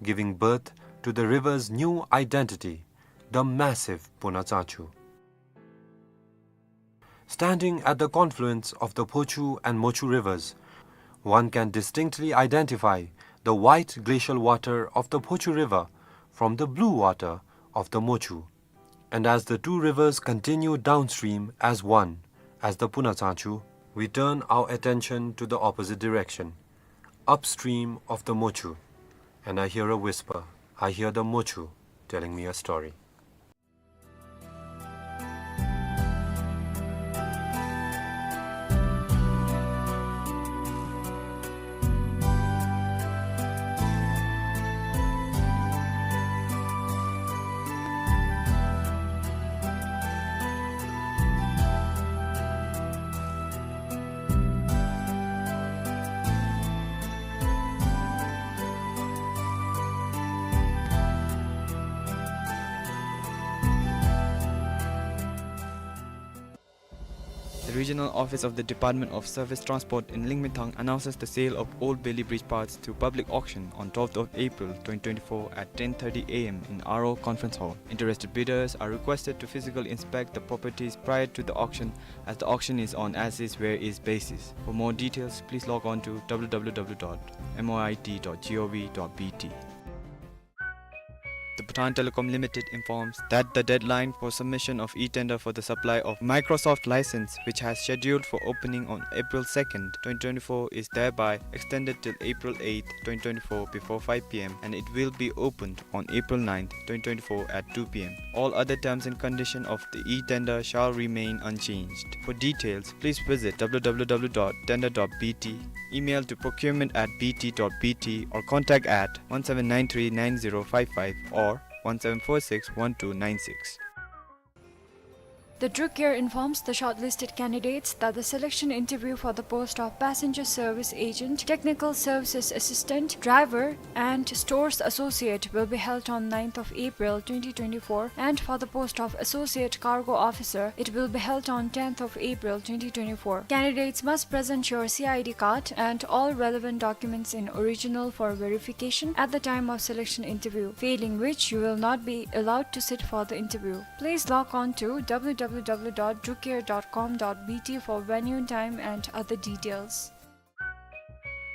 giving birth to the river's new identity, the massive Punatsachu. Standing at the confluence of the Phochu and Mochu rivers, one can distinctly identify the white glacial water of the Phochu River from the blue water of the Mochu. And as the two rivers continue downstream as one, as the Punatsachu, we turn our attention to the opposite direction, upstream of the Mochu, and I hear a whisper. I hear the Mochu telling me a story. Regional Office of the Department of Surface Transport in Lingmethang announces the sale of old Bailey Bridge parts through public auction on twelfth of April twenty twenty-four at ten thirty A M in R O Conference Hall. Interested bidders are requested to physically inspect the properties prior to the auction, as the auction is on as is where is basis. For more details, please log on to W W W dot M O I T dot gov dot B T. The Bhutan Telecom Limited informs that the deadline for submission of e-tender for the supply of Microsoft license, which has scheduled for opening on April second, twenty twenty-four, is thereby extended till April eighth, twenty twenty-four, before five P M, and it will be opened on April ninth, twenty twenty-four, at two P M. All other terms and conditions of the e-tender shall remain unchanged. For details, please visit W W W dot tender dot B T, email to procurement at B T dot B T, or contact at one seven nine three nine zero five five or one seven four six one two nine six. The DRUCARE informs the shortlisted candidates that the selection interview for the post of passenger service agent, technical services assistant, driver, and stores associate will be held on ninth of April twenty twenty-four, and for the post of associate cargo officer, it will be held on tenth of April twenty twenty-four. Candidates must present your C I D card and all relevant documents in original for verification at the time of selection interview, failing which you will not be allowed to sit for the interview. Please log on to W W W dot drucare dot com dot B T for venue, time, and other details.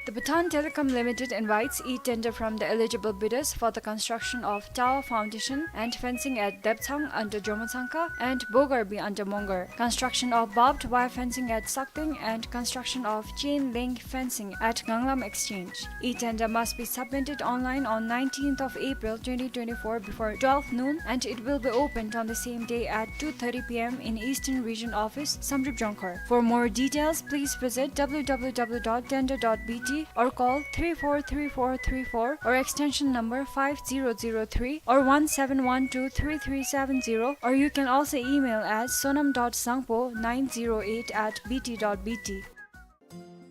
The Bhutan Telecom Limited invites e-tender from the eligible bidders for the construction of tower foundation and fencing at Deptsang under Jomotsangka and Bogarbi under Mongar, construction of barbed wire fencing at Sakteng, and construction of chain link fencing at Nganglam Exchange. E-tender must be submitted online on nineteenth of April twenty twenty-four before twelve noon, and it will be opened on the same day at two thirty P M in Eastern Region Office, Samdrup Jongkhar. For more details, please visit W W W dot tender dot B T or call three four three four three four or extension number five zero zero three or one seven one two three three seven zero, or you can also email at sonam dot sangpo nine zero eight at B T dot B T.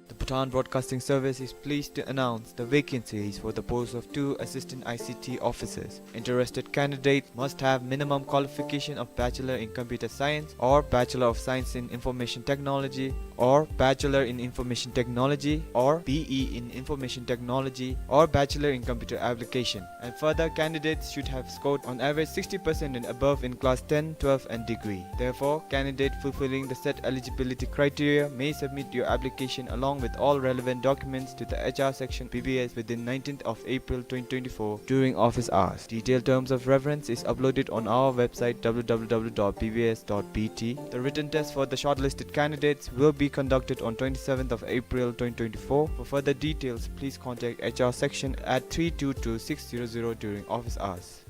The Bhutan Broadcasting Service is pleased to announce the vacancies for the post of two assistant I C T officers. Interested candidates must have minimum qualification of Bachelor in Computer Science or Bachelor of Science in Information Technology or Bachelor in Information Technology or B E in Information Technology or Bachelor in Computer Application. And further, candidates should have scored on average sixty percent and above in class ten, twelve and degree. Therefore, candidate fulfilling the set eligibility criteria may submit your application along with all relevant documents to the H R section B B S within nineteenth of April twenty twenty-four during office hours. Detailed terms of reference is uploaded on our website W W W dot B B S dot B T. The written test for the shortlisted candidates will be conducted on twenty-seventh of April twenty twenty-four. For further details, please contact H R section at three two two six zero zero during office hours.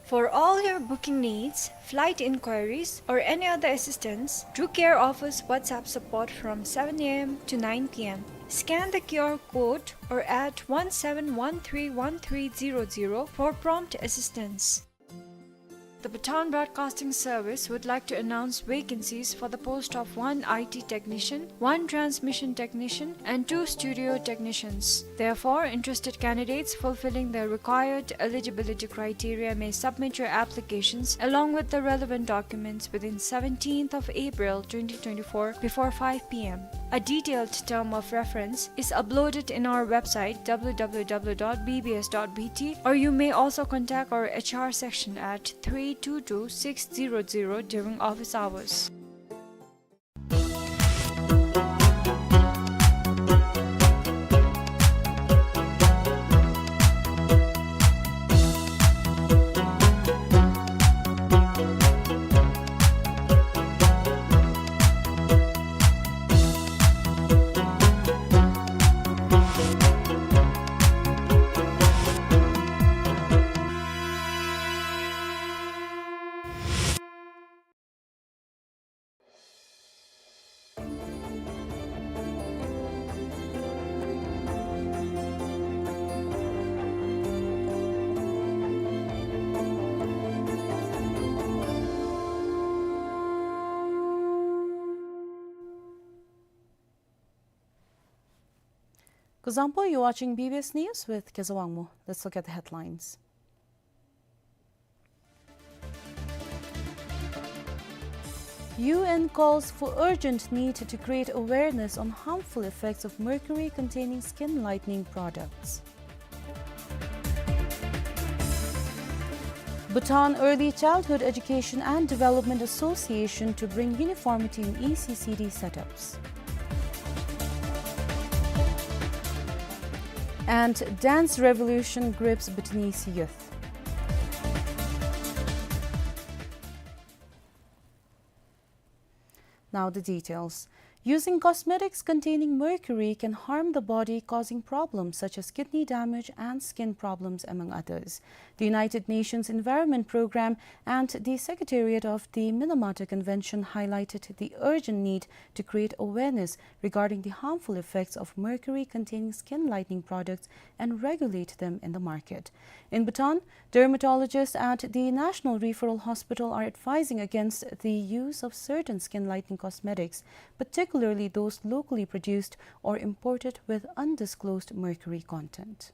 For all your booking needs, flight inquiries, or any other assistance, DRUCARE offers WhatsApp support from seven A M to nine P M. Scan the Q R code or at one seven one three one three zero zero for prompt assistance. The Bhutan Broadcasting Service would like to announce vacancies for the post of one I T technician, one transmission technician, and two studio technicians. Therefore, interested candidates fulfilling the required eligibility criteria may submit your applications along with the relevant documents within seventeenth of April twenty twenty-four before five P M. A detailed term of reference is uploaded in our website W W W dot B B S dot B T, or you may also contact our H R section at three two two six zero zero during office hours. Kuzuzangpo, you're watching B B S News with Keza Wangmo. Let's look at the headlines. U N calls for urgent need to create awareness on harmful effects of mercury-containing skin lightening products. Bhutan Early Childhood Education and Development Association to bring uniformity in E C C D setups. And dance revolution grips Bhutanese youth. Now the details. Using cosmetics containing mercury can harm the body, causing problems such as kidney damage and skin problems, among others. The United Nations Environment Programme and the Secretariat of the Minamata Convention highlighted the urgent need to create awareness regarding the harmful effects of mercury-containing skin lightening products and regulate them in the market. In Bhutan, dermatologists at the National Referral Hospital are advising against the use of certain skin lightening cosmetics, particularly those locally produced or imported with undisclosed mercury content.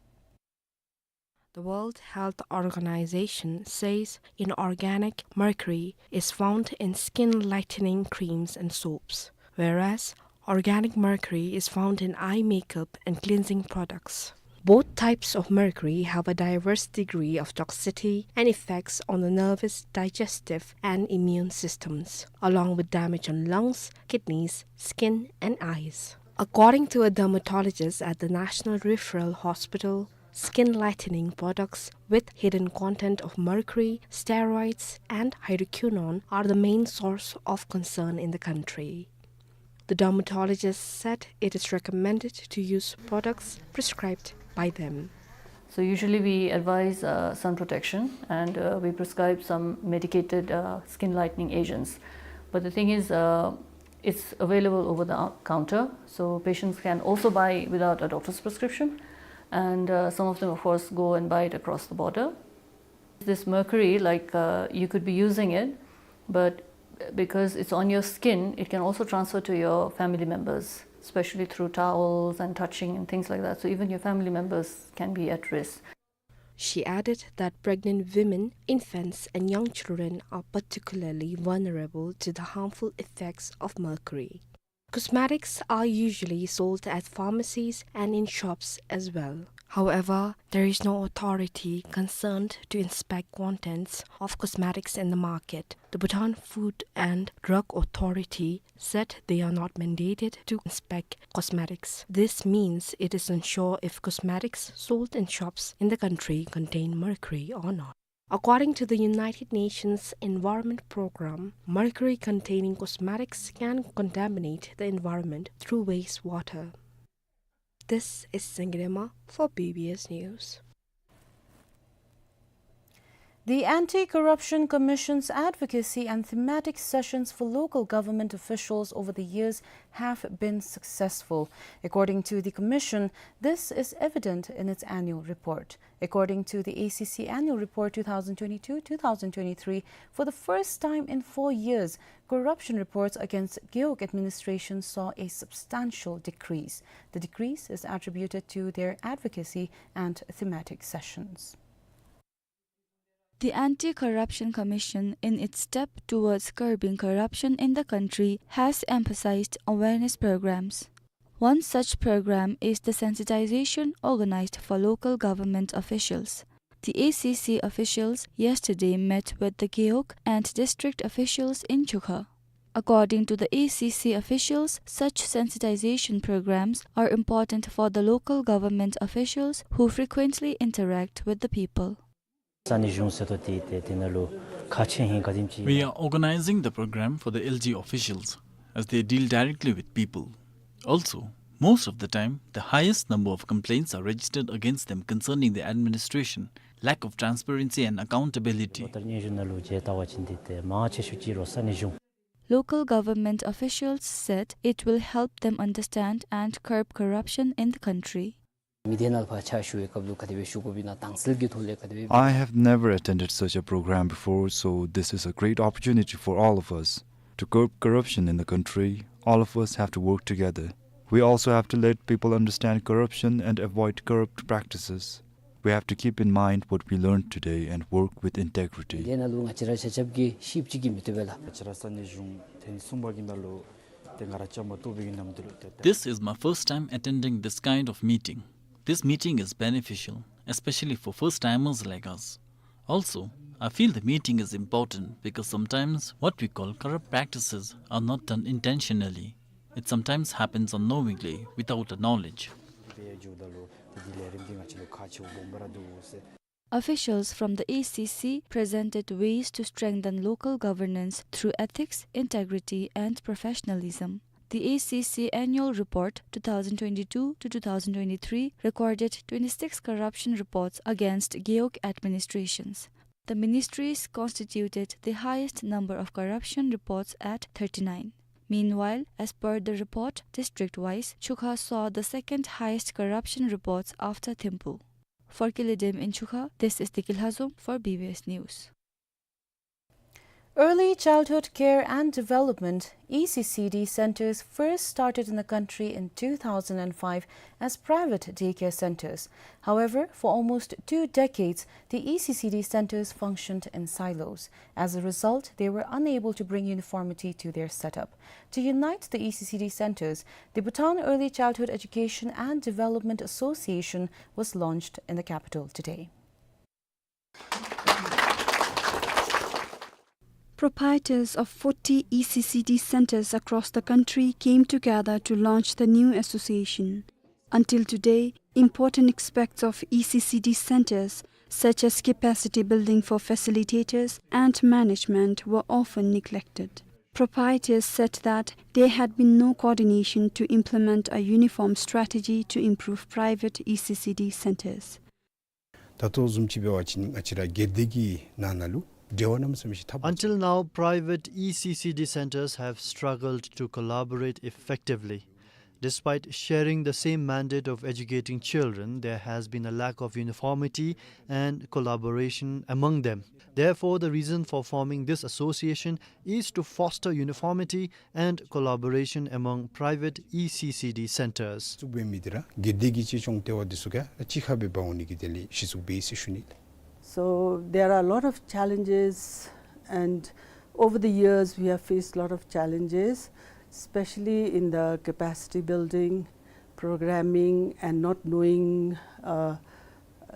The World Health Organization says inorganic mercury is found in skin lightening creams and soaps, whereas organic mercury is found in eye makeup and cleansing products. Both types of mercury have a diverse degree of toxicity and effects on the nervous, digestive, and immune systems, along with damage on lungs, kidneys, skin, and eyes. According to a dermatologist at the National Referral Hospital, skin lightening products with hidden content of mercury, steroids, and hydroquinone are the main source of concern in the country. The dermatologist said it is recommended to use products prescribed by them. So usually we advise, uh, sun protection and, uh, we prescribe some medicated, uh, skin lightening agents. But the thing is, uh, it's available over the, uh, counter, so patients can also buy without a doctor's prescription. And, uh, some of them, of course, go and buy it across the border. This mercury, like, uh, you could be using it, but because it's on your skin, it can also transfer to your family members, especially through towels and touching and things like that. So even your family members can be at risk. She added that pregnant women, infants, and young children are particularly vulnerable to the harmful effects of mercury. Cosmetics are usually sold at pharmacies and in shops as well. However, there is no authority concerned to inspect contents of cosmetics in the market. The Bhutan Food and Drug Authority said they are not mandated to inspect cosmetics. This means it is unsure if cosmetics sold in shops in the country contain mercury or not. According to the United Nations Environment Programme, mercury-containing cosmetics can contaminate the environment through wastewater. This is Sangirema for B B S News. The Anti-Corruption Commission's advocacy and thematic sessions for local government officials over the years have been successful. According to the Commission, this is evident in its annual report. According to the A C C Annual Report two thousand twenty-two two thousand twenty-three, for the first time in four years, corruption reports against Gewog administration saw a substantial decrease. The decrease is attributed to their advocacy and thematic sessions. The Anti-Corruption Commission, in its step towards curbing corruption in the country, has emphasized awareness programs. One such program is the sensitization organized for local government officials. The A C C officials yesterday met with the Gewog and district officials in Chukha. According to the A C C officials, such sensitization programs are important for the local government officials who frequently interact with the people. ས་གནས་གཞུང་ཟེར་དོ་དེ་དེ་དེ་ནང་ལུ་ཁག་ཆེ་ཧིང་ག་དེམ་ཅིག We are organizing the program for the L G officials, as they deal directly with people. Also, most of the time, the highest number of complaints are registered against them concerning the administration, lack of transparency and accountability. ལོ་ལྟར་སྙན་ཞུ་ནང་ལུ་མཇལ་བལྟ་བ་ཅིན་དེ་དེ་མང་ཆེ་ཤོས་ཅིག་རོགས་ས་གནས་གཞུང་། Local government officials said it will help them understand and curb corruption in the country. མི་སྡེ་ནང་ལུ་ཕར་ཕྱག་ཞུ་བའི་སྐབས་ལུ་ག་དེ་སྦེ་ཞུ་དགོཔ་ཨིན་ན་དྭངས་གསལ་གྱི་ཐོག་ལས་ག་དེ་སྦེ། I have never attended such a program before, so this is a great opportunity for all of us. To curb corruption in the country, all of us have to work together. We also have to let people understand corruption and avoid corrupt practices. We have to keep in mind what we learned today and work with integrity. དེ་ནང་ལུ་ང་བཅས་ར་ཆ་ཁྱབ་ཀྱིས་ཤེསཔ་ཅིག་གིས་མི་བཏུབ་པས་ལགས། ང་བཅས་ར་ས་གནས་གཞུང་ ཐེངས་གསུམ་པ་གི་ནང་ལུ་ཏེ་ང་ར་བཅའ་མར་གཏོགས་པའི་གི་ནམ་དུས་ལུ་ཏེ། This is my first time attending this kind of meeting. This meeting is beneficial, especially for first timers like us. Also, I feel the meeting is important because sometimes what we call corrupt practices are not done intentionally. It sometimes happens unknowingly, without the knowledge. Officials from the A C C presented ways to strengthen local governance through ethics, integrity, and professionalism. The A C C Annual Report two thousand twenty-two to two thousand twenty-three recorded twenty-six corruption reports against Gewog administrations. The ministries constituted the highest number of corruption reports at thirty-nine. Meanwhile, as per the report, district-wise, Chukha saw the second highest corruption reports after Thimphu. For Kili Dem in Chukha, this is Deki Lhazom for B B S News. Early childhood care and development, E C C D centers, first started in the country in two thousand and five as private daycare centers. However, for almost two decades, the E C C D centers functioned in silos. As a result, they were unable to bring uniformity to their setup. To unite the E C C D centers, the Bhutan Early Childhood Education and Development Association was launched in the capital today. Proprietors of forty E C C D centers across the country came together to launch the new association. Until today, important aspects of E C C D centers, such as capacity building for facilitators and management, were often neglected. Proprietors said that there had been no coordination to implement a uniform strategy to improve private E C C D centers. ད་ལྟོ་བཟུམ་ཅིག་འབད་བ་ཅིན་ང་བཅས་ར་སྒེར་སྡེ་གི་ནང་ན་ལུ་འབྲེལ་བ་གནམ་མེད་ས་མེད་ཅིག་འཐབ། Until now, private E C C D centers have struggled to collaborate effectively. Despite sharing the same mandate of educating children, there has been a lack of uniformity and collaboration among them. Therefore, the reason for forming this association is to foster uniformity and collaboration among private E C C D centers. བཙུགས་པའི་མི་འདི་ར་སྒེར་སྡེ་གི་གཅེས་སྐྱོང་ལྟེ་བ་འདི་ཚུ་ག་ར་གཅིག་ཁར་སྦེ་འབག་འོང་ནི་གི་དོན་ལས་གཞི་བཙུགས་འབད་ཡི་ཟེར་ཞུ་ནི་ལགས། So there are a lot of challenges, and over the years we have faced a lot of challenges, especially in the capacity building, programming, and not knowing, uh,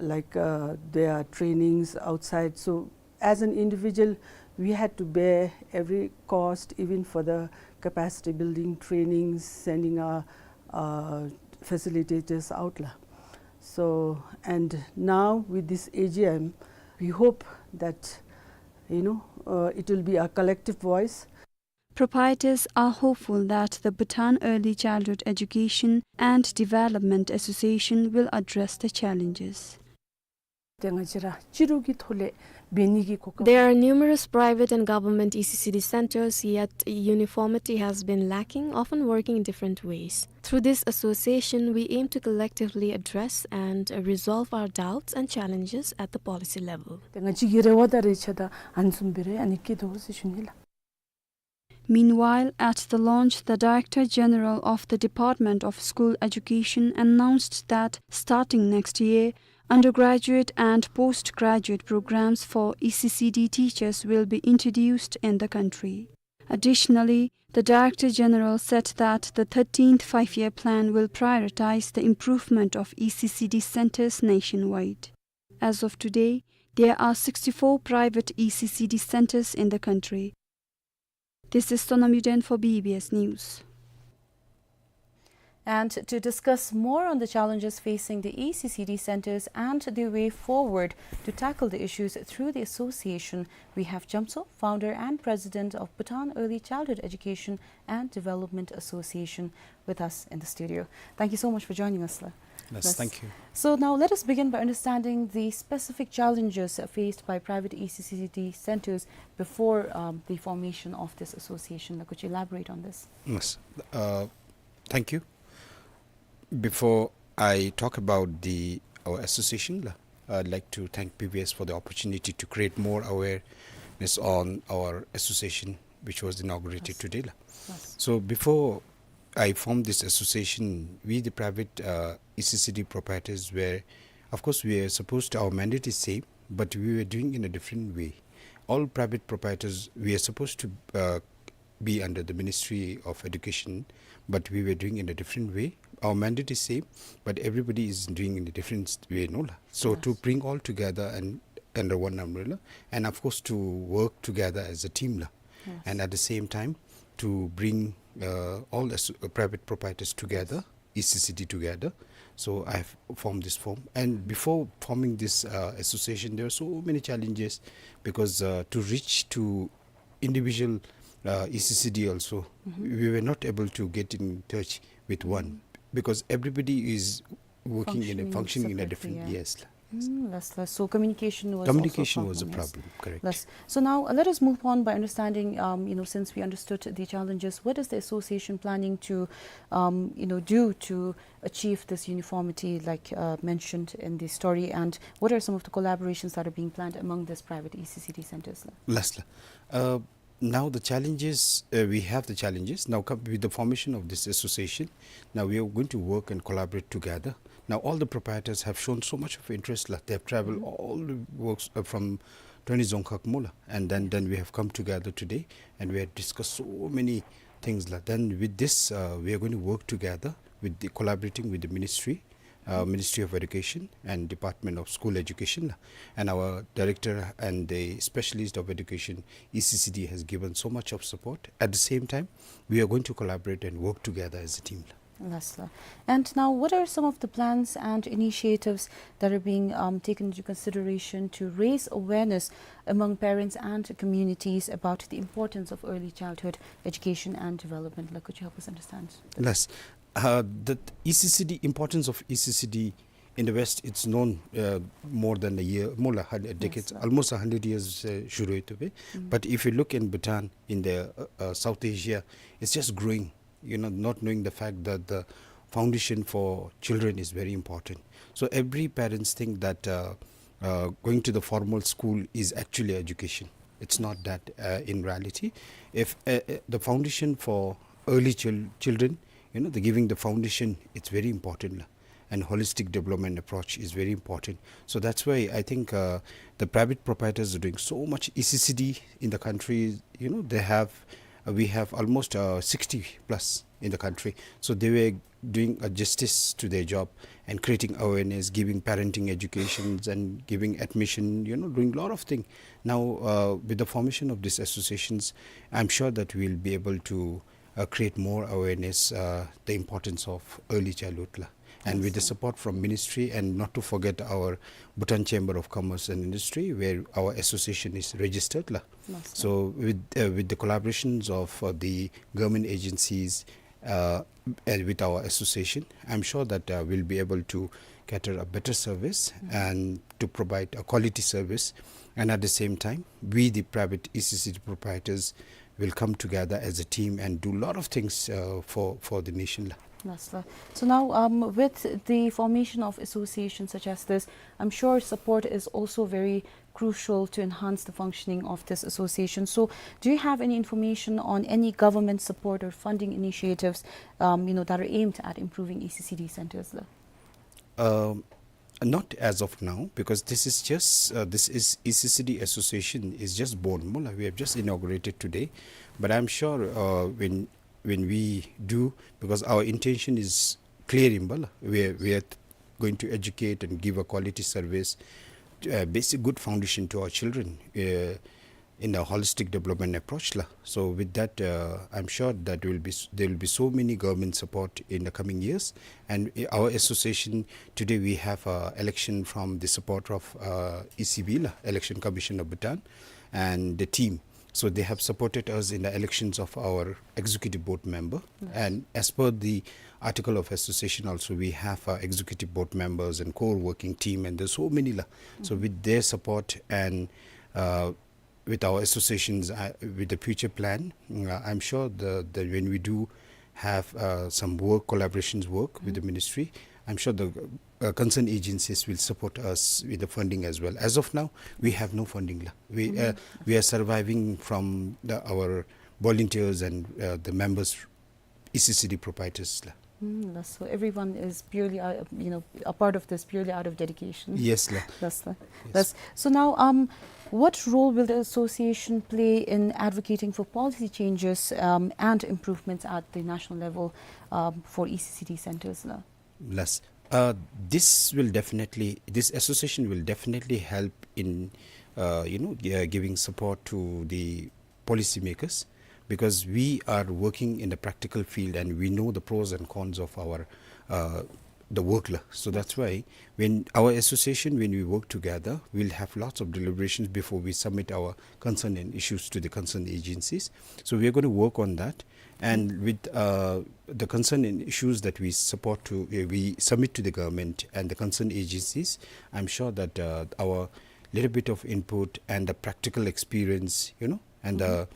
like, uh, there are trainings outside. So as an individual, we had to bear every cost, even for the capacity building trainings, sending our, uh, facilitators out la. So, and now with this A G M, we hope that, you know, uh, it will be a collective voice. Proprietors are hopeful that the Bhutan Early Childhood Education and Development Association will address the challenges. ཏེ་ང་བཅས་ར་སྤྱི་རུ་གི་ཐོག་ལས་འབད་ནི་གི་གོ་སྐབས། There are numerous private and government E C C D centers, yet uniformity has been lacking, often working in different ways. Through this association, we aim to collectively address and resolve our doubts and challenges at the policy level. ཏེ་ང་བཅས་ཀྱི་རེ་བ་དང་རེ་ཆ་ད་ཨ་ནི་བཟུམ་སྦེ་ར་ཨ་ནི་སྐྱེད་དོ་ཟེར་ཞུ་ནི་ལགས། Meanwhile, at the launch, the Director General of the Department of School Education announced that starting next year, undergraduate and postgraduate programs for E C C D teachers will be introduced in the country. Additionally, the Director General said that the thirteenth Five-Year Plan will prioritize the improvement of E C C D centers nationwide. As of today, there are sixty-four private E C C D centers in the country. This is Sonam Yuden for B B S News. And to discuss more on the challenges facing the E C C D centers and the way forward to tackle the issues through the association, we have Jamtso, founder and president of Bhutan Early Childhood Education and Development Association, with us in the studio. Thank you so much for joining us, sir. Yes, thank you. So now let us begin by understanding the specific challenges faced by private E C C D centers before, um, the formation of this association. Like, could you elaborate on this? Yes. Uh, thank you. Before I talk about the, our association, la, I'd like to thank B B S for the opportunity to create more awareness on our association, which was inaugurated today, la. Yes. So before I formed this association, we, the private, uh, E C C D proprietors, were, of course, we are supposed to, our mandate is same, but we were doing in a different way. All private proprietors, we are supposed to, uh, be under the Ministry of Education, but we were doing in a different way. Our mandate is same, but everybody is doing in a different way, no la. So to bring all together and under one umbrella, and of course to work together as a team la. And at the same time to bring uh, all the s- uh, private proprietors together, E C C D together. So I have formed this firm. And before forming this uh, association, there were so many challenges because uh, to reach to individual uh, E C C D also, we were not able to get in touch with one because everybody is working in a functioning in a different, yes. Mm, that's, that's, so communication was also a problem, yes. Communication was a problem, correct. Yes. So now uh, let us move on by understanding, um, you know, since we understood the challenges, what is the association planning to, um, you know, do to achieve this uniformity, like uh, mentioned in the story, and what are some of the collaborations that are being planned among these private E C C D centers? Lastly, uh, now the challenges, uh, we have the challenges. Now come with the formation of this association, now we are going to work and collaborate together. Now all the proprietors have shown so much of interest, like they have traveled all the works uh, from twenty Dzongkhag mola, and then, then we have come together today and we have discussed so many things. Like then with this, uh, we are going to work together with the collaborating with the ministry, uh, Ministry of Education and Department of School Education, and our director and the specialist of education, E C C D, has given so much of support. At the same time, we are going to collaborate and work together as a team. Lastly, and now what are some of the plans and initiatives that are being um, taken into consideration to raise awareness among parents and communities about the importance of early childhood education and development? Like, could you help us understand? Yes. Uh, the E C C D, importance of E C C D in the West, it's known uh, more than a year, more like a decade, almost a hundred years uh, shuru hoye to be. But if you look in Bhutan, in the uh, uh, South Asia, it's just growing. You know, not knowing the fact that the foundation for children is very important. So every parents think that uh, uh, going to the formal school is actually education. It's not that uh, in reality. If uh, uh, the foundation for early chil- children, you know, the giving the foundation, it's very important la. And holistic development approach is very important. So that's why I think uh, the private proprietors are doing so much E C C D in the country. You know, they have uh, we have almost uh, sixty plus in the country. So they were doing a justice to their job and creating awareness, giving parenting educations and giving admission, you know, doing a lot of things. Now, uh, with the formation of these associations, I'm sure that we'll be able to uh, create more awareness, uh, the importance of early childhood la. And with the support from ministry, and not to forget our Bhutan Chamber of Commerce and Industry, where our association is registered la. So with uh, with the collaborations of uh, the government agencies, uh, and with our association, I'm sure that uh, we'll be able to cater a better service and to provide a quality service. And at the same time, we, the private E C C D proprietors, will come together as a team and do a lot of things uh, for, for the nation la. Yes, sir. So now, um, with the formation of associations such as this, I'm sure support is also very crucial to enhance the functioning of this association. So do you have any information on any government support or funding initiatives, um, you know, that are aimed at improving E C C D centers la? Um, not as of now, because this is just uh, this is E C C D association is just born mola. We have just inaugurated today, but I'm sure uh, when when we do, because our intention is clear in bala, we are, we are going to educate and give a quality service, uh, basic good foundation to our children uh, in a holistic development approach la. So with that, uh, I'm sure that will be s- there will be so many government support in the coming years. And i- our association today, we have uh, election from the support of uh, E C B la, Election Commission of Bhutan, and the team. So they have supported us in the elections of our executive board member. And as per the article of association also, we have uh, executive board members and core working team, and there's so many la. So with their support and uh, with our associations, uh, with the future plan, uh, I'm sure the, the when we do have uh, some work, collaborations work with the ministry, I'm sure the uh, concerned agencies will support us with the funding as well. As of now, we have no funding la. We uh, we are surviving from the, our volunteers and uh, the members, E C C D proprietors la. Mm, thus, so everyone is purely, uh, you know, a part of this purely out of dedication. Yes, la. Thus, la. Yes. Thus, so now, um, what role will the association play in advocating for policy changes, um, and improvements at the national level, um, for E C C D centers, la? Yes. Uh, this will definitely, this association will definitely help in, uh, you know, gi-, uh, giving support to the policymakers, because we are working in the practical field and we know the pros and cons of our, uh, the work la. So that's why when our association, when we work together, we'll have lots of deliberations before we submit our concern and issues to the concerned agencies. So we are gonna work on that. And with, uh, the concern and issues that we support to, uh, we submit to the government and the concerned agencies, I'm sure that, uh, our little bit of input and the practical experience, you know, and the,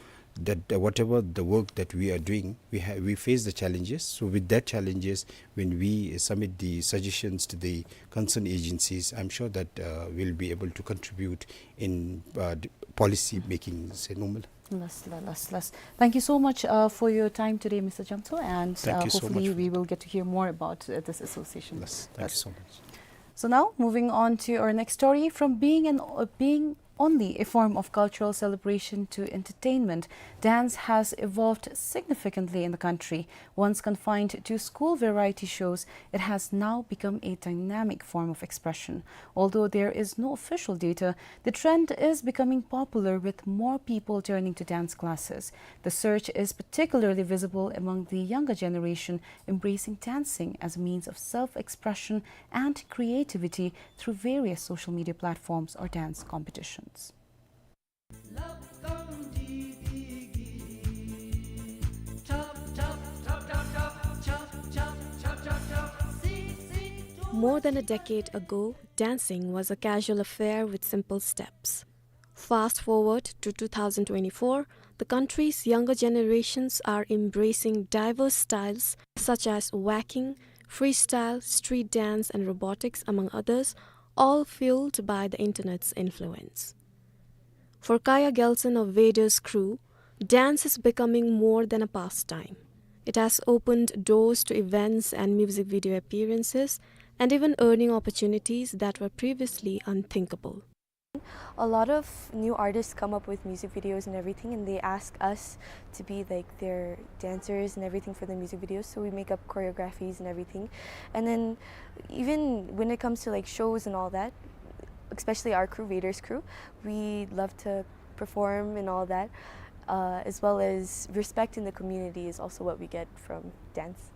that, uh, whatever the work that we are doing, we ha-, we face the challenges. So with that challenges, when we submit the suggestions to the concerned agencies, I'm sure that, uh, we'll be able to contribute in, uh, the policy making, say, normal. Yes, la, yes, yes. Thank you so much, uh, for your time today, Mister Jamtso, and, uh, hopefully we will get to hear more about, uh, this association. Yes, thank you so much. So now, moving on to our next story, from being an, uh, being only a form of cultural celebration to entertainment, dance has evolved significantly in the country. Once confined to school variety shows, it has now become a dynamic form of expression. Although there is no official data, the trend is becoming popular, with more people turning to dance classes. The surge is particularly visible among the younger generation, embracing dancing as a means of self-expression and creativity through various social media platforms or dance competitions. More than a decade ago, dancing was a casual affair with simple steps. Fast forward to two thousand twenty-four, the country's younger generations are embracing diverse styles such as waacking, freestyle, street dance, and robotics, among others, all fueled by the internet's influence. For Kaya Gelson of Vader's Crew, dance is becoming more than a pastime. It has opened doors to events and music video appearances, and even earning opportunities that were previously unthinkable. A lot of new artists come up with music videos and everything, and they ask us to be, like, their dancers and everything for the music videos. So we make up choreographies and everything. And then even when it comes to, like, shows and all that, especially our crew, Vader's Crew, we love to perform and all that, uh, as well as respect in the community is also what we get from dance.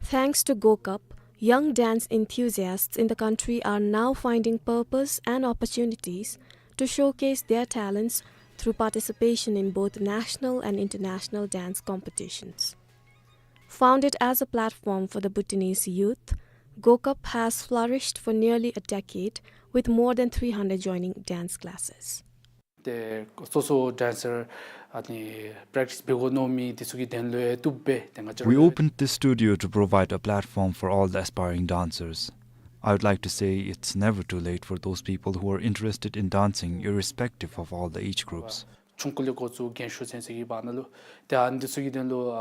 Thanks to Go Cup, young dance enthusiasts in the country are now finding purpose and opportunities to showcase their talents through participation in both national and international dance competitions. Founded as a platform for the Bhutanese youth, Go Cup has flourished for nearly a decade, with more than three hundred joining dance classes. ཏེ་སོ་སོ་ཌེན་སར་ཨ་ནི་པྲེཀ་ཊིས་འབད་དགོ་མནོ་མི་འདི་ཚུ་གི་དོན་ལུ་ཡང་བཏུབ་པས། ཏེ་ང་བཅས་We ར་opened this studio to provide a platform for all the aspiring dancers. I would like to say it's never too late for those people who are interested in dancing, irrespective of all the age groups. ཆུང་ཀུ་ལས་འགོ་བཙུགས་རྒན་ཤོས་ཚུན་ཚོད་ཀྱི་བར་ན་ལུ་ཏེ་ཨ་ནི་འདི་ཚུ་གི་དོན་ལུ་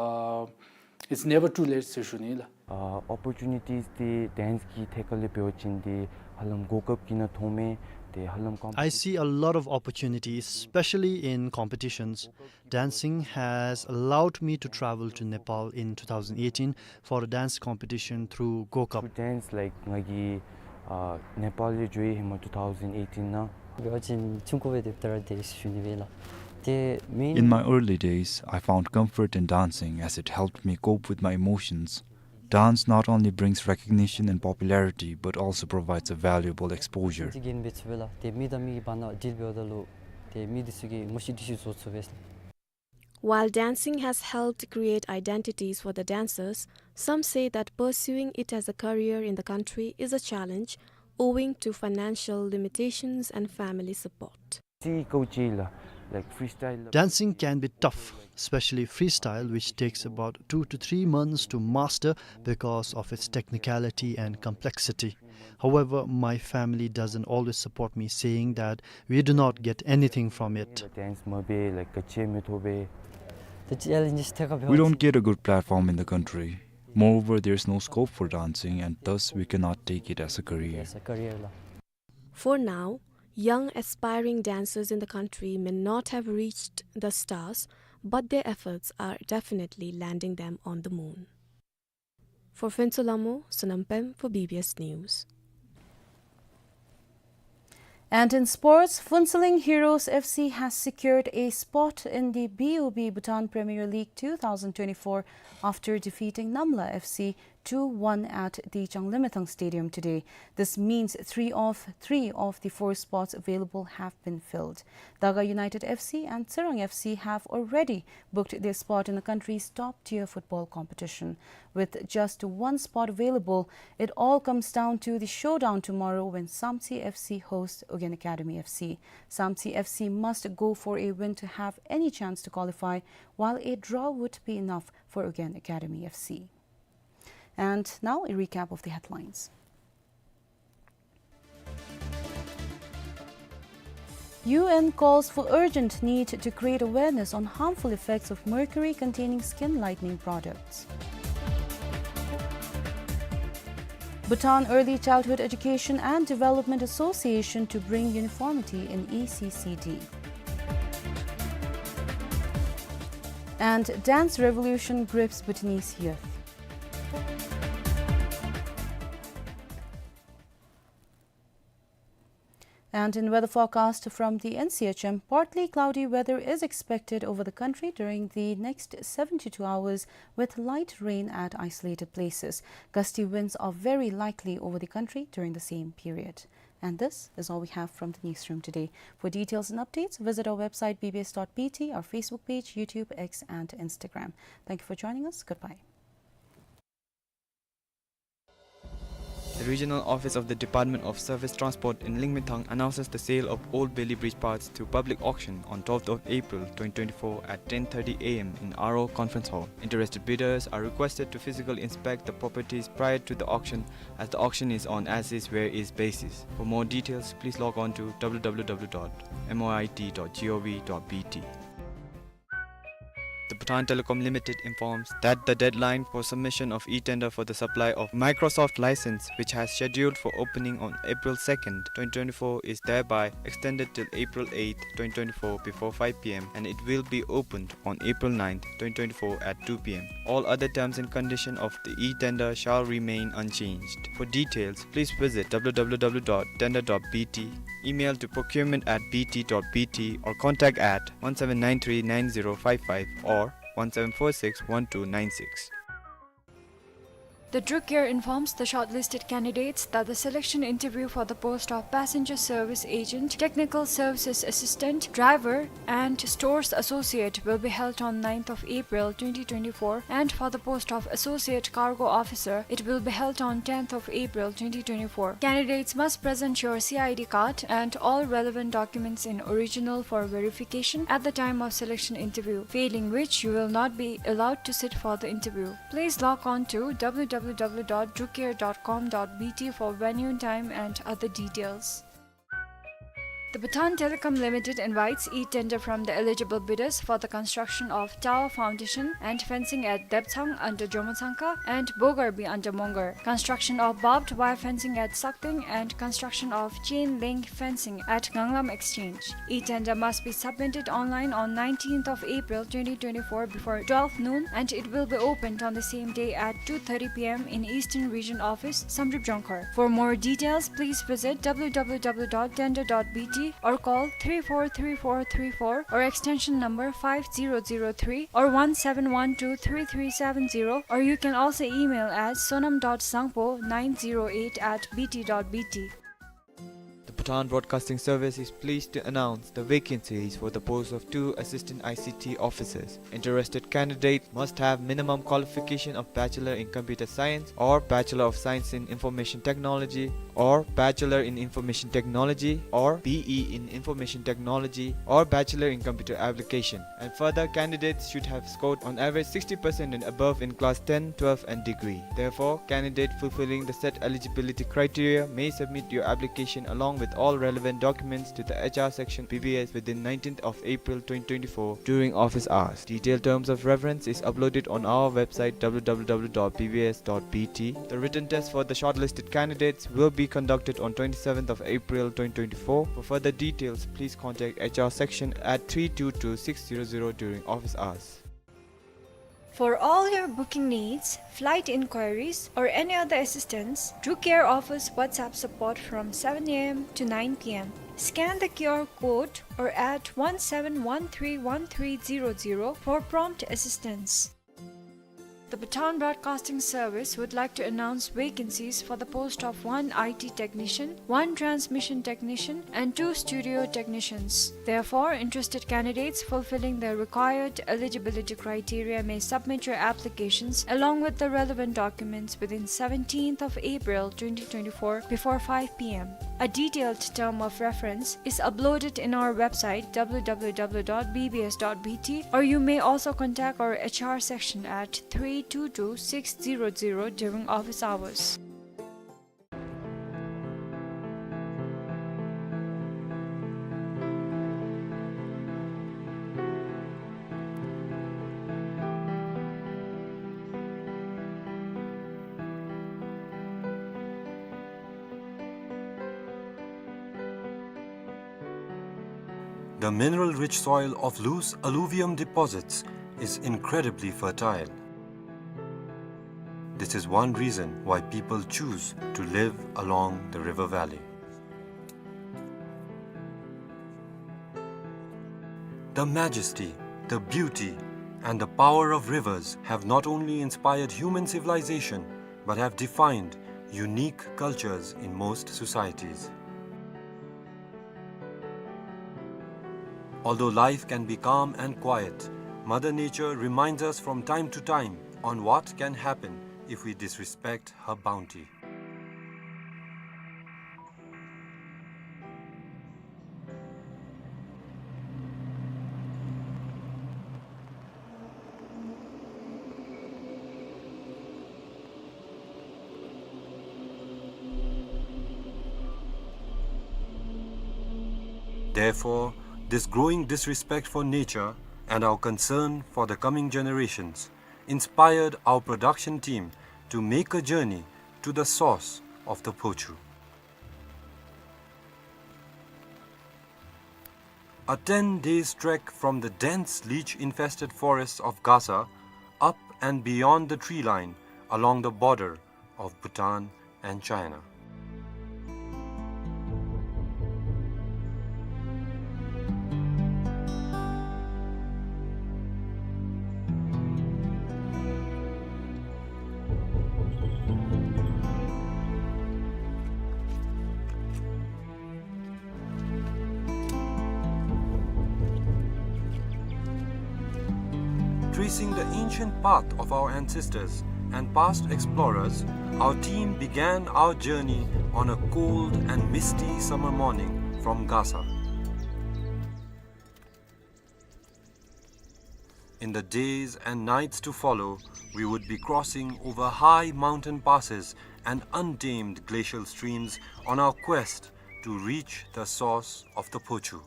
ཨ་it's never too late ཟེར་ཞུ་ནི་ལགས། ཨ་ཨོ་པོར་ཅུ་ནི་ཊིས་འདི་ཌེན་སི་གི་ཐད་ཁར་ལས་འབད་བ་ཅིན་འདི་ཧ་ལམ་གོ་སྐབས་ཀྱི་ནང་ཐོག་མེན། ཏེ་ཧ་ལམ་ཀོམ་པི་ཊི་ཤཱན། I see a lot of opportunities, especially in competitions. Dancing has allowed me to travel to Nepal in two thousand eighteen for a dance competition through Go Cup. ཌེན་སི་ལའིཀ་ང་གིས་ཨ་ནེ་པཱལ་ལས་འགྱོ་ཡི་ཧེ་མ་two thousand eighteen ནང་། འབད་བ་ཅིན་ཆུང་ཀུ་འབད་དེ་ཏེ་ར་དེ་ཞུ་ནི་སྦེ་ལགས། ཏེ་མེན། In my early days, I found comfort in dancing as it helped me cope with my emotions. Dance not only brings recognition and popularity, but also provides a valuable exposure. ཅིག་གིས་འབད་ཚུགས་པས་ལགས། ཏེ་མི་དང་མི་གི་བར་ན་ཌིལ་འབདཝ་ད་ལུ་ཏེ་མི་འདི་ཚུ་གིས་ངོ་ཤེས་འདྲིས་ཤེས་བཟོ་ཚུགས་པས་ལགས། While dancing has helped create identities for the dancers, some say that pursuing it as a career in the country is a challenge owing to financial limitations and family support. སི་ཀའུ་ཅི་ལགས། Like freestyle། Dancing can be tough, especially freestyle, which takes about two to three months to master because of its technicality and complexity. However, my family doesn't always support me, saying that we do not get anything from it. ཌེན་སི་མ་འབད་ལའིཀ་ག་ཅི་མི་ཐོབ་པས། The challenges take up We don't get a good platform in the country. Moreover, there is no scope for dancing, and thus we cannot take it as a career. For now, young aspiring dancers in the country may not have reached the stars, but their efforts are definitely landing them on the moon. For Phuntsho Lammo, Sonam Pem for B B S News. And in sports, Phuentsholing Heroes F C has secured a spot in the B O B Bhutan Premier League two thousand twenty-four after defeating Namla F C two one at the Changlimithang Stadium today. This means three of, three of the four spots available have been filled. Daga United F C and Tsirang F C have already booked their spot in the country's top-tier football competition. With just one spot available, it all comes down to the showdown tomorrow when Samtse F C hosts Ugyen Academy F C. Samtse F C must go for a win to have any chance to qualify, while a draw would be enough for Ugyen Academy F C. And now a recap of the headlines. U N calls for urgent need to create awareness on harmful effects of mercury-containing skin lightening products. Bhutan Early Childhood Education and Development Association to bring uniformity in E C C D. And dance revolution grips Bhutanese youth. And in weather forecast from the N C H M, partly cloudy weather is expected over the country during the next seventy-two hours, with light rain at isolated places. Gusty winds are very likely over the country during the same period. And this is all we have from the newsroom today. For details and updates, visit our website B B S dot B T, our Facebook page, YouTube, X, and Instagram. Thank you for joining us. Goodbye. The Regional Office of the Department of Surface Transport in Lingmethang announces the sale of old Bailey Bridge parts through public auction on twelfth of April twenty twenty-four at ten thirty A M in R O Conference Hall. Interested bidders are requested to physically inspect the properties prior to the auction, as the auction is on as is where is basis. For more details, please log on to W W W dot M O I T dot G O V dot B T. The Bhutan Telecom Limited informs that the deadline for submission of e-tender for the supply of Microsoft license, which has scheduled for opening on April second, twenty twenty-four, is thereby extended till April eighth, twenty twenty-four, before five P M, and it will be opened on April ninth, twenty twenty-four, at two P M. All other terms and conditions of the e-tender shall remain unchanged. For details, please visit W W W dot tender dot B T, email to procurement at B T dot B T, or contact at one seven nine three nine zero five five or one seven four six one two nine six. The Druk Air informs the shortlisted candidates that the selection interview for the post of passenger service agent, technical services assistant, driver, and stores associate will be held on ninth of April twenty twenty-four, and for the post of associate cargo officer, it will be held on tenth of April twenty twenty-four. Candidates must present your C I D card and all relevant documents in original for verification at the time of selection interview, failing which you will not be allowed to sit for the interview. Please log on to W W W dot drukair dot com dot B T for venue, time, and other details. The Bhutan Telecom Limited invites e-tender from the eligible bidders for the construction of tower foundation and fencing at Deptsang under Jomotsangka and Bogarbi under Mongar, construction of barbed wire fencing at Sakteng, and construction of chain link fencing at Nganglam Exchange. E-tender must be submitted online on nineteenth of April twenty twenty-four before twelve noon, and it will be opened on the same day at two thirty P M in Eastern Region Office, Samdrup Jongkhar. For more details, please visit W W W dot tender dot B T or call three four three four three four or extension number five zero zero three or one seven one two three three seven zero, or you can also email at sonam dot sangpo nine zero eight at B T dot B T. The Bhutan Broadcasting Service is pleased to announce the vacancies for the post of two assistant I C T officers. Interested candidate must have minimum qualification of Bachelor in Computer Science or Bachelor of Science in Information Technology or Bachelor in Information Technology or B E in Information Technology or Bachelor in Computer Application. And further, candidates should have scored on average sixty percent and above in class ten, twelve and degree. Therefore, candidate fulfilling the set eligibility criteria may submit your application along with all relevant documents to the H R section B B S within nineteenth of April twenty twenty-four during office hours. Detailed terms of reference is uploaded on our website, W W W dot B B S dot B T. The written test for the shortlisted candidates will be conducted on twenty-seventh of April twenty twenty-four. For further details, please contact H R section at three two two six zero zero during office hours. For all your booking needs, flight inquiries, or any other assistance, Drew Care offers WhatsApp support from seven A M to nine P M. Scan the Q R code or add one seven one three one three zero zero for prompt assistance. The Bhutan Broadcasting Service would like to announce vacancies for the post of one I T technician, one transmission technician, and two studio technicians. Therefore, interested candidates fulfilling the required eligibility criteria may submit your applications along with the relevant documents within seventeenth of April twenty twenty-four before five P M. A detailed term of reference is uploaded in our website, W W W dot B B S dot B T, or you may also contact our H R section at three two two six zero zero during office hours. The mineral-rich soil of loose alluvium deposits is incredibly fertile. This is one reason why people choose to live along the river valley. The majesty, the beauty, and the power of rivers have not only inspired human civilization, but have defined unique cultures in most societies. Although life can be calm and quiet, Mother Nature reminds us from time to time on what can happen if we disrespect her bounty. Therefore, this growing disrespect for nature and our concern for the coming generations inspired our production team to make a journey to the source of the Phochu. A ten days trek from the dense leech-infested forests of Gasa, up and beyond the tree line along the border of Bhutan and China. Tracing the ancient path of our ancestors and past explorers, our team began our journey on a cold and misty summer morning from Gasa. In the days and nights to follow, we would be crossing over high mountain passes and untamed glacial streams on our quest to reach the source of the Phochu.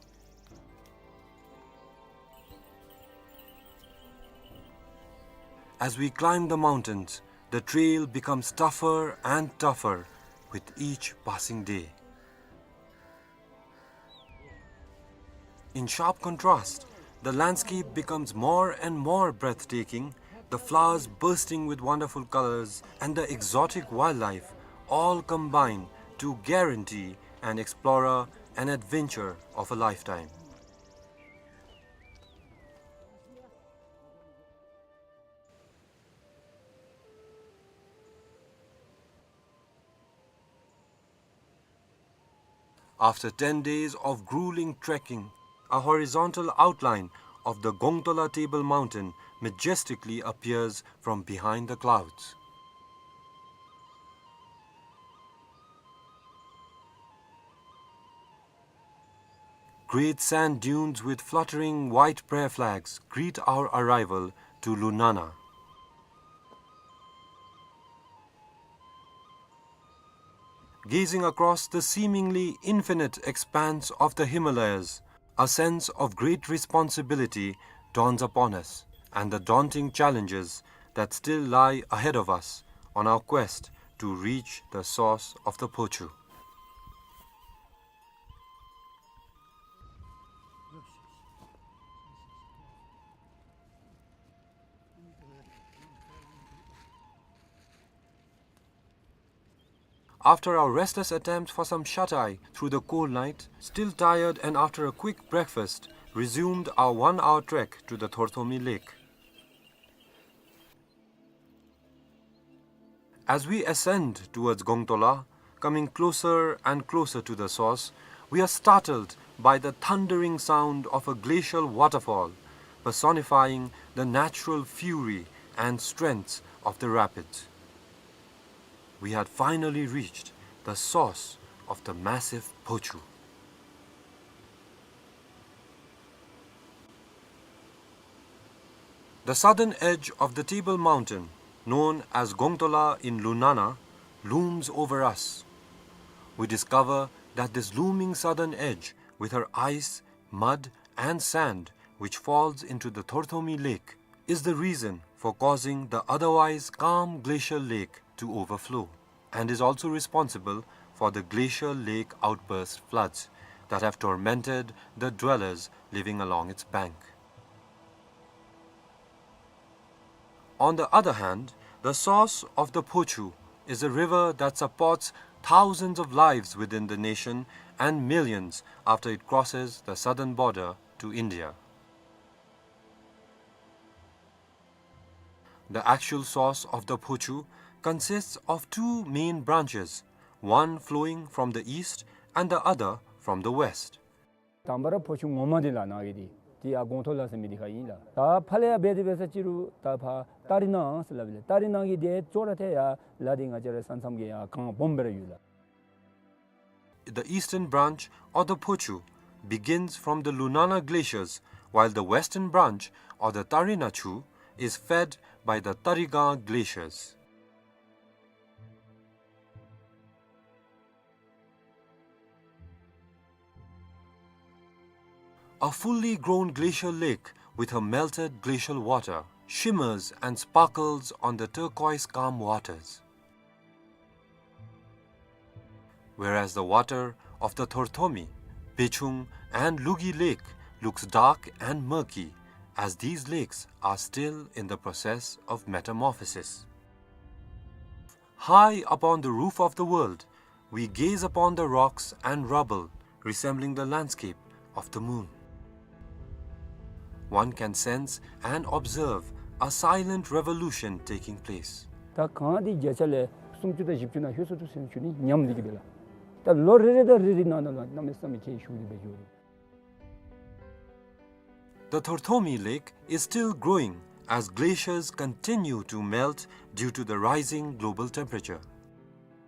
As we climb the mountains, the trail becomes tougher and tougher with each passing day. In sharp contrast, the landscape becomes more and more breathtaking, the flowers bursting with wonderful colors and the exotic wildlife all combine to guarantee an explorer an adventure of a lifetime. After ten days of grueling trekking, a horizontal outline of the Gongtola Table Mountain majestically appears from behind the clouds. Great sand dunes with fluttering white prayer flags greet our arrival to Lunana. Gazing across the seemingly infinite expanse of the Himalayas, a sense of great responsibility dawns upon us, and the daunting challenges that still lie ahead of us on our quest to reach the source of the Phochu. After our restless attempt for some shut-eye through the cold night, still tired and after a quick breakfast, resumed our one-hour trek to the Thorthomi Lake. As we ascend towards Gongtola, coming closer and closer to the source, we are startled by the thundering sound of a glacial waterfall, personifying the natural fury and strength of the rapids. We had finally reached the source of the massive Phochu. The southern edge of the Table Mountain, known as Gongtola in Lunana, looms over us. We discover that this looming southern edge, with her ice, mud, and sand, which falls into the Thorthomi Lake, is the reason for causing the otherwise calm glacial lake to overflow, and is also responsible for the glacial lake outburst floods that have tormented the dwellers living along its bank. On the other hand, the source of the Phochu is a river that supports thousands of lives within the nation and millions after it crosses the southern border to India. The actual source of the Phochu consists of two main branches, one flowing from the east and the other from the west. དང་པ་ར་ཕོ་ཆུ་ངོ་མ་འདི་ལགས་ནཱ་གི་འདི་ཏེ་ཡར་སྒོང་ཐོག་ལ་ཟེར་མི་འདི་ཁར་ཨིན་ལགས། ད་ཕར་ལས་ཡར་འབད་དེ་འབད་ས་ཅིག་རུང་ད་ཕར་ཏ་རི་ན་ཟེར་སླབ་ཨིན་ལགས། ཏ་རི་ན་གི་འདི་ཅོག་ར་ཐད་ཡར་ལ་འདི་ང་བཅས་ར་ས་མཚམས་ཀྱི་ཡར་གངས་སྦོམ་སྦེ་ར་ཡོད་ལགས། The eastern branch of the Phochu begins from the Lunana glaciers, while the western branch of the Tarina Chu is fed by the Tarigang glaciers. A fully grown glacial lake with her melted glacial water shimmers and sparkles on the turquoise calm waters. Whereas the water of the Thorthomi, Bechung, and Lugi Lake looks dark and murky, as these lakes are still in the process of metamorphosis. High upon the roof of the world, we gaze upon the rocks and rubble resembling the landscape of the moon. One can sense and observe a silent revolution taking place. ད་གངས་འདི་བརྒྱ་ཆ་ལས་སུམ་ཅུ་དང་བཞི་བཅུ་ནང་ལྷོད་སོ་ཅུག་ཟེར་ཞུ་ནི་ཉམས་འདི་གིས་འབད་ལགས། ད་ལོ་རེ་རེ་དང་རེ་རེ་ནང་ན་ལུ་གནམ་མེད་ས་མེད་ཁྱད་ཞུགས་ཏེ་འབད་འགྱོ་རུང་། The Thorthomi Lake is still growing as glaciers continue to melt due to the rising global temperature.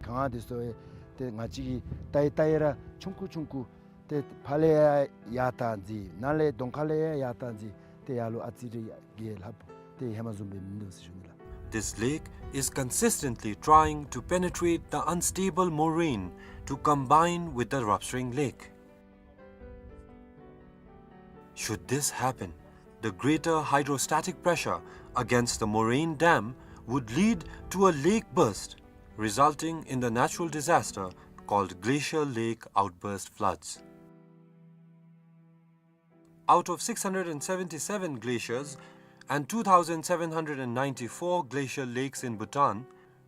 གངས་འདི་ཚུ་ཏེ་ང་བཅས་ཀྱིས་བལྟ་ཡི་བལྟ་ཡི་ར་ཆུང་ཀུ་ཆུང་ཀུ་ཏེ་ཕར་ལས་ཡར་ཡར་བཏང་ཅི་ནཱ་ལས་གདོང་ཁ་ལས་ཡར་ཡར་བཏང་ཅི་ཏེ་ཡར་ལུ་ཨ་ཙི་རེ་ཡར་རྒྱས་ལྷགཔ་ཏེ་ཧེ་མ་བཟུམ་སྦེ་མིན་འདུག་ཟེར་ཞུ་ནི་ལགས། This lake is consistently trying to penetrate the unstable moraine to combine with the Rawpsring Lake. Should this happen, the greater hydrostatic pressure against the moraine dam would lead to a lake burst, resulting in the natural disaster called glacial lake outburst floods. Out of six hundred and seventy-seven glaciers and two thousand seven hundred and ninety-four glacial lakes in Bhutan,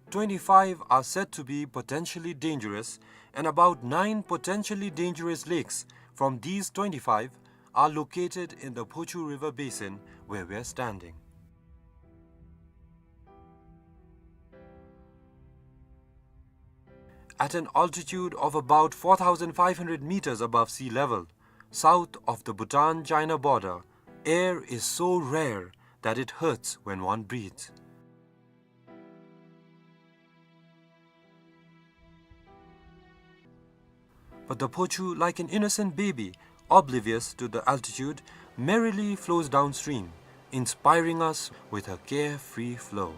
twenty-five are said to be potentially dangerous, and about nine potentially dangerous lakes from these twenty-five are located in the Phochu River basin where we are standing. At an altitude of about four thousand five hundred meters above sea level, south of the Bhutan-China border, air is so rare that it hurts when one breathes. But the Phochu, like an innocent baby, oblivious to the altitude, merrily flows downstream, inspiring us with her carefree flow.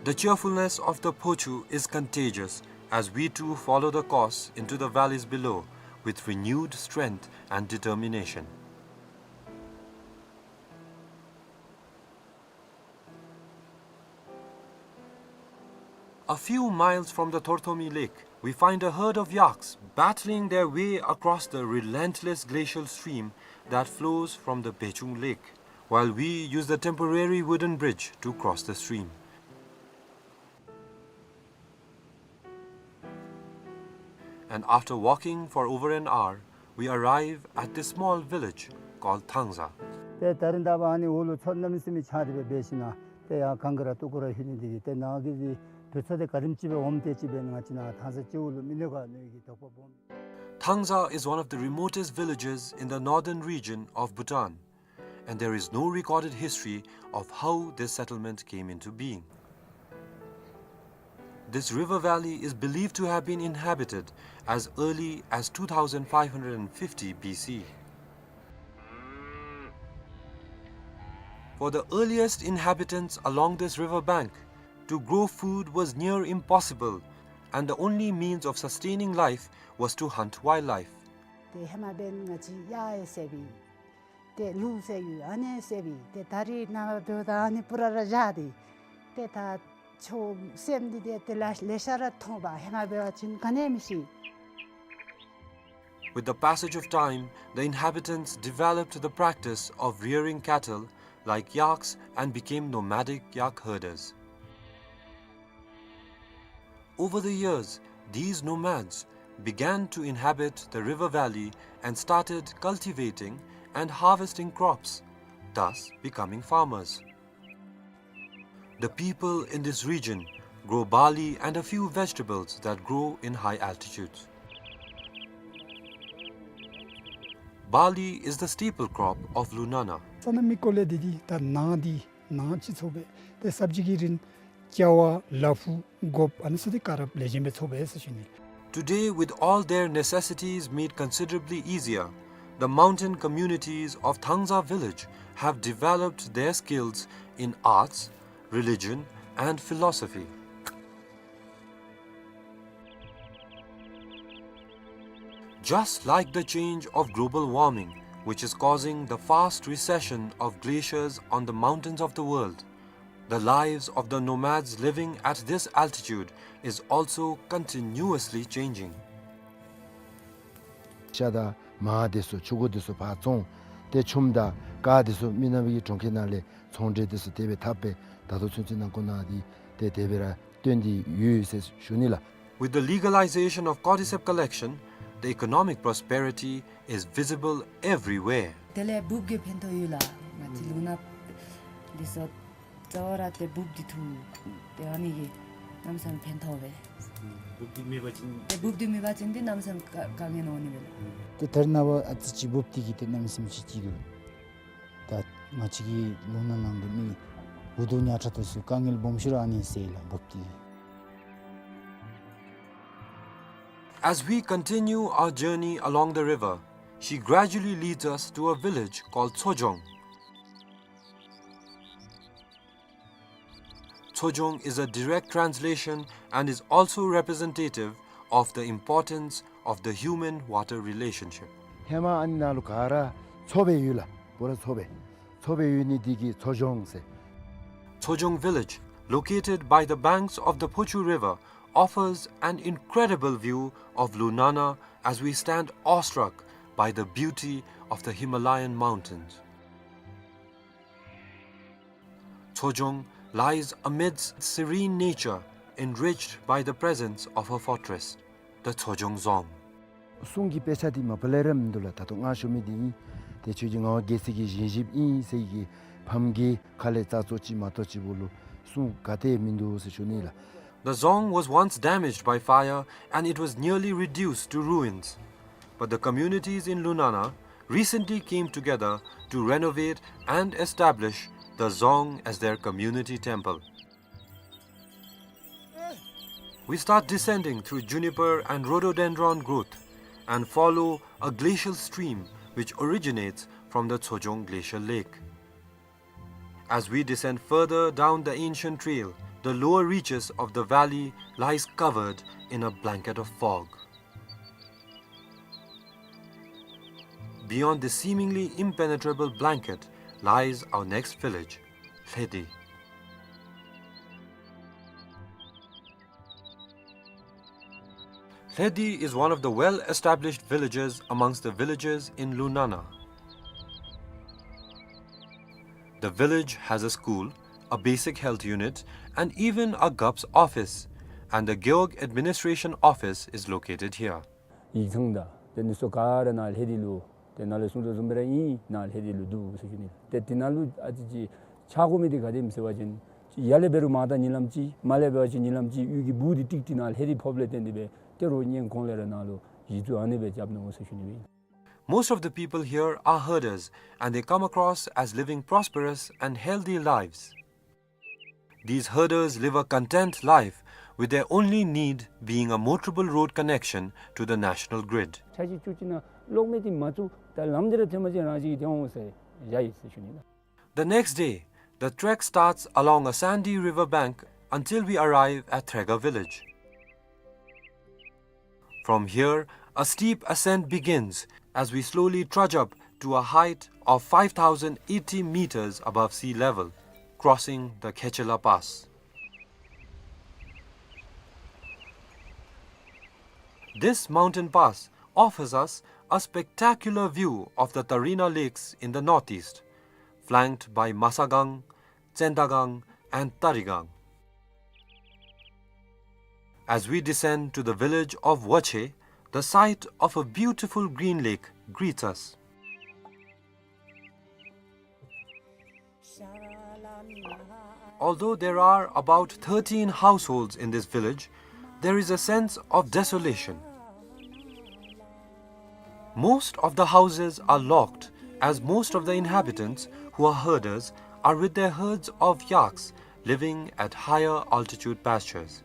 The cheerfulness of the Phochu is contagious as we too follow the course into the valleys below with renewed strength and determination. A few miles from the Thorthomi Lake, we find a herd of yaks battling their way across the relentless glacial stream that flows from the Bechung Lake, while we use the temporary wooden bridge to cross the stream. And after walking for over an hour, we arrive at this small village called Thangza. ཏེ་ད་རིས་ད་འབདན་ཨ་ནི་འོག་ལུ་མཚོ་གནམ་མེད་ས་མེད་ཆགས་ཏེ་སྦེ་འབད་ཞིནམ་ཏེ་ཡར་གངས་ཀྱི་ར་སྟུག་པོ་ར་ལྷོད་ནི་འདི་གིས་ཏེ་ནཱ་གི་འདི་དུས་ཚོད་འདི་ག་དེམ་ཅིག་སྦེ་འོངམ་དེ་ཅིག་སྦེ་ང་བཅས་ནཱ་ཐང་ས་སྤྱི་བོ་ལུ་མི་གནོད་ག་མནོ་བའི་དོགས་པ་སྦོམ། Thangza is one of the remotest villages in the northern region of Bhutan, and there is no recorded history of how this settlement came into being. This river valley is believed to have been inhabited as early as two thousand five hundred fifty B C. For the earliest inhabitants along this river bank, to grow food was near impossible, and the only means of sustaining life was to hunt wildlife. ཏེ་ཧེ་མ་འབདན་ང་བཅས་གཡག་ཡང་བསད་པས། ཏེ་ལུག་བསད་ཡོད། ཨ་ནི་བསད་པས། ཏེ་ད་རིས་ནངས་པ་འབདཝ་ད་ཨ་ནི་པུ་ར་ར་བཞག་སྟེ། ཏེ་ད་ཆོས་སེམས་འདི་ཏེ་ལེ་ལེ་ཤ་ར་མཐོང་པ། ཧེ་མ་འབད་བ་ཅིན་ག་ནི་ཡང་མི་ཤེས། With the passage of time, the inhabitants developed the practice of rearing cattle like yaks and became nomadic yak herders. Over the years, these nomads began to inhabit the river valley and started cultivating and harvesting crops, thus becoming farmers. The people in this region grow barley and a few vegetables that grow in high altitudes. Barley is the staple crop of Lunana. ས་གནས་མི་སྐོར་ལས་འདི་འདི་ད་ནཱ་འདི་ནཱ་ཅིག་ཚོགས་པས། ཏེ་སབ་ཇི་གི་རིན་ཅ་བ་ལ་ཕུག་གོཔ་ཨ་ནི་ཚུ་འདི་ག་ར་ལེགས་ཤོམ་སྦེ་ཚོགས་པས་ཟེར་ཞུ་ནི། Today, with all their necessities made considerably easier, the mountain communities of Thangza village have developed their skills in arts, religion, and philosophy. Just like the change of global warming, which is causing the fast recession of glaciers on the mountains of the world, the lives of the nomads living at this altitude is also continuously changing. ཤ་དང་མར་འདི་ཚུ་ཕྱུར་འགོ་འདི་ཚུ་ཕར་བཙོང་། ཏེ་ཆུམ་དང་ཀར་འདི་ཚུ་མི་ནག་པའི་གྲོང་ཁྱེར་ནང་ལས་ཚོང་འབྲེལ་འདི་ཚུ་དེ་སྦེ་འཐབ་སྦེ་ད་ལྟོ་ཚུན་ཚོད་ནང་འཁོད་ནང་འདི་ཏེ་དེ་སྦེ་ར་སྟོན་ཏེ་ཡོད་ཟེར་ཞུ་ནི་ལགས། With the legalization of cordyceps collection, the economic prosperity is visible everywhere. དེ་ལས་འབུཔ་གིས་ཕན་ཐོགས་ཡོད་ལགས། ང་བཅས་ལུང་ནག་འདི་ཚུ་རྩ་བ་ར་ཏེ་འབུཔ་འདི་འཐུ་སྟེ་ཨ་ནི་གིས་གནམ་མེད་ས་མེད་ཕན་ཐོགས་པས། འབུཔ་འདི་མེད་པ་ཅིན་ཏེ་འབུཔ་འདི་མེད་པ་ཅིན་ཏེ་གནམ་མེད་ས་མེད་དཀའ་དཀའ་ངལ་འོང་ནི་མས་ལགས། ཏེ་ད་རེས་ནངས་པ་ཨ་ཙི་ཅིག་འབུཔ་འདི་གིས་ཏེ་གནམ་མེད་ས་མེད་ཅིག་སྐྱིད་འདུག། ད་ང་བཅས་ཀྱི་ལུང་ནག་ནང་གི་མི་འུ་སྡུག་ཉག་ཕྲ་དེ་ཚུ་དཀའ་ངལ་སྦོམ་ཤོས་ར་ཨ་ནི་སེལ་ལགས་འབུཔ་འདི་གིས། As we continue our journey along the river, she gradually leads us to a village called Tsojong. Tsojong is a direct translation and is also representative of the importance of the human-water relationship. ཧེ་མ་ཨ་ནི་ནང་ལུ་ག་ར་མཚོ་སྦེ་ཡོད་ལགས། པུ་ར་མཚོ་སྦེ། མཚོ་སྦེ་ཡོད་ནི་འདི་གིས་མཚོ་ལྗོངས་ཟེར། Tsojong village, located by the banks of the Phochu River, offers an incredible view of Lunana as we stand awestruck by the beauty of the Himalayan mountains. Tsojong lies amidst serene nature, enriched by the presence of her fortress, the Tsojong Dzong. སྲུང་གི་དཔེ་ཆ་འདི་མ་པ་ལས་ར་མིན་འདུག་ལགས། ད་ལྟོ་ང་ཞུ་མི་འདི་ཨིན། ཏེ་ཁྱོད་ཀྱི་ངག་དབང་རྒྱལ་སྲས་ཀྱི་བཞེངས་གཞིཔ་ཨིན་ཟེར་གྱི་ཕམ་གྱི་ཁ་ལས་རྩ་ཙོག་ཅིག་མ་གཏོགས་ཅིག་པོ་ལུ་སྲུང་ག་ཏེ་མིན་འདུག་ཟེར་ཞུ་ནི་ལགས། The dzong was once damaged by fire and it was nearly reduced to ruins. But the communities in Lunana recently came together to renovate and establish the dzong as their community temple. We start descending through juniper and rhododendron growth and follow a glacial stream which originates from the Tsojong Glacial Lake. As we descend further down the ancient trail, The lower reaches of the valley lies covered in a blanket of fog. Beyond this seemingly impenetrable blanket lies our next village, Lhedi. Lhedi is one of the well-established villages amongst the villages in Lunana. The village has a school, a basic health unit, and even a Gap's office, and the Gewog administration office is located here. ཡིག་ཚང་དང་དེ་ནི་སོ་ག་ར་ནཱ་ལྷེ་དི་ལུ་དེ་ནཱ་ལས་གསུང་དོ་བཟུམ་སྦེ་ར་ཨིན། ནཱ་ལྷེ་དི་ལུ་འདུག་ཟེར་ཞུ་ནི། ཏེ་དེ་ནང་ལུ་ཨ་ཙི་ཅིག་ཆགས་དགོ་མི་འདི་ག་དེམ་ཟེར་བ་ཅིན་ཡར་ལས་འབད་རུང་མར་ད་ཉིན་ལམ་ཅིག་མར་ལས་འབད་བ་ཅིན་ཉིན་ལམ་ཅིག་གཡུས་ཀྱི་སྦུག་འདི་ཏིག་ཏི་ནཱ་ལྷེ་དི་ཕོགཔ་ལས་བརྟེན་ཏེ་སྦེ་ཏེ་རོགས་སྔོན་གོང་ལས་ར་ནཱ་ལུ་གཞི་བཙུགས་ཨ་ནི་སྦེ་རྐྱབ་ནུག་ཟེར་ཞུ་ནི་སྦེ་ཨིན། Most of the people here are herders, and they come across as living prosperous and healthy lives. These herders live a content life, with their only need being a motorable road connection to the national grid. ཆ་ཅིག་ཅུ་ཅིག་ནང་གློག་མེ་འདི་མ་བཙུགས་ད་ལམ་འདི་ར་ཐོན་པ་ཅིན་རང་ཅིག་ཐོན་འོང་ཟེར་ཡ་ཡི་ཟེར་ཞུ་ནི་ལགས། The next day, the trek starts along a sandy river bank until we arrive at Threga village. From here, a steep ascent begins as we slowly trudge up to a height of five thousand eighty meters above sea level, crossing the Khechela Pass. This mountain pass offers us a spectacular view of the Tarina Lakes in the northeast, flanked by Masagang, Tsendagang, and Tarigang. As we descend to the village of Wache, the sight of a beautiful green lake greets us. Although there are about thirteen households in this village, there is a sense of desolation. Most of the houses are locked, as most of the inhabitants, who are herders, are with their herds of yaks living at higher altitude pastures.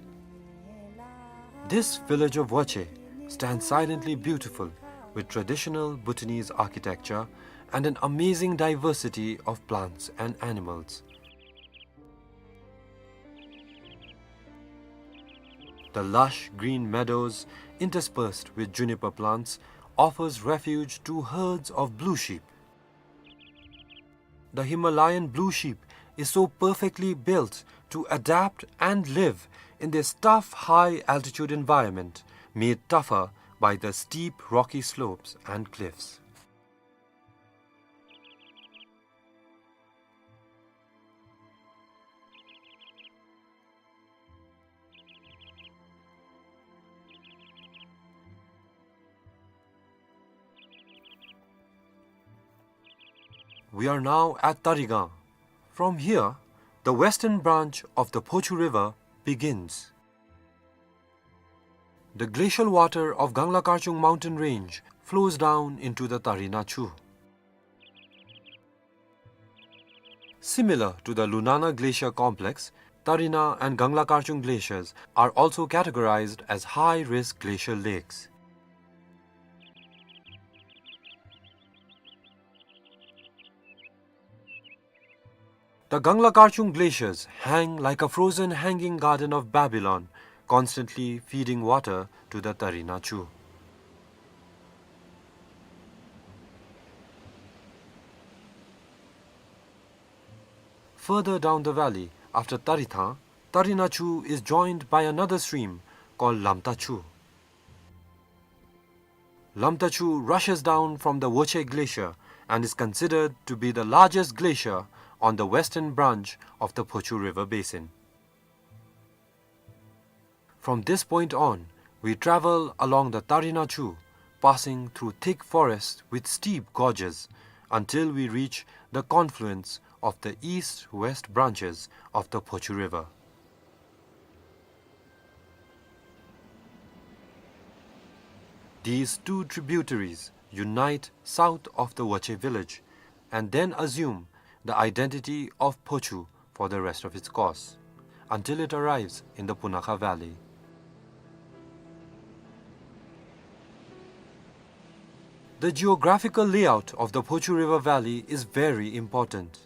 This village of Wache stands silently beautiful, with traditional Bhutanese architecture and an amazing diversity of plants and animals. The lush green meadows, interspersed with juniper plants, offers refuge to herds of blue sheep. The Himalayan blue sheep is so perfectly built to adapt and live in this tough high-altitude environment, made tougher by the steep rocky slopes and cliffs. We are now at Tarigang. From here, the western branch of the Phochu River begins. The glacial water of Gangla Karchung mountain range flows down into the Tarina Chu. Similar to the Lunana Glacier complex, Tarina and Gangla Karchung glaciers are also categorized as high-risk glacial lakes. The Gangla Karchung glaciers hang like a frozen hanging garden of Babylon, constantly feeding water to the Tarina Chu. Further down the valley, after Tarithang, Tarina Chu is joined by another stream called Lamta Chu. Lamta Chu rushes down from the Woche Glacier and is considered to be the largest glacier on the western branch of the Phochu River basin. From this point on, we travel along the Tarina Chu, passing through thick forests with steep gorges, until we reach the confluence of the east-west branches of the Phochu River. These two tributaries unite south of the Wache village and then assume the identity of Phochu for the rest of its course, until it arrives in the Punakha Valley. The geographical layout of the Phochu River Valley is very important.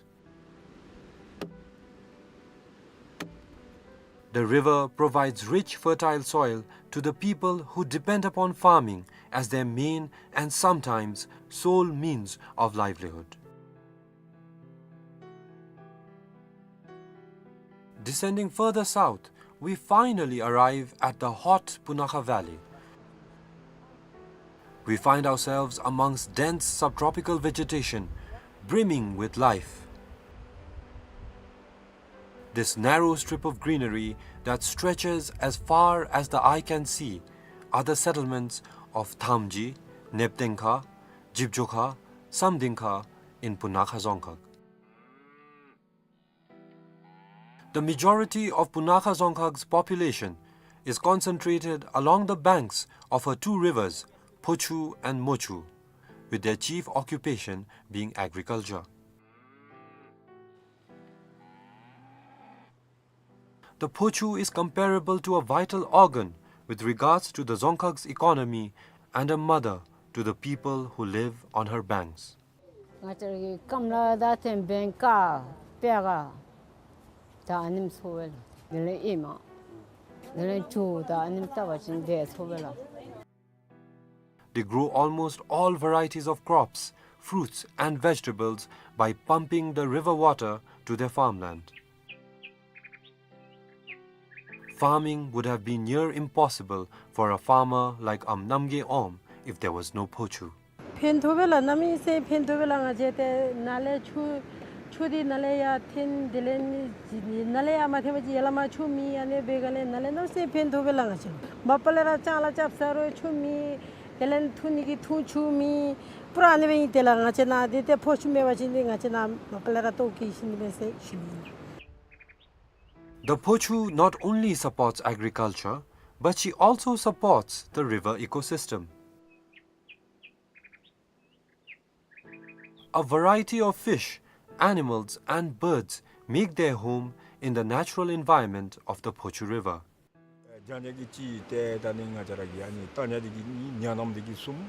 The river provides rich, fertile soil to the people who depend upon farming as their main and sometimes sole means of livelihood. Descending further south, we finally arrive at the hot Punakha Valley. We find ourselves amongst dense subtropical vegetation, brimming with life. This narrow strip of greenery that stretches as far as the eye can see are the settlements of Thamji, Neptengkha, Jibjokha, Samdingkha in Punakha Dzongkhag. The majority of Punakha Dzongkhag's population is concentrated along the banks of her two rivers, Phochu and Mochu, with their chief occupation being agriculture. The Phochu is comparable to a vital organ with regards to the Dzongkhag's economy and a mother to the people who live on her banks. ང་བཅས་ར་གི་སྐམ་ལ་ད་ཐེམ་བེང་ཀ་པེ་ག་ད་ཨ་ནེམ་ཚོ་བེ་ལ། དེ་ལས་ཨེ་མ་དེ་ལས་ཇོ་ད་ཨ་ནེམ་ད་བ་ཅིན་དེ་ཚོ་བེ་ལ། They grow almost all varieties of crops, fruits and vegetables by pumping the river water to their farmland. Farming would have been near impossible for a farmer like Amnamgay Om if there was no Phochu. ཕན་ཐོགས་པས་ལགས། གནམ་མེད་ས་མེད་ཕན་ཐོགས་པས་ལགས། ང་བཅས་ཏེ་ནཱ་ལས་ཆུ་ཆུ་འདི་ནཱ་ལས་ཡར་འཐེན། དེ་ལས་ནི་ནཱ་ལས་ཡར་མ་འཐེན་པ་ཅིན་ཡར་ལས་མར་ཆུ་མེད། ཨ་ནི་འབད་ག་ལས་ནཱ་ལས་གནམ་མེད་ས་མེད་ཕན་ཐོགས་པས་ལགས། ང་བཅས་མ་པ་ལས་ར་ལྕང་ལཱ་རྐྱབ་ས་རུང་ཆུ་མེད། དེ་ལས་འཐུང་ནི་གི་འཐུང་ཆུ་མེད། པུ་ར་ཨ་ནི་སྦེ་ཨིན། དེ་ལས་ང་བཅས་ནཱ་འདི་ཏེ་ཕོ་ཆུ་མེད་པ་ཅིན་འདི་ང་བཅས་ནཱ་མ་པ་ལས་ར་ལྟོཝ་བཀྱེས་ཤི་ནི་མས་ཟེར་ཞུ་ནི་ཨིན། The Phochu not only supports agriculture, but she also supports the river ecosystem. A variety of fish, animals and birds make their home in the natural environment of the Phochu River. ཨེ་ཇ་ཉ་གི་ཅིག་ཏེ་ད་ནི་ང་བཅས་ར་གི་ཨ་ནི་ཏ་ཉ་འདི་གི་ཉ་ནམ་འདི་གི་གསུམ།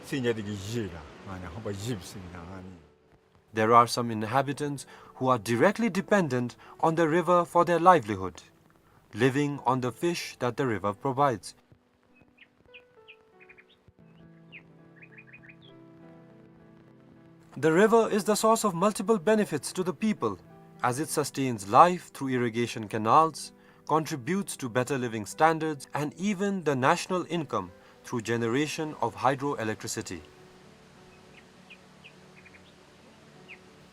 སེང་ཉ་འདི་གི་བཞི་ལགས། ཨ་ནི་ཧམ་པ་བཞི་ཟེར་ན་ཨ་ནི། There are some inhabitants who are directly dependent on the river for their livelihood, living on the fish that the river provides. The river is the source of multiple benefits to the people, as it sustains life through irrigation canals, contributes to better living standards, and even the national income through generation of hydroelectricity.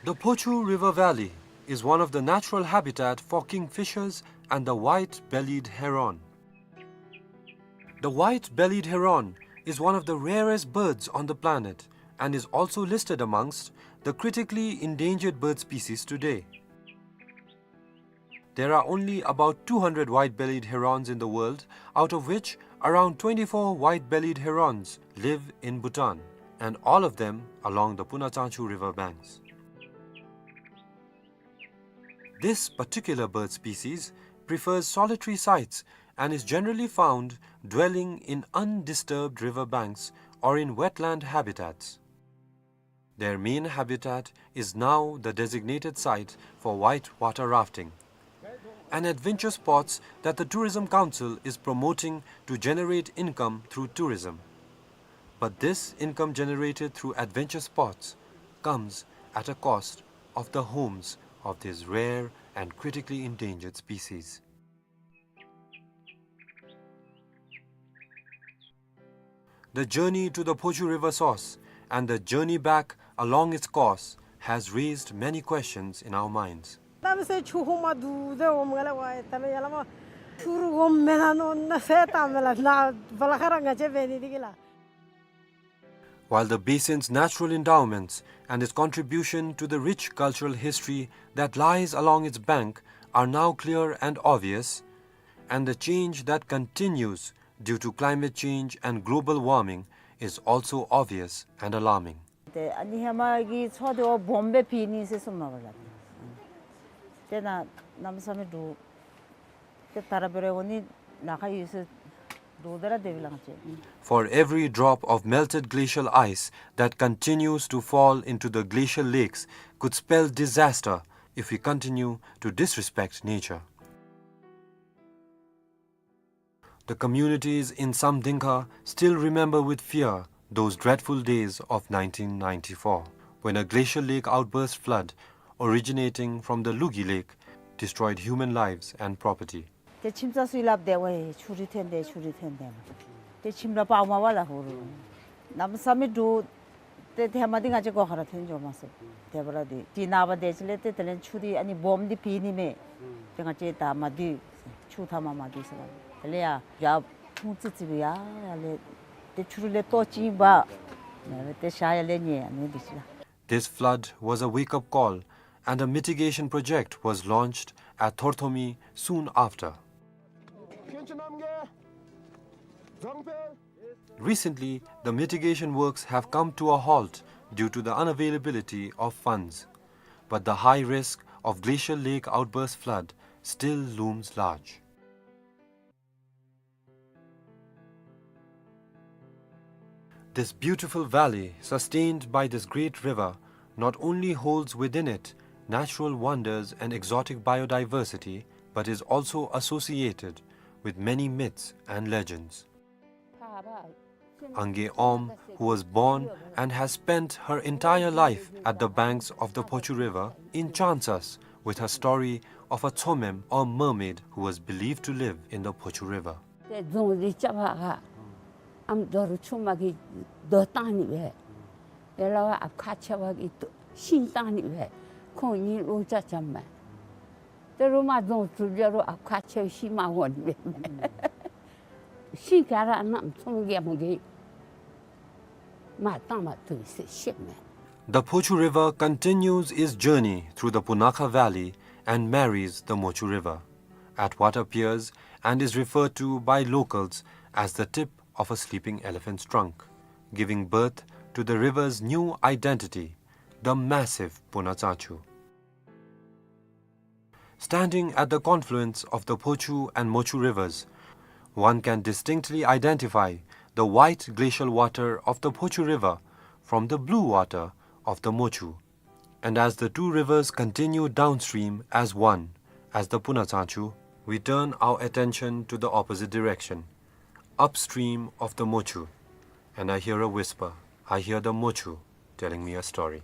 The Phochu River Valley is one of the natural habitat for kingfishers and the white-bellied heron. The white-bellied heron is one of the rarest birds on the planet and is also listed amongst the critically endangered bird species today. There are only about two hundred white-bellied herons in the world, out of which around twenty-four white-bellied herons live in Bhutan, and all of them along the Puna Tsangchu river banks. This particular bird species prefers solitary sites and is generally found dwelling in undisturbed river banks or in wetland habitats. Their main habitat is now the designated site for white water rafting, an adventure sports that the Tourism Council is promoting to generate income through tourism. But this income generated through adventure sports comes at a cost of the homes of these rare and critically endangered species. The journey to the Phochu River source and the journey back along its course has raised many questions in our minds. ད་མི་སེར་ཆུ་ཧོང་མ་འདུག་ཟེར་འོང་མ་ག་ལས་ཝའི་ད་ལས་ཡར་ལས་མར་ཆུ་རུ་འོང་མེན་ན་ནོ་ན་ཟེར་ད་མེན་ལགས། ན་བ་ལ་ཁ་ར་ང་བཅས་འབད་ནི་འདི་གིས་ལགས། While the basin's natural endowments and its contribution to the rich cultural history that lies along its bank are now clear and obvious, and the change that continues due to climate change and global warming is also obvious and alarming. ཏེ་ཨ་ནི་ཧེ་མ་གི་མཚོ་འདི་བ་སྦོམ་སྦེ་ཕི་ནི་ཟེར་གསུངམ་མས་ལགས། ཏེ་ནཱ་གནམ་མེད་ས་མེད་འདྲོག། ཏེ་ད་ར་འབད་རུང་འོང་ནི་ནཱ་ཁར་ཡོད་ཟེར་འདྲོག་སྟེ་ར་སྡོདཔ་ལགས་ང་བཅས། For every drop of melted glacial ice that continues to fall into the glacial lakes could spell disaster if we continue to disrespect nature. The communities in Samdingkha still remember with fear those dreadful days of nineteen ninety-four, when a glacial lake outburst flood originating from the Lugi Lake destroyed human lives and property. ཏེ་ཁྱིམ་ཚང་ཚུ་ཡང་སླབ་སྟེ་ཝའེ་ཆུ་རུད་ཐོན་ཏེ་ཆུ་རུད་ཐོན་ཏེ་ཏེ་ཁྱིམ་ར་ཕར་མ་པ་ལ་ཧུ་རུ་གནམ་མེད་ས་མེད་འདྲོག། ཏེ་ཏེ་མ་འདི་ང་བཅས་སྒོ་ཁར་ཐོན་འགྱོ་མ་ཚུགས། ཏེ་བར་འདི་ཏེ་ནངས་པ་འདི་ཅིག་ལས་ཏེ་དེ་ལས་ཆུ་འདི་ཨ་ནི་སྦོམ་འདི་ཕུད་ནི་མས། ཏེ་ང་བཅས་ད་མ་སྡོད། ཆུ་མཐའ་མ་མ་སྡོད་ཟེར་བ། དེ་ལས་ཡར་ཡར་ཁུང་ཙི་ཙི་སྦེ་ཡར་ཡར་ལས་ཏེ་ཆུ་རུད་ལས་ལྟོ་ཅིག་འབག། ཏེ་ཤར་ཡར་ལས་ཉལ་ཨ་ནི་འདི་ཅིག་ལགས། This flood was a wake-up call, and a mitigation project was launched at Thorthomi soon after. Recently, the mitigation works have come to a halt due to the unavailability of funds. But the high risk of glacial lake outburst flood still looms large. This beautiful valley, sustained by this great river, not only holds within it natural wonders and exotic biodiversity, but is also associated with many myths and legends. Angay Om, who was born and has spent her entire life at the banks of the Phochu River, enchants us with her story of a Tsomem or mermaid who was believed to live in the Phochu River. ཏེ་རྫོང་འདི་རྐྱབ་པར་ཨམ་རྡོ་རུ་ཆུང་མ་གིས་རྡོ་བཏང་ནི་སྦེ། ཡ་ལ་བ་ཨཔ་ཁ་ཆེ་བ་གིས་ཤིང་བཏང་ནི་སྦེ། ཁོང་གཉིས་ལོ་ཅ་ཅམ་མས། ཏེ་རུང་མ་རྫོང་གྲུབ་ཡ་རུང་ཨཔ་ཁ་ཆེ་བ་ཤིང་མ་འོང་ནི་སྦེ། ཤིང་ག་ར་གནམ་ཚོང་རྒྱལ་མོ་གིས་མར་བཏང་མ་བཏུབ་ཟེར་བཤད་མས། The Phochu River continues its journey through the Punakha Valley and marries the Mochu River at what appears and is referred to by locals as the tip of a sleeping elephant's trunk, giving birth to the river's new identity, the massive Punatsachu. Standing at the confluence of the Phochu and Mochu rivers, one can distinctly identify the white glacial water of the Phochu River from the blue water of the Mochu. And as the two rivers continue downstream as one, as the Punatsachu, we turn our attention to the opposite direction, upstream of the Mochu. And I hear a whisper. I hear the Mochu telling me a story.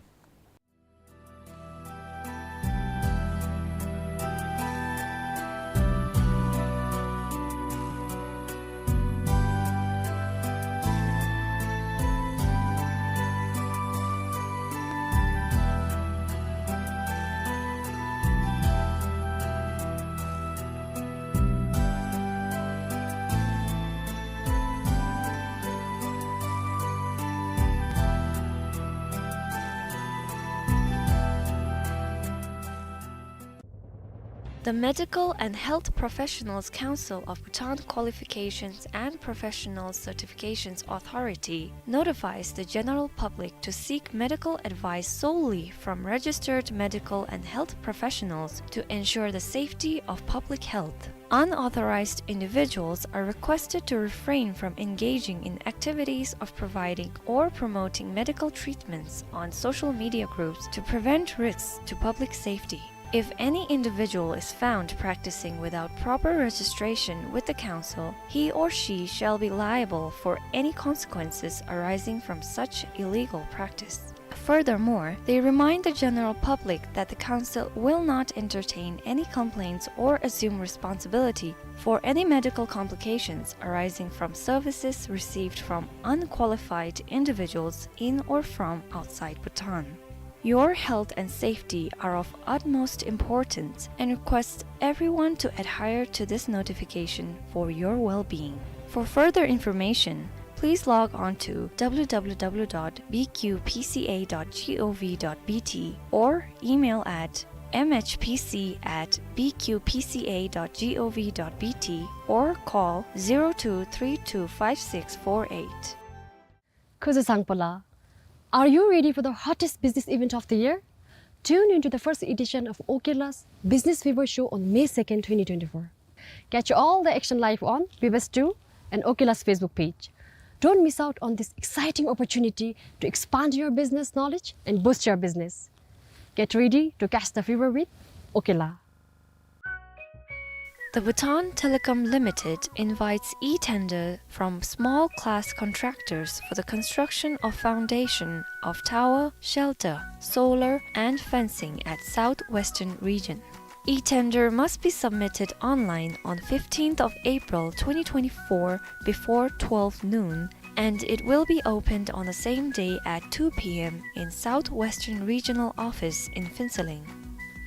The Medical and Health Professionals Council of Bhutan Qualifications and Professional Certifications Authority notifies the general public to seek medical advice solely from registered medical and health professionals to ensure the safety of public health. Unauthorized individuals are requested to refrain from engaging in activities of providing or promoting medical treatments on social media groups to prevent risks to public safety. If any individual is found practicing without proper registration with the council, he or she shall be liable for any consequences arising from such illegal practice. Furthermore, they remind the general public that the council will not entertain any complaints or assume responsibility for any medical complications arising from services received from unqualified individuals in or from outside Bhutan. Your health and safety are of utmost importance and request everyone to adhere to this notification for your well-being. For further information, please log on to w w w dot b q p c a dot g o v dot b t or email at m h p c at b q p c a dot g o v dot b t or call zero two three two five six four eight. Kuzuzangpo la, are you ready for the hottest business event of the year? Tune into the first edition of Okila's Business Fever Show on May second, twenty twenty-four. Catch all the action live on B B S two and Okila's Facebook page. Don't miss out on this exciting opportunity to expand your business knowledge and boost your business. Get ready to catch the fever with Okila. The Bhutan Telecom Limited invites e-tender from small class contractors for the construction of foundation of tower, shelter, solar and fencing at Southwestern Region. E-tender must be submitted online on fifteenth of April twenty twenty-four before twelve noon, and it will be opened on the same day at two p m in Southwestern Regional Office in Phuentsholing.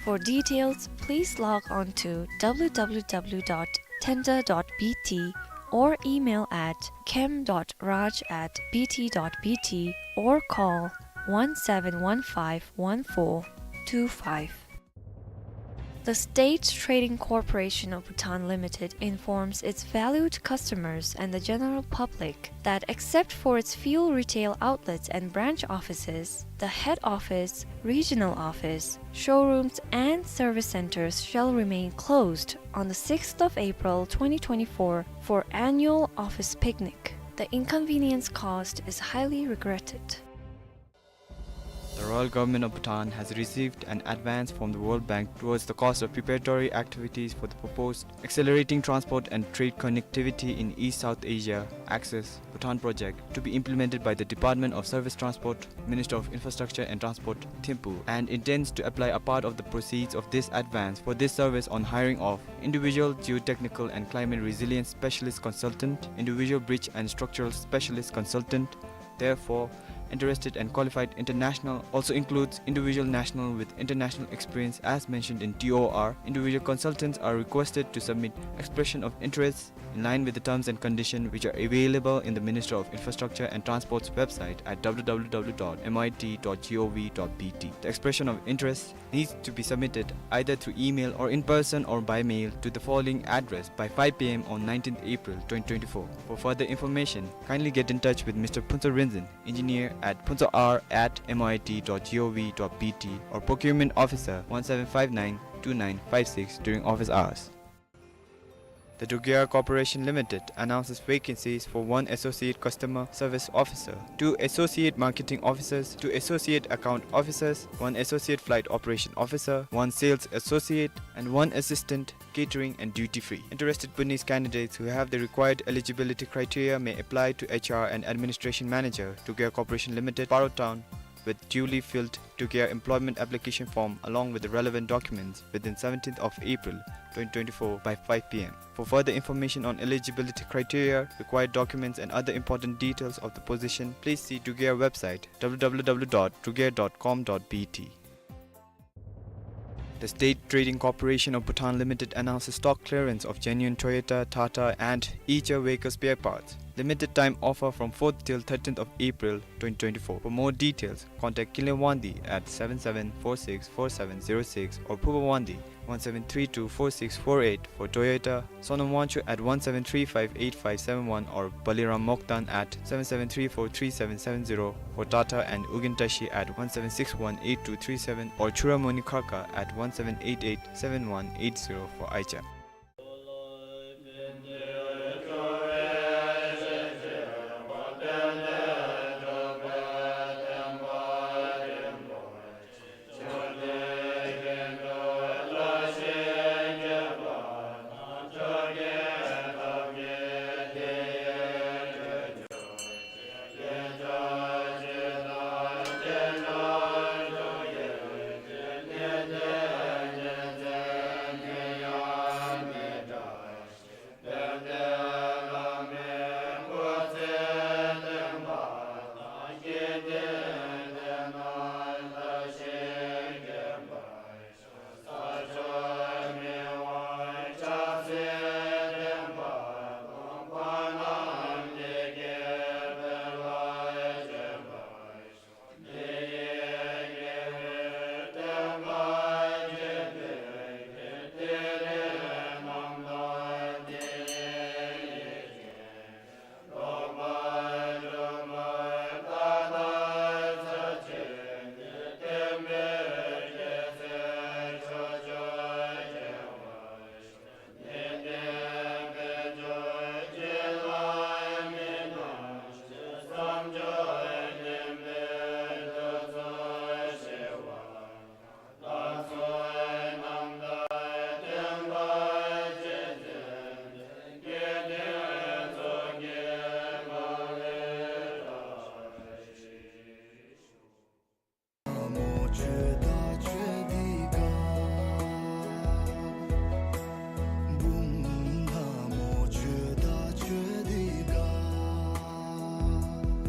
For details, please log on to w w w dot tender dot b t or email at kem dot raj at b t dot b t or call one seven one five one four two five. The State Trading Corporation of Bhutan Limited informs its valued customers and the general public that except for its few retail outlets and branch offices, the head office, regional office, showrooms and service centers shall remain closed on the sixth of April twenty twenty-four for annual office picnic. The inconvenience caused is highly regretted. The Royal Government of Bhutan has received an advance from the World Bank towards the cost of preparatory activities for the proposed Accelerating Transport and Trade Connectivity in East South Asia Axis Bhutan project to be implemented by the Department of Surface Transport, Ministry of Infrastructure and Transport, Thimphu, and intends to apply a part of the proceeds of this advance for this service on hiring of individual geotechnical and climate resilience specialist consultant, individual bridge and structural specialist consultant, Therefore, interested and qualified international also includes individual national with international experience as mentioned in T O R. Individual consultants are requested to submit expression of interests in line with the terms and conditions which are available in the Ministry of Infrastructure and Transport's website at w w w dot m i t dot g o v dot b t. The expression of interest needs to be submitted either through email or in person or by mail to the following address by five p m on nineteenth April twenty twenty-four. For further information, kindly get in touch with Mister Phuntsho Rinzin, engineer at phuntsho r at m i t dot g o v dot b t or procurement officer one seven five nine two nine five six during office hours. The Dugea Corporation Limited announces vacancies for one Associate Customer Service Officer, two Associate Marketing Officers, two Associate Account Officers, one Associate Flight Operation Officer, one Sales Associate, and one Assistant Catering and Duty Free. Interested Bhutanese candidates who have the required eligibility criteria may apply to H R and Administration Manager, Dugea Corporation Limited, Paro Town, with duly filled Dugea employment application form along with the relevant documents within seventeenth of April twenty twenty-four by five p m. For further information on eligibility criteria, required documents and other important details of the position, please see Dugea website w w w dot dugea dot com dot b t. The State Trading Corporation of Bhutan Limited announces stock clearance of genuine Toyota, Tata and Eicher vehicle spare parts. Limited time offer from fourth till thirteenth of April twenty twenty-four. For more details, contact Kinley Wangdi at seven seven four six four seven zero six or Phuba Wangdi one seven three two four six four eight for Toyota, Sonam Wangchuk at one seven three five eight five seven one or Baliram Moktan at seven seven three four three seven seven zero for Tata and Ugyen Tashi at one seven six one eight two three seven or Churamoni Kharka at one seven eight eight seven one eight zero for Eicher.